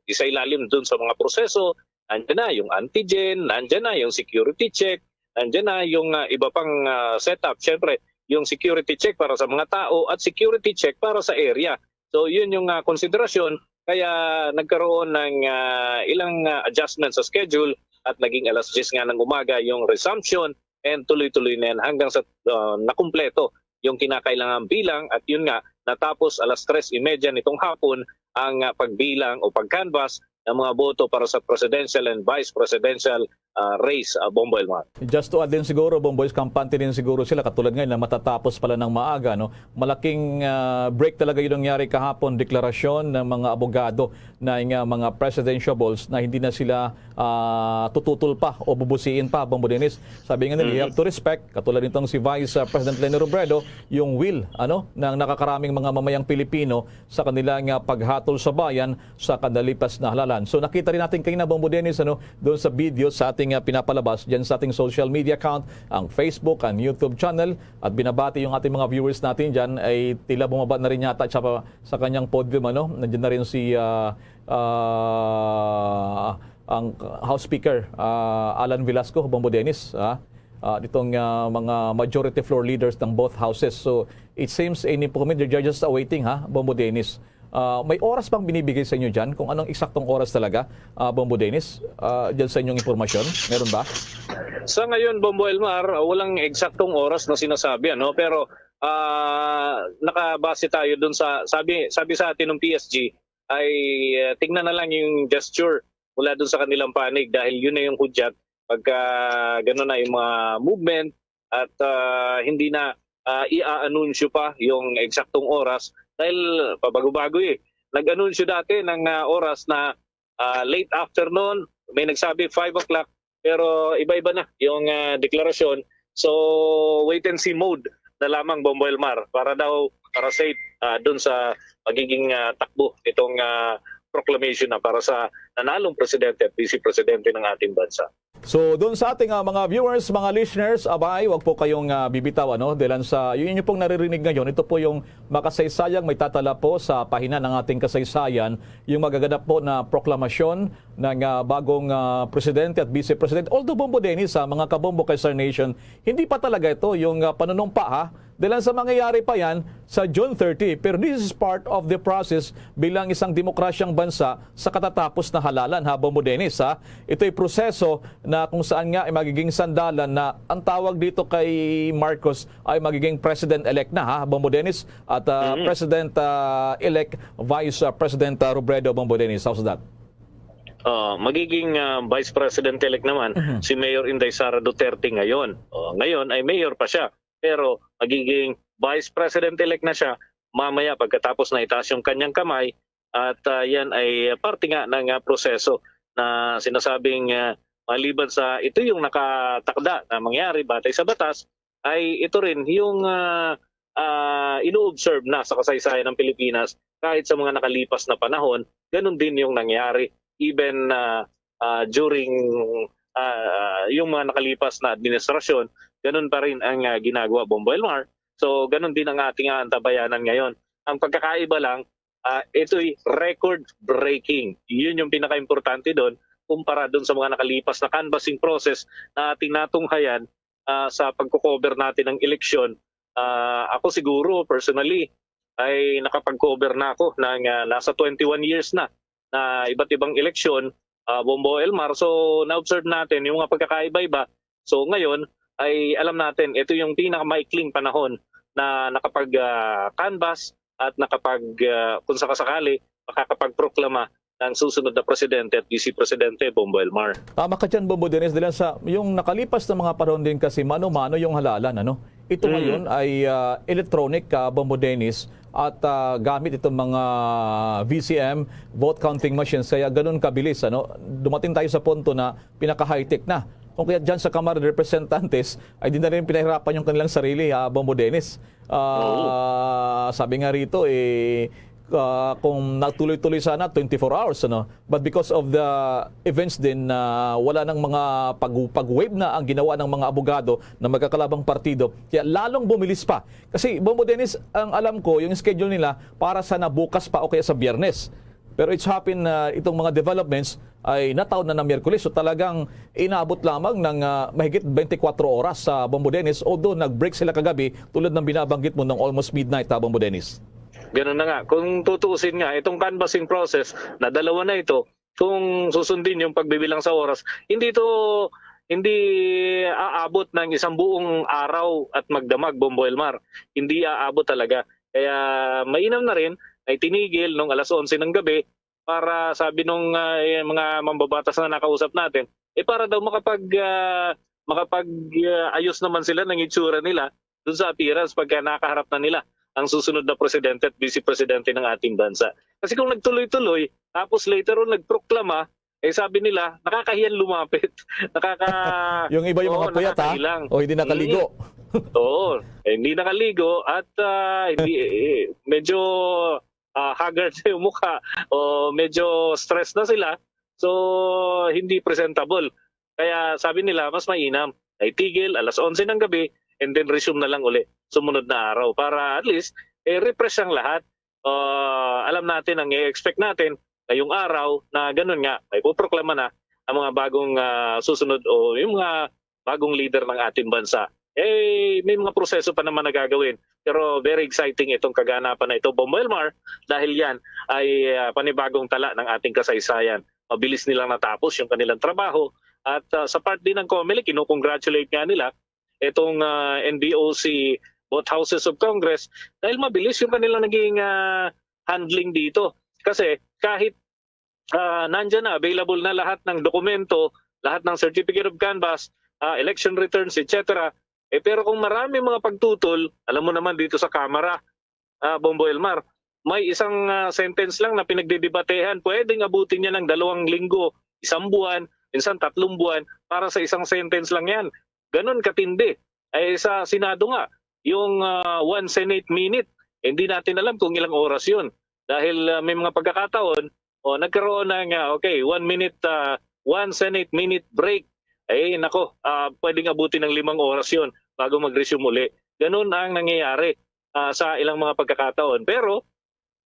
isailalim dun sa mga proseso. Nandiyan na yung antigen, nandiyan na yung security check, nandiyan na yung, ah, iba pang, ah, setup. Siyempre, yung security check para sa mga tao at security check para sa area. So, yun yung, ah, konsiderasyon. Kaya nagkaroon ng, ah, ilang, ah, adjustment sa schedule at naging alas diyes nga ng umaga yung resumption and tuloy-tuloy na yan hanggang sa, ah, nakumpleto yung kinakailangan bilang at yun nga, natapos alas tres y media nitong hapon ang, ah, pagbilang o pag-canvass ng mga boto para sa presidential and vice presidential, ah, race, ah, Bombo Elmar. Just to add din siguro, Bomboy, kampante din siguro sila, katulad ngayon na matatapos pala ng maaga, no? Malaking, ah, break talaga yung nangyari kahapon, deklarasyon ng mga abogado na nga mga presidentiables na hindi na sila, ah, tututol pa o bubusiin pa, Bombo Dennis. Sabi nga nila, you have to respect, katulad nitong si Vice, ah, President Leni Robredo, yung will, ano, ng nakakaraming mga mamayang Pilipino sa kanilang, ah, paghatol sa bayan sa kadalipas na halalan. So, nakita rin natin kanina, Bombo Dennis, ano, doon sa video sa ating, ah, pinapalabas dyan sa ating social media account, ang Facebook, ang YouTube channel, at binabati yung ating mga viewers natin dyan ay tila bumaba na rin yata siya pa sa kanyang podium, ano. Nandiyan na rin si, ah, ah, ang House Speaker, ah, Alan Velasco, Bombo Dennis, ah, ah, ditong, ah, mga majority floor leaders ng both houses. So, it seems, eh, hindi po kami, they're just awaiting, ha, Bombo Dennis. Ah, may oras bang binibigay sa inyo dyan? Kung anong eksaktong oras talaga, ah, Bombo Dennis, ah, dyan sa inyong impormasyon? Meron ba? Sa ngayon, Bombo Elmar, ah, walang eksaktong oras na sinasabi, ano? Pero, ah, nakabase tayo dun sa, sabi, sabi sa atin ng P S G, ay, ah, tingnan na lang yung gesture mula dun sa kanilang panig dahil yun na yung hudyat pagka ganun na yung mga movement at, ah, hindi na, ah, i-aanunsyo pa yung eksaktong oras dahil pabago-bago eh. Nag-anunsyo dati ng, ah, oras na, ah, late afternoon, may nagsabi five o'clock, pero iba-iba na yung, ah, deklarasyon. So, wait and see mode na lamang, Bombo Elmar, para daw, para safe, ah, dun sa magiging, ah, takbo nitong, ah, proclamation na para sa nanalong presidente at vice presidente ng ating bansa. So, dun sa ating, ah, mga viewers, mga listeners, abay, wag po kayong, ah, bibitaw, ano, dahil sa, yung inyo pong naririnig ngayon, ito po yung makasaysayang may tatala po sa pahina ng ating kasaysayan, yung magaganap po na proklamasyon ng, ah, bagong, ah, presidente at vice president. Although, Bombo Dennis, sa mga kabombo kay Sir Nation, hindi pa talaga ito yung, ah, panunumpa, ha? Dahil sa mangyayari pa yan sa June thirty. Pero this is part of the process bilang isang demokrasyang bansa sa katatapos na halalan, ha, Bombo Dennis, ha? Ito'y proseso na kung saan nga ay magiging sandalan na ang tawag dito kay Marcos ay magiging president-elect na, ha, Bombo Dennis, at, ah, Mhm. President, ah, elect Vice, ah, President, ah, Robredo, Bombo Dennis. How's that? Ah, magiging, ah, Vice President-elect naman Mhm. si Mayor Inday Sara Duterte ngayon. Oh, ngayon ay mayor pa siya. pero magiging Vice President-elect na siya mamaya pagkatapos na itaas yung kanyang kamay, at, ah, yan ay parte nga ng, ah, proseso na sinasabing, ah, maliban sa ito yung nakatakda na mangyari batay sa batas, ay ito rin yung, ah, ah, ino-observe na sa kasaysayan ng Pilipinas kahit sa mga nakalipas na panahon, ganun din yung nangyari. Even, ah, ah, during, ah, yung mga nakalipas na administrasyon, ganun pa rin ang, ah, ginagawa, Bombo Elmar. So, ganun din ang ating aantabayanan ngayon. Ang pagkakaiba lang, ah, ito'y record-breaking. Yun yung pinaka-importante doon kumpara doon sa mga nakalipas na canvassing process na ating natunghayan, ah, sa pagko-cover natin ng eleksyon. Ah, ako siguro, personally, ay nakapag-cover na ako ng, ah, nasa twenty-one years na, na iba't ibang eleksyon, ah, Bombo Elmar. So, na-observe natin yung mga pagkakaiba-iba. So, ngayon ay alam natin, ito yung pinakamaikling panahon na nakapag, ah, canvass at nakapag, ah, kung sakasakali, makakapagproklama ng susunod na presidente at vice presidente, Bombo Elmar. Tama ka dyan, Bombo Dennis. Dahil sa, yung nakalipas na mga panahon din kasi, mano-mano yung halalan, ano? Ito Mm. ngayon ay, ah, electronic, ah, Bombo Dennis, at, ah, gamit itong mga V C M, vote counting machines, kaya ganun kabilis, ano? Dumating tayo sa punto na pinaka-high-tech na. Kung kaya dyan sa Kamara de Representantes, ay di na rin pinahirapan yung kanilang sarili, ah, Bombo Dennis. Ah, Oo. Sabi nga rito, eh, ah, kung nagtuloy-tuloy sana, twenty-four hours, ano? But because of the events din na wala nang mga pag-, pag-waive na ang ginawa ng mga abogado na magkakalabang partido, kaya lalong bumilis pa. Kasi, Bombo Dennis, ang alam ko, yung schedule nila para sana bukas pa o kaya sa Biyernes. Pero it's happened na itong mga developments ay nataon na ng Miyerkules. So, talagang inabot lamang ng, ah, mahigit twenty-four oras sa Bombo Dennis, although nag-break sila kagabi, tulad ng binabanggit mo, ng almost midnight, ha, Bombo Dennis. Ganun na nga. Kung tutuusin nga, itong canvassing process na dalawa na ito, kung susundin yung pagbibilang sa oras, hindi ito, hindi aabot ng isang buong araw at magdamag, Bombo Elmar. Hindi aabot talaga. Kaya mainam na rin ay tinigil nung alas onse ng gabi para, sabi nung, ah, eh, mga mambabatas na nakausap natin, eh, para daw makapag, ah, makapag, ah, ayos naman sila ng itsura nila dun sa appearance pagka nakaharap na nila ang susunod na presidente at vice presidente ng ating bansa. Kasi kung nagtuloy-tuloy, tapos later on nagproklama, eh, sabi nila, nakakahiyang lumapit. Nakaka-, Yung iba, yung oo, mga puyat, ha? Nakakailang. O hindi nakaligo. Mm. Oo, eh, hindi nakaligo at, ah, hindi, eh, medyo, ah, haggard na yung mukha o medyo stress na sila. So, hindi presentable. Kaya sabi nila, mas mainam na itigil alas onse ng gabi and then resume na lang uli sumunod na araw para at least, eh, refresh ang lahat. Ah, alam natin, ang i-expect natin ngayong araw na ganun nga, may puproklama na ang mga bagong, ah, susunod o yung mga bagong leader ng ating bansa. Eh, may mga proseso pa naman na gagawin. Pero very exciting itong kaganapan na ito, Bombo Elmar, dahil yan ay, ah, panibagong tala ng ating kasaysayan. Mabilis nilang natapos yung kanilang trabaho. At, ah, sa part din ng COMELEC, kinukongratulate nga nila itong, ah, N B O C, both Houses of Congress, dahil mabilis yung kanilang naging, ah, handling dito. Kasi kahit, ah, nandyan na, available na lahat ng dokumento, lahat ng certificate of canvass, ah, election returns, et cetera. Eh, pero kung marami mga pagtutol, alam mo naman dito sa Kamara, ah, Bombo Elmar, may isang, ah, sentence lang na pinagdidebatehan. Pwedeng abutin niya ng dalawang linggo, isang buwan, minsan tatlong buwan para sa isang sentence lang yan. Ganun katindi. Ay sa Senado nga, yung, ah, one Senate minute, hindi natin alam kung ilang oras yun. Dahil, ah, may mga pagkakataon, o nagkaroon ng, ah, okay, one minute, ah, one Senate minute break. Ay, nako, ah, pwedeng abutin ng limang oras yun bago mag-resume uli. Ganun ang nangyayari, ah, sa ilang mga pagkakataon. Pero,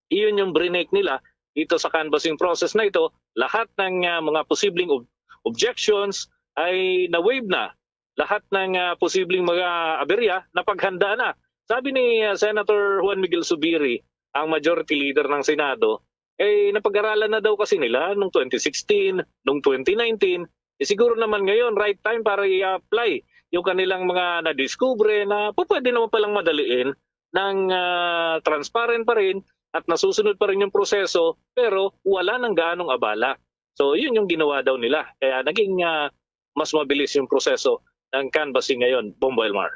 iyon yung brinake nila dito sa canvassing process na ito. Lahat ng, ah, mga posibleng ob-, objections ay na-waive na. Lahat ng, ah, posibleng mga aberya, napaghanda na. Sabi ni, ah, Senator Juan Miguel Zubiri, ang majority leader ng Senado, eh, napag-aralan na daw kasi nila nung twenty sixteen, nung twenty nineteen. Eh, siguro naman ngayon, right time para i-apply yung kanilang mga nadiskubre na pu-, pwede naman palang madaliin ng, ah, transparent pa rin at nasusunod pa rin yung proseso, pero wala nang gaanong abala. So, yun yung ginawa daw nila. Kaya naging, ah, mas mabilis yung proseso ng canvassing ngayon, Bombo Elmar.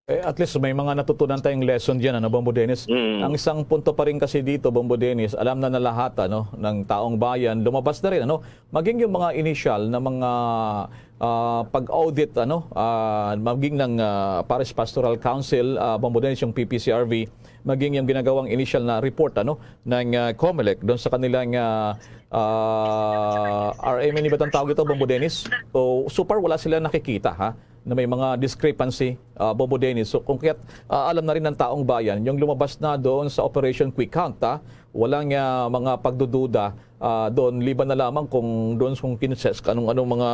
Eh, at least may mga natutunan tayong lesson diyan, ano, Bombo Dennis? Mm. Ang isang punto pa rin kasi dito, Bombo Dennis, alam na na lahat, ano, ng taong bayan, lumabas na rin, ano, maging yung mga initial na mga, ah, pag-audit, ano, ah, maging ng, ah, Parish Pastoral Council, ah, Bombo Dennis, yung P P C R V, maging yung ginagawang initial na report, ano, ng, ah, COMELEC doon sa kanilang, ah, ah, R M N, iba tang tawag ito, Bombo Dennis? O, so far, wala sila nakikita, ha, na may mga discrepancy, ah, Bombo Dennis. So, kung kaya't, ah, alam na rin ng taong bayan, yung lumabas na doon sa Operation Quick Count, ha, walang, ah, mga pagdududa, ah, doon, liban na lamang kung doon kung kinses-, anong, anong mga,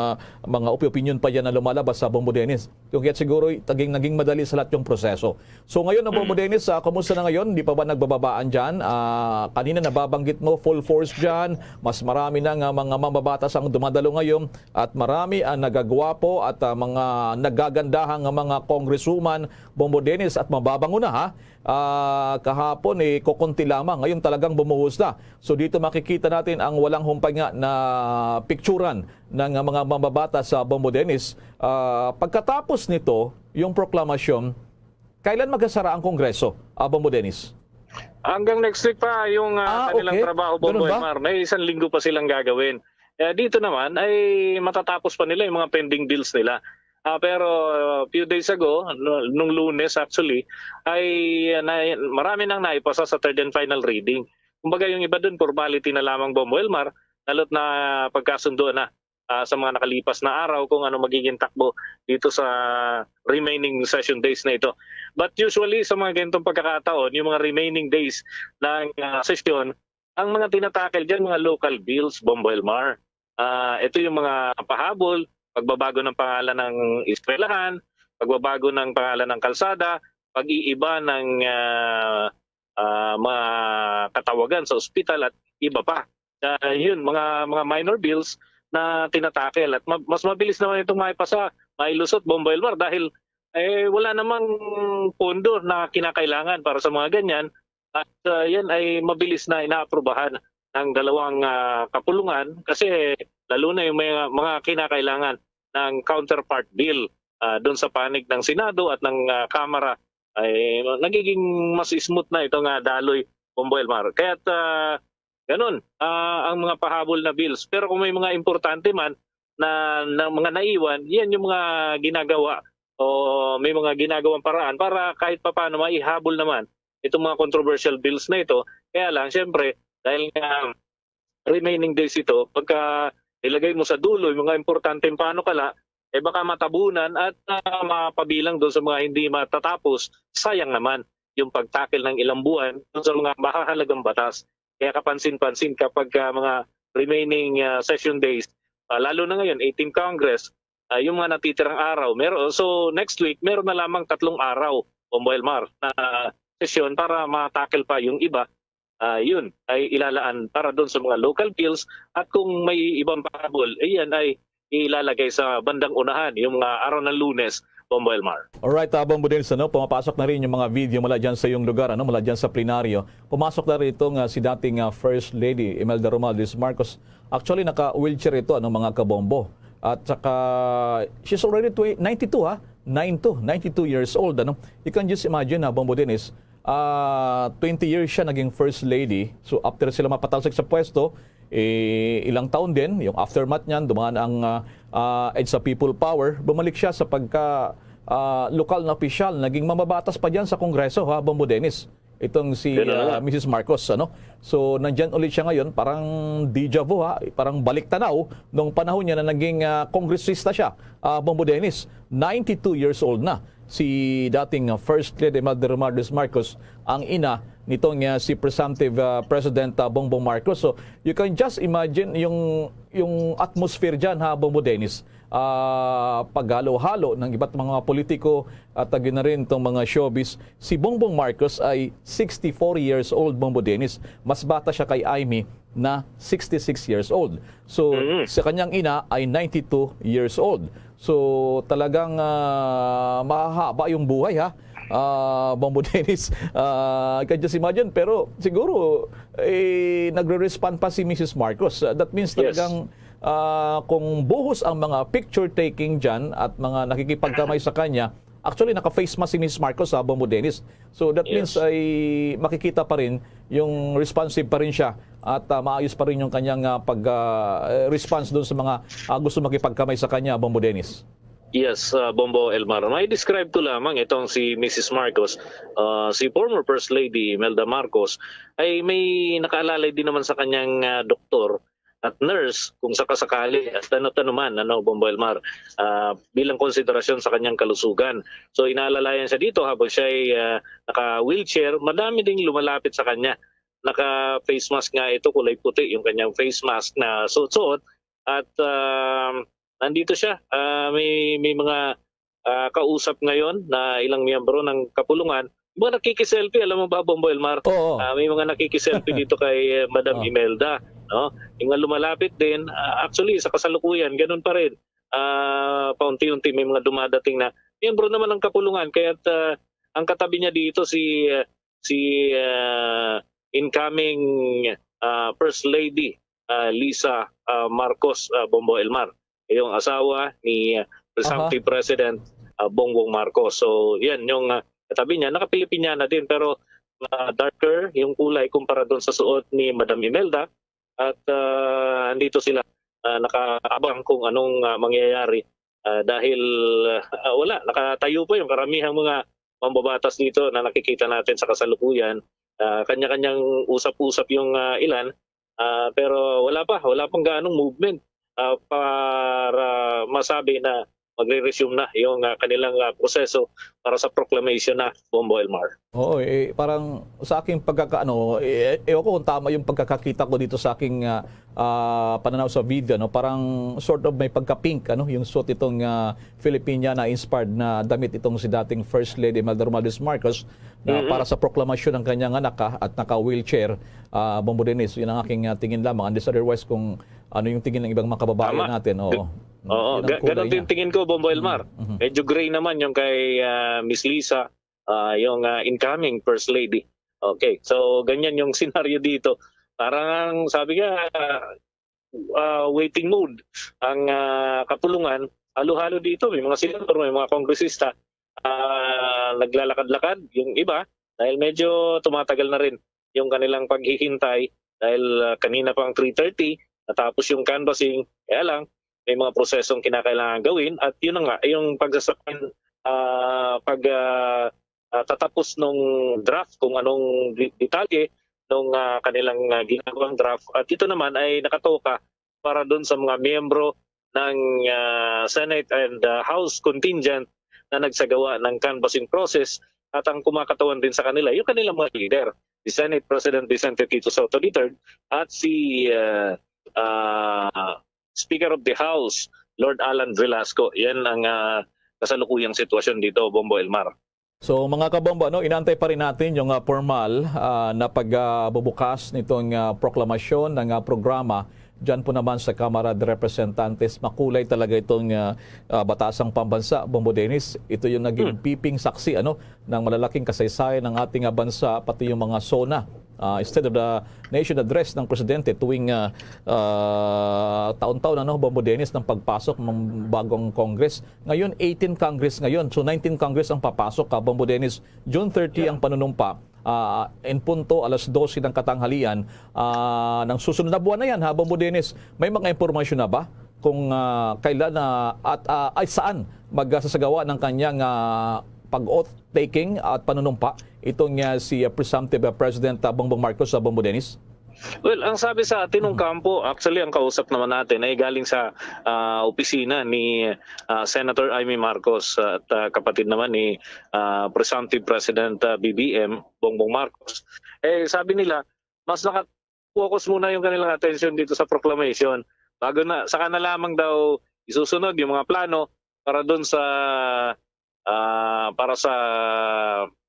mga opi-, opinion pa yan na lumalabas sa Bombo Dennis. Yung kaya't siguro, taging, naging madali sa lahat yung proseso. So, ngayon, Bombo Dennis, ah, kumusta na ngayon? Di pa ba nagbababaan dyan? Ah, kanina nababanggit mo, full force dyan. Mas marami na nga mga mambabatas ang dumadalo ngayon at marami ang nagagwapo at, ah, mga nagagandahan nga mga congresswoman, Bombo Dennis, at mababango na, ha? Ah, kahapon, eh, kukunti lamang. Ngayon talagang bumuhos na. So, dito makikita natin ang walang humpay nga na picturan ng, ah, mga mambabatas sa Bombo Dennis. Ah, pagkatapos nito, yung proklamasyon, kailan magasara ang Kongreso, ah, Bombo Dennis? Hanggang next week pa yung, ah, Ah, kanilang okay. trabaho, Ganun Bombo ba? Elmar. May isang linggo pa silang gagawin. Eh, dito naman ay matatapos pa nila yung mga pending bills nila. Ah, pero, uh, few days ago, no, nung Lunes actually, ay, ah, na, marami nang naipasa sa third and final reading. Kumbaga, yung iba dun, formality na lamang, Bombo Elmar, lalo't na pagkasundo na, ah, sa mga nakalipas na araw kung ano magiging takbo dito sa remaining session days na ito. But usually, sa mga ganitong pagkakataon, yung mga remaining days ng, ah, sesyon, ang mga tinatakil dyan, mga local bills, Bombo Elmar. Ah, ito yung mga pahabol, pagbabago ng pangalan ng eskwelahan, pagbabago ng pangalan ng kalsada, pag-iiba ng, ah, ah, mga katawagan sa ospital at iba pa. Ah, yun, mga, mga minor bills na tinatakil at ma-, mas mabilis naman itong maipasa, mailusot, Bombo Elmar, dahil, eh, wala namang pondo na kinakailangan para sa mga ganyan at, ah, yan ay mabilis na inaaprubahan ng dalawang, ah, kapulungan kasi lalo na yung mga, mga kinakailangan ng counterpart bill, ah, doon sa panig ng Senado at ng, ah, Kamara ay nagiging mas smooth na itong, ah, daloy, Bombo Elmar. Kaya't, ah, ganun, ah, ang mga pahabol na bills. Pero kung may mga importante man na, na mga naiwan, yan yung mga ginagawa o may mga ginagawang paraan para kahit papaano maihabol naman itong mga controversial bills na ito. Kaya lang, siyempre, dahil nga remaining days ito, pagka ilagay mo sa dulo yung mga importanteng panukala, eh baka matabunan at, ah, mapabilang doon sa mga hindi matatapos. Sayang naman yung pagtakil ng ilang buwan doon sa mga mahahalagang batas. Kaya kapansin-pansin kapag, ah, mga remaining, ah, session days, ah, lalo na ngayon, eighteenth Congress, ah, yung mga natitirang araw. Meron, so, next week, meron na lamang tatlong araw, Bombo Elmar, na sesyon para matakil pa yung iba. Ah, yun ay ilalaan para doon sa mga local bills at kung may ibang pahabol, eh, yan ay ilalagay sa bandang unahan, yung mga araw ng Lunes, Bombo Elmar. Alright, ah, Bombo Dennis, ano, pumapasok na rin yung mga video mula dyan sa iyong lugar, ano, mula dyan sa plenaryo. Pumasok na rin itong, ah, si dating, ah, First Lady Imelda Romualdez Marcos. Actually, naka-wheelchair ito, ano, mga kabombo. At saka, she's already twe-, ninety-two, ha? Nine two, ninety-two years old, ano? You can just imagine, ha, Bombo Dennis, ah, twenty years siya naging First Lady. So, after sila mapatalsik sa pwesto, eh, ilang taon din, yung aftermath niyan, dumaan ang, ah, ah, EDSA People Power, bumalik siya sa pagka, ah, lokal na opisyal, naging mamabatas pa diyan sa Kongreso, ha, Bombo Dennis. Itong si, Ganun na ah, nga. Missus Marcos, ano? So, nandyan ulit siya ngayon, parang deja vu, ha? Parang balik tanaw nung panahon niya na naging, ah, kongresista siya, ah, Bombo Dennis. Ninety-two years old na si dating, ah, First Lady Imelda Romualdez Marcos, ang ina nitong, ah, si presumptive, ah, President, ah, Bongbong Marcos. So, you can just imagine yung, yung atmosphere dyan, ha, Bombo Dennis. Ah, paghalo-halo ng iba't mga politiko at, ah, na rin itong mga showbiz. Si Bongbong Marcos ay sixty-four years old, Bombo Dennis. Mas bata siya kay Imee na sixty-six years old. So, Mm. sa kanyang ina ay ninety-two years old. So, talagang, ah, mahahaba yung buhay, ha? Ah, Bombo Dennis, ah, I can just imagine. Pero siguro, eh, nagre-respond pa si Missus Marcos. Ah, that means Yes. talagang, ah, kung buhos ang mga picture taking dyan at mga nakikipagkamay sa kanya, Actually, naka-face mask si Miss Marcos sa Bombo Dennis. So that means Yes. ay makikita pa rin yung responsive pa rin siya at ah, maayos pa rin yung kanyang ah, pag ah, response doon sa mga ah, gusto makipagkamay sa kanya, Bombo Dennis. Yes, uh, Bombo Elmar. May describe ko lamang itong si Missus Marcos, uh, si former First Lady Imelda Marcos ay may nakaalalay din naman sa kanyang uh, doktor at nurse kung sakasakali at ano-ano man, ano, Bombo Elmar, uh, bilang konsiderasyon sa kanyang kalusugan. So inaalalayan siya dito habang siya ay uh, naka-wheelchair, madami ding lumalapit sa kanya. Naka-face mask nga ito, kulay puti yung kanyang face mask na suot-suot at um, nandito siya. Ah, may may mga ah, kausap ngayon na ilang miyembro ng kapulungan. Yung mga nakikiselfie, alam mo ba, Bombo Elmar? Oo. Ah, may mga nakikiselfie dito kay eh, Madam Oh. Imelda, no? Yung mga lumalapit din, ah, actually sa kasalukuyan ganun pa rin. Ah, paunti-unti may mga dumadating na miyembro naman ng kapulungan, kaya ah, ang katabi niya dito si ah, si ah, incoming ah, First Lady ah, Lisa ah, Marcos, ah, Bombo Elmar, yung asawa ni ah, presumptive President ah, Bongbong Marcos. So yan yung ah, katabi niya, naka-Pilipinyana din, pero ah, darker yung kulay kumpara doon sa suot ni Madam Imelda. At ah, andito sila ah, nakaabang kung anong ah, mangyayari. Ah, dahil ah, wala, nakatayo pa yung karamihang mga mambabatas dito na nakikita natin sa kasalukuyan. Ah, kanya-kanyang usap-usap yung ah, ilan, ah, pero wala pa, wala pang gaanong movement ah, para masabi na magre-resume na yung ah, kanilang ah, proseso para sa proclamation na, Bombo Elmar. Oo, eh, parang sa aking pagkakaano, eh, ewan ko kung tama yung pagkakakita ko dito sa aking ah, ah, pananaw sa video, no? Parang sort of may pagka-pink, ano, yung suot itong ah, Filipiniana inspired na damit itong si dating First Lady Imelda Romualdez Marcos na Mhm. para sa proklamasyon ng kanyang anak ah, at naka-wheelchair, ah, Bombo Dennis. Yun ang aking ah, tingin lamang. Unless otherwise kung ano yung tingin ng ibang mga kababayan Tama. natin. Oo. Oo, Yun ang ga- kulay ganun din niya. Tingin ko, Bombo Elmar. Mhm. Medyo gray naman yung kay ah, Miss Lisa, ah, yung ah, incoming First Lady. Okay, so ganyan yung senaryo dito. Parang ang sabi nga, ah, ah, waiting mode ang ah, kapulungan. Halo-halo dito, may mga senador, may mga kongresista ah, naglalakad-lakad. Yung iba, dahil medyo tumatagal na rin yung kanilang paghihintay dahil ah, kanina pang three thirty, natapos yung canvassing, kaya lang may mga prosesong kinakailangan gawin at yun na nga, yung pagsasapin, ah, pag ah, ah, tatapos nung draft, kung anong di- detalye nung ah, kanilang ah, ginagawang draft. At ito naman ay nakatoka para doon sa mga miyembro ng ah, Senate and ah, House contingent na nagsagawa ng canvassing process at ang kumakatawan din sa kanila, yung kanilang mga leader, si Senate President Vicente Tito Soto the third at si ah, ah, Speaker of the House, Lord Alan Velasco. Yan ang ah, kasalukuyang sitwasyon dito, Bombo Elmar. So mga kabombo, no, inantay pa rin natin yung ah, formal ah, na pagbubukas nitong ah, proklamasyon ng ah, programa dyan po naman sa Kamara de Representantes. Makulay talaga itong ah, ah, batasang pambansa, Bombo Dennis. Ito yung naging Hmm. piping saksi, ano, ng malalaking kasaysayan ng ating ah, bansa, pati yung mga SONA. Ah, State of the Nation Address ng Presidente tuwing ah, ah, taon-taon, ano, Bombo Dennis, ng pagpasok ng bagong Congress. Ngayon, eighteen Congress ngayon. So, nineteen Congress ang papasok, ah, Bombo Dennis. June thirty Yeah. ang panunumpa. Ah, en punto, alas dose ng katanghalian, ah, ng susunod na buwan na yan, ha, Bombo Dennis. May mga impormasyon na ba kung ah, kailan na at ah, ay saan magsasagawa ng kanyang ah, pag-oath taking at panunumpa itong ah, si ah, presumptive ah, President ah, Bongbong Marcos sa, Bombo Dennis? Well, ang sabi sa atin ng kampo, actually ang kausap naman natin ay galing sa ah, opisina ni ah, Senator Imee Marcos at ah, kapatid naman ni ah, presumptive President ah, B B M, Bongbong Marcos. Eh, sabi nila, mas naka-focus muna yung kanilang atensyon dito sa proclamation. Bago na, saka na lamang daw isusunod yung mga plano para doon sa ah, para sa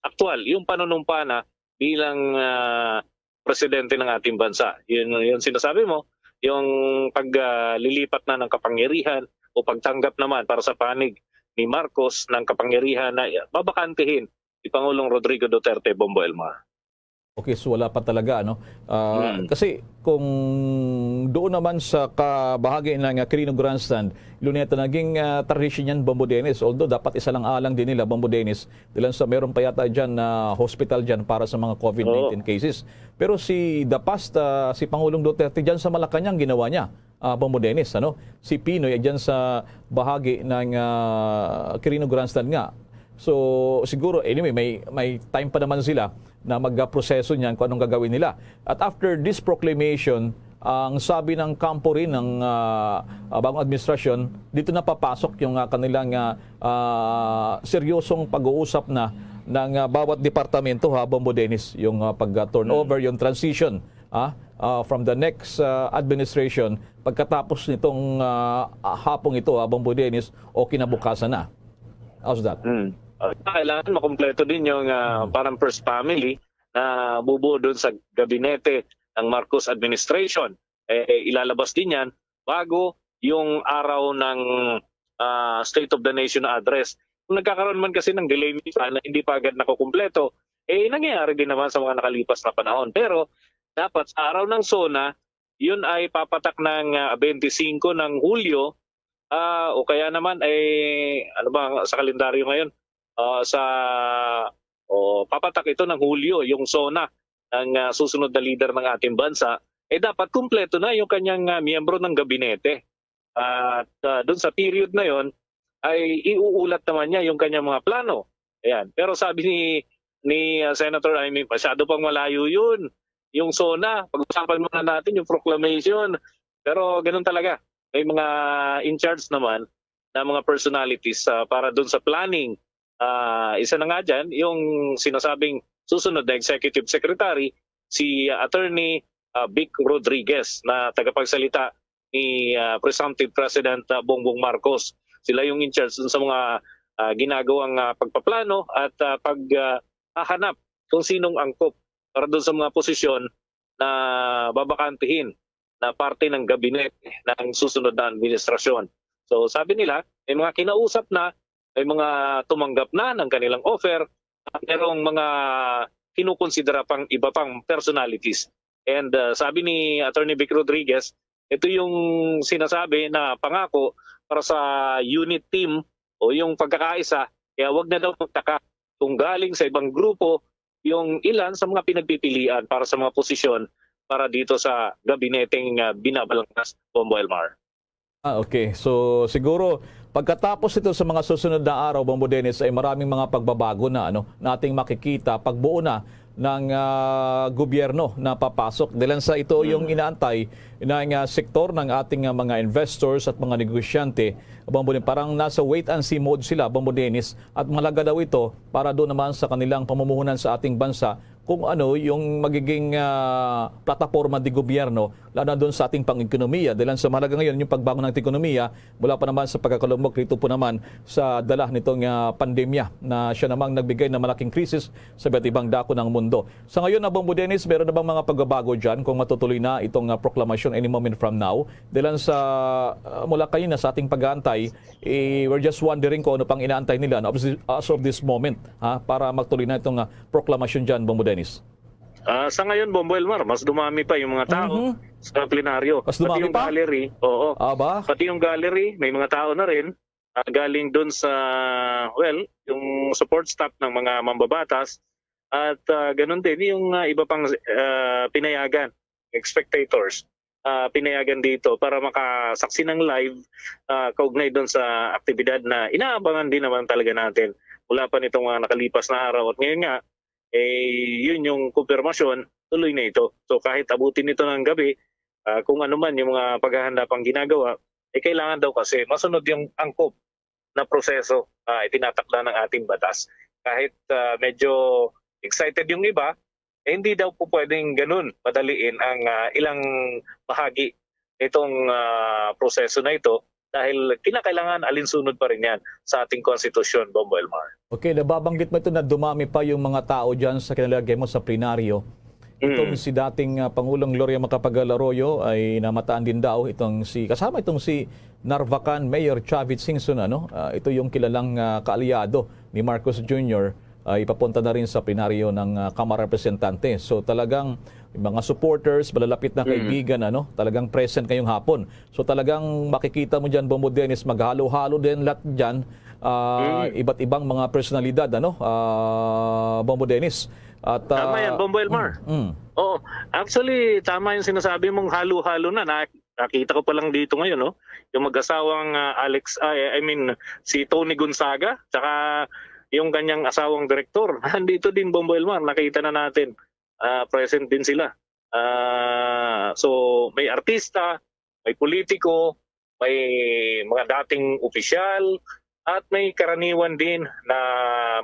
aktual, yung panunumpa na bilang ah, presidente ng ating bansa. Yun, yun sinasabi mo, yung paglilipat na ng kapangyarihan o pagtanggap naman para sa panig ni Marcos ng kapangyarihan na babakantihin ni Pangulong Rodrigo Duterte, Bombo Elmar. Okay, so wala pa talaga, ano? Ah, kasi kung doon naman sa kabahagi ng, ah, Quirino Grandstand, Luneta, naging, ah, tradisyon yan, Bombo Dennis. Although dapat isa lang alang din nila, Bombo Dennis, dahil sa meron pa yata dyan na hospital dyan para sa mga covid nineteen cases. Pero si the past, ah, si Pangulong Duterte dyan sa Malacañang ginawa niya, ah, Bombo Dennis, ano? Si Pinoy, eh, dyan sa bahagi ng, ah, Quirino Grandstand nga. So, siguro, anyway, may, may time pa naman sila na magproseso niyan kung anong gagawin nila. At after this proclamation, ang sabi ng kampo rin ng, ah, ah, bagong administrasyon, dito na papasok yung, ah, kanilang, ah, ah, seryosong pag-uusap na ng, ah, bawat departamento, ha, Bombo Dennis, yung, ah, pag-turnover, yung transition, ah, ah, from the next, ah, administration, pagkatapos nitong, ah, hapong ito, ha, Bombo Dennis, o kinabukasan na. How's that? Mm. Ah, kailangan makumpleto din yung, ah, parang first family na bubuo doon sa gabinete ng Marcos administration. Eh, ilalabas din yan bago yung araw ng, ah, State of the Nation Address. Kung nagkakaroon man kasi ng delay minsan na hindi pa agad nakukumpleto, eh, nangyayari din naman sa mga nakalipas na panahon. Pero dapat sa araw ng SONA, yun ay papatak ng, ah, twenty-five ng Hulyo, ah, o kaya naman, eh, ano ba ang, sa kalendaryo ngayon? Ah, sa, o, papatak ito ng Hulyo, yung SONA ng, ah, susunod na leader ng ating bansa, eh, dapat kumpleto na yung kanyang, ah, miyembro ng gabinete. At, ah, dun sa period na yon ay iuulat naman niya yung kanyang mga plano. Ayan. Pero sabi ni, ni, ah, Senator Imee, "Masyado pang malayo yun. Yung SONA, pag-usapan muna natin yung proclamation." Pero ganun talaga. May mga in charge naman na mga personalities, ah, para dun sa planning. Ah, isa na nga dyan, yung sinasabing susunod na executive secretary, si, ah, Attorney, ah, Vic Rodriguez, na tagapagsalita ni, ah, presumptive President, ah, Bongbong Marcos. Sila yung in charge dun sa mga, ah, ginagawang, ah, pagpaplano at, ah, pag, ah, hahanap kung sinong angkop para dun sa mga posisyon na babakantihin na parte ng gabinete ng susunod na administrasyon. So, sabi nila, may mga kinausap na, may mga tumanggap na ng kanilang offer, at merong mga kinukonsidera pang iba pang personalities. And, uh, sabi ni Attorney Vic Rodriguez, ito yung sinasabi na pangako para sa unit team o yung pagkakaisa, kaya wag na daw magtaka kung galing sa ibang grupo yung ilan sa mga pinagpipilian para sa mga posisyon para dito sa gabineteng, ah, binabalangkas, Bombo Elmar. Ah, okay. So, siguro, pagkatapos ito sa mga susunod na araw, Bombo Dennis, ay maraming mga pagbabago na, ano, nating makikita, pagbuo na ng, ah, gobyerno na papasok. Dahil sa ito yung inaantay ng, ah, sektor ng ating, ah, mga investors at mga negosyante, Bombo Dennis, parang nasa wait and see mode sila, Bombo Dennis, at mahalaga daw ito para doon naman sa kanilang pamumuhunan sa ating bansa kung ano yung magiging, ah, plataporma di gobyerno, lalo na doon sa ating pang-ekonomiya. Dahil sa mahalaga ngayon yung pagbangon ng ekonomiya, mula pa naman sa pagkakalumbok dito po naman sa dala nitong, ah, pandemya na siya namang nagbigay ng malaking krisis sa iba't ibang dako ng mundo. Sa ngayon, Bombo Dennis, meron na bang mga pagbabago dyan kung matutuloy na itong, ah, proklamasyon any moment from now? Dahil sa, ah, mula kanina sa ating pag-aantay, eh, we're just wondering kung ano pang inaantay nila, no, as of this moment, ha, para magtuloy na itong, ah, proklamasyon dyan, Bombo Dennis. Ah, sa ngayon, Bombo Elmar, mas dumami pa yung mga tao sa plenaryo. Mas dumami Pati yung pa? Gallery, oo. Ah, ba? Pati yung gallery, may mga tao na rin, ah, galing dun sa, well, yung support staff ng mga mambabatas. At, ah, ganun din yung, ah, iba pang, ah, pinayagan, spectators, ah, pinayagan dito para makasaksi ng live, ah, kaugnay dun sa aktibidad na inaabangan din naman talaga natin mula pa nitong mga nakalipas na araw. At ngayon nga, eh, yun yung kumpirmasyon, tuloy na ito. So kahit abutin nito ng gabi, ah, kung ano man yung mga paghahanda pang ginagawa, eh, kailangan daw kasi masunod yung angkop na proseso, ah, itinatakda ng ating batas. Kahit, ah, medyo excited yung iba, eh, hindi daw po pwedeng ganun madaliin ang, ah, ilang bahagi nitong, ah, proseso na ito dahil kinakailangan alinsunod pa rin yan sa ating konstitusyon, Bombo Elmar. Okay, nababanggit mo ito na dumami pa yung mga tao dyan sa kinalagay mo sa plenaryo. Itong si dating, ah, Pangulong Gloria Macapagal Arroyo ay namataan din daw. Itong si, kasama itong si Narvacan Mayor Chavit Singson, ano? Ah, ito yung kilalang, ah, kaalyado ni Marcos Junior. ah, ipapunta na rin sa plenaryo ng, ah, Kamara Representante. So, talagang mga supporters, malalapit na kaibigan, ano, talagang present ngayong hapon. So, talagang makikita mo diyan, Bombo Dennis, maghalo-halo din lahat diyan, ah, iba't ibang mga personalidad, ano, ah, Bombo Dennis. At, Tama yan, ah, Bombo Elmar. Mm, mm. Oo. Actually, tama yung sinasabi mong halo-halo na. Na-, nakita ko pa lang dito ngayon, no? Yung mag-asawang, ah, Alex, ah, I mean, si Tony Gonzaga, tsaka yung kanyang asawang direktor. Nandito din, Bombo Elmar. Nakita na natin. Ah, present din sila. Ah, so, may artista, may politiko, may mga dating opisyal, at may karaniwan din na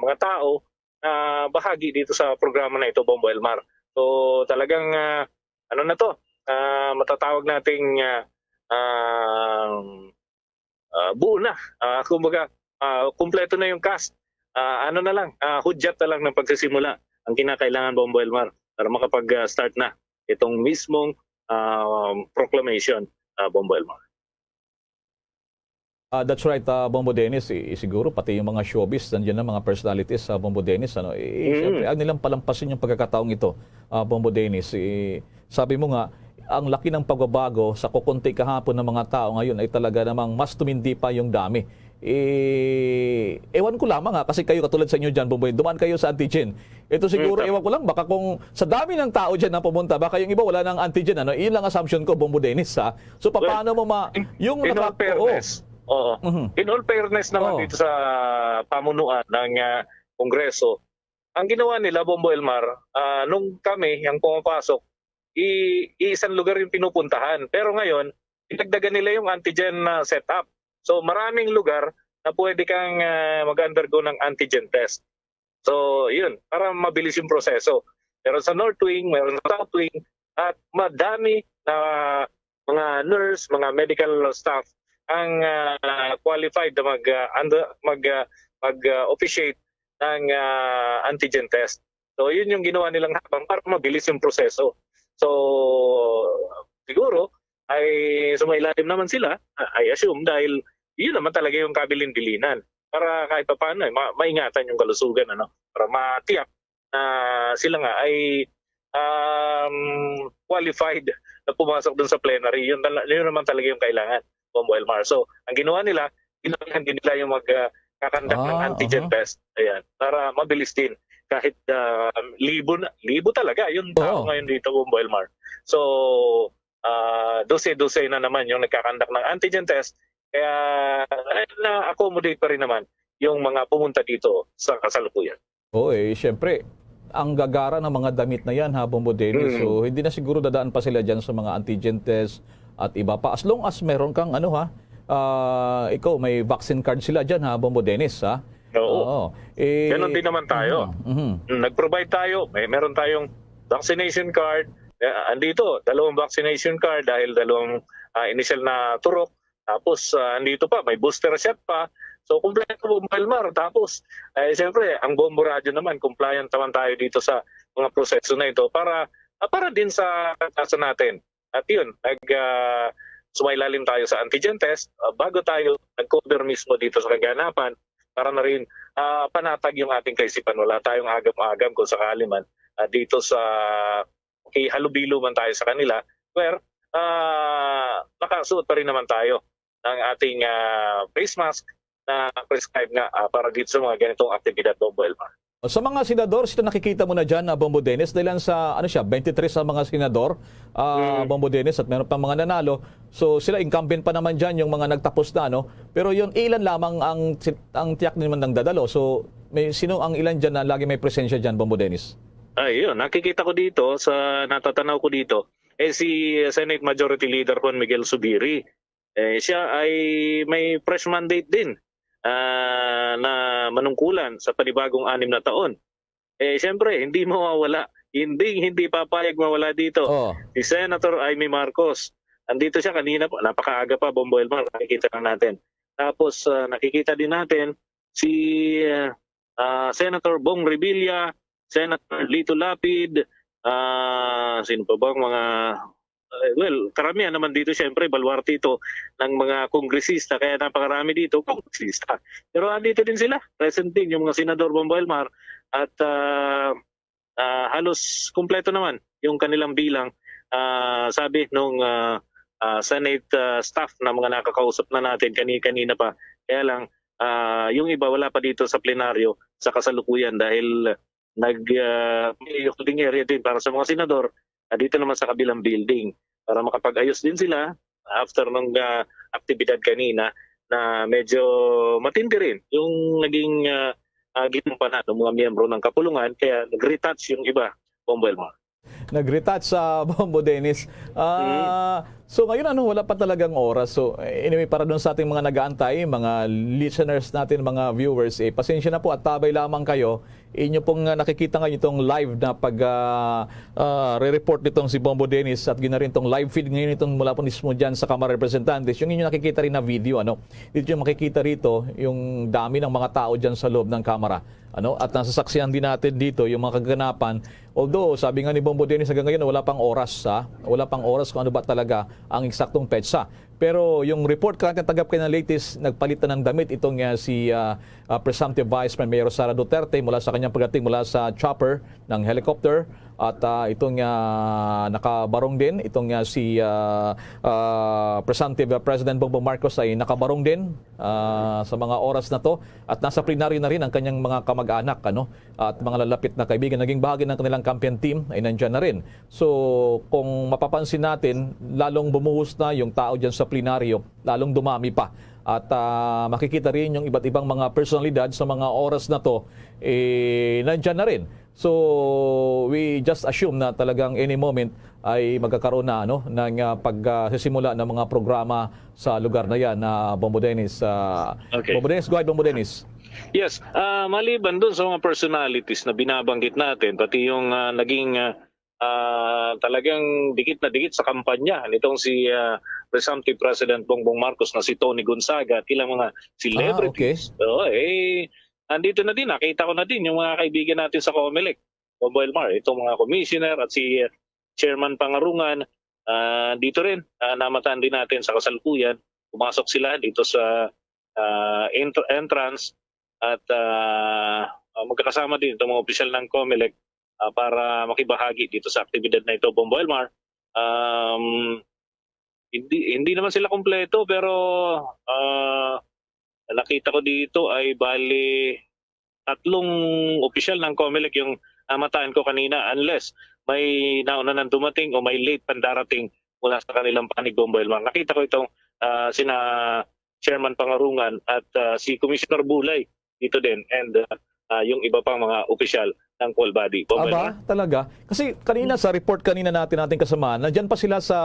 mga tao na bahagi dito sa programa na ito, Bombo Elmar. So, talagang, ah, ano na 'to, ah, matatawag nating, ah, ah, ah, buo na. Ah, kumbaga, ah, kumpleto na yung cast. Ah, ano na lang, ah, hudyat na lang ng pagsisimula ang kinakailangan, Bombo Elmar, para makapag, ah, start na itong mismong, ah, proclamation, ah, Bombo Elmar. Ah, that's right, ah, Bombo Dennis. I-, siguro pati yung mga showbiz, nandiyan na mga personalities sa Bombo Dennis, ano. I-, Mm. siyempre, ang nilang palampasin yung pagkakataong ito, ah, Bombo Dennis. I-, sabi mo nga, ang laki ng pagbabago sa kukunti kahapon ng mga tao ngayon ay talaga namang mas tumindi pa yung dami. Eh, ewan ko lamang ha, kasi kayo katulad sa inyo dyan, Bombo, dumaan kayo sa antigen. Ito siguro, Mm, tama. ewan ko lang, baka kung sa dami ng tao dyan na pumunta, baka yung iba wala nang antigen, ano? Iyon lang assumption ko, Bombo Dennis, ha? So, Well, paano mo ma-, in, yung in all naka-, oo. fairness, oo. Mhm. In all fairness naman Oo. dito sa pamunuan ng, ah, Kongreso, ang ginawa nila, Bombo Elmar, ah, nung kami ang pumapasok, i-, iisang lugar yung pinupuntahan. Pero ngayon, dinagdagan nila yung antigen na setup. So, maraming lugar na pwede kang, ah, mag-undergo ng antigen test. So, yun, para mabilis yung proseso. Meron sa North Wing, meron sa South Wing, at madami na mga nurse, mga medical staff ang, ah, qualified na mag, ah, under, mag, ah, mag, ah, officiate ng, ah, antigen test. So, yun yung ginawa nilang hakbang para mabilis yung proseso. So, siguro, ay sumailalim naman sila, I assume, dahil yun naman talaga yung kabilin-bilinan para kahit papaano, eh, ma-, maingatan yung kalusugan, ano, para matiyak na sila nga ay, um, qualified na pumasok dun sa plenary. Yun tala-, yun naman talaga yung kailangan, Bombo Elmar. So, ang ginawa nila, ginawa din nila yung mag, ah, kakandak ng Ah, antigen aha. test. Ayan, para mabilis din. Kahit, ah, libo na, libo talaga yung tao Oo. ngayon dito, Bombo Elmar. So, ah, dose-dose na naman yung nagkakandak ng antigen test. Kaya, eh, na-accommodate pa rin naman yung mga pumunta dito sa kasalukuyan. Oo, eh, siyempre, ang gagara ng mga damit na yan, ha, Bombo Dennis. Mm. So, hindi na siguro dadaan pa sila dyan sa mga antigen test at iba pa. As long as meron kang, ano, ha, ah, ikaw, may vaccine card sila dyan, ha, Bombo Dennis, ha? Oo. Oo. Eh, Ganon din naman tayo. Mhm, mhm. Mm, nag-provide tayo, may, meron tayong vaccination card. Eh, andito, dalawang vaccination card dahil dalawang, ah, initial na turok. Tapos, ah, andito pa, may booster shot pa. So, kumpleto, Bombo Elmar. Tapos, eh, siyempre, ang Bombo Radyo naman, compliant naman tayo dito sa mga proseso na ito para, ah, para din sa kalikasan natin. At yun, nag, ah, sumailalim tayo sa antigen test, ah, bago tayo nag-cover mismo dito sa kaganapan para na rin, ah, panatag yung ating kaisipan. Wala tayong agam-agam kung sakali man, ah, dito sa, okay, halubilo man tayo sa kanila, where, ah, nakasuot pa rin naman tayo ng ating, ah, face mask na prescribed nga, ah, para dito sa mga ganitong aktibidad, Bombo Elmar. Sa mga senador, sino nakikita mo na dyan, ah, Bombo Dennis? Dahil lang sa, ano siya, twenty-three sa mga senador, ah, Mm. Bombo Dennis, at meron pang mga nanalo. So, sila incumbent pa naman dyan, yung mga nagtapos na, ano? Pero yun, ilan lamang ang, ang tiyak din man ng dadalo. So, may, sino ang ilan dyan na lagi may presensya dyan, Bombo Dennis? Ay, yun. Nakikita ko dito, sa natatanaw ko dito, eh, si Senate Majority Leader Juan Miguel Zubiri. Eh, siya ay may fresh mandate din, ah, na manungkulan sa panibagong anim na taon. Eh, siyempre, hindi mawawala. Hindi, hindi papayag mawala dito. Oh. Si Senator Imee Marcos. Andito siya kanina po, napakaaga pa, Bombo Elmar, nakikita na natin. Tapos, ah, nakikita din natin si, ah, ah, Senator Bong Revilla, Senator Lito Lapid, ah, sino pa bang mga Uh, well, karamihan naman dito, siyempre, baluarte ito ng mga kongresista. Kaya napakarami dito, kongresista. Pero andito din sila, present din yung mga senador, Bombo Elmar. At uh, uh, halos kumpleto naman yung kanilang bilang. Uh, sabi nung uh, uh, Senate uh, staff na mga nakakausap na natin kani-kanina pa. Kaya lang, uh, yung iba wala pa dito sa plenaryo sa kasalukuyan dahil nag uh, may holding area din para sa mga senador uh, dito naman sa kabilang building para makapag-ayos din sila after ng uh, aktibidad kanina na medyo matindi rin yung naging uh, uh, ginampanan ng mga miyembro ng kapulungan kaya nag-retouch yung iba, Bombo Elmar. Nag-retouch sa Bombo Dennis. Ah, so ngayon ano, wala pa talagang oras. So anyway, para dun sa ating mga nag-aantay, mga listeners natin, mga viewers, eh, pasensya na po at tabay lamang kayo. Inyo pong uh, nakikita ngayon itong live na pag uh, uh, re-report nitong si Bombo Dennis at gina rin itong live feed ngayon itong mula po mismo dyan sa Kamara Representantes. Yung inyo nakikita rin na video, ano, dito yung makikita rito yung dami ng mga tao dyan sa loob ng Kamara. Ano, at nasasaksihan din natin dito yung mga kaganapan. Although, sabi nga ni Bombo Dennis, hanggang ngayon wala pang oras, ha? Wala pang oras kung ano ba talaga ang eksaktong petsa. Pero yung report ka natin tagap kayo ng latest, nagpalit na ng damit itong uh, si uh, uh, presumptive Vice Mayor Sara Duterte mula sa kanyang pagdating mula sa chopper ng helicopter. At uh, itong uh, nakabarong din, itong uh, si uh, uh, presumptive President Bongbong Marcos ay nakabarong din uh, sa mga oras na to. At nasa plenaryo na rin ang kanyang mga kamag-anak, ano, at mga lalapit na kaibigan. Naging bahagi ng kanilang campaign team ay nandyan na rin. So kung mapapansin natin, lalong bumuhos na yung tao dyan sa plenaryo, lalong dumami pa. At uh, makikita rin yung iba't ibang mga personalidad sa mga oras na to, eh, nandyan na rin. So we just assume na talagang any moment ay magkakaroon na ano, ng uh, pagsisimula uh, ng mga programa sa lugar na yan, uh, Bombo Dennis. Uh, okay. Bombo Dennis, go ahead, Bombo Dennis. Yes, uh, maliban doon sa mga personalities na binabanggit natin, pati yung uh, naging uh, uh, talagang dikit na dikit sa kampanya nitong si uh, presumptive President Bongbong Marcos na si Tony Gonzaga at ilang mga celebrities. Ah, okay. So, eh, andito na din, nakita ko na din yung mga kaibigan natin sa Comelec, Bombo Elmar, itong mga commissioner at si uh, Chairman Pangarungan, uh, dito rin, uh, namataan din natin sa kasalukuyan, pumasok sila dito sa uh, entrance at uh, magkakasama din itong mga opisyal ng Comelec uh, para makibahagi dito sa aktibidad na ito, Bombo Elmar. Um, hindi, hindi naman sila kompleto pero uh, nakita ko dito ay bali tatlong opisyal ng Comelec yung namataan ko kanina unless may nauna nang dumating o may late pang darating mula sa kanilang panig, Bombo Elmar. Nakita ko itong uh, sina Chairman Pangarungan at uh, si Commissioner Bulay dito din and uh, uh, yung iba pang mga opisyal ng COLBADI. Bombo Elmar? Aba, talaga? Kasi kanina sa report kanina natin, ating kasama, nandyan pa sila sa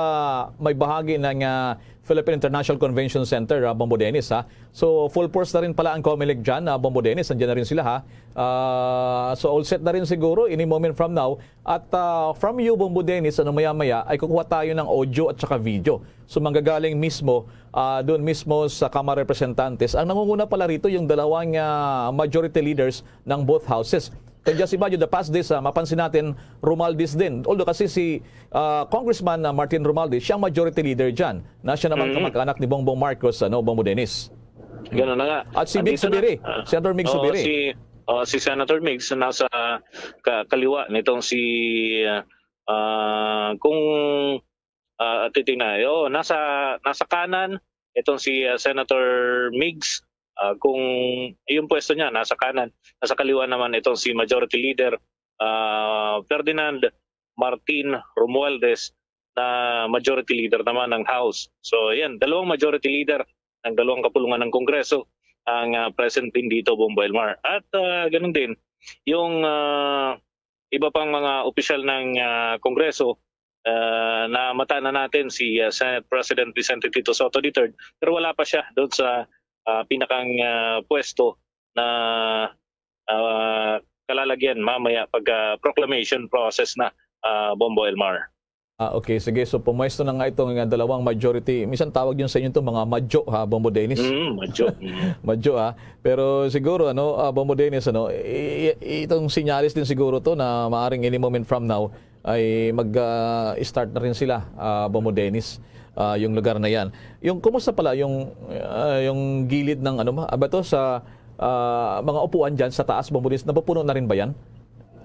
may bahagi ng uh, Philippine International Convention Center, uh, Bombo Dennis, ha? So full force na rin pala ang Comelec dyan, uh, Bombo Dennis, nandyan na rin sila, ha? Uh, so all set na rin siguro, any moment from now. At uh, from you, Bombo Dennis, ano, maya-maya ay kukuha tayo ng audio at saka video. So manggagaling mismo uh, doon mismo sa Kamara Representantes. Ang nangunguna pala rito yung dalawang uh, majority leaders ng both houses. Can just imagine the past days, uh, mapansin natin, Romualdez din. Although kasi si uh, Congressman uh, Martin Romualdez, siyang majority leader dyan, na siya naman mm-hmm. kamag-anak ni Bongbong Marcos, ano, Bombo Dennis. Ganun na nga. At si Mig Subiri, uh, Senator Mig oh, Subiri. Si, oh, si Senator Migs nasa ka kaliwa nitong si uh, uh, kung uh, titingnan, oh, nasa nasa kanan itong si uh, Senator Migs uh, kung yung pwesto niya nasa kanan, nasa kaliwa naman itong si Majority Leader uh, Ferdinand Martin Romualdez na majority leader naman ng House. So yan, dalawang majority leader ng dalawang kapulungan ng Kongreso ang uh, present din dito, Bombo Elmar. At uh, ganun din, yung uh, iba pang mga opisyal ng uh, Kongreso uh, na mata na natin si uh, Senate President Vicente Tito Soto the third, pero wala pa siya doon sa uh, pinakang uh, pwesto na uh, kalalagyan mamaya pag uh, proclamation process na uh, Bombo Elmar. Ah, okay, sige. So pumwesto na nga itong uh, dalawang majority. Minsan tawag yun sa inyo itong mga madyo, ha, Bombo Dennis? Mm, madyo. Mm. Madyo, ha. Pero siguro, ano, uh, Bombo Dennis, ano, i- i- itong sinyalis din siguro to na maaring any moment from now, ay mag, ah, start na rin sila, ah, Bombo Dennis, ah, yung lugar na yan. Yung, kumusta pala yung, ah, yung gilid ng ano ba, ah, ba to sa, ah, mga upuan dyan sa taas, Bombo Dennis? Napupuno na rin ba yan,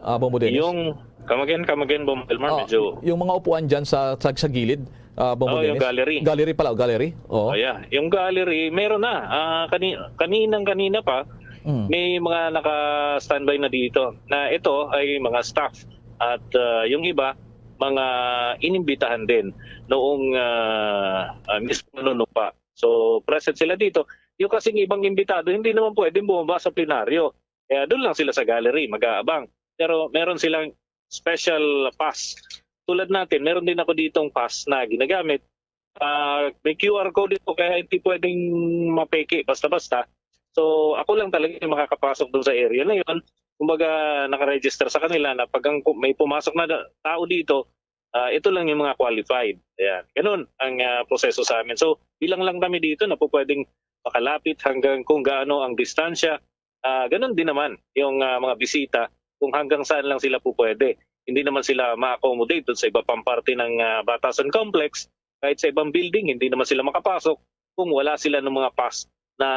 ah, Bombo Dennis? Yung, come again, come again, Bombo Elmar, Oh, medyo yung mga upuan dyan sa, sa, sa gilid, ah, Bombo Oh, yung Dennis? gallery. Gallery pala, oh, gallery. Oo. Oh, yeah. Yung gallery, meron na. Ah, kani-, kaninang kanina pa, Mm. may mga naka-standby na dito. Na ito ay mga staff. At, ah, yung iba, mga inimbitahan din noong, ah, ah, mismo noon pa. So, present sila dito. Yung kasing ibang imbitado, hindi naman pwedeng bumaba sa plenaryo. Kaya doon lang sila sa gallery, mag-aabang. Pero meron silang special pass. Tulad natin, meron din ako ditong pass na ginagamit. Ah, may Q R code ito, kaya hindi pwedeng mapeke basta-basta. So, ako lang talaga yung makakapasok doon sa area na yun. Kumbaga, nakaregister sa kanila na pag ang, may pumasok na da-, tao dito, ah, ito lang yung mga qualified. Ayan. Ganun ang, ah, proseso sa amin. So, bilang lang kami dito na po pwedeng makalapit hanggang kung gaano ang distansya. Ah, ganun din naman yung, ah, mga bisita kung hanggang saan lang sila po pwede. Hindi naman sila ma-accommodate doon sa iba pang parte ng, ah, Batasan Complex. Kahit sa ibang building, hindi naman sila makapasok kung wala sila ng mga pass na,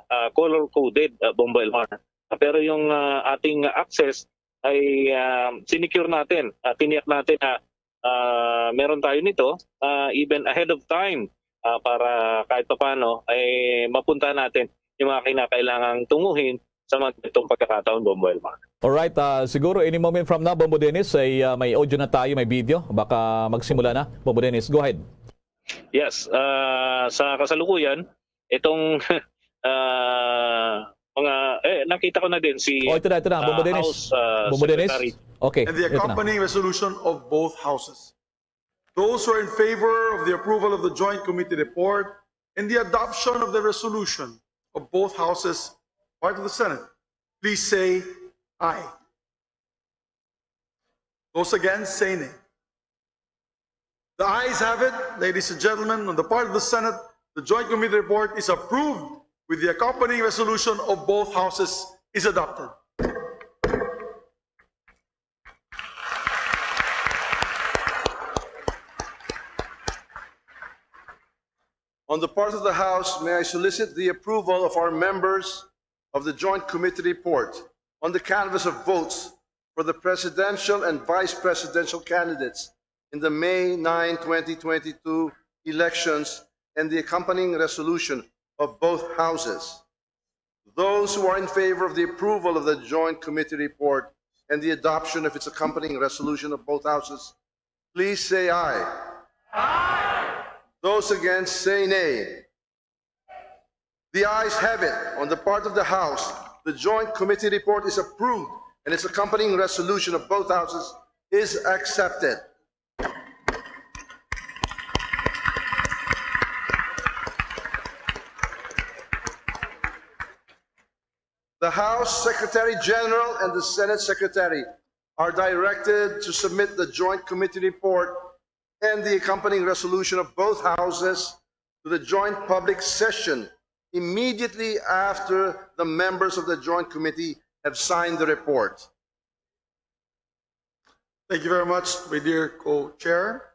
ah, color-coded, ah, Bombo Elmar. Ah, pero yung, ah, ating access ay, ah, sinecure natin, ah, tiniyak natin na, ah, meron tayo nito, ah, even ahead of time, ah, para kahit papaano ay mapunta natin yung mga kinakailangang tunguhin sa mga ganitong pagkakataon, Bombo Elmar. Alright, ah, siguro any moment from now, Bombo Dennis, ay, ah, may audio na tayo, may video. Baka magsimula na. Bombo Dennis, go ahead. Yes, ah, sa kasalukuyan, itong, ah, mga, eh, nakita ko na din si, Oh, ito na, ito na, ah, Bombo Dennis. House, ah, Bombo Dennis? Secretary. Okay, And the ito na. accompanying resolution of both houses. Those who are in favor of the approval of the Joint Committee report and the adoption of the resolution of both houses, part of the Senate, please say aye. Those against, say nay. The ayes have it, ladies and gentlemen. On the part of the Senate, the Joint Committee report is approved with the accompanying resolution of both houses is adopted. On the part of the House, may I solicit the approval of our members of the Joint Committee report on the canvass of votes for the presidential and vice presidential candidates in the May nine, twenty twenty-two elections and the accompanying resolution of both houses. Those who are in favor of the approval of the Joint Committee report and the adoption of its accompanying resolution of both houses, please say aye. Aye. Those against, say nay. The ayes have it. On the part of the House, the Joint Committee report is approved and its accompanying resolution of both houses is accepted. The House Secretary General and the Senate Secretary are directed to submit the Joint Committee report and the accompanying resolution of both houses to the joint public session immediately after the members of the Joint Committee have signed the report. Thank you very much, my dear co-chair.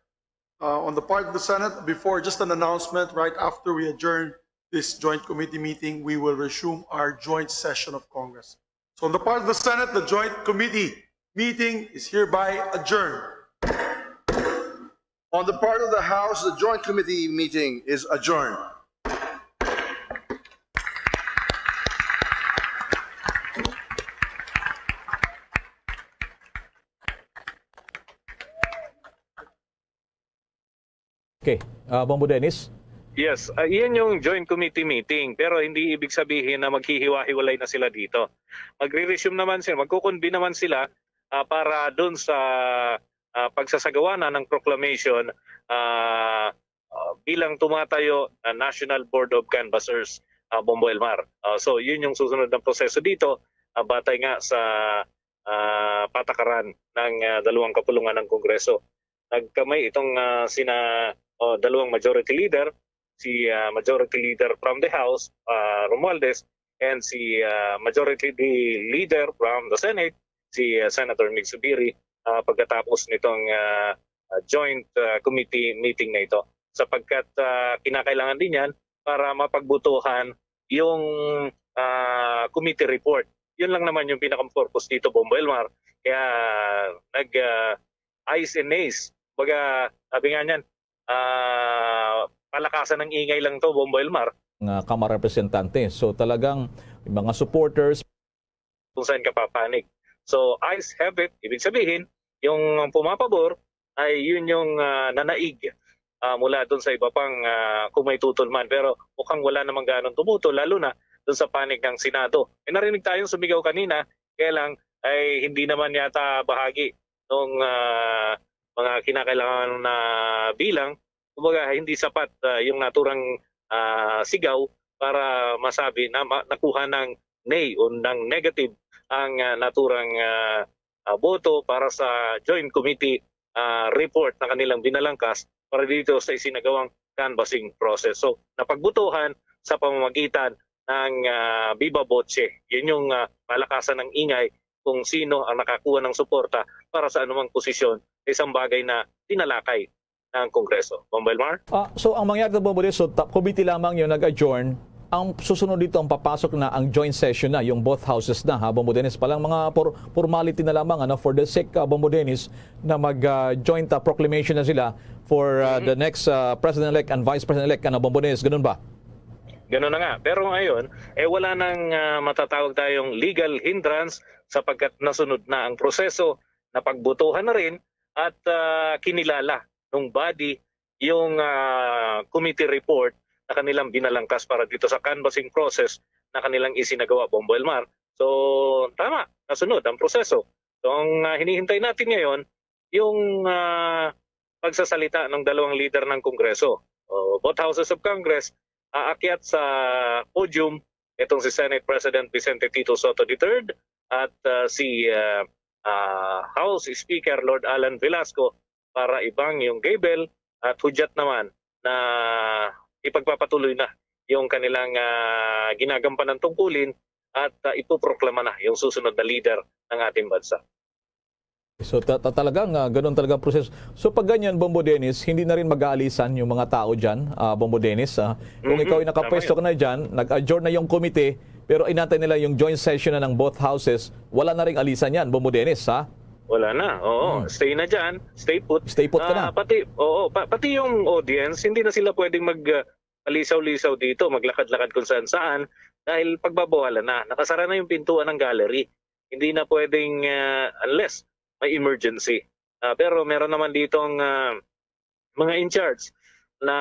Uh, on the part of the Senate, before, just an announcement, right after we adjourn this joint committee meeting, we will resume our joint session of Congress. So on the part of the Senate, the joint committee meeting is hereby adjourned. On the part of the House, the joint committee meeting is adjourned. Okay. Ah, Bombo Dennis? Yes, ah, iyan yung joint committee meeting, pero hindi ibig sabihin na maghihiwa-hiwalay na sila dito. Magre-resume naman sila, magko-convene naman sila, ah, para doon sa, ah, pagsasagawa na ng proclamation, ah, ah, bilang tumatayo na National Board of Canvassers, ah, Bombo Elmar. Ah, so, yun yung susunod na proseso dito, ah, batay nga sa, ah, patakaran ng, ah, dalawang kapulungan ng Kongreso. Nagkamay itong, ah, sina, oh, dalawang majority leader, si, ah, Majority Leader from the House, ah, Romualdez, and si, ah, Majority Leader from the Senate, si, ah, Senator Mig Zubiri. ah, pagkatapos nitong, ah, ah, joint, ah, committee meeting na ito, sapagkat, ah, kinakailangan din yan para mapagbutuhan yung, ah, committee report. Yun lang naman yung pinakang purpose dito, Bombo Elmar. Kaya nag, ah, ayes and nays. Baga, sabi nga niyan, ah, palakasan ng ingay lang to, Bombo Elmar. Nga Kamara Representante. So, talagang yung mga supporters, kung saan ka papanig. So, ayes have it, ibig sabihin, yung pumapabor ay yun yung, ah, nanaig, ah, mula dun sa iba pang, ah, kung may tutol man. Pero mukhang wala namang ganong tumutol, lalo na dun sa panig ng Senado. May narinig tayong sumigaw kanina, kaya lang ay hindi naman yata bahagi nung, ah, mga kinakailangan na bilang. Kumbaga, hindi sapat, ah, yung naturang, ah, sigaw para masabi na ma-, nakuha ng nay o ng negative ang, ah, naturang, ah, ah, boto para sa joint committee, ah, report na kanilang binalangkas para dito sa isinagawang canvassing process. So, napagbutuhan sa pamamagitan ng, ah, viva voce. Yun yung, ah, palakasan ng ingay kung sino ang nakakuha ng suporta para sa anumang posisyon sa isang bagay na tinalakay ng Kongreso. Bombo Elmar? Ah, so, ang mangyari, Bombo Dennis, so, ta-, committee lamang yung nag-adjourn. Ang susunod dito, ang papasok na ang joint session na, yung both houses na, ha, Bombo Dennis? Palang mga por-, formality na lamang, ano, for the sake, ah, Bombo Dennis, na mag, ah, joint, ah, proclamation na sila for, ah, the next, ah, President-elect and Vice President-elect, ano, Bombo Dennis? Ganun ba? Ganun na nga. Pero ngayon, eh, wala nang, ah, matatawag tayong legal hindrance sapagkat nasunod na ang proseso, napagbutuhan na rin at, ah, kinilala nung body yung, ah, committee report na kanilang binalangkas para dito sa canvassing process na kanilang isinagawa, Bombo Elmar. So, tama, nasunod ang proseso. So, ang, ah, hinihintay natin ngayon, yung, ah, pagsasalita ng dalawang leader ng Kongreso. O, both houses of Congress, aakyat sa podium itong si Senate President Vicente Tito Soto the third at, ah, si, ah, ah, House Speaker Lord Alan Velasco para ibang yung gavel at hudyat naman na ipagpapatuloy na yung kanilang, ah, ginagampanang tungkulin at, ah, ipoproklama na yung susunod na leader ng ating bansa. So, ta-, ta-, talagang, ah, ganun talaga ang proseso. So, pag ganyan, Bombo Dennis, hindi na rin mag-aalisan yung mga tao dyan, ah, Bombo Dennis, ah. Kung Mm-mm, ikaw ay tama nakapwesto yun. Ka na dyan, nag-adjourn na yung komite, pero inantay nila yung joint session na ng both houses, wala na ring alisan yan, Bombo Dennis, ha? Wala na, oo. Mm. Stay na dyan, stay put. Stay put ka na. Ah, pati, oo, pa-, pati yung audience, hindi na sila pwedeng mag, ah, palisaw-lisaw dito, maglakad-lakad kung saan-saan, dahil pagbabawalan na. Nakasara na yung pintuan ng gallery. Hindi na pwedeng, ah, unless may emergency. Ah, pero meron naman ditong, ah, mga in charge na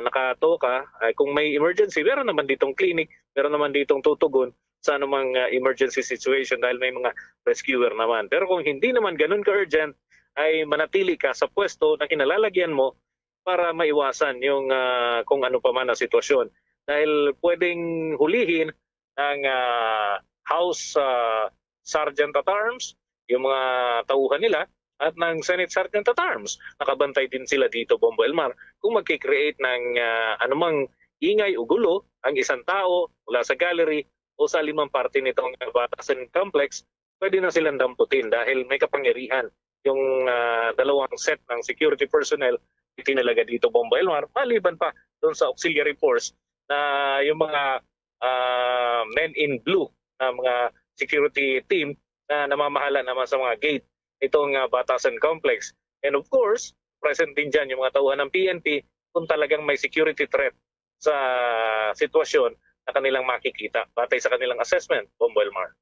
nakatoka. Ay, kung may emergency, meron naman ditong clinic, meron naman ditong tutugon sa anumang, ah, emergency situation dahil may mga rescuer naman. Pero kung hindi naman ganun ka-urgent, ay manatili ka sa pwesto na kinalalagyan mo para maiwasan yung, ah, kung ano pa man ang sitwasyon. Dahil pwedeng hulihin ng, ah, House, ah, Sergeant at Arms, yung mga tauhan nila, at ng Senate Sergeant at Arms. Nakabantay din sila dito, Bombo Elmar. Kung magki-create ng, ah, anumang ingay o gulo ang isang tao mula sa gallery o sa limang parte nitong Batasan Complex, pwede na silang damputin dahil may kapangyarihan yung, ah, dalawang set ng security personnel itinalaga dito, Bombo Elmar, maliban pa doon sa auxiliary force na yung mga, ah, men in blue na mga security team na namamahala naman sa mga gate nitong, ah, Batasan Complex. And of course, present din dyan yung mga tauhan ng P N P kung talagang may security threat sa sitwasyon na kanilang makikita batay sa kanilang assessment, Bombo Elmar.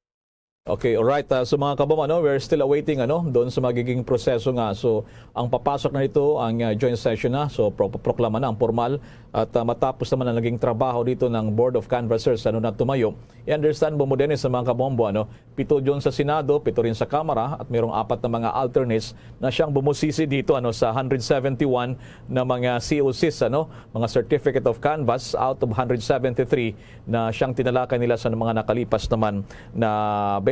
Okay, alright. Ah, so, mga kabom, ano, we're still awaiting, ano, doon sa magiging proseso nga. So, ang papasok na nito, ang, ah, joint session na. So, pro-, proklama na ang formal. At, ah, matapos naman ang naging trabaho dito ng Board of Canvassers, ano, na tumayo. I-understand mo, mo, Dennis, sa mga kabombo, ano, pito dyan sa Senado, pito rin sa Kamara, at mayroong apat na mga alternates na siyang bumusisi dito, ano, sa hundred seventy-one na mga C O Cs, ano, mga Certificate of Canvass out of hundred seventy-three na siyang tinalakay nila sa mga nakalipas naman na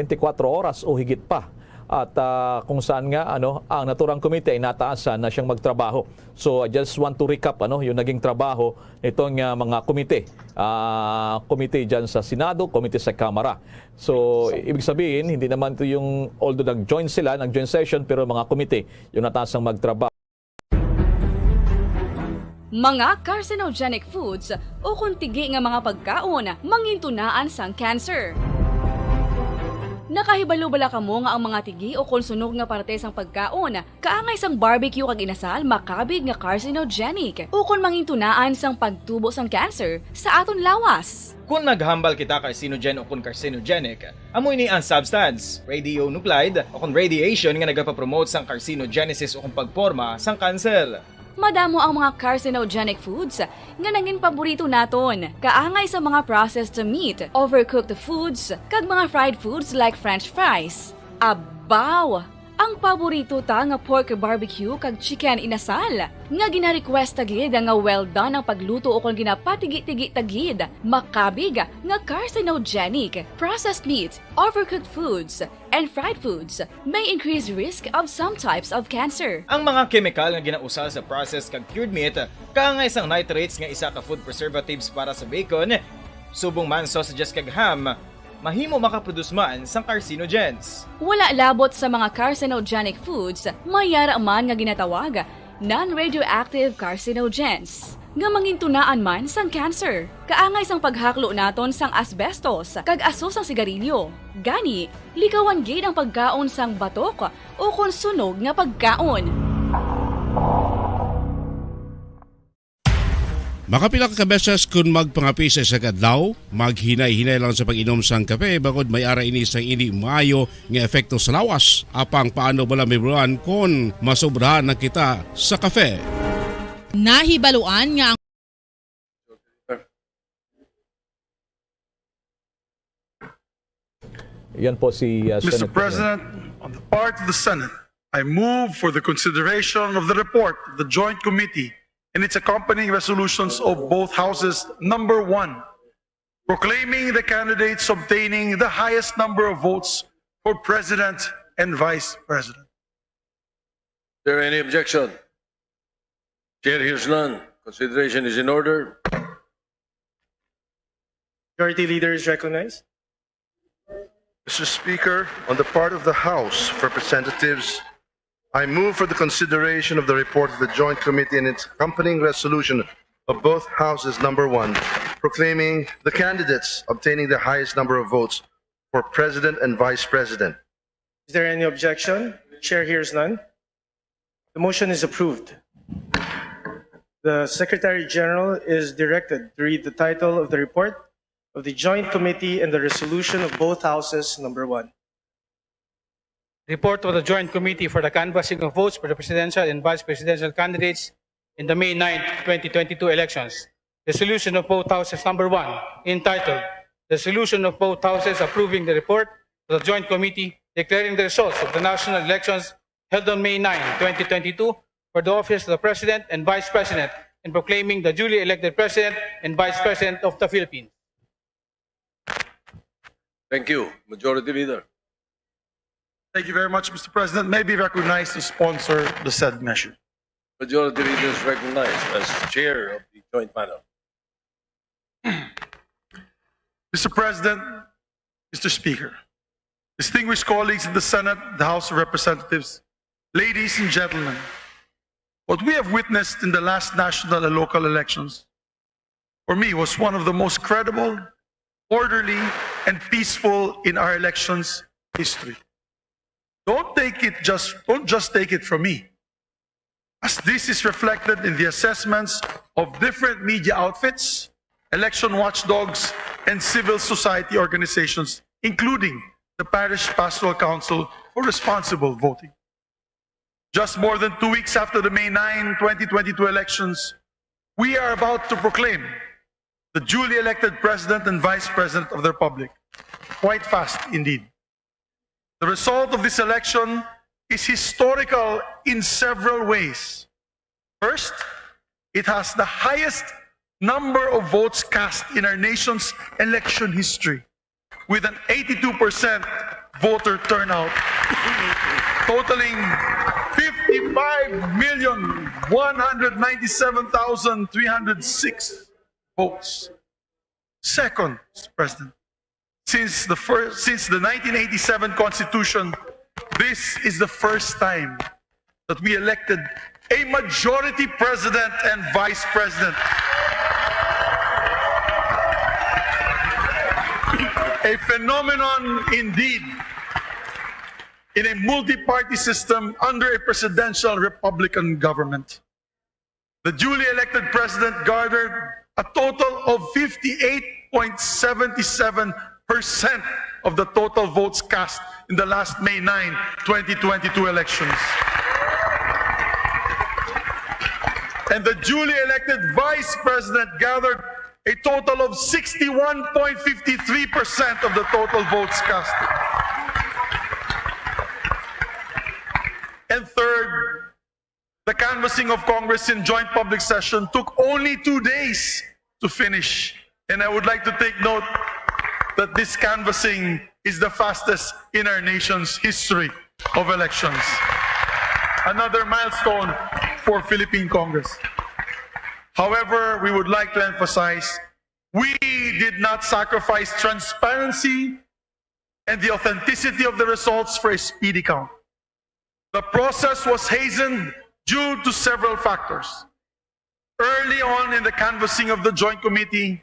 twenty-four oras o higit pa. at, ah, kung saan nga, ano, ang naturang komite ay nataasan na siyang magtrabaho. So, I just want to recap, ano, yung naging trabaho nitong, ah, mga komite, ah, komite dyan sa Senado, komite sa Kamara. So, ibig sabihin, hindi naman ito yung, although nag-join sila, nag-join session, pero mga komite yung natasang magtrabaho. Mga carcinogenic foods ukon tigi nga mga pagkaon mangintunaan sang cancer. Nakahibalo bala kamo nga ang mga tigi ukon sunog nga parte sang pagkaon kaangay sang barbecue kag inasal makabig nga carcinogenic ukon mangintunaan sang pagtubo sang cancer sa aton lawas? Kon naghambal kita carcinogen ukon carcinogenic, amo ini ang substance, radionuclide, ukon radiation nga nagapapromote sang carcinogenesis ukon pagporma sang kanser. Madamo ang mga carcinogenic foods nga nangin paborito naton, kaangay sa mga processed meat, overcooked foods, kag mga fried foods like french fries. Abaw! Ang paborito ta nga pork barbecue kag chicken inasal, nga gina-request ta gid nga well done ang pagluto ukon ginapatigi-tigi ta gid, makabig nga carcinogenic. Processed meat, overcooked foods, and fried foods may increase risk of some types of cancer. Ang mga kemikal nga ginausal sa processed kag cured meat kaangay sang nitrates nga isa ka food preservatives para sa bacon, subong man sausages kag ham, mahimo makaproduce man sang carcinogens. Wala labot sa mga carcinogenic foods, may yara man nga ginatawag non-radioactive carcinogens nga mangintunaan man sang cancer. Kaangay sang paghaklo naton sang asbestos kag aso sang sigarilyo. Gani, likawan gid ang pagkaon sang batok ukon sunog nga pagkaon. Makapila ka beses kon magpangape sa isa ka adlaw, maghinay-hinay lang sa pag-inom sang kape bangod may ara ini sang indi maayo nga epekto sa lawas. Apang paano bala mahibaluan kon masobrahan na kita sa kape? Nahibaluan nga ang Yan po si uh, Mister Senator. President, on the part of the Senate, I move for the consideration of the report of the Joint Committee and its accompanying resolutions of both houses. Number one, proclaiming the candidates obtaining the highest number of votes for President and Vice President. Is there any objection? Chair hears none. Consideration is in order. Majority Leader is recognized. Mister Speaker, on the part of the House of Representatives, I move for the consideration of the report of the Joint Committee and its accompanying resolution of both Houses number one, proclaiming the candidates obtaining the highest number of votes for President and Vice President. Is there any objection? Chair hears none. The motion is approved. The Secretary General is directed to read the title of the report of the Joint Committee and the resolution of both Houses, number one. Report of the Joint Committee for the Canvassing of Votes for the Presidential and Vice Presidential Candidates in the May ninth, twenty twenty-two elections. Resolution of both Houses number one, entitled Resolution of both Houses approving the report of the Joint Committee declaring the results of the national elections held on May ninth, twenty twenty-two for the office of the President and Vice President and proclaiming the duly elected President and Vice President of the Philippines. Thank you, Majority Leader. Thank you very much, Mister President. May be recognized to sponsor the said measure. Majority Leader is recognized as chair of the joint panel. Mister President, Mister Speaker, distinguished colleagues in the Senate, the House of Representatives, ladies and gentlemen, what we have witnessed in the last national and local elections, for me, was one of the most credible, orderly, and peaceful in our elections history. Don't take it just don't just take it from me, as this is reflected in the assessments of different media outfits, election watchdogs, and civil society organizations, including the Parish Pastoral Council for Responsible Voting. Just more than two weeks after the May ninth, twenty twenty-two elections, we are about to proclaim the duly elected President and Vice President of the Republic. Quite fast, indeed. The result of this election is historical in several ways. First, it has the highest number of votes cast in our nation's election history, with an eighty-two percent voter turnout, totaling fifty-five million one hundred ninety-seven thousand three hundred six votes. Second, Mister President, since the first, since the nineteen eighty-seven Constitution, this is the first time that we elected a majority president and vice president. A phenomenon indeed in a multi-party system under a presidential Republican government. The duly elected president garnered a total of fifty-eight point seven seven percent of the total votes cast in the last May nine, twenty twenty-two elections. And the duly elected vice president gathered a total of sixty-one point five three percent of the total votes cast. And third, the canvassing of Congress in joint public session took only two days to finish. And I would like to take note that this canvassing is the fastest in our nation's history of elections. Another milestone for Philippine Congress. However, we would like to emphasize, we did not sacrifice transparency and the authenticity of the results for a speedy count. The process was hastened due to several factors. Early on in the canvassing of the Joint Committee,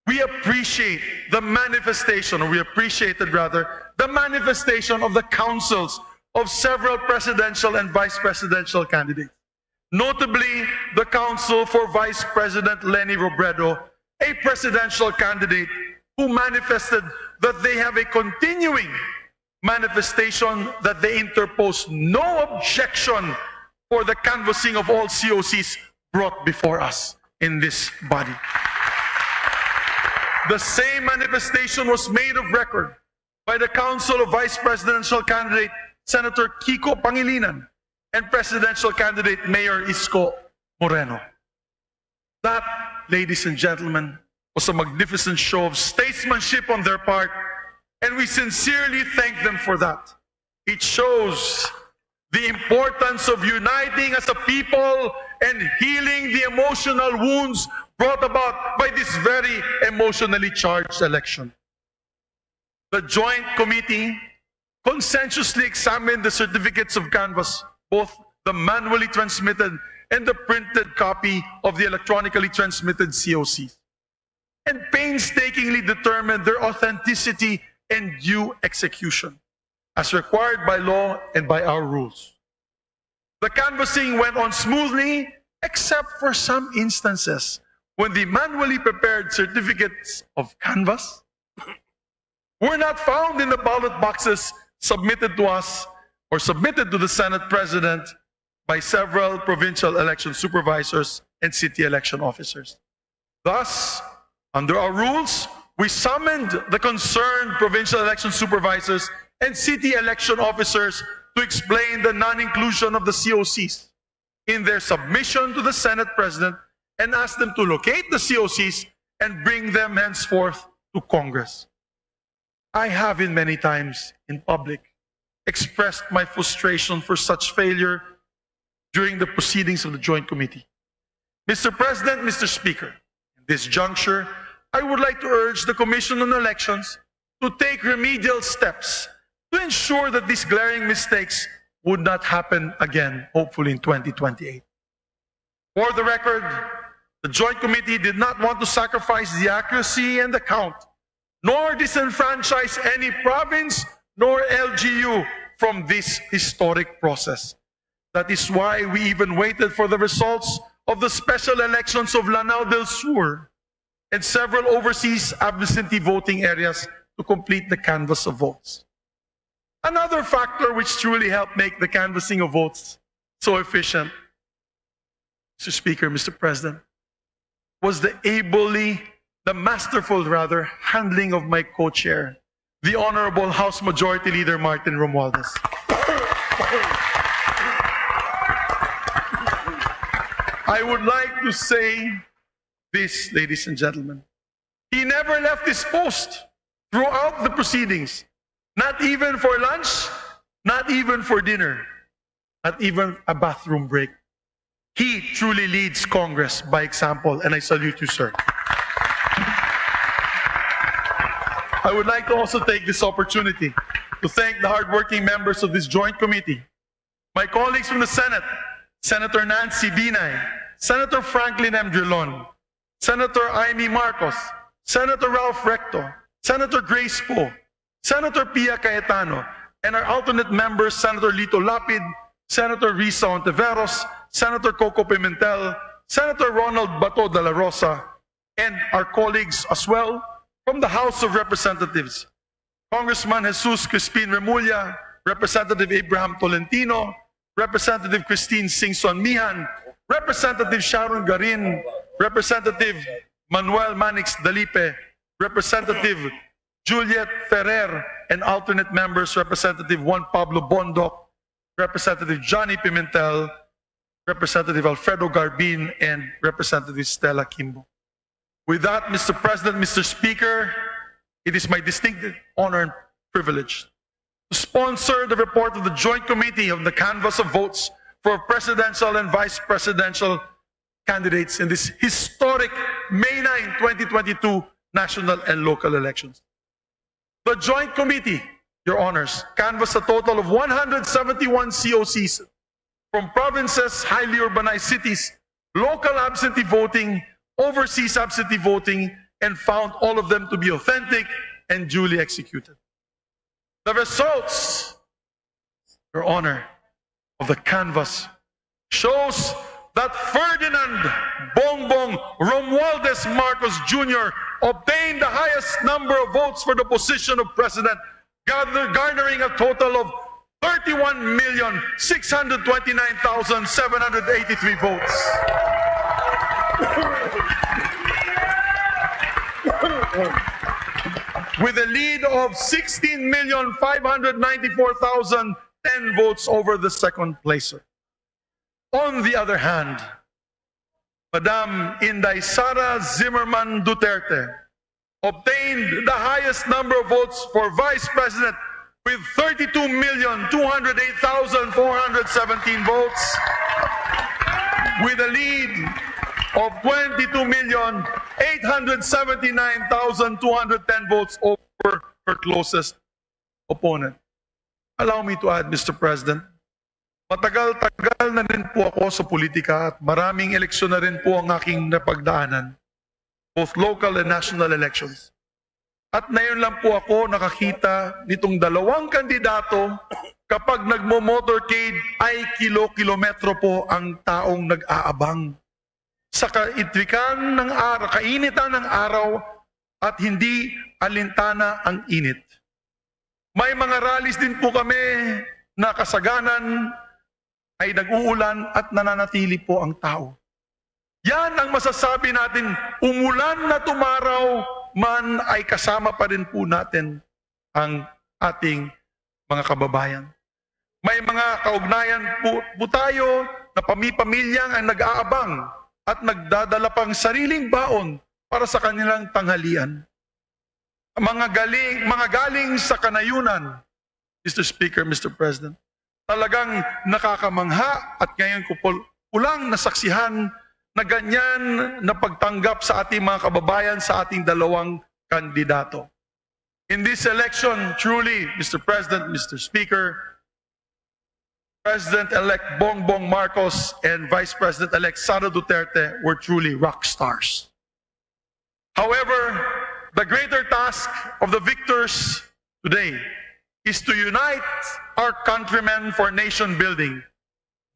we appreciate the manifestation, or we appreciated rather, the manifestation of the counsels of several presidential and vice presidential candidates, notably the counsel for Vice President Leni Robredo, a presidential candidate who manifested that they have a continuing manifestation that they interpose no objection for the canvassing of all C O Cs brought before us in this body. The same manifestation was made of record by the counsel of Vice Presidential candidate Senator Kiko Pangilinan and presidential candidate Mayor Isko Moreno. That, ladies and gentlemen, was a magnificent show of statesmanship on their part, and we sincerely thank them for that. It shows the importance of uniting as a people and healing the emotional wounds brought about by this very emotionally charged election. The Joint Committee conscientiously examined the certificates of canvass, both the manually transmitted and the printed copy of the electronically transmitted C O Cs, and painstakingly determined their authenticity and due execution, as required by law and by our rules. The canvassing went on smoothly, except for some instances when the manually prepared certificates of canvass were not found in the ballot boxes submitted to us or submitted to the Senate President by several provincial election supervisors and city election officers. Thus, under our rules, we summoned the concerned provincial election supervisors and city election officers to explain the non-inclusion of the C O Cs in their submission to the Senate President and asked them to locate the C O Cs and bring them henceforth to Congress. I have in many times in public expressed my frustration for such failure during the proceedings of the Joint Committee. Mister President, Mister Speaker, in this juncture, I would like to urge the Commission on Elections to take remedial steps to ensure that these glaring mistakes would not happen again, hopefully in twenty twenty-eight. For the record, the Joint Committee did not want to sacrifice the accuracy and the count, nor disenfranchise any province nor L G U from this historic process. That is why we even waited for the results of the special elections of Lanao del Sur and several overseas absentee voting areas to complete the canvass of votes. Another factor which truly helped make the canvassing of votes so efficient, Mister Speaker, Mister President, was the ably, the masterful rather, handling of my co-chair, the Honorable House Majority Leader Martin Romualdez. I would like to say this, ladies and gentlemen. He never left his post throughout the proceedings. Not even for lunch, not even for dinner, not even a bathroom break. He truly leads Congress by example, and I salute you, sir. I would like to also take this opportunity to thank the hardworking members of this joint committee, my colleagues from the Senate, Senator Nancy Binay, Senator Franklin M. Drilon, Senator Imee Marcos, Senator Ralph Recto, Senator Grace Poe, Senator Pia Cayetano, and our alternate members, Senator Lito Lapid, Senator Risa Hontiveros, Senator Coco Pimentel, Senator Ronald Bato de la Rosa, and our colleagues as well from the House of Representatives, Congressman Jesus Crispin Remulla, Representative Abraham Tolentino, Representative Christine Singson Mijan, Representative Sharon Garin, Representative Manuel Manix Dalipe, Representative Juliet Ferrer, and alternate members, Representative Juan Pablo Bondoc, Representative Johnny Pimentel, Representative Alfredo Garbin, and Representative Stella Kimbo. With that, Mister President, Mister Speaker, it is my distinct honor and privilege to sponsor the report of the Joint Committee on the Canvass of Votes for Presidential and Vice Presidential candidates in this historic May nine, twenty twenty-two national and local elections. The Joint Committee, Your Honors, canvassed a total of one hundred seventy-one C O Cs from provinces, highly urbanized cities, local absentee voting, overseas absentee voting, and found all of them to be authentic and duly executed. The results, Your Honor, of the canvass shows that Ferdinand Bongbong Romualdez Marcos Junior obtained the highest number of votes for the position of president, gather-, garnering a total of thirty-one million six hundred twenty-nine thousand seven hundred eighty-three votes. With a lead of sixteen million five hundred ninety-four thousand ten votes over the second placer. On the other hand, Madam Inday Sara Zimmerman Duterte obtained the highest number of votes for Vice President with thirty-two million two hundred eight thousand four hundred seventeen votes, with a lead of twenty-two million eight hundred seventy-nine thousand two hundred ten votes over her closest opponent. Allow me to add, Mister President, matagal-tagal na rin po ako sa politika at maraming eleksyon na rin po ang aking napagdaanan, both local and national elections. At ngayon lang po ako nakakita nitong dalawang kandidato kapag nagmo-motorcade ay kilo-kilometro po ang taong nag-aabang. Sa kaitwikan ng araw, kainitan ng araw at hindi alintana ang init. May mga rallies din po kami na kasaganan ay nag-uulan at nananatili po ang tao. Yan ang masasabi natin, umulan na tumaraw man ay kasama pa rin po natin ang ating mga kababayan. May mga kaugnayan po, po tayo na pami-pamilya ang nag-aabang at nagdadala pang sariling baon para sa kanilang tanghalian. Mga galing, mga galing sa kanayunan, Mister Speaker, Mister President, talagang nakakamangha at ngayon ko po, ko lang nasaksihan na ganyan na pagtanggap sa ating mga kababayan sa ating dalawang kandidato. In this election, truly, Mister President, Mister Speaker, President-elect Bongbong Marcos and Vice President-elect Sara Duterte were truly rock stars. However, the greater task of the victors today is to unite our countrymen for nation building.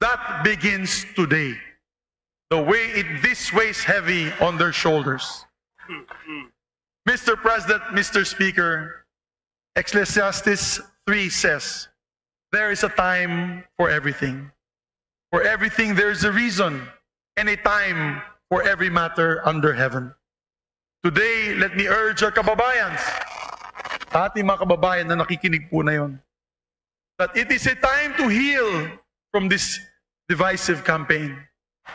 That begins today. The way it, this weighs heavy on their shoulders. Mister President, Mister Speaker, Ecclesiastes three says, "There is a time for everything. For everything there is a reason, and a time for every matter under heaven." Today, let me urge our kababayan, sa ating mga kababayan na nakikinig po na yon, that it is a time to heal from this divisive campaign.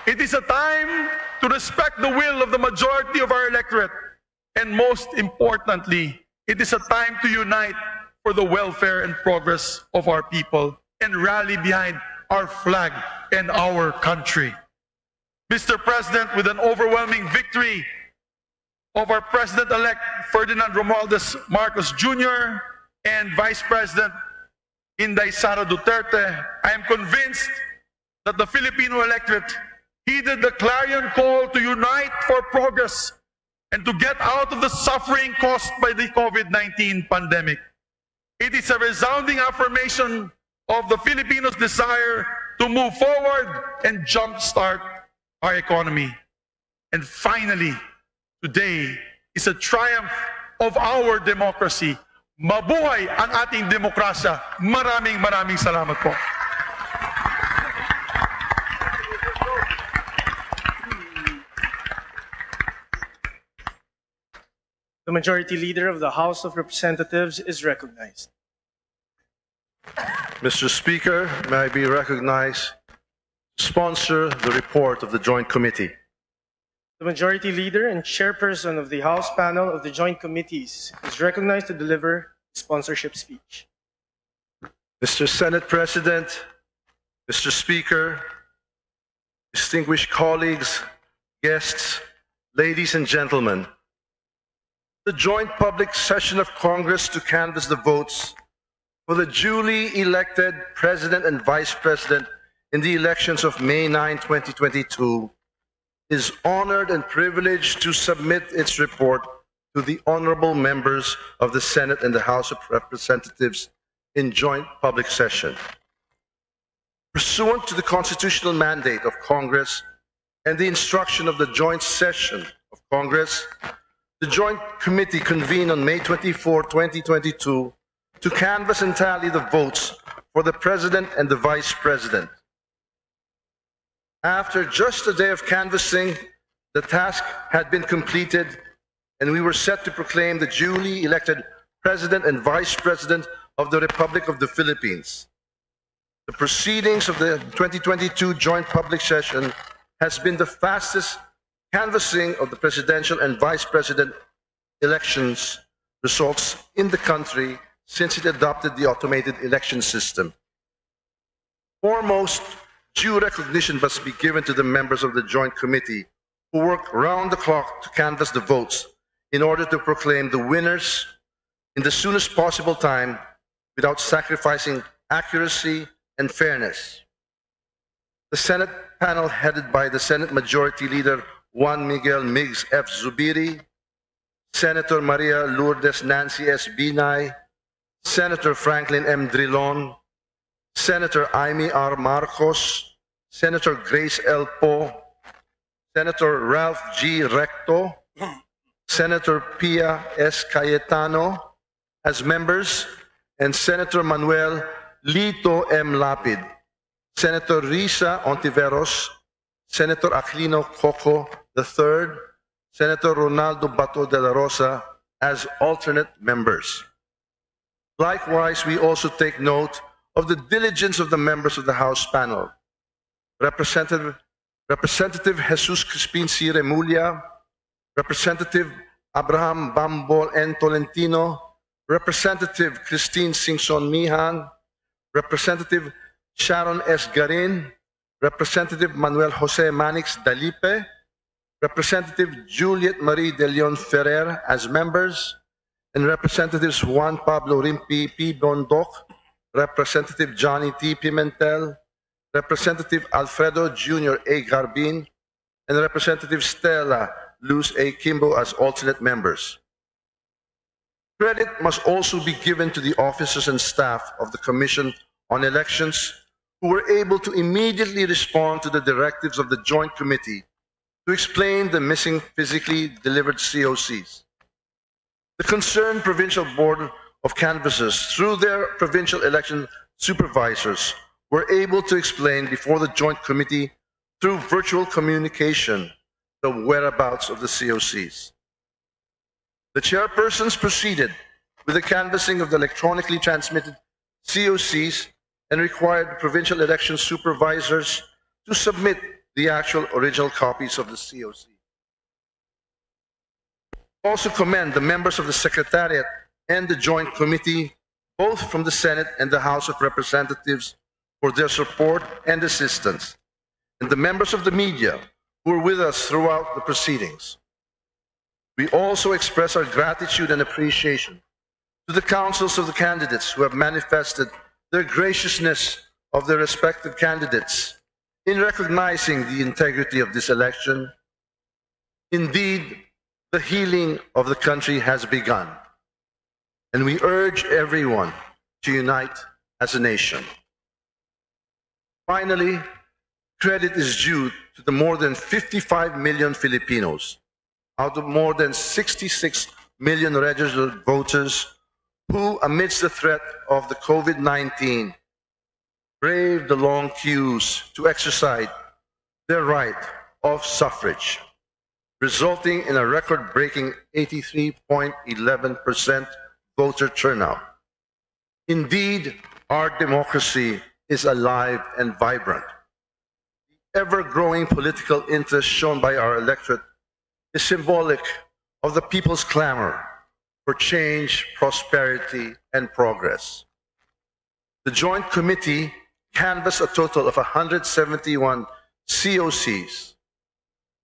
It is a time to respect the will of the majority of our electorate. And most importantly, it is a time to unite for the welfare and progress of our people and rally behind our flag and our country. Mister President, with an overwhelming victory of our President-elect Ferdinand Romualdez Marcos Junior and Vice President Inday Sara Duterte, I am convinced that the Filipino electorate heeded the clarion call to unite for progress and to get out of the suffering caused by the COVID nineteen pandemic. It is a resounding affirmation of the Filipinos' desire to move forward and jumpstart our economy. And finally, today is a triumph of our democracy. Mabuhay ang ating demokrasya. Maraming, maraming salamat po. The Majority Leader of the House of Representatives is recognized. Mister Speaker, may I be recognized to sponsor the report of the Joint Committee? The Majority Leader and Chairperson of the House Panel of the Joint Committees is recognized to deliver the sponsorship speech. Mister Senate President, Mister Speaker, distinguished colleagues, guests, ladies and gentlemen, the joint public session of Congress to canvass the votes for the duly elected President and Vice President in the elections of May nine, twenty twenty-two, is honored and privileged to submit its report to the honorable members of the Senate and the House of Representatives in joint public session. Pursuant to the constitutional mandate of Congress and the instruction of the joint session of Congress, the Joint Committee convened on May twenty-four, twenty twenty-two, to canvass and tally the votes for the President and the Vice President. After just a day of canvassing, the task had been completed, and we were set to proclaim the duly elected President and Vice President of the Republic of the Philippines. The proceedings of the twenty twenty-two joint public session has been the fastest canvassing of the presidential and vice president elections results in the country since it adopted the automated election system. Foremost, due recognition must be given to the members of the Joint Committee who work round the clock to canvass the votes in order to proclaim the winners in the soonest possible time without sacrificing accuracy and fairness. The Senate panel, headed by the Senate Majority Leader Juan Miguel Migs F. Zubiri, Senator Maria Lourdes Nancy S. Binay, Senator Franklin M. Drilon, Senator Imee R. Marcos, Senator Grace L. Poe, Senator Ralph G. Recto, Senator Pia S. Cayetano as members, and Senator Manuel Lito M. Lapid, Senator Risa Ontiveros, Senator Aquilino Coco the third, Senator Ronaldo Bato de la Rosa as alternate members. Likewise, we also take note of the diligence of the members of the House panel. Representative, Representative Jesus Crispin C. Remulla, Representative Abraham Bambol N. Tolentino, Representative Christine Singson Mihan, Representative Sharon S. Garin, Representative Manuel Jose Manix Dalipe, Representative Juliet Marie De Leon Ferrer as members, and Representatives Juan Pablo Rimpi P. Bondoc, Representative Johnny T. Pimentel, Representative Alfredo Junior A. Garbin, and Representative Stella Luz A. Kimbo as alternate members. Credit must also be given to the officers and staff of the Commission on Elections who were able to immediately respond to the directives of the Joint Committee to explain the missing physically delivered C O Cs. The concerned Provincial Board of Canvassers, through their provincial election supervisors, were able to explain before the Joint Committee through virtual communication the whereabouts of the C O Cs. The chairpersons proceeded with the canvassing of the electronically transmitted C O Cs and required the provincial election supervisors to submit the actual original copies of the C O C. Also commend the members of the Secretariat and the Joint Committee both from the Senate and the House of Representatives, for their support and assistance, and the members of the media who were with us throughout the proceedings. We also express our gratitude and appreciation to the counsels of the candidates who have manifested their graciousness of their respective candidates in recognizing the integrity of this election. Indeed, the healing of the country has begun, and we urge everyone to unite as a nation. Finally, credit is due to the more than fifty-five million Filipinos, out of more than sixty-six million registered voters, who, amidst the threat of the COVID nineteen, braved the long queues to exercise their right of suffrage, resulting in a record-breaking eighty-three point eleven percent voter turnout. Indeed, our democracy is alive and vibrant. The ever-growing political interest shown by our electorate is symbolic of the people's clamor for change, prosperity, and progress. The Joint Committee canvassed a total of one hundred seventy-one C O Cs.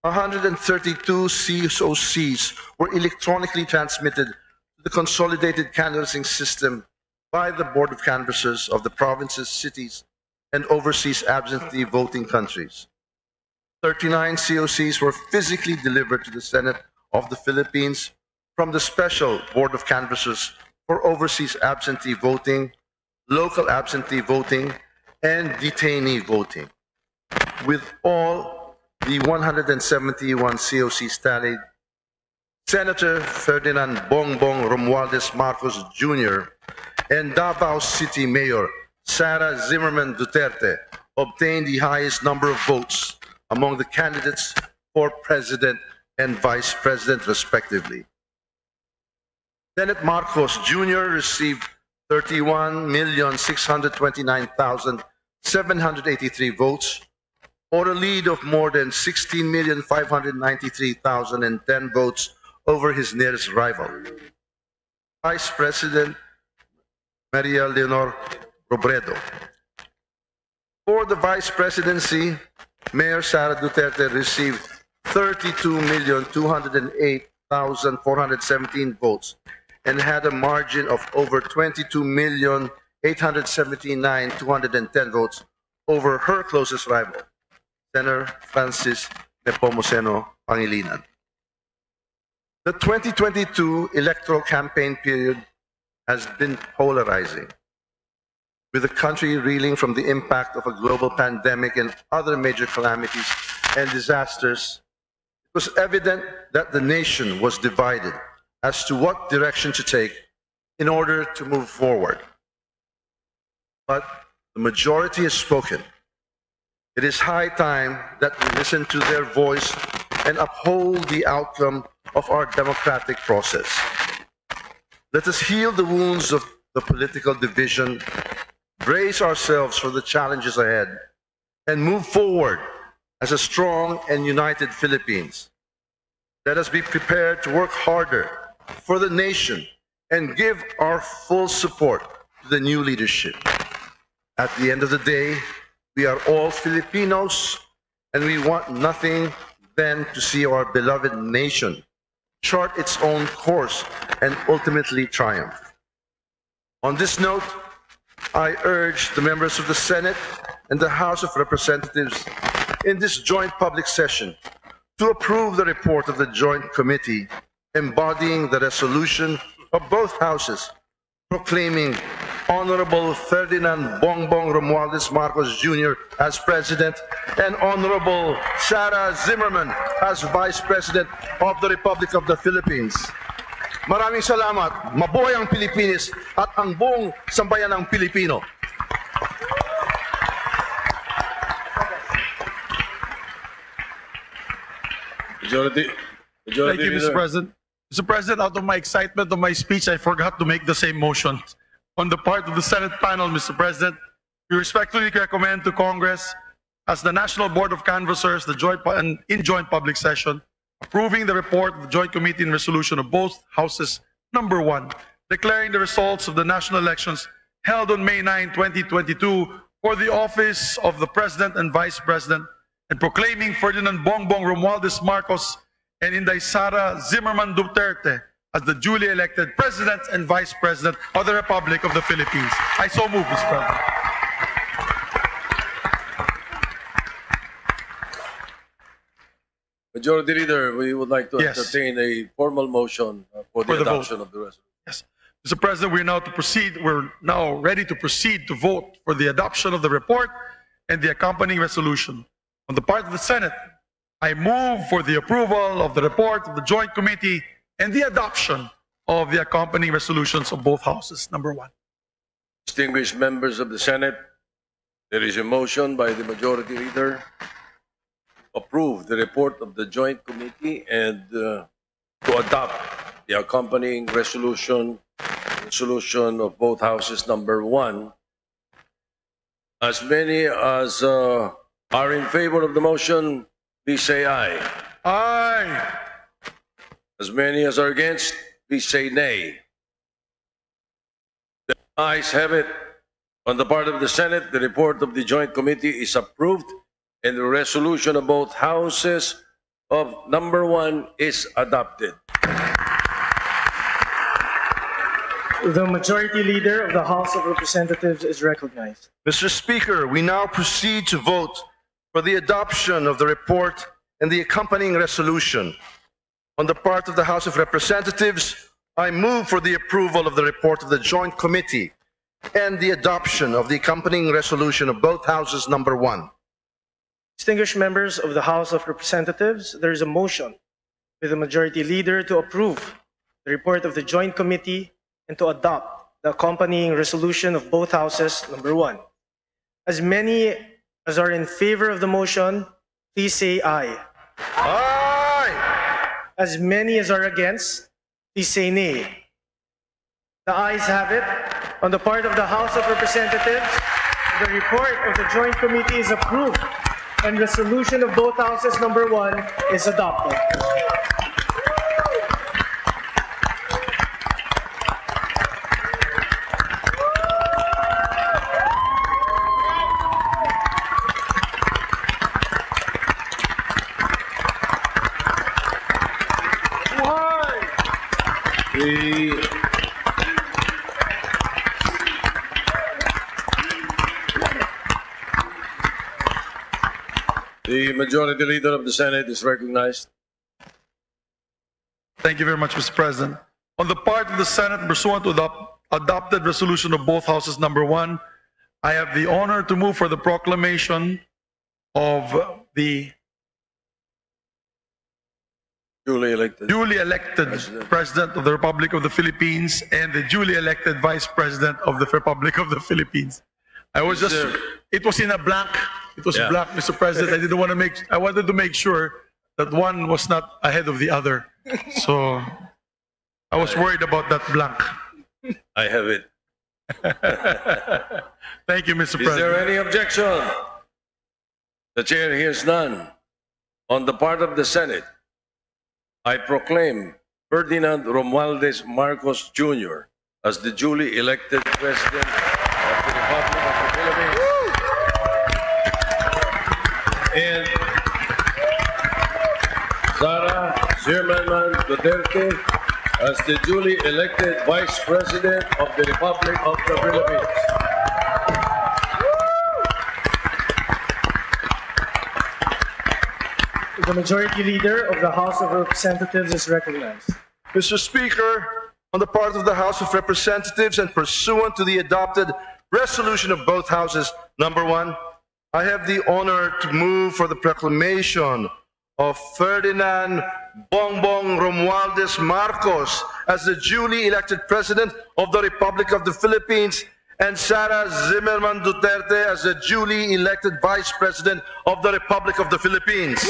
One hundred thirty-two C O Cs were electronically transmitted to the consolidated canvassing system by the Board of Canvassers of the provinces, cities, and overseas absentee voting countries. Thirty-nine C O Cs were physically delivered to the Senate of the Philippines from the Special Board of Canvassers for Overseas Absentee Voting, Local Absentee Voting, and Detainee Voting. With all the one hundred seventy-one C O Cs tallied, Senator Ferdinand Bongbong Romualdez Marcos Junior and Davao City Mayor Sara Zimmerman Duterte obtained the highest number of votes among the candidates for president and vice president, respectively. Senate Marcos Junior received thirty-one million six hundred twenty-nine thousand seven hundred eighty-three votes, or a lead of more than sixteen million five hundred ninety-three thousand and ten votes over his nearest rival, Vice President Maria Leonor Robredo. For the vice presidency, Mayor Sara Duterte received thirty-two million two hundred and eight thousand four hundred seventeen votes and had a margin of over twenty-two million eight hundred seventy-nine two hundred and ten votes over her closest rival, Senator Francis Nepomuceno Pangilinan. The twenty twenty-two electoral campaign period has been polarizing, with the country reeling from the impact of a global pandemic and other major calamities and disasters. It was evident that the nation was divided as to what direction to take in order to move forward. But the majority has spoken. It is high time that we listen to their voice and uphold the outcome of our democratic process. Let us heal the wounds of the political division, brace ourselves for the challenges ahead, and move forward as a strong and united Philippines. Let us be prepared to work harder for the nation and give our full support to the new leadership. At the end of the day, we are all Filipinos, and we want nothing than to see our beloved nation chart its own course and ultimately triumph. On this note, I urge the members of the Senate and the House of Representatives in this joint public session to approve the report of the Joint Committee embodying the resolution of both houses proclaiming Honorable Ferdinand Bongbong Romualdez Marcos Junior as President and Honorable Sara Zimmerman as Vice President of the Republic of the Philippines. Maraming salamat. Mabuhay ang Pilipinas at ang buong sambayanang Pilipino. Majority, Majority Thank you, Mister Leader. President. Mister President, out of my excitement of my speech, I forgot to make the same motion. On the part of the Senate panel, Mister President, we respectfully recommend to Congress, as the National Board of Canvassers, the joint pu- and in joint public session, approving the report of the Joint Committee and resolution of both Houses number one declaring the results of the national elections held on May nine, twenty twenty-two, for the office of the President and Vice President, and proclaiming Ferdinand Bongbong Romualdez Marcos and Inday Sara Zimmerman Duterte as the duly elected President and Vice President of the Republic of the Philippines. I so move, Mister President. Majority Leader, we would like to Yes. entertain a formal motion uh, for the For the vote. adoption of the resolution. Yes. Mister President, we're now to proceed, we're now ready to proceed to vote for the adoption of the report and the accompanying resolution. On the part of the Senate, I move for the approval of the report of the Joint Committee and the adoption of the accompanying resolutions of both houses. Number one. Distinguished members of the Senate, there is a motion by the Majority Leader to approve the report of the Joint Committee and uh, to adopt the accompanying resolution, resolution of both houses number one. As many as uh, are in favor of the motion, please say aye. Aye. As many as are against, please say nay. The ayes have it. On the part of the Senate, the report of the Joint Committee is approved and the resolution of both houses of number one is adopted. The Majority Leader of the House of Representatives is recognized. Mister Speaker, we now proceed to vote for the adoption of the report and the accompanying resolution. On the part of the House of Representatives, I move for the approval of the report of the Joint Committee and the adoption of the accompanying resolution of both Houses number one. Distinguished members of the House of Representatives, there is a motion with the Majority Leader to approve the report of the Joint Committee and to adopt the accompanying resolution of both Houses number one. As many as are in favor of the motion, please say aye. Aye! As many as are against, please say nay. The ayes have it. On the part of the House of Representatives, the report of the Joint Committee is approved and resolution of both Houses number one is adopted. The, the Majority Leader of the Senate is recognized. Thank you very much, Mister President. On the part of the Senate, pursuant to the adopted resolution of both Houses number one, I have the honor to move for the proclamation of the Duly elected. duly elected President. President of the Republic of the Philippines and the duly elected Vice President of the Republic of the Philippines. I was just, Sir. It was in a blank. It was Yeah. blank, Mister President. I didn't want to make, I wanted to make sure that one was not ahead of the other. So I was worried about that blank. I have it. Thank you, Mister Is there President. Any objection? The chair hears none. On the part of the Senate, I proclaim Ferdinand Romualdez Marcos Junior as the duly elected President of the Republic of the Philippines. And Sara Zimmerman Duterte as the duly elected Vice President of the Republic of the Philippines. The Majority Leader of the House of Representatives is recognized. Mister Speaker, on the part of the House of Representatives and pursuant to the adopted resolution of both Houses, number one, I have the honor to move for the proclamation of Ferdinand Bongbong Romualdez Marcos as the duly elected President of the Republic of the Philippines and Sara Zimmerman Duterte as the duly elected Vice President of the Republic of the Philippines.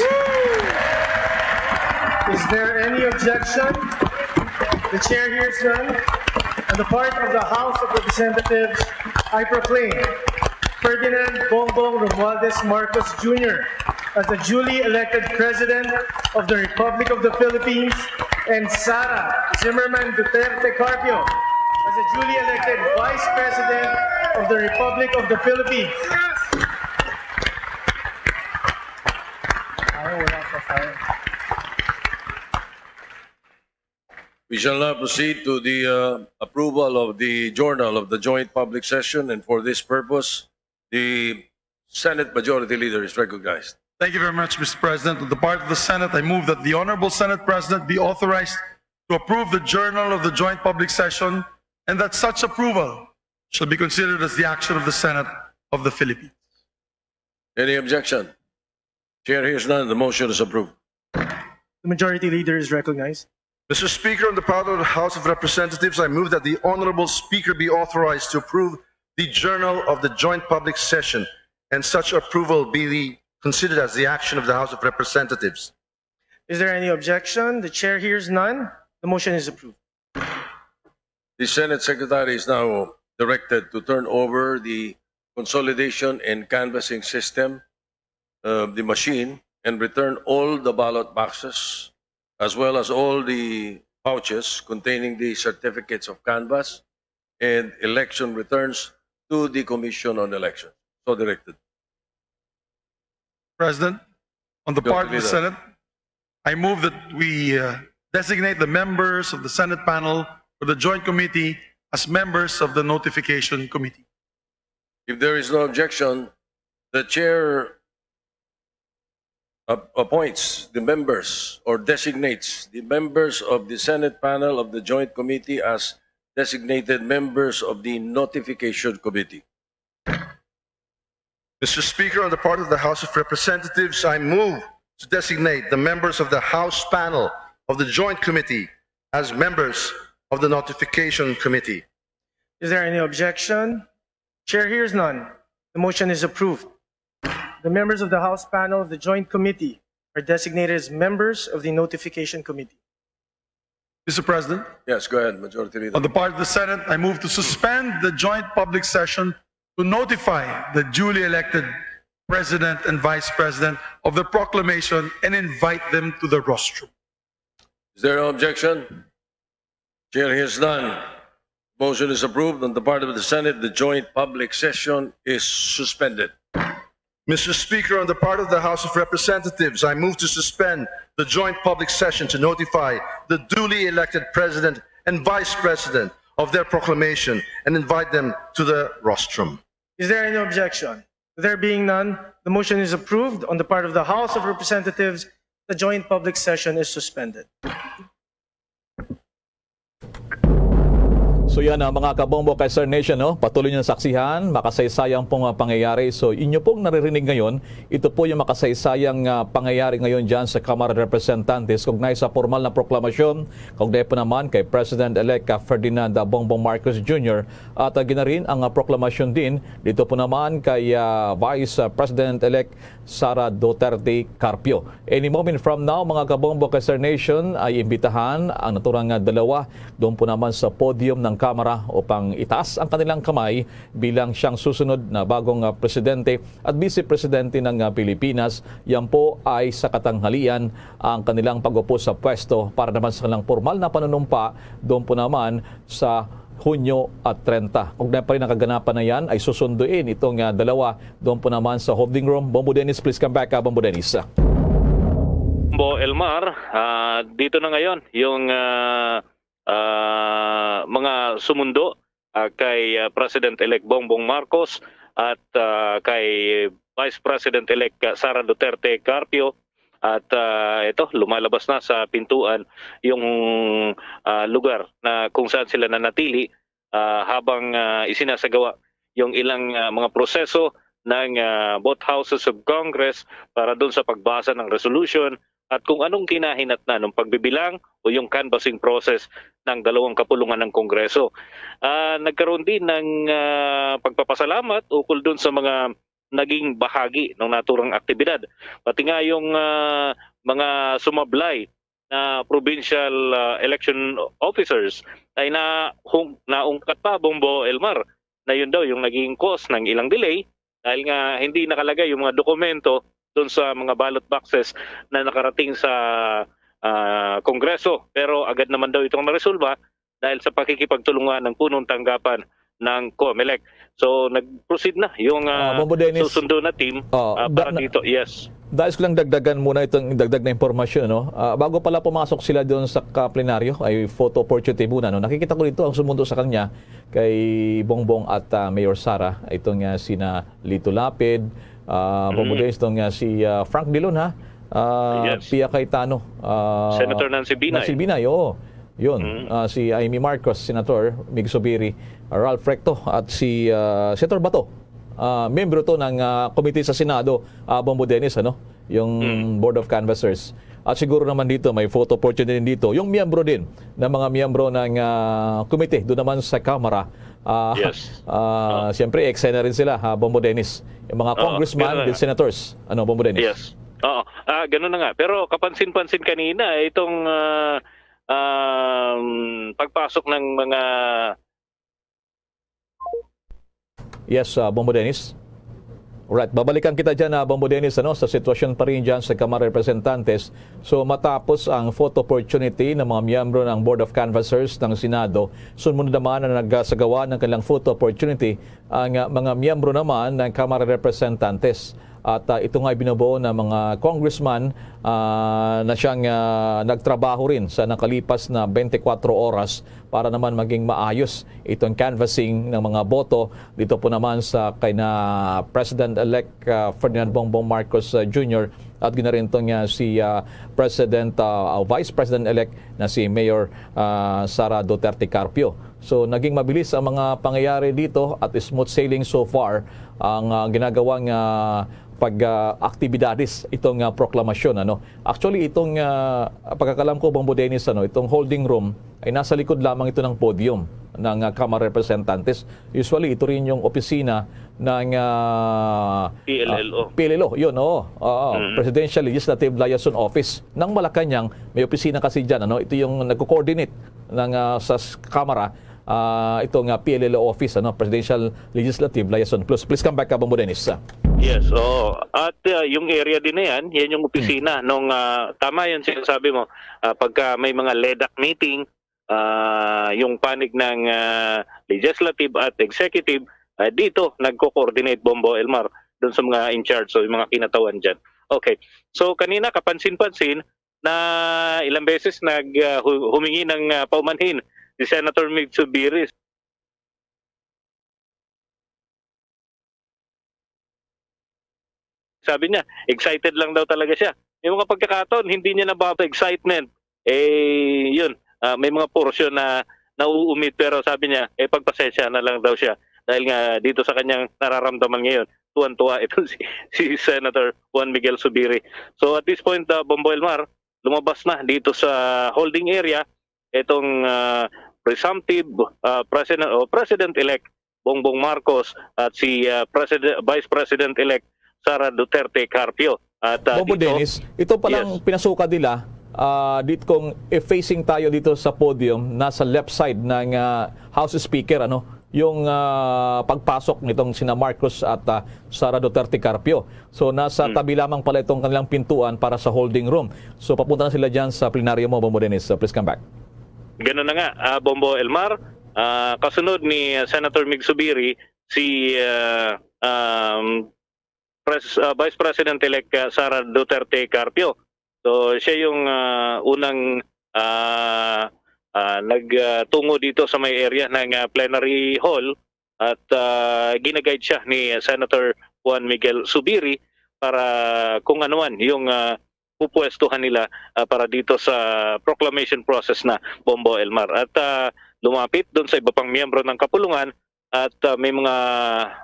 Is there any objection? The chair hears none. On the part of the House of Representatives, I proclaim Ferdinand Bongbong Romualdez Marcos Junior as the duly elected President of the Republic of the Philippines and Sara Zimmerman Duterte Carpio As the duly elected Vice President of the Republic of the Philippines. Ay, wala pa tayo. We shall now proceed to the uh, approval of the journal of the joint public session, and for this purpose, the Senate Majority Leader is recognized. Thank you very much, Mister President. On the part of the Senate, I move that the Honorable Senate President be authorized to approve the journal of the joint public session and that such approval shall be considered as the action of the Senate of the Philippines. Any objection? Chair hears none. The motion is approved. The Majority Leader is recognized. Mister Speaker, on the part of the House of Representatives, I move that the Honorable Speaker be authorized to approve the journal of the joint public session, and such approval be the, considered as the action of the House of Representatives. Is there any objection? The chair hears none. The motion is approved. The Senate Secretary is now directed to turn over the consolidation and canvassing system, uh, the machine, and return all the ballot boxes, as well as all the pouches containing the certificates of canvass and election returns to the Commission on Election. So directed. President, on the Go, part of the Leader. Senate, I move that we uh, designate the members of the Senate panel for the Joint Committee as members of the Notification Committee. If there is no objection, the chair ap- appoints the members or designates the members of the Senate panel of the Joint Committee as designated members of the Notification Committee. Mister Speaker, on the part of the House of Representatives, I move to designate the members of the House panel of the Joint Committee as members of the Notification Committee. Is there any objection? Chair hears none. The motion is approved. The members of the House panel of the Joint Committee are designated as members of the Notification Committee. Mister President, Yes, go ahead, Majority Leader. on the part of the Senate, I move to suspend the joint public session to notify the duly elected President and Vice President of the proclamation and invite them to the rostrum. Is there an objection? Chair hears none. Motion is approved. On the part of the Senate, the joint public session is suspended. Mister Speaker, on the part of the House of Representatives, I move to suspend the joint public session to notify the duly elected President and Vice President of their proclamation and invite them to the rostrum. Is there any objection? There being none, the motion is approved. On the part of the House of Representatives, the joint public session is suspended. So yan, ah, mga kabombo kay Sir Nation, no? Patuloy nyo saksihan, makasaysayang pong, ah, pangyayari. So inyo pong naririnig ngayon, ito po yung makasaysayang, ah, pangyayari ngayon dyan sa Kamara de Representantes, kaugnay sa formal na proklamasyon, kaugnay po naman kay President-elect, ah, Ferdinand, ah, Bongbong Marcos Junior. At, ah, ginarin ang, ah, proklamasyon din dito po naman kay, ah, Vice, ah, President-elect Sara Duterte Carpio. Any moment from now, mga kabombo kay Sir Nation, ay imbitahan ang naturang nga dalawa doon po naman sa podium ng Kamara upang itaas ang kanilang kamay bilang siyang susunod na bagong, ah, presidente at vice presidente ng, ah, Pilipinas. Yan po ay sa katanghalian ang kanilang pag-upo sa pwesto para naman sa kanilang formal na panunumpa doon po naman sa Hunyo at treinta. Kaugnay pa rin ang kaganapan na yan ay susunduin itong, ah, dalawa doon po naman sa holding room. Bombo Dennis, please come back, ah, Bombo Dennis. Bo Elmar, ah, dito na ngayon yung ah, ah, mga sumundo ah, kay ah, President-elect Bongbong Marcos at ah, kay Vice President-elect ah, Sara Duterte Carpio. At ah, ito, lumalabas na sa pintuan yung ah, lugar na kung saan sila nanatili ah, habang ah, isinasagawa yung ilang ah, mga proseso ng ah, both houses of Congress para doon sa pagbasa ng resolution at kung anong kinahinatnan ng pagbibilang o yung canvassing process ng dalawang kapulungan ng Kongreso. Ah, nagkaroon din ng ah, pagpapasalamat ukol doon sa mga naging bahagi ng naturang aktibidad. Pati nga yung ah, mga sumablay na provincial ah, election officers ay na, hung, naungkat pa, Bombo Elmar, na yun daw yung naging cause ng ilang delay dahil nga hindi nakalagay yung mga dokumento doon sa mga ballot boxes na nakarating sa ah, Kongreso. Pero agad naman daw itong naresolba dahil sa pakikipagtulungan ng punong tanggapan ng Comelec. So, nag-proceed na yung, Ah, ah, Bombo Dennis. susundo na team, Oh, ah, da- para na- dito. Yes. Dais ko lang dagdagan muna itong dagdag na impormasyon, no? Ah, bago pala pumasok sila doon sa kaplenaryo, ay photo opportunity muna, no? Nakikita ko dito ang sumundo sa kanya kay Bongbong at, ah, Mayor Sara, itong, ah, sina Lito Lapid, ah, Bongbong Mm. Dennis, itong, ah, si, ah, Frank Drilon, ha? Ah, Yes. Pia Cayetano, ah, Senator Nancy Binay. Nancy Binay, oo. Yun, Mm. ah, si Imee Marcos, Senator Mig Zubiri, Ralph Recto, at si, ah, Senator Bato. Ah, membro to ng, ah, komite sa Senado, ah, Bombo Dennis, ano? Yung Mm. Board of Canvassers. At siguro naman dito, may photo opportunity din dito. Yung miyembro din ng mga miyembro ng, ah, komite doon naman sa Kamara. Ah, Yes. ah, Oh. siyempre, eksena rin sila, ha, Bombo Dennis. Yung mga Oo, congressman, ganun na with nga. senators. Ano, Bombo Dennis? Yes. Oo. Ah, ganun na nga. Pero kapansin-pansin kanina, itong, ah, um, pagpasok ng mga Yes, ah, Bombo Dennis. Right, babalikan kita dyan, ah, Bombo Dennis, ano, sa sitwasyon pa rin dyan sa Kamara Representantes. So, matapos ang photo opportunity ng mga miyembro ng Board of Canvassers ng Senado, sunod naman na nagsagawa ng kanilang photo opportunity ang, ah, mga miyembro naman ng Kamara Representantes. At, ah, ito nga ay binubuo ng mga congressman, ah, na siyang, ah, nagtrabaho rin sa nakalipas na twenty-four oras para naman maging maayos itong canvassing ng mga boto dito po naman sa kay na President-elect, ah, Ferdinand Bongbong Marcos, ah, Junior at gina rin to nga si, ah, President, ah, ah, Vice President-elect na si Mayor, ah, Sara Duterte Carpio. So, naging mabilis ang mga pangyayari dito at smooth sailing so far ang, ah, ginagawang, ah, pag, ah, aktibidades itong, ah, proklamasyon, ano. Actually, itong, ah, pagkakalam ko, Bombo Dennis, ano, itong holding room ay nasa likod lamang ito ng podium ng, ah, Kamara Representantes. Usually, ito rin yung opisina ng, ah, P L L O. ah, P L L O, yun, oo. Oo, Mm. Presidential Legislative Liaison Office ng Malacañang. May opisina kasi dyan, ano? Ito yung nagko-coordinate ng, ah, sa s-, Kamara, ah, ito nga P L L O office, ano? Presidential Legislative Liaison. Please, please come back, Bombo Dennis. Yes, oo. At, ah, yung area din na yan, yan yung opisina Hmm. nung, ah, tama yan sinasabi mo, ah, pagka may mga LEDAC meeting, ah, yung panig ng, ah, legislative at executive, ah, dito nagko-coordinate, Bombo Elmar, dun sa mga in charge o yung mga kinatawan dyan. Okay. So, kanina, kapansin-pansin na ilang beses nag, ah, hu-, humingi ng, ah, paumanhin si Senator Mig Zubiri. Sabi niya, excited lang daw talaga siya. May mga pagkakataon, hindi niya nababa excitement. Eh, yun, ah, may mga portion na nauumid, pero sabi niya, eh, pagpasensya na lang daw siya. Dahil nga dito sa kanyang nararamdaman ngayon, tuwan-tuwa itong si, si Senator Juan Miguel Zubiri. So, at this point, ah, Bombo Elmar, lumabas na dito sa holding area itong, ah, presumptive, ah, President o President-elect Bongbong Marcos at si, ah, President, Vice President-elect Sara Duterte Carpio. At, ah, Bombo dito, Dennis, ito palang Yes. pinasukan nila, ah, dit-, kung i-facing tayo dito sa podium, nasa left side ng, ah, House Speaker, ano, yung, ah, pagpasok nitong sina Marcos at, ah, Sara Duterte Carpio. So, nasa Hmm. tabi lamang pala itong kanilang pintuan para sa holding room. So, papunta na sila dyan sa plenaryo mo, Bombo Dennis. So, please come back. Ganun na nga, ah, Bombo Elmar. Ah, kasunod ni, ah, Senator Mig Zubiri, si, ah, um, Pres-, ah, Vice President-elect, ah, Sara Duterte Carpio. So, siya yung, ah, unang, ah, ah, nag, ah, tungo dito sa may area ng, ah, plenary hall at, ah, ginaguide siya ni Senator Juan Miguel Zubiri para kung ano man yung, ah, pupwestuhan nila, ah, para dito sa proclamation process na, Bombo Elmar. At, ah, lumapit doon sa iba pang miyembro ng kapulungan at, ah, may mga,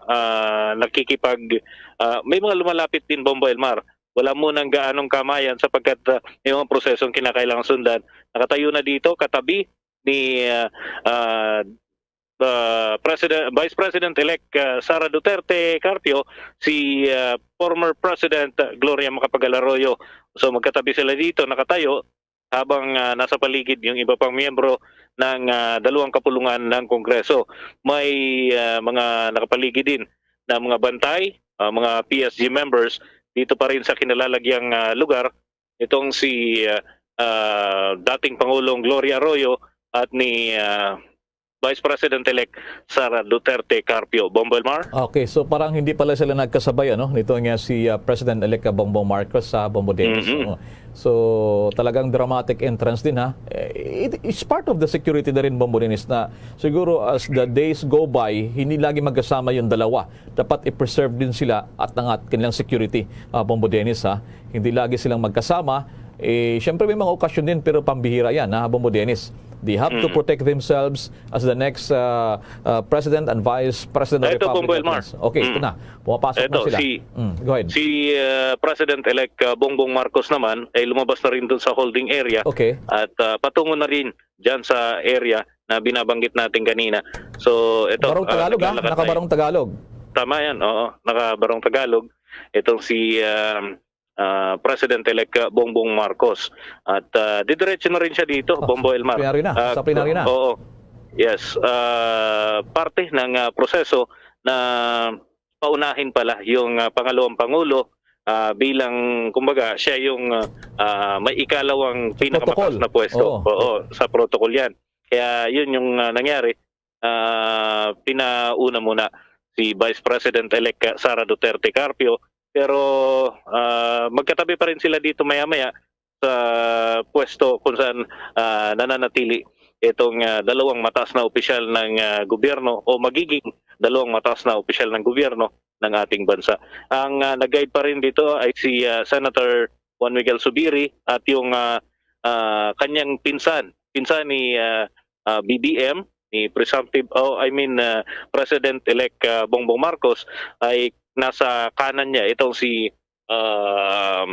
ah, nakikipag-, ah, may mga lumalapit din, Bombo Elmar. Wala munang gaanong kamayan sapagkat, ah, may mga prosesong kinakailangang sundan. Nakatayo na dito katabi ni, ah, ah, ah, President, Vice President-elect, ah, Sara Duterte Carpio, si, ah, former President, ah, Gloria Macapagal Arroyo. So, magkatabi sila dito, nakatayo, habang, ah, nasa paligid yung iba pang miyembro ng, ah, dalawang kapulungan ng Kongreso. May, ah, mga nakapaligid din na mga bantay, ah, mga P S G members dito pa rin sa kinalalagyang, ah, lugar. Itong si, ah, ah, dating Pangulong Gloria Arroyo at ni, ah, Vice President-elect Sara Duterte Carpio. Bombo Elmar? Okay, so parang hindi pala sila nagkasabay, ano, nito nga si, ah, President-elect Bongbong Marcos sa Bombo Dennis. Mm-mm. Oo. So, talagang dramatic entrance din, ha. Eh, it, it's part of the security na rin, Bombo Dennis, na siguro as the days go by, hindi lagi magkasama yung dalawa. Dapat i-preserve din sila at ang at kanilang security, ah, Bombo Dennis, ha. Hindi lagi silang magkasama. Eh, syempre may mga okasyon din, pero pambihira yan, ha, Bombo Dennis. They have to Mm. protect themselves as the next, uh, uh, president and vice president of the Ito, Republic Bombo of Elmar. Philippines. Okay, ito Mm. na. Pumapasok na Ito, sila. si, Mm, go ahead. si, uh, President-elect, uh, Bongbong Marcos naman ay lumabas na rin dun sa holding area Okay. at, uh, patungo na rin dyan sa area na binabanggit natin kanina. So, ito, Barong uh, Tagalog, ha? naglalakad na Naka-Barong Tagalog. Tama yan, oo. Naka-Barong Tagalog. Itong si, um, ah, President-elect, ah, Bongbong Marcos. At, ah, didiretso na rin siya dito, Oh, Bombo Elmar. Sa plenary na, Ah, sa plenary na. Oo. Yes. Ah, parte ng, ah, proseso na paunahin pala yung, ah, pangalawang pangulo, ah, bilang, kumbaga, siya yung, ah, ah, may ikalawang Sa pinakamataas protocol. na pwesto. Oo. Oo, sa protocol yan. Kaya yun yung, ah, nangyari. Ah, pinauna muna si Vice President-elect Sara Duterte Carpio, pero, ah, magkatabi pa rin sila dito maya-maya sa pwesto kung saan, ah, nananatili itong, ah, dalawang mataas na opisyal ng, ah, gobyerno o magiging dalawang mataas na opisyal ng gobyerno ng ating bansa. Ang, ah, nag-guide pa rin dito ay si, ah, Senator Juan Miguel Zubiri at yung, ah, ah, kanyang pinsan, pinsan ni, ah, ah, B B M, ni presumptive, oh, I mean, ah, President-elect, ah, Bongbong Marcos ay nasa kanan niya itong si, ah,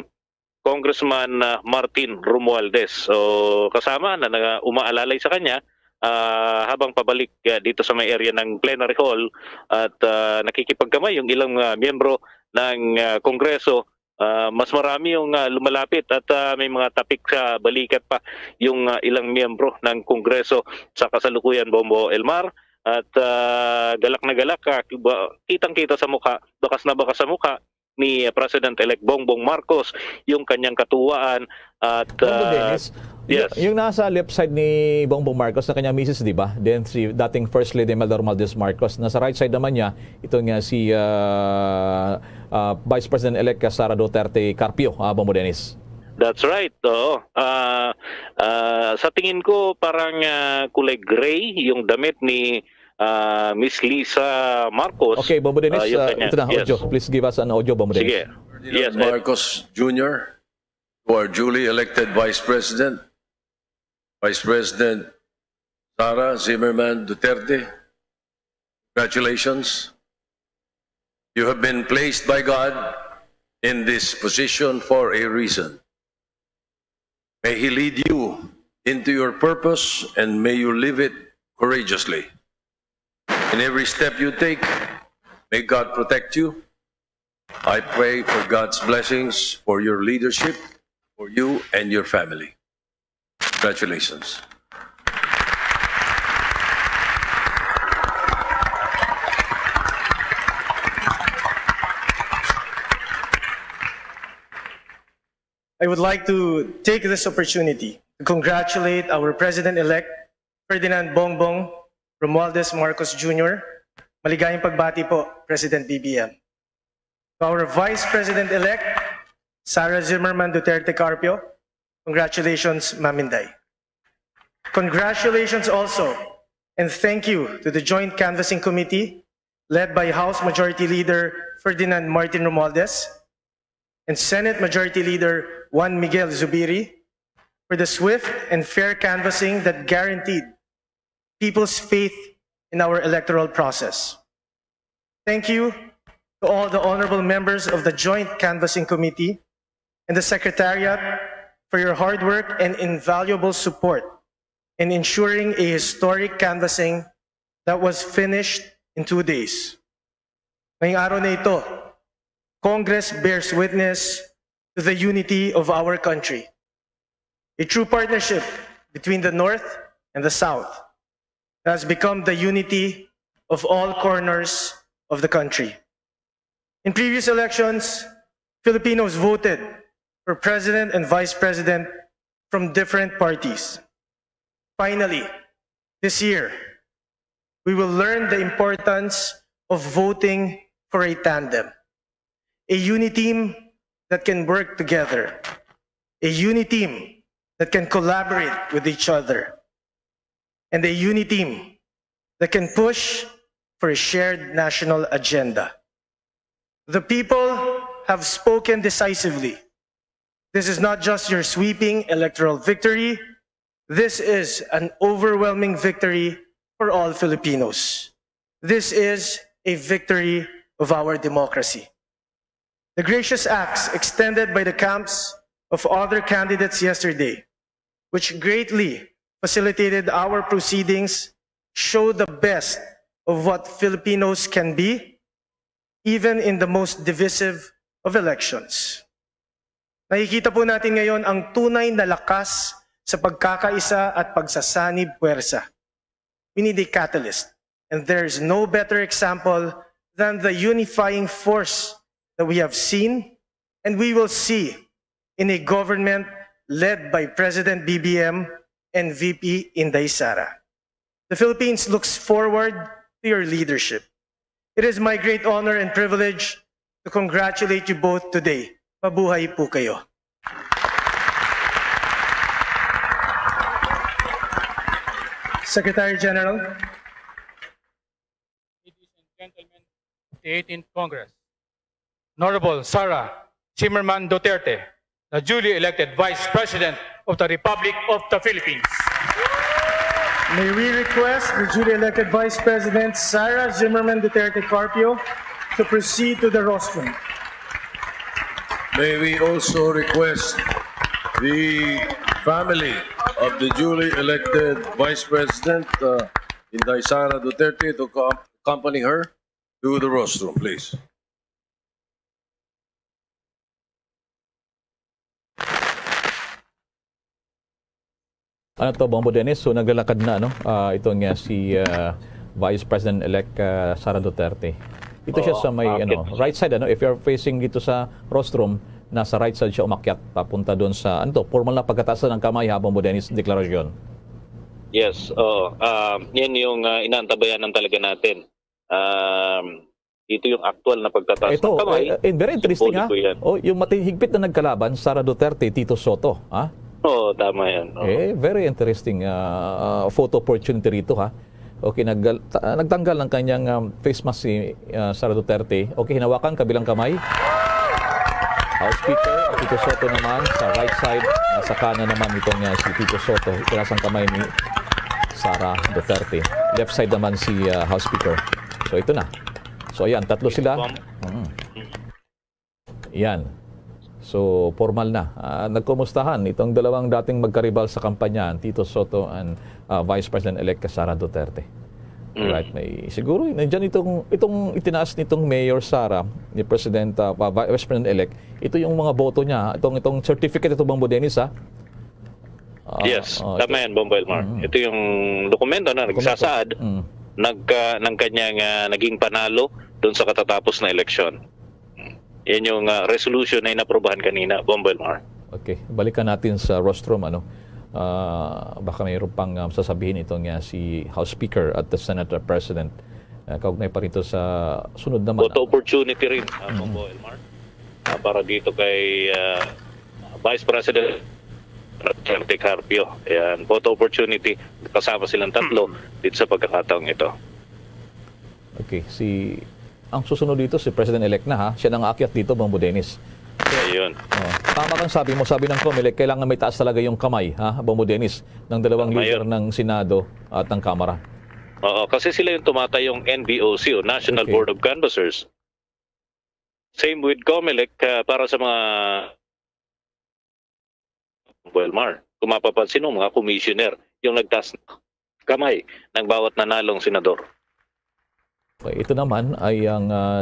Congressman, ah, Martin Romualdez. So, kasama na, na umaalalay sa kanya, ah, habang pabalik, ah, dito sa may area ng plenary hall at, ah, nakikipagkamay yung ilang, ah, miyembro ng, ah, Kongreso. Ah, mas marami yung, ah, lumalapit at, ah, may mga tapik sa balikat pa yung, ah, ilang miyembro ng Kongreso sa kasalukuyan, Bombo Elmar. At, ah, galak na galak, ah, ba-, kitang-kita sa mukha, bakas na bakas sa mukha ni President-elect Bongbong Marcos yung kanyang katuwaan at, Bongbong ah, Dennis, yes. yung, yung nasa left side ni Bongbong Marcos na kanyang misis, di ba? Then si dating First Lady Imelda Romualdez Marcos. Nasa right side naman niya, ito nga si, ah, ah, Vice President-elect Sara Duterte Carpio, ah, Bombo Dennis. That's right. Oo. Ah, ah, sa tingin ko, parang, ah, kulay gray yung damit ni, ah, Miss Lisa Marcos. Okay, Bombo Dennis, Ah, yung ah, kanya. ito na, Yes. audio. Please give us an audio, Bombo Dennis. Sige. Ferdinand Yes, Ed. Marcos Junior, to our duly elected Vice President, Vice President Sara Zimmerman Duterte, congratulations. You have been placed by God in this position for a reason. May He lead you into your purpose and may you live it courageously. In every step you take, may God protect you. I pray for God's blessings for your leadership, for you and your family. Congratulations. I would like to take this opportunity to congratulate our President-elect, Ferdinand Bongbong Romualdez Marcos Junior. Maligayang pagbati po, President B B M. To our Vice President-elect, Sara Zimmerman Duterte Carpio, congratulations, Ma'am Inday. Congratulations also, and thank you to the Joint Canvassing Committee, led by House Majority Leader Ferdinand Martin Romualdez and Senate Majority Leader Juan Miguel Zubiri, for the swift and fair canvassing that guaranteed people's faith in our electoral process. Thank you to all the honorable members of the Joint Canvassing Committee and the Secretariat for your hard work and invaluable support in ensuring a historic canvassing that was finished in two days. Ngayong araw na ito, Congress bears witness to the unity of our country. A true partnership between the North and the South has become the unity of all corners of the country. In previous elections, Filipinos voted for president and vice president from different parties. Finally, This year, we will learn the importance of voting for a tandem, a uni team that can work together, a uni team that can collaborate with each other, and a uni team that can push for a shared national agenda. The people have spoken decisively. This is not just your sweeping electoral victory. This is an overwhelming victory for all Filipinos. This is a victory of our democracy. The gracious acts extended by the camps of other candidates yesterday, which greatly facilitated our proceedings, show the best of what Filipinos can be, even in the most divisive of elections. Nakikita po natin ngayon ang tunay na lakas sa pagkakaisa at pagsasanib puwersa. We need a catalyst, and there is no better example than the unifying force that we have seen and we will see in a government led by President B B M and V P Inday Sara. The Philippines looks forward to your leadership. It is my great honor and privilege to congratulate you both today. Mabuhay po kayo. Secretary General. Ladies and gentlemen of the eighteenth Congress, Honorable Sara Zimmerman Duterte, the duly elected Vice President of the Republic of the Philippines. May we request the duly elected Vice President Sara Zimmerman Duterte Carpio to proceed to the rostrum. May we also request the family of the duly elected Vice President, uh, Inday Sara Duterte, to co- accompany her to the rostrum, please. Ano to, Bombo Dennis? So naglalakad na, no? Ah, ito nga si ah, Vice President-elect ah, Sara Duterte. Ito siya Oo, sa may ano, aakyat. Right side, ano? If you're facing dito sa rostrum, nasa right side siya umakyat papunta doon sa, ano to, formal na pagkataas ng kamay ha, Bombo Dennis, deklarasyon. Yes, oo. Um, yan yung uh, inaantabayanan talaga natin. Um, ito yung actual na pagkataas Ito, ng kamay. eh, eh, very interesting ha. Simboliko yan. Oh, yung matihigpit na nagkalaban, Sara Duterte, Tito Soto, ha? Oo, tama yan. Oo. Eh, very interesting ah, ah, photo opportunity rito ha. Okay, naggal- ta- nagtanggal ng kanyang um, face mask si ah, Sara Duterte. Okay, hinawakan kabilang kamay. House Speaker, at Tito Soto naman sa right side, nasa kanan naman itong uh, si Tito Soto. Ikinasang kamay ni Sara Duterte. Left side naman si uh, House Speaker. So ito na. So ayan, tatlo sila. Mm. Yan. So, formal na. Ah, nagkumustahan itong dalawang dating magkaribal sa kampanya, ang Tito Soto and ah, Vice President-elect Sara Duterte. Mm. Right, may siguro nandiyan itong itong itinaas nitong Mayor Sara ni President ah, pa- Vice President-elect. Ito yung mga boto niya, itong itong certificate ito, Bombo Dennis ha. Ah, Yes, oh, tama ito. Yan, Bombo Elmar. Mm. Ito yung dokumento na Dokumento. nagsasaad Mm. nagka, ng kanyang ah, naging panalo doon sa katatapos na eleksyon. Yan yung ah, resolution na inaprobahan kanina, Bombo Elmar. Okay, balikan natin sa rostrum, ano. Ah, baka mayroon pang um, sasabihin itong uh, si House Speaker at the Senate President. Uh, kaugnay pa rito sa sunod naman. Photo opportunity rin, ah, Bombo Elmar. Ah, para dito kay ah, Vice President Duterte Carpio. Ayan, photo opportunity kasama silang tatlo dito sa pagkakataong ito. Okay, si ang susunod dito si President-elect na ha. Siya nang aakyat dito, Bombo Dennis. Ayun. Oh, tama kang sabi mo, sabi ng Comelec, kailangan may taas talaga yung kamay, ha, Bombo Dennis, ng dalawang Tama leader yun. ng Senado at ng Kamara. Oo, kasi sila yung tumatayong N B O C o National Okay. Board of Canvassers. Same with Comelec ah, para sa mga Bombo Elmar. Kung mapapansin mo, mga commissioner, yung nagtaas ng kamay ng bawat nanalong senador. Okay, ito naman ay ang ah,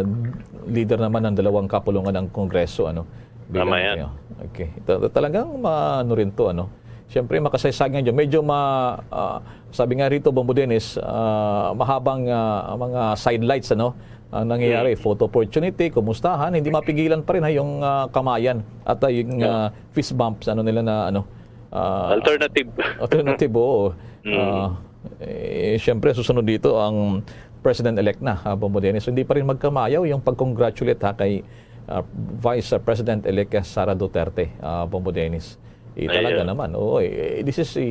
leader naman ng dalawang kapulungan ng Kongreso, ano. Tama yan. Okay. Ta- Talagang ma- ano rin to, ano. Siyempre, makasaysayan dyan. Medyo ma... ah, sabi nga rito, Bombo Dennis, ah, mahabang ah, mga sidelights, ano, ang nangyayari. Hmm. Photo opportunity, kumustahan, hindi mapigilan pa rin ha, yung ah, kamayan at ah, yung Yeah. ah, fist bumps, ano nila na, ano. ah, Alternative. Alternative, oo. Mm. Ah, Eh, siyempre, susunod dito ang President-elect na, ah, Bombo Dennis. So, hindi pa rin magkamayaw yung pag-congratulate, ha, kay, ah, Vice President-elect Sara Duterte, ah, Bombo Dennis. Eh, talaga Ayan. naman, oo, eh, this is a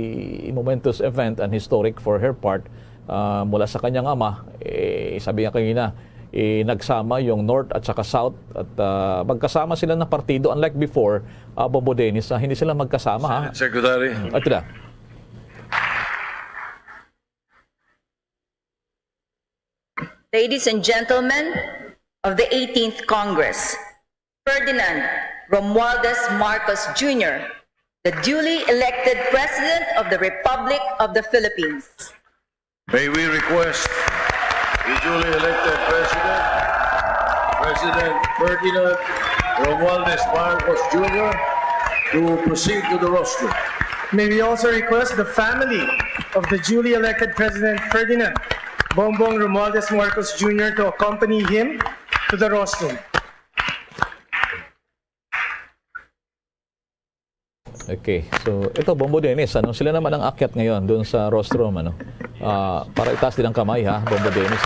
momentous event and historic for her part. Ah, mula sa kanyang ama, eh, sabi nga kanina, eh, nagsama yung North at saka South at, ah, magkasama sila na partido. Unlike before, ah, Bombo Dennis, ah, hindi sila magkasama, ha? Senate Secretary. At sila. Ladies and gentlemen of the eighteenth Congress, Ferdinand Romualdez Marcos Junior, the duly elected President of the Republic of the Philippines. May we request the duly elected President, President Ferdinand Romualdez Marcos Junior, to proceed to the rostrum. May we also request the family of the duly elected President Ferdinand Bongbong Romualdez Marcos Junior to accompany him to the rostrum. Okay. So, ito, Bombo Dennis, ano, sila naman ang akyat ngayon doon sa rostrum, ano. Ah, para itaas din ang kamay, ha, Bombo Dennis.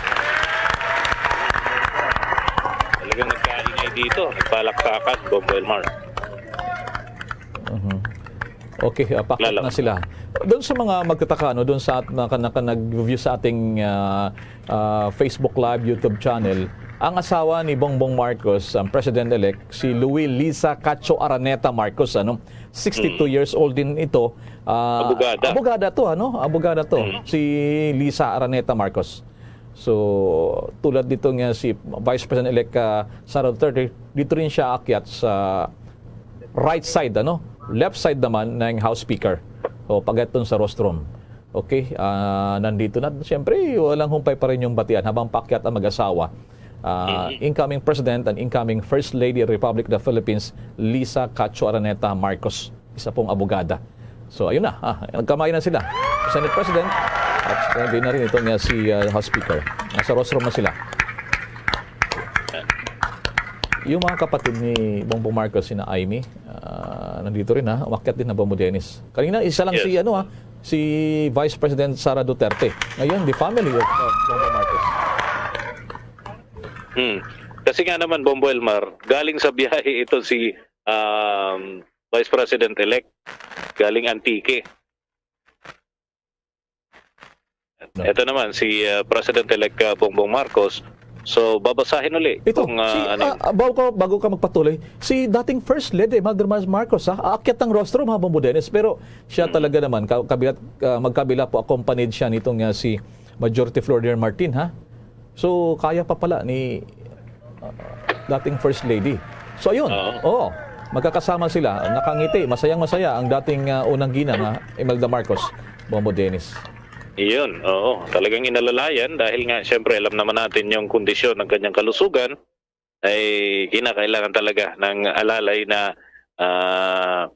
Talagang nagkaingay dito, nagpalakpakan, Bombo Elmar. Mhm. Okay, ah, pakyat Lalo. na sila. Doon sa mga magtataka, no, doon sa at naka, naka nag-view sa ating ah, ah, Facebook Live, YouTube channel, ang asawa ni Bongbong Marcos, ang President-elect, si Louis Lisa Cacho Araneta Marcos, ano, sixty-two years old din ito. Ah, Abogada. Abogada to, ano? Abogada to, si Lisa Araneta Marcos. So, tulad dito nga si Vice President-elect ah, Sara Duterte, dito rin siya akyat sa right side, ano? Left side naman ng House Speaker. O pagkadto sa rostrum. Okay, ah, nandito na. Siyempre, walang humpay pa rin yung batian habang paakyat ang mag-asawa. Ah, incoming President and incoming First Lady of the Republic of the Philippines, Lisa Cacho Araneta Marcos, isa pong abogada. So, ayun na, ah, nagkamay na sila. Senate President, at hindi na rin itong ah, si ah, House Speaker. Nasa rostrum na sila. Yung mga kapatid ni Bongbong Marcos, sina Imee, ah, nandito rin, ha, umakyat din na Bombo Dennis. Kanina, isa lang Yes. si, ano, ha, si Vice President Sara Duterte. Ngayon, the family of uh, Bongbong Marcos. Hmm. Kasi nga naman, Bombo Elmar, galing sa biyahe ito si um, Vice President-elect, galing Antique. No. Ito naman, si uh, President-elect uh, Bongbong Marcos. So, babasahin uli Ito, kung uh, si, ano yung- ah, bago, ka, bago ka magpatuloy, si dating First Lady Imelda Mar- Marcos, ha, aakyat ng rostrum, ha, Bombo Dennis, pero siya talaga naman, ka- kabilat, ah, magkabila po, accompanied siya nitong ah, si Majority Floor Leader Martin, ha? So, kaya pa pala ni ah, dating First Lady. So, ayun, Oo. oo, magkakasama sila, nakangiti, masayang-masaya ang dating ah, unang ginang, ha, Imelda Marcos, Bombo Dennis. Iyon, oo. Talagang inalalayan dahil nga, siyempre, alam naman natin yung kondisyon ng kanyang kalusugan ay kinakailangan talaga ng alalay na ah,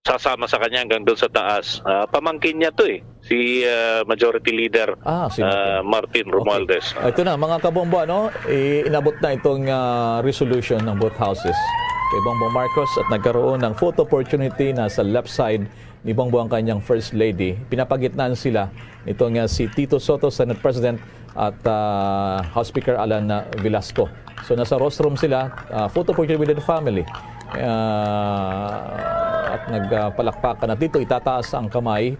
sasama sa kanya hanggang doon sa taas. Ah, pamangkin niya to eh, si ah, Majority Leader Ah, si ah, Martin. Martin Romualdez. Okay. Ito na, mga kabombo, ano, i- inabot na itong ah, resolution ng both houses kay Bongbong Marcos at nagkaroon ng photo opportunity na sa left side ni Bongbong ang kanyang First Lady. Pinapagitnaan sila nitong ah, si Tito Sotto, Senate President, at ah, House Speaker Alan ah, Velasco. So nasa rostrum sila, ah, photo opportunity with the family. Ah, at nagpalakpakan at dito itataas ang kamay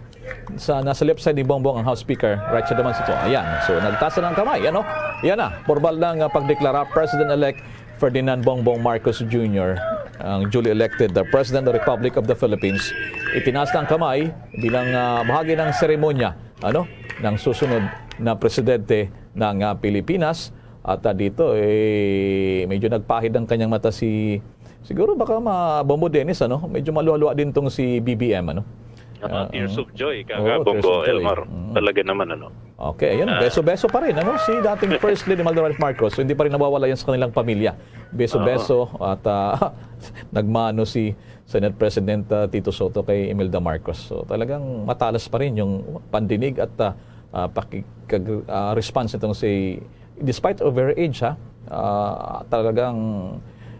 sa nasa left side ni Bongbong ang House Speaker, right side naman sa ito. Ayan. So nagtaas na ang kamay, ano? Yan na, formal na nga pagdeklara President-elect Ferdinand Bongbong Marcos Junior, ang duly elected the President of the Republic of the Philippines. Itinaas na ang kamay bilang ah, bahagi ng seremonya, ano, ng susunod na presidente ng ah, Pilipinas. At ah, dito, eh, medyo nagpahid ang kanyang mata si, siguro baka ma Bombo Dennis, ano? Medyo maluwa-luwa din tong si B B M, ano? Ano, Ah, tears ah. of joy, Oo, kaka tears Bombo of joy. Elmar. Mm. Talaga naman, ano. Okay, ayun, Ah. beso-beso pa rin, ano? Si dating First Lady Imelda Marcos, hindi pa rin nawawala yan sa kanilang pamilya. Beso-beso at ah, nagmano si Senate President ah, Tito Sotto kay Imelda Marcos. So talagang matalas pa rin yung pandinig at ah, ah, pakikag- ah, response nitong si, despite of her age, ha, ah, talagang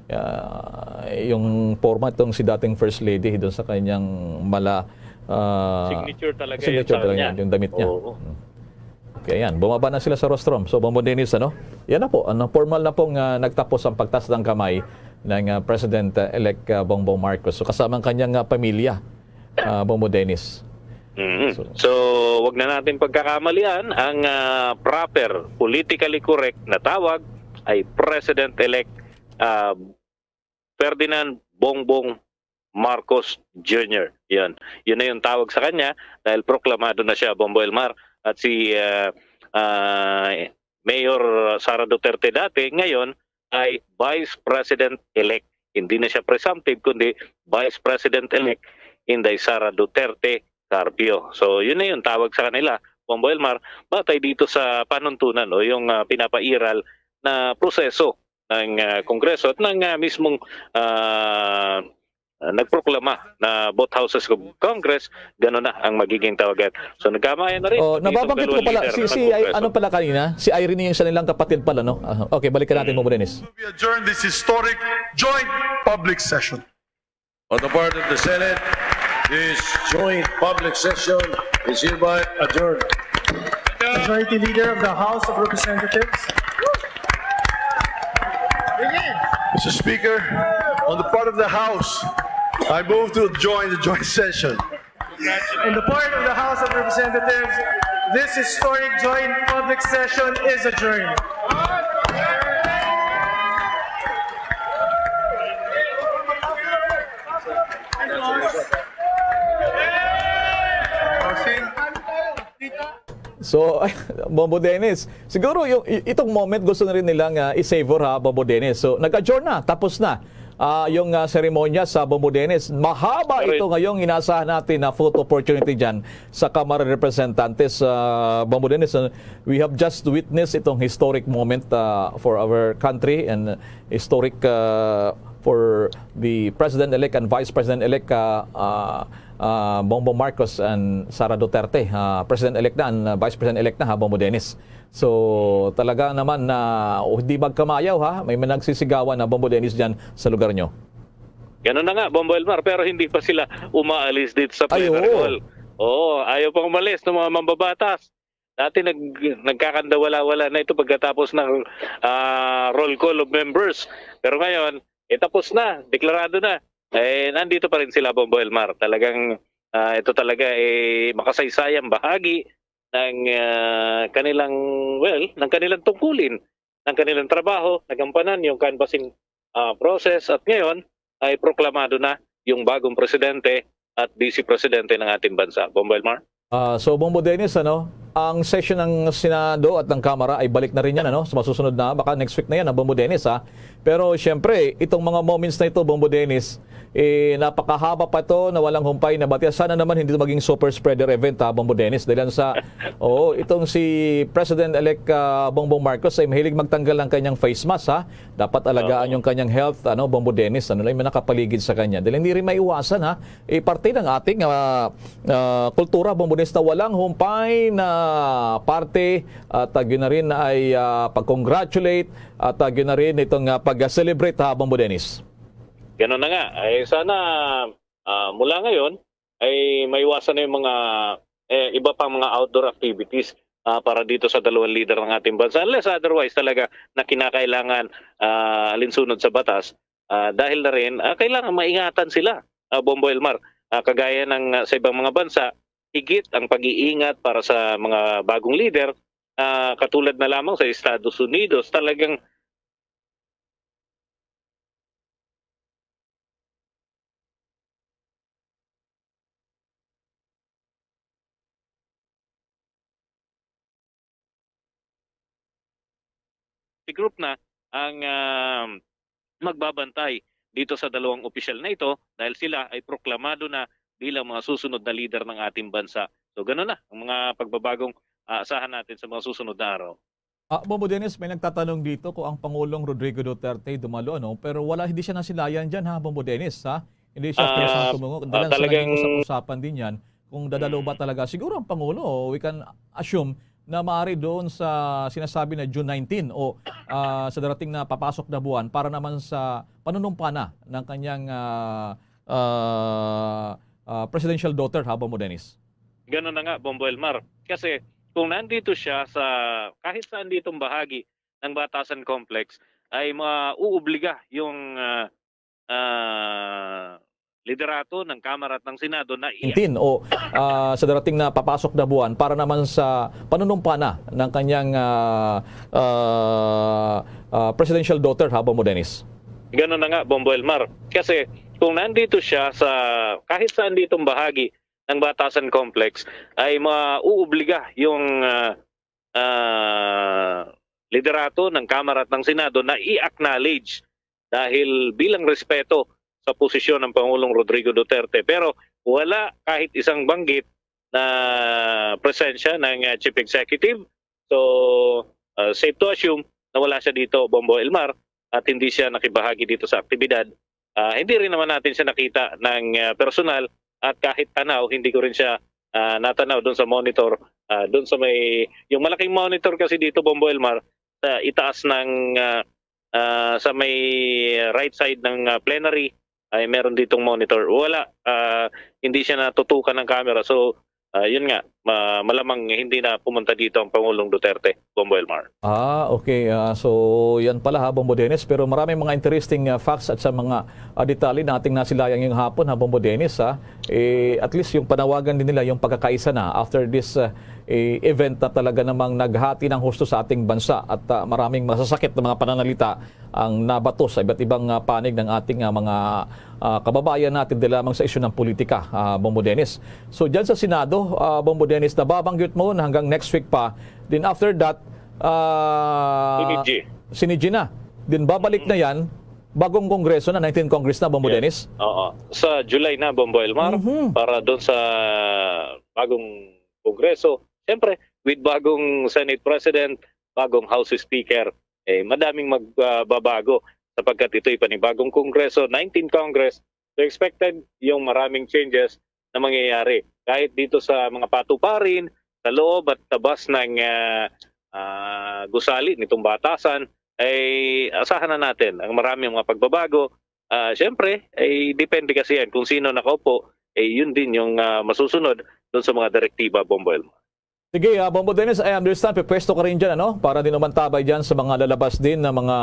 ah, yung format itong si dating First Lady doon sa kanyang mala Ah, Signature talaga yun signature sa talaga kanya. Yun, yung damit niya. Oo. Mm. Okay, yan. Bumaba na sila sa rostrum. So, Bombo Dennis, ano? Yan na po. Ano, formal na pong ah, nagtapos ang pagtaas ng kamay ng ah, President-elect ah, Bongbong Marcos. So, kasama ang kanyang ah, pamilya, ah, Bombo Dennis. Mhm. So- So, wag na natin pagkakamalian ang ah, proper, politically correct na tawag ay President-elect ah, Ferdinand Bongbong Marcos Junior. Yan. Yun na yung tawag sa kanya dahil proklamado na siya, Bombo Elmar. At si ah, ah, Mayor Sara Duterte dati, ngayon ay Vice President-elect. Hindi na siya presumptive, kundi Vice President-elect Inday Sara Duterte Carpio. So, yun na yung tawag sa kanila, Bombo Elmar, batay dito sa panuntunan o yung ah, pinapairal na proseso ng ah, Kongreso at ng ah, mismong ah, ah, nagproklama na both houses of Congress, gano'n na ang magiging tawagan. So, nagkamayan na rin. Oh, Pati itong nababanggit ko dalawang pala, leader si, ng si, Kongreso. Ano pala kanina? Si Irene yung isa nilang kapatid pala, no? Ah, okay, balikan natin, Bombo Dennis. We adjourn this historic joint public session. On the part of the Senate, this joint public session is hereby adjourned. Majority Leader of the House of Representatives. Mister Speaker, on the part of the House, I move to join the joint session. In the part of the House of Representatives, this historic joint public session is adjourned. So, Bombo Dennis, siguro yung, i- itong moment gusto na rin nilang ah, i-savor ha, Bombo Dennis. So, nag-adjourn na, tapos na ah, yung ah, seremonya sa Bombo Dennis. Mahaba Correct. Ito ngayong inaasahan natin na photo opportunity dyan sa Kamara de Representantes, ah, Bombo Dennis. Uh, we have just witnessed itong historic moment ah, for our country and historic ah, for the President-elect and Vice President-elect ah, ah, ah, Bongbong Marcos and Sara Duterte. Ah, President-elect na and ah, Vice President-elect na ha, Bombo Dennis. So, talaga naman na oh, hindi magkamayaw ha, may mga nagsisigawan na Bombo Dennis dyan sa lugar nyo. Ganun na nga, Bombo Elmar, pero hindi pa sila umaalis dito sa Ay, plenary oo. hall. Oo, ayaw pang umalis ng mga mambabatas. Dati nag, nagkakandawala-wala na ito pagkatapos ng ah, roll call of members. Pero ngayon, eh, tapos na, deklarado na. Eh, nandito pa rin sila, Bombo Elmar. Talagang ah, ito talaga eh, makasaysayang bahagi ng ah, kanilang, well, ng kanilang tungkulin, ng kanilang trabaho, nagampanan yung canvassing ah, process at ngayon ay proklamado na yung bagong presidente at vice presidente ng ating bansa. Bombo Elmar? Ah, so, Bombo Dennis, ano, ang session ng Senado at ng Kamara ay balik na rin yan, ano, sa masusunod na, baka next week na yan, ah, Bombo Dennis, ha. Pero, siyempre, itong mga moments na ito, Bombo Dennis, eh, napakahaba pa ito na walang humpay na batiya. Sana naman hindi ito maging super spreader event, ha, Bombo Dennis. Dahil sa, oo, itong si President-elect ah, Bongbong Marcos ay mahilig magtanggal ng kanyang face mask, ha. Dapat alagaan yung kanyang health, ano, Bombo Dennis, ano lang yung nakapaligid sa kanya. Dahil hindi rin maiwasan, ha. Eh, parte ng ating ah, ah, kultura, Bombo Dennis, na walang humpay na parte at uh, yun na rin ay ah, pag-congratulate at uh, yun na rin itong ah, pag-celebrate, ha, Bombo Dennis. Ganun na nga. Ay sana ah, mula ngayon ay maiwasan na yung mga eh, iba pang mga outdoor activities ah, para dito sa dalawang leader ng ating bansa. Unless otherwise talaga na kinakailangan ah, alinsunod sa batas ah, dahil na rin ah, kailangan maingatan sila, ah, Bombo Elmar. Ah, kagaya ng ah, sa ibang mga bansa, higit ang pag-iingat para sa mga bagong leader ah, katulad na lamang sa Estados Unidos. Talagang group na ang ah, magbabantay dito sa dalawang opisyal na ito dahil sila ay proklamado na bilang mga susunod na leader ng ating bansa. So gano'n na ang mga pagbabagong ah, asahan natin sa mga susunod na araw. Ah, Bombo Dennis, may nagtatanong dito kung ang Pangulong Rodrigo Duterte dumalo, ano, pero wala, hindi siya nasilayan dyan, ha, Bombo Dennis, ha? Hindi siya Ah, pinasang tumugo. ah, Dahil sa talagang- naging usap-usapan din yan, kung dadalo ba talaga. Siguro ang Pangulo, we can assume na maaari doon sa sinasabi na June nineteen o ah, sa darating na papasok na buwan para naman sa panunumpa na ng kanyang ah, ah, ah, presidential daughter, ha, Bombo Dennis? Ganun na nga, Bombo Elmar. Kasi kung nandito siya sa kahit saan ditong bahagi ng Batasan Complex, ay mauobliga yung, ah, ah, liderato ng Kamara at ng Senado na i- Intin, o, ah, sa darating na papasok na buwan para naman sa panunumpa na ng kanyang, ah, ah, ah, presidential daughter, ha, Bombo Dennis? Ganun na nga, Bombo Elmar. Kasi kung nandito siya sa kahit saan ditong bahagi ng Batasan Complex, ay mauobliga yung, ah, ah, liderato ng Kamara at ng Senado na i-acknowledge dahil bilang respeto sa posisyon ng Pangulong Rodrigo Duterte. Pero wala kahit isang banggit na presensya ng, ah, Chief Executive. So, ah, safe to assume na wala siya dito, Bombo Elmar, at hindi siya nakibahagi dito sa aktibidad. Ah, hindi rin naman natin siya nakita ng, ah, personal, at kahit tanaw, hindi ko rin siya, ah, natanaw doon sa monitor. Ah, doon sa may, yung malaking monitor kasi dito, Bombo Elmar, sa itaas ng, ah, ah, sa may right side ng, ah, plenary, ay meron ditong monitor. Wala, ah, hindi siya natutukan ng camera. So, ah, yun nga, ma-, malamang hindi na pumunta dito ang Pangulong Duterte, Bombo Elmar. Ah, okay. Ah, so, yan pala, ha, Bombo Dennis. Pero maraming mga interesting, ah, facts at sa mga, ah, detalye na ating nasilayan ngayong hapon, ha, Bombo Dennis, ha. Eh, at least yung panawagan din nila, yung pagkakaisa na after this, ah, eh, event na talaga namang naghati ng husto sa ating bansa at, ah, maraming masasakit na mga pananalita ang nabato sa iba't ibang, ah, panig ng ating, ah, mga, ah, kababayan natin, di lamang sa isyu ng politika, ah, Bombo Dennis. So, dyan sa Senado, ah, Bombo Dennis, nababanggit mo na hanggang next week pa. Then after that, ah, Sinidji. Sinidji na. Then babalik na yan, bagong Kongreso na, nineteenth Congress na, Bombo Yes. Dennis. Oo. Sa July na, Bombo Elmar, Mhm. para doon sa bagong Kongreso. Siyempre, with bagong Senate President, bagong House Speaker, eh, madaming magbabago sapagkat ito'y panibagong Kongreso, nineteenth Congress. So, expected yung maraming changes na mangyayari. Kahit dito sa mga patuparin, sa loob at tabas ng, ah, ah, gusali nitong batasan, ay asahan na natin ang maraming mga pagbabago. Ah, siyempre, ay depende kasi yan kung sino nakaupo, eh, yun din yung, ah, masusunod dun sa mga direktiba, Bombo Elmar. Sige, ah, Bombo Dennis, I understand, pipwesto ka rin dyan, ano? Para din umantabay dyan sa mga lalabas din na mga,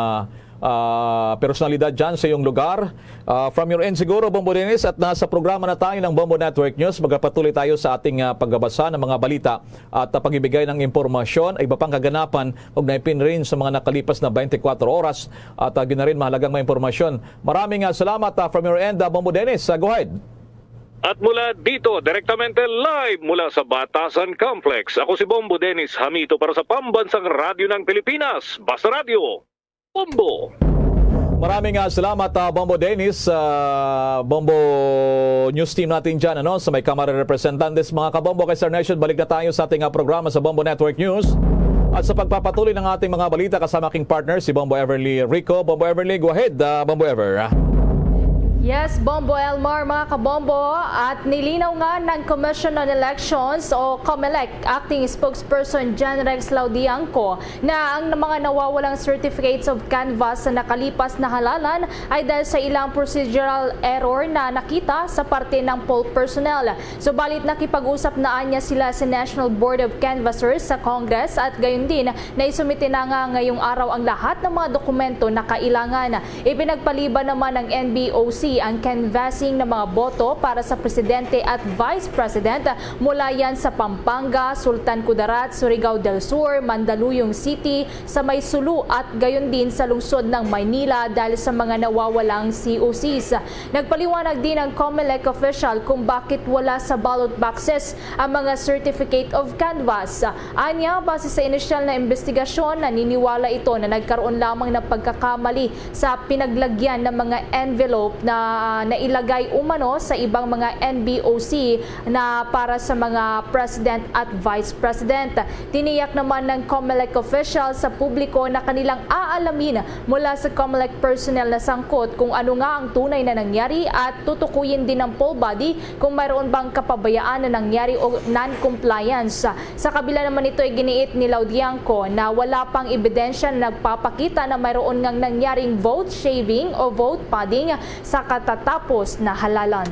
ah, personalidad dyan sa iyong lugar. Ah, from your end siguro, Bombo Dennis, at nasa programa na tayo ng Bombo Network News, magpapatuloy tayo sa ating, ah, pagbabasa ng mga balita at, ah, pagbibigay ng impormasyon, iba pang kaganapan, ug naipin rin sa mga nakalipas na twenty-four oras. At, ah, yun na rin mahalagang mga impormasyon. Maraming, ah, salamat, ah, from your end, ah, Bombo Dennis. Ah, go ahead. At mula dito, direktamente live mula sa Batasan Complex, ako si Bombo Dennis Hamito para sa Pambansang Radyo ng Pilipinas, Basta Radyo, Bombo. Maraming, ah, salamat, ah, Bombo Dennis, ah, Bombo News Team natin dyan, ano, sa may Kamara de Representantes. Mga kabombo, kay Star Nation, balik na tayo sa ating, ah, programa sa Bombo Network News. At sa pagpapatuloy ng ating mga balita, kasama king partner si Bombo Everly Rico. Bombo Everly, go ahead, ah, Bombo Ever. Yes, Bombo Elmar, mga kabombo, at nilinaw nga ng Commission on Elections o COMELEC Acting Spokesperson John Rex Laudiangco na ang mga nawawalang certificates of canvass sa nakalipas na halalan ay dahil sa ilang procedural error na nakita sa parte ng poll personnel. Subalit, nakipag-usap na anya sila sa National Board of Canvassers sa Congress at gayon din, naisumite na nga ngayong araw ang lahat ng mga dokumento na kailangan. Ipinagpaliban naman ng N B O C ang canvassing ng mga boto para sa presidente at vice president mula yan sa Pampanga, Sultan Kudarat, Surigao del Sur, Mandaluyong City, sa may Sulu at gayon din sa lungsod ng Maynila dahil sa mga nawawalang C O Cs. Nagpaliwanag din ang COMELEC official kung bakit wala sa ballot boxes ang mga certificate of canvass. Anya, base sa inisyal na investigasyon, naniniwala ito na nagkaroon lamang ng pagkakamali sa pinaglagyan ng mga envelope na nailagay umano sa ibang mga N B O C na para sa mga president at vice president. Tiniyak naman ng COMELEC official sa publiko na kanilang aalamin mula sa COMELEC personnel na sangkot kung ano nga ang tunay na nangyari at tutukuyin din ng poll body kung mayroon bang kapabayaan na nangyari o non-compliance. Sa kabila naman nito, iginiit ni Laudiangco na wala pang ebidensya na nagpapakita na mayroon ngang nangyaring vote shaving o vote padding sa katatapos na halalan.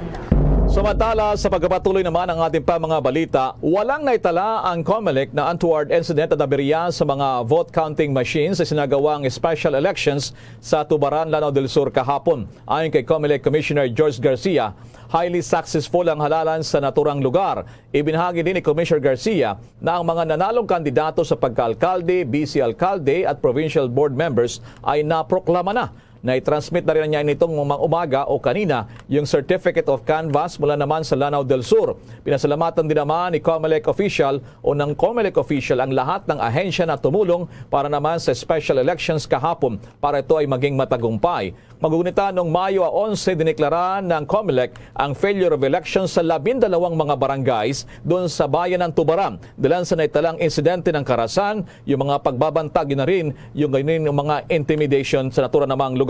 Samantala, sa pagpapatuloy naman ang ating pa mga balita, walang naitala ang Comelec na untoward incident at aberya sa mga vote counting machines sa sinagawang special elections sa Tubaran, Lanao del Sur kahapon. Ayon kay Comelec Commissioner George Garcia, highly successful ang halalan sa naturang lugar. Ibinahagi din ni Commissioner Garcia na ang mga nanalong kandidato sa pagka-alkalde, vice alkalde at provincial board members ay naproklama na. Nai-transmit na rin niya nitong mga umaga o kanina yung certificate of canvass mula naman sa Lanao del Sur. Pinasalamatan din naman ni Comelec official o ng Comelec official ang lahat ng ahensya na tumulong para naman sa special elections kahapon para ito ay maging matagumpay. Magunita, nung Mayo onse, diniklara ng Comelec ang failure of elections sa labindalawang mga barangays doon sa bayan ng Tubaran. Dalan sa naitalang insidente ng karasan, yung mga pagbabantag, yun na rin yung ganyan, yung mga intimidation sa natura namang lugar.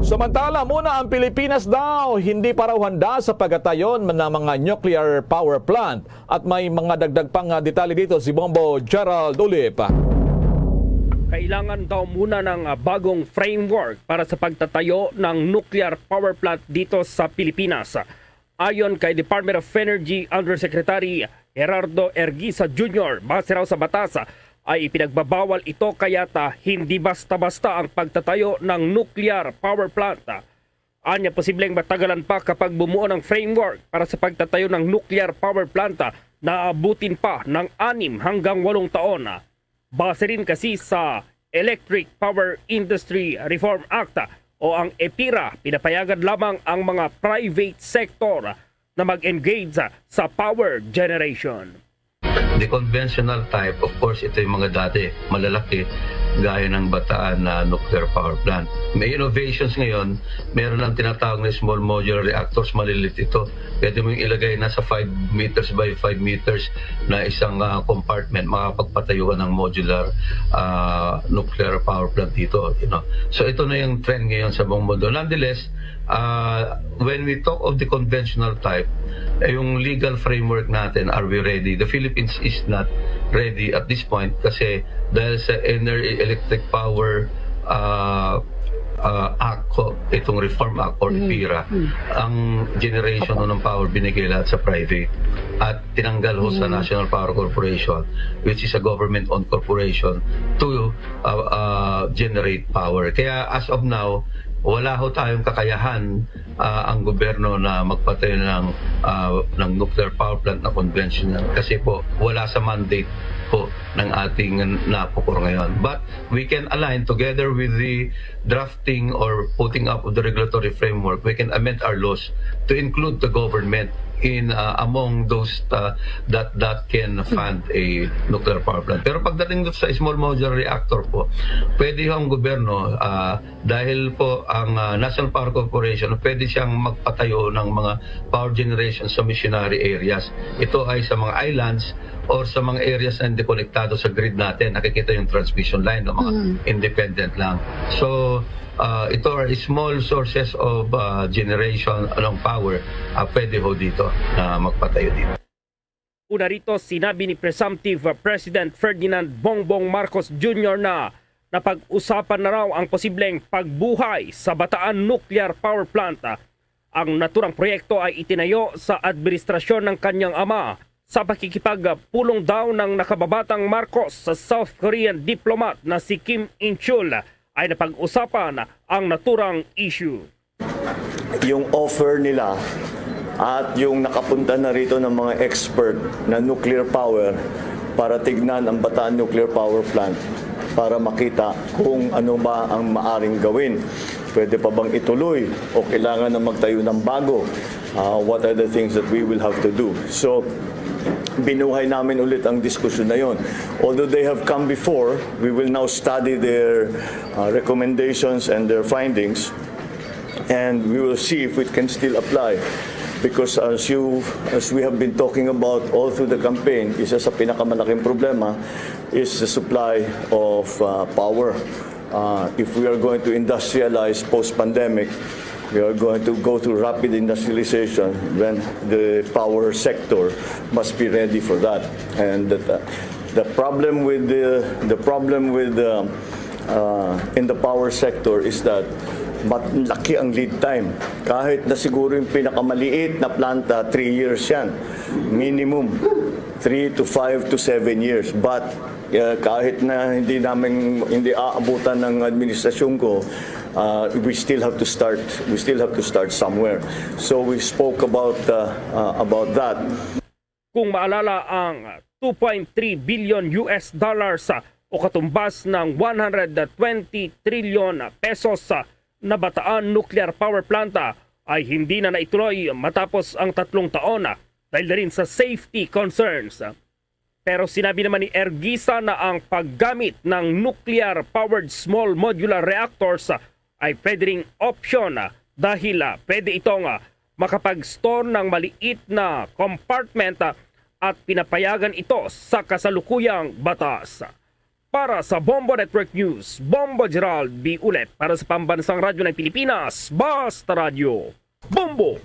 Samantala, muna ang Pilipinas daw hindi pa raw handa sa pagatayon ng mga nuclear power plant. At may mga dagdag pang, ah, detalye dito si Bombo Gerald Ulip. Kailangan daw muna ng, ah, bagong framework para sa pagtatayo ng nuclear power plant dito sa Pilipinas. Ayon kay Department of Energy Undersecretary Gerardo Erguiza Junior, base raw sa batas, ay ipinagbabawal ito, kaya't hindi basta-basta ang pagtatayo ng nuclear power plant. Anya, posibleng matagalan pa kapag bumuo ng framework para sa pagtatayo ng nuclear power plant na aabutin pa ng anim hanggang walong taon. Base rin kasi sa Electric Power Industry Reform Act o ang EPIRA, pinapayagan lamang ang mga private sector na mag-engage sa power generation. The conventional type, of course, ito yung mga dati, malalaki, gaya ng Bataan na nuclear power plant. May innovations ngayon, meron ang tinatawag na small modular reactors, malilit ito. Pwede mo yung ilagay na sa five meters by five meters na isang ah, compartment, makapagpatayo ka ng modular ah, nuclear power plant dito. You know? So ito na yung trend ngayon sa buong mundo. Nonetheless, uh, when we talk of the conventional type, eh, yung legal framework natin, are we ready? The Philippines is not ready at this point kasi dahil sa Ener- Electric Power uh, uh, Act, itong Reform Act or EPIRA, ang generation ng power binigay lahat sa private at tinanggal ho sa National Power Corporation, which is a government-owned corporation, to uh, uh, generate power. Kaya as of now, wala ho tayong kakayahan ah, ang gobyerno na magpatayo ng ah, ng nuclear power plant na conventional kasi po wala sa mandate po ng ating NAPOCOR ngayon. But we can align together with the drafting or putting up of the regulatory framework, we can amend our laws to include the government in uh, among those uh, that that can fund a nuclear power plant. Pero pagdating dito sa small modular reactor po, pwede ang gobyerno uh, dahil po ang uh, National Power Corporation pwede siyang magpatayo ng mga power generation sa missionary areas. Ito ay sa mga islands or sa mga areas na hindi konektado sa grid natin. Nakikita yung transmission line ng mga mm. independent lang. So, uh, ito are small sources of uh, generation ng power uh, pwede ho dito na magpatayo dito. Una rito, sinabi ni Presumptive President Ferdinand Bongbong Marcos Junior na napag-usapan na raw ang posibleng pagbuhay sa Bataan Nuclear Power Plant. Ang naturang proyekto ay itinayo sa administrasyon ng kanyang ama sa pakikipagpulong daw ng nakababatang Marcos sa South Korean diplomat na si Kim In-chul ay napag-usapan ang naturang issue. Yung offer nila at yung nakapunta na rito ng mga expert na nuclear power para tignan ang Bataan Nuclear Power Plant para makita kung ano ba ang maaring gawin. Pwede pa bang ituloy o kailangan na magtayo ng bago? Uh, what are the things that we will have to do? So, binuhay namin ulit ang diskusyon na yon. Although they have come before, we will now study their uh, recommendations and their findings. And we will see if it can still apply. Because as you as we have been talking about all through the campaign, isa sa pinakamalaking problema is the supply of uh, power. Uh, if we are going to industrialize post-pandemic, we are going to go through rapid industrialization when the power sector must be ready for that. And that, uh, the problem with the the problem with the uh, in the power sector is that But laki ang lead time. Kahit na siguro yung pinakamaliit na planta, three years yan. Minimum, three to five to seven years. But uh, kahit na hindi namin, hindi aabutan ng administrasyon ko, uh, we still have to start, we still have to start somewhere. So we spoke about, uh, uh, about that. Kung maalala, ang two point three billion U S dollars o katumbas ng one hundred twenty trillion pesos na Bataan Nuclear Power Plant ay hindi na naituloy matapos ang tatlong taon dahil na rin sa safety concerns. Pero sinabi naman ni Ergisa na ang paggamit ng nuclear-powered small modular reactors ay pwede ring option dahil pwede itong makapag-store ng maliit na compartment at pinapayagan ito sa kasalukuyang batas. Para sa Bombo Network News, Bombo Gerald B. Ulet para sa Pambansang Radyo ng Pilipinas, Basta Radyo. Bombo!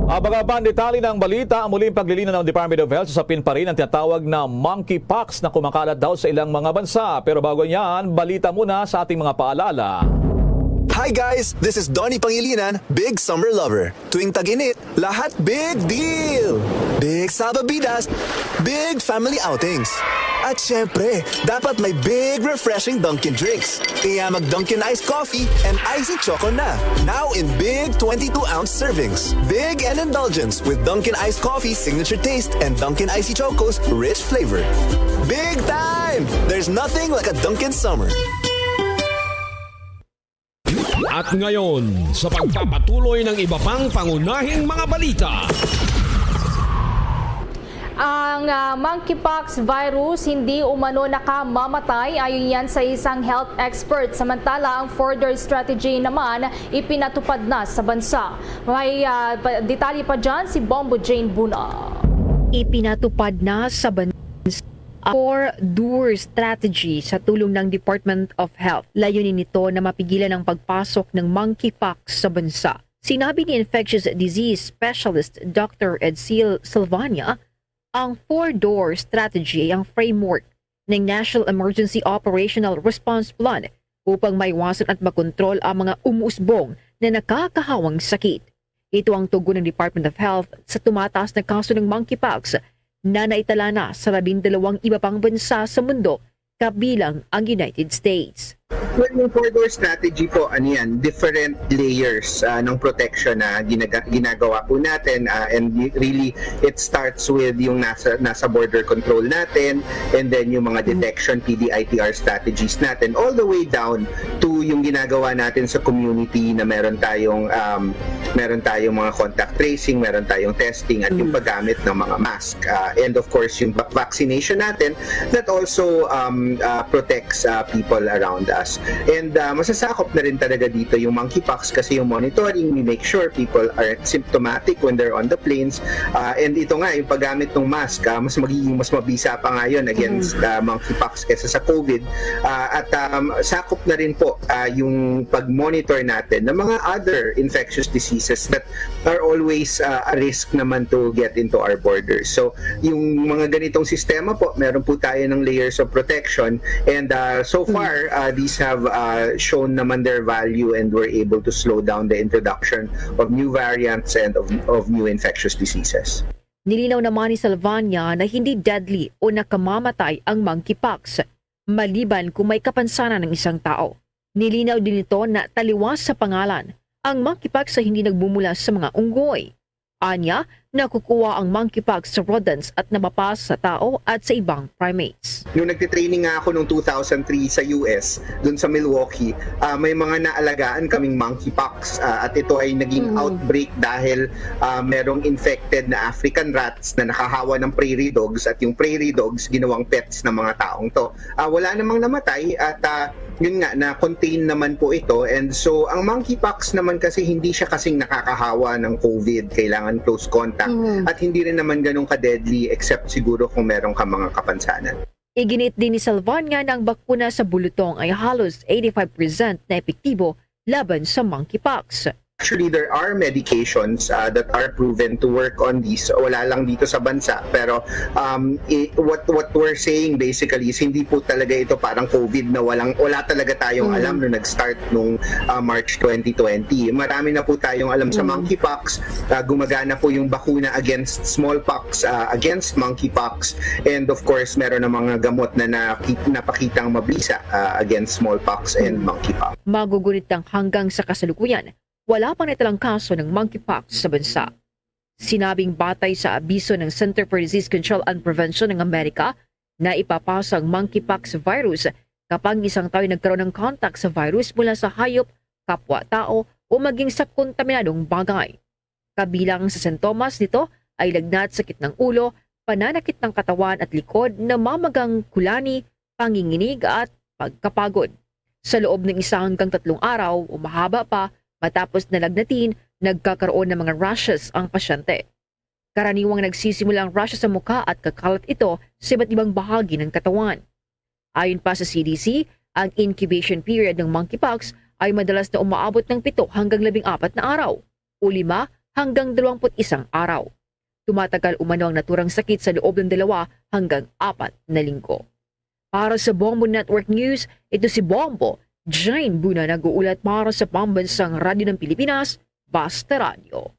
Abangan pa ang detalye ng balita. Muli ang paglilinaw ng Department of Health sa sapin pa rin ang tinatawag na monkeypox na kumakalat daw sa ilang mga bansa. Pero bago yan, balita muna sa ating mga paalala. Hi guys! This is Donnie Pangilinan, big summer lover. Tuwing tag-init, lahat big deal! Big salbabidas, big family outings. At syempre, dapat may big refreshing Dunkin' drinks. Kaya mag Dunkin' Ice Coffee and Icy Choco na. Now in big twenty-two ounce servings. Big and indulgence with Dunkin' Ice Coffee signature taste and Dunkin' Icy Choco's rich flavor. Big time! There's nothing like a Dunkin' summer. At ngayon, sa pagpapatuloy ng iba pang pangunahing mga balita. Ang ah, monkeypox virus hindi umano nakamamatay, ayon yan sa isang health expert. Samantala, ang four-door strategy naman ipinatupad na sa bansa. May ah, pa- detalye pa dyan si Bombo Jane Buna. Ipinatupad na sa bansa ang four-door strategy sa tulong ng Department of Health. Layunin nito na mapigilan ang pagpasok ng monkeypox sa bansa. Sinabi ni infectious disease specialist Doctor Edsil Silvania, ang four-door strategy ay ang framework ng National Emergency Operational Response Plan upang maiwasan at makontrol ang mga umuusbong na nakakahawang sakit. Ito ang tugon ng Department of Health sa tumataas na kaso ng monkeypox na naitala na sa labindalawang iba pang bansa sa mundo, kabilang ang United States. Well, yung four-door strategy po, ano yan, different layers ah, ng protection na ginaga- ginagawa po natin ah, and y- really it starts with yung nasa nasa border control natin and then yung mga detection P D I T R strategies natin all the way down to yung ginagawa natin sa community na meron tayong um, meron tayong mga contact tracing, meron tayong testing at yung paggamit ng mga mask. Ah, and of course, yung va- vaccination natin that also um, uh, protects uh, people around us. And uh, masasakop na rin talaga dito yung monkeypox kasi yung monitoring, we make sure people aren't symptomatic when they're on the planes. Uh, and ito nga, yung paggamit ng mask, uh, mas magiging mas mabisa pa ngayon against uh, monkeypox kaysa sa COVID. Uh, at um, sakop na rin po uh, yung pag-monitor natin ng mga other infectious diseases that are always uh, a risk naman to get into our borders. So, yung mga ganitong sistema po, meron po tayo ng layers of protection and uh, so far, uh, these have uh, shown naman their value and we're able to slow down the introduction of new variants and of, of new infectious diseases. Nilinaw naman ni Salvania na hindi deadly o nakamamatay ang monkeypox, maliban kung may kapansanan ng isang tao. Nilinaw din nito na taliwas sa pangalan, ang monkeypox ay hindi nagmumula sa mga unggoy. Anya, nakukuha ang monkeypox sa rodents at napapas sa tao at sa ibang primates. Nung nagtitraining nga ako noong two thousand three sa U S, dun sa Milwaukee, ah, may mga naalagaan kaming monkeypox ah, at ito ay naging outbreak dahil ah, merong infected na African rats na nakahawa ng prairie dogs at yung prairie dogs ginawang pets ng mga taong to. Ah, wala namang namatay at ah, yun nga, na-contain naman po ito. And so, ang monkeypox naman kasi hindi siya kasing nakakahawa ng COVID, kailangan close contact. At hindi rin naman ganun ka-deadly except siguro kung meron ka mga kapansanan. Iginit din ni Salvania na ang bakuna sa bulutong ay halos eighty-five percent na epektibo laban sa monkeypox. Actually, there are medications uh, that are proven to work on this. Wala lang dito sa bansa, pero um, i- what what we're saying basically is hindi po talaga ito parang COVID na walang wala talaga tayong alam nung nag-start nung uh, March twenty twenty. Marami na po tayong alam sa monkeypox. Uh, gumagana po yung bakuna against smallpox, uh, against monkeypox, and of course, meron na mga gamot na naki- napakitang mabisa uh, against smallpox and monkeypox. Magugunit lang hanggang sa kasalukuyan, wala pang naitalang kaso ng monkeypox sa bansa. Sinabing batay sa abiso ng Center for Disease Control and Prevention ng Amerika, na ipapasa ang monkeypox virus kapag isang tawo nagkaroon ng contact sa virus mula sa hayop, kapwa-tao o maging sa kontaminadong bagay. Kabilang sa sintomas nito ay lagnat, sakit ng ulo, pananakit ng katawan at likod, namamagang kulani, panginginig at pagkapagod. Sa loob ng isa hanggang tatlong araw o mahaba pa, matapos na lagnatin, nagkakaroon ng mga rashes ang pasyente. Karaniwang nagsisimula ang rashes sa mukha at kakalat ito sa iba't ibang bahagi ng katawan. Ayon pa sa C D C, ang incubation period ng monkeypox ay madalas na umaabot ng pito hanggang labing apat na araw o lima hanggang dalawampu't isang araw. Tumatagal umano ang naturang sakit sa loob ng dalawa hanggang apat na linggo. Para sa Bombo Network News, ito si Bombo Jane Buna, nag-uulat para sa Pambansang Radyo ng Pilipinas, Basta Radyo.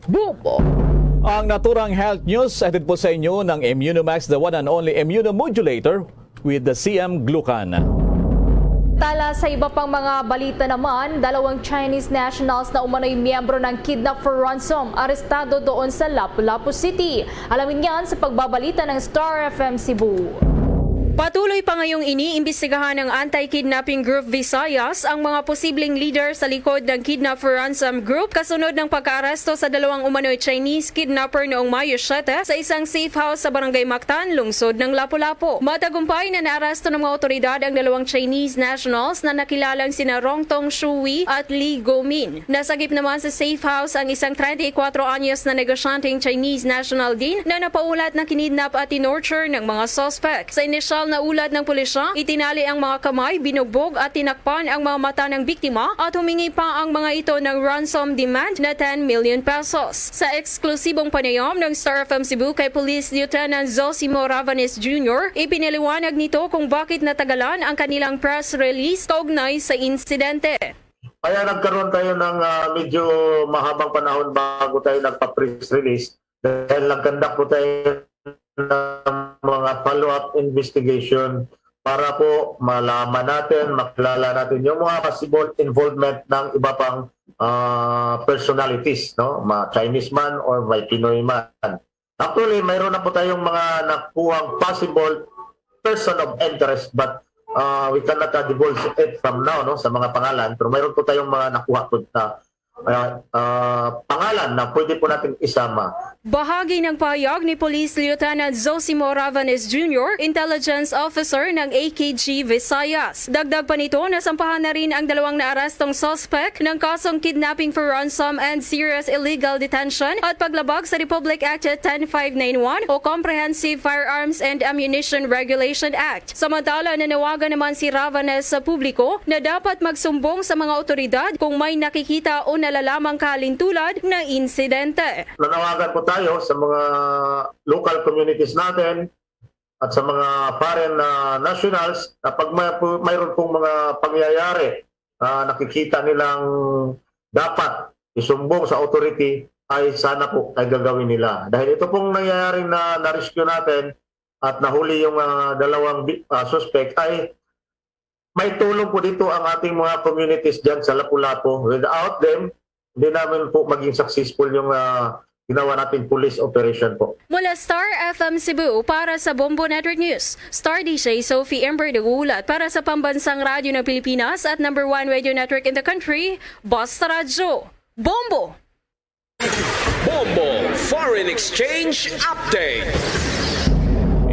Bombo! Ang naturang health news hatid po sa inyo ng Immunomax, the one and only immunomodulator with the C M Glucan. Tala sa iba pang mga balita naman, dalawang Chinese nationals na umano'y miyembro ng Kidnap for Ransom arestado doon sa Lapu-Lapu City. Alamin yan sa pagbabalita ng Star F M Cebu. Patuloy pa ngayong iniimbestigahan ng Anti-Kidnapping Group Visayas ang mga posibleng leader sa likod ng Kidnap for Ransom Group kasunod ng pagkaaresto sa dalawang umano'y Chinese kidnapper noong Mayo siyete sa isang safe house sa Barangay Mactan, lungsod ng Lapu-Lapu. Matagumpay na naaresto ng mga otoridad ang dalawang Chinese nationals na nakilalang sina Rong Tong Shui at Li Gomin. Nasagip naman sa safe house ang isang treinta y cuatro anyos na negosyanteng Chinese national din na napaulat na kinidnap at tinorture ng mga suspect. Sa inisyal na ulat ng pulisya, itinali ang mga kamay, binugbog at tinakpan ang mga mata ng biktima at humingi pa ang mga ito ng ransom demand na ten million pesos. Sa eksklusibong panayam ng Star F M Cebu kay Police Lieutenant Zosimo Ravanes Junior, ipinaliwanag nito kung bakit natagalan ang kanilang press release kaugnay sa insidente. Kaya nagkaroon tayo ng ah, medyo mahabang panahon bago tayo nagpa-press release dahil nag-conduct po tayo ng mga follow-up investigation para po malaman natin, makilala natin yung mga possible involvement ng iba pang ah, personalities, no? Mga Chinese man or may Pinoy man. Actually, mayroon na po tayong mga nakuhang possible person of interest, but uh, we cannot uh, divulge it from now, no, sa mga pangalan. Pero mayroon po tayong mga nakuha po na uh, uh, pangalan na pwede po natin isama. Bahagi ng pahayag ni Police Lieutenant Zosimo Ravanes Junior, Intelligence Officer ng A K G Visayas. Dagdag pa nito, nasampahan na rin ang dalawang naarestong suspect ng kasong kidnapping for ransom and serious illegal detention at paglabag sa Republic Act ten five nine one o Comprehensive Firearms and Ammunition Regulation Act. Samantala, nanawagan naman si Ravanes sa publiko na dapat magsumbong sa mga otoridad kung may nakikita o nalalamang kahalintulad na insidente. Nanawagan po tayo sa mga local communities natin at sa mga foreign ah, nationals na pag may, mayroon pong mga pangyayari na nakikita nilang dapat isumbong sa authority ay sana po ay gagawin nila. Dahil ito pong nangyayaring na na-rescue natin at nahuli yung ah, dalawang bi- ah, suspect ay may tulong po dito ang ating mga communities dyan sa Lapu-Lapu. Without them, hindi namin po maging successful yung ah, ginawa nating police operation po. Mula Star F M Cebu, para sa Bombo Network News, Star D J Sophie Ember nag-uulat para sa Pambansang Radyo ng Pilipinas at number one radio network in the country, Basta Radyo. Bombo! Bombo Foreign Exchange Update.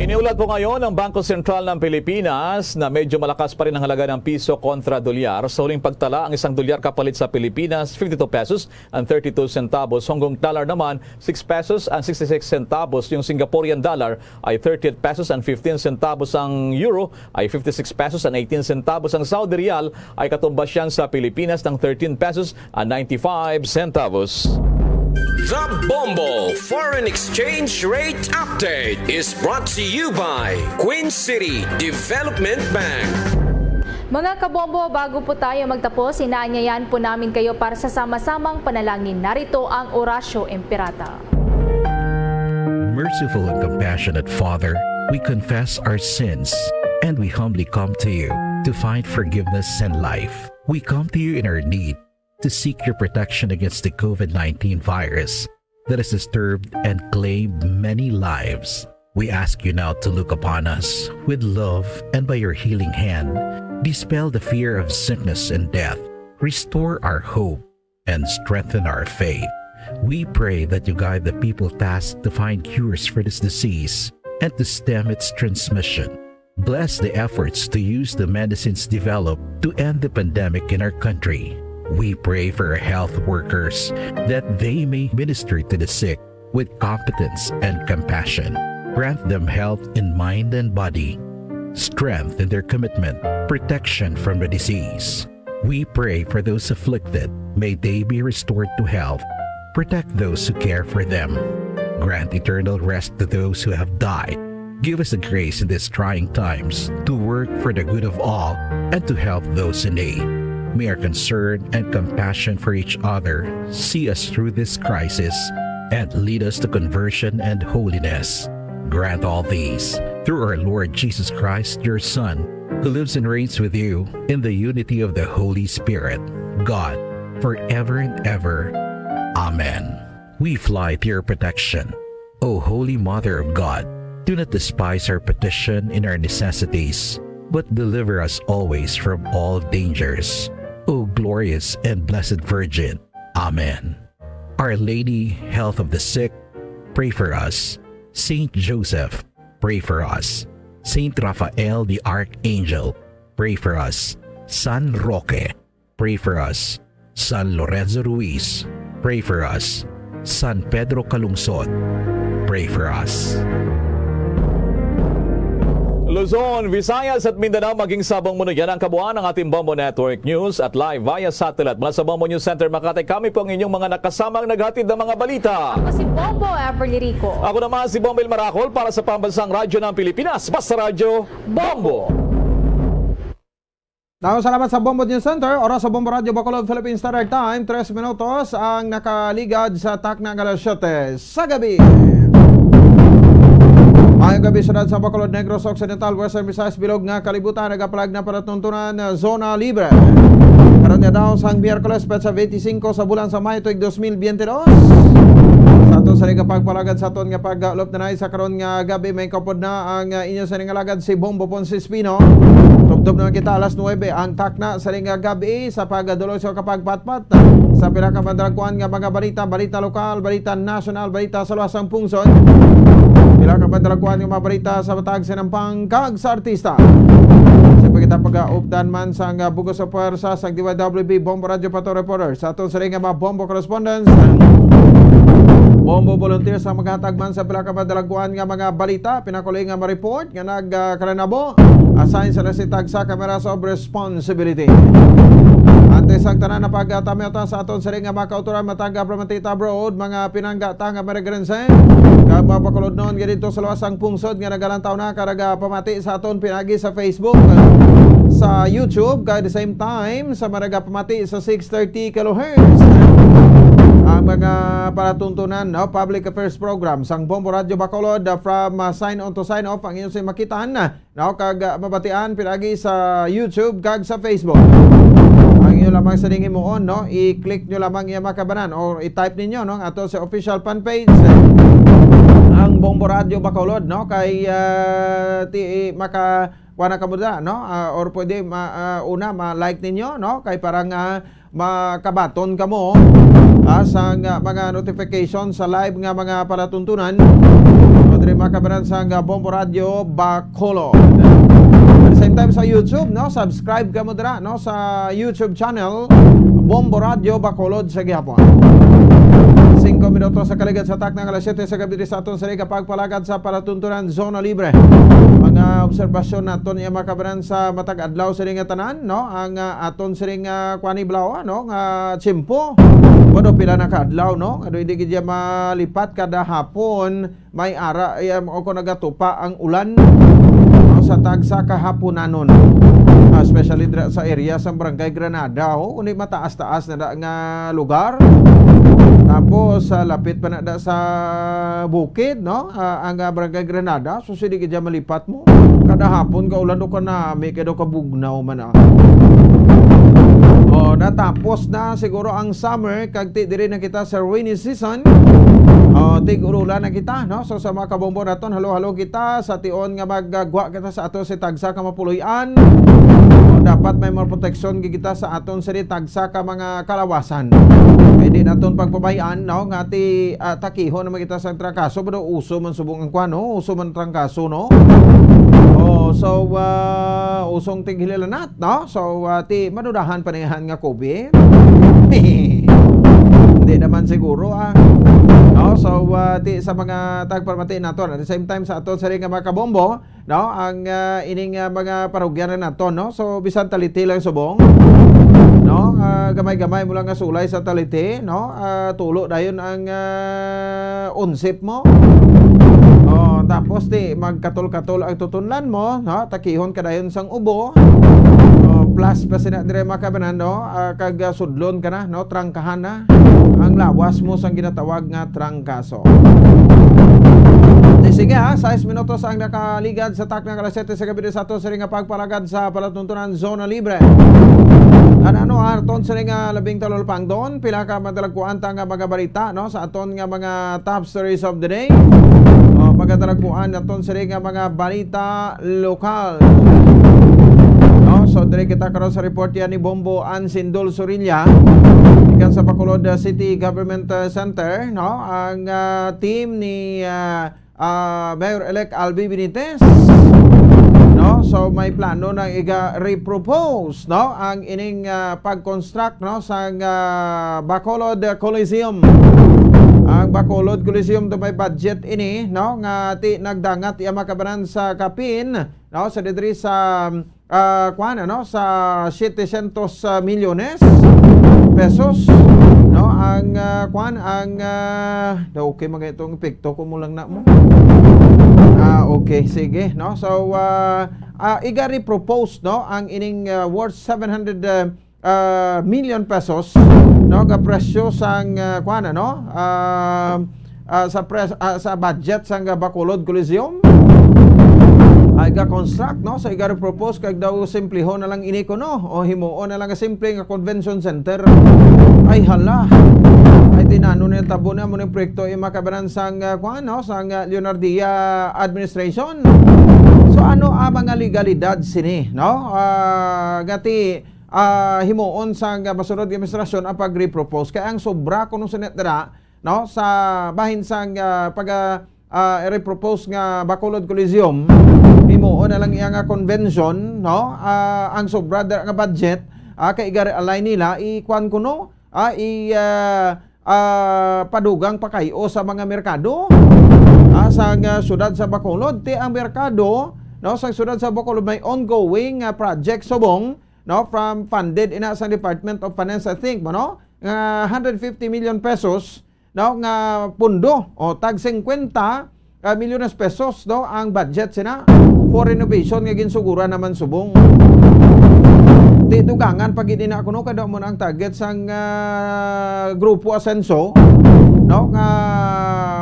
Iniulat po ngayon ng Bangko Sentral ng Pilipinas na medyo malakas pa rin ang halaga ng piso kontra dolyar. Sa huling pagtala, ang isang dolyar kapalit sa Pilipinas, fifty-two pesos and thirty-two centavos. Hong Kong dollar naman, six pesos and sixty-six centavos. Yung Singaporean dollar ay thirty-eight pesos and fifteen centavos. Ang euro ay fifty-six pesos and eighteen centavos. Ang Saudi riyal ay katumbas yan sa Pilipinas ng thirteen pesos and ninety-five centavos. The Bombo Foreign Exchange Rate Update is brought to you by Queen City Development Bank. Mga kabombo, bago po tayo magtapos, inaanyayahan po namin kayo para sa sama-samang panalangin. Narito ang Oratio Imperata. Merciful and compassionate Father, we confess our sins and we humbly come to you to find forgiveness and life. We come to you in our need to seek your protection against the COVID nineteen virus that has disturbed and claimed many lives. We ask you now to look upon us with love and by your healing hand, dispel the fear of sickness and death, restore our hope, and strengthen our faith. We pray that you guide the people tasked to find cures for this disease and to stem its transmission. Bless the efforts to use the medicines developed to end the pandemic in our country. We pray for our health workers that they may minister to the sick with competence and compassion. Grant them health in mind and body, strength in their commitment, protection from the disease. We pray for those afflicted. May they be restored to health. Protect those who care for them. Grant eternal rest to those who have died. Give us the grace in these trying times to work for the good of all and to help those in need. May our concern and compassion for each other see us through this crisis and lead us to conversion and holiness. Grant all these through our Lord Jesus Christ, your Son, who lives and reigns with you in the unity of the Holy Spirit, God, forever and ever. Amen. We fly to your protection. O Holy Mother of God, do not despise our petition in our necessities, but deliver us always from all dangers. O glorious and blessed Virgin. Amen. Our Lady, Health of the Sick, pray for us. Saint Joseph, pray for us. Saint Raphael the Archangel, pray for us. San Roque, pray for us. San Lorenzo Ruiz, pray for us. San Pedro Calungsod, pray for us. Luzon, Visayas at Mindanao, maging sa buong mundo. Yan ang kabuuan ng ating Bombo Network News at live via satellite. Mula sa Bombo News Center Makati, kami po ang inyong mga nakasamang naghatid ng mga balita. Ako si Bombo Everly Rico. Ako naman si Bombo Ilmaracol para sa Pambansang Radyo ng Pilipinas, Basta Radyo Bombo. Daw salamat sa Bombo News Center. Oras sa Bombo Radyo Bacolod, Philippine Standard Time, tres minutos ang nakaligad sa takna nga alas siyete sa gabi. Maayong gabi, syudad sa Bacolod, Negros Occidental, Western Visayas, bilog nga kalibutan, nagapalag na palatuntunan, zona libre. Karon nga daw sang Miyerkules, petsa twenty-five sa bulan sa Mayo, tuig dos mil biyente dos. Sa aton sa nga pagpalagad sa aton nga pag-ulop na sa karon nga gabi, may kapod na ang, uh, inyo sa nga lagad si Bombo Ponce Espino. Tubtob naman kita alas nuwebe ang takna sa nga gabi sa pagdulong sa kapagpatpat sa pila ka madalagkuan nga mga balita, balita lokal, balita nasyonal, balita sa luwas sang pungsod. Pila ka madalagkuan nga mga balita sa matag sinampang kag sa artista. Sa pagkita pag-updan man sa nga bugos sa pwersa sa D Y W B Bombo Radio Pato Reporter sa aton sa nga mga Bombo correspondents, Bombo volunteers ang maghatag man sa pila ka madalagkuan nga mga balita, pinakuli nga ma-report nga nagkalanabo. Assign sila sa tagsa ka Matters of Responsibility. Antes ang tanan na pagtamyota sa aton sa nga mga kautoran matag Abramantita Abroad, mga pinanggata nga Marigrense, kag mga Bacolodnon nga dito sa luwas ang pungsod nga nagalantaw na ka nagapamati sa aton pinagi sa Facebook, sa YouTube, kag the same time sa mga nagapamati sa six thirty kilohertz. Ang mga palatuntunan, no, public affairs program sang Bombo Radio Bacolod, uh, from, uh, sign on to sign off ang inyo sa makitaan, uh, no, kag, uh, mabatian pinagi sa YouTube kag sa Facebook. Ang inyo lamang sa ning himuon, no, i-click nyo lamang iya makabanan or i-type ninyo, no, ang ato sa official fan page, ang Bombo Radio Bacolod, no, kay, uh, ti, maka kuha na kamo da, no? Ah, or pwede ma-, ah, una, ma-like ninyo, no? Kay para nga makabaton kamo, ah, sa nga mga notification sa live nga mga palatuntunan. Diri, mga kabaran, sa nga Bombo Radio Bacolod. At the same time sa YouTube, no? Subscribe kamo dira, no? Sa YouTube channel, Bombo Radio Bacolod sa gihapon. Singko minutos sa kaligad sa takna nga alas siyete sa gabi sa aton sa Liga Pagpalagad sa Palatuntunan Zona Libre. Mga obserbasyon naton, iya, mga kabaran, sa matag adlaw sa nga tanan, no? Ang, ah, aton siring, ah, kuan, iblaw, no? Nga tiyempo. Bueno, pila na ka adlaw, no? Ano, hindi gid siya malipat kada hapon. May ara, eh, o kung nagatupa ang ulan, no, sa tagsa ka hapunanon. Ah, especially dira sa area sa Barangay Granada, oh, kundi mataas-taas na da nga lugar. Tapos, sa lapit pa na da sa bukid, no? Ah, ang, ah, Barangay Granada, so, hindi ka dyan malipat mo. Kada hapon ka ulan, do ka nami, kaya do ka bugnaw man, ah. Oh, natapos na siguro ang summer, kag ti diri na kita sa rainy season. Oh, tig-urulan na kita, no? So, sa mga kabombo naton, halo-halo kita sa tion nga magagwa kita sa ato si tagsa ka mapuloy-an. Oh, dapat may mga proteksyon gid kita sa aton si tagsa ka mga kalawasan. Kay di naton pagpabayaan, no? Nga ti, ah, takihon naman kita sa trangkaso, pero uso man subong ang kwan, no? Uso man trangkaso, no? Oh, so, ah, usong tighililanat, no? So, ah, ti madudahan pa niyahan nga COVID. Hindi naman siguro, ah. No? So, ah, ti sa mga tagpamati nato, at the same time sa ato sa nga mga kabombo, no? Ang, ah, ining, ah, mga parugyanan nato, no? So, bisan taliti lang subong, no? Ah, gamay-gamay mo lang nga sulay sa taliti, no? Ah, tulo dayon ang, ah, unsip mo. Oh, tapos ti magkatol-katol ang tutunlan mo, no? Takihon ka dayon sang ubo. Oh, plus pa sina dire, mga kabanan, no? Ah, kag, ah, sudlon ka na, no? Trangkahan na ang lawas mo sang ginatawag nga trangkaso. Di sige, ha, sais minutos ang nakaligad sa takna nga alas siyete sa gabi sa ato siring nga pagpalagad sa palatuntunan Zona Libre. Ano, ano, aton siring nga labing talulpangdon, pila ka madalagkuan ta nga mga balita, no, sa aton nga mga top stories of the day. O, magadalagkuan aton siring nga mga balita lokal. No, so diri kita karon sa report yan ni Bombo Ansindol Surilla, ikan sa Bacolod, uh, City Government, uh, Center, no, ang, uh, team ni, uh, ah, Mayor-elect Albi Benitez, no? So, may plano na iga repropose, no? Ang ining, ah, pag-construct, no, sang, ah, Bacolod Coliseum. Ang Bacolod Coliseum do may budget ini, no? Nga ti nagdangat iya makabanan sa kapin, no? Sa didri sa ah, kuan, ano, sa setecientos milyones pesos, no? Ang, ah, kuan, ang, ah, daw okay mga itong epekto ko mo lang na mo. Ah, okay, sige, no? So, ah, ah, igari propose, no, ang ining, ah, worth seven hundred, ah, ah, million pesos, no, nga presyo sang, ah, kuan, ano, ah, ah, sa pres-, ah, sa budget sang, ah, Bacolod Coliseum. Ay ga construct, no? So, iga propose kag daw simplehon na lang ini ko, no? O himuon na lang nga simple nga convention center. Ay, hala. Ay, tinano na tabo na mo ng proyekto, eh, makabanan sang, ah, kuan, no? Sang, ah, Leonardia administration. So, ano ang mga legalidad sini, no? Ah, gati, ah, himuon sang, ah, masunod nga administrasyon ang pag-repropose. Kaya ang sobra kuno sa net dira, no, sa bahin sang, ah, pag, ah, ah, repropose nga Bacolod Coliseum, himuon na lang iya nga convention, no? Ah, ang sobra dira nga budget, ah, kay iga-realign nila, ikuan kuno, ah, i, ah, ah, padugang pakayo sa mga merkado, ah, sa nga syudad sa Bacolod. Ti ang merkado, no, sa syudad sa Bacolod may ongoing, ah, project subong, no, from funded ina sa Department of Finance, I think, no, nga hundred fifty million pesos, no, nga pundo, o tag singkwenta, ah, milyones pesos, no, ang budget sina for renovation nga ginsuguran naman subong. Ti dugangan pa gid ina kuno kada mo na ang target sang, ah, Grupo Asenso, no, nga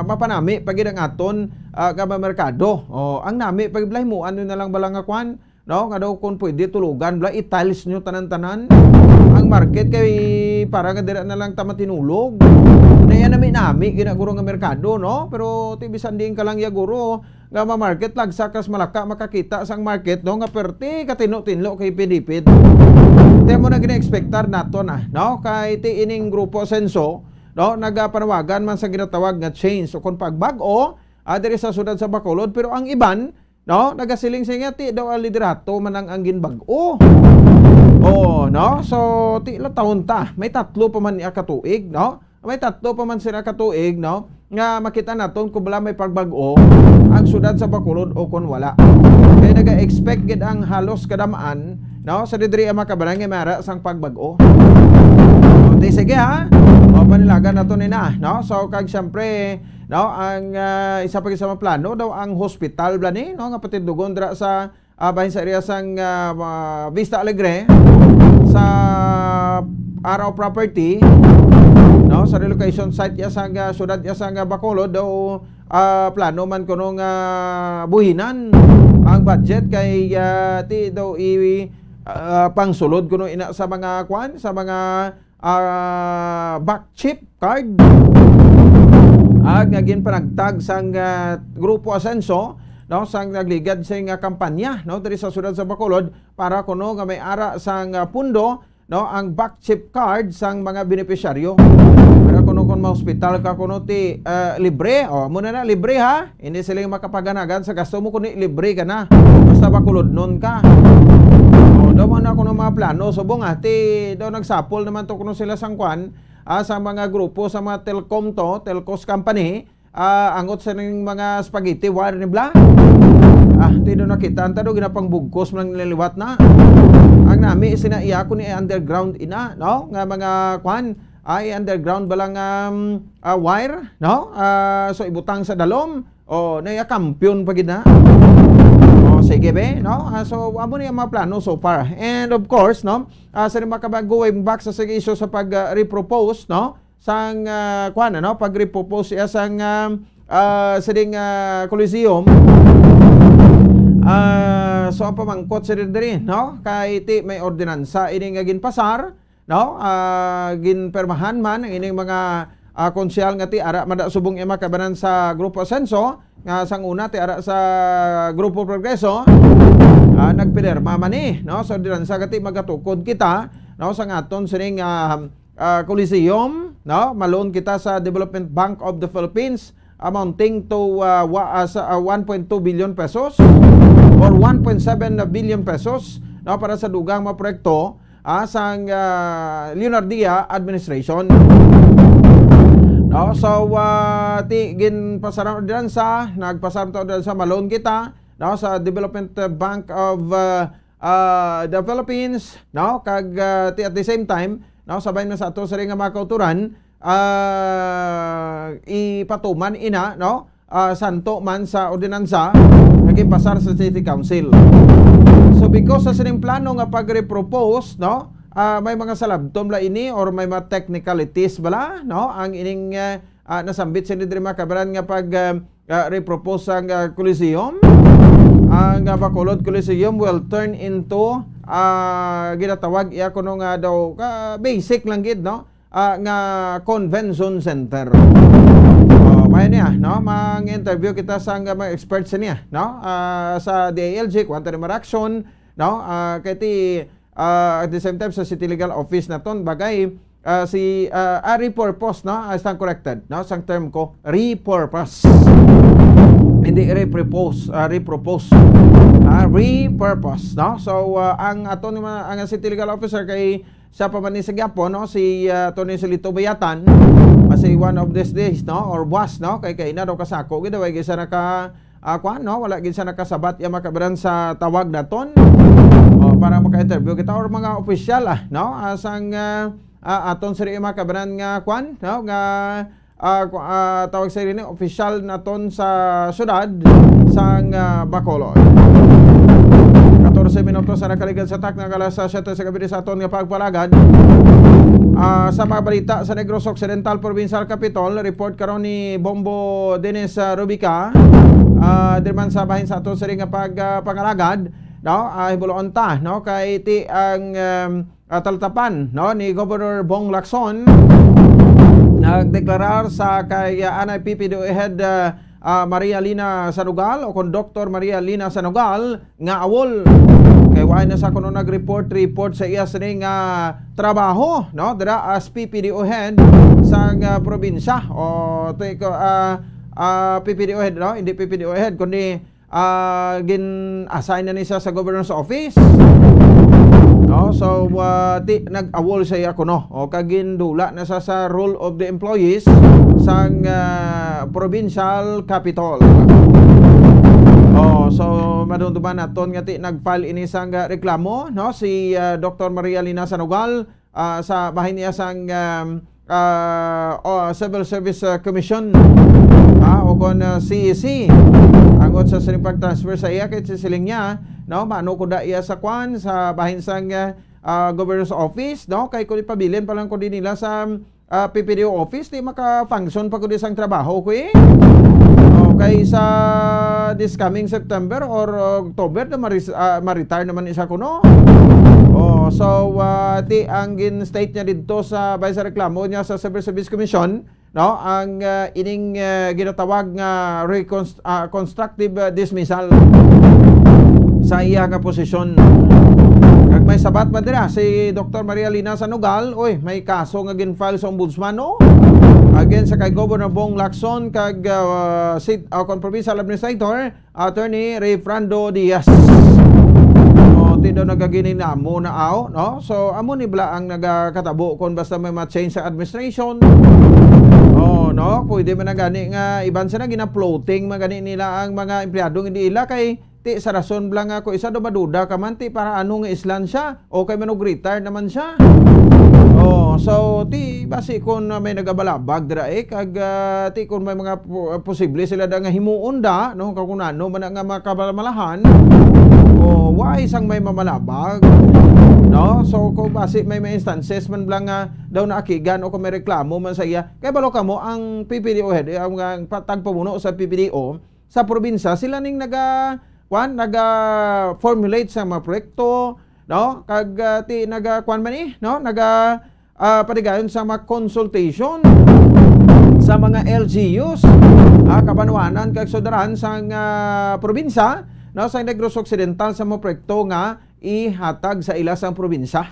mapanami pa gid ang aton, ah, nga merkado. O, ang nami pa gid, balay mo, ano na lang bala nga kwan, no? Nga daw kung pwede tulugan, bala, i-tiles nyo tanan-tanan. Ang market kay para nga dira na lang ta matinulog. Na yan nami-nami, ginaguro nga merkado, no? Pero ti bisan diin ka lang yaguro nga ma-market, lagsa kas Malacca makakita sang market, no? Nga perte katinlo-tinlo kay pinipit. Ti mo na gina-expectar nato na, no? Kay ti ining Grupo Asenso, no? Nagapanawagan man sa ginatawag nga change o kung pagbag-o, ah, diri sa siyudad sa Bacolod, pero ang iban, no, nagasiling sa iya, ti daw ang liderato man ang, ang ginbag-o. Oh, no? So, ti la taon ta. May tatlo pa man niya ka tuig, no? May tatlo pa man sila ka tuig, no? Nga makita naton kung bala may pagbag-o ang siyudad sa Bacolod o kung wala. Kaya naga-expect gid ang halos kadamaan, no? Sa didiri ang mga kabarangay mara sang pagbag-o. O, di sige ha. O, panilagan nato ni na, no? So, kag siyempre, no, ang, ah, isa pa gid sa mga plano daw ang hospital bala ni, no, nga patindugon dira sa, ah, bahin sa area sang, ah, ma-, Vista Alegre sa Araw Property, no, sa relocation site ya sang, ah, siyudad ya sang, ah, Bacolod daw, ah, plano man kuno nga buhinan ang budget kay, ah, ti daw i, ah, pangsulod kuno ina sa mga kwan, sa mga ah, back chip card, ah, nga ginpanagtag sang, ah, Grupo Asenso, no, sang nagligad sing, ah, kampanya, no, diri sa siyudad sa Bacolod para kuno nga may ara sang, ah, pundo, no, ang back chip card sang mga benepisyaryo. Para kuno kung ma-hospital ka kuno ti, ah, libre, o, muna na, libre ha. Hindi sila yung makapaganagan sa gasto mo, kundi libre ka na. Basta bakulodnon ka. O, daw mo na kuno mga plano. Subong, ah, ti, daw nagsapol naman to kuno sila sang kwan, ah, sa mga grupo, sa mga telcom to, telcos company, ah, angot sa ning mga spaghetti wire ni bla. Ah, ti daw nakita, ang tado, ginapangbugkos man ang nilaliwat na. Ang nami, sina iya, kuno ni underground ina, no? Nga mga kwan, ay underground ba lang, um, ah, wire, no? Ah, so, ibutang sa dalom, o, naya kampiyon pa gid na. O, sige, be, no? Ah, so, amo ni ang mga plano so far. And of course, no? Ah, sa mga kabag-, going back sa, sa issue sa pag, ah, repropose, no? Sang, ah, kuwan, ano? Pag-repropose siya sang, ah, ah, sa ding, ah, Coliseum. Ah, so, ang pamangkot sa diri, no? Kay ti may ordinansa ini nga ginpasar, no? Ah, ginpermahan man ang ining mga, ah, konsehal nga ti ara man da subong ima kabanan sa Grupo Asenso, nga sang una ti ara sa Grupo Progreso, ah, nagpirma man ni, no? So, dinan sa gati magatukod kita, no, sa ngaton sining, ah, ah, Coliseum, no? Ma-loan kita sa Development Bank of the Philippines amounting to, ah, wa-, ah, sa, ah, one point two billion pesos or one point seven billion pesos, no, para sa dugang mga proyekto, ah, sang, ah, Leonardia administration. No, so, ah, ti ginpasaran ordinansa, nagpasar ta ordinansa, ma-loan kita, no, sa Development Bank of, ah, ah, the Philippines, no, kag, ah, ti at the same time, no, sabay na sa ato sa ring nga mga kauturan, ah, ipatuman ina, no, ah, santo man sa ordinansa nga ginpasar sa City Council. So, because sa sining plano nga pag-repropose, no, ah, may mga salabton la ini or may mga technicalities bala, no, ang ining, ah, ah, nasambit sini diri mga kabaran nga pag, ah, ah, repropose sang, ah, Coliseum. Ang, ah, Bacolod Coliseum will turn into, ah, ginatawag iya kuno nga daw ka basic lang gid, no? ah, nga convention center. Oh, may niya, no? Mang-interview kita sa nga mga experts niya, no? Ah, sa D I L G, Quantum Interaction, no? Ah, kay ti, ah, at the same time sa City Legal Office naton, bagay, ah, si, ah, ah, repurpose, no? Ah, sang corrected, no? Sang term ko, repurpose. Hindi repropose, ah, repropose. Ah, repurpose, no? So, ah, ang aton mga, ang City Legal Officer kay siya pa man ni sa gyapon, no? Si, ah, Tony Silito Bayatan, ah, si one of these days, no? Or buwas, no? Kay, kay na daw kasako, gid, way gid siya naka, ah, kwan, no? Wala gid siya nakasabat, ya, mga kabaran sa tawag naton. O, para maka-interview kita or mga opisyal, ah, no? Ah, sang, ah, ah, aton sir, mga kabaran nga kwan, no? Nga ah, ku-, ah, tawag sa ini, opisyal naton sa syudad sang, ah, Bacolod. Katorse minutos sa nakaligad sa takna nga alas siyete sa gabi sa aton nga pagpalagad. Ah, sa mga balita sa Negros Occidental Provincial Capitol, report karon ni Bombo Dennis, ah, Rubica. Ah, diri man sa bahin sa aton siring nga pag, ah, pangalagad, no? Ah, himuloon ta, no? Kay ti ang, um, ah, talatapan, no, ni Governor Bong Lacson, nagdeklarar sa kay, ah, anay P P D O head, ah, ah, Maria Lina Sanugal o kon Doktor Maria Lina Sanugal nga awol. Kay wala na sa kuno nag-report, report sa iya sini nga trabaho, no, dira as P P D O head sa nga probinsya o ti-, ko, ah, ah, P P D O head, no? Hindi P P D O head, kundi, ah, gin-assign na ni siya sa governor's office. No? So, ah, ti, nag-awol sa iya kuno. O, kag gindula na sa, sa roll of the employees sang, ah, provincial capitol. Oh, so, madumduman naton nga ti, nag-file ini sang, ah, reklamo, no? Si, ah, Doctor Maria Lina Sanugal, ah, sa bahin niya sang, um, ah, oh, Civil Service, ah, Commission, ah, o kon, ah, C E C, angot sa sining pag-transfer sa iya, kay siling niya, no, mano ko da iya sa kwan, sa bahin sang, ah, ah, governor's office, no, kay kung ipabilin pa lang ko din nila sa, ah, P P D O office, di maka-function pa ko di sang trabaho ko, eh. Okay, sa this coming September or October, na maris-, ah, ma-retire naman isa kuno. Oh, so, ah, ti ang gin-state niya didto sa, bay sa reklamo niya sa Civil Service Commission, no, ang, ah, ining, ah, ginatawag nga reconst-, ah, constructive, ah, dismissal sa iya nga posisyon. Kag may sabat man dira si Doctor Maria Lina Sanugal, oy, may kaso nga gin-file sa ombudsman, no, against sa kay Governor Bong Lacson kag, ah, sit-, ah, kon provincial administrator, Attorney Rayfrando Diaz. O, ti daw nagagininamo na aw, no? So, amo ni bala ang nagakatabo kung basta may ma-change sa administration. Oh, no? Pwede man na gani nga iban sila gina-floating man gani nila ang mga empleyado nga di ila kay ti sa rason bala nga kung isa daw maduda ka man ti para ano nga islan siya. Okay man og retire naman siya. Oh, so ti basi kun may nagabalabag dira eh kag, ah, ti kun may mga po-, posible sila da nga himuon da, no, kag kun ano man na nga makabalamalahan. Oh, why sang may mamalabag? No? So kung basi may, may instances man bala nga daw naakigan o kung may reklamo man sa iya, kay balo kamo ang P P D O head, eh, ang, ang pa-, tagpamuno sa P P D O, sa probinsya, sila ning naga, kwan, naga-formulate sa mga proyekto, no? Kag, ah, ti, naga, kwan man eh, no? Naga, ah, padigayon sa mga consultation sa mga L G Us, ah, kabanwanan kag sudaran sang, ah, probinsya, no? Sa Negros Occidental sa mga proyekto nga ihatag sa ila sang probinsya.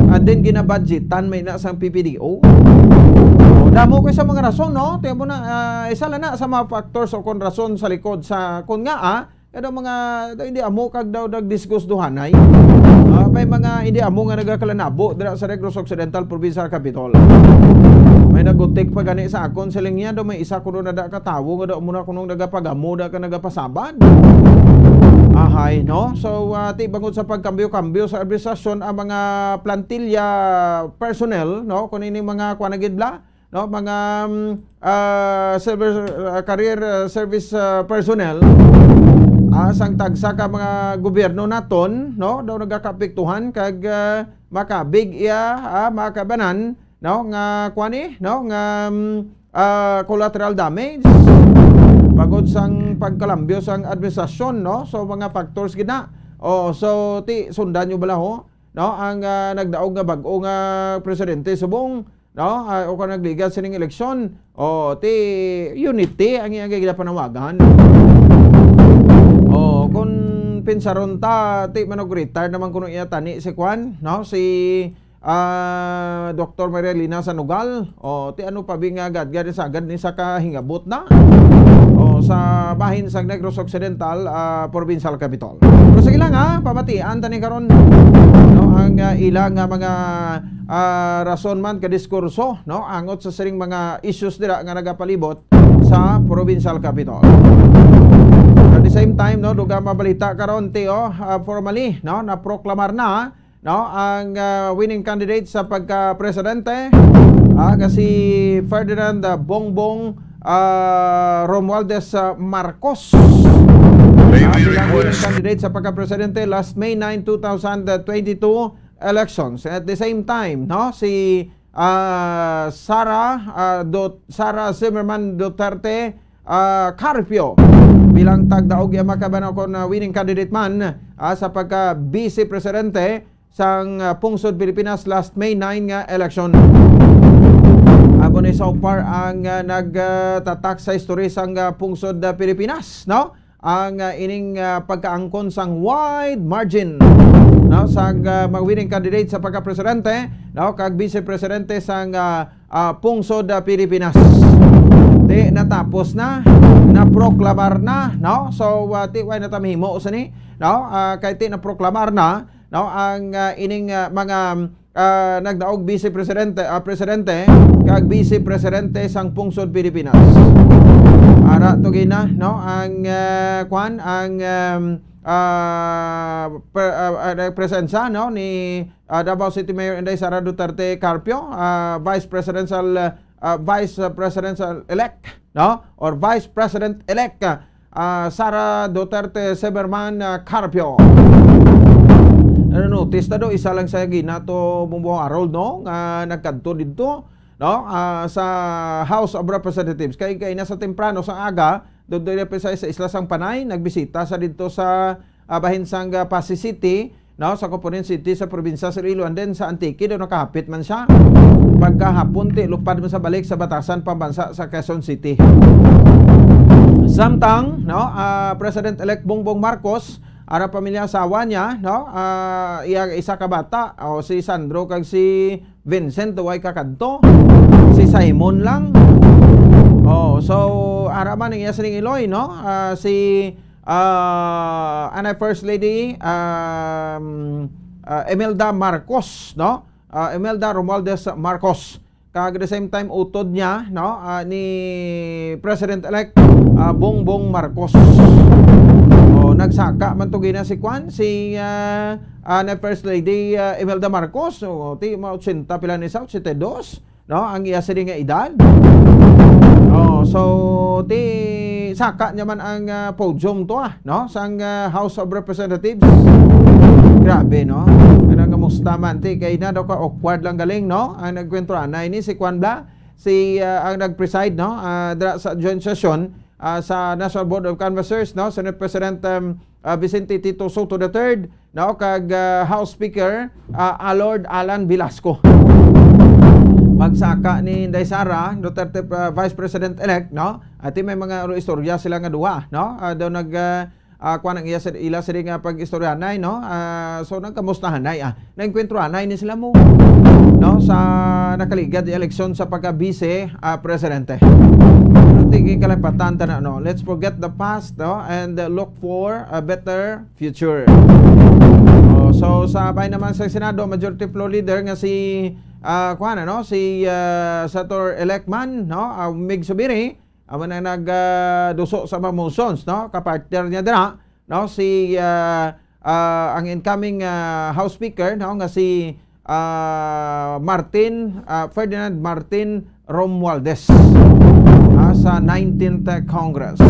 And then, ginabudgetan may na sang P P D O. O, damo ko sa mga rason, no? Tiyan mo na, ah, isa lang na sa mga factors o kon rason sa likod sa, kon nga, ah, kada mga, hindi amo kag daw nagdiskusduhanay. Ah, may mga hindi amo nga nagakalanabo dira sa Negros Occidental, probinsya sa Capitol. May nagutik pa gani sa akon, siling niya, daw may isa kuno na da ka tawo nga daw muna kunong nagapagamo, da ka nagapasabad. Ahay, no? So, ah, ti bangod sa pagkambyo-kambyo sa administrasyon ang mga plantilla personnel, no? Kung ini mga kuan na gid bala, no? Mga, mm, ah, civil, ah, career, ah, service, ah, personnel, ah, sang tagsa ka mga gobyerno naton, no? Daw nagakaapektuhan kag, ah, makabig iya, ah, makabanan, no, nga kuan ni, no, nga, mm, ah, collateral damage bangod sang pagkalambyo sang administrasyon, no? So, mga factors gid na. Oh, so, ti, sundan nyo bala, ho? No, ang, ah, nagdaog nga bag-o nga presidente subong, no, ah, o kung nagligat sining eleksyon, oh, ti, unity ang iyang ginapanawagan. Oh, kung pinsaron ta, ti, manog retire naman kuno iya tani si kwan, no? Si ah, Doktor Maria Lina Sanugal, o, ti ano pa bi nga gadgad sa agad ni sa kahingabot na, o, sa bahin sa Negros Occidental, ah, Provincial Capitol. Pero sige lang, ha, pamatian tani karon, no, ang, ah, ila nga mga, ah, rason man ka diskurso, no, angot sa siring mga issues dira nga nagapalibot sa Provincial Capitol. At the same time, no, dugang mabalita karon, ti, o, ah, formally, no, naproklamar na no, ang, ah, winning candidate sa pagka-presidente, ah, nga si Ferdinand, ah, Bongbong, ah, Romualdez, ah, Marcos. May Ah, we bilang winning request. Candidate sa pagka-presidente last May nine, two thousand twenty-two elections. At the same time, no, si, ah, Sara, ah, Dut-, Sara Zimmerman Duterte, ah, Carpio bilang tagdaog iya makaban-, o kon, ah, winning candidate man, ah, sa pagka-vice presidente sang, ah, Pungsod Pilipinas last May nine nga election. Amo ni so far ang, ah, nag, ah, tatak sa istorya sang, ah, Pungsod, ah, Pilipinas, no? Ang, ah, ining, ah, pagkaangkon sang wide margin, no, sang, ah, mga winning candidate sa pagka-presidente, no, kag vice presidente sang, ah, ah, Pungsod, ah, Pilipinas. Ti, natapos na. naproklamar na, no? So, ah, ti, way na ta mahimo sini, no? Ah, kay ti naproklamar na, no, ang, ah, ining, ah, mga, ah, nagdaog vice presidente, ah, presidente kag vice presidente sang pungsod Pilipinas. Ara to gina, no, ang, ah, kwan, ang, um, ah, pre-, ah, ah, presensya, no, ni, ah, Davao City Mayor Inday Sara Duterte Carpio, ah, Vice Presidential, ah, Vice Presidential elect, no, or Vice President elect, ah, Sara Duterte Severman, ah, Carpio. Ano, notice ta do, isa lang sa gina to, Bongbong Harold, no, nga nagkadto didto, no, ah, sa House of Representatives. Kay, kay na sa temprano sa aga, doon, doon pa sa, sa Isla sang Panay, nagbisita sa didto sa, ah, bahin sang, ah, Passi City, no, sa Component City sa probinsya sa Iloilo, and then sa Antique, doon nakahapit man siya. Pagkahapon, ti, lupad man sa balik sa Batasan, Pambansa sa Quezon City. Samtang, no, ah, President-elect Bongbong Marcos, ara pamilya, asawa niya, no, ah, iya isa ka bata, o si Sandro kag si Vincent, way kakadto. Si Simon lang. Oh, so, ara man ang iya sining iloy, no? Ah, si, ah, anay First Lady, um, ah, Imelda Marcos, no? Ah, Imelda Romualdez Marcos. Kag at the same time, utod niya, no? Ah, ni President-elect, ah, Bongbong Marcos. Oh, nagsaka man to gina si kwan, si, ah, ah, na First Lady, ah, Imelda Marcos. Oh, ti, mga ochenta pila ni sa, ochenta y dos, no? Ang iya sini nga edad. Oh, so, ti, saka niya man ang, ah, podium to, ah, no? Sang, ah, House of Representatives. Grabe, no? Ano nga musta man, ti, kay na daw ka awkward lang galing, no? Ang nagkwentro anay ni si kwan bla, si, ah, ang nag-preside, no? Ah, dra sa joint session, ah, sa National Board of Canvassers, no? Senate President, um, ah, Vicente Tito Sotto the third, no? Kag, ah, House Speaker, ah, Alord Alan Velasco. Pagsaka ni Inday Sara Duterte, ah, Vice President-elect, no? Ati may mga istorya sila nga duha, no? Ah, daw nag, ah, ah, kuwan ang iya sa, ila sa nga pag-istoryanay, no? Ah, so, nagkamustahanay, ah. Naengkwentruhanay ni sila mo, no? Sa nakaligad nga eleksyon sa pagka-vice, ah, presidente. Pero tiging kalampatan ta na, no? Let's forget the past, no? And, uh, look for a better future. Oh, so, sa bay naman sa Senado, Majority Floor Leader nga si, ah, kuwan, ano? Si, ah, Senator-elect man, no? Ah, Mig Zubiri, amo na nag, ah, duso sa mga motions, no? Kapartner niya dira, no? Si, ah, ah, ang incoming, ah, House Speaker, no? Nga si, ah, Martin, ah, Ferdinand Martin Romualdez, ah, sa nineteenth Congress.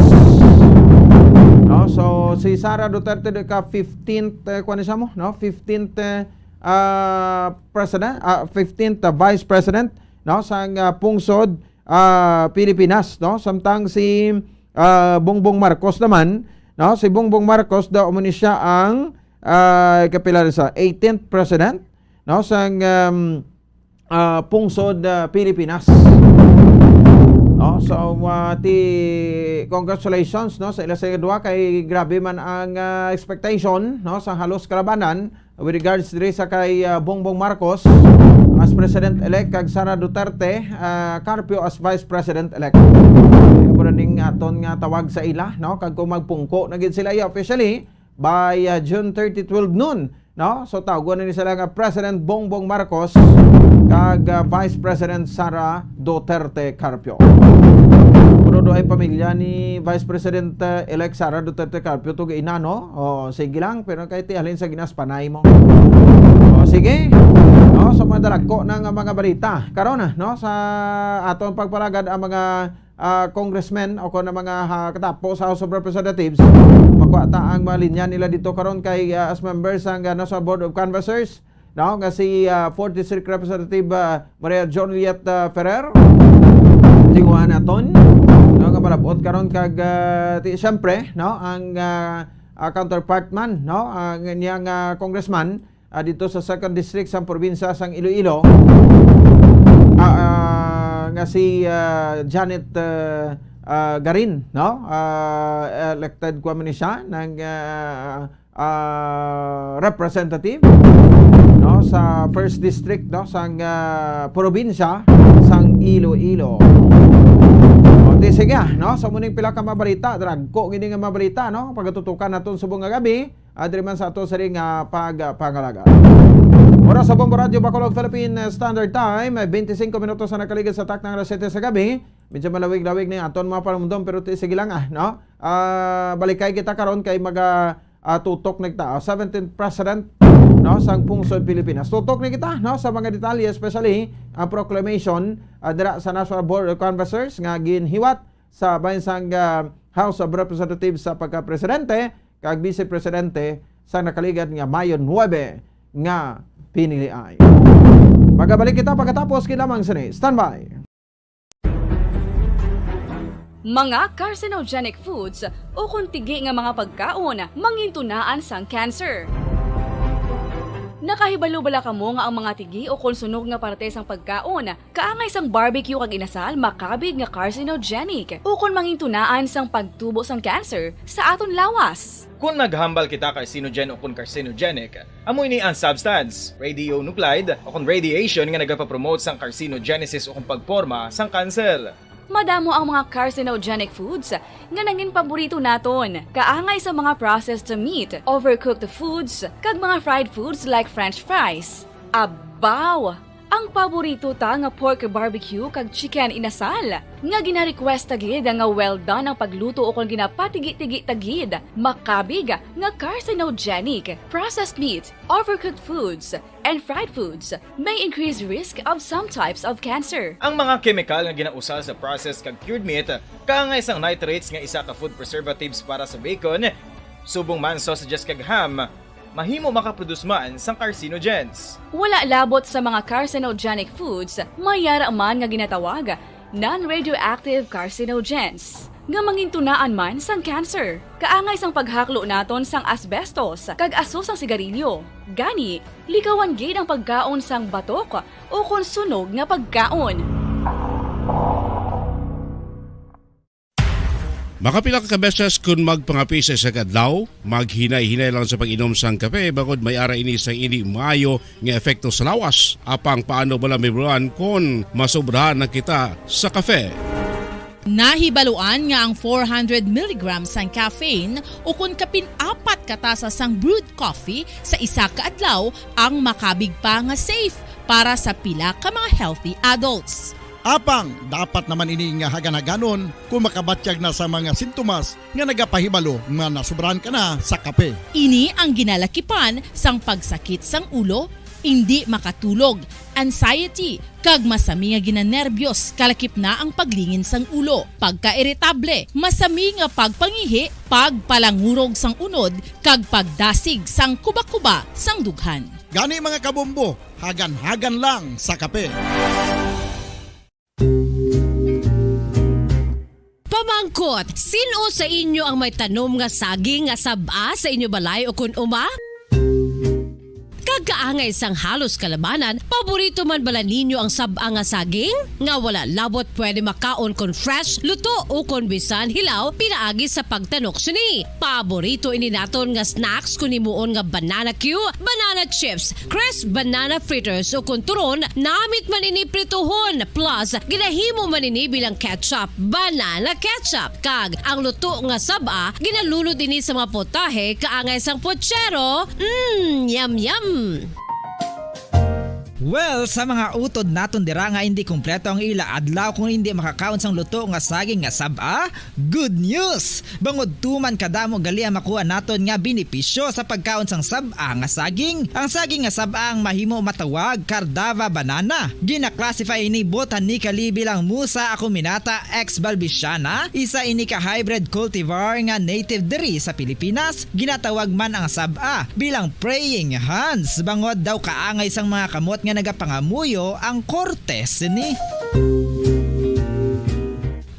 No? So, si Sara Duterte di ka fifteenth, eh, kuwan siya mo, no? Fifteenth, eh, ah, President, ah, fifteenth, ah, Vice President, no? Sang, ah, pungsod, ah, Pilipinas, no? Samtang si, ah, Bongbong Marcos naman, no? Si Bongbong Marcos daw amo ni siya ang, ah, kapila na sa eighteenth President, no? Sang, um, ah, pungsod, ah, Pilipinas. No? So, ah, ti, congratulations, no, sa ila sa duha kay grabe man ang, ah, expectation, no, sa halos kalabanan with regards diri sa kay, ah, Bongbong Marcos as President-elect kag Sara Duterte, ah, Carpio as Vice President-elect. Kaya po na ning aton nga tawag sa ila, no? Kag kung magpungko na gid sila, yeah, officially, by, ah, June thirty, twelve noon, no? So, tawgon na ni sila nga President Bongbong Marcos kag, ah, Vice President Sara Duterte Carpio. Pero do ay pamilya ni Vice President, ah, elect Sara Duterte Carpio to ina, no? Oh, sige lang, pero kay ti halin sa ginas panay mo. Oh, sige. No, so madalagko na nga mga balita. Karon na, no, sa aton pagpalagad ang mga, ah, congressmen o kon ang mga, ah, katapo sa House of Representatives, makuha ta ang mga linya nila dito karon kay, ah, as members sang, ah, National Board of Canvassers, no, nga si, ah, fourth District Representative, ah, Maria Joliet, ah, Ferrer. Tinguhaan naton, no, nga malabot karon kag, ah, ti, siyempre, no, ang, ah, ah, counterpart man, no, ang niya nga congressman, ah, dito sa second District sang probinsya sang Iloilo, ah, ah, nga si, ah, Janet, ah, ah, Garin, no? Ah, elected kuwan man ni siya ng, ah, ah, representative, no, sa first district, no, sang, ah, probinsya sang Iloilo. O, Sige, ah, no? Sa muning pila ka mabalita, dragko gini nga mabalita, no? Pagatutukan naton subong nga gabi, adri man sa ato sa ring, ah, pagpangalaga. Oras sa Bombo Radyo Bacolod Philippine Standard Time, eh, twenty-five minutos na nakaligid sa takna nga alas siyete sa gabi. Medyo malawig-lawig ni aton mga panumdom, pero ti-, sige lang, ah, no? Ah, balikay kita karon kay maga, ah, tutok na kita, ah, seventeenth President, no, sang Pungsod Pilipinas. Tutok na kita, no, sa mga detalye, especially ang proclamation, ah, dira sa National Board of Canvassers nga ginhiwat sa bahin sang, ah, House of Representatives sa pagka-presidente kag vice presidente sa nakaligad nga Mayo nuebe nga piniliay. Magabalik kita pagkatapos, kini lamang sini. Standby. Mga carcinogenic foods ukon tigi nga mga pagkaon mangintunaan sang cancer. Nakahibalo bala kamo nga ang mga tigi ukon sunog nga parte sang pagkaon, kaangay sang barbecue kag inasal, makabig nga carcinogenic ukon mangintunaan sang pagtubo sang cancer sa aton lawas? Kon maghambal kita carcinogen ukon carcinogenic, amo ini ang substance, radionuclide ukon radiation, nga nagapapromote sang carcinogenesis ukon pagporma sang kanser. Madamo ang mga carcinogenic foods nga nangin paborito naton, kaangay sa mga processed meat, overcooked foods, kag mga fried foods like French fries. Abaw! Ang paborito ta nga pork barbecue kag chicken inasal, nga gina-request ta gid nga well done ang pagluto ukon ginapatigi-tigi ta gid, makabig nga carcinogenic. Processed meat, overcooked foods, and fried foods may increase risk of some types of cancer. Ang mga kemikal nga ginausal sa processed kag cured meat, kaangay sang nitrates nga isa ka food preservatives para sa bacon, subong man sausages kag ham, mahimo makaproduce man sang carcinogens. Wala labot sa mga carcinogenic foods, may yara man nga ginatawag non-radioactive carcinogens, nga mangintunaan man sang cancer. Kaangay sang paghaklo naton sang asbestos kag aso sang sigarilyo. Gani, likawan gid ang pagkaon sang batok ukon sunog nga pagkaon. Makapila ka beses kon magpangape sa isa ka adlaw, maghinay-hinay lang sa pag-inom sang kape, bangod may ara ini sang indi maayo nga epekto sa lawas. Apang paano bala mahibaluan kon masobrahan na kita sa kape? Nahibaluan nga ang four hundred milligrams sang caffeine ukon kapin apat ka tasa sang brewed coffee sa isa ka adlaw ang makabig pa nga safe para sa pila ka mga healthy adults. Apang dapat naman ini nga hagan-haganon kon makabatyag na sa mga sintomas nga nagapahibalo nga nasobrahan ka na sa kape. Ini ang ginalakipan sang pagsakit sang ulo, indi makatulog, anxiety, kag masami nga ginanerbyos, kalakip na ang paglingin sang ulo, pagkairitable, masami nga pagpangihi, pagpalangurog sang unod, kag pagdasig sang kuba-kuba sang dughan. Gani, mga kabombo, hagan-hagan lang sa kape. Pamangkot, sin-o sa inyo ang may tanom nga saging nga sab-a sa inyo balay ukon uma? Kag kaangay sang halos kalabanan, paborito man bala ninyo ang sab-a nga saging? Nga wala labot pwede makaon kon fresh, luto, ukon bisan hilaw pinaagi sa pagtanok sini. Paborito ini naton nga snacks kon himuon nga banana cue, banana chips, crisp banana fritters, ukon turon, namit man ini prituhon, plus ginahimo man ini bilang ketchup, banana ketchup, kag ang luto nga sab-a ginalunod ini sa mga putahe kaangay sang puchero. Mm, yum, yum! Well, sa mga utod naton dira nga indi kompleto ang ila adlaw kung indi makakaon sang luto nga saging nga sab-a, good news! Bangod tuman kadamo gali ang makuha naton nga benepisyo sa pagkaon sang sab-a nga saging. Ang saging nga sab-a ang mahimo matawag Cardava banana. Gina-classify ini botanically bilang Musa acuminata ex balbisiana, isa ini ka hybrid cultivar nga native diri sa Pilipinas. Ginatawag man ang sab-a bilang praying hands, bangod daw kaangay sang mga kamot nga nagapangamuyo ang korte sini.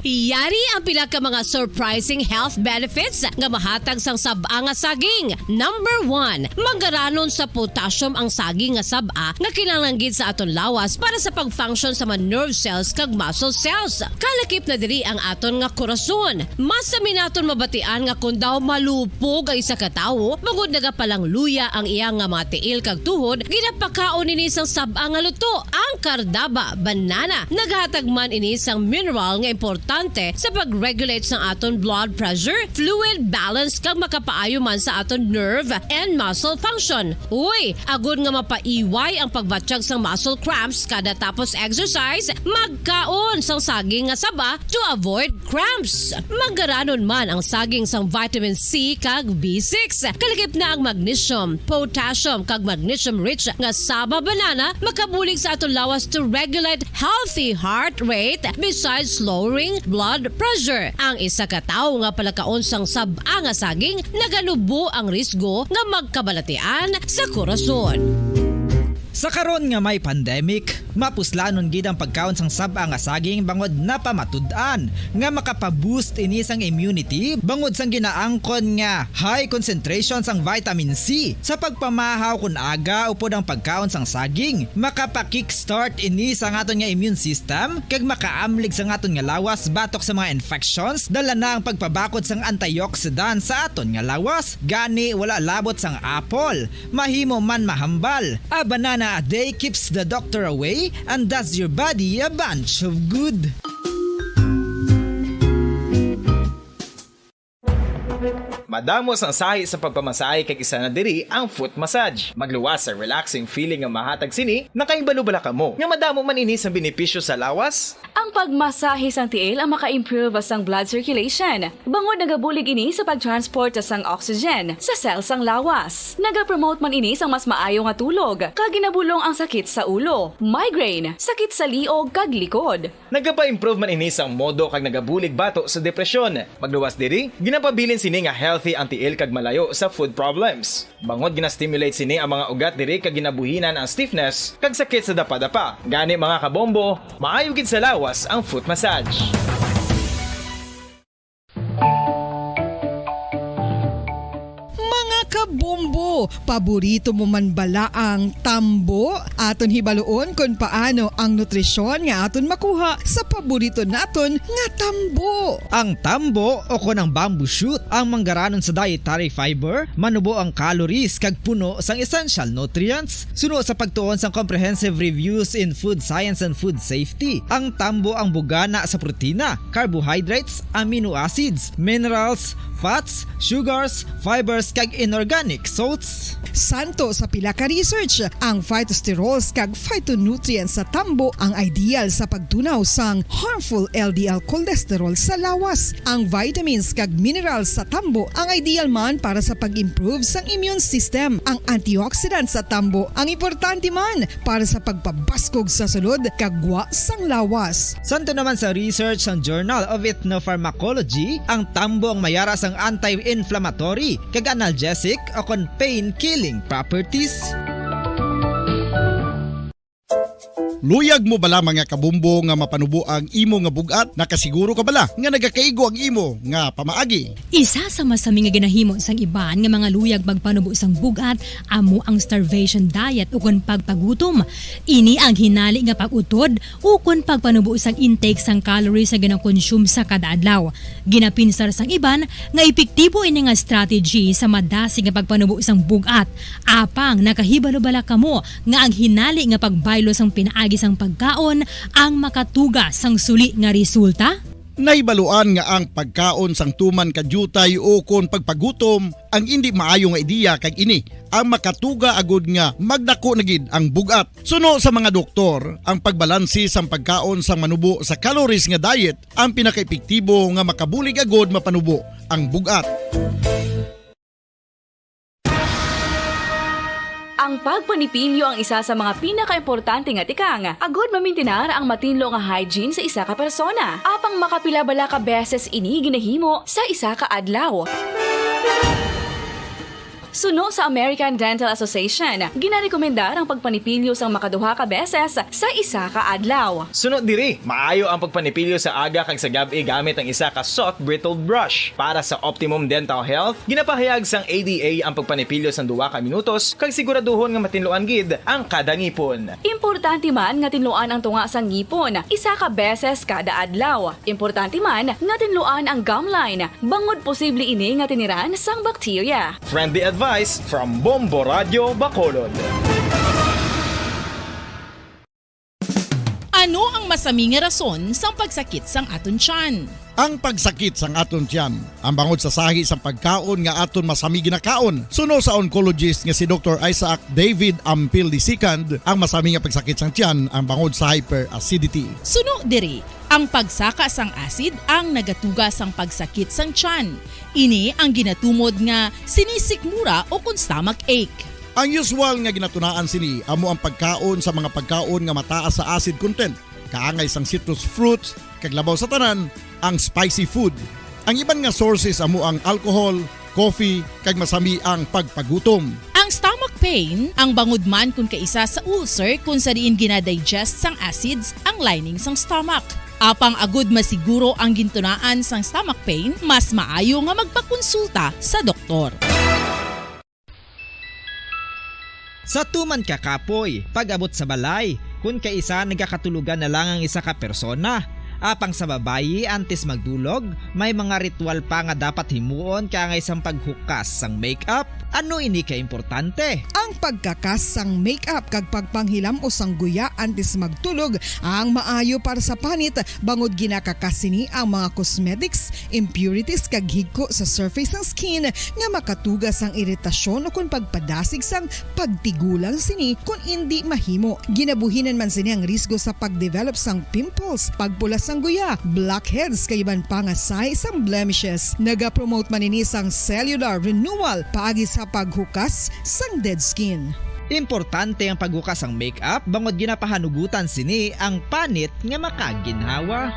Yari ang pila ka mga surprising health benefits nga mahatag sang sab-a nga saging. Number one, mangaranon sa potassium ang saging nga sab-a nga kinahanglan gid sa aton lawas para sa pag-function sa mga nerve cells kag muscle cells. Kalakip na diri ang aton nga korason. Masami naton mabatian nga kon daw malupog ang isa ka tawo, bangod nagapalangluya ang iya nga mga tiil kag tuhod, ginapakaon ini sang sab-a nga luto, ang Cardava banana. Naghatag man ini sang mineral nga importante importante sa pag-regulate sang aton blood pressure, fluid balance, kag makapaayo man sa aton nerve and muscle function. Uy, agod nga mapaiway ang pagbatyag sang muscle cramps kada tapos exercise, magkaon sang saging nga saba to avoid cramps. Manggaranon man ang saging sang vitamin C kag B six. Kalakip na ang magnesium, potassium, kag magnesium-rich nga saba banana makabulig sa aton lawas to regulate healthy heart rate besides lowering blood pressure. Ang isa ka tawo nga palakaon sang sab-a nga saging naganubo ang risgo nga magkabalatian sa korason. Sa karon nga may pandemic, mapuslanon gid ang pagkaon sang sab-a nga saging bangod napamatud-an nga makapa-boost ini sang immunity bangod sang ginaangkon nga high concentration sang vitamin C. Sa pagpamahaw kon aga upod ang pagkaon sang saging, makapa-kickstart ini sa aton nga immune system kag makaamlig sa aton nga lawas batok sa mga infections, dala na ang pagpabakod sang antioxidant sa aton nga lawas. Gani, wala labot sang apple, mahimo man mahambal. A banana a day keeps the doctor away and does your body a bunch of good. Madamo sang sahi sa pagpamasahe kag isa na diri ang foot massage. Magluwas sa relaxing feeling nga mahatag sini, nakahibalo bala kamo nga madamo man ini sang benepisyo sa lawas? Ang pagmasahe sang tiil ang maka-improve sang blood circulation, bangod nagabulig ini sa pag-transport sang oxygen sa cell sang lawas. Nagapromote man ini sang mas maayo nga tulog, kag ginabulong ang sakit sa ulo, migraine, sakit sa liog, kag likod. Nagapa-improve man ini sang modo kag nagabulig bato sa depresyon. Magluwas diri, ginapabilin sini nga healthy ang tiil kag malayo sa foot problems. Bangod gina-stimulate sini ang mga ugat diri kag ginabuhinan ang stiffness kag sakit sa dapadapa. Gani, mga kabombo, maayo gid sa lawas ang foot massage. Mga kabombo, paborito mo man bala ang tambo? Aton hibaloon kon paano ang nutrisyon nga aton makuha sa paborito naton nga tambo. Ang tambo o kon ang bamboo shoot ang manggaranon sa dietary fiber, manubo ang calories kag puno sang essential nutrients. Suno sa pagtuon sang Comprehensive Reviews in Food Science and Food Safety, ang tambo ang bugana sa protina, carbohydrates, amino acids, minerals, fats, sugars, fibers, kag inorganic salts. Santo sa pila ka research, ang phytosterols kag phytonutrients sa tambo ang ideal sa pagtunaw sang harmful L D L cholesterol sa lawas. Ang vitamins kag minerals sa tambo ang ideal man para sa pag-improve sang immune system. Ang antioxidants sa tambo ang importante man para sa pagpabaskog sa sulod kag gwa sang lawas. Santo naman sa research sang Journal of Ethnopharmacology, ang tambo ang mayara sang anti-inflammatory kag analgesic o kon pain-killing properties. Luyag mo bala, mga kabumbo, nga mapanubo ang imo nga bug-at? Nakasiguro ka bala nga nagakaigo ang imo nga pamaagi? Isa sa masami nga ginahimo sang iban nga mga luyag magpanubo sang bug-at amo ang starvation diet ukon pagpagutom. Ini ang hinali nga pag-utod ukon pagpanubo sang intake sang calories nga ginakonsume sa kada adlaw. Ginapinsar sang iban nga epektibo ini nga strategy sa madasig nga pagpanubo sang bug-at. Apang nakahibalo bala kamo nga ang hinali nga pagbaylo sang pinaagi sang pagkaon ang makatuga sang suli nga resulta? Nahibaluan nga ang pagkaon sang tuman ka diutay ukon pagpagutom ang indi maayo nga ideya, kag ini ang makatuga agud nga magdako na gid ang bug-at. Suno sa mga doktor, ang pagbalanse sang pagkaon sang manubo sa calories nga diet ang pinakaepektibo nga makabulig agud mapanubo ang bug-at. Ang pagpanipilyo ang isa sa mga pinakaimportante nga tikang agud mamintinar ang matinlo nga hygiene sa isa ka persona. Apang makapila bala ka beses ini ginahimo sa isa ka adlaw? Suno sa American Dental Association, ginarekomendar ang pagpanipilyo sang makaduha ka beses sa isa ka adlaw. Suno diri, maayo ang pagpanipilyo sa aga kag sa gab-i gamit ang isa ka soft bristled brush. Para sa optimum dental health, ginapahayag sang A D A ang pagpanipilyo sang duha ka minutos kag siguraduhon nga matinluan gid ang kada ngipon. Importante man nga tinluan ang tunga sang ngipon isa ka beses kada adlaw. Importante man nga tinluan ang gum line, bangod posible ini nga tiniran sang bakterya. Friendly advice from Bombo Radyo Bacolod. Ano ang masami nga rason sang pagsakit sang aton tiyan? Ang pagsakit sang aton tiyan, ang bangod sa sahi sang pagkaon nga aton masami ginakaon. Suno sa oncologist nga si Doktor Isaac David Ampil the second, ang masami nga pagsakit sang tiyan ang bangod sa hyperacidity. Suno diri, ang pagsaka sang acid ang nagatuga sang pagsakit sang tiyan. Ini ang ginatumod nga sinisikmura o kon stomach ache. Ang usual nga ginatunaan sini amo ang pagkaon sa mga pagkaon nga mataas sa acid content, kaangay sang citrus fruits, kag labaw sa tanan, ang spicy food. Ang iban nga sources amo ang alcohol, coffee, kag masami ang pagpagutom. Ang stomach pain, ang bangod man kon kaisa sa ulcer kon sa diin gina-digest sang acids ang lining sang stomach. Apang agud masiguro ang gintunaan sang stomach pain, mas maayo nga magpakonsulta sa doktor. Sa tuman ka kapoy, pag-abot sa balay, kun kaisa nagakatulogan na lang ang isa ka persona. Apang sa babayi, antes magdulog, may mga ritual pa nga dapat himuon kaangay sang paghukas sang makeup. Ano ini ka importante? Ang pagkakas sang makeup kag pagpanghilam-os sang guya antes magtulog ang maayo para sa panit, bangod ginakakas sini ang mga cosmetics, impurities kag higko sa surface sang skin nga makatuga sang iritasyon ukon pagpadasig sang pagtigulang sini kon indi mahimo. Ginabuhinan man sini ang risgo sa pagdevelop sang pimples, pagpula sang guya, blackheads kag iban pa nga sahi sang blemishes. Nagapromote man ini sang cellular renewal paagi sa paghukas sang dead skin. Importante ang paghukas sang makeup bangod ginapahanugutan sini ang panit nga makaginhawa.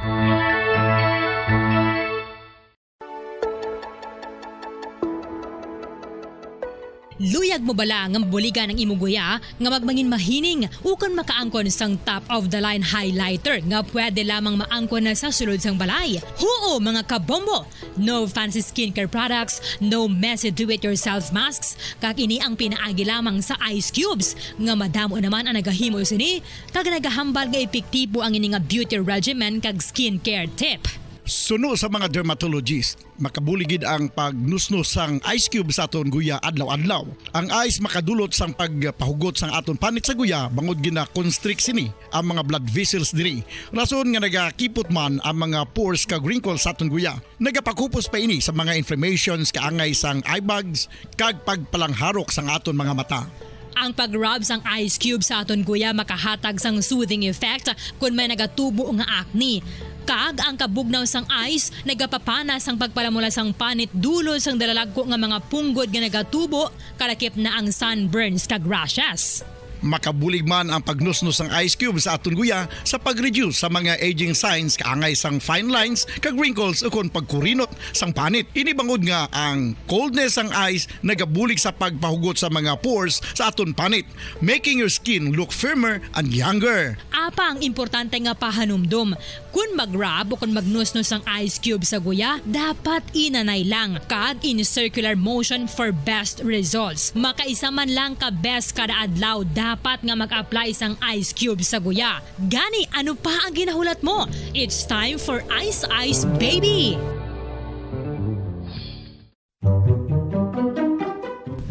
Luyag mo bala nga mabuligan ang imo guya nga magmangin mahining ukon makaangkon sang top of the line highlighter nga pwede lamang maangkon na sa sulod sang balay? Huo, mga kabombo! No fancy skincare products, no messy do-it-yourself masks, kag ini ang pinaagi lamang sa ice cubes nga madamo naman ang nagahimo sini kag nagahambal nga epektibo ang ini nga beauty regimen kag skincare tip. Suno sa mga dermatologist, makabulig gid ang pagnusnos sang ice cube sa aton guya adlaw-adlaw. Ang ice makadulot sang pagpahugot sang aton panit sa guya bangod gina-constrict sini ang mga blood vessels diri, rason nga nagakipot man ang mga pores kag wrinkles sa aton guya. Nagapakupos pa ini sa mga inflammations kaangay sang eye bags kag pagpalangharok sang aton mga mata. Ang pag-rub sang ice cube sa aton guya makahatag sang soothing effect kon may nagatubo nga acne. Kag ang kabugnaw sang ice nagapapana sang pagpalamula sang panit dulon sang dalalagko nga mga punggod nga nagatubo, kalakip na ang sunburns kag rashes. Makabulig man ang pagnusnos sang ice cube sa aton guya sa pag-reduce sa mga aging signs kaangay sang fine lines kag wrinkles ukon pagkurinot sang panit. Ini bangod nga ang coldness sang ice nagabulig sa pagpahugot sa mga pores sa aton panit, making your skin look firmer and younger. Apang importante nga pahanumdom, kon mag-rub o kon magnusnos sang ice cube sa guya, dapat inanay lang kag in circular motion for best results. Makaisa man lang ka beses kada adlaw dapat nga mag-apply sang ice cube sa guya. Gani, ano pa ang ginahulat mo? It's time for Ice Ice Baby!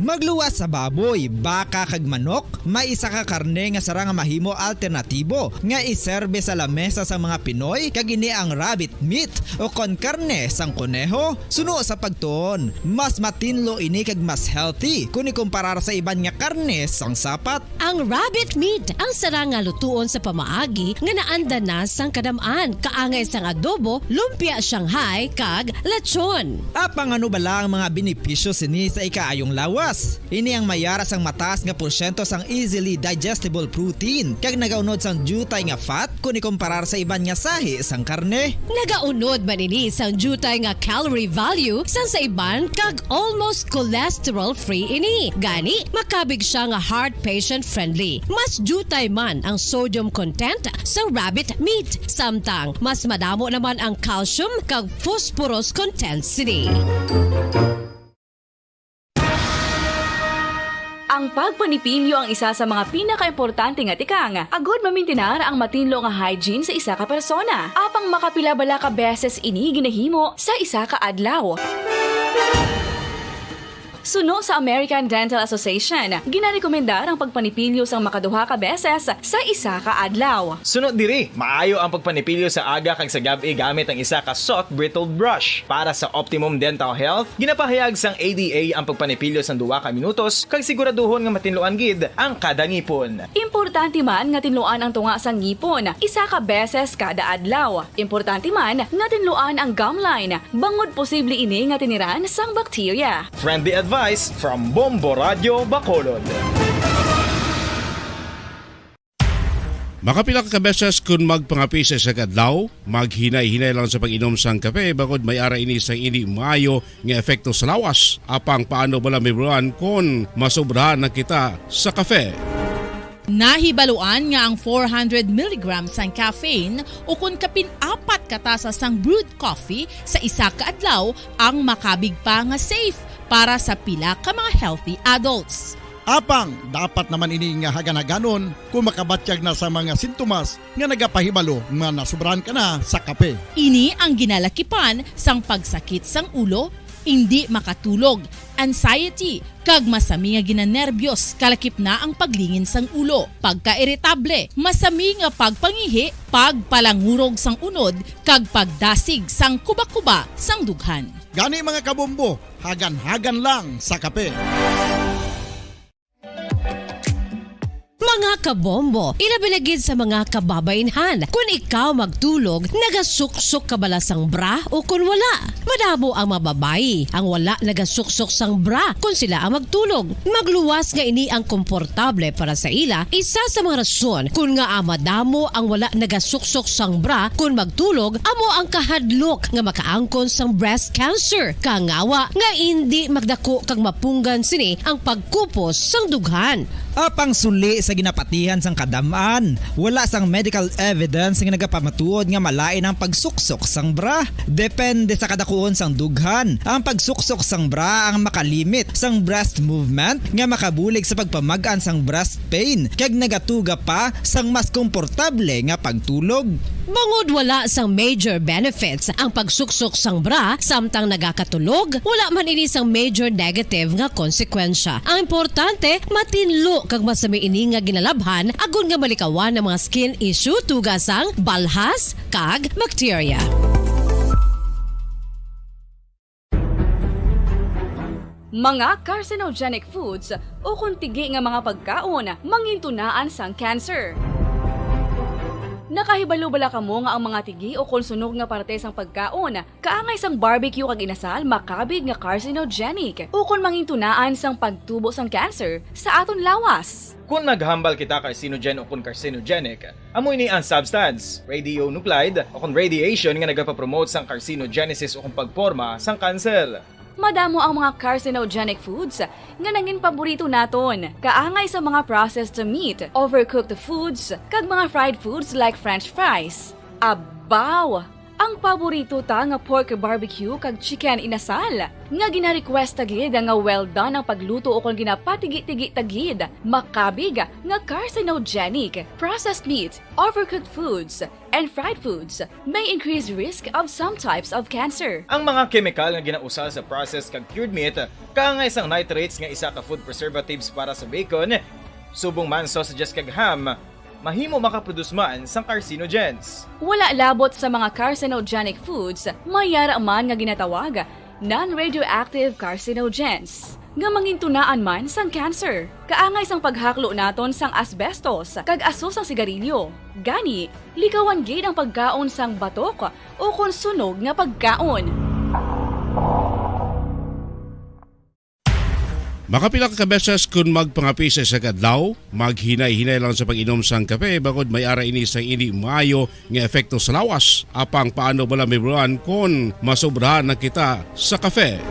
Magluwas sa baboy, baka, kag manok, may isa ka karne nga sarang nga mahimo alternatibo nga iserbe sa lamesa sang mga Pinoy, kag ini ang rabbit meat, ukon karne sang koneho. Suno sa pagtuon, mas matinlo ini kag mas healthy kon ikumparar sa iban nga karne sang sapat. Ang rabbit meat ang sarang nga lutuon sa pamaagi nga naanda na sang kadam-an, kaangay sang adobo, lumpia Shanghai, kag lechon. Apang ano bala ang mga benepisyo sini sa ikaayong lawas? Ini ang may ara sang mataas nga porsyento sang easily digestible protein, kag nagaunod sang diutay nga fat kon ikumparar sa iban nga sahi sang karne. Nagaunod man ini sang diutay nga calorie value sang sa iban, kag almost cholesterol-free ini. Gani, makabig sia nga heart patient-friendly. Mas diutay man ang sodium content sa rabbit meat, samtang mas madamo naman ang calcium kag phosphorus content sini. Ang pagpanipilyo ang isa sa mga pinakaimportante nga tikang agud mamintinar ang matinlo nga hygiene sa isa ka persona. Apang makapila bala ka beses ini ginahimo sa isa ka adlaw? Suno sa American Dental Association, ginarekomendar ang pagpanipilyo sang makaduha ka beses sa isa ka adlaw. Suno diri, maayo ang pagpanipilyo sa aga kag sa gab-i gamit ang isa ka soft bristled brush. Para sa optimum dental health, ginapahayag sang A D A ang pagpanipilyo sang duha ka minutos kag siguraduhon nga matinluan gid ang kada ngipon. Importante man nga tinluan ang tunga sang ngipon isa ka beses kada adlaw. Importante man nga tinluan ang gum line, bangod posible ini nga tiniran sang bakterya. Friendly advice from Bombo Radio Bacolod. Makapila ka beses kon magpangape sa isa ka adlaw, maghinay-hinay lang sa pag-inom sang kape, bangod may ara ini sang indi maayo nga epekto sa lawas. Apang paano bala mahibaluan kon masobrahan na kita sa kape? Nahibaluan nga ang four hundred milligrams sang caffeine ukon kapin apat ka tasa sang brewed coffee sa isa ka adlaw ang makabig pa nga safe para sa pila ka mga healthy adults. Apang dapat naman ini nga hagan-haganon kung makabatyag na sa mga sintomas nga nagapahibalo nga nasobrahan ka na sa kape. Ini ang ginalakipan sang pagsakit sang ulo, indi makatulog, anxiety, kag masami nga ginanerbiyos, kalakip na ang paglingin sang ulo, pagkairitable, masami nga pagpangihi, pagpalangurog sang unod, kag pagdasig sang kuba-kuba sang dughan. Gani, mga kabombo, hagan-hagan lang sa kape. Mga kabombo, ilabi na gid sa mga kababainhan, kun ikaw magtulog, nagasuksok ka bala sang bra o kun wala? Madamo ang mga babayi ang wala nagasuksok sang bra kun sila ang magtulog. Magluwas nga ini ang komportable para sa ila. Isa sa mga rason kun ngaa madamo ang wala nagasuksok sang bra kun magtulog amo ang kahadlok nga makaangkon sang breast cancer, kangawa nga indi magdako kag mapunggan sini ang pagkupos sang dughan. Apang suli sa ginapatihan sang kadam-an, wala sang medical evidence nga nagapamatuod nga malain ang pagsuksok sang bra. Depende sa kadakuon sang dughan, ang pagsuksok sang bra ang makalimit sang breast movement nga makabulig sa pagpamag-an sang breast pain kag nagatuga pa sang mas komportable nga pagtulog. Bangod wala sang major benefits ang pagsuksok sang bra samtang nagakatulog, wala man ini sang major negative nga konsekwensya. Ang importante, matinlo kag masami ini nga ginalabhan agod nga malikawan ang mga skin issue tuga sang balhas kag bakterya. Mga carcinogenic foods ukon tigi nga mga pagkaon mangintunaan sang cancer. Nakahibalo bala kamo nga ang mga tigi ukon sunog nga parte sang pagkaon kaangay sang barbecue kag inasal makabig nga carcinogenic ukon mangintunaan sang pagtubo sang cancer sa aton lawas? Kon naghambal kita carcinogen ukon carcinogenic, amo ini ang substance, radionuclide, ukon radiation nga nagapapromote sang carcinogenesis ukon pagporma sang kanser. Madamo ang mga carcinogenic foods nga nangin paborito naton, kaangay sa mga processed meat, overcooked foods, kag mga fried foods like French fries. Abaw! Ang paborito ta nga pork barbecue kag chicken inasal, nga gina-request ta gid nga well done ang pagluto ukon ginapatigi-tigi ta gid, makabig nga carcinogenic. Processed meat, overcooked foods, and fried foods may increase risk of some types of cancer. Ang mga kemikal nga ginausal sa processed kag cured meat, kaangay sang nitrates nga isa ka food preservatives para sa bacon, subong man sausages kag ham, mahimo makaproduce man sang carcinogens. Wala labot sa mga carcinogenic foods, may ara man nga ginatawag non-radioactive carcinogens, nga mangintunaan man sang cancer. Kaangay sang paghaklo naton sang asbestos kag aso sang sigarilyo. Gani, likawan gid ang pagkaon sang batok ukon sunog nga pagkaon. Makapila ka beses kon magpangape sa isa ka adlaw, maghinay-hinay lang sa pag-inom sang kape, bangod may ara ini sang indi maayo nga epekto sa lawas. Apang paano bala mahibaluan kon masobrahan na kita sa kape?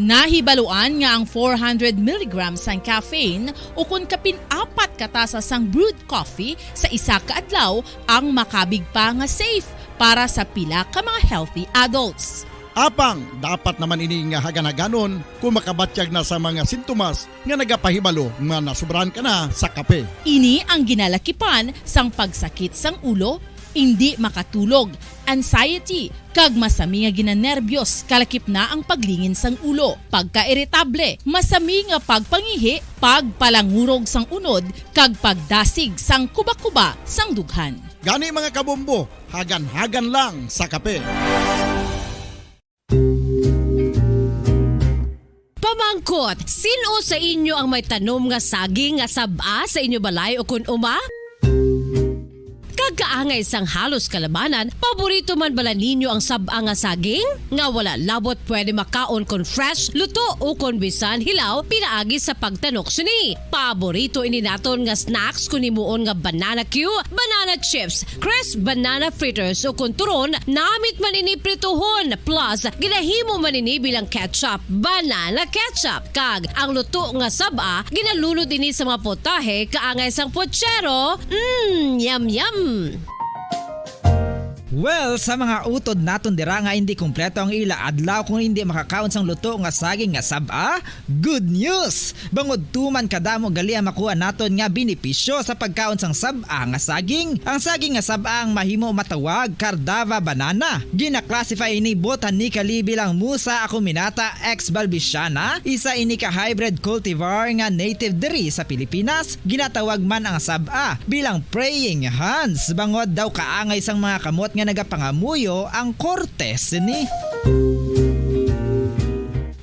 Nahibaluan nga ang four hundred milligrams sang caffeine ukon kapin apat ka tasa sang brewed coffee sa isa ka adlaw ang makabig pa nga safe para sa pila ka mga healthy adults. Apang dapat naman ini nga hagan-haganon kon makabatyag na sa mga sintomas nga nagapahibalo nga nasobrahan ka na sa kape. Ini ang ginalakipan sang pagsakit sang ulo, indi makatulog, anxiety, kag masami nga ginanerbyos, kalakip na ang paglingin sang ulo, pagkairitable, masami nga pagpangihi, pagpalangurog sang unod, kag pagdasig sang kubakuba sang dughan. Gani, mga kabombo, hagan-hagan lang sa kape. Pamangkot, sin-o sa inyo ang may tanom nga saging nga sab-a sa inyo balay ukon uma? Kag kaangay sang halos kalabanan, paborito man bala ninyo ang sab-a nga saging? Nga wala labot pwede makaon kon fresh, luto, ukon bisan hilaw pinaagi sa pagtanok sini. Paborito ini naton nga snacks kon himuon nga banana cue, banana chips, crisp banana fritters, ukon turon, namit man ini prituhon, plus ginahimo man ini bilang ketchup, banana ketchup. Kag ang luto nga sab-a, ginalunod ini sa mga putahe kaangay sang puchero. Mm, yum, yum! Well, sa mga utod naton dira nga indi kompleto ang ila adlaw kung indi makakaon sang luto nga saging nga sab-a, good news! Bangod tuman kadamo gali ang makuha naton nga benepisyo sa pagkaon sang sab-a nga saging. Ang saging nga sab-a ang mahimo matawag Cardava banana. Gina-classify ini botanically bilang Musa acuminata ex balbisiana, isa ini ka hybrid cultivar nga native diri sa Pilipinas. Ginatawag man ang sab-a bilang praying hands, bangod daw kaangay sang mga kamot nga nagapangamuyo ang korte sini.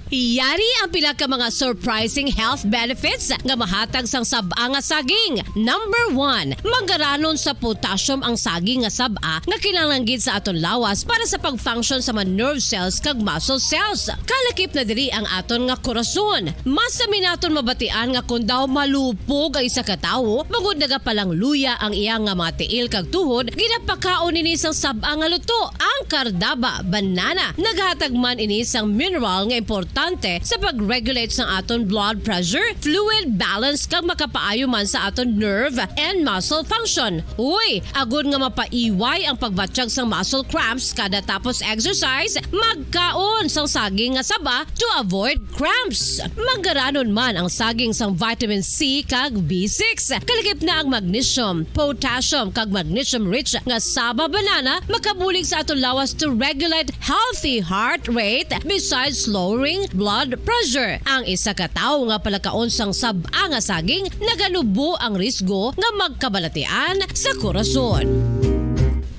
Yari ang pila ka mga surprising health benefits nga mahatag sang sab-a nga saging. Number one, manggaranon sa potassium ang saging nga sab-a nga kinahanglan gid sa aton lawas para sa pag-function sa mga nerve cells kag muscle cells. Kalakip na diri ang aton nga korason. Masami naton mabatian nga kon daw malupog ang isa ka tawo, bangod nagapalangluya ang iya nga mga tiil kag tuhod, ginapakaon ini sang sab-a nga luto, ang Cardava banana. Naghatag man ini sang mineral nga importante sa pag-regulate sang aton blood pressure, fluid balance, kag makapaayo man sa aton nerve and muscle function. Uy, agod nga mapaiway ang pagbatyag sang muscle cramps kada tapos exercise, magkaon sang saging nga saba to avoid cramps. Manggaranon man ang saging sang vitamin C kag B six. Kalakip na ang magnesium, potassium, kag magnesium-rich nga saba banana makabulig sa aton lawas to regulate healthy heart rate, besides lowering blood pressure. Ang isa ka tawo nga palakaon sang sab-a nga saging naganubo ang risgo nga magkabalatian sa korason.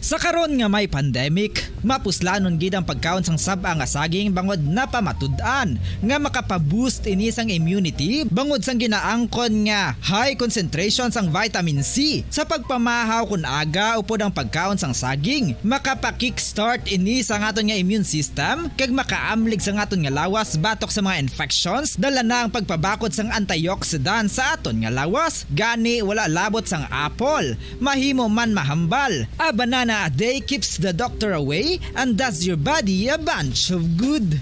Sa karon nga may pandemic, mapuslanon gid ang pagkaon sang sab-a nga saging bangod napamatud-an nga makapa-boost ini sang immunity bangod sang ginaangkon nga high concentration sang vitamin C. Sa pagpamahaw kon aga upod ang pagkaon sang saging, makapa-kickstart ini sa aton nga immune system kag makaamlig sa aton nga lawas batok sa mga infections. Dala na ang pagpabakod sang antioxidant sa aton nga lawas. Gani, wala labot sang apple, mahimo man mahambal. A banana a day keeps the doctor away and does your body a bunch of good.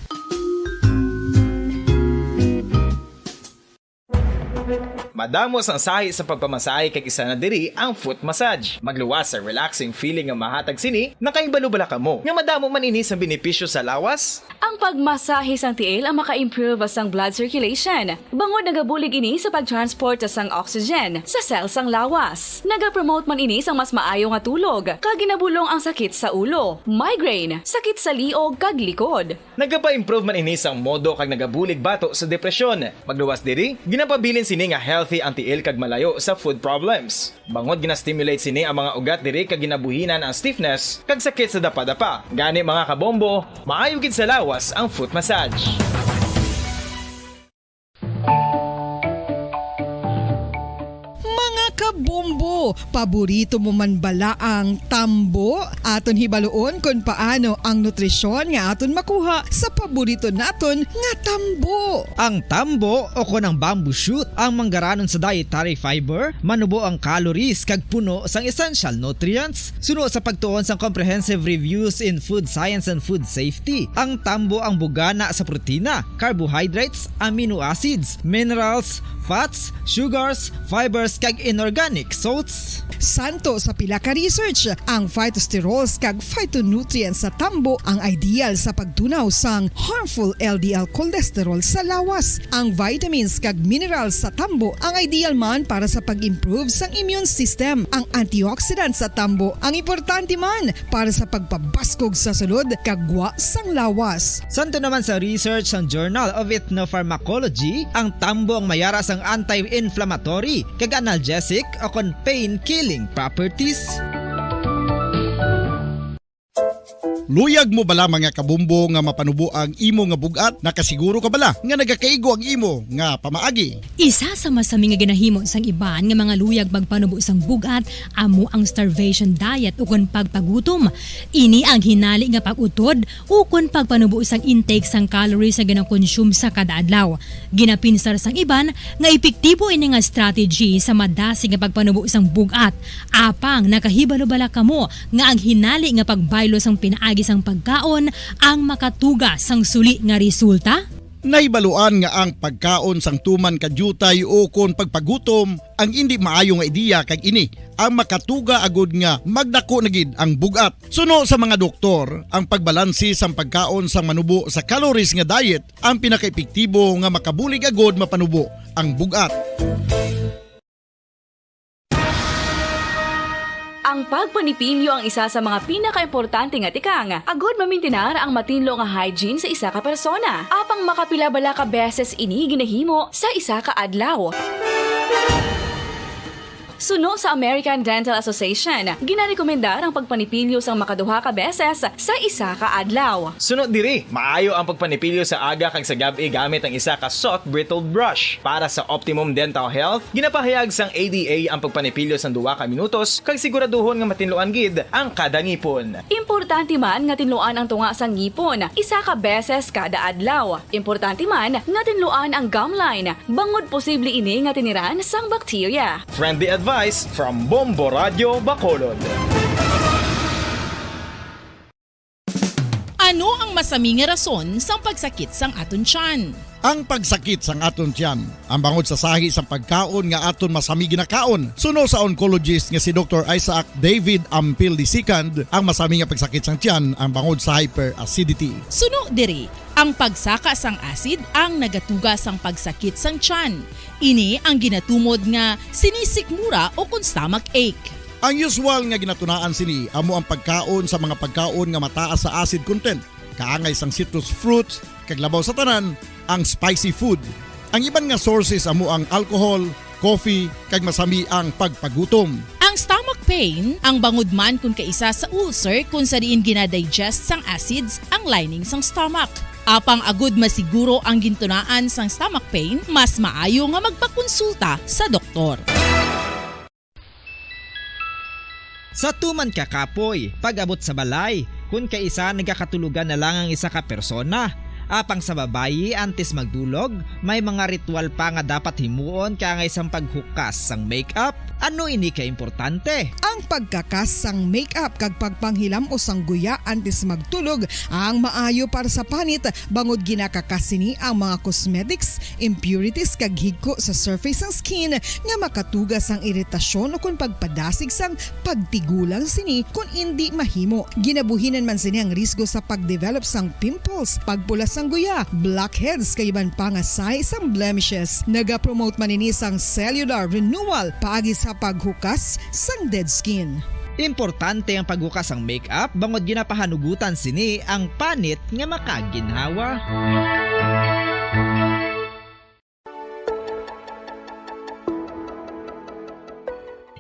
Madamo sang sahi sa pagpamasahe kag isa na diri ang foot massage. Magluwas sa relaxing feeling nga mahatag sini, nakahibalo bala kamo nga madamo man ini sang benepisyo sa lawas? Ang pagmasahe sang tiil ang maka-improve sang blood circulation, bangod nagabulig ini sa pag-transport sang oxygen sa cell sang lawas. Nagapromote man ini sang mas maayo nga tulog, kag ginabulong ang sakit sa ulo, migraine, sakit sa liog, kag likod. Nagapa-improve man ini sang modo kag nagabulig bato sa depresyon. Magluwas diri, ginapabilin sini nga healthy ang tiil kag malayo sa foot problems. Bangod gina-stimulate sini ang mga ugat diri kag ginabuhinan ang stiffness kag sakit sa dapadapa. Gani, mga kabombo, maayo gid sa lawas ang foot massage. Mga kabombo, paborito mo man bala ang tambo? Aton hibaluon kon paano ang nutrisyon nga aton makuha sa paborito naton nga tambo. Ang tambo, o kon ang bamboo shoot, ang manggaranon sa dietary fiber, manubo ang calories kag puno sang essential nutrients. Suno sa pagtuon sang Comprehensive Reviews in Food Science and Food Safety, ang tambo ang bugana sa protina, carbohydrates, amino acids, minerals, fats, sugars, fibers, kag inorganic salts Santo sa pila ka research, ang phytosterols kag phytonutrients sa tambo ang ideal sa pagtunaw sang harmful L D L cholesterol sa lawas. Ang vitamins kag minerals sa tambo ang ideal man para sa pag-improve sang immune system. Ang antioxidants sa tambo ang importante man para sa pagpabaskog sa sulod kag gwa sang lawas. Santo naman sa research sang Journal of Ethnopharmacology, ang tambo ang mayara sang anti-inflammatory kag analgesic ukon pain-killing properties. Luyag mo bala, mga kabombo, nga mapanubo ang imo nga bug-at? Nakasiguro ka bala nga nagakaigo ang imo nga pamaagi? Isa sa masami nga ginahimo sang iban nga mga luyag magpanubo sang bug-at amo ang starvation diet ukon pagpagutom. Ini ang hinali nga pag-utod ukon pagpanubo sang intake sang calories nga ginakonsume sa kada adlaw. Ginapinsar sang iban nga epektibo ini nga strategy sa madasig nga pagpanubo sang bug-at. Apang nakahibalo bala kamo nga ang hinali nga pagbaylo sang pinaagi sang pagkaon ang makatuga sang suli nga resulta? Nahibaluan nga ang pagkaon sang tuman ka diutay ukon pagpagutom ang indi maayo nga ideya, kag ini ang makatuga agud nga magdako na gid ang bug-at. Suno sa mga doktor, ang pagbalanse sang pagkaon sang manubo sa calories nga diet ang pinakaepektibo nga makabulig agud mapanubo ang bug-at. Ang pagpanipilyo ang isa sa mga pinakaimportante nga tikang agud mamintinar ang matinlo nga hygiene sa isa ka persona. Apang makapila bala ka beses ini ginahimo sa isa ka adlaw? Suno sa American Dental Association, ginarekomendar ang pagpanipilyo sang makaduha ka beses sa isa ka adlaw. Suno diri, maayo ang pagpanipilyo sa aga kag sa gab-i gamit ang isa ka soft bristled brush. Para sa optimum dental health, ginapahayag sang A D A ang pagpanipilyo sang duha ka minutos kag siguraduhon nga matinluan gid ang kada ngipon. Importante man nga tinluan ang tunga sang ngipon isa ka beses kada adlaw. Importante man nga tinluan ang gum line, bangod posible ini nga tiniran sang bakterya. Friendly advice from Bombo Radio Bacolod. Ano ang masami nga rason sang pagsakit sang aton tiyan? Ang pagsakit sang aton tiyan ang bangod sa sahi sang pagkaon nga aton masami ginakaon. Suno sa oncologist nga si Doktor Isaac David Ampil the second, ang masami nga pagsakit sang tiyan ang bangod sa hyperacidity. Suno diri, ang pagsaka sang acid ang nagatuga sang pagsakit sang tiyan. Ini ang ginatumod nga sinisikmura ukon stomach ache. Ang usual nga ginatunaan sini amo ang pagkaon sa mga pagkaon nga mataas sa acid content, kaangay sang citrus fruits, kag labaw sa tanan, ang spicy food. Ang iban nga sources amo ang alcohol, coffee, kag masami ang pagpagutom. Ang stomach pain ang bangod man kon kaisa sa ulcer, kon sa diin ginadigest sang acids ang lining sang stomach. Apang agud masiguro ang gintunaan sang stomach pain, mas maayo nga magpakonsulta sa doktor. Sa tuman ka kapoy, pag-abot sa balay, kon kaisa nagakatulogan na lang ang isa ka persona. Apang sa babayi, antes magdulog, may mga ritual pa nga dapat himuon kaangay sang paghukas sang makeup. Ano ini ka importante? Ang pagkakas sang makeup kag pagpanghilam-os sang guya antes magtulog ang maayo para sa panit, bangod ginakakas sini ang mga cosmetics, impurities kag higko sa surface sang skin nga makatuga sang iritasyon ukon pagpadasig sang pagtigulang sini kon indi mahimo. Ginabuhinan man sini ang risgo sa pagdevelop sang pimples, pagpula sang guya, blackheads kag iban pa nga sahi sang blemishes. Nagapromote man ini sang cellular renewal paagi sa paghukas sang dead skin. Importante ang paghukas sang makeup bangod ginapahanugutan sini ang panit nga makaginhawa.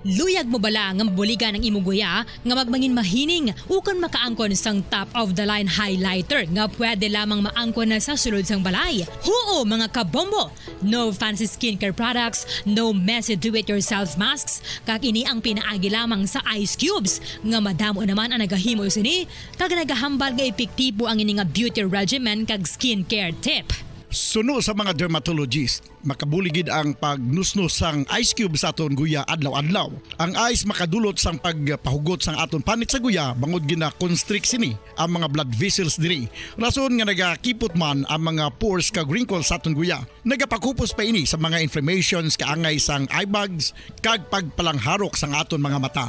Luyag mo bala nga mabuligan ang imo guya nga magmangin mahining ukon makaangkon sang top of the line highlighter nga pwede lamang maangkon na sa sulod sang balay? Huo, mga kabombo! No fancy skincare products, no messy do-it-yourself masks, kag ini ang pinaagi lamang sa ice cubes, nga madamo naman ang nagahimo sini, kag nagahambal nga epektibo ang ini nga beauty regimen kag skincare tip. Suno sa mga dermatologist, makabulig gid ang pagnusnos sang ice cube sa aton guya adlaw-adlaw. Ang ice makadulot sang pagpahugot sang aton panit sa guya bangod gina-constrict sini ang mga blood vessels diri. Rason nga nagakipot man ang mga pores kag wrinkles sa aton guya. Nagapakupos pa ini sa mga inflammations kaangay sang eye bags kag pagpalangharok sang aton mga mata.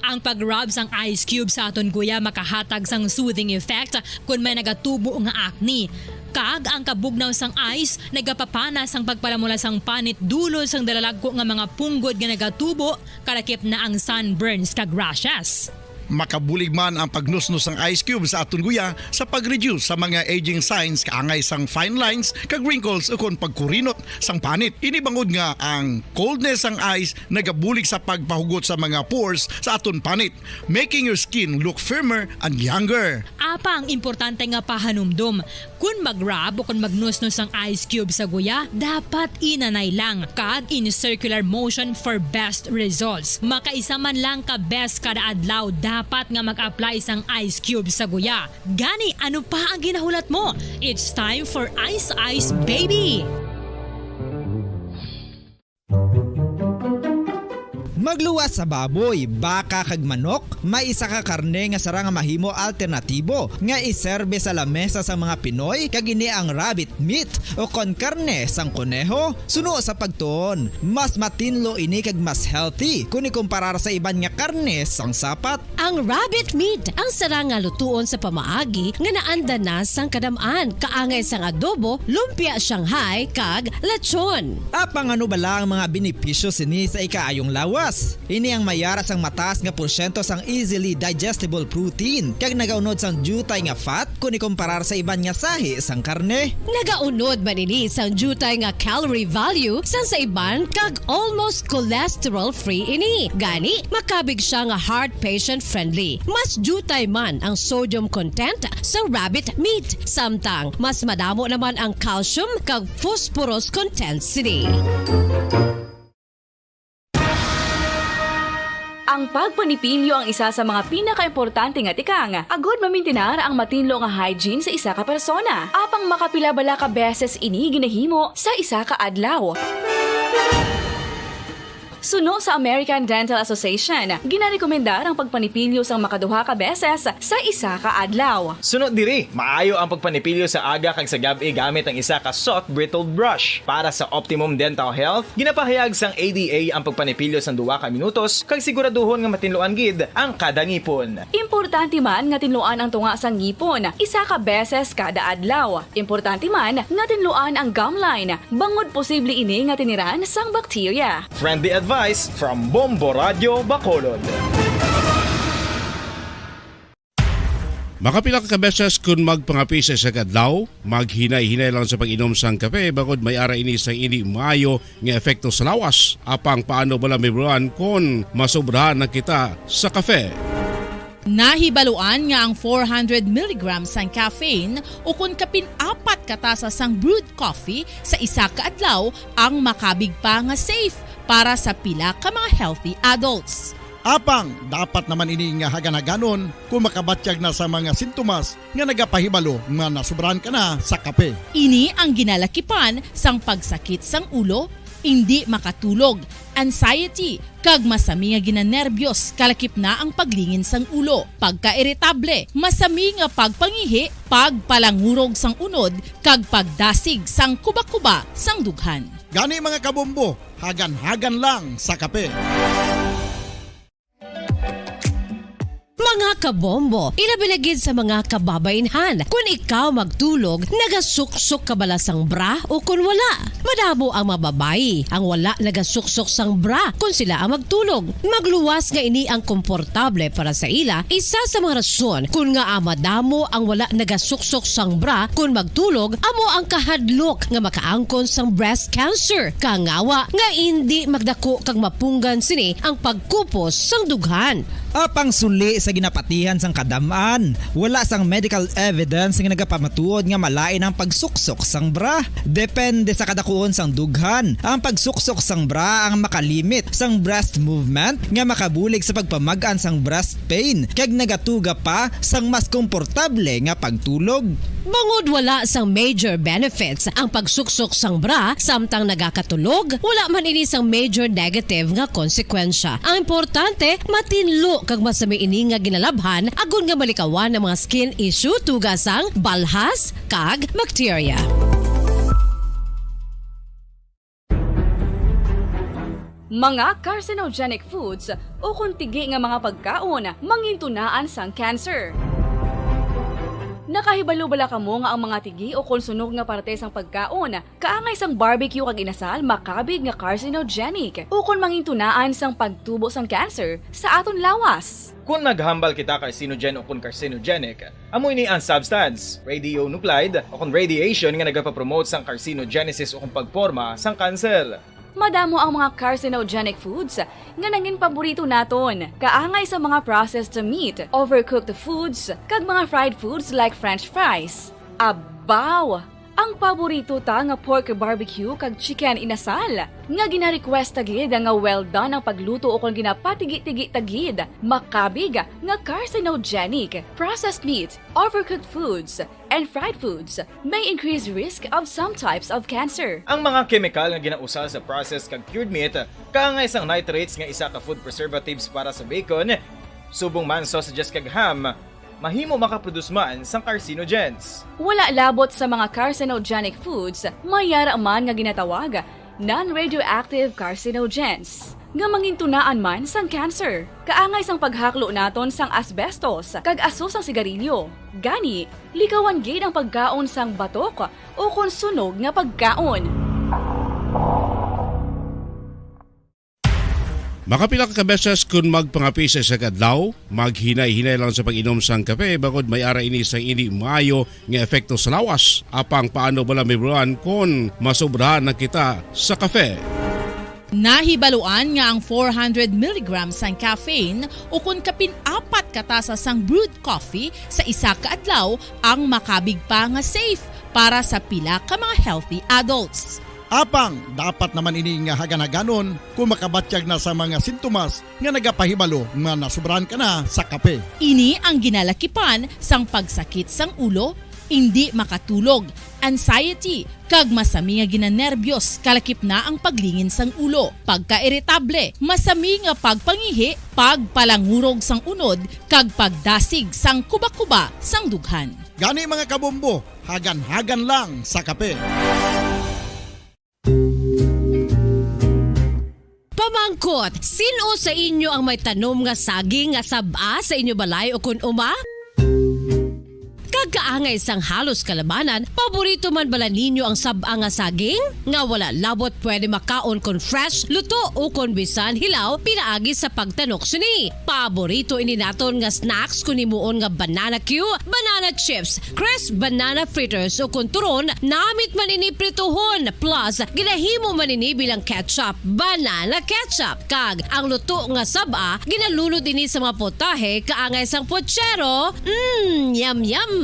Ang pag-rub sang ice cube sa aton guya makahatag sang soothing effect kon may nagatubo nga acne. Kag ang kabugnaw sang ice nagapapana sang pagpalamula sang panit dulot sang dalalagko nga mga punggod nga nagatubo, kalakip na ang sunburns kag rashes. Makabulig man ang pagnusnos sang ice cube sa aton guya sa pag-reduce sa mga aging signs kaangay sang fine lines kag wrinkles ukon pagkurinot sang panit. Ini bangod nga ang coldness sang ice nagabulig sa pagpahugot sa mga pores sa aton panit, making your skin look firmer and younger. Apang importante nga pahanumdom, kon mag-rub o kon magnusnos ang ice cube sa guya, dapat inanay lang kag in circular motion for best results. Makaisa man lang ka beses kada adlaw dapat nga mag-apply sang ice cube sa guya. Gani, ano pa ang ginahulat mo? It's time for Ice Ice Baby! Magluwas sa baboy, baka kag manok, may isa ka karne nga sarang nga mahimo alternatibo nga iserbe sa lamesa sa mga Pinoy, kag ini ang rabbit meat o kon karne sang koneho. Suno sa pagtuon, mas matinlo ini kag mas healthy kon ikumparar sa iban nga karne sang sapat. Ang rabbit meat ang sarang nga lutuon sa pamaagi nga naanda na sang kadam-an, kaangay sang adobo, lumpia Shanghai, kag lechon. Apang ano bala ang mga benepisyo sini sa ikaayong lawas? Ini ang may ara sang mataas nga porsyento sang easily digestible protein, kag nagaunod sang diutay nga fat kon ikumparar sa iban nga sahi sang karne. Nagaunod man ini sang diutay nga calorie value sang sa iban, kag almost cholesterol-free ini. Gani, makabig sia nga heart patient-friendly. Mas diutay man ang sodium content sang rabbit meat, samtang mas madamo naman ang calcium kag phosphorus content sini. Ang pagpanipilyo ang isa sa mga pinakaimportante nga tikang agud mamintinar ang matinlo nga hygiene sa isa ka persona. Apang makapila bala ka beses ini ginahimo sa isa ka adlaw? Suno sa American Dental Association, ginarekomendar ang pagpanipilyo sang makaduha ka beses sa isa ka adlaw. Suno diri, maayo ang pagpanipilyo sa aga kag sa gab-i gamit ang isa ka soft bristled brush. Para sa optimum dental health, ginapahayag sang A D A ang pagpanipilyo sang duha ka minutos kag siguraduhon nga matinluan gid ang kada ngipon. Importante man nga tinluan ang tunga sang ngipon isa ka beses kada adlaw. Importante man nga tinluan ang gum line, bangod posible ini nga tiniran sang bakterya. Friendly advice from Bombo Radyo Bacolod. Makapila ka beses kun magpangape sa isa ka adlaw, maghinay-hinay lang sa pag-inom sang kape, bangod may ara ini sang indi maayo nga epekto sa lawas. Apang paano bala mahibaluan kon masobrahan na kita sa kape? Nahibaluan nga ang four hundred milligrams sang caffeine, ukon kapin apat ka tasa sang brewed coffee sa isa ka adlaw, ang makabig pa nga safe para sa pila ka mga healthy adults. Apang dapat naman ini nga hagan-haganon kon makabatyag na sa mga sintomas nga nagapahibalo nga nasobrahan ka na sa kape. Ini ang ginalakipan sang pagsakit sang ulo, indi makatulog, anxiety, kag masami nga ginanerbyos, kalakip na ang paglingin sang ulo, pagkairitable, masami nga pagpangihi, pagpalangurog sang unod, kag pagdasig sang kubakuba sang dughan. Gani, mga kabombo, hagan-hagan lang sa kape. Mga kabombo, ilabi na gid sa mga kababaynhan, kun ikaw magtulog, nagasuksok ka bala sang bra o kun wala? Madamo ang mga babayi ang wala nagasuksok sang bra kun sila ang magtulog. Magluwas nga ini ang komportable para sa ila. Isa sa mga rason kun ngaa madamo ang wala nagasuksok sang bra kun magtulog amo ang kahadlok nga makaangkon sang breast cancer, kangawa nga indi magdako kag mapunggan sini ang pagkupos sang dughan. Apang suli sa ginapatihan sang kadam-an, wala sang medical evidence nga nagapamatuod nga malain ang pagsuksok sang bra. Depende sa kadakuon sang dughan, ang pagsuksok sang bra ang makalimit sang breast movement nga makabulig sa pagpamag-an sang breast pain kag nagatuga pa sang mas komportable nga pagtulog. Bangod wala sang major benefits ang pagsuksok sang bra samtang nagakatulog, wala man ini sang major negative nga konsekwensya. Ang importante, matinlo kag masami ini nga ginalabhan agod nga malikawan ang mga skin issue, tuga sang balhas kag bakterya. Mga carcinogenic foods ukon tigi nga mga pagkaon mangintunaan sang cancer. Nakahibalo bala kamo nga ang mga tigi ukon sunog nga parte sang pagkaon, kaangay sang barbecue kag inasal, makabig nga carcinogenic ukon mangintunaan sang pagtubo sang cancer sa aton lawas? Kon maghambal kita carcinogen ukon carcinogenic, amo ini ang substance, radionuclide ukon radiation, nga nagapapromote sang carcinogenesis ukon pagporma sang cancer. Madamo ang mga carcinogenic foods nga nangin paborito naton, kaangay sa mga processed meat, overcooked foods, kag mga fried foods like French fries. Abaw! Ang paborito ta nga pork barbecue kag chicken inasal, nga gina-request ta gid nga well done ang pagluto ukon ginapatigi-tigi ta gid, makabig nga carcinogenic. Processed meat, overcooked foods, and fried foods may increase risk of some types of cancer. Ang mga kemikal nga ginausar sa processed kag cured meat, kaangay sang nitrates nga isa ka food preservatives para sa bacon, subong man sausages kag ham, mahimo makaproduce man sang carcinogens. Wala labot sa mga carcinogenic foods, may yara man nga ginatawag non-radioactive carcinogens, nga mangintunaan man sang cancer. Kaangay sang paghaklo naton sang asbestos kag aso sang sigarilyo. Gani, likawan gid ang pagkaon sang batok ukon sunog nga pagkaon. Makapila ka beses kon magpangape sa isa ka adlaw, maghinay-hinay lang sa pag-inom sang kape, bangod may ara ini sang indi maayo nga epekto sa lawas. Apang paano bala, Ma'am Ron, kon masobrahan na kita sa kape? Nahibaluan nga ang four hundred milligrams sang caffeine ukon kapin apat ka tasa sang brewed coffee sa isa ka adlaw ang makabig pa nga safe para sa pila ka mga healthy adults. Apang dapat naman ini nga hagan-haganon kon makabatyag na sa mga sintomas nga nagapahibalo nga nasobrahan ka na sa kape. Ini ang ginalakipan sang pagsakit sang ulo, indi makatulog, anxiety, kag masami nga ginanerbyos, kalakip na ang paglingin sang ulo, pagkairitable, masami nga pagpangihi, pagpalangurog sang unod, kag pagdasig sang kubakuba sang dughan. Gani, mga kabombo, hagan-hagan lang sa kape. Pamangkot, sin-o sa inyo ang may tanom nga saging nga sab-a sa inyo balay ukon uma? Kag kaangay sang halos kalabanan, paborito man bala ninyo ang sab-a nga saging? Nga wala labot pwede makaon kon fresh, luto, ukon bisan hilaw pinaagi sa pagtanok sini. Paborito ini naton nga snacks kon himuon nga banana cue, banana chips, crisp banana fritters, ukon turon, namit man ini prituhon, plus ginahimo man ini bilang ketchup, banana ketchup. Kag ang luto nga sab-a, ginalunod ini sa mga potahe kaangay sang puchero. Mm, yum, yum!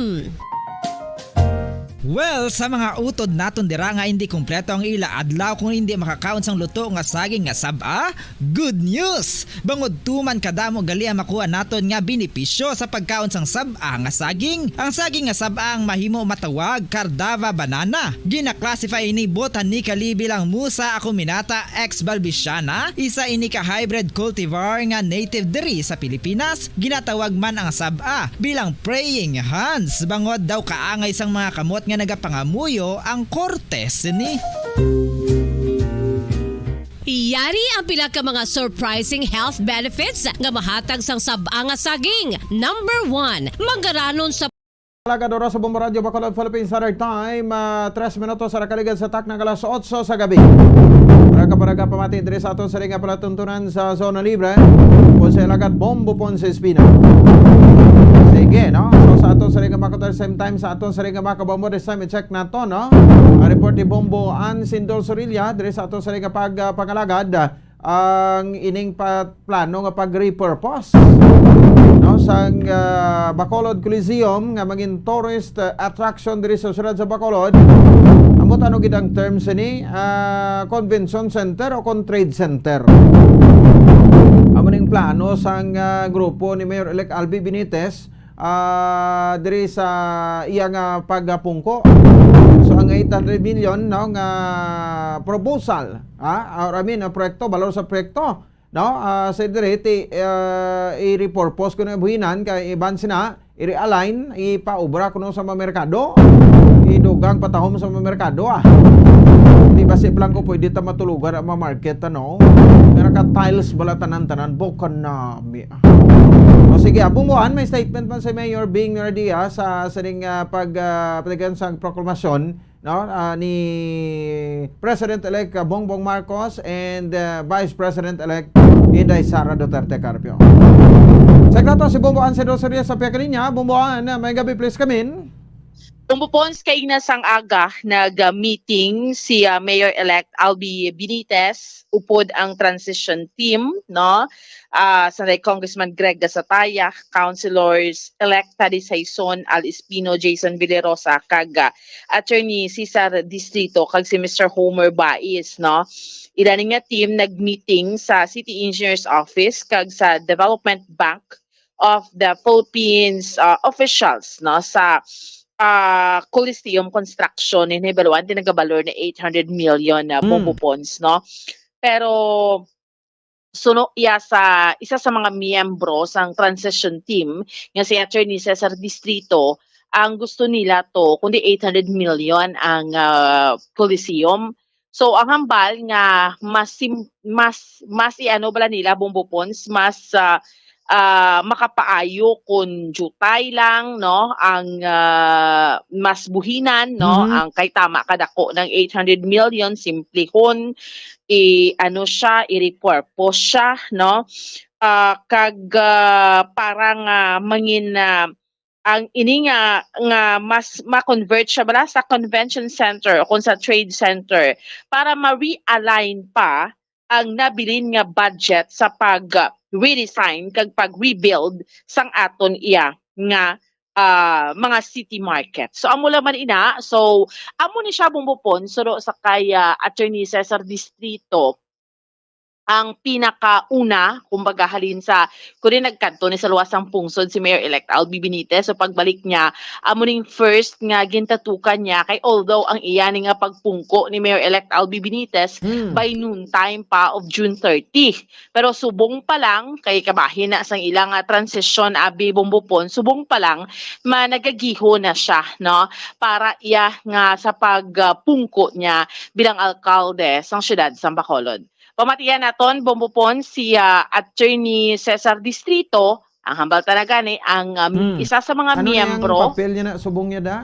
Well, sa mga utod naton dira nga indi kompleto ang ila adlaw kon indi makakaon sang luto nga saging nga sab-a, good news! Bangod tuman kadamo gali ang makuha naton nga benepisyo sa pagkaon sang sab-a nga saging. Ang saging nga sab-a ang mahimo matawag Cardava banana. Gina-classify ini botanically bilang Musa acuminata ex balbisiana, isa ini ka hybrid cultivar nga native diri sa Pilipinas. Ginatawag man ang sab-a bilang praying hands, bangod daw kaangay sang mga kamot nga nagapangamuyo ang korte sini. Yari ang pila ka mga surprising health benefits nga mahatag sang sab-a nga saging. Number one, manggaranon sa Alagad, oras sa Bombo Radyo Bacolod, Philippine Standard Time, ah, tres minutos sa nakaligad sa takna nga alas otso sa gabi. Para ka, para ka pamati diri sa aton sa nga palatuntunan sa Zona Libre. Po sa Alagad Bombo Ponce Espino. Sige, no? So, sa aton sa nga Bacolod, same time sa aton sa nga Bacolod Bombo, this time i-check nato, no? Ang report ni Bombo Ansindol Sorilla diri sa aton sa nga pag, ah, pangalagad. ang ining pa-, plano nga pag-repurpose, no, sang, ah, Bacolod Coliseum nga mangin tourist, ah, attraction diri sa siyudad sa Bacolod. Ambot ano gid ang term sini, ah, convention center o kon trade center. Amo ning plano sang, ah, grupo ni Mayor-elect Albi Benitez, ah, diri sa iya nga pagpungko. So, ang eight hundred million, no, nga proposal, ha, or I mean, ang proyekto, balor sa proyekto, no, ah, sa diri, ti, ah, i-repurpose kuno buhinan kay iban sina, i-realign, ipaobra kuno sa mga merkado, idugang patahom sa mga merkado, ah. Di ba si Blanco pwede ta matulugan ang mga market, ano? Nga naka-tiles bala tanan-tanan, bukan nami, ah. O sige, ah, Bumbuan, may statement man si Mayor Bing Radias sa sining, ah, pag, ah, padagan sang proklamasyon, no, ah, ni President-elect, ah, Bongbong Marcos and, ah, Vice President-elect Inday Sara Duterte Carpio. Sa naton si Bumbuan, si Dos Rios sa pihak niya. Bumbuan, ah, may gabi, please come in. Bumbo Pons, kaina sang aga nag-meeting si, ah, Mayor-elect Albi Benitez upod ang transition team, no? Ah, sanday Congressman Greg Gasataya, Councilors-elect Taddy Saison, Al Espino, Jason Villarosa, kag, ah, Attorney Cesar Distrito, kag si Mister Homer Baiz, no? Ila ni nga team nag-meeting sa City Engineers Office kag sa Development Bank of the Philippines, ah, officials, no, sa, ah, Coliseum construction. Ini baluan din nagabalor na eight hundred million na Hmm. Bumbo Pons, no? Pero suno iya sa isa sa mga miyembro sang transition team nga si Attorney Cesar Distrito, ang gusto nila to kundi eight hundred million ang, ah, Coliseum. So, ang hambal nga mas sim-, mas, mas i-ano bala nila, Bumbo Pons, mas, ah, ah, makapaayo kun jutay lang, no, ang, ah, mas buhinan, no, Mhm. ang kay tama kadako ng eight hundred million, simplihon, i-ano siya, i-repurpose siya, no, ah, kag, ah, para nga mangin, ah, ang ini nga, nga mas ma-convert siya bala sa convention center o kung sa trade center para ma-realign pa ang nabilin nga budget sa pag, ah, redesign kag pag-rebuild sang aton iya nga, ah, mga city market. So, amo lang man ina. So, amo ni siya, Bumbo Pons, suno sa kay, ah, Attorney Cesar Distrito, ang pinakauna, kumbaga, halin sa, kung di nagkadto ni sa luwas sang pungsod si Mayor-elect Albi Benitez. So, pagbalik niya, amo ning first nga gintatukan niya, kay although ang iya ni nga pagpungko ni Mayor-elect Albi Benitez Hmm. by noontime pa of June thirty. Pero subong pa lang, kay kabahin na sang ila nga transition, abi, Bumbo Pons, subong pa lang, managagiho na siya, no? Para iya nga sa pagpungko niya bilang alkalde sang siyudad sang Bacolod. Pamatian naton, Bumbo Pons, si, ah, Attorney Cesar Distrito, ang hambal talaga ni ang, um, Hmm. isa sa mga Ano na ang miyembro. Papel niya na, subong niya da?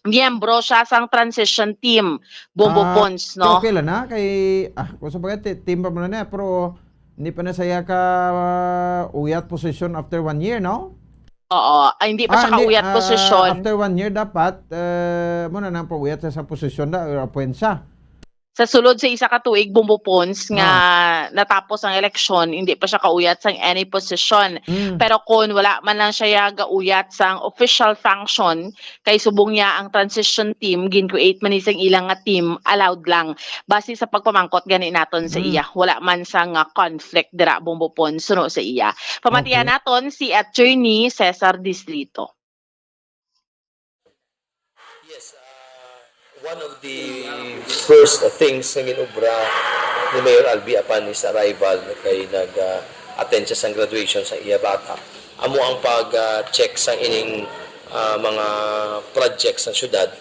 Miyembro siya sang transition team, Bumbo Ah, Pons, no? Okay lang na, kay, ah, kung sa bagay, ti-, team pa man na, pero hindi pa na siya ka, ah, uyat position after one year, no? Oo. Ay, hindi pa Ah, siya hindi, kauyat ah, position. After one year dapat, eh, mo na nang pauyat sa, sa posisyon na or appoint siya. Sa sulod sa isa ka tuig, Bumbo Pons, nga Ah. natapos ang eleksyon, hindi pa siya kauyat sang any position. Mm. Pero kung wala man lang siya gauyat sang official function, kay subong niya ang transition team, gin-create man ni sang ilang nga team, allowed lang. Base sa pagpamangkot gani naton sa Mm. iya, wala man sang, ah, conflict dira, Bumbo Pons, suno sa iya. Pamatian Okay. naton si Attorney Cesar Distrito. Yes, ah, one of the first things nga ginobra ni Mayor Albi upon his arrival kay nag, ah, attend siya sa graduation sa iya bata. Amo ang pag, ah, check sa ining, ah, mga projects sa syudad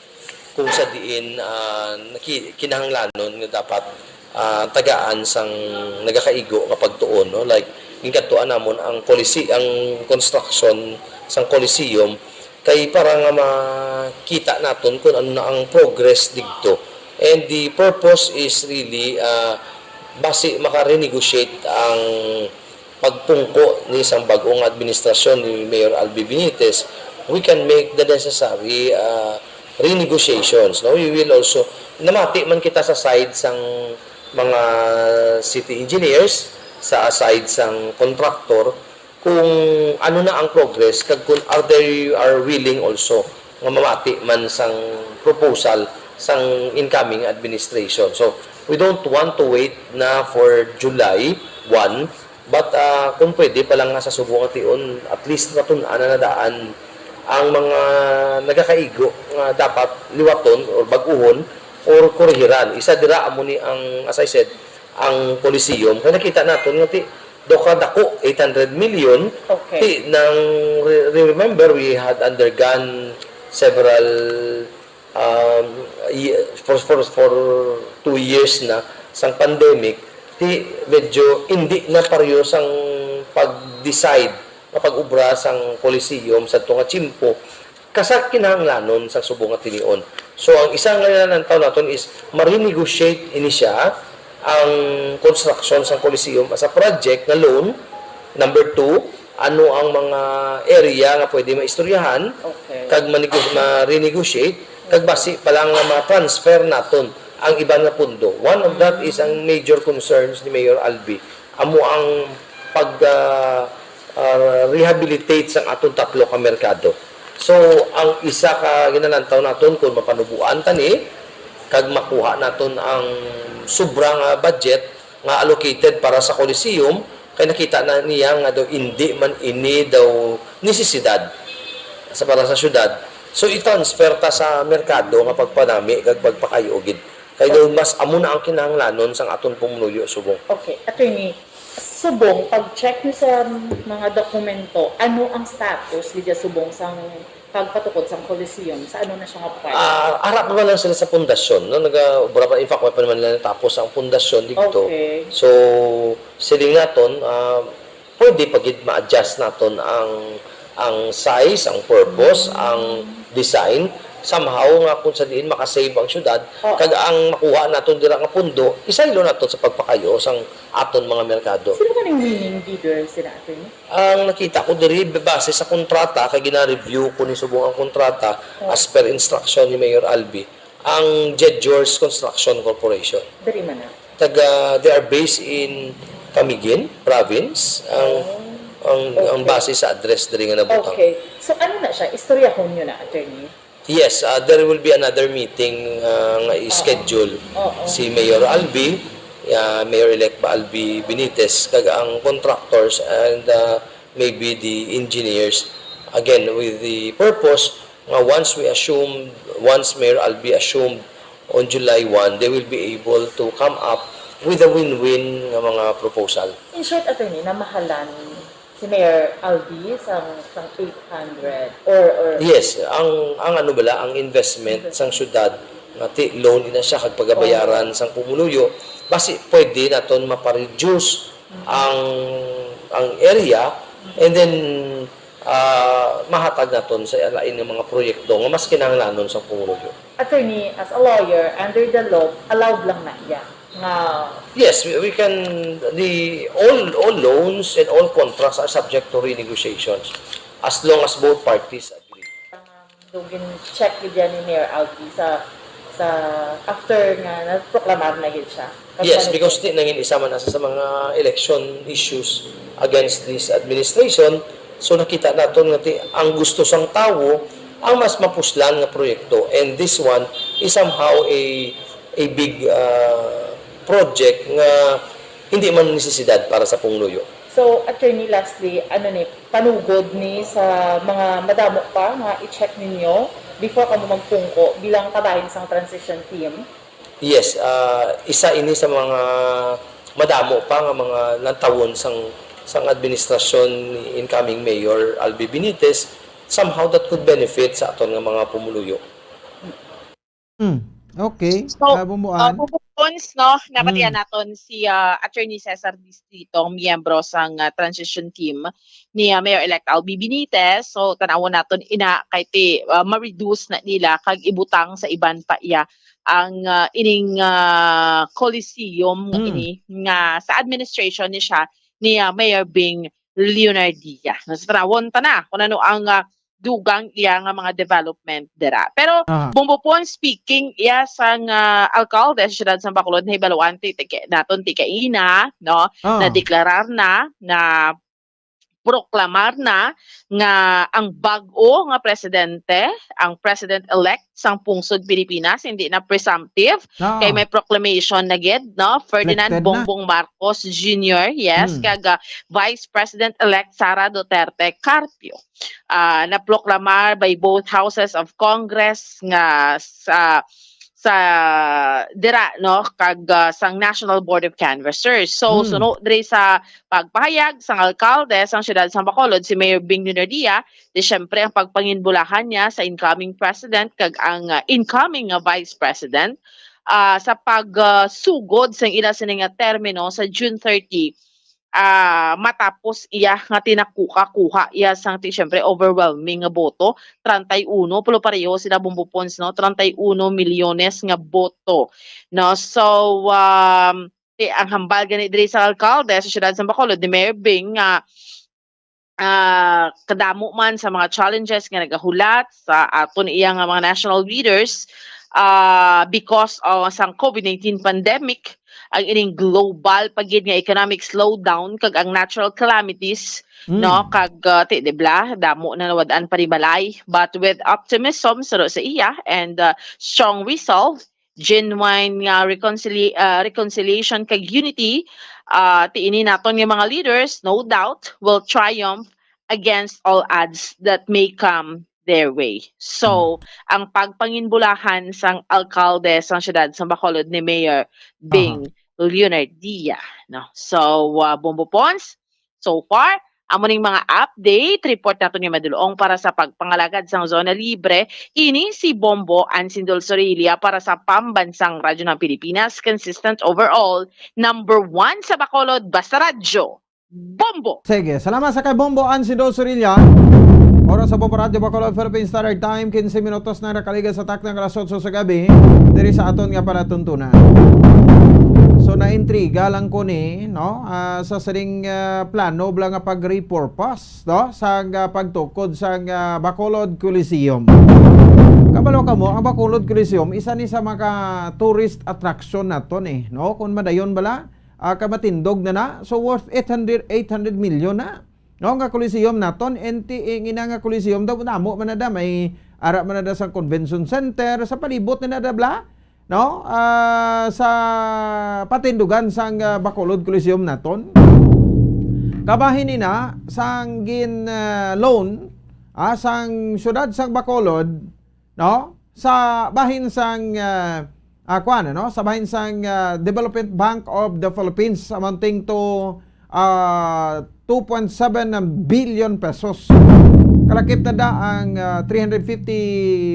kung sa diin, ah, naki-, kinahanglanon nga dapat, ah, tagaan sang nagakaigo nga pagtuon, no? Like, ginkadtuan namon ang Colise-, ang construction sang Coliseum kay para nga makita naton kung ano na ang progress didto. And the purpose is really, ah, basi maka-renegotiate ang pagpungko ni sang bag-ong administrasyon ni Mayor Albi Benitez, we can make the necessary, ah, renegotiations, no? We will also, namati man kita sa side sang mga city engineers sa side sang contractor kung ano na ang progress kag kung are they are willing also nga mamati man sang proposal sang incoming administration. So, we don't want to wait na for July one, but, ah, kung pwede pa lang nga sa subong nga tion, at least matun-an na na daan ang mga nagakaigo nga dapat liwaton or bag-uhon or korihiran. Isa dira amo ni ang, as I said, ang Coliseum. Kay nakita naton nga ti daw ka dako, eight hundred million. Okay. Ti nang re-, remember, we had undergone several, um, ye-, for, for, for two years na sang pandemic, ti medyo hindi na pareho sang pag-decide nga pag-ubra sang Coliseum sa tunga tiyempo kasa kinahanglanon sa subong nga tinion. So, ang isa nga nalantaw naton is ma-renegotiate ini siya, ang construction sang Coliseum as a project nga loan. Number two, ano ang mga area nga pwede maistoryahan, okay, kag manego-, ma-renegotiate, kag basi pa lang nga ma-transfer naton ang iban nga pundo. One of that is ang major concerns ni Mayor Albi. Amo ang pag, ah, ah, rehabilitate sang aton tatlo ka merkado. So, ang isa ka ginalantaw naton kung mapanubuan ta ni, kag makuha naton ang sobra nga budget nga allocated para sa Coliseum, kay nakita na niya nga daw indi man ini daw nisisidad sa, para sa syudad. So, i-transfer ta sa merkado nga pagpanami kag pagpakayo gid. Kay daw mas amo na ang kinahanglanon sang aton pumuluyo subong. Okay, attorney, subong pag-check ni sa mga dokumento, ano ang status gid subong sang pagpatukod sang Coliseum? Sa ano na siya nga part? Ah, ara pa man lang sila sa pundasyon, no? Nagaobra pa. In fact, wa pa naman nila natapos ang pundasyon dito. Okay. So, siling naton, ah, pwede pa gid ma-adjust naton ang, ang size, ang purpose, ang design, somehow nga kung sa diin makasave ang syudad, oo, kag ang makuha naton dira nga pundo, isaylo naton sa pagpakayo sang aton mga merkado. Sino man ang winning bidder, sila, attorney? Ang nakita ko diri, base sa kontrata, kay gina-review ko ni subong ang kontrata, oo, as per instruction ni Mayor Albi, ang Jed George Construction Corporation. Diri man na. Taga, they are based in Camiguin Province. Ang, oh, ang, ang, okay, base sa address diri nga nabutang. Okay. So, ano na siya? Istoryahon nyo na, attorney? Yes, ah, there will be another meeting, ah, nga i-schedule. Oo. Si Mayor Albi, ah, Mayor-elect Albi Benitez, kag ang contractors and, ah, maybe the engineers. Again, with the purpose nga once we assume, once Mayor Albi assumed on July one, they will be able to come up with a win-win nga mga proposal. In short, attorney, namahalan si Mayor Albi sang, sang eight hundred or, or Yes, ang, ang ano bala, ang investment, investment, sang syudad, nga ti loan ina siya kag pagabayaran, oh, sang pumuluyo, basi pwede naton mapa-reduce, mm, ang, ang area, mm, and then, ah, mahatag naton sa lain nga mga proyekto nga mas kinahanglanon sa pumuluyo. Attorney, as a lawyer, under the law, allowed lang na iya nga Yes, we, we can, the, all, all loans and all contracts are subject to renegotiations as long as both parties agree. Um, do gin-check gid yan ni Mayor Albi sa, sa after nga nagproklamar na gid siya? Yes, kasi because ti nangin isa man na sa, sa mga election issues against this administration. So, nakita naton nga ti, ang gusto sang tawo ang mas mapuslan nga proyekto, and this one is somehow a, a big, ah, project nga hindi man nisisidad para sa pumuluyo. So, attorney, lastly, ano ni, panugod ni sa mga madamo pa nga i-check ninyo before kamo magpungko bilang kabahin sang transition team? Yes, ah, isa ini sa mga madamo pa nga mga lantawon sang, sang administrasyon ni incoming Mayor Albi Benitez, somehow that could benefit sa aton nga mga pumuluyo. Hmm. Okay. So, ah, Bumuan, uh, Bumuan, no, napatian, hmm, naton si, ah, Attorney Cesar Distrito, miyembro sang, ah, transition team ni, ah, Mayor-elect Albi Benitez. So, tanawon naton ina kay ti, ah, ma-reduce na nila kag ibutang sa iban pa iya ang, ah, ining, ah, Coliseum nga, hmm, ini nga sa administration ni siya ni, ah, Mayor Bing Leonardia. So, tanawon ta na kung ano ang, ah, dugang iya nga mga development dira. Pero Aha. Bombo Pons, speaking iya sang ah, alkalde sa siyudad sa Bacolod, nahibaluan ti, ti naton ti kaina, no? Ah. Nadeklarar na, na proklamar na nga ang bag-o nga presidente, ang president-elect sang pungsod Pilipinas, hindi na presumptive, Ah. kay may proclamation na gid, no? Ferdinand Elected na. Bongbong Marcos Junior, yes, Hmm. kag ah, Vice President-elect Sara Duterte Carpio. Ah, naproklamar by both houses of Congress nga sa sa dira, no, kag ah, sang National Board of Canvassers. So Hmm. suno diri sa pagpahayag sang alkalde sang siyudad sang Bacolod, si Mayor Bing Lunardia, di syempre ang pagpanginbulahan niya sa incoming president kag ang ah, incoming nga vice president ah, sa pag ah, sugod sang ila sini nga termino sa June thirty, ah, matapos iya nga tinakuha-kuha iya sang ti syempre overwhelming nga boto, treinta y uno, pero pareho sila, Bombo Pons, no, treinta y uno milyones nga boto, no? So um, ti ang hambal gani diri sa alkalde sa siyudad sa Bacolod ni Mayor Bing nga ah, kadamo man sa mga challenges nga nagahulat sa aton iya nga mga national leaders ah, because of sang COVID nineteen pandemic, ang ining global pa gid nga economic slowdown kag ang natural calamities, Mm. no, kag ah, ti, di bla, damo na nawad-an panimalay, but with optimism suno sa iya and ah, strong resolve, genuine nga reconcili- ah, reconciliation kag unity, ah, ti ini naton nga mga leaders, no doubt, will triumph against all odds that may come their way. So, ang pagpanginbulahan sang alkalde sang siyudad sa Bacolod ni Mayor Bing Leonardia, no? So, ah, Bombo Pons, so far, amo ning mga update report naton nga madulong para sa pagpangalagad sang zona libre. Ini si Bombo Ansindol Sorilla para sa Pambansang Radyo ng Pilipinas, consistent overall, number one sa Bacolod, basta radyo, Bombo! Sige, salamat sa kay Bombo Ansido Sorilla. Oras sa Bombo Radyo Bacolod, Philippine Standard Time, quince minutos na nakaligas sa takna nga alas otso sa gabi, diri sa aton nga palatuntunan. So, naintriga lang ko ni, no? Ah, sa sining ah, plano bala nga pag-repurpose, no? Sa ah, pagtukod sa ah, Bacolod Coliseum. Kabalo ka mo, ang Bacolod Coliseum, isa ni sa mga tourist attraction naton eh, no? Kung madayon bala, ah, ka matindog na na. So, worth eight hundred, eight hundred million na. No, nga Coliseum naton, N T A, ngina nga Coliseum, daw namo man na da, may ara man na da sa Convention Center, sa palibot na na da bala, no? Ah, sa patindugan sang ah, Bacolod Coliseum naton. Kabahin ni na sang gin ah, loan ah, sang siyudad sang Bacolod, no? Sa bahin sang ah, ah, kuwan, ano? Sa bahin sang ah, Development Bank of the Philippines, amounting to ah, two point seven billion pesos. Kalakip na da ang ah, three hundred fifty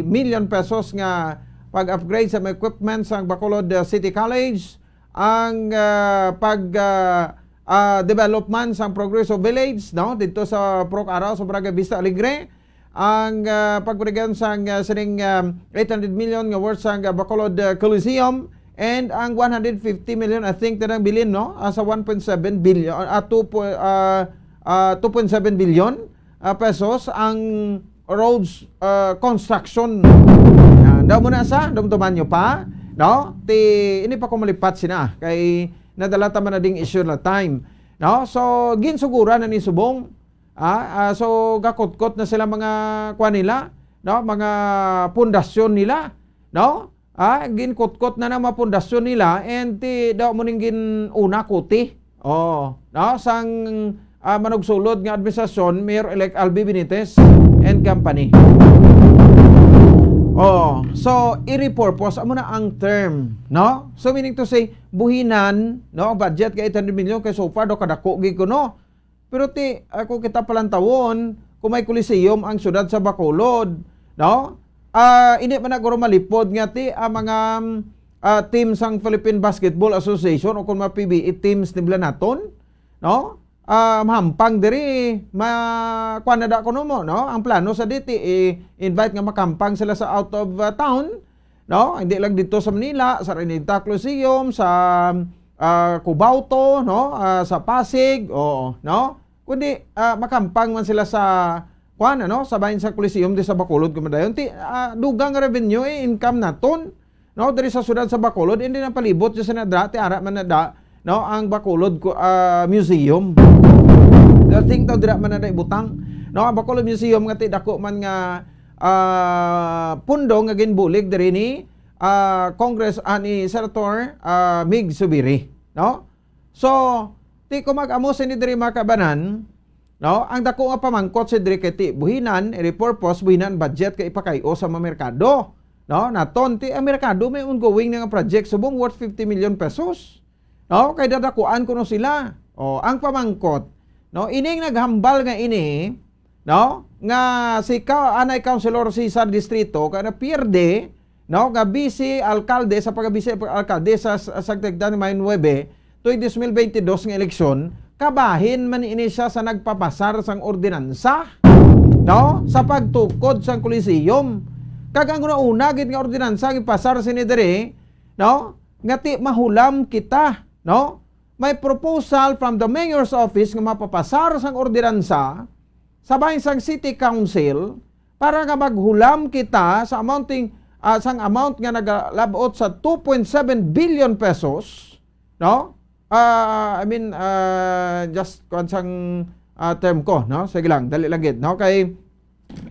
million pesos nga pag-upgrade sa mga equipment sang Bacolod ah, City College, ang ah, pag ah, ah, development sang Progreso Village, no, dito sa Purok Araw sa Barangay Vista Alegre, ang ah, pagpatigayon sang ah, sining ah, eight hundred million nga worth sang ah, Bacolod ah, Coliseum, and ang one hundred fifty million, I think, na nang bilin, no, ah, sa one point seven billion, ah, two po- ah, ah, two point seven billion ah, pesos ang roads ah, construction. Yan. Daw mo na sa, dumduman nyo pa, no? Ti, ini pa ko malipat sina, kay nadala ta man na ding issue na time. No? So, ginsuguran na ni subong. Ah, ah, so, gakutkot na sila mga, kuwan nila, no? Mga pundasyon nila, no? Ah, ginkutkot na ng mga pundasyon nila, and ti, daw mo ning gin-una kuti. Oh, no? Sang ah, manugsulod nga administrasyon, Mayor-elect Albi Benitez and company. Oh, so, i-repurpose, amo na ang term, no? So, meaning to say, buhinan, no, ang budget kay eight hundred million, kay so far, do kadako gid kuno. Pero ti, ako kita palantawon, kung may Coliseum ang siyudad sa Bacolod, no? Ah, hindi man na guro malipod nga ti, ang mga ah, team sang Philippine Basketball Association o kung mga P B A teams ni bala naton, no? Ah, mahampang diri, ma kuan na da kuno mo, no? Ang plano sa D T A, invite nga makampang sila sa out of ah, town, no? Hindi lang dito sa Manila, sa Araneta Coliseum, sa ah, Cubao to, no? Ah, sa Pasig, oo, no? Kundi ah, makampang man sila sa kuan, ano, sa bahin sa Coliseum di sa Bacolod, kumadayon. Ti, ah, dugang revenue, eh, income naton, no, diri sa siyudad sa Bacolod, hindi na palibot dyan sa nadra, ti ara man nadra, no, ang Bacolod ko, ah, Museum. Dating to, dira man nadra ibutang, no, ang Bacolod Museum nga ti dako man nga, ah, pundo nga ginbulig diri ni, ah, Congress, ah, ni Senator, ah, Mig Zubiri, no? So, ti ko mag-amo sini diri, mga kabanan, no? Ang dako nga pamangkot si diri kay ti buhinan, i-repurpose, buhinan budget kay ipakay-o sa mga merkado, no? Naton, ti ang merkado may ongoing na nga project subong worth fifty million pesos. No? Kay dadakuan kuno sila. O, ang pamangkot, no? Ining naghambal nga ini, no? Nga si ka-, anay Councilor Cesar Distrito, ka napierde, no? Nga vice alkalde sa pagka-vice alkalde sa, sa, sa Tagda ni Mayo nuebe, tuig dos mil bentidós nga eleksyon, kabahin man ini siya sa nagpapasar sang ordinansa, no? Sa pagtukod sang Coliseum. Kag ang una-una gid nga ordinansa nga ipasar sini diri, no? Nga ti mahulam kita, no? May proposal from the mayor's office nga mapapasar sang ordinansa sa bahin sang City Council para nga maghulam kita sa amounting, ah, sang amount nga nagalabot sa two point seven billion pesos, no? Ah, I mean, ah, just kuan sang, ah, term ko, no? Sige lang, dali lang gid, no? Kay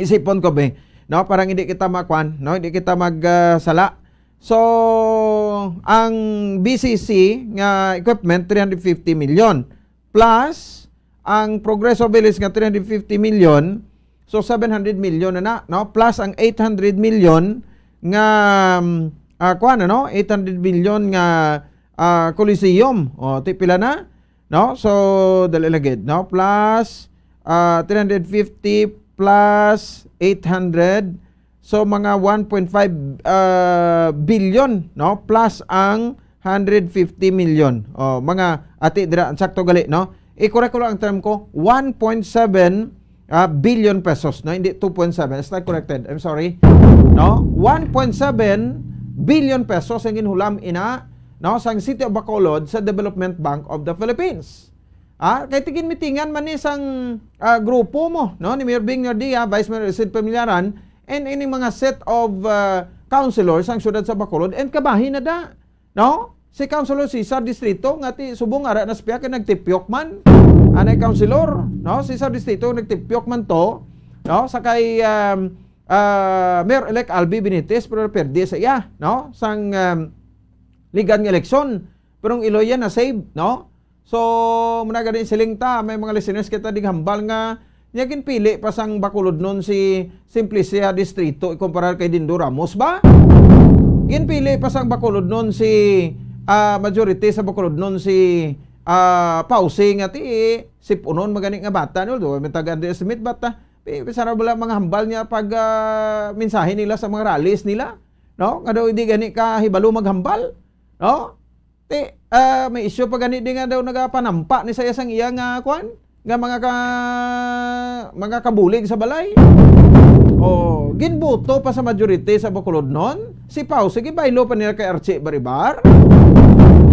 isipon ko, be, no? Parang hindi kita makuan, no? Hindi kita mag, ah, sala. So, ang B C C nga equipment, three hundred fifty million. Plus, ang Progreso Village nga three hundred fifty million. So, seven hundred million na na, no? Plus ang eight hundred million nga, um, ah, kuwan, ano? Eight hundred million nga, ah, Coliseum. O, ti pila na? No? So, dali lang gid, no? Plus, ah, three hundred fifty plus eight hundred. So, mga one point five, ah, billion, no? Plus ang hundred fifty million. O, mga ati dira, ang sakto gali, no? I-correct ko lang ang term ko, one point seven, ah, billion pesos, no? Hindi two point seven. It's not corrected. I'm sorry. No? One point seven billion pesos ang ginhulam ina, no, sang City of Bacolod sa Development Bank of the Philippines. Ah, kay ti ginmitingan man ni sang, ah, grupo mo, no, ni Mayor Bing Nardia, Vice Mayor Sid Pamilaran, and ining mga set of, ah, councilors sang siyudad sa Bacolod, and kabahin na da, no? Si Councilor Cesar Distrito, nga ti subong ara na siya kay nagtipyok man. Anay councilor, no? Cesar Distrito nagtipyok man to, no? Sa kay, um, ah, Mayor-elect Albi Benitez, pero perde sa iya, no? Sang, um, ligan nga eleksyon. Pero ang Iloya na save, no? So, muna gani siling ta, may mga listeners kita dighambal nga niya ginpili pa sang Bacolodnon si Simplicia Distrito ikumparar kay Dindo Ramos ba? Ginpili pa sang Bacolodnon si, ah, majority sa Bacolodnon si, ah, Pausi nga ti sipunon magani nga bata, no? Do may taga underestimate bata. Pi-, pisara bala mga hambal niya pag, ah, mensahe nila sa mga rallies nila, no? Nga daw hindi gani ka hibalo maghambal, no? Ti, ah, may issue pa gani di nga daw nagapanampa ni sa iya sang iya nga, kwan, nga mga ka-, mga kabulig sa balay. O, ginbuto pa sa majority sa Bacolodnon. Si Pau, sige, baylo pa nila kay Archie Baribar.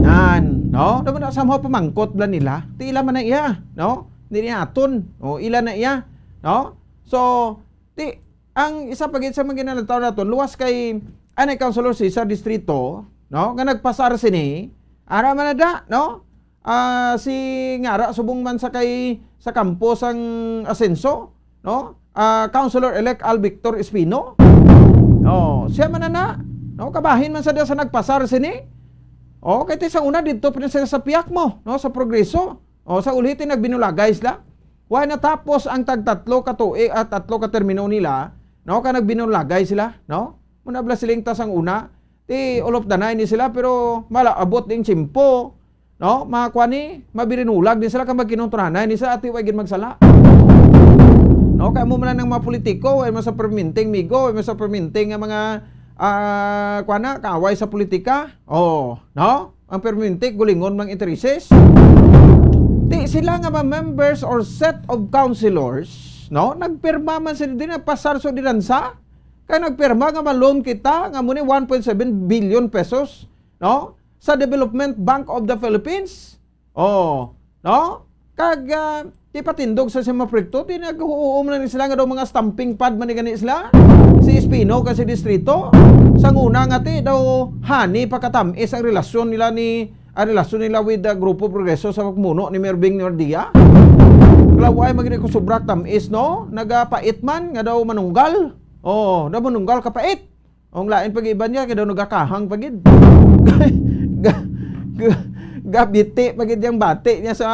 Nan, no? Daw na somehow pamangkot bala nila. Ti ila man na iya, no? Dili aton. O, ila na iya, no? So, ti, ang isa pa gid sa mga ginalantaw naton, luwas kay anay Councilor Cesar Distrito, no? Nga nagpasar sini, ara man na da, no? Ah, si ngara subong man sa kay, sa kampo sang Asenso, no? Ah, Councilor-elect Al Victor Espino. Oh, siya man na, no? Kabahin man sa da sa nagpasar sini. Oh, kay ti sa una didto pa sa, sa piyak mo, no? Sa Progreso. Oh, sa ulhi ti nagbinulagay sila. Wa natapos ang tagtatlo ka tuig, ah, tatlo ka termino nila, no? Ka nagbinulagay sila, no? Muna bala siling ta sang una, ti ulop danay ni sila, pero mala abot ding tiyempo, no? Mga kuan ni, mabirinulag ni sila, kag magkinunturanay ni sila, ati wa gid magsala. No, kay mo man ang mga politiko, ay mo sa perminting migo, ay mo sa perminting nga mga, ah, kuan na, kaaway sa politika. Oh, no? Ang perminting gulingon mang intereses. Ti sila nga mga members or set of councilors, no? Nagpirma man sila din, nagpasar sa ordinansa. Kay nagpirma nga ma-loan kita, nga mo ni one point seven billion pesos, no? Sa Development Bank of the Philippines. Oh, no? Kag, ah, Di patindog sa sima proyekto, di naghuhuom lang sila nga daw mga stamping pad man ni gani sila. Si Espino kag si Distrito. Sang una nga ti daw honey pa katamis ang relasyon nila ni, ang relasyon nila with the Grupo Progreso sa pagmuno ni Mayor Bing Nardia. Kalaway, magini ko sobra tamis, no? Nagapait man nga daw manunggal. Oh, daw manunggal kapait. Ang lain pag iban niya, kaya daw nagakahang pa gid. Ga-, ga-, gabiti pa gid yang bati niya sa,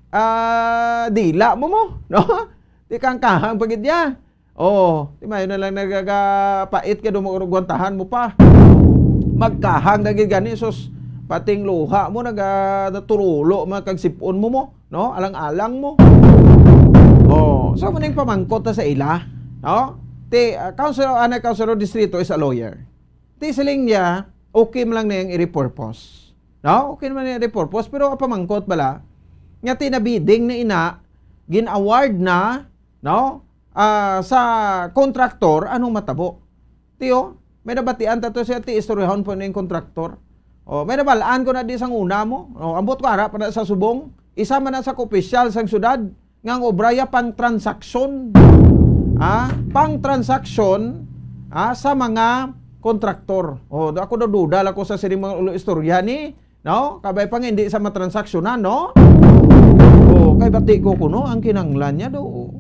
ah, dila mo mo, no? Di kang kahang pa gid niya. Oh, di mayo na lang nagagapait ka, daw magurugwantahan mo pa. Magkahang na gid gani, sus, pating luha mo, naga-, naturulo man kag sipon mo mo, no? Alang-alang mo. Oh, so, muning pamangkot ta sa ila, no? Ti, ah, councilor, anay councilor distrito is a lawyer. Ti siling niya, okay man lang na yung i-repurpose. No? Okay naman yung i-repurpose, pero ang pamangkot bala, nga ti na-bidding na ina, gin-award na, no? Ah, sa kontraktor, anong matabo? Tiyo, may nabatian ta to siya, ti istoryahon po na yung kontraktor. O, may nabalaan ko na di sang una mo. O, ambot ko ara pa na sa subong. Isa man na sa opisyal sang syudad, nga ang obra ya pang transaksyon. Ah, pang transaksyon, ah, sa mga kontraktor. O, do-, ako daw duda lang ko sa sining mga ulo istorya ni, no? Kabay pa nga hindi sa matransaksyonan, no? O, kay bati ko kuno ang kinanglan niya do.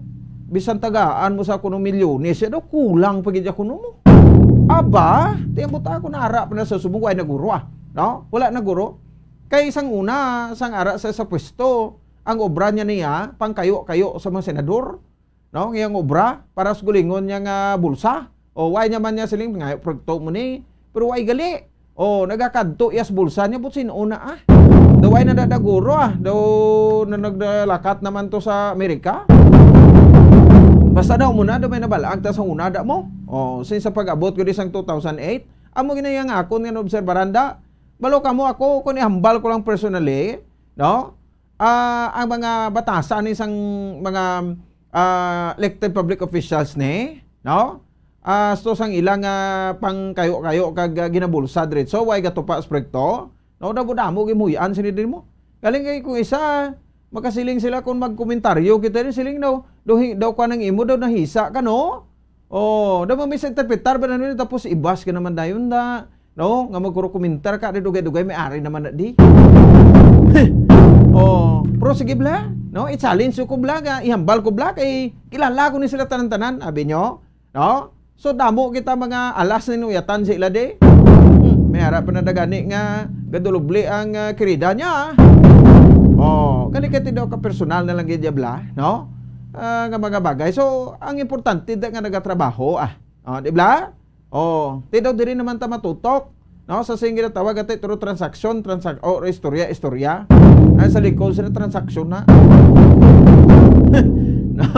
Bisan tagaan mo sa kuno milyones, siya daw kulang pa gid kuno mo. Aba, tiambot ako na ara pa na sa subong, way naguro, ah. No? Wala naguro. Kay sang una, sang ara sa, sa pwesto, ang obra niya niya, pangkayo-kayo sa mga senador, no? Ngayang obra, para sa gulingon niya nga bulsa. O, way niya man niya siling, nga proyekto mo ni, pero way gali. O, nagakadto iyas bulsa niya, but sin una, ah. Daw way na dadaguro, ah. Daw na nagdalakat naman to sa Amerika. Basta daw mo na, daw may nabalaan ta sa una, da mo. O, since sa pag-abot ko di sang two thousand eight, amo ginayang akon nga naobserbaran da. Balo kamo ako, kung ihambal ko lang personally, no? Ah, ang mga batasan ni sang mga, ah, elected public officials ni, no? Ah, sto sang ilang, ah, pangkayo-kayo kag, ah, ginabulsa diretso, way gatupa sa proyekto, no? Damo-damo gimuy-an sini din mo. Galing kay kung isa, makasiling sila kung magkomentaryo kita ni siling daw, daw, hi-, daw ka nang imo daw nahisa ka, no? Oh, daw misinterpretar ba na nun, tapos ibas ka naman dayon da. No? Nga magkurukumintar ka, di dugay-dugay, may ari naman na di. Oh, pero sige bla, no? I-challenge ko bla, nga ihambal ko bla, kay kilala ko ni sila tanan-tanan, abi nyo, no? So, damo kita mga alas ni nuyatan sa ila di. Hmm, may ara pa na dagani nga gadulubli ang, ah, kirida niya, ah. Oh, kani kay daw ka personal na lang gid bla, no? Ah, nga mga bagay. So, ang importante da nga nagatrabaho, ah. Oh, di bla? Oh, ti daw diri naman ta matutok, no? Sa sing ginatawag ati, turo transaksyon, transak-, o istorya, istorya. Ay, sa likod sila transaksyon na. No?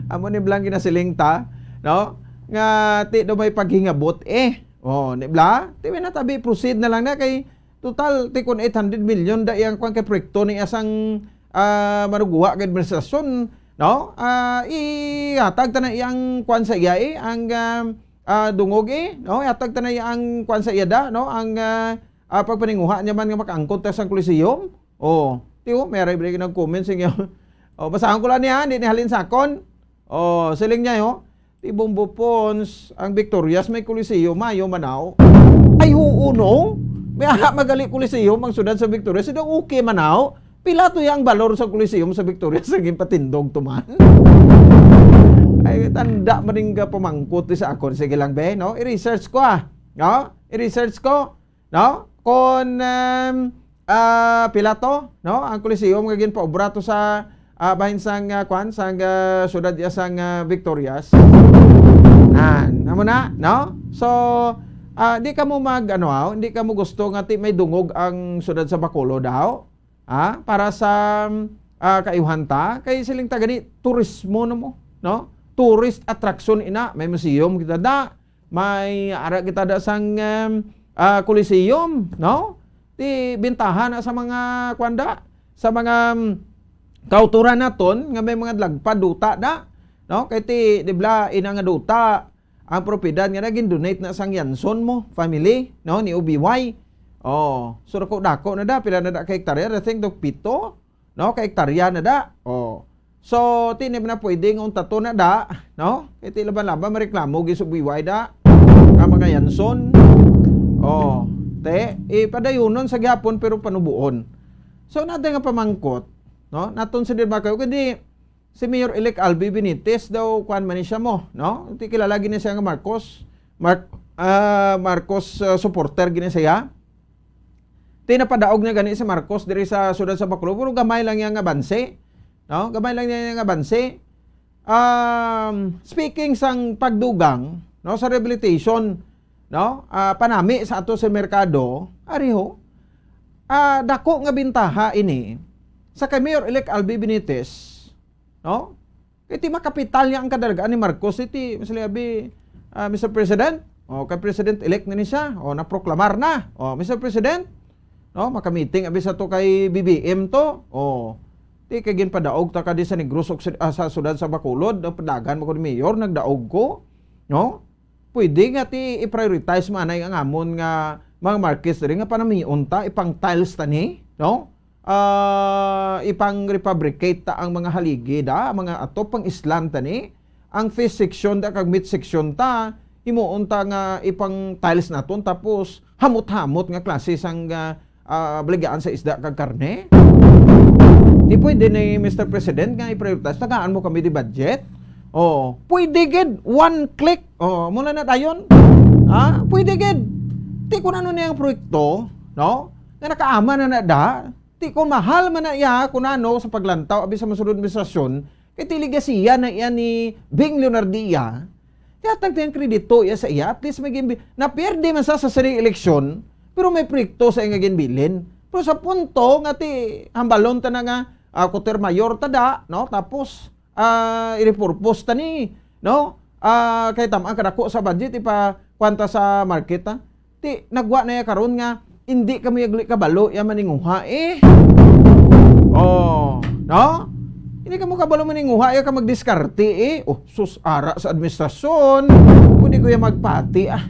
Amo ni blang ginasiling ta, no? Nga ti daw may paghingabot eh. Oh, di bla? Ti may natabi, proceed na lang na kay total, ti kun eight hundred million da iyang kwan kay proyekto ni asang, ah, manuguha kay administrasyon, no? Ah, ihatag ta na iyang kwan sa iya, eh, ang, ah, ah, dungog, eh, no? Ihatag ta na iyang kwan sa iya da, no? Ang, ah, ah, pagpaninguha niya man nga makaangkot ta sang Coliseum. Oh, ti, oh, may aray nag-comment sa inyo. Oh, basahan ko lang niya, hindi ni halin sakon. Oh, siling niya, oh. Ti Bombo Pons, ang Victorias may Coliseum, mayo manaw. Ay, oo, no? May ara magali Coliseum ang syudad sa Victorias. Sino okay manaw? Pila to yang balor sa Coliseum sa Victorias sa ginpatindog to man? Ay, tanda man ning pamangkot sa akon. Sige lang, be, no? I-research ko, ah. No? I-research ko. No? Kon, um, ah, pila to, no? Ang Coliseum nga ginpaobra to sa, ah, bahin sang, ah, kwan, sang, ah, syudad ya sang, ah, Victorias. Nan, amo na, no? So, ah, di kamo mag, ano, ah, di kamo gusto nga ti may dungog ang syudad sa Bacolod, daw? Ah, para sa, ah, kaayuhan ta, kay siling ta gani, turismo na mo, no? Tourist attraction ina, may museum kita da, may ara kita da sang, em, ah, Coliseum, no? Ti bintaha na sa mga kwan da, sa mga, em, kauturan naton nga may mga dagpad duta da, no? Kay ti, di bala, ina nga duta, ang propiedad nga na gin-donate na sang Yanson mo family, no, ni O B Y. Oh, so dako-dako na da, pila na da ka hektarya? I think daw pito. no? Ka hektarya na da. Oh. So, ti, di man na pwede nga untaton na da, no? Kay ti laban-laban mareklamo gid sa buyway da. Ka mga Yanson. Oh, te, ipadayunon sa gihapon pero panubuon. So, nato nga pamangkot, no? Naton sa Dirma kayo, kundi si Mayor-elect Albi Benitez daw, kuan man ni siya mo, no? Ti kilala gini siya nga Marcos, Mar-, ah, Marcos, ah, supporter gini siya. Ti napadaog na gani si Marcos diri sa siyudad sa Bacolod, pero gamay lang iya nga banse, no? Gamay lang iya nga banse. Um, speaking sang pagdugang, no, sa rehabilitation, no, ah, panami sa ato sa merkado, ariho, ah, dako nga bintaha ini sa kay Mayor-elect Albi Benitez, no? Kay ti makapital niya ang kadalagan ni Marcos, iti, Mister Abi, ah, Mister President, o, kay President-elect na ni siya, o, naproklamar na, o, Mister President, no, makamiting abi sa to kay B B M to, o, ti kay ginpadaog ta ka di sa Negros Occid-, ah, sa siyudad sa Bacolod, no, padagan mo ko ni Mayor, nagdaog ko, no? Pwede nga ti i-prioritize man ay ang amon nga mga markets diri nga panamion ta, ipang tiles ta ni, no? Ah, ipang-refabricate ta ang mga haligi da, mga ato pang islan ta ni. Ang fish section da kag meat section ta, himuon ta nga ipang tiles naton, tapos hamot-hamot nga klase sang, ah, ah, baligyaan sa isda kag karne. Di pwede ni Mister President nga i-prioritize, tagaan mo kami di budget. Oh, pwede gid, one click. Oh, mula na dayon. Ha? Pwede gid. Ti kung ano niyang proyekto, no? Nga nakaama na na da. Ti kung mahal man na iya, kung ano, sa paglantaw, abi sa masunod administrasyon, kay ti legasiya na iya ni Bing Leonardia. Ti hatag tayong kredito iya sa iya, at least may ginbi-, napierde man sa, sa sini eleksyon, pero may proyekto sa iya nga ginbilin. Pero sa punto nga ti hambalon ta na nga, ah, kuter mayor ta da, no? Tapos, ah, i-repurpose ta ni, no? Ah, kay tam-, ang kadako sa budget, ipa-, kwanta sa market, ha? Ti, nagwa na ya karon nga, hindi kamo yagli kabalo ya maninguha, eh. Oh, no? Hindi kamo kabalo maninguha ya ka magdiskarte, eh. Oh, sus, ara sa administrasyon. Kundi ko ya magpati, ah.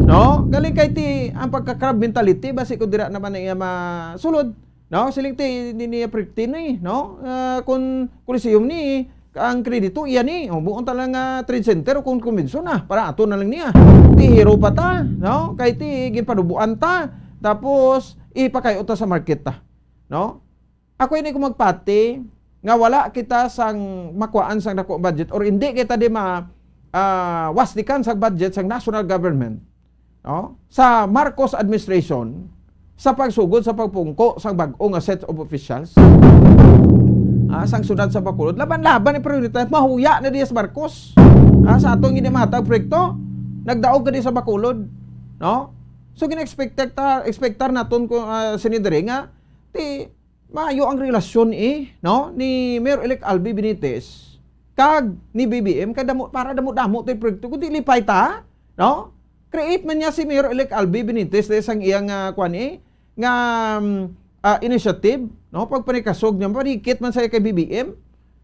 No? Galing kay ti, ang pagka-crab mentality, basi ko dira naman na iya masulod. No, siling ti, hindi niya prikti ni, no? Ah, kung Coliseum ni, ang kredito, iya ni. O, buon ta lang nga trade center o kung convention na, para ato na lang niya. Ti hero pa ta, no? Kay ti, ginpanubuan ta, tapos, ipakayo ta sa market ta, no? Ako ini ko magpati, nga wala kita sang makuhaan sang dako budget or hindi kita di ma, ah, wasdikan sang budget sang national government. No? Sa Marcos administration, sa pagsugod sa pagpungko sang bag-o nga set of officials, ah, sang siyudad sa Bacolod, laban-laban ni priority, mahuya na diya sa Marcos. Ah, sa atong hindi mahatag proyekto, nagdaog ka di sa Bacolod, no? So, gina-expectar ta, expectar naton ko, ah, sini diri nga ti maayo ang relasyon, eh, no, ni Mayor-elect Albi Benitez kag ni B B M, kay damo, para damo-damo tay proyekto, kundi lipay ta, no? Create man niya si Mayor-elect Albi Benitez dahil sang iyang, ah, kwan, eh, nga, um, ah, initiative, no? Pagpanikasog niya, parikit man sa kay B B M,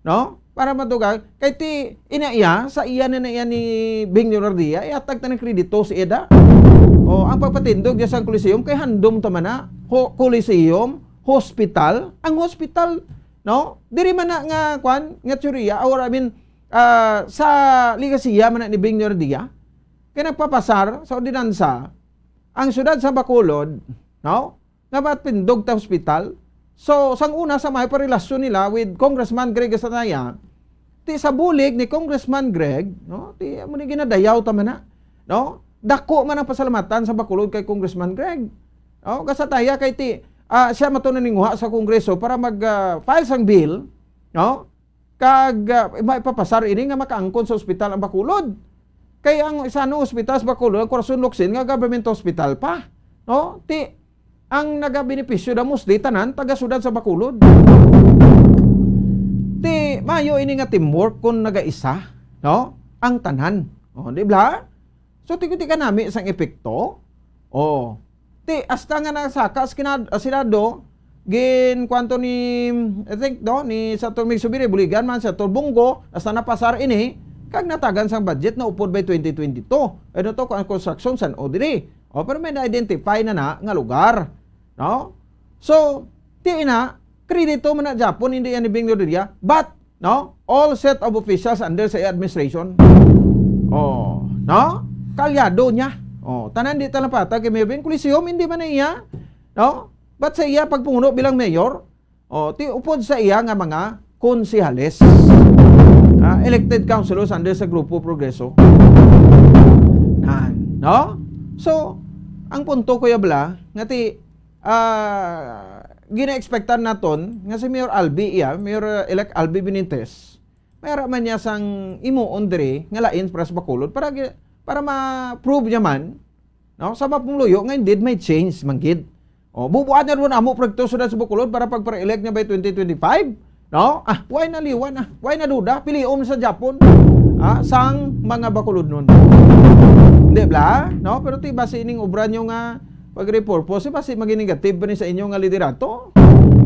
no? Para matugang, kay ti, ina iya, sa iya na, na iya ni Bing Leonardia, ihatag ta ng kredito si Eda. O, ang pagpatindog niya sa Coliseum, kay handom ta man na, ho-, Coliseum, hospital, ang hospital, no? Diri man na nga, kwan, nga teorya, or I mean, ah, sa legasiya man na ni Bing Leonardia, kay nagpapasar sa ordinansa, ang siyudad sa Bacolod, no? Nga matindog ta hospital. So, sang una sa may parelasyon nila with Congressman Greg Estanaya, ti sa bulig ni Congressman Greg, no? Ti amo ni ginadayaw ta man na, no? Dako man ang pasalamatan sa Bacolod kay Congressman Greg. No? Gasataya kay ti, ah, siya mato naninguha sa Kongreso para mag, ah, file sang bill, no? Kag, ah, maipapasar ini nga makaangkon sa ospital ang Bacolod. Kay ang isa no ospital sa Bacolod, ang Corazon Locsin, nga government hospital pa. No? Ti, ang nagabenepisyo da mostly tanan taga siyudad sa Bacolod. Ti, mayo ini nga teamwork kung nagaisa, no? Ang tanan. O, di ba? So, ti, ti kanami sang epekto. O, ti, hasta nga nasaka sa kinad-, ah, Senado, gin, kwanto ni, I think, no, ni Senator Mig Zubiri, buligan man, Senator Bong Go, hasta napasar ini, kag natagan sang budget na upod by twenty twenty-two. Ano to, ang construction san o diri. O, pero may na-identify na na nga lugar. No? So, ti ina, Kredito man na Japon, hindi yan ibing Nordiria. But, no? All set of officials under sa iya administration. Oh, no? Kalyado niya. Oh, tanan di talapata kay Mayor Beng Coliseum, hindi man na iya. No? But sa iya pagpunguno bilang mayor, oh, ti upod sa iya nga mga konsehales. Ah, elected councilors under sa Grupo Progreso. Nan, no? So, ang punto, Kuya Bla, nga ti, ah, gina-expectan naton nga si Mayor Albi, iya, Mayor, uh, Elect Albi Benitez, may ara man niya sang imuon diri nga lain para sa Bacolod para gi-, para ma-prove niya man, no, sa mga pumuluyo nga indeed may change man gid. O, bubuhat niya ron amo proyekto sa Bacolod para pagpa-elect niya by twenty twenty-five. No? Ah, why na liwan, ah? Why na duda? Pilion sa Japon. Ah, sang mga Bacolodnon. Di ba? No? Pero ti basi ining obra nyo nga pag-repurpose, basi maging negative pa ni sa inyo nga liderato.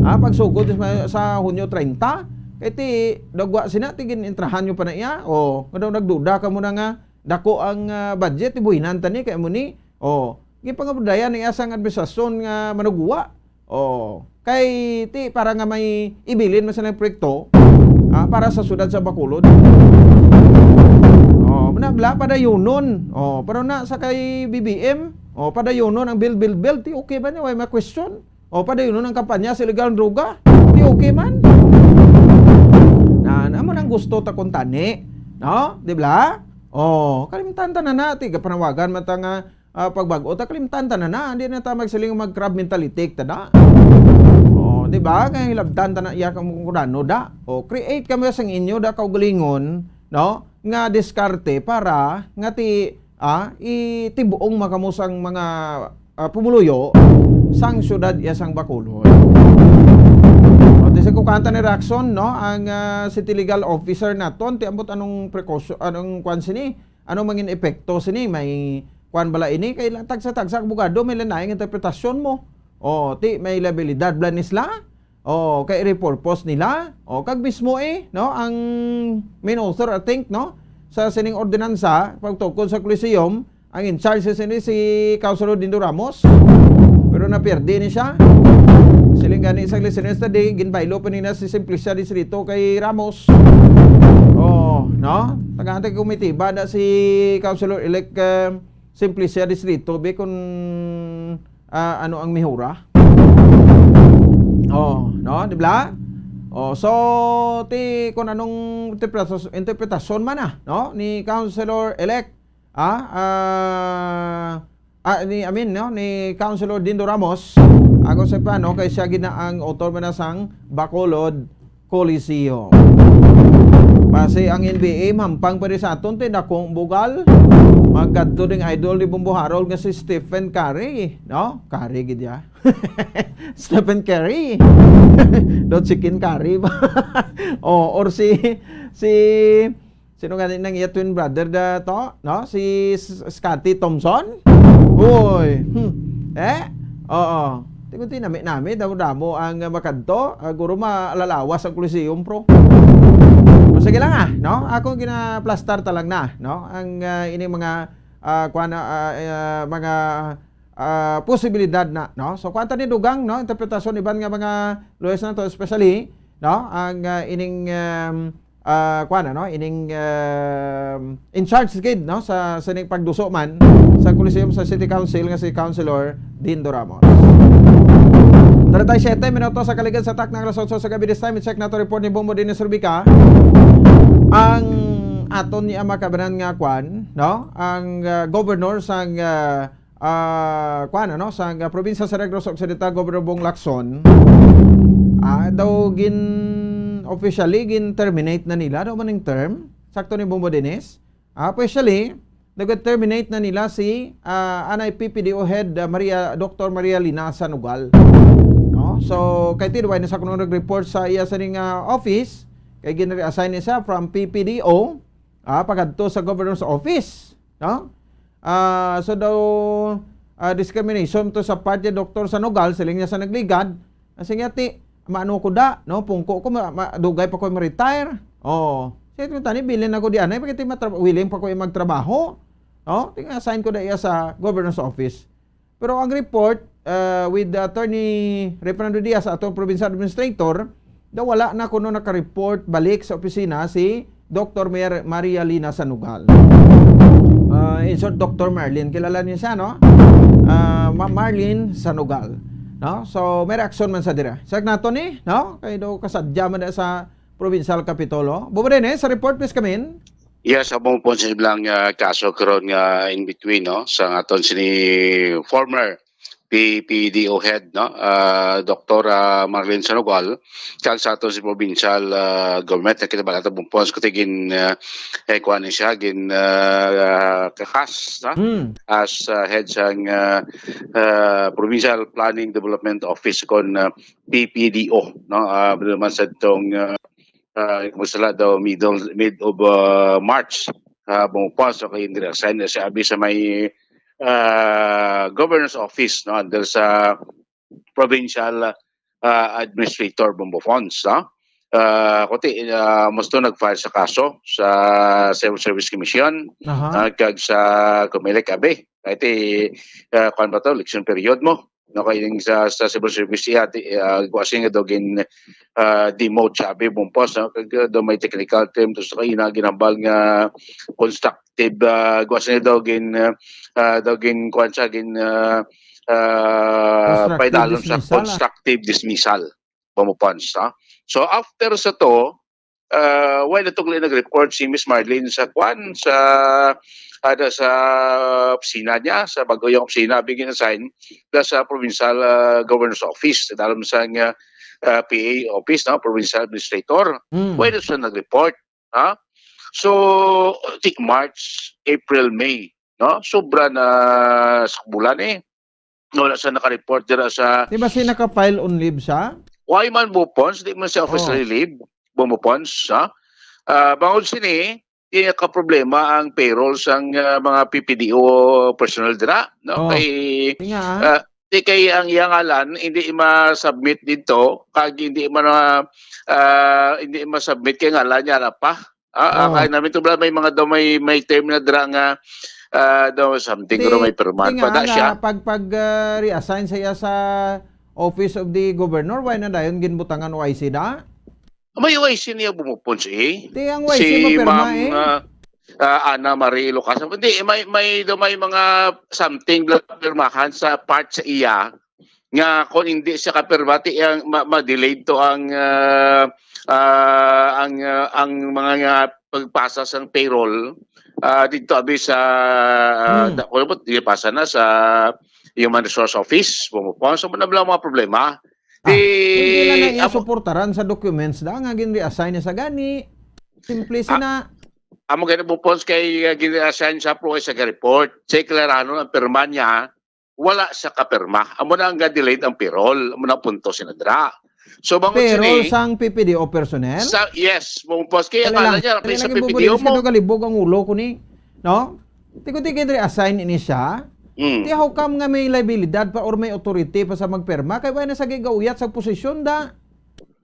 Ah, pagsugod sa, sa Hunyo treinta, kay ti dagwa sina ti gin-intrahan nyo pa na iya. O, nga daw nagduda ka mo na nga dako ang, ah, budget, ibuhinan ta ni kay mo ni. O, gipangabudayan ni asang administrasyon nga manugwa. Oh, kay ti para nga may ibilin man sila proyekto, ah, para sa siyudad sa Bacolod. Oh, manabla, padayunon. Oh, pero na sa kay B B M, oh, padayunon ang build, build, build, ti okay ba niya? Way may question. Oh, padayunon ang kampanya sa illegal droga, ti okay man. Na, na mo nang gusto ta kung tani, no? Di ba? Oh, kalimtan ta na na, ti kapanawagan man ta nga ah, pagbag-o, ta kalimtan ta na na, hindi na ta magsiling mag-crab mentality ta na. Oh, di ba? Kay hilabtan ta na iya kamo kung ano da. Oh, create kamo sang inyo da kaugalingon, no? Nga diskarte para nga ti, ah, itibuong makamo sang mga, ah, pumuluyo sang siyudad iya sang Bacolod. O, ti sa kukanta ni Raxon, no? Ang, ah, city legal officer naton, ti ambot anong precaution, anong kwan sini? Ano mangin epekto sini? May kwan bala ini? Kay lang tagsa-tagsa abogado, may lain-lain interpretasyon mo. O, ti, may liabilidad bala ni sila. O, kay repurpose nila. O, kag mismo eh, no? Ang main author, I think, no? Sa sining ordinansa, pagtukod sa Coliseum, ang in charge sa sini si Councilor Dindo Ramos. Pero napierde ni siya. Siling gani sa listeners na di, ginbaylo pa nila si Simplicia Distrito kay Ramos. Oh, no? Tagaan ta kumitiba na si Councilor-elect, eh, Simplicia Distrito, be, kung, ah, ano ang mihura. Oh, no? Di ba? Oh, so, ti, kung anong interpretas-, interpretasyon man na, no? Ni Councilor-elect, ah, ah, ah, ni, I mean, no, ni Councilor Dindo Ramos, ako sa plano, kay siya gid na ang author man na sang Bacolod Coliseum. Basi ang N B A, mampang pa rin sa aton, ti dakong bugal. Magkadto ding idol ni Bombo Harold nga si Stephen Curry, no? Curry gid ya. Stephen Curry. Do chicken curry ba? Oh, or si, si Sino gani nang iya twin brother da to, no? Si S-, Scotty Thompson? Uy, hmm. Eh? Oo. Ti kunti nami-nami, damo-damo ang, ah, makadto. Ah, guro malalawas ang Coliseum, pro. O, sige lang, ah, no? Ako ginaplastar ta lang na, no? Ang, ah, ining mga, ah, kuwan na, ah, ah, mga, ah, posibilidad na, no? So, kuwan ta ni dugang, no? Interpretasyon iban nga mga lawyers na to, especially, no? Ang, ah, ining, um, ah, kuwan, ano, ining, um, in charge gid, no, sa, sa ining pagduso man sa Coliseum sa City Council nga si Councilor Dindo Ramos. Treinta y siete minutos sa kaligid sa takna nga alas otso sa gabi. This time, i-check nato report ni Bombo Dennis Rubica. Ang aton ni ama kabanan nga kuwan, no, ang, ah, governor sang, ah, ah, kuwan, ano, sa, ah, probinsya sa Negros Occidental, Governor Bong Lacson, ah, daw gin-, officially gin-terminate na nila, daw maning term, sakto ni Bombo Dennis. Ah, officially, daw gin-terminate na nila si, ah, anay P P D O head, ah, Maria, Doctor Maria Lina Sanugal. No? So, kay ti, way na sa kuno nag-report sa iya sa ning, ah, office, kay gin-reassign ni siya from P P D O, ah, pagadto sa governor's office, no? Ah, so daw, ah, discrimination to sa part ni Doktor Sanugal, siling niya sa nagligad, ah, siling niya, "Ti, maano ko da, no? Pungko ko, ma-, ma-, dugay pa ko ma-retire." Oh, siya ito, "Tani, bilin ako di anay, pagkati matra-, willing pa ko magtrabaho." No? Ting-, assign ko da iya sa governor's office. Pero ang report, uh, with Attorney Referendo Diaz, atong provincial administrator, daw wala na kuno naka-report balik sa opisina si Doktor Mer-, Maria Lina Sanugal. Uh, in short, Doktor Marlene. Kilala niyo siya, no? Uh, Ma-, Marlene Sanugal. No? So, may reaksyon man sa dira. Check nato ni, no? Kay do kasadya man na sa provincial kapitulo. Bubo din eh, sa report, please come in. Yes, amo po sa ilang uh, kaso karon nga in between, no, sa aton sini former P P D O head, no, uh, Doktora Marlene Sanugal, kag sa aton si provincial uh, government na kinabalata bumpons ko tigin uh, eh kuan ni siya gin uh, kakas, no? Hmm. As uh, head sang uh, uh, Provincial Planning Development Office kon uh, P P D O, no, uh, naman sa itong uh, uh, kung sala daw middle mid of uh, March, uh, bumupas o kay resign na siya abi sa may uh, governor's office, no, under sa provincial uh, administrator Bombo Fons, no? Uh, kuti uh, musto nag-file sa kaso sa Civil Service Commission, Aha. uh, kag sa Comelec abi. Kay ti uh, kuan ba to, election period mo, no, kay ning sa, sa civil service iya ti uh, kuwasi nga daw gin uh, demote siya abi bumpos, no, kag uh, daw may technical term to sa kaina ginambal nga constructive uh, kuwasi nga daw gin uh, uh, daw gin kuan siya gin uh, uh, Constructive paidalom sa dismissal, ah. Constructive dismissal bumupons, no? So after sa to uh, why natugli nag-report si Miss Marlene sa kwan sa ada sa opisina niya, sa bago yung opisina bigyan assign da sa provincial uh, governor's office, dalam sa uh, uh, P A office, no, provincial administrator. Hmm. Why does siya nag-report? Ha? So, think March, April, May, no? Sobra na sa bulan eh. Wala siya naka-report dira sa Di ba siya naka-file on leave siya? Why man bupons, di man siya officially Oh. leave, bumupons, ha? Ah, bangod sini, di ka problema ang payroll sang ah, mga P P D O personnel dira, no? Oh. Kay Di nga, ah. ah, di kay ang iyang ngalan hindi ma-submit dito kag hindi man ah, ah, hindi ma-submit kay ngalan niya na pa. Ah, ah, Oh. Kay namin to may mga daw may may term na dira nga ah, daw something Di- daw may perman di pa nga, da nga, siya. Pag pag ah, reassign sa iya sa Office of the Governor, why na dayon ginbutangan O I C da? May O I C niya bumupon si Di ang O I C si mapirma Ma'am eh. ah, ah, Ana Marie Lucas. Hindi, may may daw may mga something na pirmahan sa part sa iya nga kung hindi siya kapirma, ti ang ma- ma-delayed to ang ah, ah, ang ah, ang mga nga pagpasa sang payroll ah, dito abi sa ah, Hmm. da- ano ba, di pasa na sa Human Resource Office, pumupuan sa mga mga problema. Ah, hindi na na iya amo- suportaran sa documents da nga gin-reassign niya sa gani. Simple Ah, sina. Amo gani bupons kay uh, gin-assign sa pro sa report. Sa klaro ang pirma niya, wala sa kapirma. Amo na ang delayed ang payroll. Amo na ang punto sinadra. So bangon Payroll sini sang P P D O personnel? sa yes, bupons kay ang Dali lang. ngalan niya Dali sa lang, P P D O ibubulong mo. Siya galibog ang ulo ko ni. No? Tiko-tiko reassign ini siya. Mm. Di how come nga may liabilidad pa or may authority pa sa magpirma? Kay wala na sa gigauyat sa posisyon da.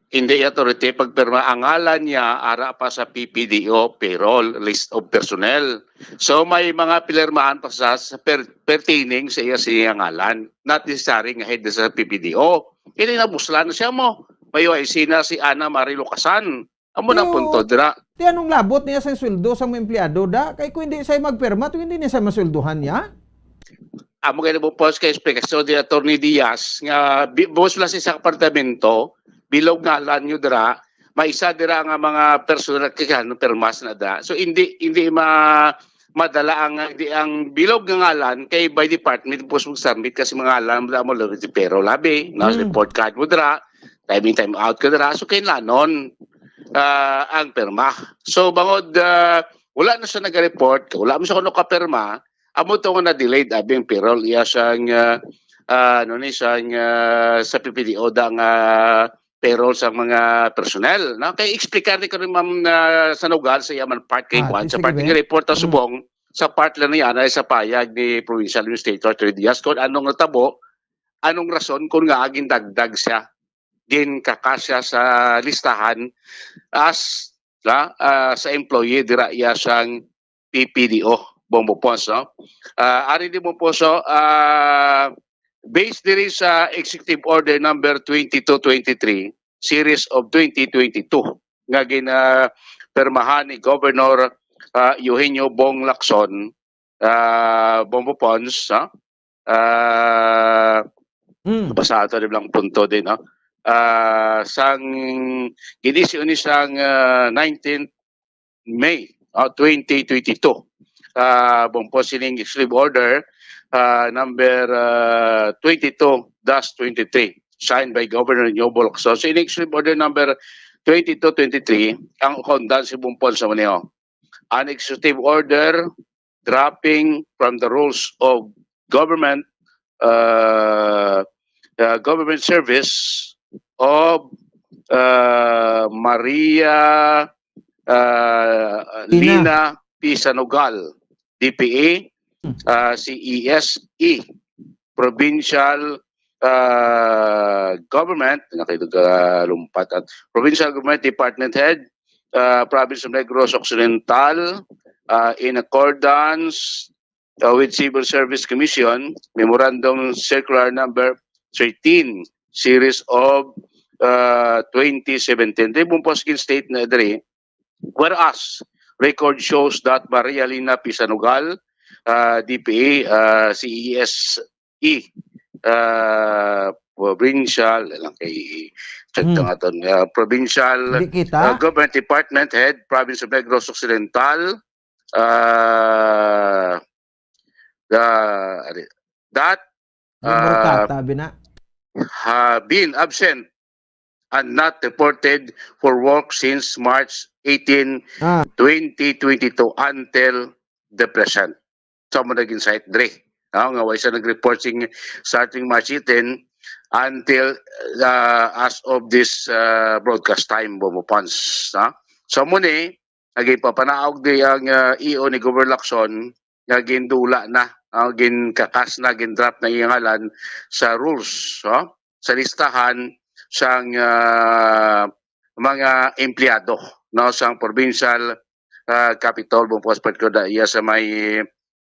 Hindi authority pagpirma ang ngalan niya ara pa sa P P D O payroll list of personnel. So may mga pinirmahan pa sa, sa per, pertaining sa iya siya ngalan. Not necessary nga head sa P P D O. Kini nabuslan na siya mo. May O I C na si Ana Marie Lucasan. Amo na Pero- punto dira. Di anong labot niya sa sweldo sa mga empleyado da? Kay kung hindi siya magpirma, kung hindi niya siya masweldohan niya? Amo kay nabupos kay esplikasyon ni Attorney Diaz nga bi- buhos lang sa isang apartamento, bilog ngalan nyo dira, may isa dira nga mga personal kay ano permas na da. So hindi hindi ma madala ang hindi ang bilog nga ngalan kay by department pus mag-submit kasi mga ngalan mo mo labi pero labi na Mm. report card mo dira, timing time out ka dira, so kailanon ah, ang perma. So bangod ah, wala na siya nag-report, wala mo siya kuno kapirma, amo to nga na-delayed abi ang payroll iya sang ah, ah, ano ni sang ah, sa P P D O da nga payroll sa mga personnel, no? Kay explicar ni ko ni Ma'am ah, Sanugal sa iya man part kay Ah, kuan ti- sa sige, part be. nga report ta Mm. subong sa part lang niya na sa payag ni Provincial Administrator Attorney Diaz kung anong natabo, anong rason kung nga gindagdag siya, ginkaka siya sa listahan as sa, ah, sa employee dira iya sang P P D O. Bombo Pons, no? Ah, ari ni Bombo Pons, no? Ah, based diri sa Executive Order number twenty-two twenty-three, series of twenty twenty-two, nga gina-, pirmahan ni Governor, ah, Eugenio Bong Lacson, ah, Bombo Pons, no? Ah, Mm. Basta ato lang punto din, no? Ah, sang, ginisyu ni sang, ah, nineteenth May, ah, twenty twenty-two. Ah, Bombo Pons, sining executive order, ah, number, ah, twenty-two dash twenty-three, signed by Governor Eugenio Bong Lacson. So, sining executive order number twenty-two twenty-three, ang kaundan si Bombo Pons sa maniho. An executive order dropping from the rules of government, uh, uh, government service of, uh, Maria, uh, Lina. Lina P. Sanugal, D P A, uh, C E S E, provincial, uh, government, nakaidugalumpat at provincial government department head, uh, province of Negros Occidental, uh, in accordance, uh, with Civil Service Commission Memorandum Circular number thirteen, series of, uh, twenty seventeen. Di mo po state na diri, whereas record shows that Maria Lina P. Sanugal, uh, D P A, uh, C E S E, uh, provincial, lang kay check Hmm. nga ton, uh, provincial, Hindi uh, kita. Government Department Head, Province of Negros Occidental, uh, the, that, Yung uh, Morcata, bina. have been absent and not reported for work since March eighteen, Ah. twenty twenty-two until the present. So, mo naging site dre. No? Nga way sa nag-report sing starting March eighteen until, uh, as of this, uh, broadcast time, Bombo Pons. No? So, mo ni, naging papanaog di ang, uh, E O ni Governor Lacson nga gindula na, ah, ginkakas na, gindrop na iyang ngalan sa rules, no? Sa listahan sang, ah, mga empleyado, no, sang provincial, ah, capitol, Bombo Pons, particular iya sa may,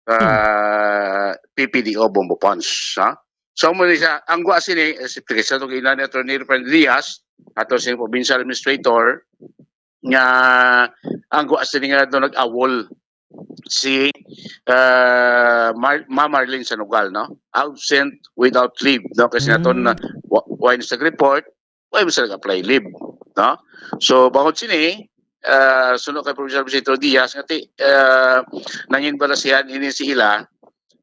ah, P P D O, Bombo Pons, ha? So, mo ni siya, ang gwa sini, eh, si Teresa, itong ina ni Attorney Fernando Diaz, ato sing provincial administrator, nga ang gwa sini nga doon nag-awol si, ah, Mar-, Ma Marlene Sanugal, no? Absent without leave, no? Kasi naton na, wa-, wa ni sa report, wa man sa nag-apply leave, no? So, bangod sini, ah, suno kay Provincial Administrator Diaz, nga ti, ah, nangin balasihan ini si ila,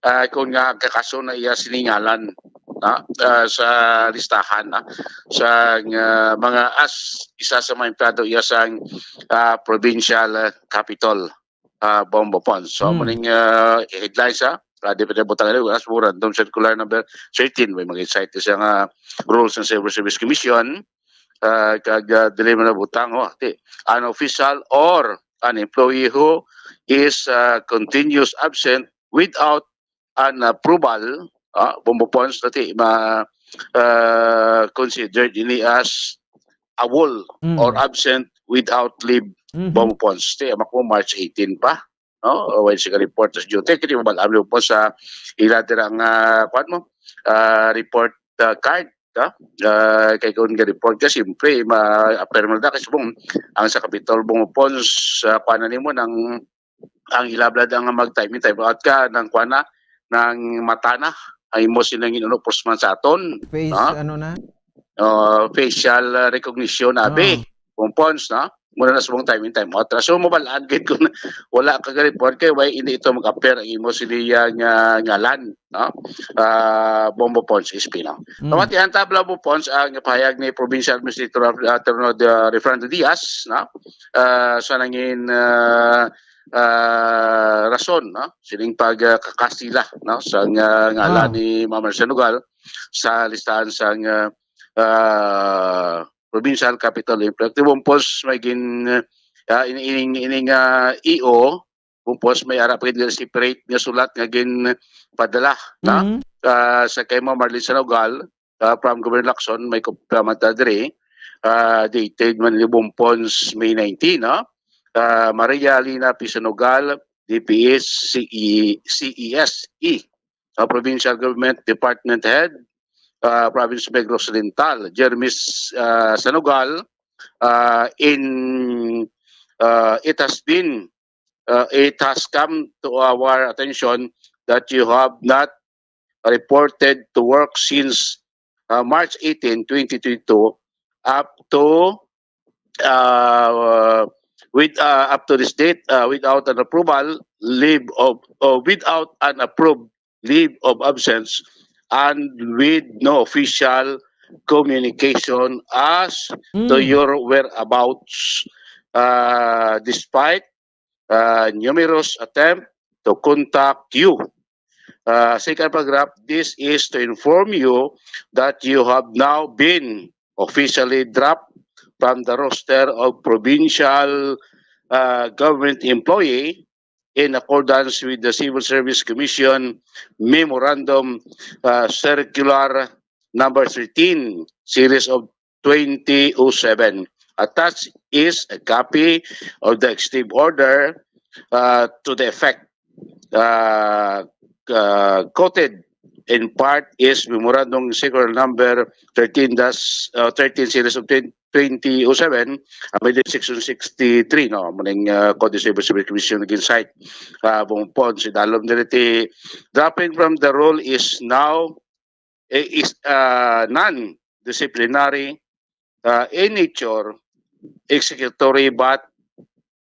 ah, kung nga kakaso na iya siningalan, no? Ah, sa listahan, no? Sa, ah, mga as isa sa mga empleyado iya sang, ah, provincial, ah, capitol, ah, Bombo Pons. So, Hmm. muning, ah, headlines, ha? Ah, di pa na butang ini, as memorandum circular number thirteen, may mag-cite siya nga rules ng Civil Service Commission, ah, kag, ah, dili man na butang, oh, ti, an official or an employee who is, ah, continuous absent without an approval, ah, Bombo Pons, na ti, ma-, ah, considered ini as awol Mm. or absent without leave, Mhm. Bombo Pons. Ti, ama ko, March eighteen pa, no? O, when siya report sa duty, kini mabal-an mo po sa ila dira nga, kuwan mo, ah, report, ah, card, ha? Ah, kay kung ga-report ka, siyempre, ma-, appear mo na kasi, bung, ang sa Capitol, Bombo Pons, sa kuwan na nimo, nang, ang ilablad ang mag-time in, time out ka, nang kuwan na, nang mata na, ay mo silang inuno, pusman sa aton, Face, ha? Ano na? Uh, facial, uh, recognition, abi. Ah. Bombo Pons, no? Muna na sa mong time in, time out. So, mabalaan gid kung wala ka ga-report kay why hindi ito mag-appear ang imo siniya nga ngalan, no? Ah, Bombo Pons, S P, no? Mm. Pamatihan tabla, Bombo Pons, ang pahayag ni Provincial Administrator, uh, Terno de Refrando Diaz, no? Ah, sa nangin, ah, ah, rason, no? Sining pag, ah, kakastila, no? Sa nga ngalan Ah. ni Ma'am Marcia Nugal sa listahan sa nga, ah, provincial capital. Effective Umpos, may gin, ah, ini-, ining, ining, ah, E O, Umpos, may ara pa gid separate nga sulat nga gin padala, na? Mhm. Ah, sa kay Ma'am Marlene Sanugal, ah, from Governor Lacson, may kopya man ta diri, ah, dated man ni Bombo Pons, May nineteen, no? Ah, Maria Lina P. Sanugal, D P S, C E, C E S E, uh, Provincial Government Department Head, uh, Province of Negros Oriental, Jermis uh, Sanugal, uh, in uh, it has been uh, it has come to our attention that you have not reported to work since uh, March eighteen, twenty twenty-two, up to uh, with uh, up to this date uh, without an approval leave of uh, without an approved leave of absence and with no official communication as to Mm. your whereabouts, uh, despite uh, numerous attempts to contact you. Uh, second paragraph, this is to inform you that you have now been officially dropped from the roster of provincial uh, government employee in accordance with the Civil Service Commission Memorandum uh, Circular Number thirteen, Series of twenty oh seven. Attached is a copy of the executive order uh, to the effect uh, uh, quoted in part is Memorandum Circular Number thirteen dash, uh, thirteen Series of twenty oh seven, amended Section sixty-three, no? Muning uh, Code of Civil Service Commission nag-incite uh, Bungpon. Si Dalom Diriti, dropping from the role is now eh, is uh, non-disciplinary uh, in nature, executory, but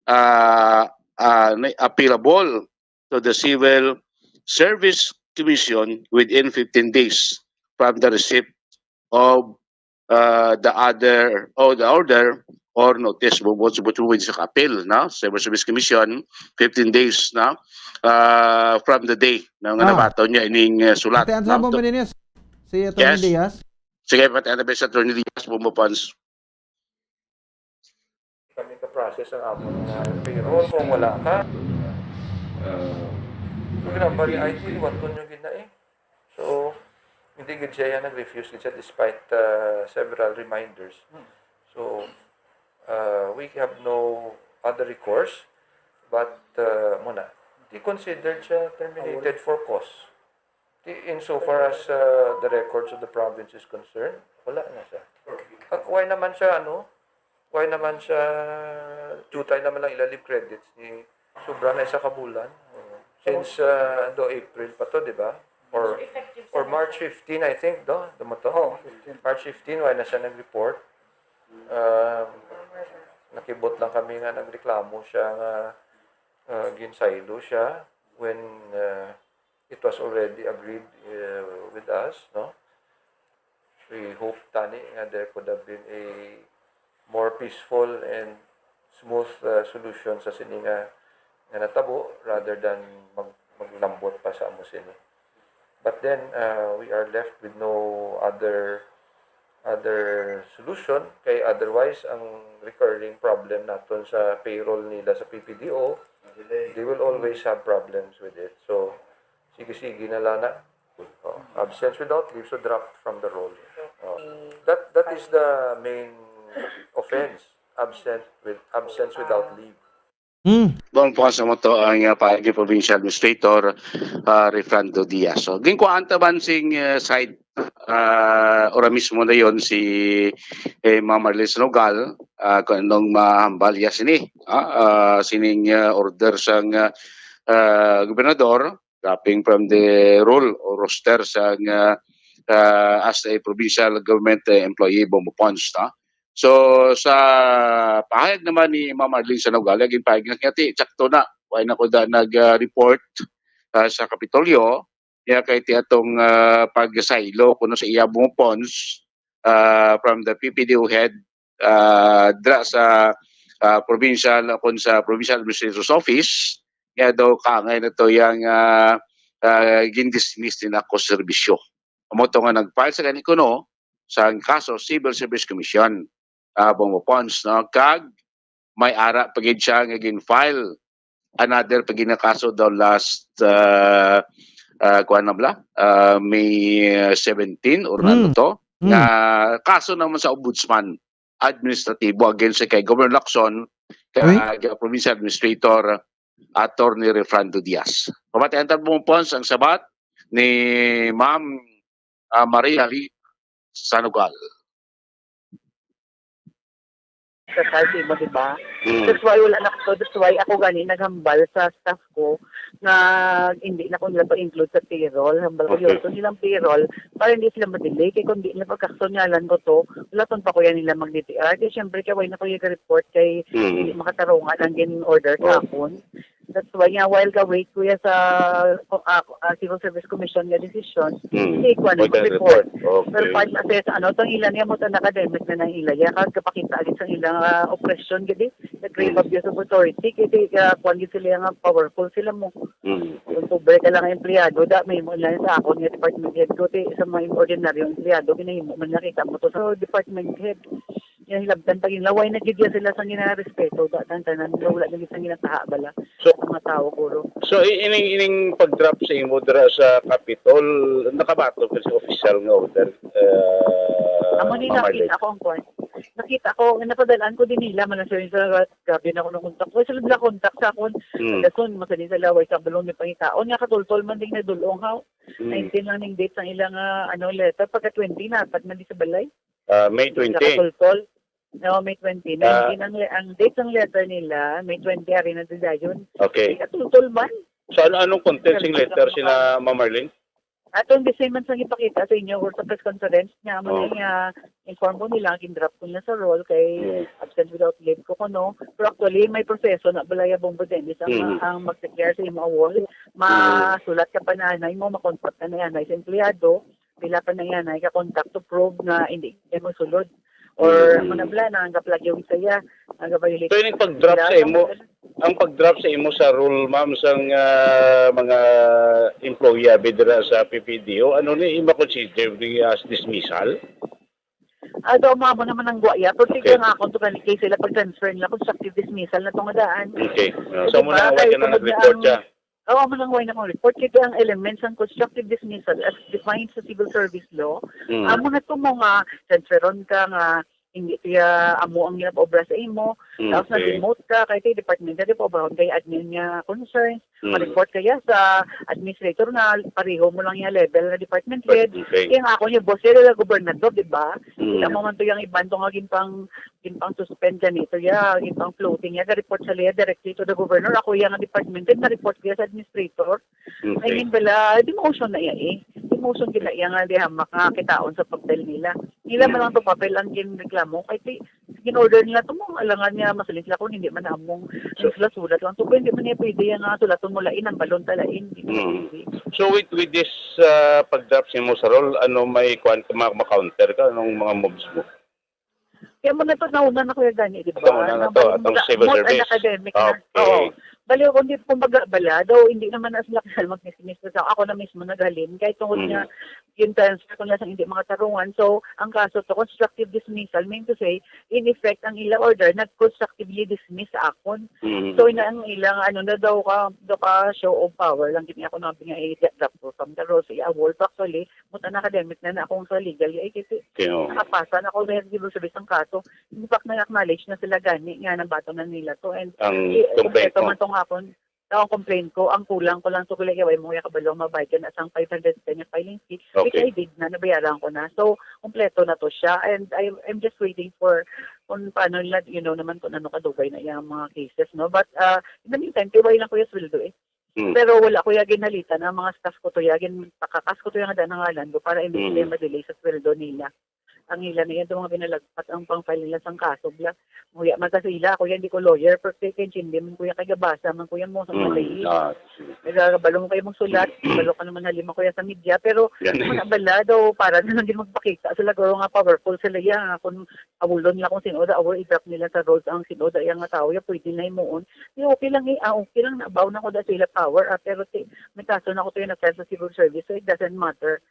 uh, uh, appealable to the Civil Service Commission within fifteen days from the receipt of uh, the other or the order or notice mo mo mo sa appeal, no? Civil Service Commission, fifteen days, no? Uh, from the day na nga Ah. nabaton niya ining uh, sulat. Ate, answer No? mo, Meninis? Si Attorney Yes. Diaz? Sige, pati ano ba sa Attorney Diaz, Bumbo Pons? Kami ka-process ang amon nga payroll kung wala ka. Kung number ni I T, liwaton nyo gid na eh. So, hindi gid siya yan, nag-refuse gid siya despite uh, several reminders. So, uh, we have no other recourse but uh, muna, di considered siya terminated for cause. Di, insofar as uh, the records of the province is concerned, wala na siya. Why naman siya, ano, why naman siya, tutay naman lang ilalim credits ni sobra na isa ka bulan. Since uh, do April pa to, di ba? Or or March fifteen, I think, do? Dumo to? March fifteen, why na siya nag-report? Um, nakibot lang kami nga nagreklamo siya nga uh, ginsaylo siya when uh, it was already agreed uh, with us, no? We hope tani nga there could have been a more peaceful and smooth uh, solution sa sini nga, nga natabo rather than mag, maglambot pa sa amo sini. But then uh, we are left with no other other solution kay otherwise ang recurring problem naton sa payroll nila sa P P D O, they will always have problems with it. So sige-sige na lang na. Oh, absence without leave, so dropped from the roll. Oh. That that is the main offense. Absent with absence without leave. Hmm. Bumbo Pons, amo to ang uh, paagi provincial administrator uh, Refrando Diaz. So, ginkuhaan ta man sing uh, side uh, ora mismo na yon si eh, Ma'am Marlene Sanugal uh, kung anong mahambal niya sini. Uh, uh, sining uh, order sang uh, uh, gobernador dropping from the roll o roster sang uh, uh, as a provincial government uh, employee, Bumbo Pons, no? So sa pahayag naman ni Ma'am Marlene Sanugal, ginpahayag nga ti sakto na, wala na ko da nag-report uh, sa Kapitolyo, niya kay ti atong uh, pagsaylo kuno sa iya Bumbo Pons uh, from the P P D O head uh, dra sa uh, provincial kun sa provincial administrator's office, niya daw kaangay na to yang uh, uh, gindismiss din ako sa serbisyo. Amo to nga nag-file sa gani kuno sa kaso Civil Service Commission, uh, Bumbo Pons, no? Kag may ara pa gid siya nga gin-file another pa gid nga kaso daw last uh, uh, kuan na bala, uh, May uh, seventeen or Mm. ano to, Mm. nga kaso naman sa ombudsman administratibo against kay Governor Lacson, Uy. kag provincial administrator Attorney Refrando Diaz. Pamatian ta mo, Pons, ang sabat ni Ma'am, ah, Maria Lee Sanugal. Sa side mo, di ba? Mm. That's why wala na ko. That's why ako gani naghambal sa staff ko nga hindi na ko nila pa-include sa payroll. Hambal ko, Okay. Yun, nilang payroll para hindi sila ma-delay. Kay kung di nila pagkaksunyalan ko to, wala tong pa ko yan nila mag-D T R. Kaya syempre, kaya wala na ko yung report kay hindi Mm. makatarungan ang gin-order Oh. kahapon. That's why nga, while ka-wait ko yan sa uh, uh, Civil Service Commission nga decision, Mm. hindi ko ano Wait and report. report. Pero Okay. pag ma-assess, ano, itong ila niya mo itong academic na nang ila. Kaya kagapakita agad sa ilang ah, oppression, gidi. Nag-grave Mm. abuse of authority. Kasi uh, kwan gid sila nga powerful sila mo. Mm. Kung pobre ka lang ang empleyado, da, may mo lang sa akon nga department head ko, ti, sa mga ordinaryong empleyado, ginahimo man nakita mo to sa department head. Yan, hilabtan pa gid nila. Why na gid yan sila sa ginarespeto? Da, tan-, tanan, wala na gid sa ginataha, bala. So, Ang mga tao, guro. so i- ining ining pag-drop sa imo dira sa Capitol, nakabaton ka sa official nga order? Uh, Amo ni nakita ko ang kwan. Nakita ko, napadalaan ko din nila, man ang sa grabe na ako ng kontak. Wala sila contact sa akon. Mm. Dason, masali sa laway sa balong may pangitaon. Nga katultol man din nadulong haw. Mm. nineteen lang ning date ang ilang ah, ano, letter. Pagka twenty na, pag nandi sa balay. Ah, May twenty. Katultol. No, May twenty. Ah. nineteen ang, le- ang date ng letter nila, May twenty, ari na dayon. Okay. Katultol man. So ano anong content sing letter sina Ma'am Marlene? Atong the same man sang ipakita sa inyo or sa press conference nga amo Oh. nga inform ko nila, gin-drop ko na sa roll kay Mm. absent without leave ko kuno. Pero actually, may proseso na balaya Bombo Dennis ang, Mm. ang mag-declare sa imo award. Masulat ka pa na anay mo, makontak ka na anay sa empleyado, pila pa na yan ay ka-contact to prove nga hindi ka mo sulod. Or Mm. mo na bala na ang kaplagyo sa iya, ang violate. So ining pag-drop sa imo, ang pag-drop sa imo sa role, ma'am, sang ah, mga employee abi dira sa P P D O, ano ni ima-consider ni as dismissal? Ado mo mo naman ang guwaya, pero Okay. sige nga akong to kani case sila pag-transfer nila, constructive dismissal na tong daan. Okay. Uh, Di so mo ba? na Kay wala na tungod nag-report ang- siya. Oo, mo nang wala na akong report. Kaya ang elements ng constructive dismissal as defined sa civil service law, Mm. amo na to mo nga transferon ka nga hindi kaya amo ang ginapaobra sa imo, Mm, tapos okay. na-demote ka, kay kay department ka, di pa obra kay admin nga concerns, Mm. ma-report kaya sa administrator nga pareho mo lang yung level nga department head. Okay. Kaya nga ako yung boss, kaya gobernador, di ba? Mm. Kita mo man to yung iban to nga ginpang, ginpang suspend ganito, ya, ginpang floating, ya, ga-report sa liya directly to the governor. Ako yung department head, na-report kaya sa administrator. I Okay. mean, bala, demotion na iya eh. Demotion gina iya nga di hamak nga kitaon sa papel nila. Nila man lang to papel ang ginreklamo. Kay ti, gin-order nila to mo, alangan niya, masalit lang kung hindi man among So- sulat-sulat lang. So, hindi man niya pwede yung nga sulaton mo lain, ang balon talain. Hindi man Mm. pwede. So with with this uh, pag-drop sa imo sa role, ano may kuan ka ma- ma-counter ka, anong mga moves mo? Kaya mo na to, nauna na kuya gani, di ba? Ito, una na to, Bali, atong mga- civil more service. Academic na. Okay. Oo. Bali, kung di, kumbaga, bala, daw, hindi naman na sila kasal mag-dismiss sa ako na mismo naghalin. Kahit tungod Mm. nga, yung transfer ko na sa hindi makatarungan. So, ang kaso to, constructive dismissal, mean to say, in effect, ang ila order, nag-constructively dismiss sa akon. Mm. So, ina ang ilang, ano na daw ka, daw ka show of power lang, gini ako nang binga i-drop ko from the rules, i-award. Actually, muta na academic na na akong sa legal, eh, kasi Okay, oh. nakapasa na ako sa civil service ang kaso. In fact, na-acknowledge na sila gani nga nabato na nila to. And Ang eh, complaint kompleto mo. man tong hapon, ang complaint ko, ang kulang ko lang to, kulay, yaway mo, kaya kabalo, mabayad ka na sang five hundred ten nga filing fee, which Okay. I did na, nabayaran ko na. So, kompleto na to siya. And I, I'm just waiting for kung paano nila, you know, naman kung ano kadugay na yung mga cases, no? But uh, in the meantime, tiway lang ko yung sweldo eh. Mm. Pero wala ko yung ginhalitan ang mga staff ko to, yung pakakas ko to yung daan ng ngalan ko para hindi Mm. sila ma-delay sa sweldo nila. Ang ila na yan, itong mga binalagpat ang pang-file nila sang kaso, bla. Muya man sa ila, ako yan, di ko lawyer, pero kay kaintindi man kuya, kay gabasa man kuya mo sa mga Mm. lay. Ah, Nagkakabalo mo kayo magsulat, balo ka naman halima kuya sa media, pero Yan. Mga bala daw, para na lang din magpakita sila, guro nga powerful sila, ya, kung awulon nila kung sino da, awol i-drop nila sa roles ang sino da, yang nga tao, ya, pwede na himuon. Di okay lang eh, ah, okay lang, nabaw na ko da sila power, ah, pero ti, may kaso na ko to yung nag-file sa civil service, so it doesn't matter.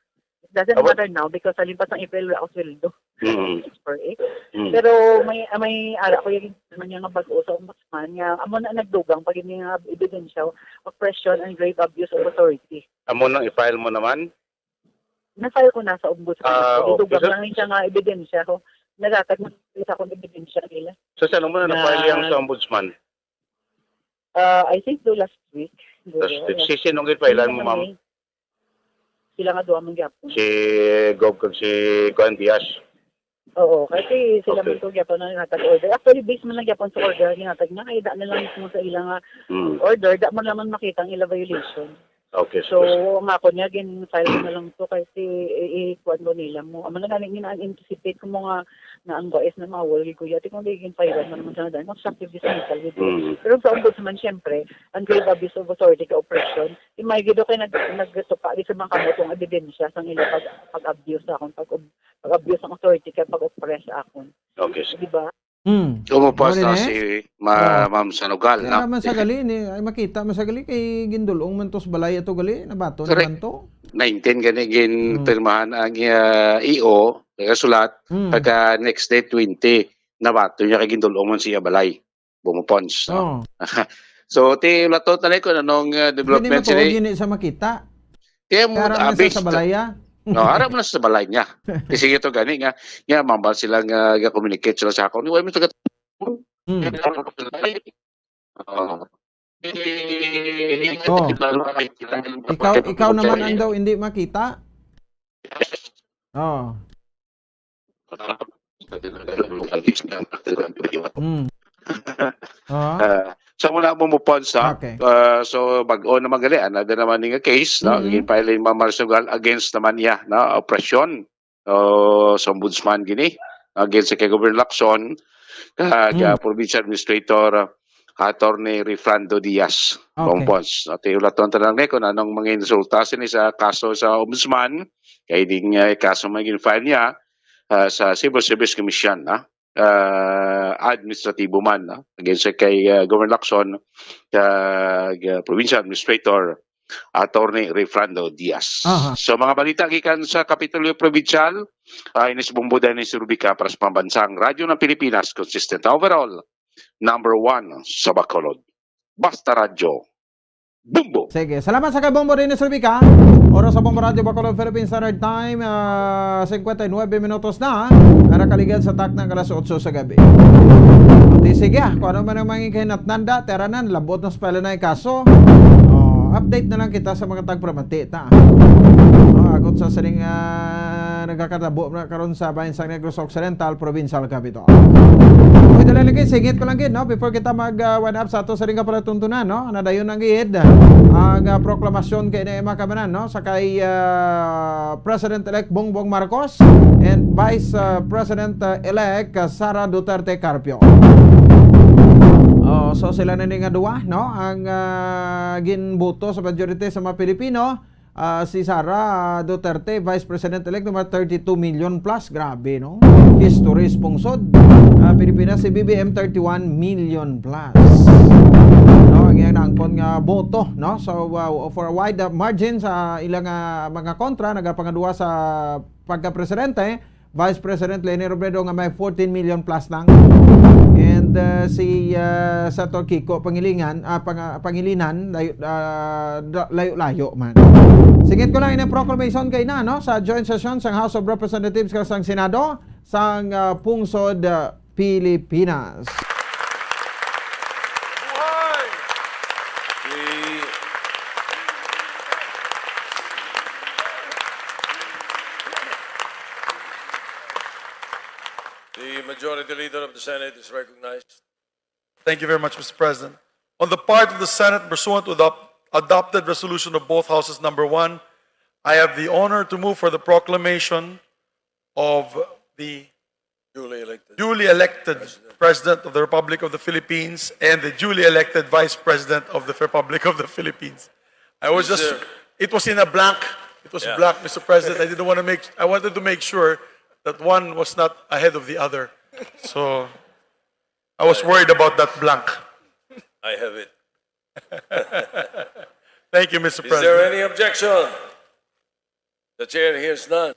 It doesn't Abo- matter now because halimpas ang April, wala ako sweldo. mm. It's for it. Mm. Pero may, ah, may ara ko yung naman yung bag-o sa ombudsman, nga, amo na nagdugang pag yung mga ebidensya, oppression and grave abuse of authority. Amo nang i-file mo naman? Na-file ko na sa ombudsman. Ah, Ako, okay. Idugang So- lang siya nga ebidensya ko. Nagatag na sa akong ebidensya nila. So, saan mo na Na- na-file yang sa ombudsman? Ah, I think do last week, Last siguro, week. Si, sinong gipailan mo, ma'am? Sila nga duha man gyapon. Si Gov kag si Kuan Diaz. Oo, kasi sila Okay. man to gyapon ang naghatag order. Actually, based man lang gyapon sa order nga ginhatag na, kay da na lang mismo sa ila nga Mm. order, da man lang man makita ang ila violation. Okay, So, so, ang ako niya, gin-file ko na lang to kasi i-, i-, kuwan mo nila mo. Amo na gani, gina-anticipate ko mo nga na ang guys na mawal, kuya. Ati kung di gin-file mo naman sa dahil constructive dismissal with you. Mm. Pero sa ombudsman, syempre, ang grave abuse of authority ka oppression, imay gido kay nag-, nagtupa di sa mga kamot kung ebidensya sa ila pag, pag-abuse sa akong pag, pag-abuse ng authority kay pag-oppress akon. Okay, sir. Di ba? Hmm. Kumupas Mao na ni, eh. si Ma-, Oo. Ma'am Sanugal, Kaya no? naman sa gali ni, ay makita man sa gali kay gindulong man to sa balay ato gali, nabaton Correct. naman to. Nineteen gani gin Hmm. pirmahan ang, ah, E O, nagasulat, Hmm. pagka next day twenty, nabaton niya kay gindulong man siya balay. Bumupons, no? Oo. So, ti, lato na ko anong, ah, Hindi development matuod sini. yun eh, sa makita. Kaya mo, Kaya ah, raman sa based sa balaya. No, ara mo na sa balay niya. Kasi ito gani nga, nga mambal sila nga ga-communicate sila sa akon. Wala mo sa gat-, Hmm. Oo. Oh. Ikaw, ikaw naman ang daw hindi makita. Oh. Mm. Ah. Ah, sa muna mo mo, Pons, ha? Okay. Ah, so, bag-o naman gali, another naman nga case, no? Mm. Gin-file ni Ma'am Marsugal against naman niya, no? Operasyon. O, sa ombudsman gini, against kay Governor Lacson, kag, Mm. ah, Provincial Administrator, ah, Attorney Refrando Diaz, Okay. Bong Pons. At iulaton ta lang ni kung anong mga resulta sini sa kaso sa ombudsman, kay ding, ah, kaso may gin-file niya, ah, sa Civil Service Commission, ah. ah, administratibo man, no? Against kay, ah, Governor Lacson, kag, ah, Provincial Administrator, Attorney Refrando Diaz. Aha. So, mga balita gikan sa Kapitolyo Provincial, ah, inis Bumbo, Dennis Rubica para sa Pambansang Radyo ng Pilipinas, consistent overall, number one sa Bacolod. Basta Radyo, Bumbo. Sige, salamat sa kay Bumbo Dennis Rubica. Oras sa Bumbo Radyo Bacolod, Philippine Standard Time, ah, singkwenta y nuebe minutos na, ah, nakaligad sa takna nga alas otso sa gabi. Di sige, ah, kung ano man ang mga kahinatnanda, teranan, labot na sa pala na yung kaso. Oh, update na lang kita sa mga tagpramati ta. Oh, agot sa sining, ah, nagakatabo na karon sa bayan sa Negros Occidental, Provincial Capitol. Okay, dali lagi, singit ko lang gid, no? Before kita mag, ah, wind up sa ato sa ring palatuntunan, no? Nadayon ang gid ang, ah, proklamasyon kay na Emma Camanan, no? Sa kay, ah, President-elect Bongbong Marcos and Vice, ah, President, ah, elect, ah, Sara Duterte Carpio. Oh, so sila na ni nga duwa, no? Ang, ah, ginboto sa majority sa mga Pilipino. Ah, si Sara Duterte, Vice President-elect, number thirty-two million plus. Grabe, no? History sa pungsod. Ah, Pilipinas, si B B M, thirty-one million plus. No, ang iyang naangkon nga boto, no? So, uh, for a wide, uh, margin sa ilang, uh, mga kontra, nagapangadua sa pagka-presidente, Vice President Leni Robredo nga may fourteen million plus lang. And, uh, si, uh, Senator Kiko Pangilinan, ah, Pang-, Pangilinan, layo, ah, da-, layo-layo man. Singit ko lang ini proclamation kay na, no, sa joint session sang House of Representatives kag sang Senado sang, ah, pungsod, ah, Pilipinas. Buhay! Si The Majority Leader of the Senate is recognized. Thank you very much, Mister President. On the part of the Senate, pursuant to the adopted resolution of both houses number one, I have the honor to move for the proclamation of the Duly elected. duly elected President. President of the Republic of the Philippines and the duly elected Vice President of the Republic of the Philippines. I was Yes, just, sir. It was in a blank. It was Yeah. blank, Mister President. I didn't want to make, I wanted to make sure that one was not ahead of the other. So, I was I worried about that blank. I have it. Thank you, Mister Is there President. any objection? The chair hears none.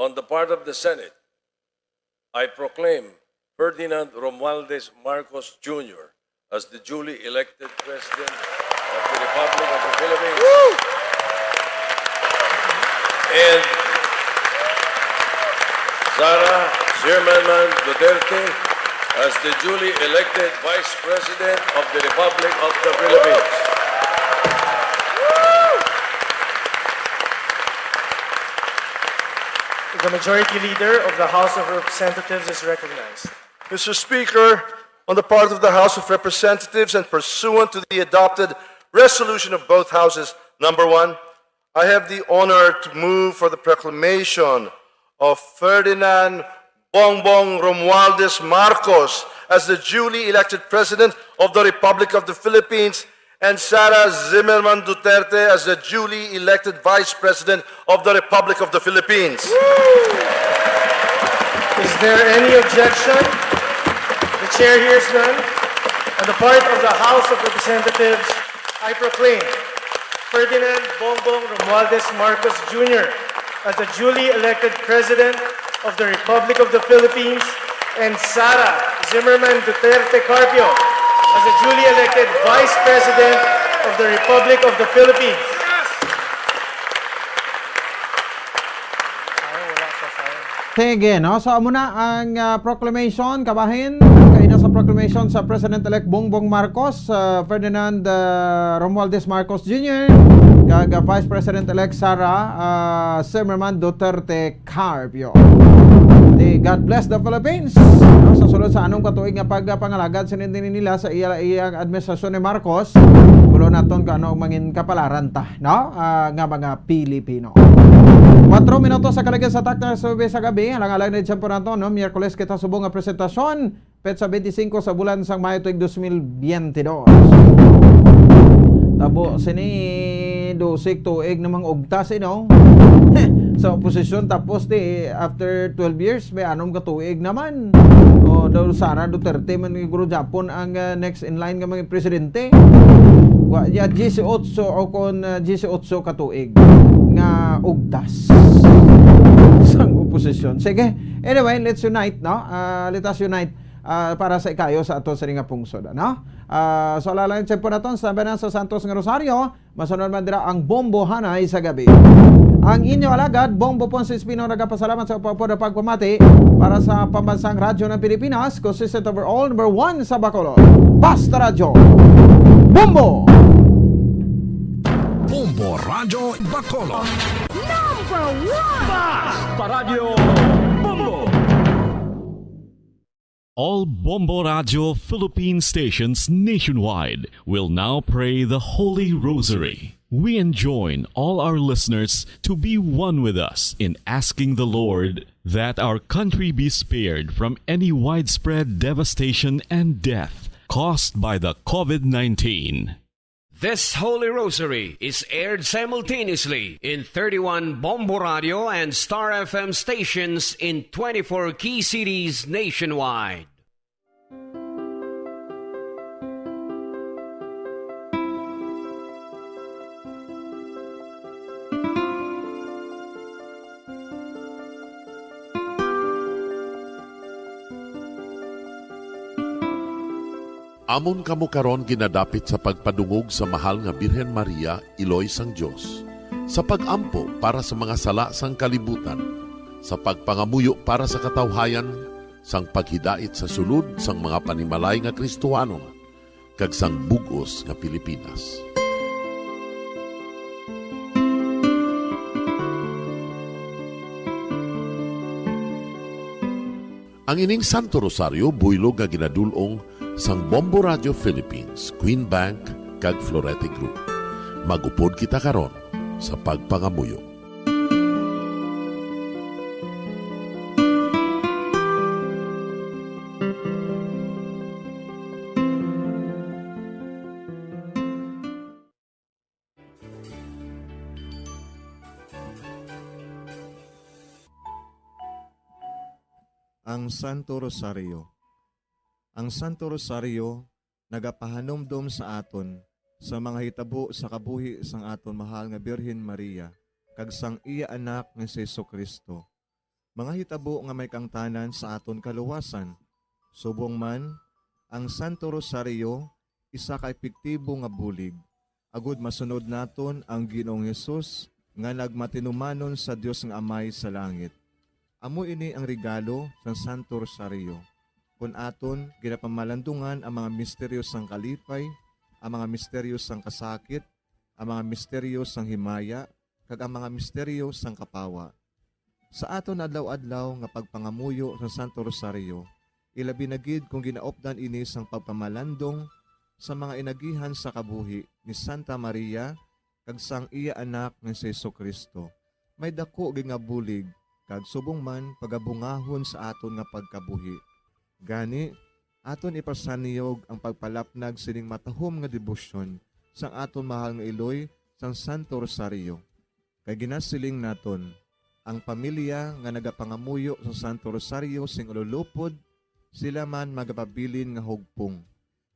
On the part of the Senate, I proclaim Ferdinand Romualdez Marcos Junior as the duly elected President of the Republic of the Philippines. And Sara Zimmerman Duterte as the duly elected Vice President of the Republic of the Philippines. The Majority Leader of the House of Representatives is recognized. Mister Speaker, on the part of the House of Representatives and pursuant to the adopted resolution of both Houses, number one, I have the honor to move for the proclamation of Ferdinand Bongbong Romualdez Marcos as the duly elected President of the Republic of the Philippines and Sara Zimmerman Duterte as the duly elected Vice President of the Republic of the Philippines. Is there any objection? The chair hears none. On the part of the House of Representatives, I proclaim Ferdinand Bongbong Romualdez Marcos Junior as the duly elected President of the Republic of the Philippines and Sara Zimmerman Duterte Carpio as the duly elected Vice President of the Republic of the Philippines. Sige, no? So, amo na ang ah, proclamation, kabahin. Kaina sa proclamation sa President-elect Bongbong Marcos, ah, Ferdinand ah, Romualdez Marcos Junior, kag ah, Vice President-elect Sara ah, Zimmerman Duterte Carpio. Di, God bless the Philippines. No? Sa sulod sa anom ka tuig nga pagpangalagad sinin din nila sa iya iyang administrasyon ni Marcos, kulo naton kung ano ang mangin kapalaran ta, no? Ah, nga mga Pilipino. Kwatro minutos sa kaligid sa takna sa gabi, alang-alang na dyan po nato, no? Miyerkules kita subong nga presentasyon, petsa twenty-cinco sa bulan sang Mayo tuig dos mil twenty-dos. Tabo sini dosik tuig namang ugtas, eh, no? Sa oposisyon, tapos di, after twelve years, may anom ka tuig naman. O, daw Sara Duterte man siguro Japon ang ah, next in line nga mga presidente. Wa ya dieciocho o kon ah, dieciocho ka tuig nga ugtas sang oposisyon. Sige, anyway, let's unite, no? Ah, let us unite ah, para sa ikayo sa ato sa nga pungsod, no? Ah, so, alang-alang sa po naton, sa Tabernan sa Santos nga Rosaryo, masunod man dira ang Bombo Hanay sa gabi. Ang inyo alagad, Bombo Ponce Espino, nagapasalamat sa upod pagpamati para sa Pambansang Radyo ng Pilipinas, consistent overall, number one sa Bacolod. Basta Radyo, Bombo! Bombo Radyo Bacolod. Number one! Basta Radyo Bombo! All Bombo Radio Philippine stations nationwide will now pray the Holy Rosary. We enjoin all our listeners to be one with us in asking the Lord that our country be spared from any widespread devastation and death caused by the COVID nineteen. This Holy Rosary is aired simultaneously in thirty-one Bombo Radio and Star F M stations in twenty-four key cities nationwide. Amon kamo karon ginadapit sa pagpadungog sa Mahal nga Birhen Maria, Iloy sang Dios, sa pag-ampo para sa mga sala sang kalibutan, sa pagpangamuyo para sa katawhayan, sang paghidait sa sulod sang mga panimalay nga Kristohanon, kag sang bug-os nga Pilipinas. Ang ining Santo Rosario buylog nga ginadul-ong sang Bombo Radio Philippines, Queen Bank, kag Florete Group. Mag-upod kita karon sa pagpangamuyo. Ang Santo Rosario. Ang Santo Rosario nagapahanumdom sa aton sa mga hitabo sa kabuhi sang aton mahal nga Birhen Maria kag sang iya Anak nga si Jesu-Cristo, mga hitabo nga may kaangtanan sa aton kaluwasan. Subong man, ang Santo Rosario isa ka epektibo nga bulig agud masunod naton ang Ginoong Hesus nga nagmatinumanon sa Dios nga Amay sa langit. Amo ini ang regalo sang Santo Rosario. kon aton ginapamalandungan ang mga misteryo sang kalipay, ang mga misteryo sang kasakit, ang mga misteryo sang himaya, kag ang mga misteryo sang kapawa. Sa aton adlaw-adlaw nga pagpangamuyo sa Santo Rosario, ilabi na gid kon ginaupdan ini sang pagpamalandong sa mga inagihan sa kabuhi ni Santa Maria kag sang iya Anak nga si Jesu-Cristo, may daku gid nga bulig kag subong man pagabungahon sa aton nga pagkabuhi. Gani, aton ipasaniyog ang pagpalapnag sining matahom nga debosyon sang aton mahal nga iloy sang Santo Rosario. Kay ginasiling naton, ang pamilya nga nagapangamuyo sa Santo Rosario sing ululupod, sila man magapabilin nga hugpong,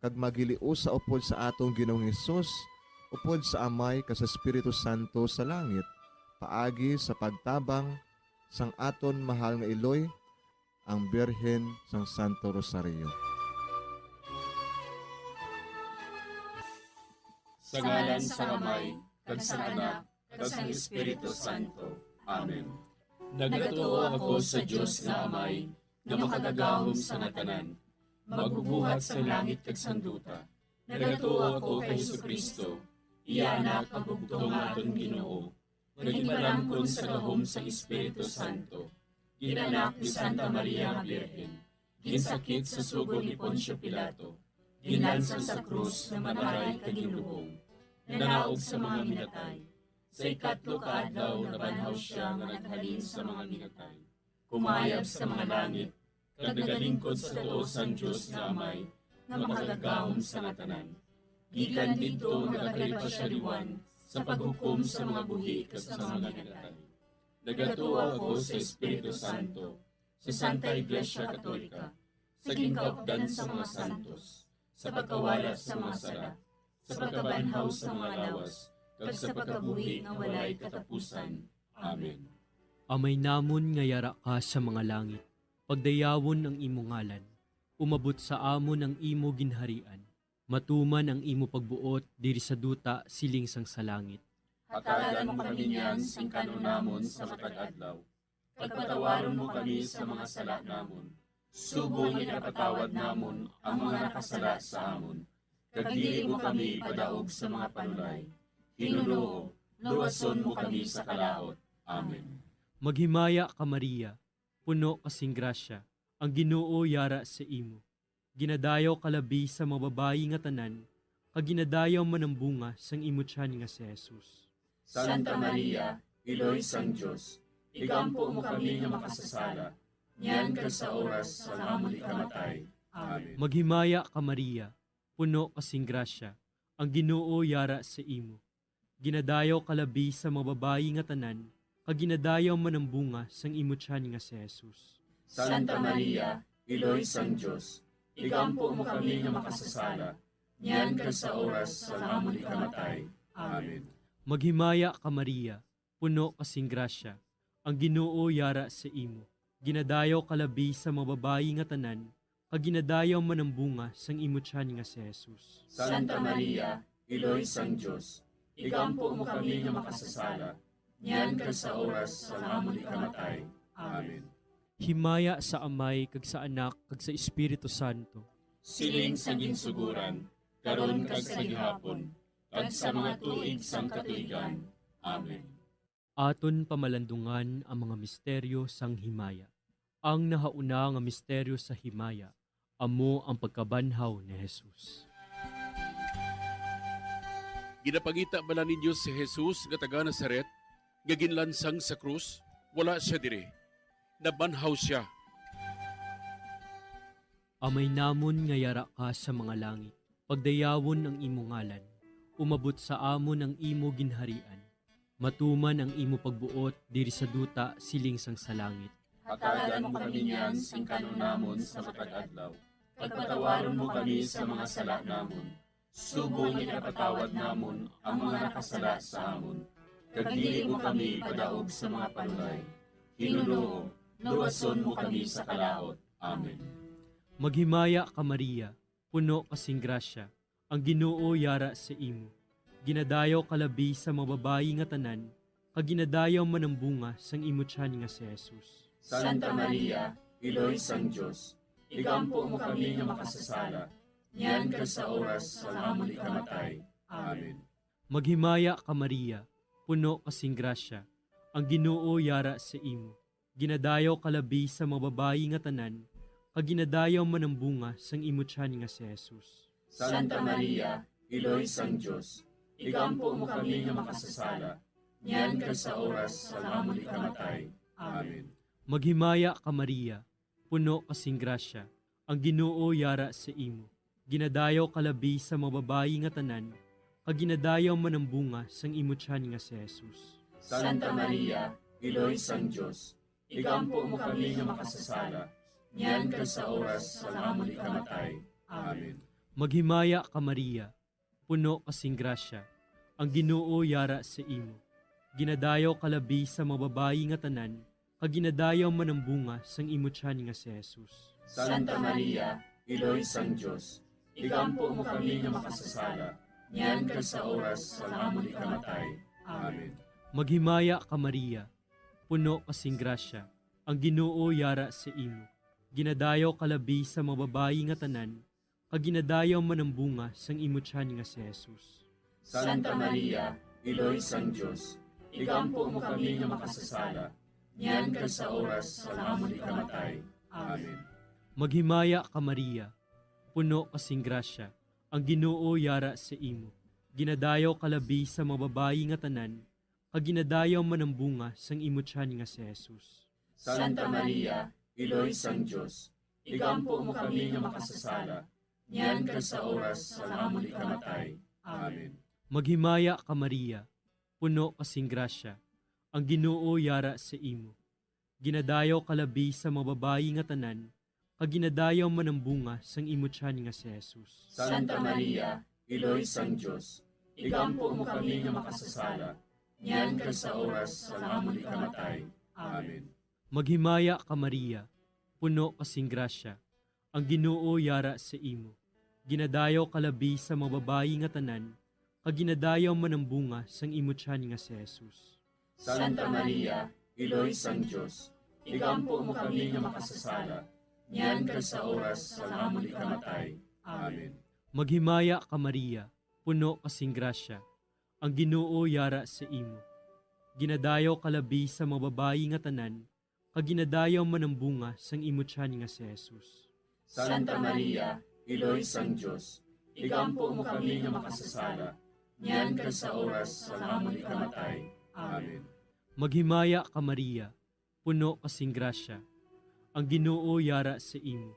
kag magiliusa upod sa aton Ginoong Hesus, upod sa Amay kag sa Espiritu Santo sa langit, paagi sa pagtabang sang aton mahal nga iloy, ang Birhen sang Santo Rosario. Sa ngalan sang Amay, kag sang Anak, kag sang Espiritu Santo. Amen. Nagatuo ako sa Dios nga Amay, nga makagagahom sa nga tanan, magbubuhat sang langit kag sang duta. Nagatuo ako kay Jesu-Cristo, iya Anak, ang bugtong nga aton Ginoo, nga ginpalamkon sa gahom sang Espiritu Santo, ginanak ni Santa Maria nga Birhen, ginsakit sa sugo ni Poncio Pilato, ginlansang sa krus, namatay kag ginlubong, nanaog sa mga minatay. Sa ikatlo ka adlaw nabanhaw sia nga naghalin sa mga minatay, kumayab sa mga langit, kag nagalingkod sa tuo sang Dios nga Amay, nga makagagahom sa nga tanan. Gikan didto nagakari pa sia liwan sa paghukom sa mga buhi kag sa mga minatay. Nagatuo ako sa Espiritu Santo, sa Santa Iglesia Katolika, sa ginkaupdan sa mga santos, sa pagkawala sa mga sala, sa pagkabanhaw sa mga lawas, kag sa pagkabuhi nga walay katapusan. Amen. Amay namon nga yara ka sa mga langit, pagdayawon ang imo ngalan, umabot sa amon ang imo ginharian, matuman ang imo pagbuot diri sa duta siling sang sa langit. Hatagan mo kami niyan sing kan-on namon sa matag adlaw, kag patawaron mo kami sa mga sala namon, subong nga ginapatawad namon ang mga nakasala sa amon, kag dili mo kami ipadaog sa mga panulay. Ginoo, luwason mo kami sa kalaut. Amen. Maghimaya ka, Maria, puno ka sing grasya, ang Ginoo yara sa imo. Ginadayaw ka labi sa mga babayi nga tanan, kag ginadayaw man ang bunga sang imo tiyan nga si Jesus. Santa Maria, Iloy sang Dios, igampo mo kami nga makasasala, niyan kag sa oras sang amon ikamatay. Amen. Maghimaya ka, Maria, puno ka sing grasya, ang Ginoo yara sa imo. Ginadayaw ka labi sa mga babayi nga tanan, kag ginadayaw man ang bunga sang imo tiyan nga si Jesus. Santa Maria, Iloy sang Dios, igampo mo kami nga makasasala, niyan kag sa oras sang amon ikamatay. Amen. Maghimaya ka, Maria, puno ka sing grasya, ang Ginoo yara sa imo. Ginadayaw ka labi sa mga babayi nga tanan, kag ginadayaw man ang bunga sang imo tiyan nga si Jesus. Santa Maria, Iloy sang Dios, igampo mo kami nga makasasala, niyan kag sa oras sang amon ikamatay. Amen. Himaya sa Amay, kag sa Anak, kag sa Espiritu Santo. Siling sa ginsugoran, karon kag sa gihapon, kag sa mga tuig sang katuigan. Amen. Aton pamalandungan ang mga misteryo sang himaya. Ang nahauna nga misteryo sa himaya amo ang pagkabanhaw ni Jesus. Ginapangita bala ninyo si Jesus nga taga Nazaret, nga ginlansang sa krus? Wala sia diri. Nabanhaw sia. Amay namon nga yara ka sa mga langit, pagdayawon ang imo ngalan. Umabot sa amon ang imo ginharian. Matuman ang imo pagbuot diri sa duta siling sang sa langit. Hatagan mo kami niyan sing kan-on namon sa matag adlaw, kag patawaron mo kami sa mga sala namon, subong nga ginapatawad namon ang mga nakasala sa amon, kag dili mo kami ipadaog sa mga panulay. Ginoo, luwason mo kami sa kalaut. Amen. Maghimaya ka, Maria, puno ka sing grasya, ang Ginoo yara sa imo. Ginadayaw ka labi sa mga babayi nga tanan, kag ginadayaw man ang bunga sang imo tiyan nga si Jesus. Santa Maria, Iloy sang Dios, igampo mo kami nga makasasala, niyan kag sa oras sang amon ikamatay. Amen. Maghimaya ka, Maria, puno ka sing grasya, ang Ginoo yara sa imo. Ginadayaw ka labi sa mga babayi nga tanan, kag ginadayaw man ang bunga sang imo tiyan nga si Jesus. Santa Maria, Iloy sang Dios, igampo mo kami nga makasasala, niyan kag sa oras sang amon ikamatay. Amen. Maghimaya ka, Maria, puno ka sing grasya, ang Ginoo yara sa imo. Ginadayaw ka labi sa mga babayi nga tanan, kag ginadayaw man ang bunga sang imo tiyan nga si Jesus. Santa Maria, Iloy sang Dios, igampo mo kami nga makasasala, niyan kag sa oras sang amon ikamatay. Amen. Maghimaya ka, Maria, puno ka sing grasya, ang Ginoo yara sa imo. Ginadayaw ka labi sa mga babayi nga tanan, kag ginadayaw man ang bunga sang imo tiyan nga si Jesus. Santa Maria, Iloy sang Dios, igampo mo kami nga makasasala, niyan kag sa oras sang amon ikamatay. Amen. Maghimaya ka, Maria, puno ka sing grasya, ang Ginoo yara sa imo. Ginadayaw ka labi sa mga babayi nga tanan, kag ginadayaw man ang bunga sang imo tiyan nga si Jesus. Santa Maria, Iloy sang Dios, igampo mo kami nga makasasala, niyan kag sa oras sang amon ikamatay. Amen. Maghimaya ka, Maria, puno ka sing grasya, ang Ginoo yara sa imo. Ginadayaw ka labi sa mga babayi nga tanan, kag ginadayaw man ang bunga sang imo tiyan nga si Jesus. Santa Maria, Iloy sang Dios, igampo mo kami nga makasasala, niyan kag sa oras sang amon ikamatay. Amen. Maghimaya ka, Maria, puno ka sing grasya, ang Ginoo yara sa imo. Ginadayaw ka labi sa mga babayi nga tanan, kag ginadayaw man ang bunga sang imo tiyan nga si Jesus. Santa Maria, Iloy sang Dios, igampo mo kami nga makasasala, niyan kag sa oras sang amon ikamatay. Amen. Maghimaya ka, Maria, puno ka sing grasya, ang Ginoo yara sa imo. Ginadayaw ka labi sa mga babayi nga tanan, kag ginadayaw man ang bunga sang imo tiyan nga si Jesus. Santa Maria, Iloy sang Dios, igampo mo kami nga makasasala, niyan kag sa oras sang amon ikamatay. Amen. Maghimaya ka, Maria, puno ka sing grasya, ang Ginoo yara sa imo. Ginadayaw ka labi sa mga babayi nga tanan, kag ginadayaw man ang bunga sang imo tiyan nga si Jesus. Santa Maria, Iloy sang Dios, igampo mo kami nga makasasala, niyan kag sa oras sang amon ikamatay. Amen. Maghimaya ka, Maria, puno ka sing grasya, ang Ginoo yara sa imo.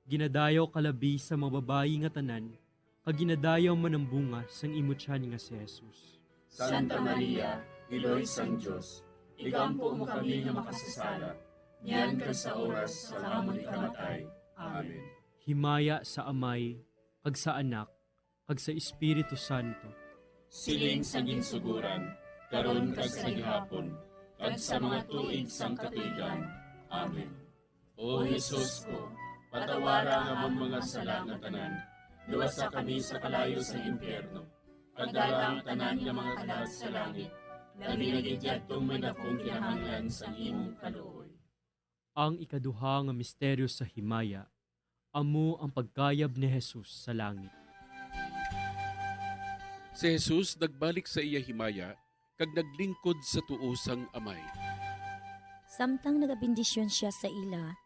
Ginadayaw ka labi sa mga babayi nga tanan, kag ginadayaw man ang bunga sang imo tiyan nga si Jesus. Santa Maria, Iloy sang Dios, igampo mo kami nga makasasala, niyan kag sa oras sang amon ikamatay. Amen. Himaya sa Amay, kag sa Anak, kag sa Espiritu Santo. Siling sa ginsuguran, karon kag sa gihapon, kag sa mga tuig sang katuigan. Amen. O Jesus ko, patawara ang amon mga sala nga tanan, luwasa kami sa kalayo sang impyerno, kag dala ang tanan nga mga kalag sa langit, labi na gid yadtong may dakong kinahanglan sang imong kaluoy. Ang ikaduha nga misteryo sa himaya, amo ang pagkayab ni Jesus sa langit. Si Jesus nagbalik sa iya himaya kag naglingkod sa tuo sang Amay. Samtang nagabendisyon sia sa ila,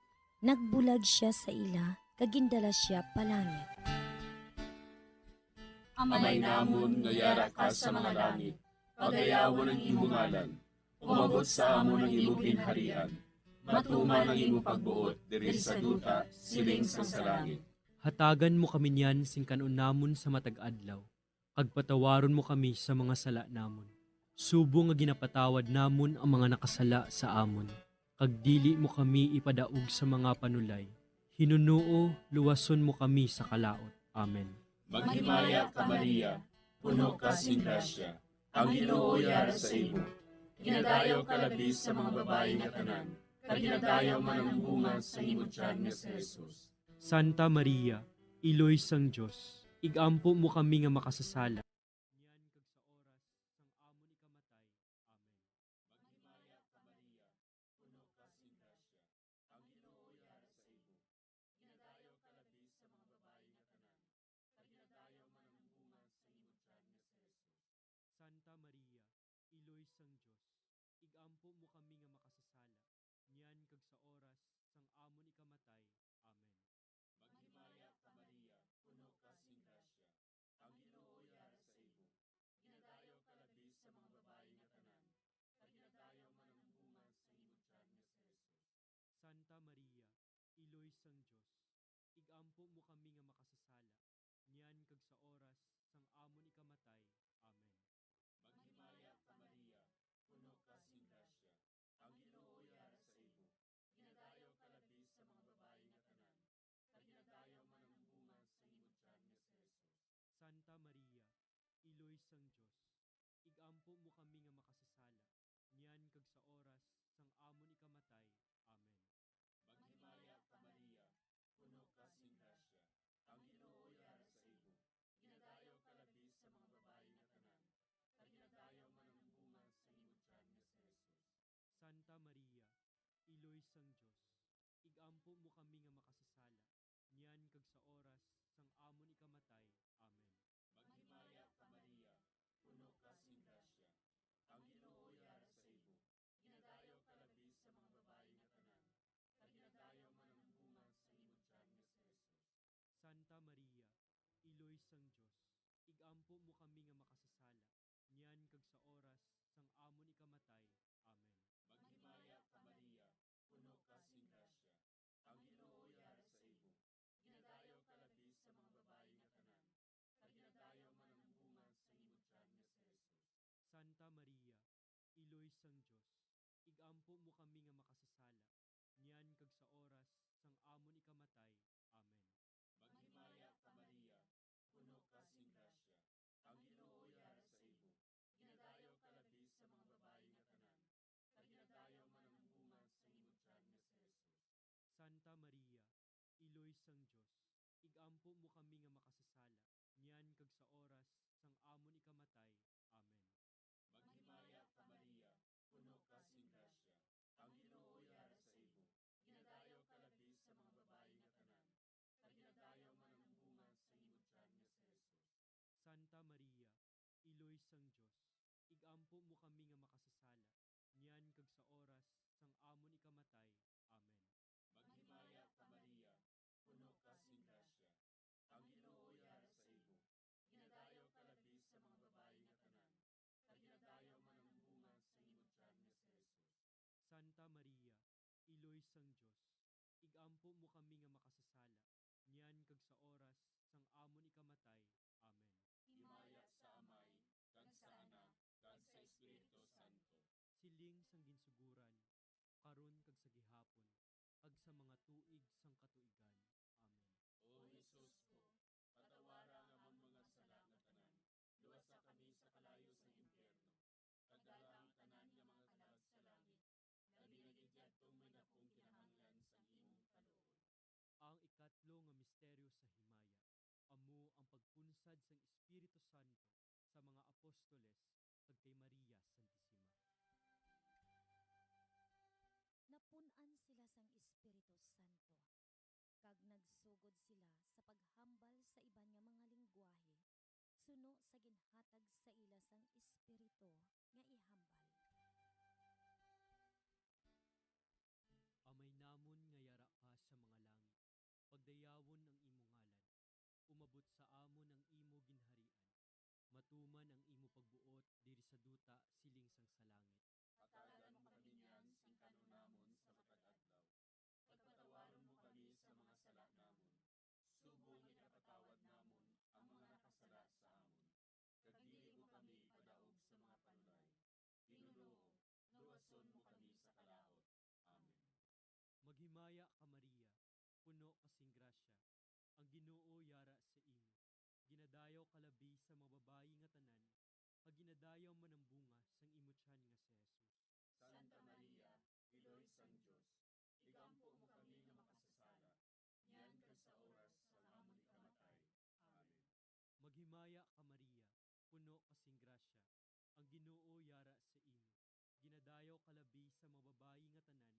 nagbulag sia sa ila kag gindala sia palangit. Amay namon nga yara ka sa mga langit, pagayawon ang imo ngalan. Umabot sa amon ang imo ginharian. Matuman ang imo pagbuot diri sa duta, siling sang sa langit. Hatagan mo kami niyan sing kan-on namon sa matag adlaw, kag patawaron mo kami sa mga sala namon, subong nga ginapatawad namon ang mga nakasala sa amon, kag dili mo kami ipadaog sa mga panulay. Hinunoo, luwason mo kami sa kalaut. Amen. Maghimaya ka, Maria, puno ka sing grasya, ang Ginoo yara sa imo. Ginadayaw ka labi sa mga babayi nga tanan, kag ginadayaw man ang bunga sa imo tiyan nga si Jesus. Santa Maria, Iloy sang Dios, igampo mo kami nga makasasala, niyan kag sa oras sang amon ikamatay. Amen. Maghimaya ka, Maria, puno ka sing grasya, ang Ginoo yara sa imo. sang Dios, ig-ampo mo kami nga makasasala, niyan kag sa oras sang amon ikamatay. Amen. Maghimaya ka, Maria, puno ka sing grasya, ang Ginoo yara sa imo. Ginadayaw ka labi sa mga babayi nga tanan, kag ginadayaw man ang bunga sang imo tiyan nga si Jesus. Santa Maria, Iloy sang Dios, ig-ampo mo kami nga makasasala, niyan kag sa oras sang amon ikamatay. Amen. Maghimaya ka, Maria, puno ka sing grasya, ang Ginoo yara sa imo. Ginadayaw ka labi sa mga babayi nga tanan, kag ginadayaw man ang bunga sang imo tiyan nga si Jesus. Santa Maria, Iloy sang Dios, ig-ampo mo kami nga makasasala, niyan kag sa oras sang amon ikamatay. Amen. Maghimaya ka, Maria, puno ka sing grasya, ang Ginoo yara sa imo. Ginadayaw ka labi sa mga babayi nga tanan, kag ginadayaw man ang bunga sang imo tiyan nga si Jesus. Santa Maria, Iloy sang Dios, ig-ampo mo kami nga makasasala, niyan kag sa oras sang amon ikamatay. Amen. Maghimaya ka, Maria, puno ka sing grasya, ang Ginoo yara sa imo. Ginadayaw ka labi sa mga babayi nga tanan, kag ginadayaw man ang bunga sang imo tiyan nga si Jesus. Santa Maria, Iloy sang Dios, ig-ampo mo kami nga makasasala, niyan kag sa oras sang amon ikamatay. Amen. Maghimaya ka, Maria, puno ka sing grasya, ang Ginoo yara sa imo. Ginadayaw ka labi sa mga babayi nga tanan, kag ginadayaw man ang bunga sang imo tiyan nga si Jesus. Santa Maria, Iloy sang Dios, ig-ampo mo kami nga makasasala, niyan kag sa oras sang amon ikamatay. Amen. Maghimaya ka, Maria, puno ka sing grasya, ang Ginoo yara sa imo. Ginadayaw ka labi sa mga babayi nga tanan, kag ginadayaw man ang bunga sang imo tiyan nga si Jesus. Santa Maria, Iloy sang Dios, ig-ampo mo kami nga makasasala, niyan kag sa oras sang amon ikamatay. Amen. Maghimaya ka, Maria, puno ka sing grasya, ang Ginoo yara sa imo. Ginadayaw ka labi sa mga babayi nga tanan, kag ginadayaw man ang bunga sang imo tiyan nga si Jesus. Santa Maria, Iloy sang Dios, ig-ampo mo kami nga makasasala, niyan kag sa oras sang amon ikamatay. Amen. Maghimaya ka, Maria, puno ka sing grasya, ang Ginoo yara sa imo. Ginadayaw ka labi sa mga babayi nga tanan, kag ginadayaw man ang bunga sang imo tiyan nga si Jesus. Santa Maria, Iloy sang Dios, ig-ampo mo kami nga makasasala, niyan kag sa oras sang amon ikamatay. Amen. Himaya sa Amay, kag sa Anak, kag sa Espiritu Santo. Siling sang ginsugoran, karon kag sa gihapon, kag sa mga tuig sang katuigan. Amen. O Jesus ko, patawara ang amon mga sala nga tanan, luwasa kami sa kalayo sang impyerno, kag dala ang tanan nga mga kalag sa langit, labi na gid yadtong may dakong kinahanglan sang imong kaluoy. Ang ikatlo nga misteryo sa himaya amo ang pagpunsad sang Espiritu Santo sa mga apostoles kag kay Maria Santisima. Napun-an sila sang Espiritu Santo, kag nagsugod sila sa paghambal sa iban nga mga linggwahe suno sa ginhatag sa ila sang Espiritu nga ihambal. Amay namon nga yara ka sa mga langit, pagdayawon ang imo ngalan. Umabot sa amon ang imo ginharian. Matuman ang imo pagbuot diri sa duta siling sang sa langit. Hatagan mo kami niyan sing kan-on namon sa matag adlaw. Pagpatawaron mo kami sa mga sala namon, subong nga ginapatawad namon ang mga nakasala sa amon. Kag dili mo kami ipadaog sa mga panulay, Ginoo, luwason mo kami sa kalaut. Amen. Maghimaya ka, Maria, puno ka sing grasya, ang Ginoo yara sa imo. Ginadayaw ka labi sa mga babayi nga tanan, kag ginadayaw man ang bunga sang imo tiyan nga si Jesus. Santa Maria, Iloy sang Dios, igampo mo kami nga makasasala, niyan kag sa oras sang amon ikamatay. Amen. Maghimaya ka, Maria, puno ka sing grasya, ang Ginoo yara sa imo. Ginadayaw ka labi sa mga babayi nga tanan,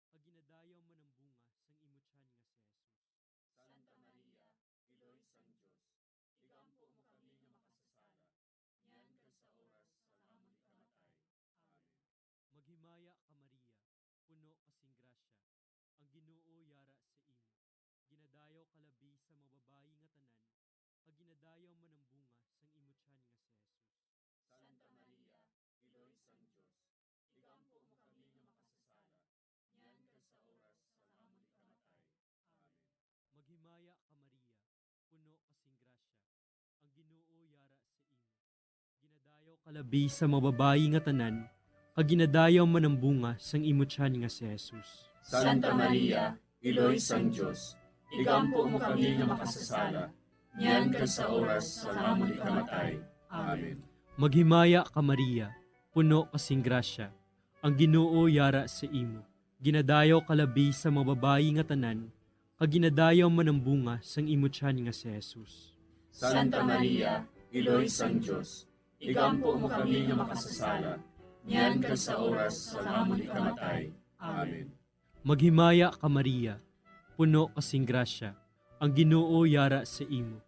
kag ginadayaw man ang bunga sang imo tiyan nga si Jesus. Santa Maria, Iloy sang Dios, igampo mo kami nga makasasala, niyan kag sa oras sang amon ikamatay. Ang Ginoo yara sa imo. Ginadayaw ka labi sa mga babayi nga tanan, kag ginadayaw man ang bunga sang imo tiyan nga si Jesus. Santa Maria, Iloy sang Dios, igampo mo kami nga makasasala, niyan kag sa oras sang amon ikamatay. Amen. Maghimaya ka, Maria, puno ka sing grasya. Ang Ginoo yara sa imo. Ginadayaw ka labi sa mga babayi nga tanan, kag ginadayaw man ang bunga sang imo tiyan nga si Jesus. Santa Maria, Iloy sang Dios, igampo mo kami nga makasasala, niyan kag sa oras sang amon ikamatay. Amen. Maghimaya ka, Maria, puno ka sing grasya. Ang Ginoo yara sa imo. Ginadayaw ka labi sa mga babayi nga tanan, kag ginadayaw man ang bunga sang imo tiyan nga si Jesus. Santa Maria, Iloy sang Dios, igampo mo kami nga makasasala, niyan kag sa oras sang amon ikamatay. Amen. Maghimaya ka, Maria, puno ka sing grasya, ang Ginoo yara sa imo.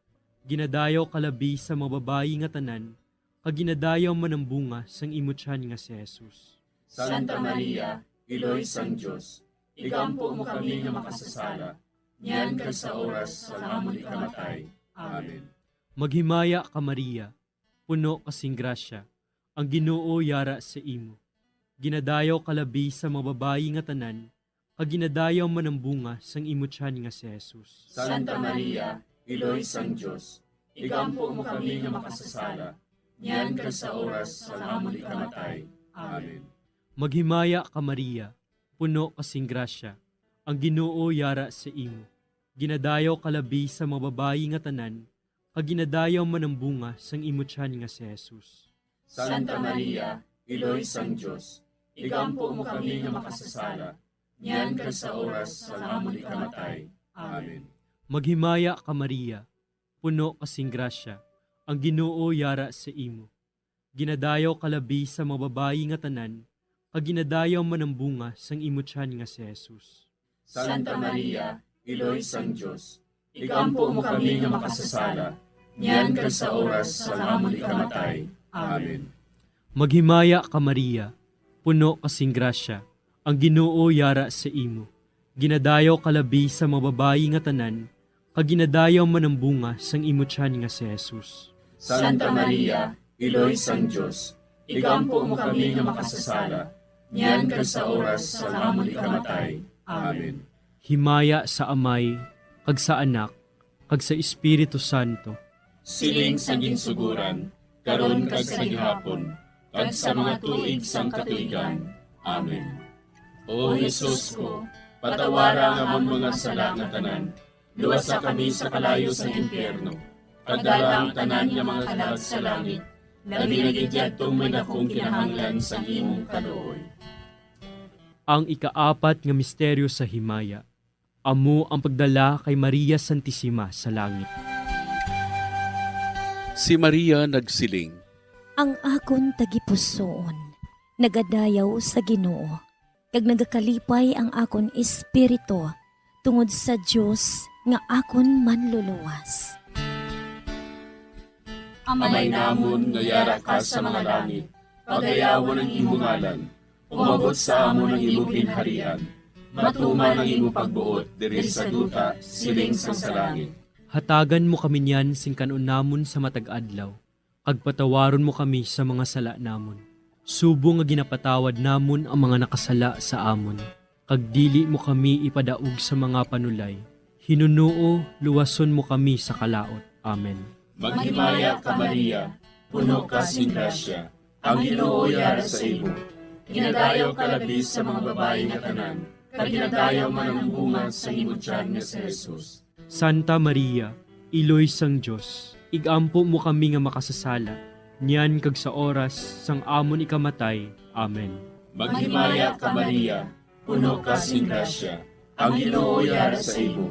Ginadayaw ka labi sa mga babayi nga tanan, kag ginadayaw man ang bunga sang imo tiyan nga si Jesus. Santa Maria, Iloy sang Dios, igampo mo kami nga makasasala, niyan kag sa oras sang amon ikamatay. Amen. Maghimaya ka, Maria, puno ka sing grasya, ang Ginoo yara sa imo. Ginadayaw ka labi sa mga babayi nga tanan, kag ginadayaw man ang bunga sang imo tiyan nga si Jesus. Santa Maria, Iloy sang Dios, igampo mo kami nga makasasala, niyan kag sa oras sang amon ikamatay. Amen. Maghimaya ka, Maria, puno ka sing grasya, ang Ginoo yara sa imo. Ginadayaw ka labi sa mga babayi nga tanan, kag ginadayaw man ang bunga sang imo tiyan nga si Jesus. Santa Maria, Iloy sang Dios, igampo mo kami nga makasasala, niyan kag sa oras sang amon ikamatay. Amen. Maghimaya ka, Maria, puno ka sing grasya, ang Ginoo yara sa imo. Ginadayaw ka labi sa mga babayi nga tanan, kag ginadayaw man ang bunga sang imo tiyan nga si Jesus. Santa Maria, Iloy sang Dios, igampo mo kami nga makasasala, niyan kag sa oras sang amon ikamatay. Amen. Maghimaya ka, Maria, puno ka sing grasya, ang Ginoo yara sa imo. Ginadayaw ka labi sa mga babayi nga tanan, kag ginadayaw man ang bunga sang imo tiyan nga si Jesus. Santa Maria, Iloy sang Dios, igampo mo kami nga makasasala, niyan kag sa oras sang amon ikamatay. Amen. Himaya sa Amay, kag sa Anak, kag sa Espiritu Santo. Siling sa ginsuguran, karon kag sa gihapon, kag sa mga tuig sang katuigan. Amen. O Jesus ko, patawara ang amon mga sala nga tanan, luwasa kami sa kalayo sang impyerno, kag dala ang tanan nga mga kalag sa langit, labi na gid yadtong may dakong kinahanglan sang imong kaluoy. Ang ikaapat nga misteryo sa himaya, amo ang pagdala kay Maria Santisima sa langit. Si Maria nagsiling, Ang akon tagipusoon nagadayaw sa Ginoo, kag nagakalipay ang akon espiritu tungod sa Dios nga akon Manluluwas. Amay namon nga yara ka sa mga langit, pagayawon ang imo ngalan. Umabot sa amon ang imo ginharian. Matuman ang imo pagbuot diri sa duta, siling sang sa langit. Hatagan mo kami niyan sing kan-on namon sa matag adlaw, kag patawaron mo kami sa mga sala namon, subong nga ginapatawad namon ang mga nakasala sa amon. Kag dili mo kami ipadaog sa mga panulay. Hinunoo, luwason mo kami sa kalaut. Amen. Maghimaya ka, Maria, puno ka sing grasya, ang Ginoo yara sa imo. Ginadayaw ka labi sa mga babayi nga tanan, kag ginadayaw man ang bunga sa imo tiyan nga si Jesus. Santa Maria, Iloy sang Dios, igampo mo kami nga makasasala, niyan kag sa oras sang amon ikamatay. Amen. Maghimaya ka, Maria, puno ka sing grasya, ang Ginoo yara sa imo.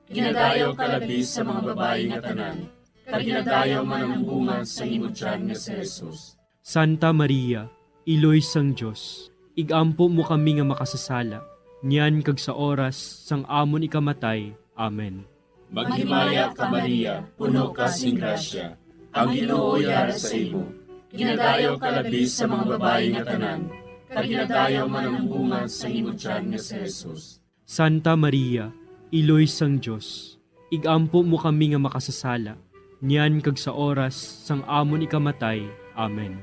Ginadayaw ka labi sa mga babayi nga tanan, kag ginadayaw man ang bunga sa imo tiyan nga si Jesus. Santa Maria, Iloy sang Dios, igampo mo kami nga makasasala, niyan kag sa oras sang amon ikamatay. Amen. Maghimaya ka, Maria, puno ka sing grasya, ang Ginoo yara sa imo. Ginadayaw ka labi sa mga babayi nga tanan, kag ginadayaw man ang bunga sang imo tiyan nga si Jesus. Santa Maria, Iloy sang Dios, ig-ampo mo kami nga makasasala, niyan kag sa oras sang amon ikamatay. Amen.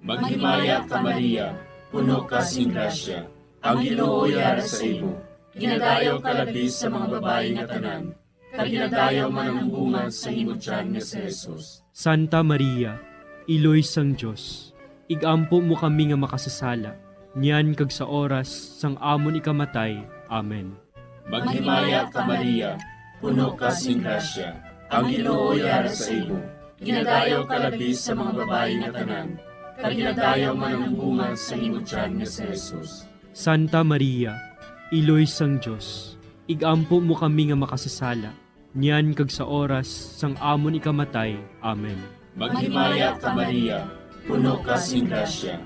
Maghimaya ka, Maria, puno ka sing grasya, ang Ginoo yara sa imo. Ginadayaw ka labi sa mga babayi nga tanan, kag ginadayaw man ang bunga sa imo tiyan nga si Jesus. Santa Maria, Iloy sang Dios, ig-ampo mo kami nga makasasala, niyan kag sa oras sang amon ikamatay. Amen. Maghimaya ka, Maria, puno ka sing grasya, ang Ginoo yara sa imo. Ginadayaw ka labi sa mga babayi nga tanan, kag ginadayaw man ang bunga sa imo tiyan nga si Jesus. Santa Maria, Iloy sang Dios, ig-ampo mo kami nga makasasala, niyan kag sa oras sang amon ikamatay. Amen. Maghimaya ka, Maria, puno ka sing grasya,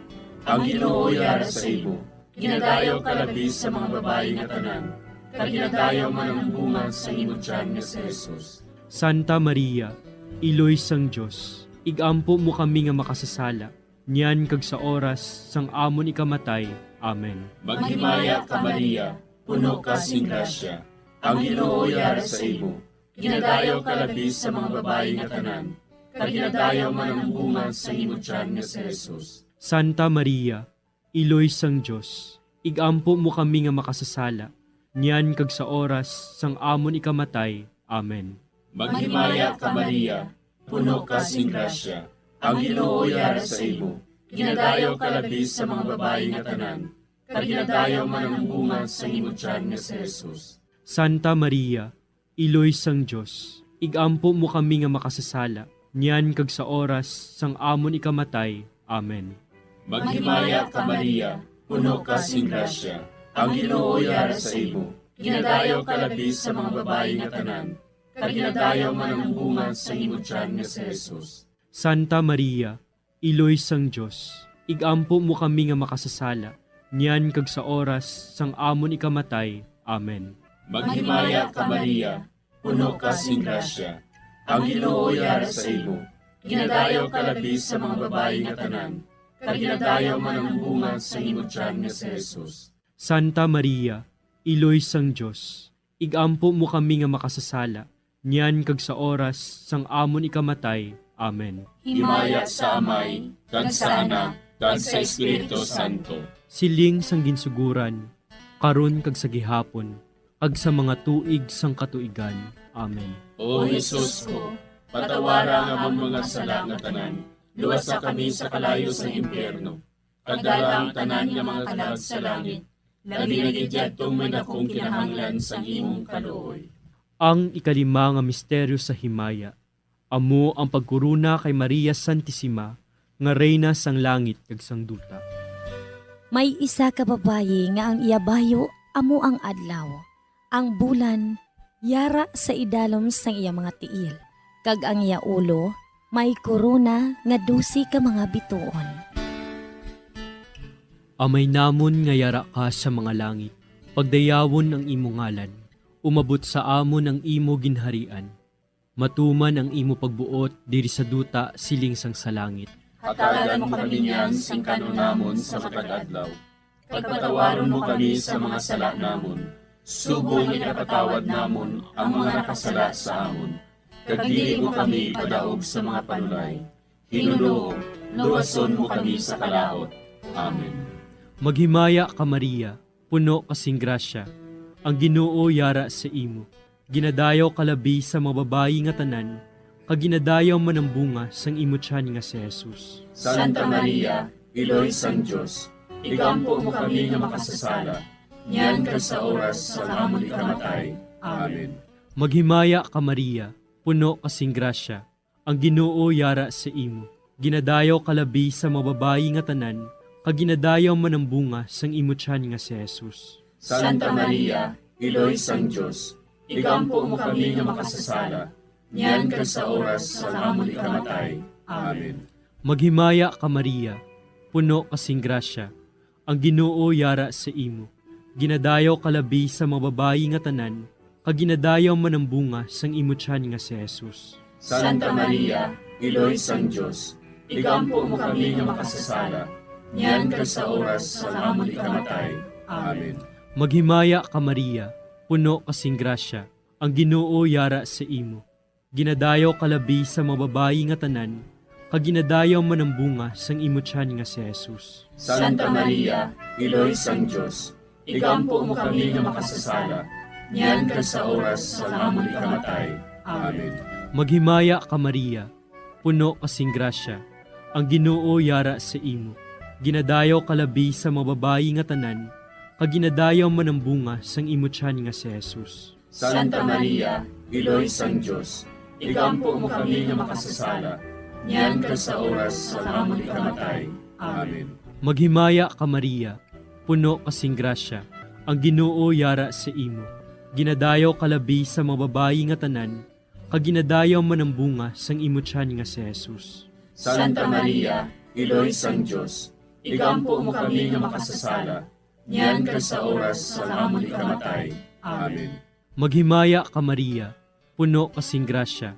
ang Ginoo yara sa imo. Ginadayaw ka labi sa mga babayi nga tanan, kag ginadayaw man ang bunga sa imo tiyan nga si Jesus. Santa Maria, Iloy sang Dios, ig-ampo mo kami nga makasasala, niyan kag sa oras sang amon ikamatay. Amen. Maghimaya ka, Maria, puno ka sing grasya, ang Ginoo yara sa imo. Ginadayaw ka labi sa mga babayi nga tanan, kag ginadayaw man ang bunga sa imo tiyan nga si Jesus. Santa Maria, Iloy sang Dios, ig-ampo mo kami nga makasasala, niyan kag sa oras sang amon ikamatay. Amen. Maghimaya ka, Maria, puno ka sing grasya, ang Ginoo yara sa imo. Ginadayaw ka labi sa mga babayi nga tanan, kag ginadayaw man ang bunga sa imo tiyan nga si Jesus. Santa Maria, Iloy sang Dios, ig-ampo mo kami nga makasasala, niyan kag sa oras sang amon ikamatay. Amen. Maghimaya ka, Maria, puno ka sing grasya, ang Ginoo yara sa imo. Ginadayaw ka labi sa mga babayi nga tanan, kag ginadayaw man ang bunga sa imo tiyan nga si Jesus. Santa Maria, Iloy sang Dios, ig-ampo mo kami nga makasasala, niyan kag sa oras sang amon ikamatay. Amen. Maghimaya ka, Maria, puno ka sing grasya, ang Ginoo yara sa imo. Ginadayaw ka labi sa mga babayi nga tanan, kag ginadayaw man ang bunga sa imo tiyan nga si Jesus. Santa Maria, Iloy sang Dios, ig-ampo mo kami nga makasasala, niyan kag sa oras sang amon ikamatay. Amen. Himaya sa Amay, kag sa Anak, kag sa Espiritu Santo. Siling sang ginsuguran, karon kag sa gihapon, kag sa mga tuig sang katuigan. Amen. O Jesus ko, patawara ang amon mga sala nga tanan, luwasa kami sa kalayo sang impyerno, kag dala ang tanan nga mga kalag sa langit, labi na gid yadtong may dakong kinahanglan sang imong kaluoy. Ang ikalima nga misteryo sa himaya, amo ang pagkorona kay Maria Santisima nga Reyna sang langit kag sang duta. May isa ka babayi nga ang iya bayo amo ang adlaw, ang bulan yara sa idalom sang iya mga tiil, kag ang iya ulo may korona nga dose ka mga bituon. Amay namon nga yara ka sa mga langit, pagdayawon ang imo ngalan, umabot sa amon ang imo ginharian, matuman ang imo pagbuot diri sa duta siling sang sa langit. Hatagan mo kami niyan sing kan-on namon sa matag adlaw, kag patawaron mo kami sa mga sala namon, subong nga ginapatawad namon ang mga nakasala sa amon, kag dili mo kami ipadaog sa mga panulay. Ginoo, luwason mo kami sa kalaut. Amen. Maghimaya ka, Maria, puno ka sing grasya, ang Ginoo yara sa imo. Ginadayaw ka labi sa mga babayi nga tanan, kag ginadayaw man ang bunga sang imo tiyan nga si Jesus. Santa Maria, Iloy sang Dios, igampo mo kami nga makasasala, niyan kag sa oras sang amon ikamatay. Amen. Maghimaya ka, Maria, puno ka sing grasya, ang Ginoo yara sa imo. Ginadayaw ka labi sa mga babayi nga tanan, kag ginadayaw man ang bunga sang imo tiyan nga si Jesus. Santa Maria, Iloy sang Dios, igampo mo kami nga makasasala, niyan kag sa oras sang amon ikamatay. Amen. Maghimaya ka, Maria, puno ka sing grasya, ang Ginoo yara sa imo. Ginadayaw ka labi sa mga babayi nga tanan, kag ginadayaw man ang bunga sang imo tiyan nga si Jesus. Santa Maria, Iloy sang Dios, igampo mo kami nga makasasala, niyan kag sa oras sang amon ikamatay. Amen. Maghimaya ka, Maria, puno ka sing grasya, ang Ginoo yara sa imo. Ginadayaw ka labi sa mga babayi nga tanan, kag ginadayaw man ang bunga sang imo tiyan nga si Jesus. Santa Maria, Iloy sang Dios, igampo mo kami nga makasasala, niyan kag sa oras sang amon ikamatay. Amen. Maghimaya ka, Maria, puno ka sing grasya, ang Ginoo yara sa imo. Ginadayaw ka labi sa mga babayi nga tanan, kag ginadayaw man ang bunga sang imo tiyan nga si Jesus. Santa Maria, Iloy sang Dios, igampo mo kami nga makasasala, niyan kag sa oras sang amon ikamatay. Amen. Maghimaya ka, Maria, puno ka sing grasya, ang Ginoo yara sa imo. Ginadayaw ka labi sa mga babayi nga tanan, kag ginadayaw man ang bunga sang imo tiyan nga si Jesus. Santa Maria, Iloy sang Dios, igampo mo kami nga makasasala, niyan kag sa oras sang amon ikamatay. Amen. Maghimaya ka, Maria, puno ka sing grasya,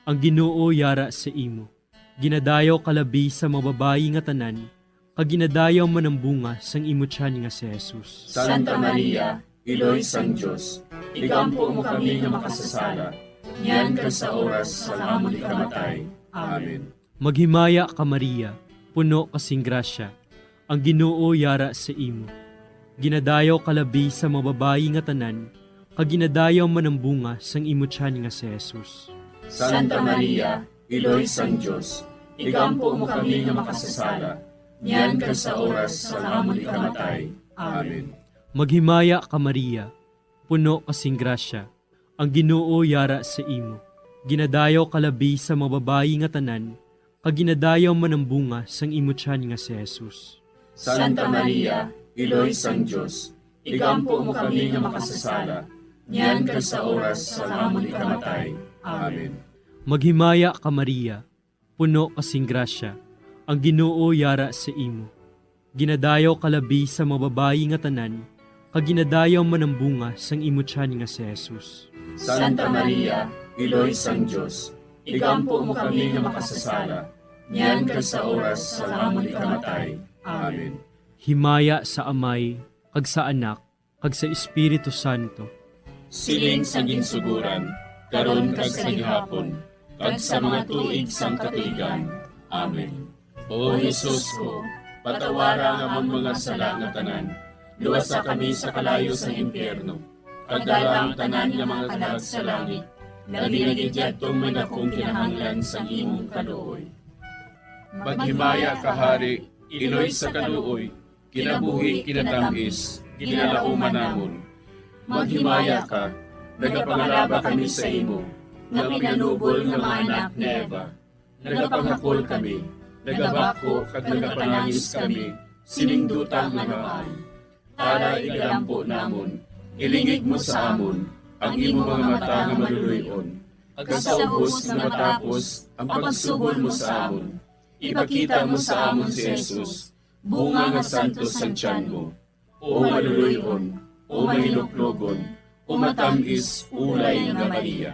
ang Ginoo yara sa imo. Ginadayaw ka labi sa mga babayi nga tanan, kag ginadayaw man ang bunga sang imo tiyan nga si Jesus. Santa Maria, Iloy sang Dios, igampo mo kami nga makasasala, niyan kag sa oras sang amon ikamatay. Amen. Maghimaya ka, Maria, puno ka sing grasya, ang Ginoo yara sa imo. Ginadayaw ka labi sa mga babayi nga tanan, kag ginadayaw man ang bunga sang imo tiyan nga si Jesus. Santa Maria, Iloy sang Dios, igampo mo kami nga makasasala, niyan kag sa oras sang amon ikamatay. Amen. Maghimaya ka, Maria, puno ka sing grasya, ang Ginoo yara sa imo. Ginadayaw ka labi sa mga babayi nga tanan, kag ginadayaw man ang bunga sang imo tiyan nga si Jesus. Santa Maria, Iloy sang Dios, igampo mo kami nga makasasala, niyan kag sa oras sang amon ikamatay. Amen. Maghimaya ka, Maria, puno ka sing grasya, ang Ginoo yara sa imo. Ginadayaw ka labi sa mga babayi nga tanan, kag ginadayaw man ang bunga sang imo tiyan nga si Jesus. Santa Maria, Iloy sang Dios, igampo mo kami nga makasasala, niyan kag sa oras sang amon ikamatay. Amen. Himaya sa Amay, kag sa Anak, kag sa Espiritu Santo. Siling sa ginsugoran, karon kag sa gihapon, kag sa mga tuig sang katuigan. Amen. O Jesus ko, patawara ang amon mga sala nga tanan, luwasa kami sa kalayo sang impyerno, kag dala ang tanan nga mga kalag sa langit, labi na gid yadtong may dakong kinahanglan sang imong kaluoy. Maghimaya ka, Hari, Iloy sa kaluoy, kinabuhi, kinatamis, ginalauman namon. Maghimaya ka, nagapangalaba kami sa imo, nga pinanubol nga mga anak ni Eva. Nagapangakol kami, nagabakho kag nagapanangis kami sining duta nga maan. Tara, igalampo namon, ilingig mo sa amon ang imo mga mata nga maluloy-on, kag sa ubos nga matapos ang pagsubol mo sa amon, ipakita mo sa amon si Jesus, bunga nga santos sang tiyan mo, o maluloy-on, o mahinuklogon, o matam-is ulay nga Maria.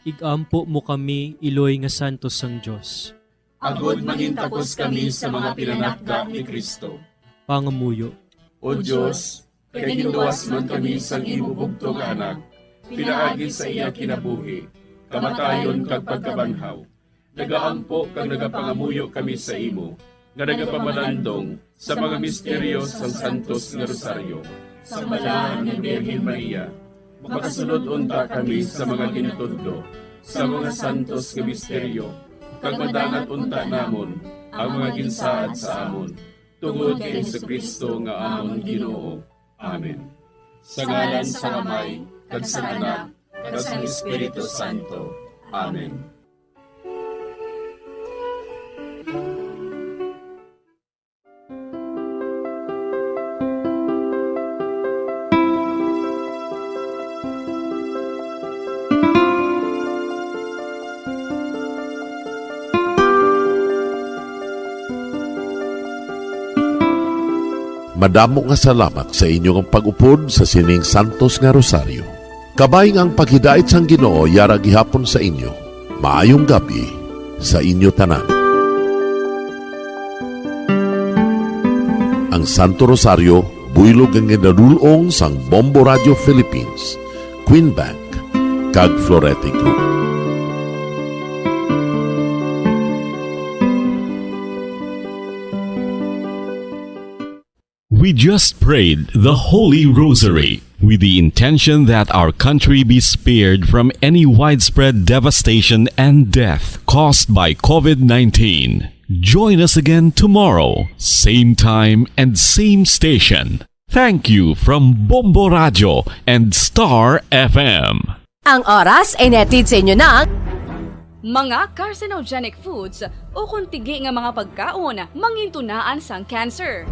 Igampo mo kami, Iloy nga santos sang Dios. Agod mangintakos kami sa mga pinanakda ni Cristo. Pangamuyo. O Dios, kay ginluwas man kami sang imo bugtong nga Anak, pinaagi sa iya kinabuhi, kamatayon, kag pagkabanhaw, nagaampo kag nagapangamuyo kami sa imo, nga nagapamalandong sa mga misteryo sang Santos nga Rosaryo. Sang Balahan nga Birhen Maria, makasulod unta kami sa mga ginatudlo sa mga santos nga misteryo, kag madangat unta namon ang mga ginsaad sa amon, tungod kay Jesu-Cristo nga amon Ginoo. Amen. Sa ngalan sang Amay, kag sang Anak, kag sang Espiritu Santo. Amen. Madamo nga salamat sa inyo nga pag-upod sa sining santos nga rosaryo. Kabay nga ang paghidait sang Ginoo yara gihapon sa inyo. Maayong gab-i sa inyo tanan. Ang Santo Rosario buylog nga ginadul-ong sang Bombo Radio Philippines, Queen Bank, kag Florete Group. We just prayed the Holy Rosary with the intention that our country be spared from any widespread devastation and death caused by COVID nineteen. Join us again tomorrow, same time and same station. Thank you from Bombo Radio and Star F M. Ang oras ay nahatid sa inyo ng mga carcinogenic foods o kon tigi nga mga pagkaon mangintunaan sang cancer.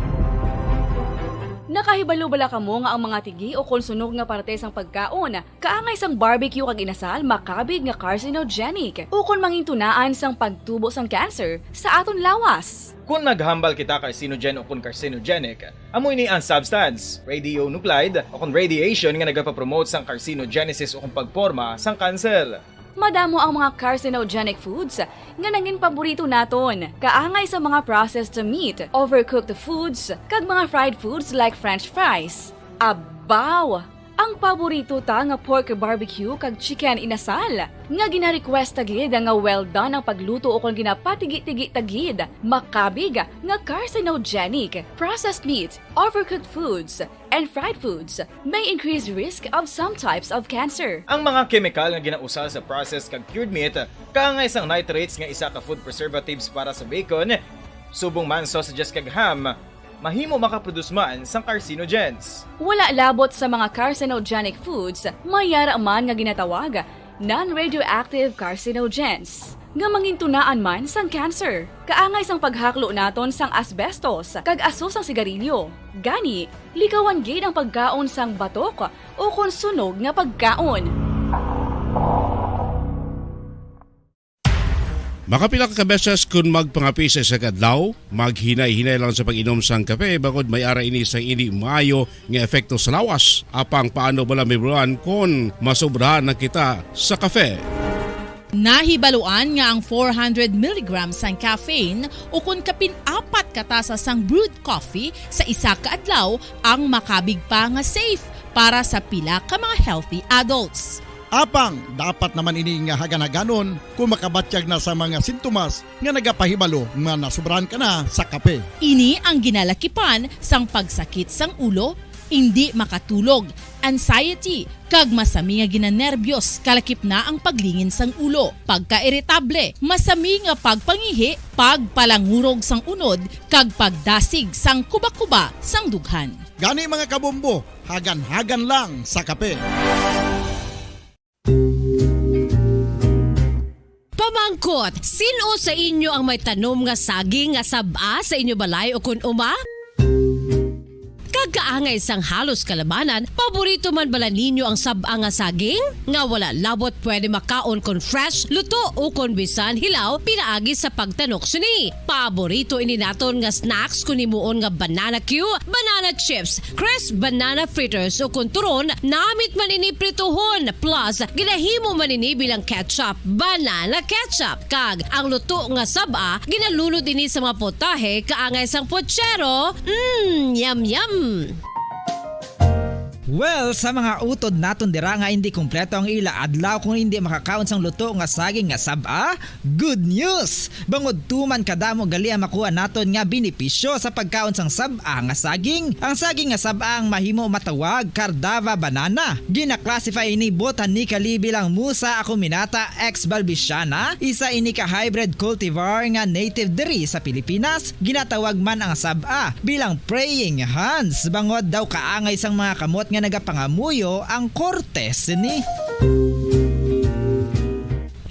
Nakahibalo bala kamo nga ang mga tigi o kon sunog nga parte sang pagkaon kaangay sang barbecue kag inasal makabig nga carcinogenic o kon mangintunaan sang pagtubo sang cancer sa aton lawas? Kon maghambal kita carcinogen o kon carcinogenic, amo ini ang substance, radionuclide, o kon radiation nga nagapapromote sang carcinogenesis o kon pagporma sang cancer. Madamo ang mga carcinogenic foods nga nangin paborito naton, kaangay sa mga processed meat, overcooked foods, kag mga fried foods like french fries. Abaw! Ang paborito ta nga pork barbecue kag chicken inasal, nga gina-request ta gid nga well done ang pagluto ukon ginapatigi-tigi ta gid, makabig nga carcinogenic. Processed meat, overcooked foods, and fried foods may increase risk of some types of cancer. Ang mga kemikal nga ginausal sa processed kag cured meat, kaangay sang nitrates nga isa ka food preservatives para sa bacon, subong man sausages kag ham, mahimo makaproduce man sang carcinogens. Wala labot sa mga carcinogenic foods, may yara man nga ginatawag non-radioactive carcinogens, nga mangintunaan man sang cancer. Kaangay sang paghaklo naton sang asbestos kag aso sang sigarilyo. Gani, likawan gid ang pagkaon sang batok ukon sunog nga pagkaon. Makapila ka beses kon magpangape sa isa ka adlaw, maghinay-hinay lang sa pag-inom sang kape, bangod may ara ini sang indi maayo nga epekto sa lawas. Apang paano bala mahibaluan kon masobrahan na kita sa kape? Nahibaluan nga ang four hundred milligrams sang caffeine, ukon kapin apat ka tasa sang brewed coffee sa isa ka adlaw, ang makabig pa nga safe para sa pila ka mga healthy adults. Apang dapat naman ini nga hagan-haganon kon makabatyag na sa mga sintomas nga nagapahibalo nga nasobrahan ka na sa kape. Ini ang ginalakipan sang pagsakit sang ulo, indi makatulog, anxiety, kag masami nga ginanerbiyos, kalakip na ang paglingin sang ulo, pagkairitable, masami nga pagpangihi, pagpalangurog sang unod, kag pagdasig sang kuba-kuba sang dughan. Gani, mga kabombo, hagan-hagan lang sa kape. Pamangkot, sin-o sa inyo ang may tanom nga saging nga sab-a sa inyo balay ukon uma? Kag kaangay sang halos kalabanan, paborito man bala ninyo ang sab-a nga saging? Nga wala labot pwede makaon kon fresh, luto, ukon bisan hilaw pinaagi sa pagtanok sini. Paborito ini naton nga snacks kon himuon nga banana cue, banana chips, crisp banana fritters, ukon turon, namit man ini prituhon, plus ginahimo man ini bilang ketchup, banana ketchup. Kag ang luto nga sab-a, ginalunod ini sa mga putahe kaangay sang puchero. Mm, yum, yum! Well, sa mga utod naton dira nga indi kompleto ang ila adlaw kon indi makakaon sang luto nga saging nga sab-a, good news! Bangod tuman kadamo gali ang makuha naton nga benepisyo sa pagkaon sang sab-a nga saging. Ang saging nga sab-a ang mahimo matawag Cardava banana. Gina-classify ini botanically bilang Musa acuminata ex balbisiana, isa ini ka hybrid cultivar nga native diri sa Pilipinas. Ginatawag man ang sab-a bilang praying hands, bangod daw kaangay sang mga kamot nga nagapangamuyo ang korte sini.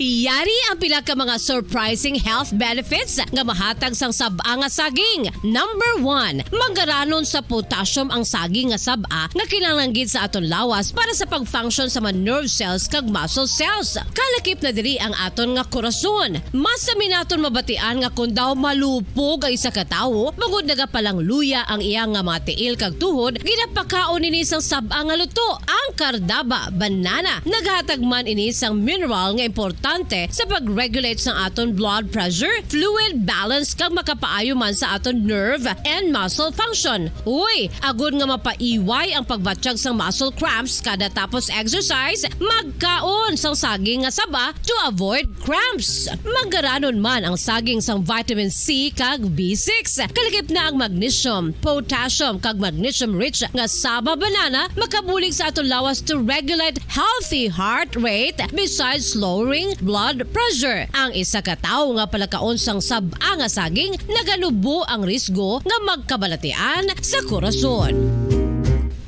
Yari ang pila ka mga surprising health benefits nga mahatag sang sab-a nga saging. Number one, manggaranon sa potassium ang saging nga sab-a nga kinahanglan gid sa aton lawas para sa pag-function sa mga nerve cells kag muscle cells. Kalakip na diri ang aton nga korason. Masami naton mabatian nga kon daw malupog ang isa ka tawo, bangod nagapalangluya ang iya nga mga tiil kag tuhod, ginapakaon ini sang sab-a nga luto, ang Cardava banana. Naghatag man ini sang mineral nga importante sa pag-regulate sang aton blood pressure, fluid balance, kag makapaayo man sa aton nerve and muscle function. Uy, agod nga mapaiway ang pagbatyag sang muscle cramps kada tapos exercise, magkaon sang saging nga saba to avoid cramps. Manggaranon man ang saging sang vitamin C kag B six. Kalakip na ang magnesium, potassium, kag magnesium-rich nga saba banana makabulig sa aton lawas to regulate healthy heart rate besides lowering blood pressure. Ang isa ka tawo nga palakaon sang sab-a nga saging naganubo ang risgo nga magkabalatian sa korason.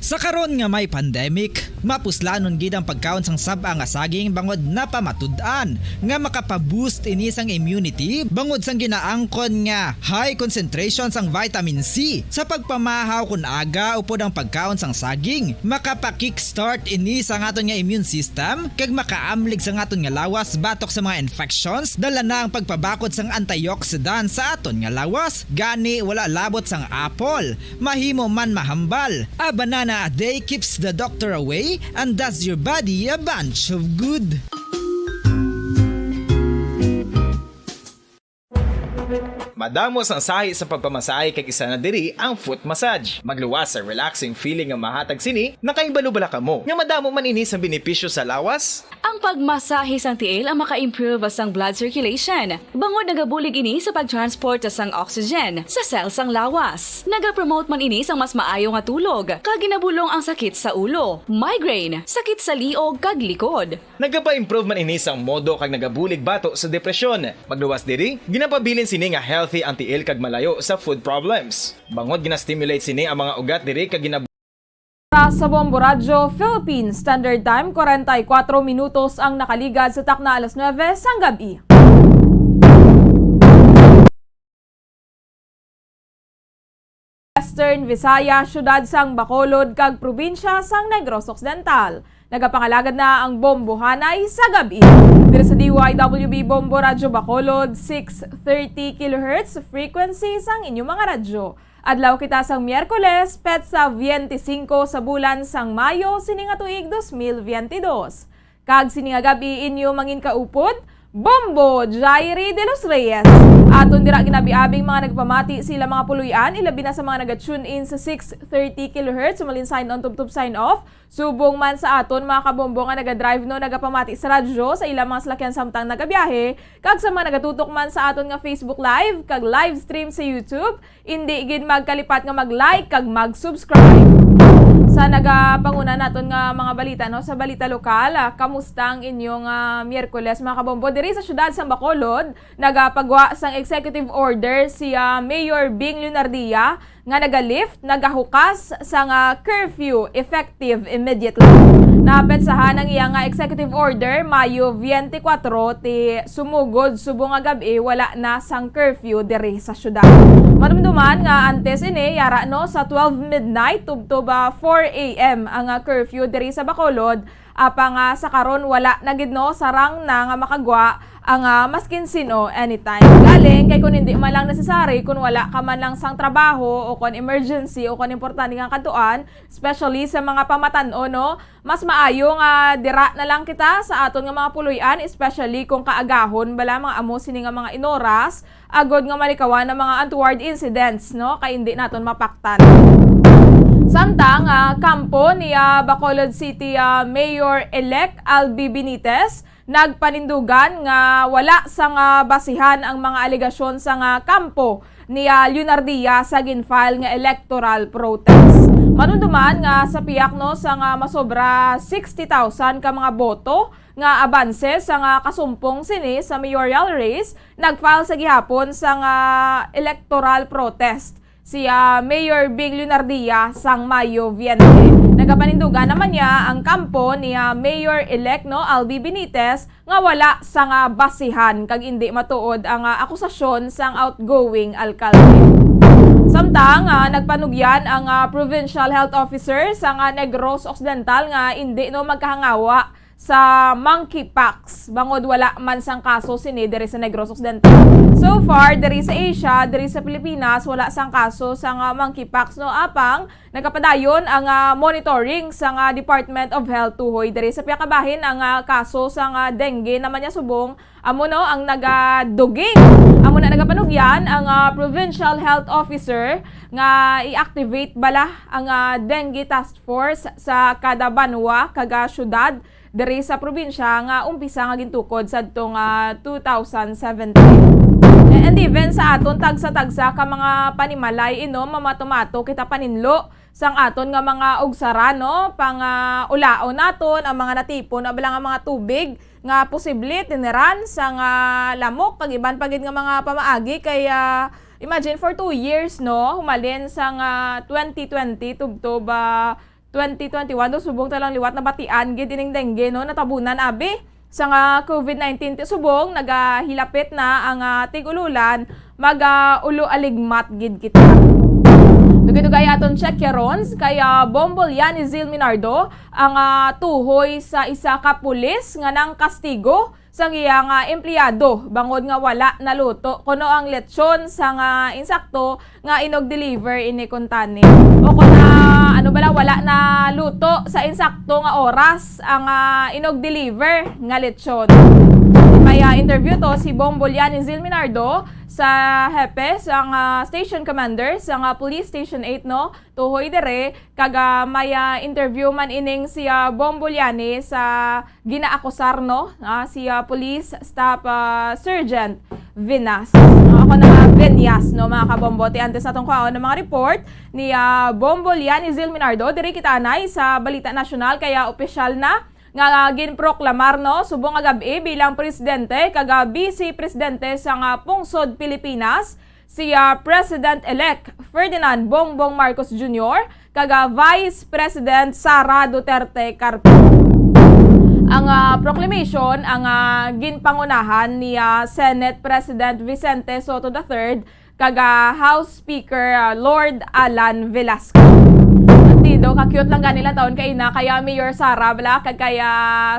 Sa karon nga may pandemic, mapuslanon gid ang pagkaon sang sab-a nga saging bangod napamatud-an nga makapa-boost ini sang immunity bangod sang ginaangkon nga high concentration sang vitamin C. Sa pagpamahaw kon aga upod ang pagkaon sang saging, makapa-kickstart ini sa aton nga immune system kag makaamlig sa aton nga lawas batok sa mga infections. Dala na ang pagpabakod sang antioxidant sa aton nga lawas, gani wala labot sang apple. Mahimo man mahambal. A banana a day keeps the doctor away and does your body a bunch of good. Madamo sang sahi sa pagpamasahe kag isa na diri ang foot massage. Magluwas sa relaxing feeling nga mahatag sini. Nakahibalo bala kamo nga madamo man ini sa benepisyo sa lawas? Ang pagmasahe sang tiil ang maka-improve sang blood circulation, bangod nagabulig ini sa pag-transport sang oxygen sa cell sang lawas. Nagapromote man ini sang mas maayo nga tulog, kag ginabulong ang sakit sa ulo, migraine, sakit sa liog, kag likod. Nagapa-improve man ini sang modo kag nagabulig bato sa depresyon. Magluwas diri, ginapabilin sini nga healthy ang tiil kag malayo sa food problems. Bangod gina-stimulate sini ang mga ugat diri kag gina- Para sa Bombo Radyo Philippines Standard Time, kwarenta y kuatro minutos ang nakaligad sa takna alas nuebe sang gab-i. Western Visayas, siyudad sang Bacolod kag probinsya sang Negros Occidental. Nagapangalagad na ang Bombohanay sa gab-i. Diri sa D Y W B Bombo Radyo Bacolod, six thirty kilohertz frequency sang inyo mga radyo. Adlaw kita sang Miyerkules, petsa twenty-cinco sa bulan sang Mayo sining nga tuig dos mil veinte dos. Kag sini nga gab-i inyo manginkaupod, Bombo Jairi de los Reyes. Aton dira ginabiabing mga nagpamati sa ila mga puloy-an, ilabi na sa mga naga-tune in sa six thirty kilohertz, sumalin sign on, tubtob sign off. Subong man sa aton mga kabombo nga naga-drive, no, nagapamati sa radyo sa ilang mga salakyan samtang nagabiyahe, kag sa mga nagatutok man sa aton nga Facebook Live kag live stream sa YouTube, indi gid magkalipat nga mag-like kag mag-subscribe. Sa nagapanguna naton nga mga balita, no, sa balita lokal, ah, kamusta ang inyong, ah, Miyerkules, mga kabombo? Diri sa siyudad sang Bacolod, nagapagwa sang executive order si, ah, Mayor Bing Leonardia nga naga-lift, nagahukas sang, ah, curfew effective immediately. Napetsahan ang iya nga executive order, Mayo twenty-four, ti sumugod subong nga gab-i, wala na sang curfew diri sa syudad. Madumduman nga antes ini, yara, no, sa twelve midnight tubtob, ah, four A M ang, ah, curfew diri sa Bacolod, apang, ah, sa karon wala na gid, no, sarang na nga makagwa ang, ah, maskin sin-o anytime. Galing kay kun hindi man lang necessary, kun wala ka man lang sang trabaho o kun emergency o kun importante nga kadtuan, especially sa mga pamatan-on, no, mas maayo nga dira na lang kita sa aton nga mga puloy-an, especially kung kaagahon bala mga amo sini nga mga inoras, agod nga malikawan ang mga untoward incidents, no, kay indi naton mapaktan. Samtang, ah, kampo ni, ah, Bacolod City, ah, Mayor-elect Albi Benitez, nagpanindugan nga wala sang basihan ang mga alegasyon sang kampo ni, ah, Leonardia sa gin-file nga electoral protest. Madumduman nga sa pihak, no, sang masobra sixty thousand ka mga boto nga abanse sang kasumpong sini sa mayoral race, nag-file sa gihapon sang electoral protest si, ah, Mayor Bing Leonardia sang Mayo twenty. Nagapanindugan naman niya ang kampo ni, ah, Mayor-elect, no, Albi Benitez nga wala sang basihan kag indi matuod ang, ah, akusasyon sang outgoing alkalde. Samtang, ah, nagpanugyan ang, ah, Provincial Health Officer sang, ah, Negros Occidental nga indi, no, magkahangawa sa monkeypox, bangod wala man sang kaso sini diri sa Negros Occidental. So, So far, diri sa Asia, diri sa Pilipinas, wala sang kaso sang, ah, monkeypox, no? Apang nagapadayon ang, ah, monitoring sang, ah, Department of Health tuhoy diri sa piyakabahin ang, ah, kaso sang, ah, dengue naman niya subong amo, no, ang nagaduging. Amo na nagapanugyan ang, ah, provincial health officer nga i-activate bala ang, ah, dengue task force sa kada banwa kag, ah, syudad diri sa probinsya nga umpisa nga gintukod sadto nga two thousand seventeen. And even sa aton tagsa-tagsa ka mga panimalay, inom, mamatumato kita paninlo sang aton nga mga ugsaran, no? Pang, ah, ulaon naton ang mga natipon na bala nga mga tubig nga posible tiniran sang, ah, lamok kag iban pa gid nga mga pamaagi kay, ah, imagine for two years, no? Humalin sang, ah, twenty twenty tubtob, ah, twenty twenty-one, do subong ta lang liwat nabatian gid ining dengue, no? Natabunan abi sang, ah, COVID nineteen ti subong nagahilapit na ang, ah, tig-ululan, mag, ah, ulo aligmat gid kita. Dugay-dugay aton check karons kay, ah, Bong Bolyani Zil Minardo ang, ah, tuhoy sa isa ka pulis nga nangkastigo sang iya nga empleyado bangod nga wala naluto kuno ang lechon sang, ah, insakto nga inug-deliver ini kuntani. O kon, ah, ano bala, wala naluto sa insakto nga oras ang, ah, inug-deliver nga lechon. May, ah, interview to si Bong Bolyani Zil Minardo sa hepe sang, ah, station commander sang, ah, Police Station eight, no? Tuhoy dere, kag, ah, may, ah, interview man ining si, ah, Bong Bolyani sa ginaakusar, no? Ah, si, ah, Police Staff, ah, Sergeant Vinas. No, ako na nga, Vinyas, no, mga kabombo. Ti antes natong kwaon ang mga report ni, ah, Bong Bolyani Zil Minardo. Diri kita anay sa balita nasyonal, kaya opisyal na nga, ah, ginproklamar, no, subong nga gab-i bilang presidente kag, ah, vice presidente sang, ah, pungsod Pilipinas si, ah, President-elect Ferdinand Bongbong Marcos Junior kag, ah, Vice President Sara Duterte Carpio. Ang, ah, proclamation ang, ah, ginpangunahan ni, ah, Senate President Vicente Sotto the third kag, ah, House Speaker, ah, Lord Alan Velasco. Ang tido, ka-cute lang gani lang taon kay na, kaya Mayor Sara bala kag kaya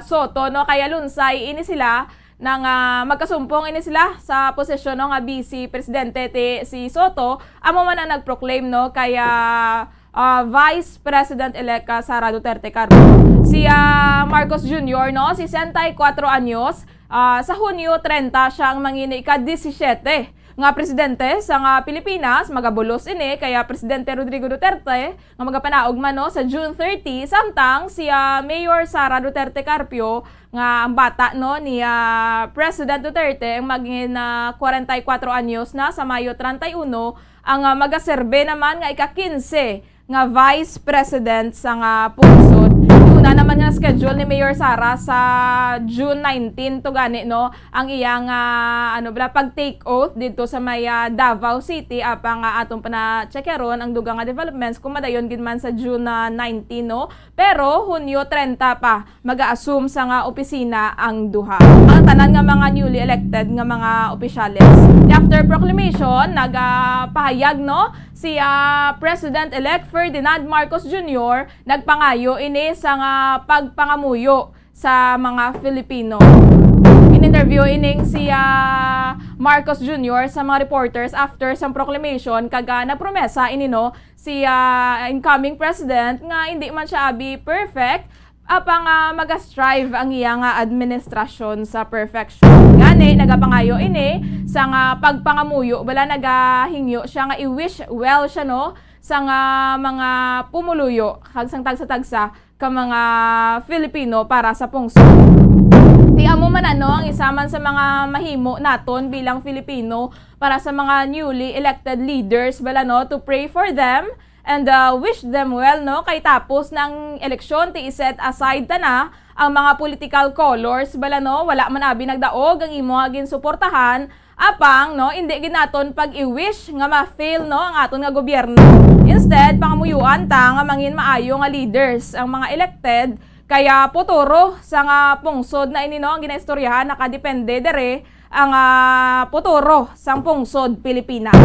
Sotto, no, kaya lunsay ini sila nang, ah, magkasumpong ini sila sa posisyon, no, nga vice presidente ti si Sotto, amo man ang nag-proclaim, no, kay, ah, ah, Vice President-elect, ah, Sara Duterte Carpio. Si, ah, Marcos Junior, no, sesenta y cuatro anyos, ah, sa Hunyo treinta siya ang mangin-ika-disisiete nga presidente sang, ah, Pilipinas. Magabulos ini kaya Presidente Rodrigo Duterte nga magapanaog man, no, sa June thirty, samtang si, ah, Mayor Sara Duterte Carpio nga ang bata, no, ni, ah, President Duterte ang magin, ah, kwarenta y kuwatro anyos na sa Mayo treinta y uno, ang, ah, magaserbe naman nga ika-kinse nga vice president sang, ah, pungsod. Una naman nga schedule ni Mayor Sara sa June nineteen to gani, no, ang iyang, ah, ano bala, pag-take oath didto sa may, ah, Davao City, apang, ah, aton pa na-check karon ang dugang nga developments kung madayon gid man sa June, ah, nineteen, no? Pero Hunyo treinta pa mag-a-assume sang, ah, opisina ang duha. Ang tanan nga mga newly elected nga mga opisyales. After proclamation, nagapahayag, no, si, ah, President-elect Ferdinand Marcos Junior, nagpangayo ini sang, ah, pagpangamuyo sa mga Filipino. In-interview ining si, ah, Marcos Junior sa mga reporters after sang proclamation kag, ah, nagpromesa ini, no, si, ah, incoming president nga hindi man siya abi perfect, apang, ah, maga-strive ang iya nga administrasyon sa perfection. Gani, nagapangayo ini sang, ah, pagpangamuyo, bala nagahingyo siya nga i-wish well siya, no, sang, ah, mga pumuluyo kag sang tagsa-tagsa ka mga Filipino para sa pungsod. Ti amo man, ano, ang isa man sa mga mahimo naton bilang Filipino para sa mga newly elected leaders, bala, no, to pray for them and, uh, wish them well, no, kay tapos ng eleksyon, ti i-set aside ta na ang mga political colors, bala, no, wala man abi nagdaog ang imo nga ginsuportahan, apang, no, indi gid naton pag-i-wish nga ma-fail, no, ang aton nga gobyerno. Instead, pangamuyuan ta nga mangin maayo nga leaders ang mga elected, kaya puturo sa nga pungsod na ini, no, ang ginaistoryahan, nakadepende dere ang, ah, puturo sang pungsod Pilipinas.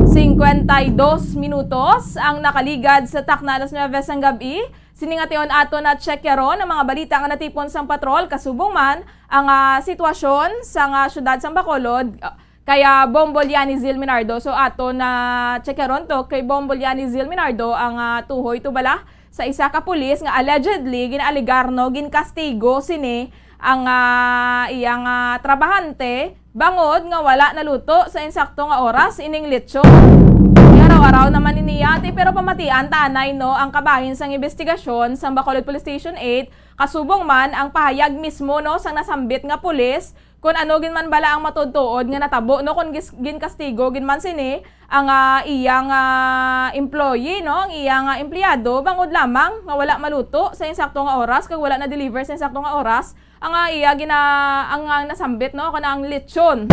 Cincuenta y dos minutos ang nakaligad sa takna alas nuebe sang gab-i. Sini nga tion aton na-check karon ang mga balita nga natipon sang patrol, kasubong man ang, ah, sitwasyon sa nga syudad sang Bacolod, ah, kay, ah, Bombo Liani Zil Minardo. So, ato na checkeron to kay Bombo Liani Zil Minardo ang, ah, tuhoy to bala sa isa ka pulis nga allegedly ginaaligar, no, ginkastigo sini ang, ah, iyang, ah, trabahante bangod nga wala naluto sa insakto nga oras ining lechon. Araw-araw naman ini, ate, pero pamatian ta anay, no, ang kabahin sang investigasyon sang Bacolod Police Station eight, kasubong man ang pahayag mismo, no, sang nasambit nga pulis, kun ano gid man bala ang matuod-tuod nga natabo, no, kun gis-, ginkastigo gid man sini ang, ah, iyang, ah, employee, no, ang iyang, ah, empleyado, bangod lamang nga wala maluto sa insakto nga oras kag wala na-deliver sa insakto nga oras ang, ah, iya gina-, ang, ang nasambit, no, kana ang lechon.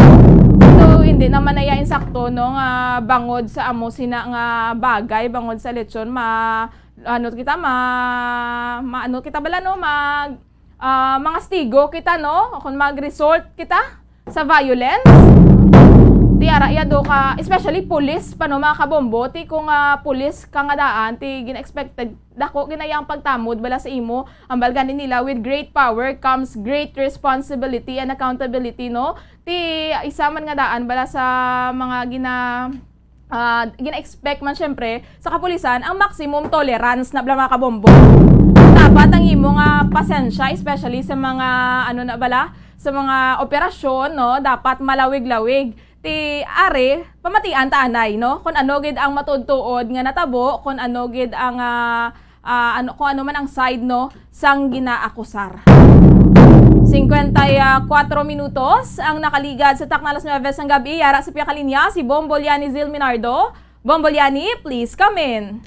So, hindi naman na iya insakto, no, nga bangod sa amo sina nga bagay, bangod sa lechon, ma-, ano kita, ma-, ma-, ano kita bala, no, mag, ah, mangastigo kita, no, kung mag-resort kita sa violence. Ti ara iya do ka, especially pulis pa, no, mga kabombo, ti kung, ah, pulis ka nga daan, ti gina-expected, dako ginayang pagtamod bala sa imo. Ambal gani nila, "With great power comes great responsibility and accountability," no? Ti isa man nga daan bala sa mga gina-, ah, gina-expect man, syempre, sa kapulisan ang maximum tolerance na bala, mga kabombo. Dapat ang imo nga pasensya, especially sa mga, ano na bala, sa mga operasyon, no, dapat malawig-lawig. Ti ari, pamatian ta anay, no, kung ano gid ang matuod-tuod nga natabo, kung ano gid ang, ah, ah, ano, kung ano man ang side, no, sang ginaakusar. Singkwenta y kuwatro minutos ang nakaligad sa takna alas nuebe sang gab-i. Yara sa pihak linya si Bombo Liani Zil Minardo. Bombo Liani, please come in.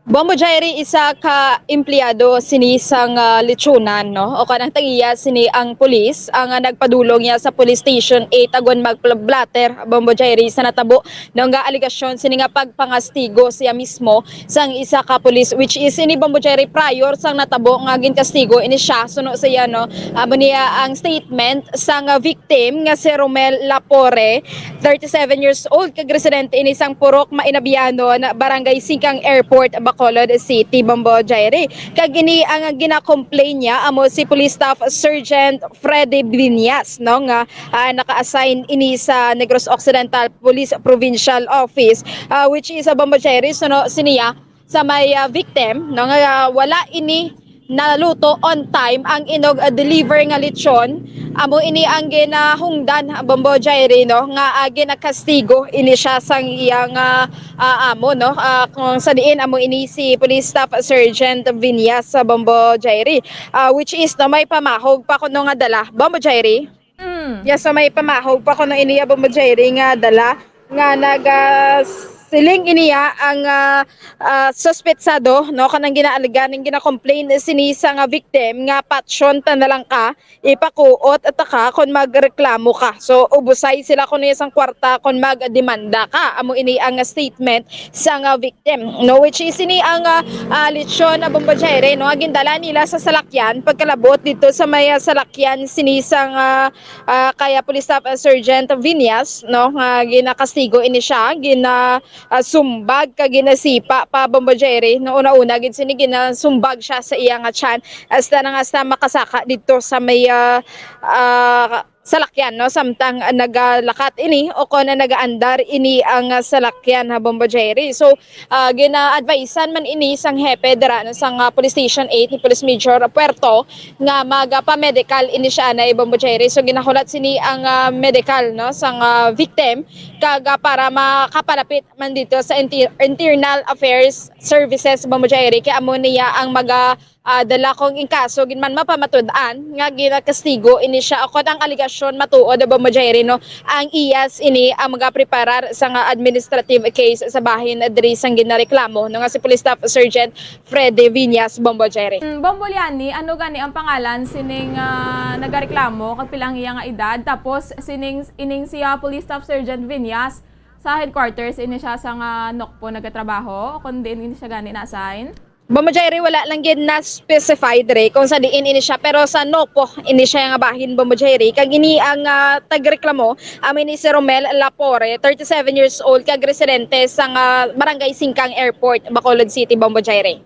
Bombo Jairi, isa ka empleyado sini sang, ah, lechonan, no? O kanang tag-iya sini ang pulis, ang, ah, nagpadulong niya sa Police Station eight agon mag-blatter, Bombo Jairi, sa natabo, no, nga aligasyon sini nga pagpangastigo siya mismo sang isa ka pulis, which is ini, Bombo Jairi, prior sang natabo nga ginkastigo ini siya, suno sa iya, no? Amo niya ang statement sang, ah, victim nga si Romel Lapore, thirty-seven years old, kag residente ini sang Purok Mainabianon, Barangay Singkang Airport, Bacolod City, Bombo Jairi. Kag ini ang gina-complain niya amo si Police Staff Sergeant Freddy Viñas, no, nga, ah, naka-assign ini sa Negros Occidental Police Provincial Office, ah, which is, ah, Bombo Jairi, suno siniya sa may, ah, victim, no, nga, ah, wala ini naluto on time ang inog, ah, deliver nga lechon. Amo ini ang ginahungdan, Bombo Jairi, no, nga, ah, ginakastigo ini siya sang iyang, ah, ah, amo, no, ah, kung sa diin amo ini si Police Staff Sergeant Viñas sa, Bombo Jairi, ah, which is, no, may pamahog pa kuno nga dala, Bombo Jairi. Mm. Yes, so may pamahog pa kuno ini, Bombo Jairi, nga dala nga nag, ah, siling iniya ang, ah, ah, suspetsado, no, kanang ginaaligan, ang gina-complain sini sa nga victim nga patyon ta na lang ka, ipakuot ta ka kon magreklamo ka. So, ubusay sila kuno sang kwarta kon magdemanda ka. Amo ini ang statement sa nga victim, no, which is ini ang, ah, ah, lechon na, Bombo Jairi, no, nga gindala nila sa salakyan pagkalabot dito sa may, ah, salakyan sini sang, ah, ah, kaya Police Staff, ah, Sergeant Viñas, no, nga ginakastigo ini siya, gina, ah, sumbag kag ginasipa pa, Bombo Jairi, no, una-una gid sini ginasumbag siya sa iya nga tiyan, hasta na nga hasta makasaka dito sa may, ah, ah, salakyan, no, samtang nagalakat ini o kon nagaandar ini ang, ah, salakyan, ha, Bombo Jairi. So, ah, gina-advisean man ini sang hepe dira, no, sang, ah, Police Station eight ni Police Major Puerto nga magapa-medical ini siya na, Bombo Jairi. So, ginahulat sini ang, ah, medical, no, sang, ah, victim kag, ah, para makapalapit man dito sa inter-, Internal Affairs Services, Bombo Jairi, kay amo niya ang maga, ah, dala kung in kaso gid man mapamatud-an nga ginakastigo ini siya, o kon ang aligasyon matuod, Bombo Jairi, no, ang iyas ini ang magapreparar sa nga administrative case sa bahin diri sang ginareklamo, no, nga si Police Staff Sergeant Freddy Viñas, Bombo Jairi. Mm, Bombo Liani, ano gani ang pangalan sining, ah, nagareklamo, kag pila ang iya nga edad? Tapos sining, ining siya Police Staff Sergeant Viñas, sa headquarters ini siya sa nga NOCPO nagatrabaho, o kon diin ini siya gani na-assign? Bombo Jairi, wala lang gid na-specify diri kung sa diin ini siya, pero sa NOCPO ini siya nga bahin, Bombo Jairi. Kag ini ang, ah, tagreklamo, amo ini si Romel Lapore, thirty-seven years old, kag residente sa nga Barangay Singkang Airport, Bacolod City, Bombo Jairi.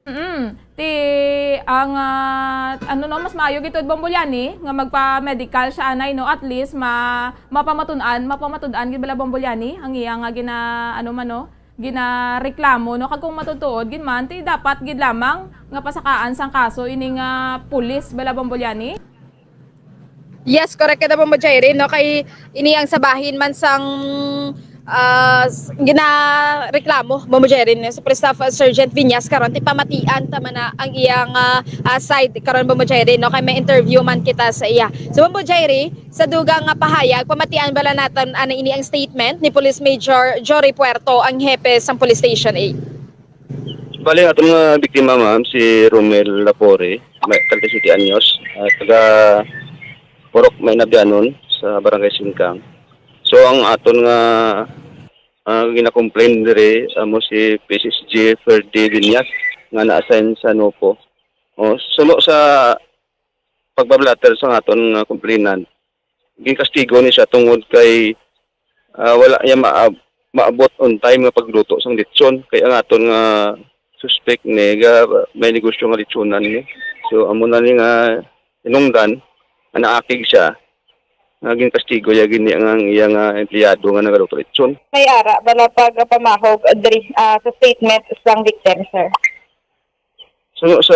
Mm. Ti, Ang, ah, ano, no, mas maayo gid to, Bombolyani, nga magpa-medical siya, anay, no, at least ma-, mapamatun-an, mapamatud-an gid bala, Bombolyani, ang iya nga gina-, ano man, no, ginareklamo, no, kag kung matutuod gid man, ti dapat gid lamang nga pasakaan sang kaso ini nga pulis bala, Bombolyani. Yes, correct ka na, Bombo Jerry, no? Kay ini ang sa bahin man sang, ah, s-, ginareklamo, Bombo Jerry, no? Si Police Staff Sergeant Viñas karon, ti pamatian ta man na ang iyang, ah, ah, side karon, Bombo Jerry, no? Kay may interview man kita sa iya. So, Bombo Jerry, sa dugang nga pahayag, pamatian bala naton ano ini ang statement ni Police Major Jory Puerto, ang hepe sang Police Station eight. Bali, ang aton nga biktima, ma'am, si Romel Lapore, may thirty-seven anyos, ah, taga Purok Maynabianon sa Barangay Singkang. So, ang aton nga, ah, gina-complain diri, amo si P S S G Ferdy Viñas nga na-assign sa NOPO. O, suno sa pagpa-blotter sa aton nga complainant, ginkastigo ni siya tungod kay, ah, wala niya maab-, maabot on time nga pagluto sang lechon, kay ang aton nga suspect ni ga may negosyo nga lechonan ni. So, amo na ni nga hinungdan nga naakig siya, nga ginkastigo ya gini ang, ang iya nga empleyado nga nagaluto lechon. May ara bala pagpamahog diri, ah, sa statement sang victim, sir? Suno sa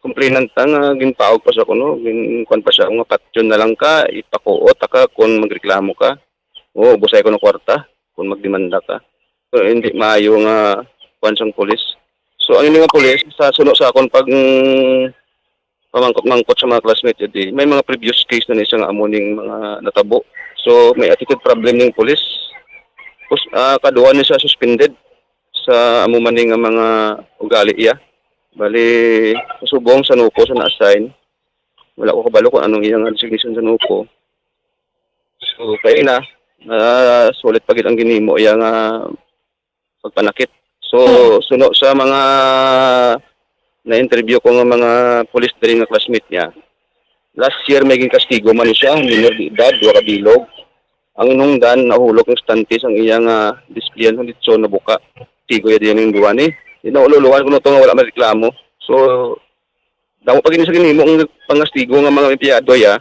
complainant ta nga ginpaog pa sa kuno, gin-, kuwan pa siya, nga patyon na lang ka, ipakuot ta ka kung magreklamo ka. O, ubos ay kuno kwarta kung magdemanda ka. So, hindi maayo nga kuwan sang pulis. So, ang ini nga pulis, sa suno sa akon pag, mm, pamangkot-mangkot sa mga classmate, di, may mga previous case na ni siya nga amo ning mga natabo. So, may attitude problem ning pulis. Pus-, ah, kaduha ni siya suspended sa amo man ni nga mga ugali iya. Bali, subong sa NOPO sa na-assign, wala ko kabalo kung anong iyang resignation sa NOPO. So, kay na, ah, sulit pa gid ang ginhimo iya nga pagpanakit. So, suno sa mga na-interview ko nga mga pulis diri nga classmate niya, last year may ginkastigo man ni siya, minor de edad, duha ka bilog. Ang hinungdan, nahulog ang stunties ang iya nga displayan sa litson na buka. Tigo ya diyan yung duwa ni. Di na ululuhan kuno to nga wala may reklamo. So, damo pa gini sa ginhimo ang pangastigo nga mga empleyado ya.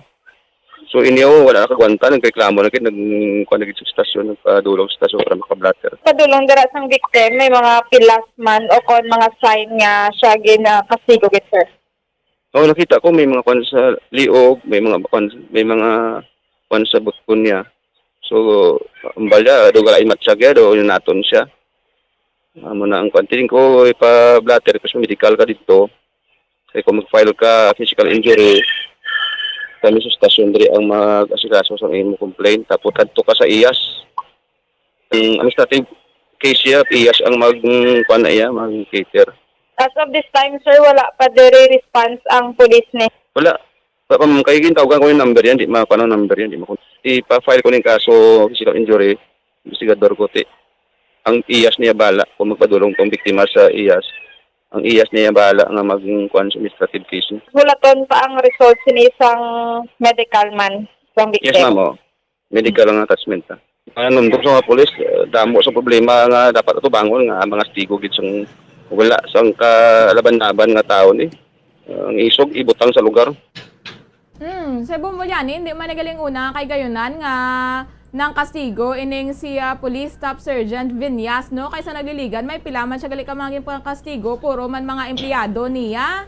So, inyo, wala nakagwanta, nagreklamo na gid, nag-, kuwan na gid sa stasyon, nagpadulong sa stasyon para makablatter. Padulong dira sang victim, may mga pilas man o kon mga sign nga siya ginakastigo gid, sir? Oh, nakita ko may mga kuwan sa liog, may mga kuwan, may mga kuwan sa button niya. So, ang balya, do galay matsyag ya, do naton siya. Amo na ang kuwan. Tingin ko, ipa-blotter ko sa medical ka dito. Kay kung mag-file ka physical injury, kami sa stasyon diri ang mag-asikaso sa imo complaint. Tapos adto ka sa iyas. Ang administrative case siya, iyas ang mag, mm, kuwan na iya, mag-cater. As of this time, sir, wala pa diri response ang pulis ni. Wala. Wala pa, ma'am. Kay gintawgan ko yung number yan, di ma-, kuwan ang number yan, di ma-, ipa-file ko ning kaso, physical injury, investigador ko, ti. Ang iyas niya bala, kung magpadulong tong biktima sa iyas, ang iyas niya bala nga maging kuwan sa administrative case niya. Hulaton pa ang result sini sang medical man, sang Yes, victim. Ma'am, oh. Medical ang attachment, ha. Mga nundok sa mga pulis, eh, damo sa problema nga dapat atubangon nga mga stigo gid sang wala sang kalaban-laban nga tawo ni. Ang isog ibutang sa lugar. Hmm, Sir Bombolyani, hindi man nagaling una kay gayunan nga nang kastigo ining si, ah, Police Staff Sergeant Viñas, no? Kaysa nagliligan, may pila man siya gali ka mga ginpangkastigo, puro man mga empleyado niya.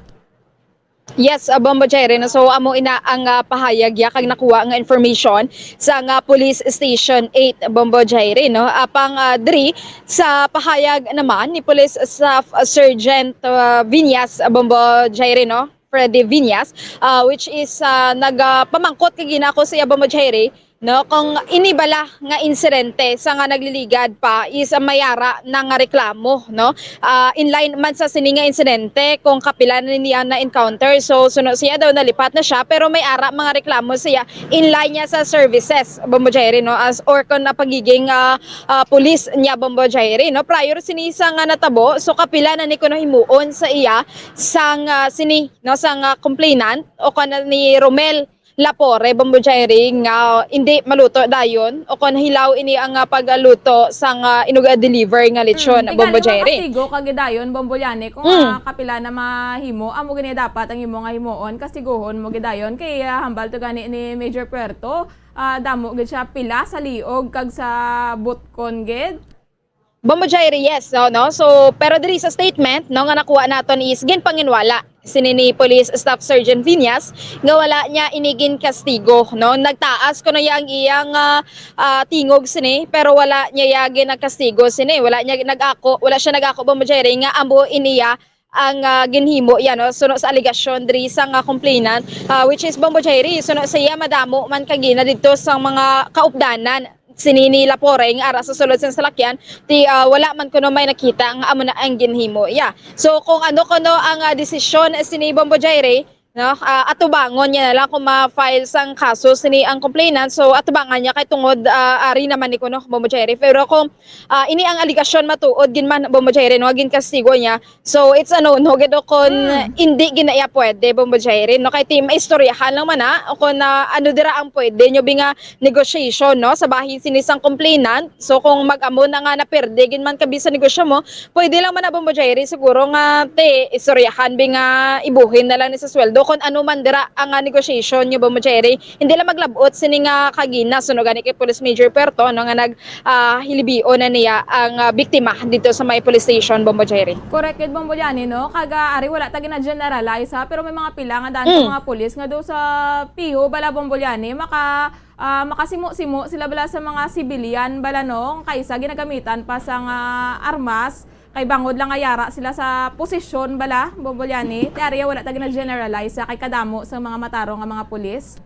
Yes, ah, Bombo Jaire, no? So, amo ina ang, ah, pahayag ya kag nakuha nga information sa nga Police Station eight, Bombo Jaire, no? Apang, ah, diri sa pahayag naman ni Police Staff Sergeant, ah, Viñas, ah, Bombo Jaire, no? Freddy Viñas, ah, which is, ah, nagpamangkot kay ginako sa iya, Bombo Jaire, no, kung ini bala nga insidente sa nga nagliligad pa is, ah, may ara na nga reklamo, no? Ah, in line man sa sini nga insidente kung kapila na niya na-encounter. So, suno siya daw nalipat na siya, pero may ara mga reklamo siya in line niya sa services, Bombo Jaire, no? As or kung na pagiging, ah, ah, pulis niya, Bombo Jaire, no? Prior sini sa nga natabo, so kapila na ni kuno himuon sa iya sang, ah, sini, no, sang, ah, complainant o kana ni Romel lapore, Bombo Jerry, nga hindi maluto dayon o kon hilaw ini ang, ah, pagluto sang, ah, inug-deliver nga lechon, Mm, Bombo tingali nga Jerry. Kastigo kag dayon, Bombo Liani, kung, Mm. ah, kapila na mahimo, amo gani dapat ang imo nga himuon, kastiguhon mo gidayon kay, ah, hambal to gani ni Major Puerto, ah, damo gid siya pila sa liog kag sa butkon gid. Bombo Jairi, yes, no, no? So, pero diri sa statement, no, nga nakuha naton is ginpanginwala sini ni Police Staff Sergeant Viñas nga wala niya ini ginkastigo, no? Nagtaas kuno iya ang iyang, ah, ah, tingog sini, pero wala niya iya ginakastigo sini. Wala niya nag-ako, wala siya nag-ako, Bombo Jairi, nga amo ini iya ang, ah, ginhimo iya, no? Suno sa alegasyon diri sa nga complainant, ah, which is Bombo Jairi, suno sa iya madamo man kagina didto sa mga kaupdanan sini ni Lapore nga ara sa sulod sa salakyan, ti, ah, wala man kuno may nakita nga amo na ang ginhimo iya. So, kung ano kuno ang, ah, desisyon sini Bombo Jairi, no, ah, atubangon niya na lang kung ma-file sang kaso sini ang complainant. So, atubangan niya kay tungod, ah, ari naman ni kuno Bombo Jairi. Pero kung, ah, ini ang alegasyon matuod gid man, Bombo Jairi, no, ginkastigo niya, so, it's a no-no gid o kon Mm. hindi gid na iya pwede, Bombo Jairi, no? Kay ti maistoryahan lang man na o kon, ah, ano dira ang pwede nyo bi nga negotiation, no? Sa bahin sini sang complainant. So, kung mag-amo na nga naperde gid man ka bi sa negosyo mo, pwede lang man na, Bombo Jairi, siguro nga ti istoryahan bi nga ibuhin na lang ni sa sweldo kon ano man dira ang, ah, negotiation nyo, Bombo Jairi. Hindi lang maglabot sini nga kagina, suno gani kay Police Major Puerto, no, nga nag, ah, hilibion na niya ang, ah, biktima dito sa may police station, Bombo Jairi. Correct gid, Bombo Liani, no? Kag, ah, ari wala ta gina-generalize, ha, pero may mga pila nga daan sa Mm. mga pulis nga do sa piho bala, Bombo Liani, maka, ah, makasimo-simo sila bala sa mga civilian bala, no? Kaysa ginagamitan pa sang armas, kay bangod lang nga yara sila sa posisyon bala, Bombo Liani. Ti ari wala ta gina-generalize, ha, kay kadamo sa mga matarong nga mga pulis.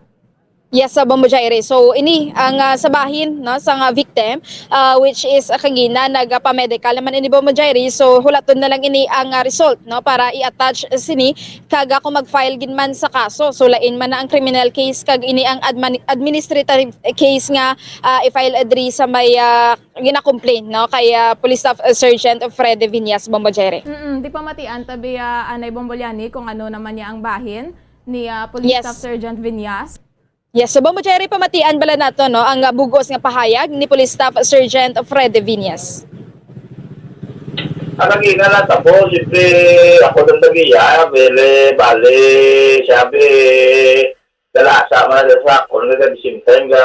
Yes, sa Bombo Jairi. So, ini ang, ah, sa bahin, no, sa nga victim, ah, which is, ah, kagina nagapamedical naman ini Bombo Jairi. So, hulaton na lang ini ang, ah, result, no, para i-attach sini kag, ah, kung mag-file gid man sa kaso. So, lain man na ang criminal case kag ini ang admani-, administrative case nga, ah, i-file diri sa may, ah, gina-complain, no, kay, ah, Police Staff, ah, Sergeant Fred Viñas, Bombo Jairi. Mm-mm. Di pa matian tabi, ah, Anay Bombo Liani, kung ano naman niya ang bahin ni, ah, Police Yes. Staff Sergeant Viñas. Yes, so Bombo Jairi, pamatian bala nato, no, ang, ah, bug-os nga pahayag ni Police Staff Sergeant Fred Viñas. Ang naging natabo, siyempre, ako nang tagiya, bele, bale, sabi, dalasa man na sa ako, at the same time, ga,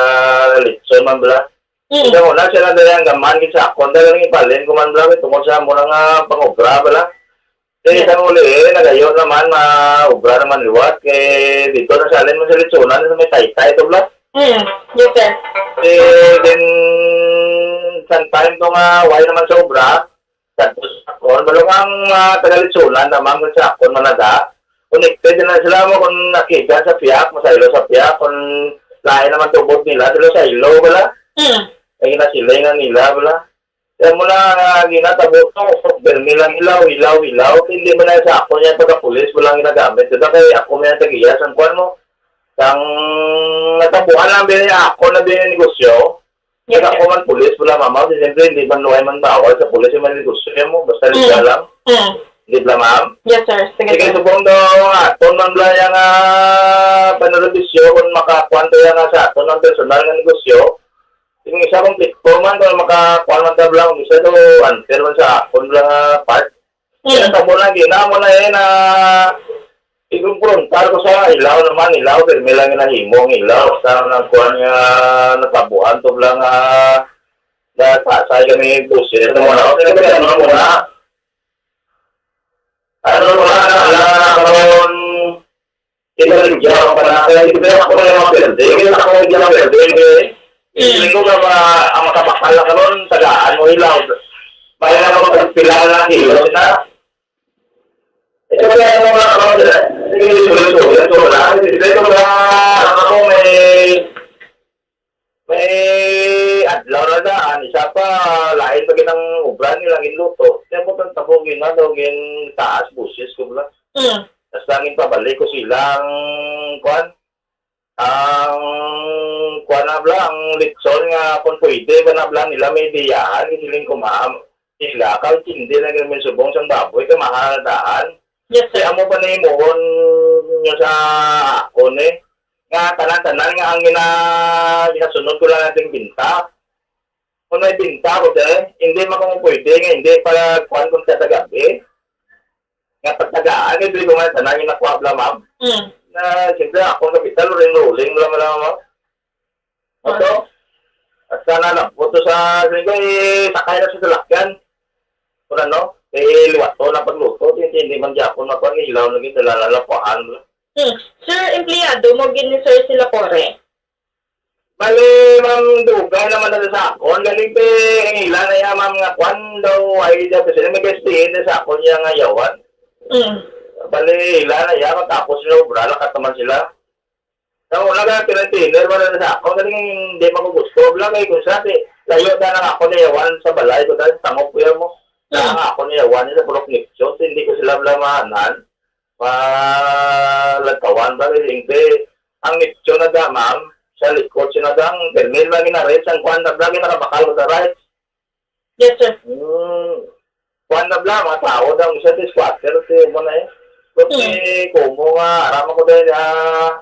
litson man bala. Mm. Sa una, siya na dayang gaman, gid sa ako, dahil ang ipalin ko man bala, tungkol sa amo na nga pangobra bala. Kay Yes. sa uli, eh, nagayo naman, maubra naman liwat. Kay dito na sa alin man sa Litsunan, sa may Taytay, ito, bla. Mm, yes, sir. Eh, then, sometime to nga, why naman sa obra? Tapos, ako, balong ang, ah, taga Litsunan, naman sa akon, managa. Connected na sila mo kung nakita sa piyak, masaylo sa piyak, kung lain naman tubod nila, sila sa ilo, wala. Mm. Ay, nasilingan nila, wala. Kaya mo na, ah, ginatabo to, permi lang hilaw, hilaw, hilaw. Hindi mo na sa ako niya pagkapulis, walang ginagamit. Diba kay ako may tagiya, sang kuwan mo? Sang natabuan lang din niya ako na din yung negosyo. Yes, Kaya sir. ako man pulis, wala mama. Kasi siyempre, hindi man luhay man bawal sa pulis yung mga negosyo niya mo. Basta Mm. legal lang. Mm. Di ba, ma'am? Yes, sir. Sige, Sige, sir. subong daw nga, aton man bala yung, ah, panarabisyo, kung makakuan to yan nga sa aton ang personal nga negosyo. Yung isa kong platform man, kung makakuan man ta bala, kung isa to, unfair man sa akon bala nga part. Mm. Kaya tabo lang, gina mo na eh, na ikumprontar ko sa ilaw naman, ilaw, pero may lang nahimo ang ilaw, sa nang kuan nga natabuan to lang, ah, na pasay kami busi, ito mo na, okay, kaya mo na. Ano mo na, na, na, karon, ito rin dyan, ang panakay, ito rin ako na yung mga building, ito ako yung mga building, eh. Mm. Hindi ko na ma-, ang makabakal na karon, tagaan mo ilaw. May na mga pagpilang na kilo, na. Ito kaya ano nga, ano, sige, sige, sige, sige, sige, sige, sige, sige, ano ko, may, may adlaw na daan, isa pa, lain pa ginang obra nila, ginluto. Kaya mo tang tabo, gina daw, gin taas, busis ko bala. Mm. Tas langin pabalik ko silang, kwan, ang, kwan na bala, ang litson nga, kung pwede, ba na bala nila may diyahan, kasi siling ko, ma'am, sila, kag hindi na gani may subong sang baboy, kay mahal na daan. Yes, sir. Kaya amo pa na himuon nyo sa akon, eh. nga tanan-tanan nga ang gina-, ginasunod ko lang nating binta. Kung may binta ko, sir, hindi man ko pwede nga hindi pa kuwan kung sa gabi. Nga pagtagaan, hindi ko man tanan yung nakuha bala, ma'am. Mm. Na, siyempre, ako ang kapital, rolling-rolling bala, bala, ma'am. Oto, at sana lang, oto sa, sige, sakay na sa salakyan. Kung ano, eh, liwato na pagluto, hindi, hindi man gyapon mapangilaw, naging dalala, lapuan. Hmm. Sir, empleyado mo gid ni Sir Silapore? Bali, ma'am, dugay naman na sa akon. Galing pe, ang ila na iya, ma'am, nga kwan daw, ay, daw, kasi may guest din sa akon niya nga yawan. Mm. Bali, ila na iya, matapos sila obra, lakat naman sila. Sa una ka, tinatiner, wala na sa akon. Galing, hindi man ko gusto. Wala kay kung sa, di, layo na lang ako na yawan sa balay ko, dahil tangok ko yan mo. Mm. Na ang ako na yawan, sa Purok Nipchos, hindi ko sila wala maanan. Malagkawan ba, kay siyempre, ang nicho na da, ma'am, sa likod siya na da, ang permil ba ginarit, ang kwan na vlog, nakabakal ko sa right. Yes, sir. Hmm. Kwan na bla, mga tao daw, isa sa squatter, si mo na eh. Kasi Hmm. kumo nga, aram ko dahil, ah,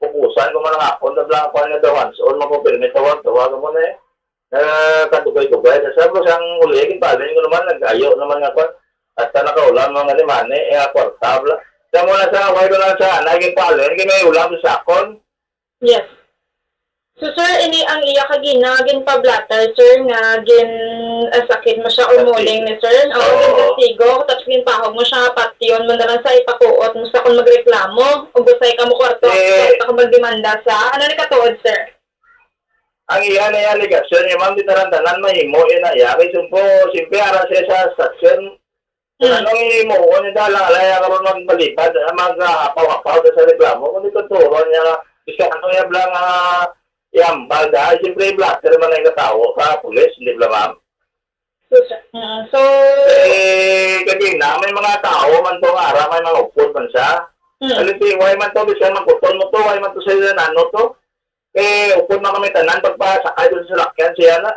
pupusan ko man ang akon, na bla, kwan na daw, hands on, mo ko permit, tawag, tawag mo na eh. Eh, kadugay-dugay. Sa sabos ang uli, ginpalin ko naman, nag-ayo naman nga kwan. At sa nakaulan, mga ni Mane, eh, ang kwarta, bla. Sa mo na sa, why ko lang sa, naging palin, kay may ulam sa sakon. Yes. So, sir, ini ang iya kagina, ginpa-blotter, sir, nga gin-, ah, sakit mo siya o Sakit. muling ni sir. Oo, Oo. ginkastigo, tapos ginpahog mo siya, patyon mo na lang sa ipakuot mo sa kung magreklamo, o busay ka mo kwarto, Eh. kwarto ka magdemanda sa, ano ni katuod, sir? Ang iya na iya alegasyon niya, ma'am, di tanan-tanan mahimo, eh, na iya. Kay sumpo, simple, ara siya sa station. Hmm. Anong imo, kung hindi lang, alay, karon magbalibad, ah, mag-apaw-apaw sa reklamo, kung di tuturon niya, bisan ano niya lang, ah, iambal, dahil siyempre, blotter man ang katawo, ka pulis, hindi ba, ma'am? So, sa-, mm, so Eh, kagina, may mga tao man to nga ara, may mga upod man siya. Mm. Ano, si, why man to, bisan man kuton mo to, why man to sa ano to? Eh, upod man kami tanan, pagpasakay doon sa salakyan, siya na.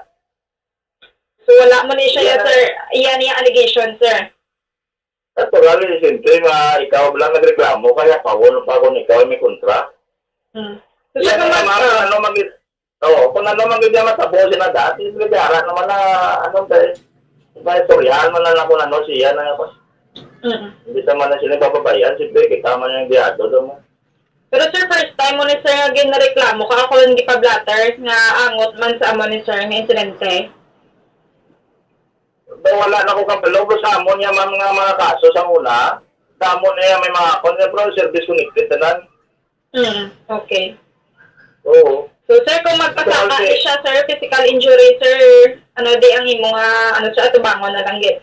So, wala mo ni siya, Iya na. sir. Iya niya allegation, sir. Natural, eh, siyempre, ma-, ikaw lang nagreklamo, kaya pawon pa kung ikaw may kontra. Hmm. So, Iya sir, na kung naman, mag-, ano, mag-, Oo, kung ano man gid nga matabo sila dati, sila dara naman na, ano, kay, may istoryahan man lang kung ano siya na, Mm. hindi naman na sila pababayan, siyempre, kita man yung biyado daw mo. Pero, sir, first time mo ni sir nga ginreklamo ka, ako lang gipa-blotter nga angot man sa amo ni sir nga insidente? Daw wala na ko kabalo, bro, sa amo niya, ma'am, nga mga kaso sa una, sa amo niya may mga, kung, pero service connected tanan. Mm, okay. Oo. So, sir, kung magpasaka Kasi ni siya, sir, physical injury, sir, ano di ang imo nga, ano, sa atubangon na lang gid?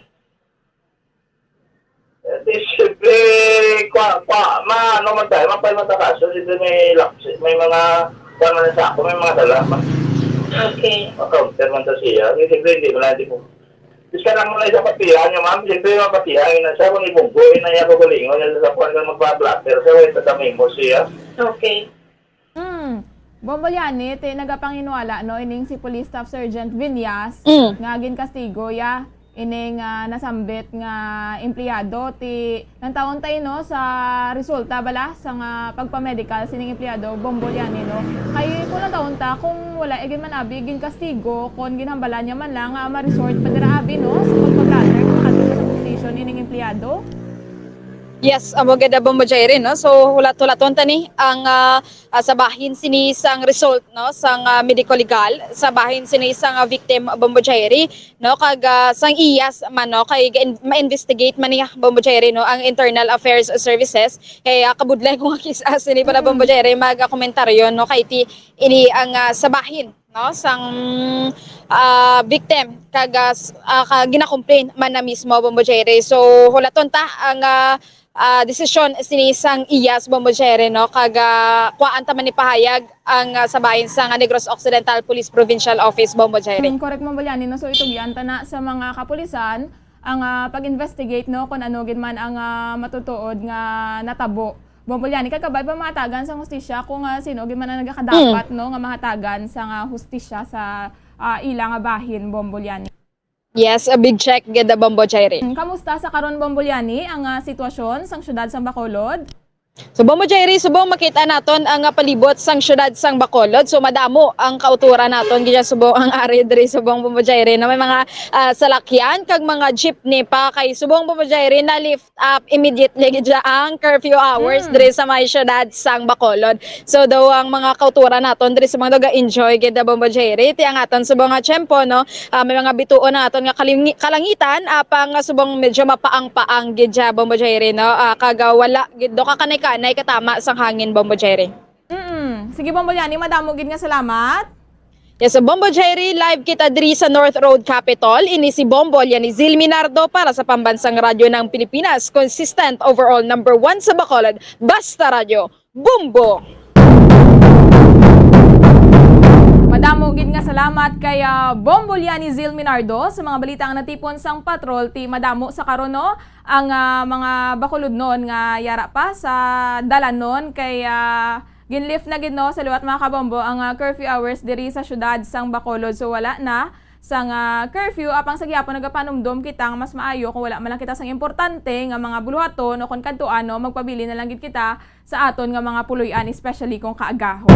Eh, di, siyempre, kwa, kwa, ma, ano man tayo, mapay man ta kaso, siyempre may lapse, may mga, kwa man sa ako, may mga dala, ma, Okay. ma-counter man ta siya. Kasi siyempre, hindi mo na, hindi mo, Bisan lang mo na isa patihan nga, ma'am. Siyempre, mapatihan na siya. Kung ibunggo, eh, na iya ko galingon, yan sa kuwan nga magpa-blotter siya, wait, tatamay mo siya. Okay. Mm. Bombolyani, ti nagapanginwala, no, ining si Police Staff Sergeant Viñas, Mm. nga ginkastigo ya, ining, ah, nasambit nga empleyado, ti Nantawon tayo, no, sa resulta bala sang, ah, pagpa-medical sining empleyado, Bombolyani, no? Kay kung nantawon ta, kung wala, eh, gid man abi ginkastigo, kung ginhambalan niya man lang, ah, ma-resort pa dira abi, no, sa pagpa-blotter, kung makadto sa police station ining empleyado. Yes, amo gid, ah, Bombo Jerry, no? So, hulat-hulaton ta ni ang, ah, ah, sa bahin sini sang result, no, sang, ah, medico legal, sa bahin sini sang, ah, victim, Bombo Jerry, no, kag, ah, sang iyas man, no, kay ga-in-, ma-investigate man niya, Bombo Jerry, no, ang Internal Affairs Services. Kay, ah, kabudlay ko nga kis-, ah, sini pala, Mm. Bombo Jerry, mag, ah, komentaryo, no, kay ti, ini ang, ah, sa bahin, no, sang, ah, victim, kag, ah, s-, ah, ka-, gina-complain man na mismo, Bombo Jerry. So, hulaton ta ang, ah, ah, desisyon sini sang iyas, Bombo Jerry, no? Kag, ah, kuwaan ta man ni pahayag ang, ah, sa bahin sang Negros Occidental Police Provincial Office, Bombo Jerry. Mm, correct, Bombolyani, no? So, itugyan ta na sa mga kapulisan ang, ah, pag-investigate, no, kung ano gid man ang, ah, matutuod nga natabo. Bombolyani, kag kabay pa mahatagan sang hustisya kung, ah, sino gid man ang nagakadapat, Mm. no, nga mahatagan sang, ah, hustisya sa, ah, ila nga bahin, Bombolyani. Yes, a big check gid, Bombo Jerry. Mm, kamusta sa karon, Bombolyani, ang, ah, sitwasyon sang siyudad sang Bacolod? So, Bombo Jerry, subong makita naton ang, ah, palibot sang siyudad sang Bacolod. So, madamo ang kauturan naton, gid subong ang ari diri, subong, Bombo Jerry, no? May mga, ah, salakyan kag mga jeepney pa kay subong, Bombo Jerry, na-lift up immediately gid ang curfew hours Hmm. diri sa may siyudad sang Bacolod. So, daw ang mga kauturan naton diri sa mga naga-enjoy gid, ah, Bombo Jerry, ti ang aton subong nga tiyempo, no? Ah, may mga bituon ang aton nga kalingi-, kalangitan, apang nga subong medyo mapaang-paang gid siya, Bombo Jerry, no? Ah, kag, ah, wala gid do ka kanay-kanay katama sang hangin, Bombo Jerry. Mm-mm. Sige, Bombo Liani, madamo gid nga salamat. Yes, so Bombo Jerry, live kita diri sa North Road Capitol. Ini si Bombo Liani Zil Minardo para sa Pambansang Radyo ng Pilipinas, consistent overall number one sa Bacolod, Basta Radyo. Bombo! Madamo gid nga salamat kay, ah, Bombo Liani Zil Minardo sa mga balita nga natipon sang patrol. Ti madamo sa karon, no, ang, ah, mga Bacolodnon nga yara pa sa dalanon kay, ah, ginlift na gid, no, sa liwat, mga kabombo, ang, ah, curfew hours diri sa siyudad sang Bacolod. So, wala na sang, ah, curfew, apang sa gihapon nagapanumdom kita nga mas maayo kung wala man lang kita sang importante nga mga buluhaton o kon kadtuan, no, magpabilin na lang gid kita sa aton nga mga puloy-an, especially kung kaagahon.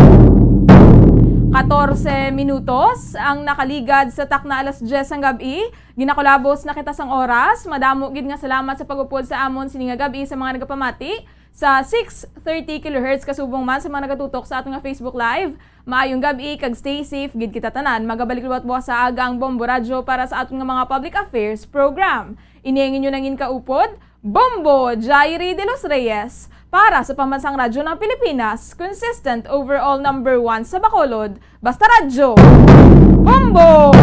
Katorse minutos ang nakaligad sa takna alas diyes sang gab-i. Ginakulabos na kita sang oras. Madamo gid nga salamat sa pag-upod sa amon sini nga gab-i sa mga nagapamati sa six thirty kilohertz, kasubong man sa mga nagatutok sa aton nga Facebook Live. Maayong gab-i kag stay safe gid kita tanan. Magabalik liwat buwas sa aga ang Bombo Radyo para sa aton nga mga public affairs program. Ini ang inyo nangin kaupod, Bombo Jairi de los Reyes, para sa Pambansang Radyo ng Pilipinas, consistent overall number one sa Bacolod, Basta Radyo. Bombo!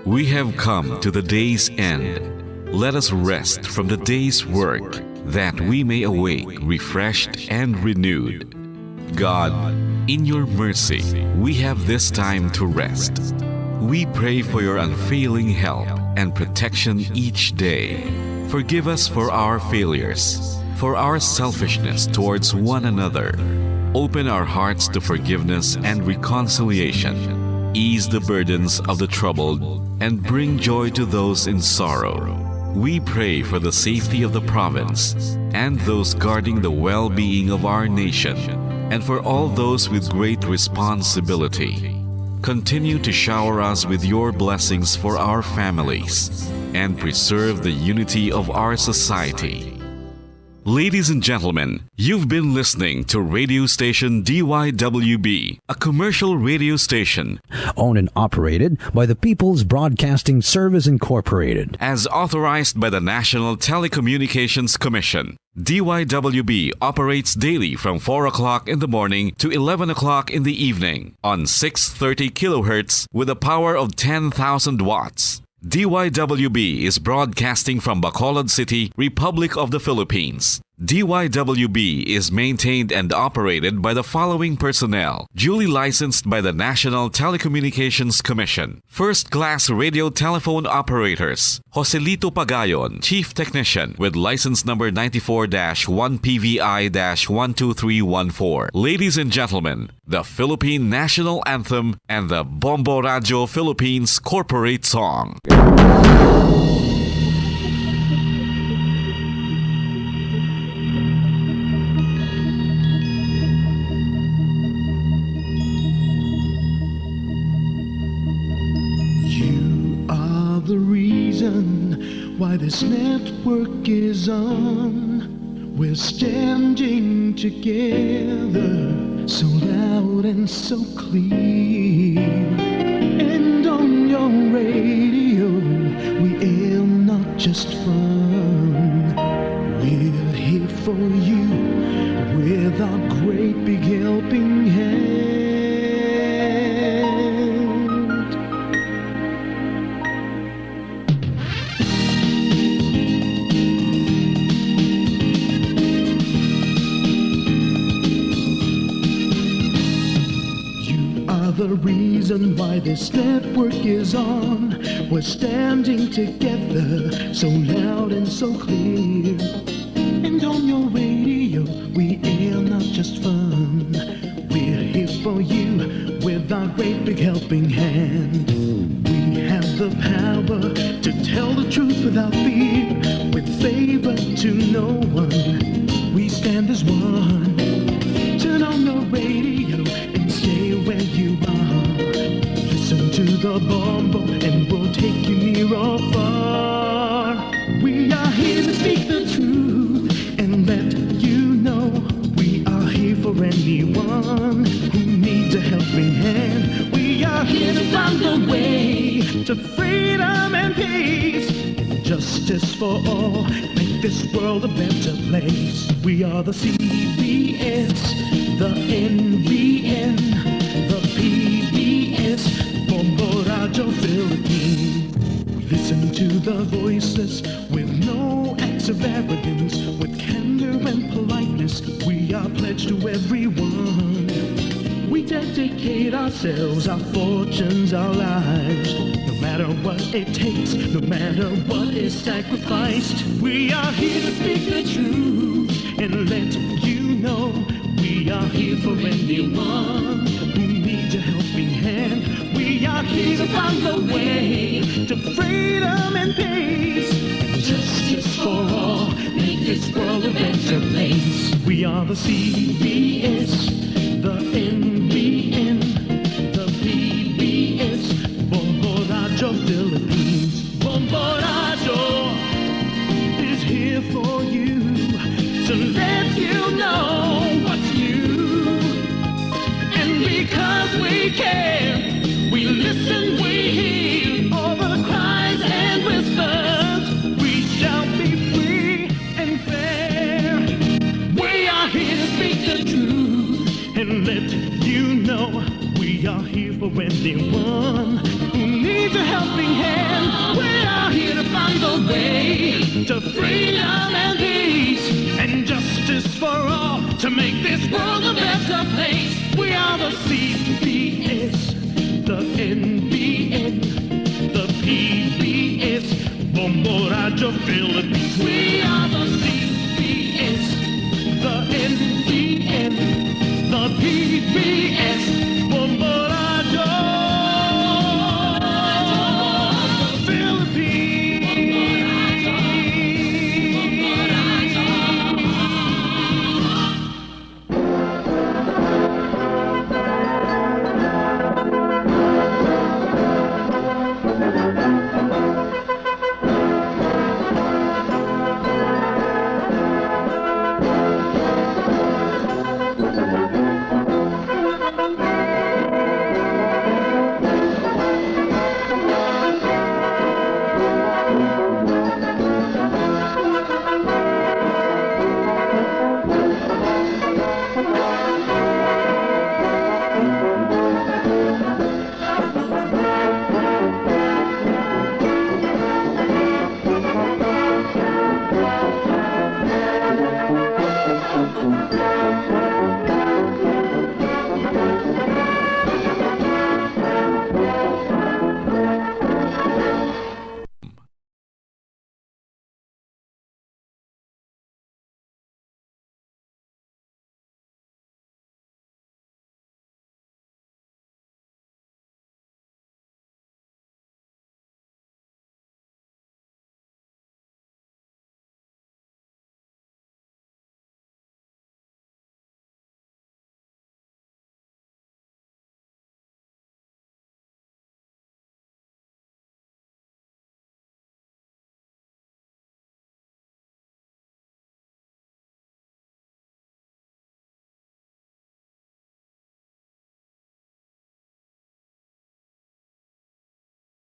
We have come to the day's end. Let us rest from the day's work, that we may awake refreshed and renewed. God, in your mercy, we have this time to rest. We pray for your unfailing help and protection each day. Forgive us for our failures, for our selfishness towards one another. Open our hearts to forgiveness and reconciliation. Ease the burdens of the troubled and bring joy to those in sorrow. We pray for the safety of the province and those guarding the well-being of our nation, and for all those with great responsibility. Continue to shower us with your blessings for our families and preserve the unity of our society. Ladies and gentlemen, you've been listening to radio station D Y W B, a commercial radio station owned and operated by the People's Broadcasting Service Incorporated. As authorized by the National Telecommunications Commission, D Y W B operates daily from four o'clock in the morning to eleven o'clock in the evening on six thirty kilohertz with a power of ten thousand watts. D Y W B is broadcasting from Bacolod City, Republic of the Philippines. D Y W B is maintained and operated by the following personnel, duly licensed by the National Telecommunications Commission. First-class radio telephone operators, Joselito Pagayon, Chief Technician, with license number ninety-four dash one P V I dash one two three one four. Ladies and gentlemen, the Philippine National Anthem and the Bombo Radio Philippines Corporate Song. You are the reason why this network is on. We're standing together, so loud and so clear. And on your radio, we aim not just fun. We're here for you with our great big helping hand. You are the reason why this network is on. We're standing together, so loud and so clear. And on your radio, we air not just fun. We're here for you with our great big helping hand. We have the power to tell the truth without fear. Favor to no one, we stand as one. Turn on the radio and stay where you are. Listen to the Bombo and we'll take you near or far. We are here to speak the truth and let you know we are here for anyone who needs a helping hand. We are here to find the way to freedom and peace and justice for all. Make this world a better place. We are the C B S, the N B N, the P B S, Bombo Radyo Philippines. We listen to the voiceless with no acts of arrogance, with candor and politeness. We are pledged to everyone. We dedicate ourselves, our fortunes, our lives. No matter what it takes, no matter what is sacrificed, we are here to speak the truth and let you know we are here for anyone who needs a helping hand. We are here to find the way to freedom and peace and justice for all. Make this world a better place. We are the C B S, the N B N, the P B S, Bombo Radyo Philippines. Bombo Radyo is here for you to let you know what's new. And because we care, we listen, we hear all the cries and whispers. We shall be free and fair. We are here to speak the truth and let you know we are here for anyone who needs a helping hand. We are here to find the way to freedom and peace and justice for all to make this world a better place. We are the C B S, the N B N, the P B S, Bombo Radyo Philippines. We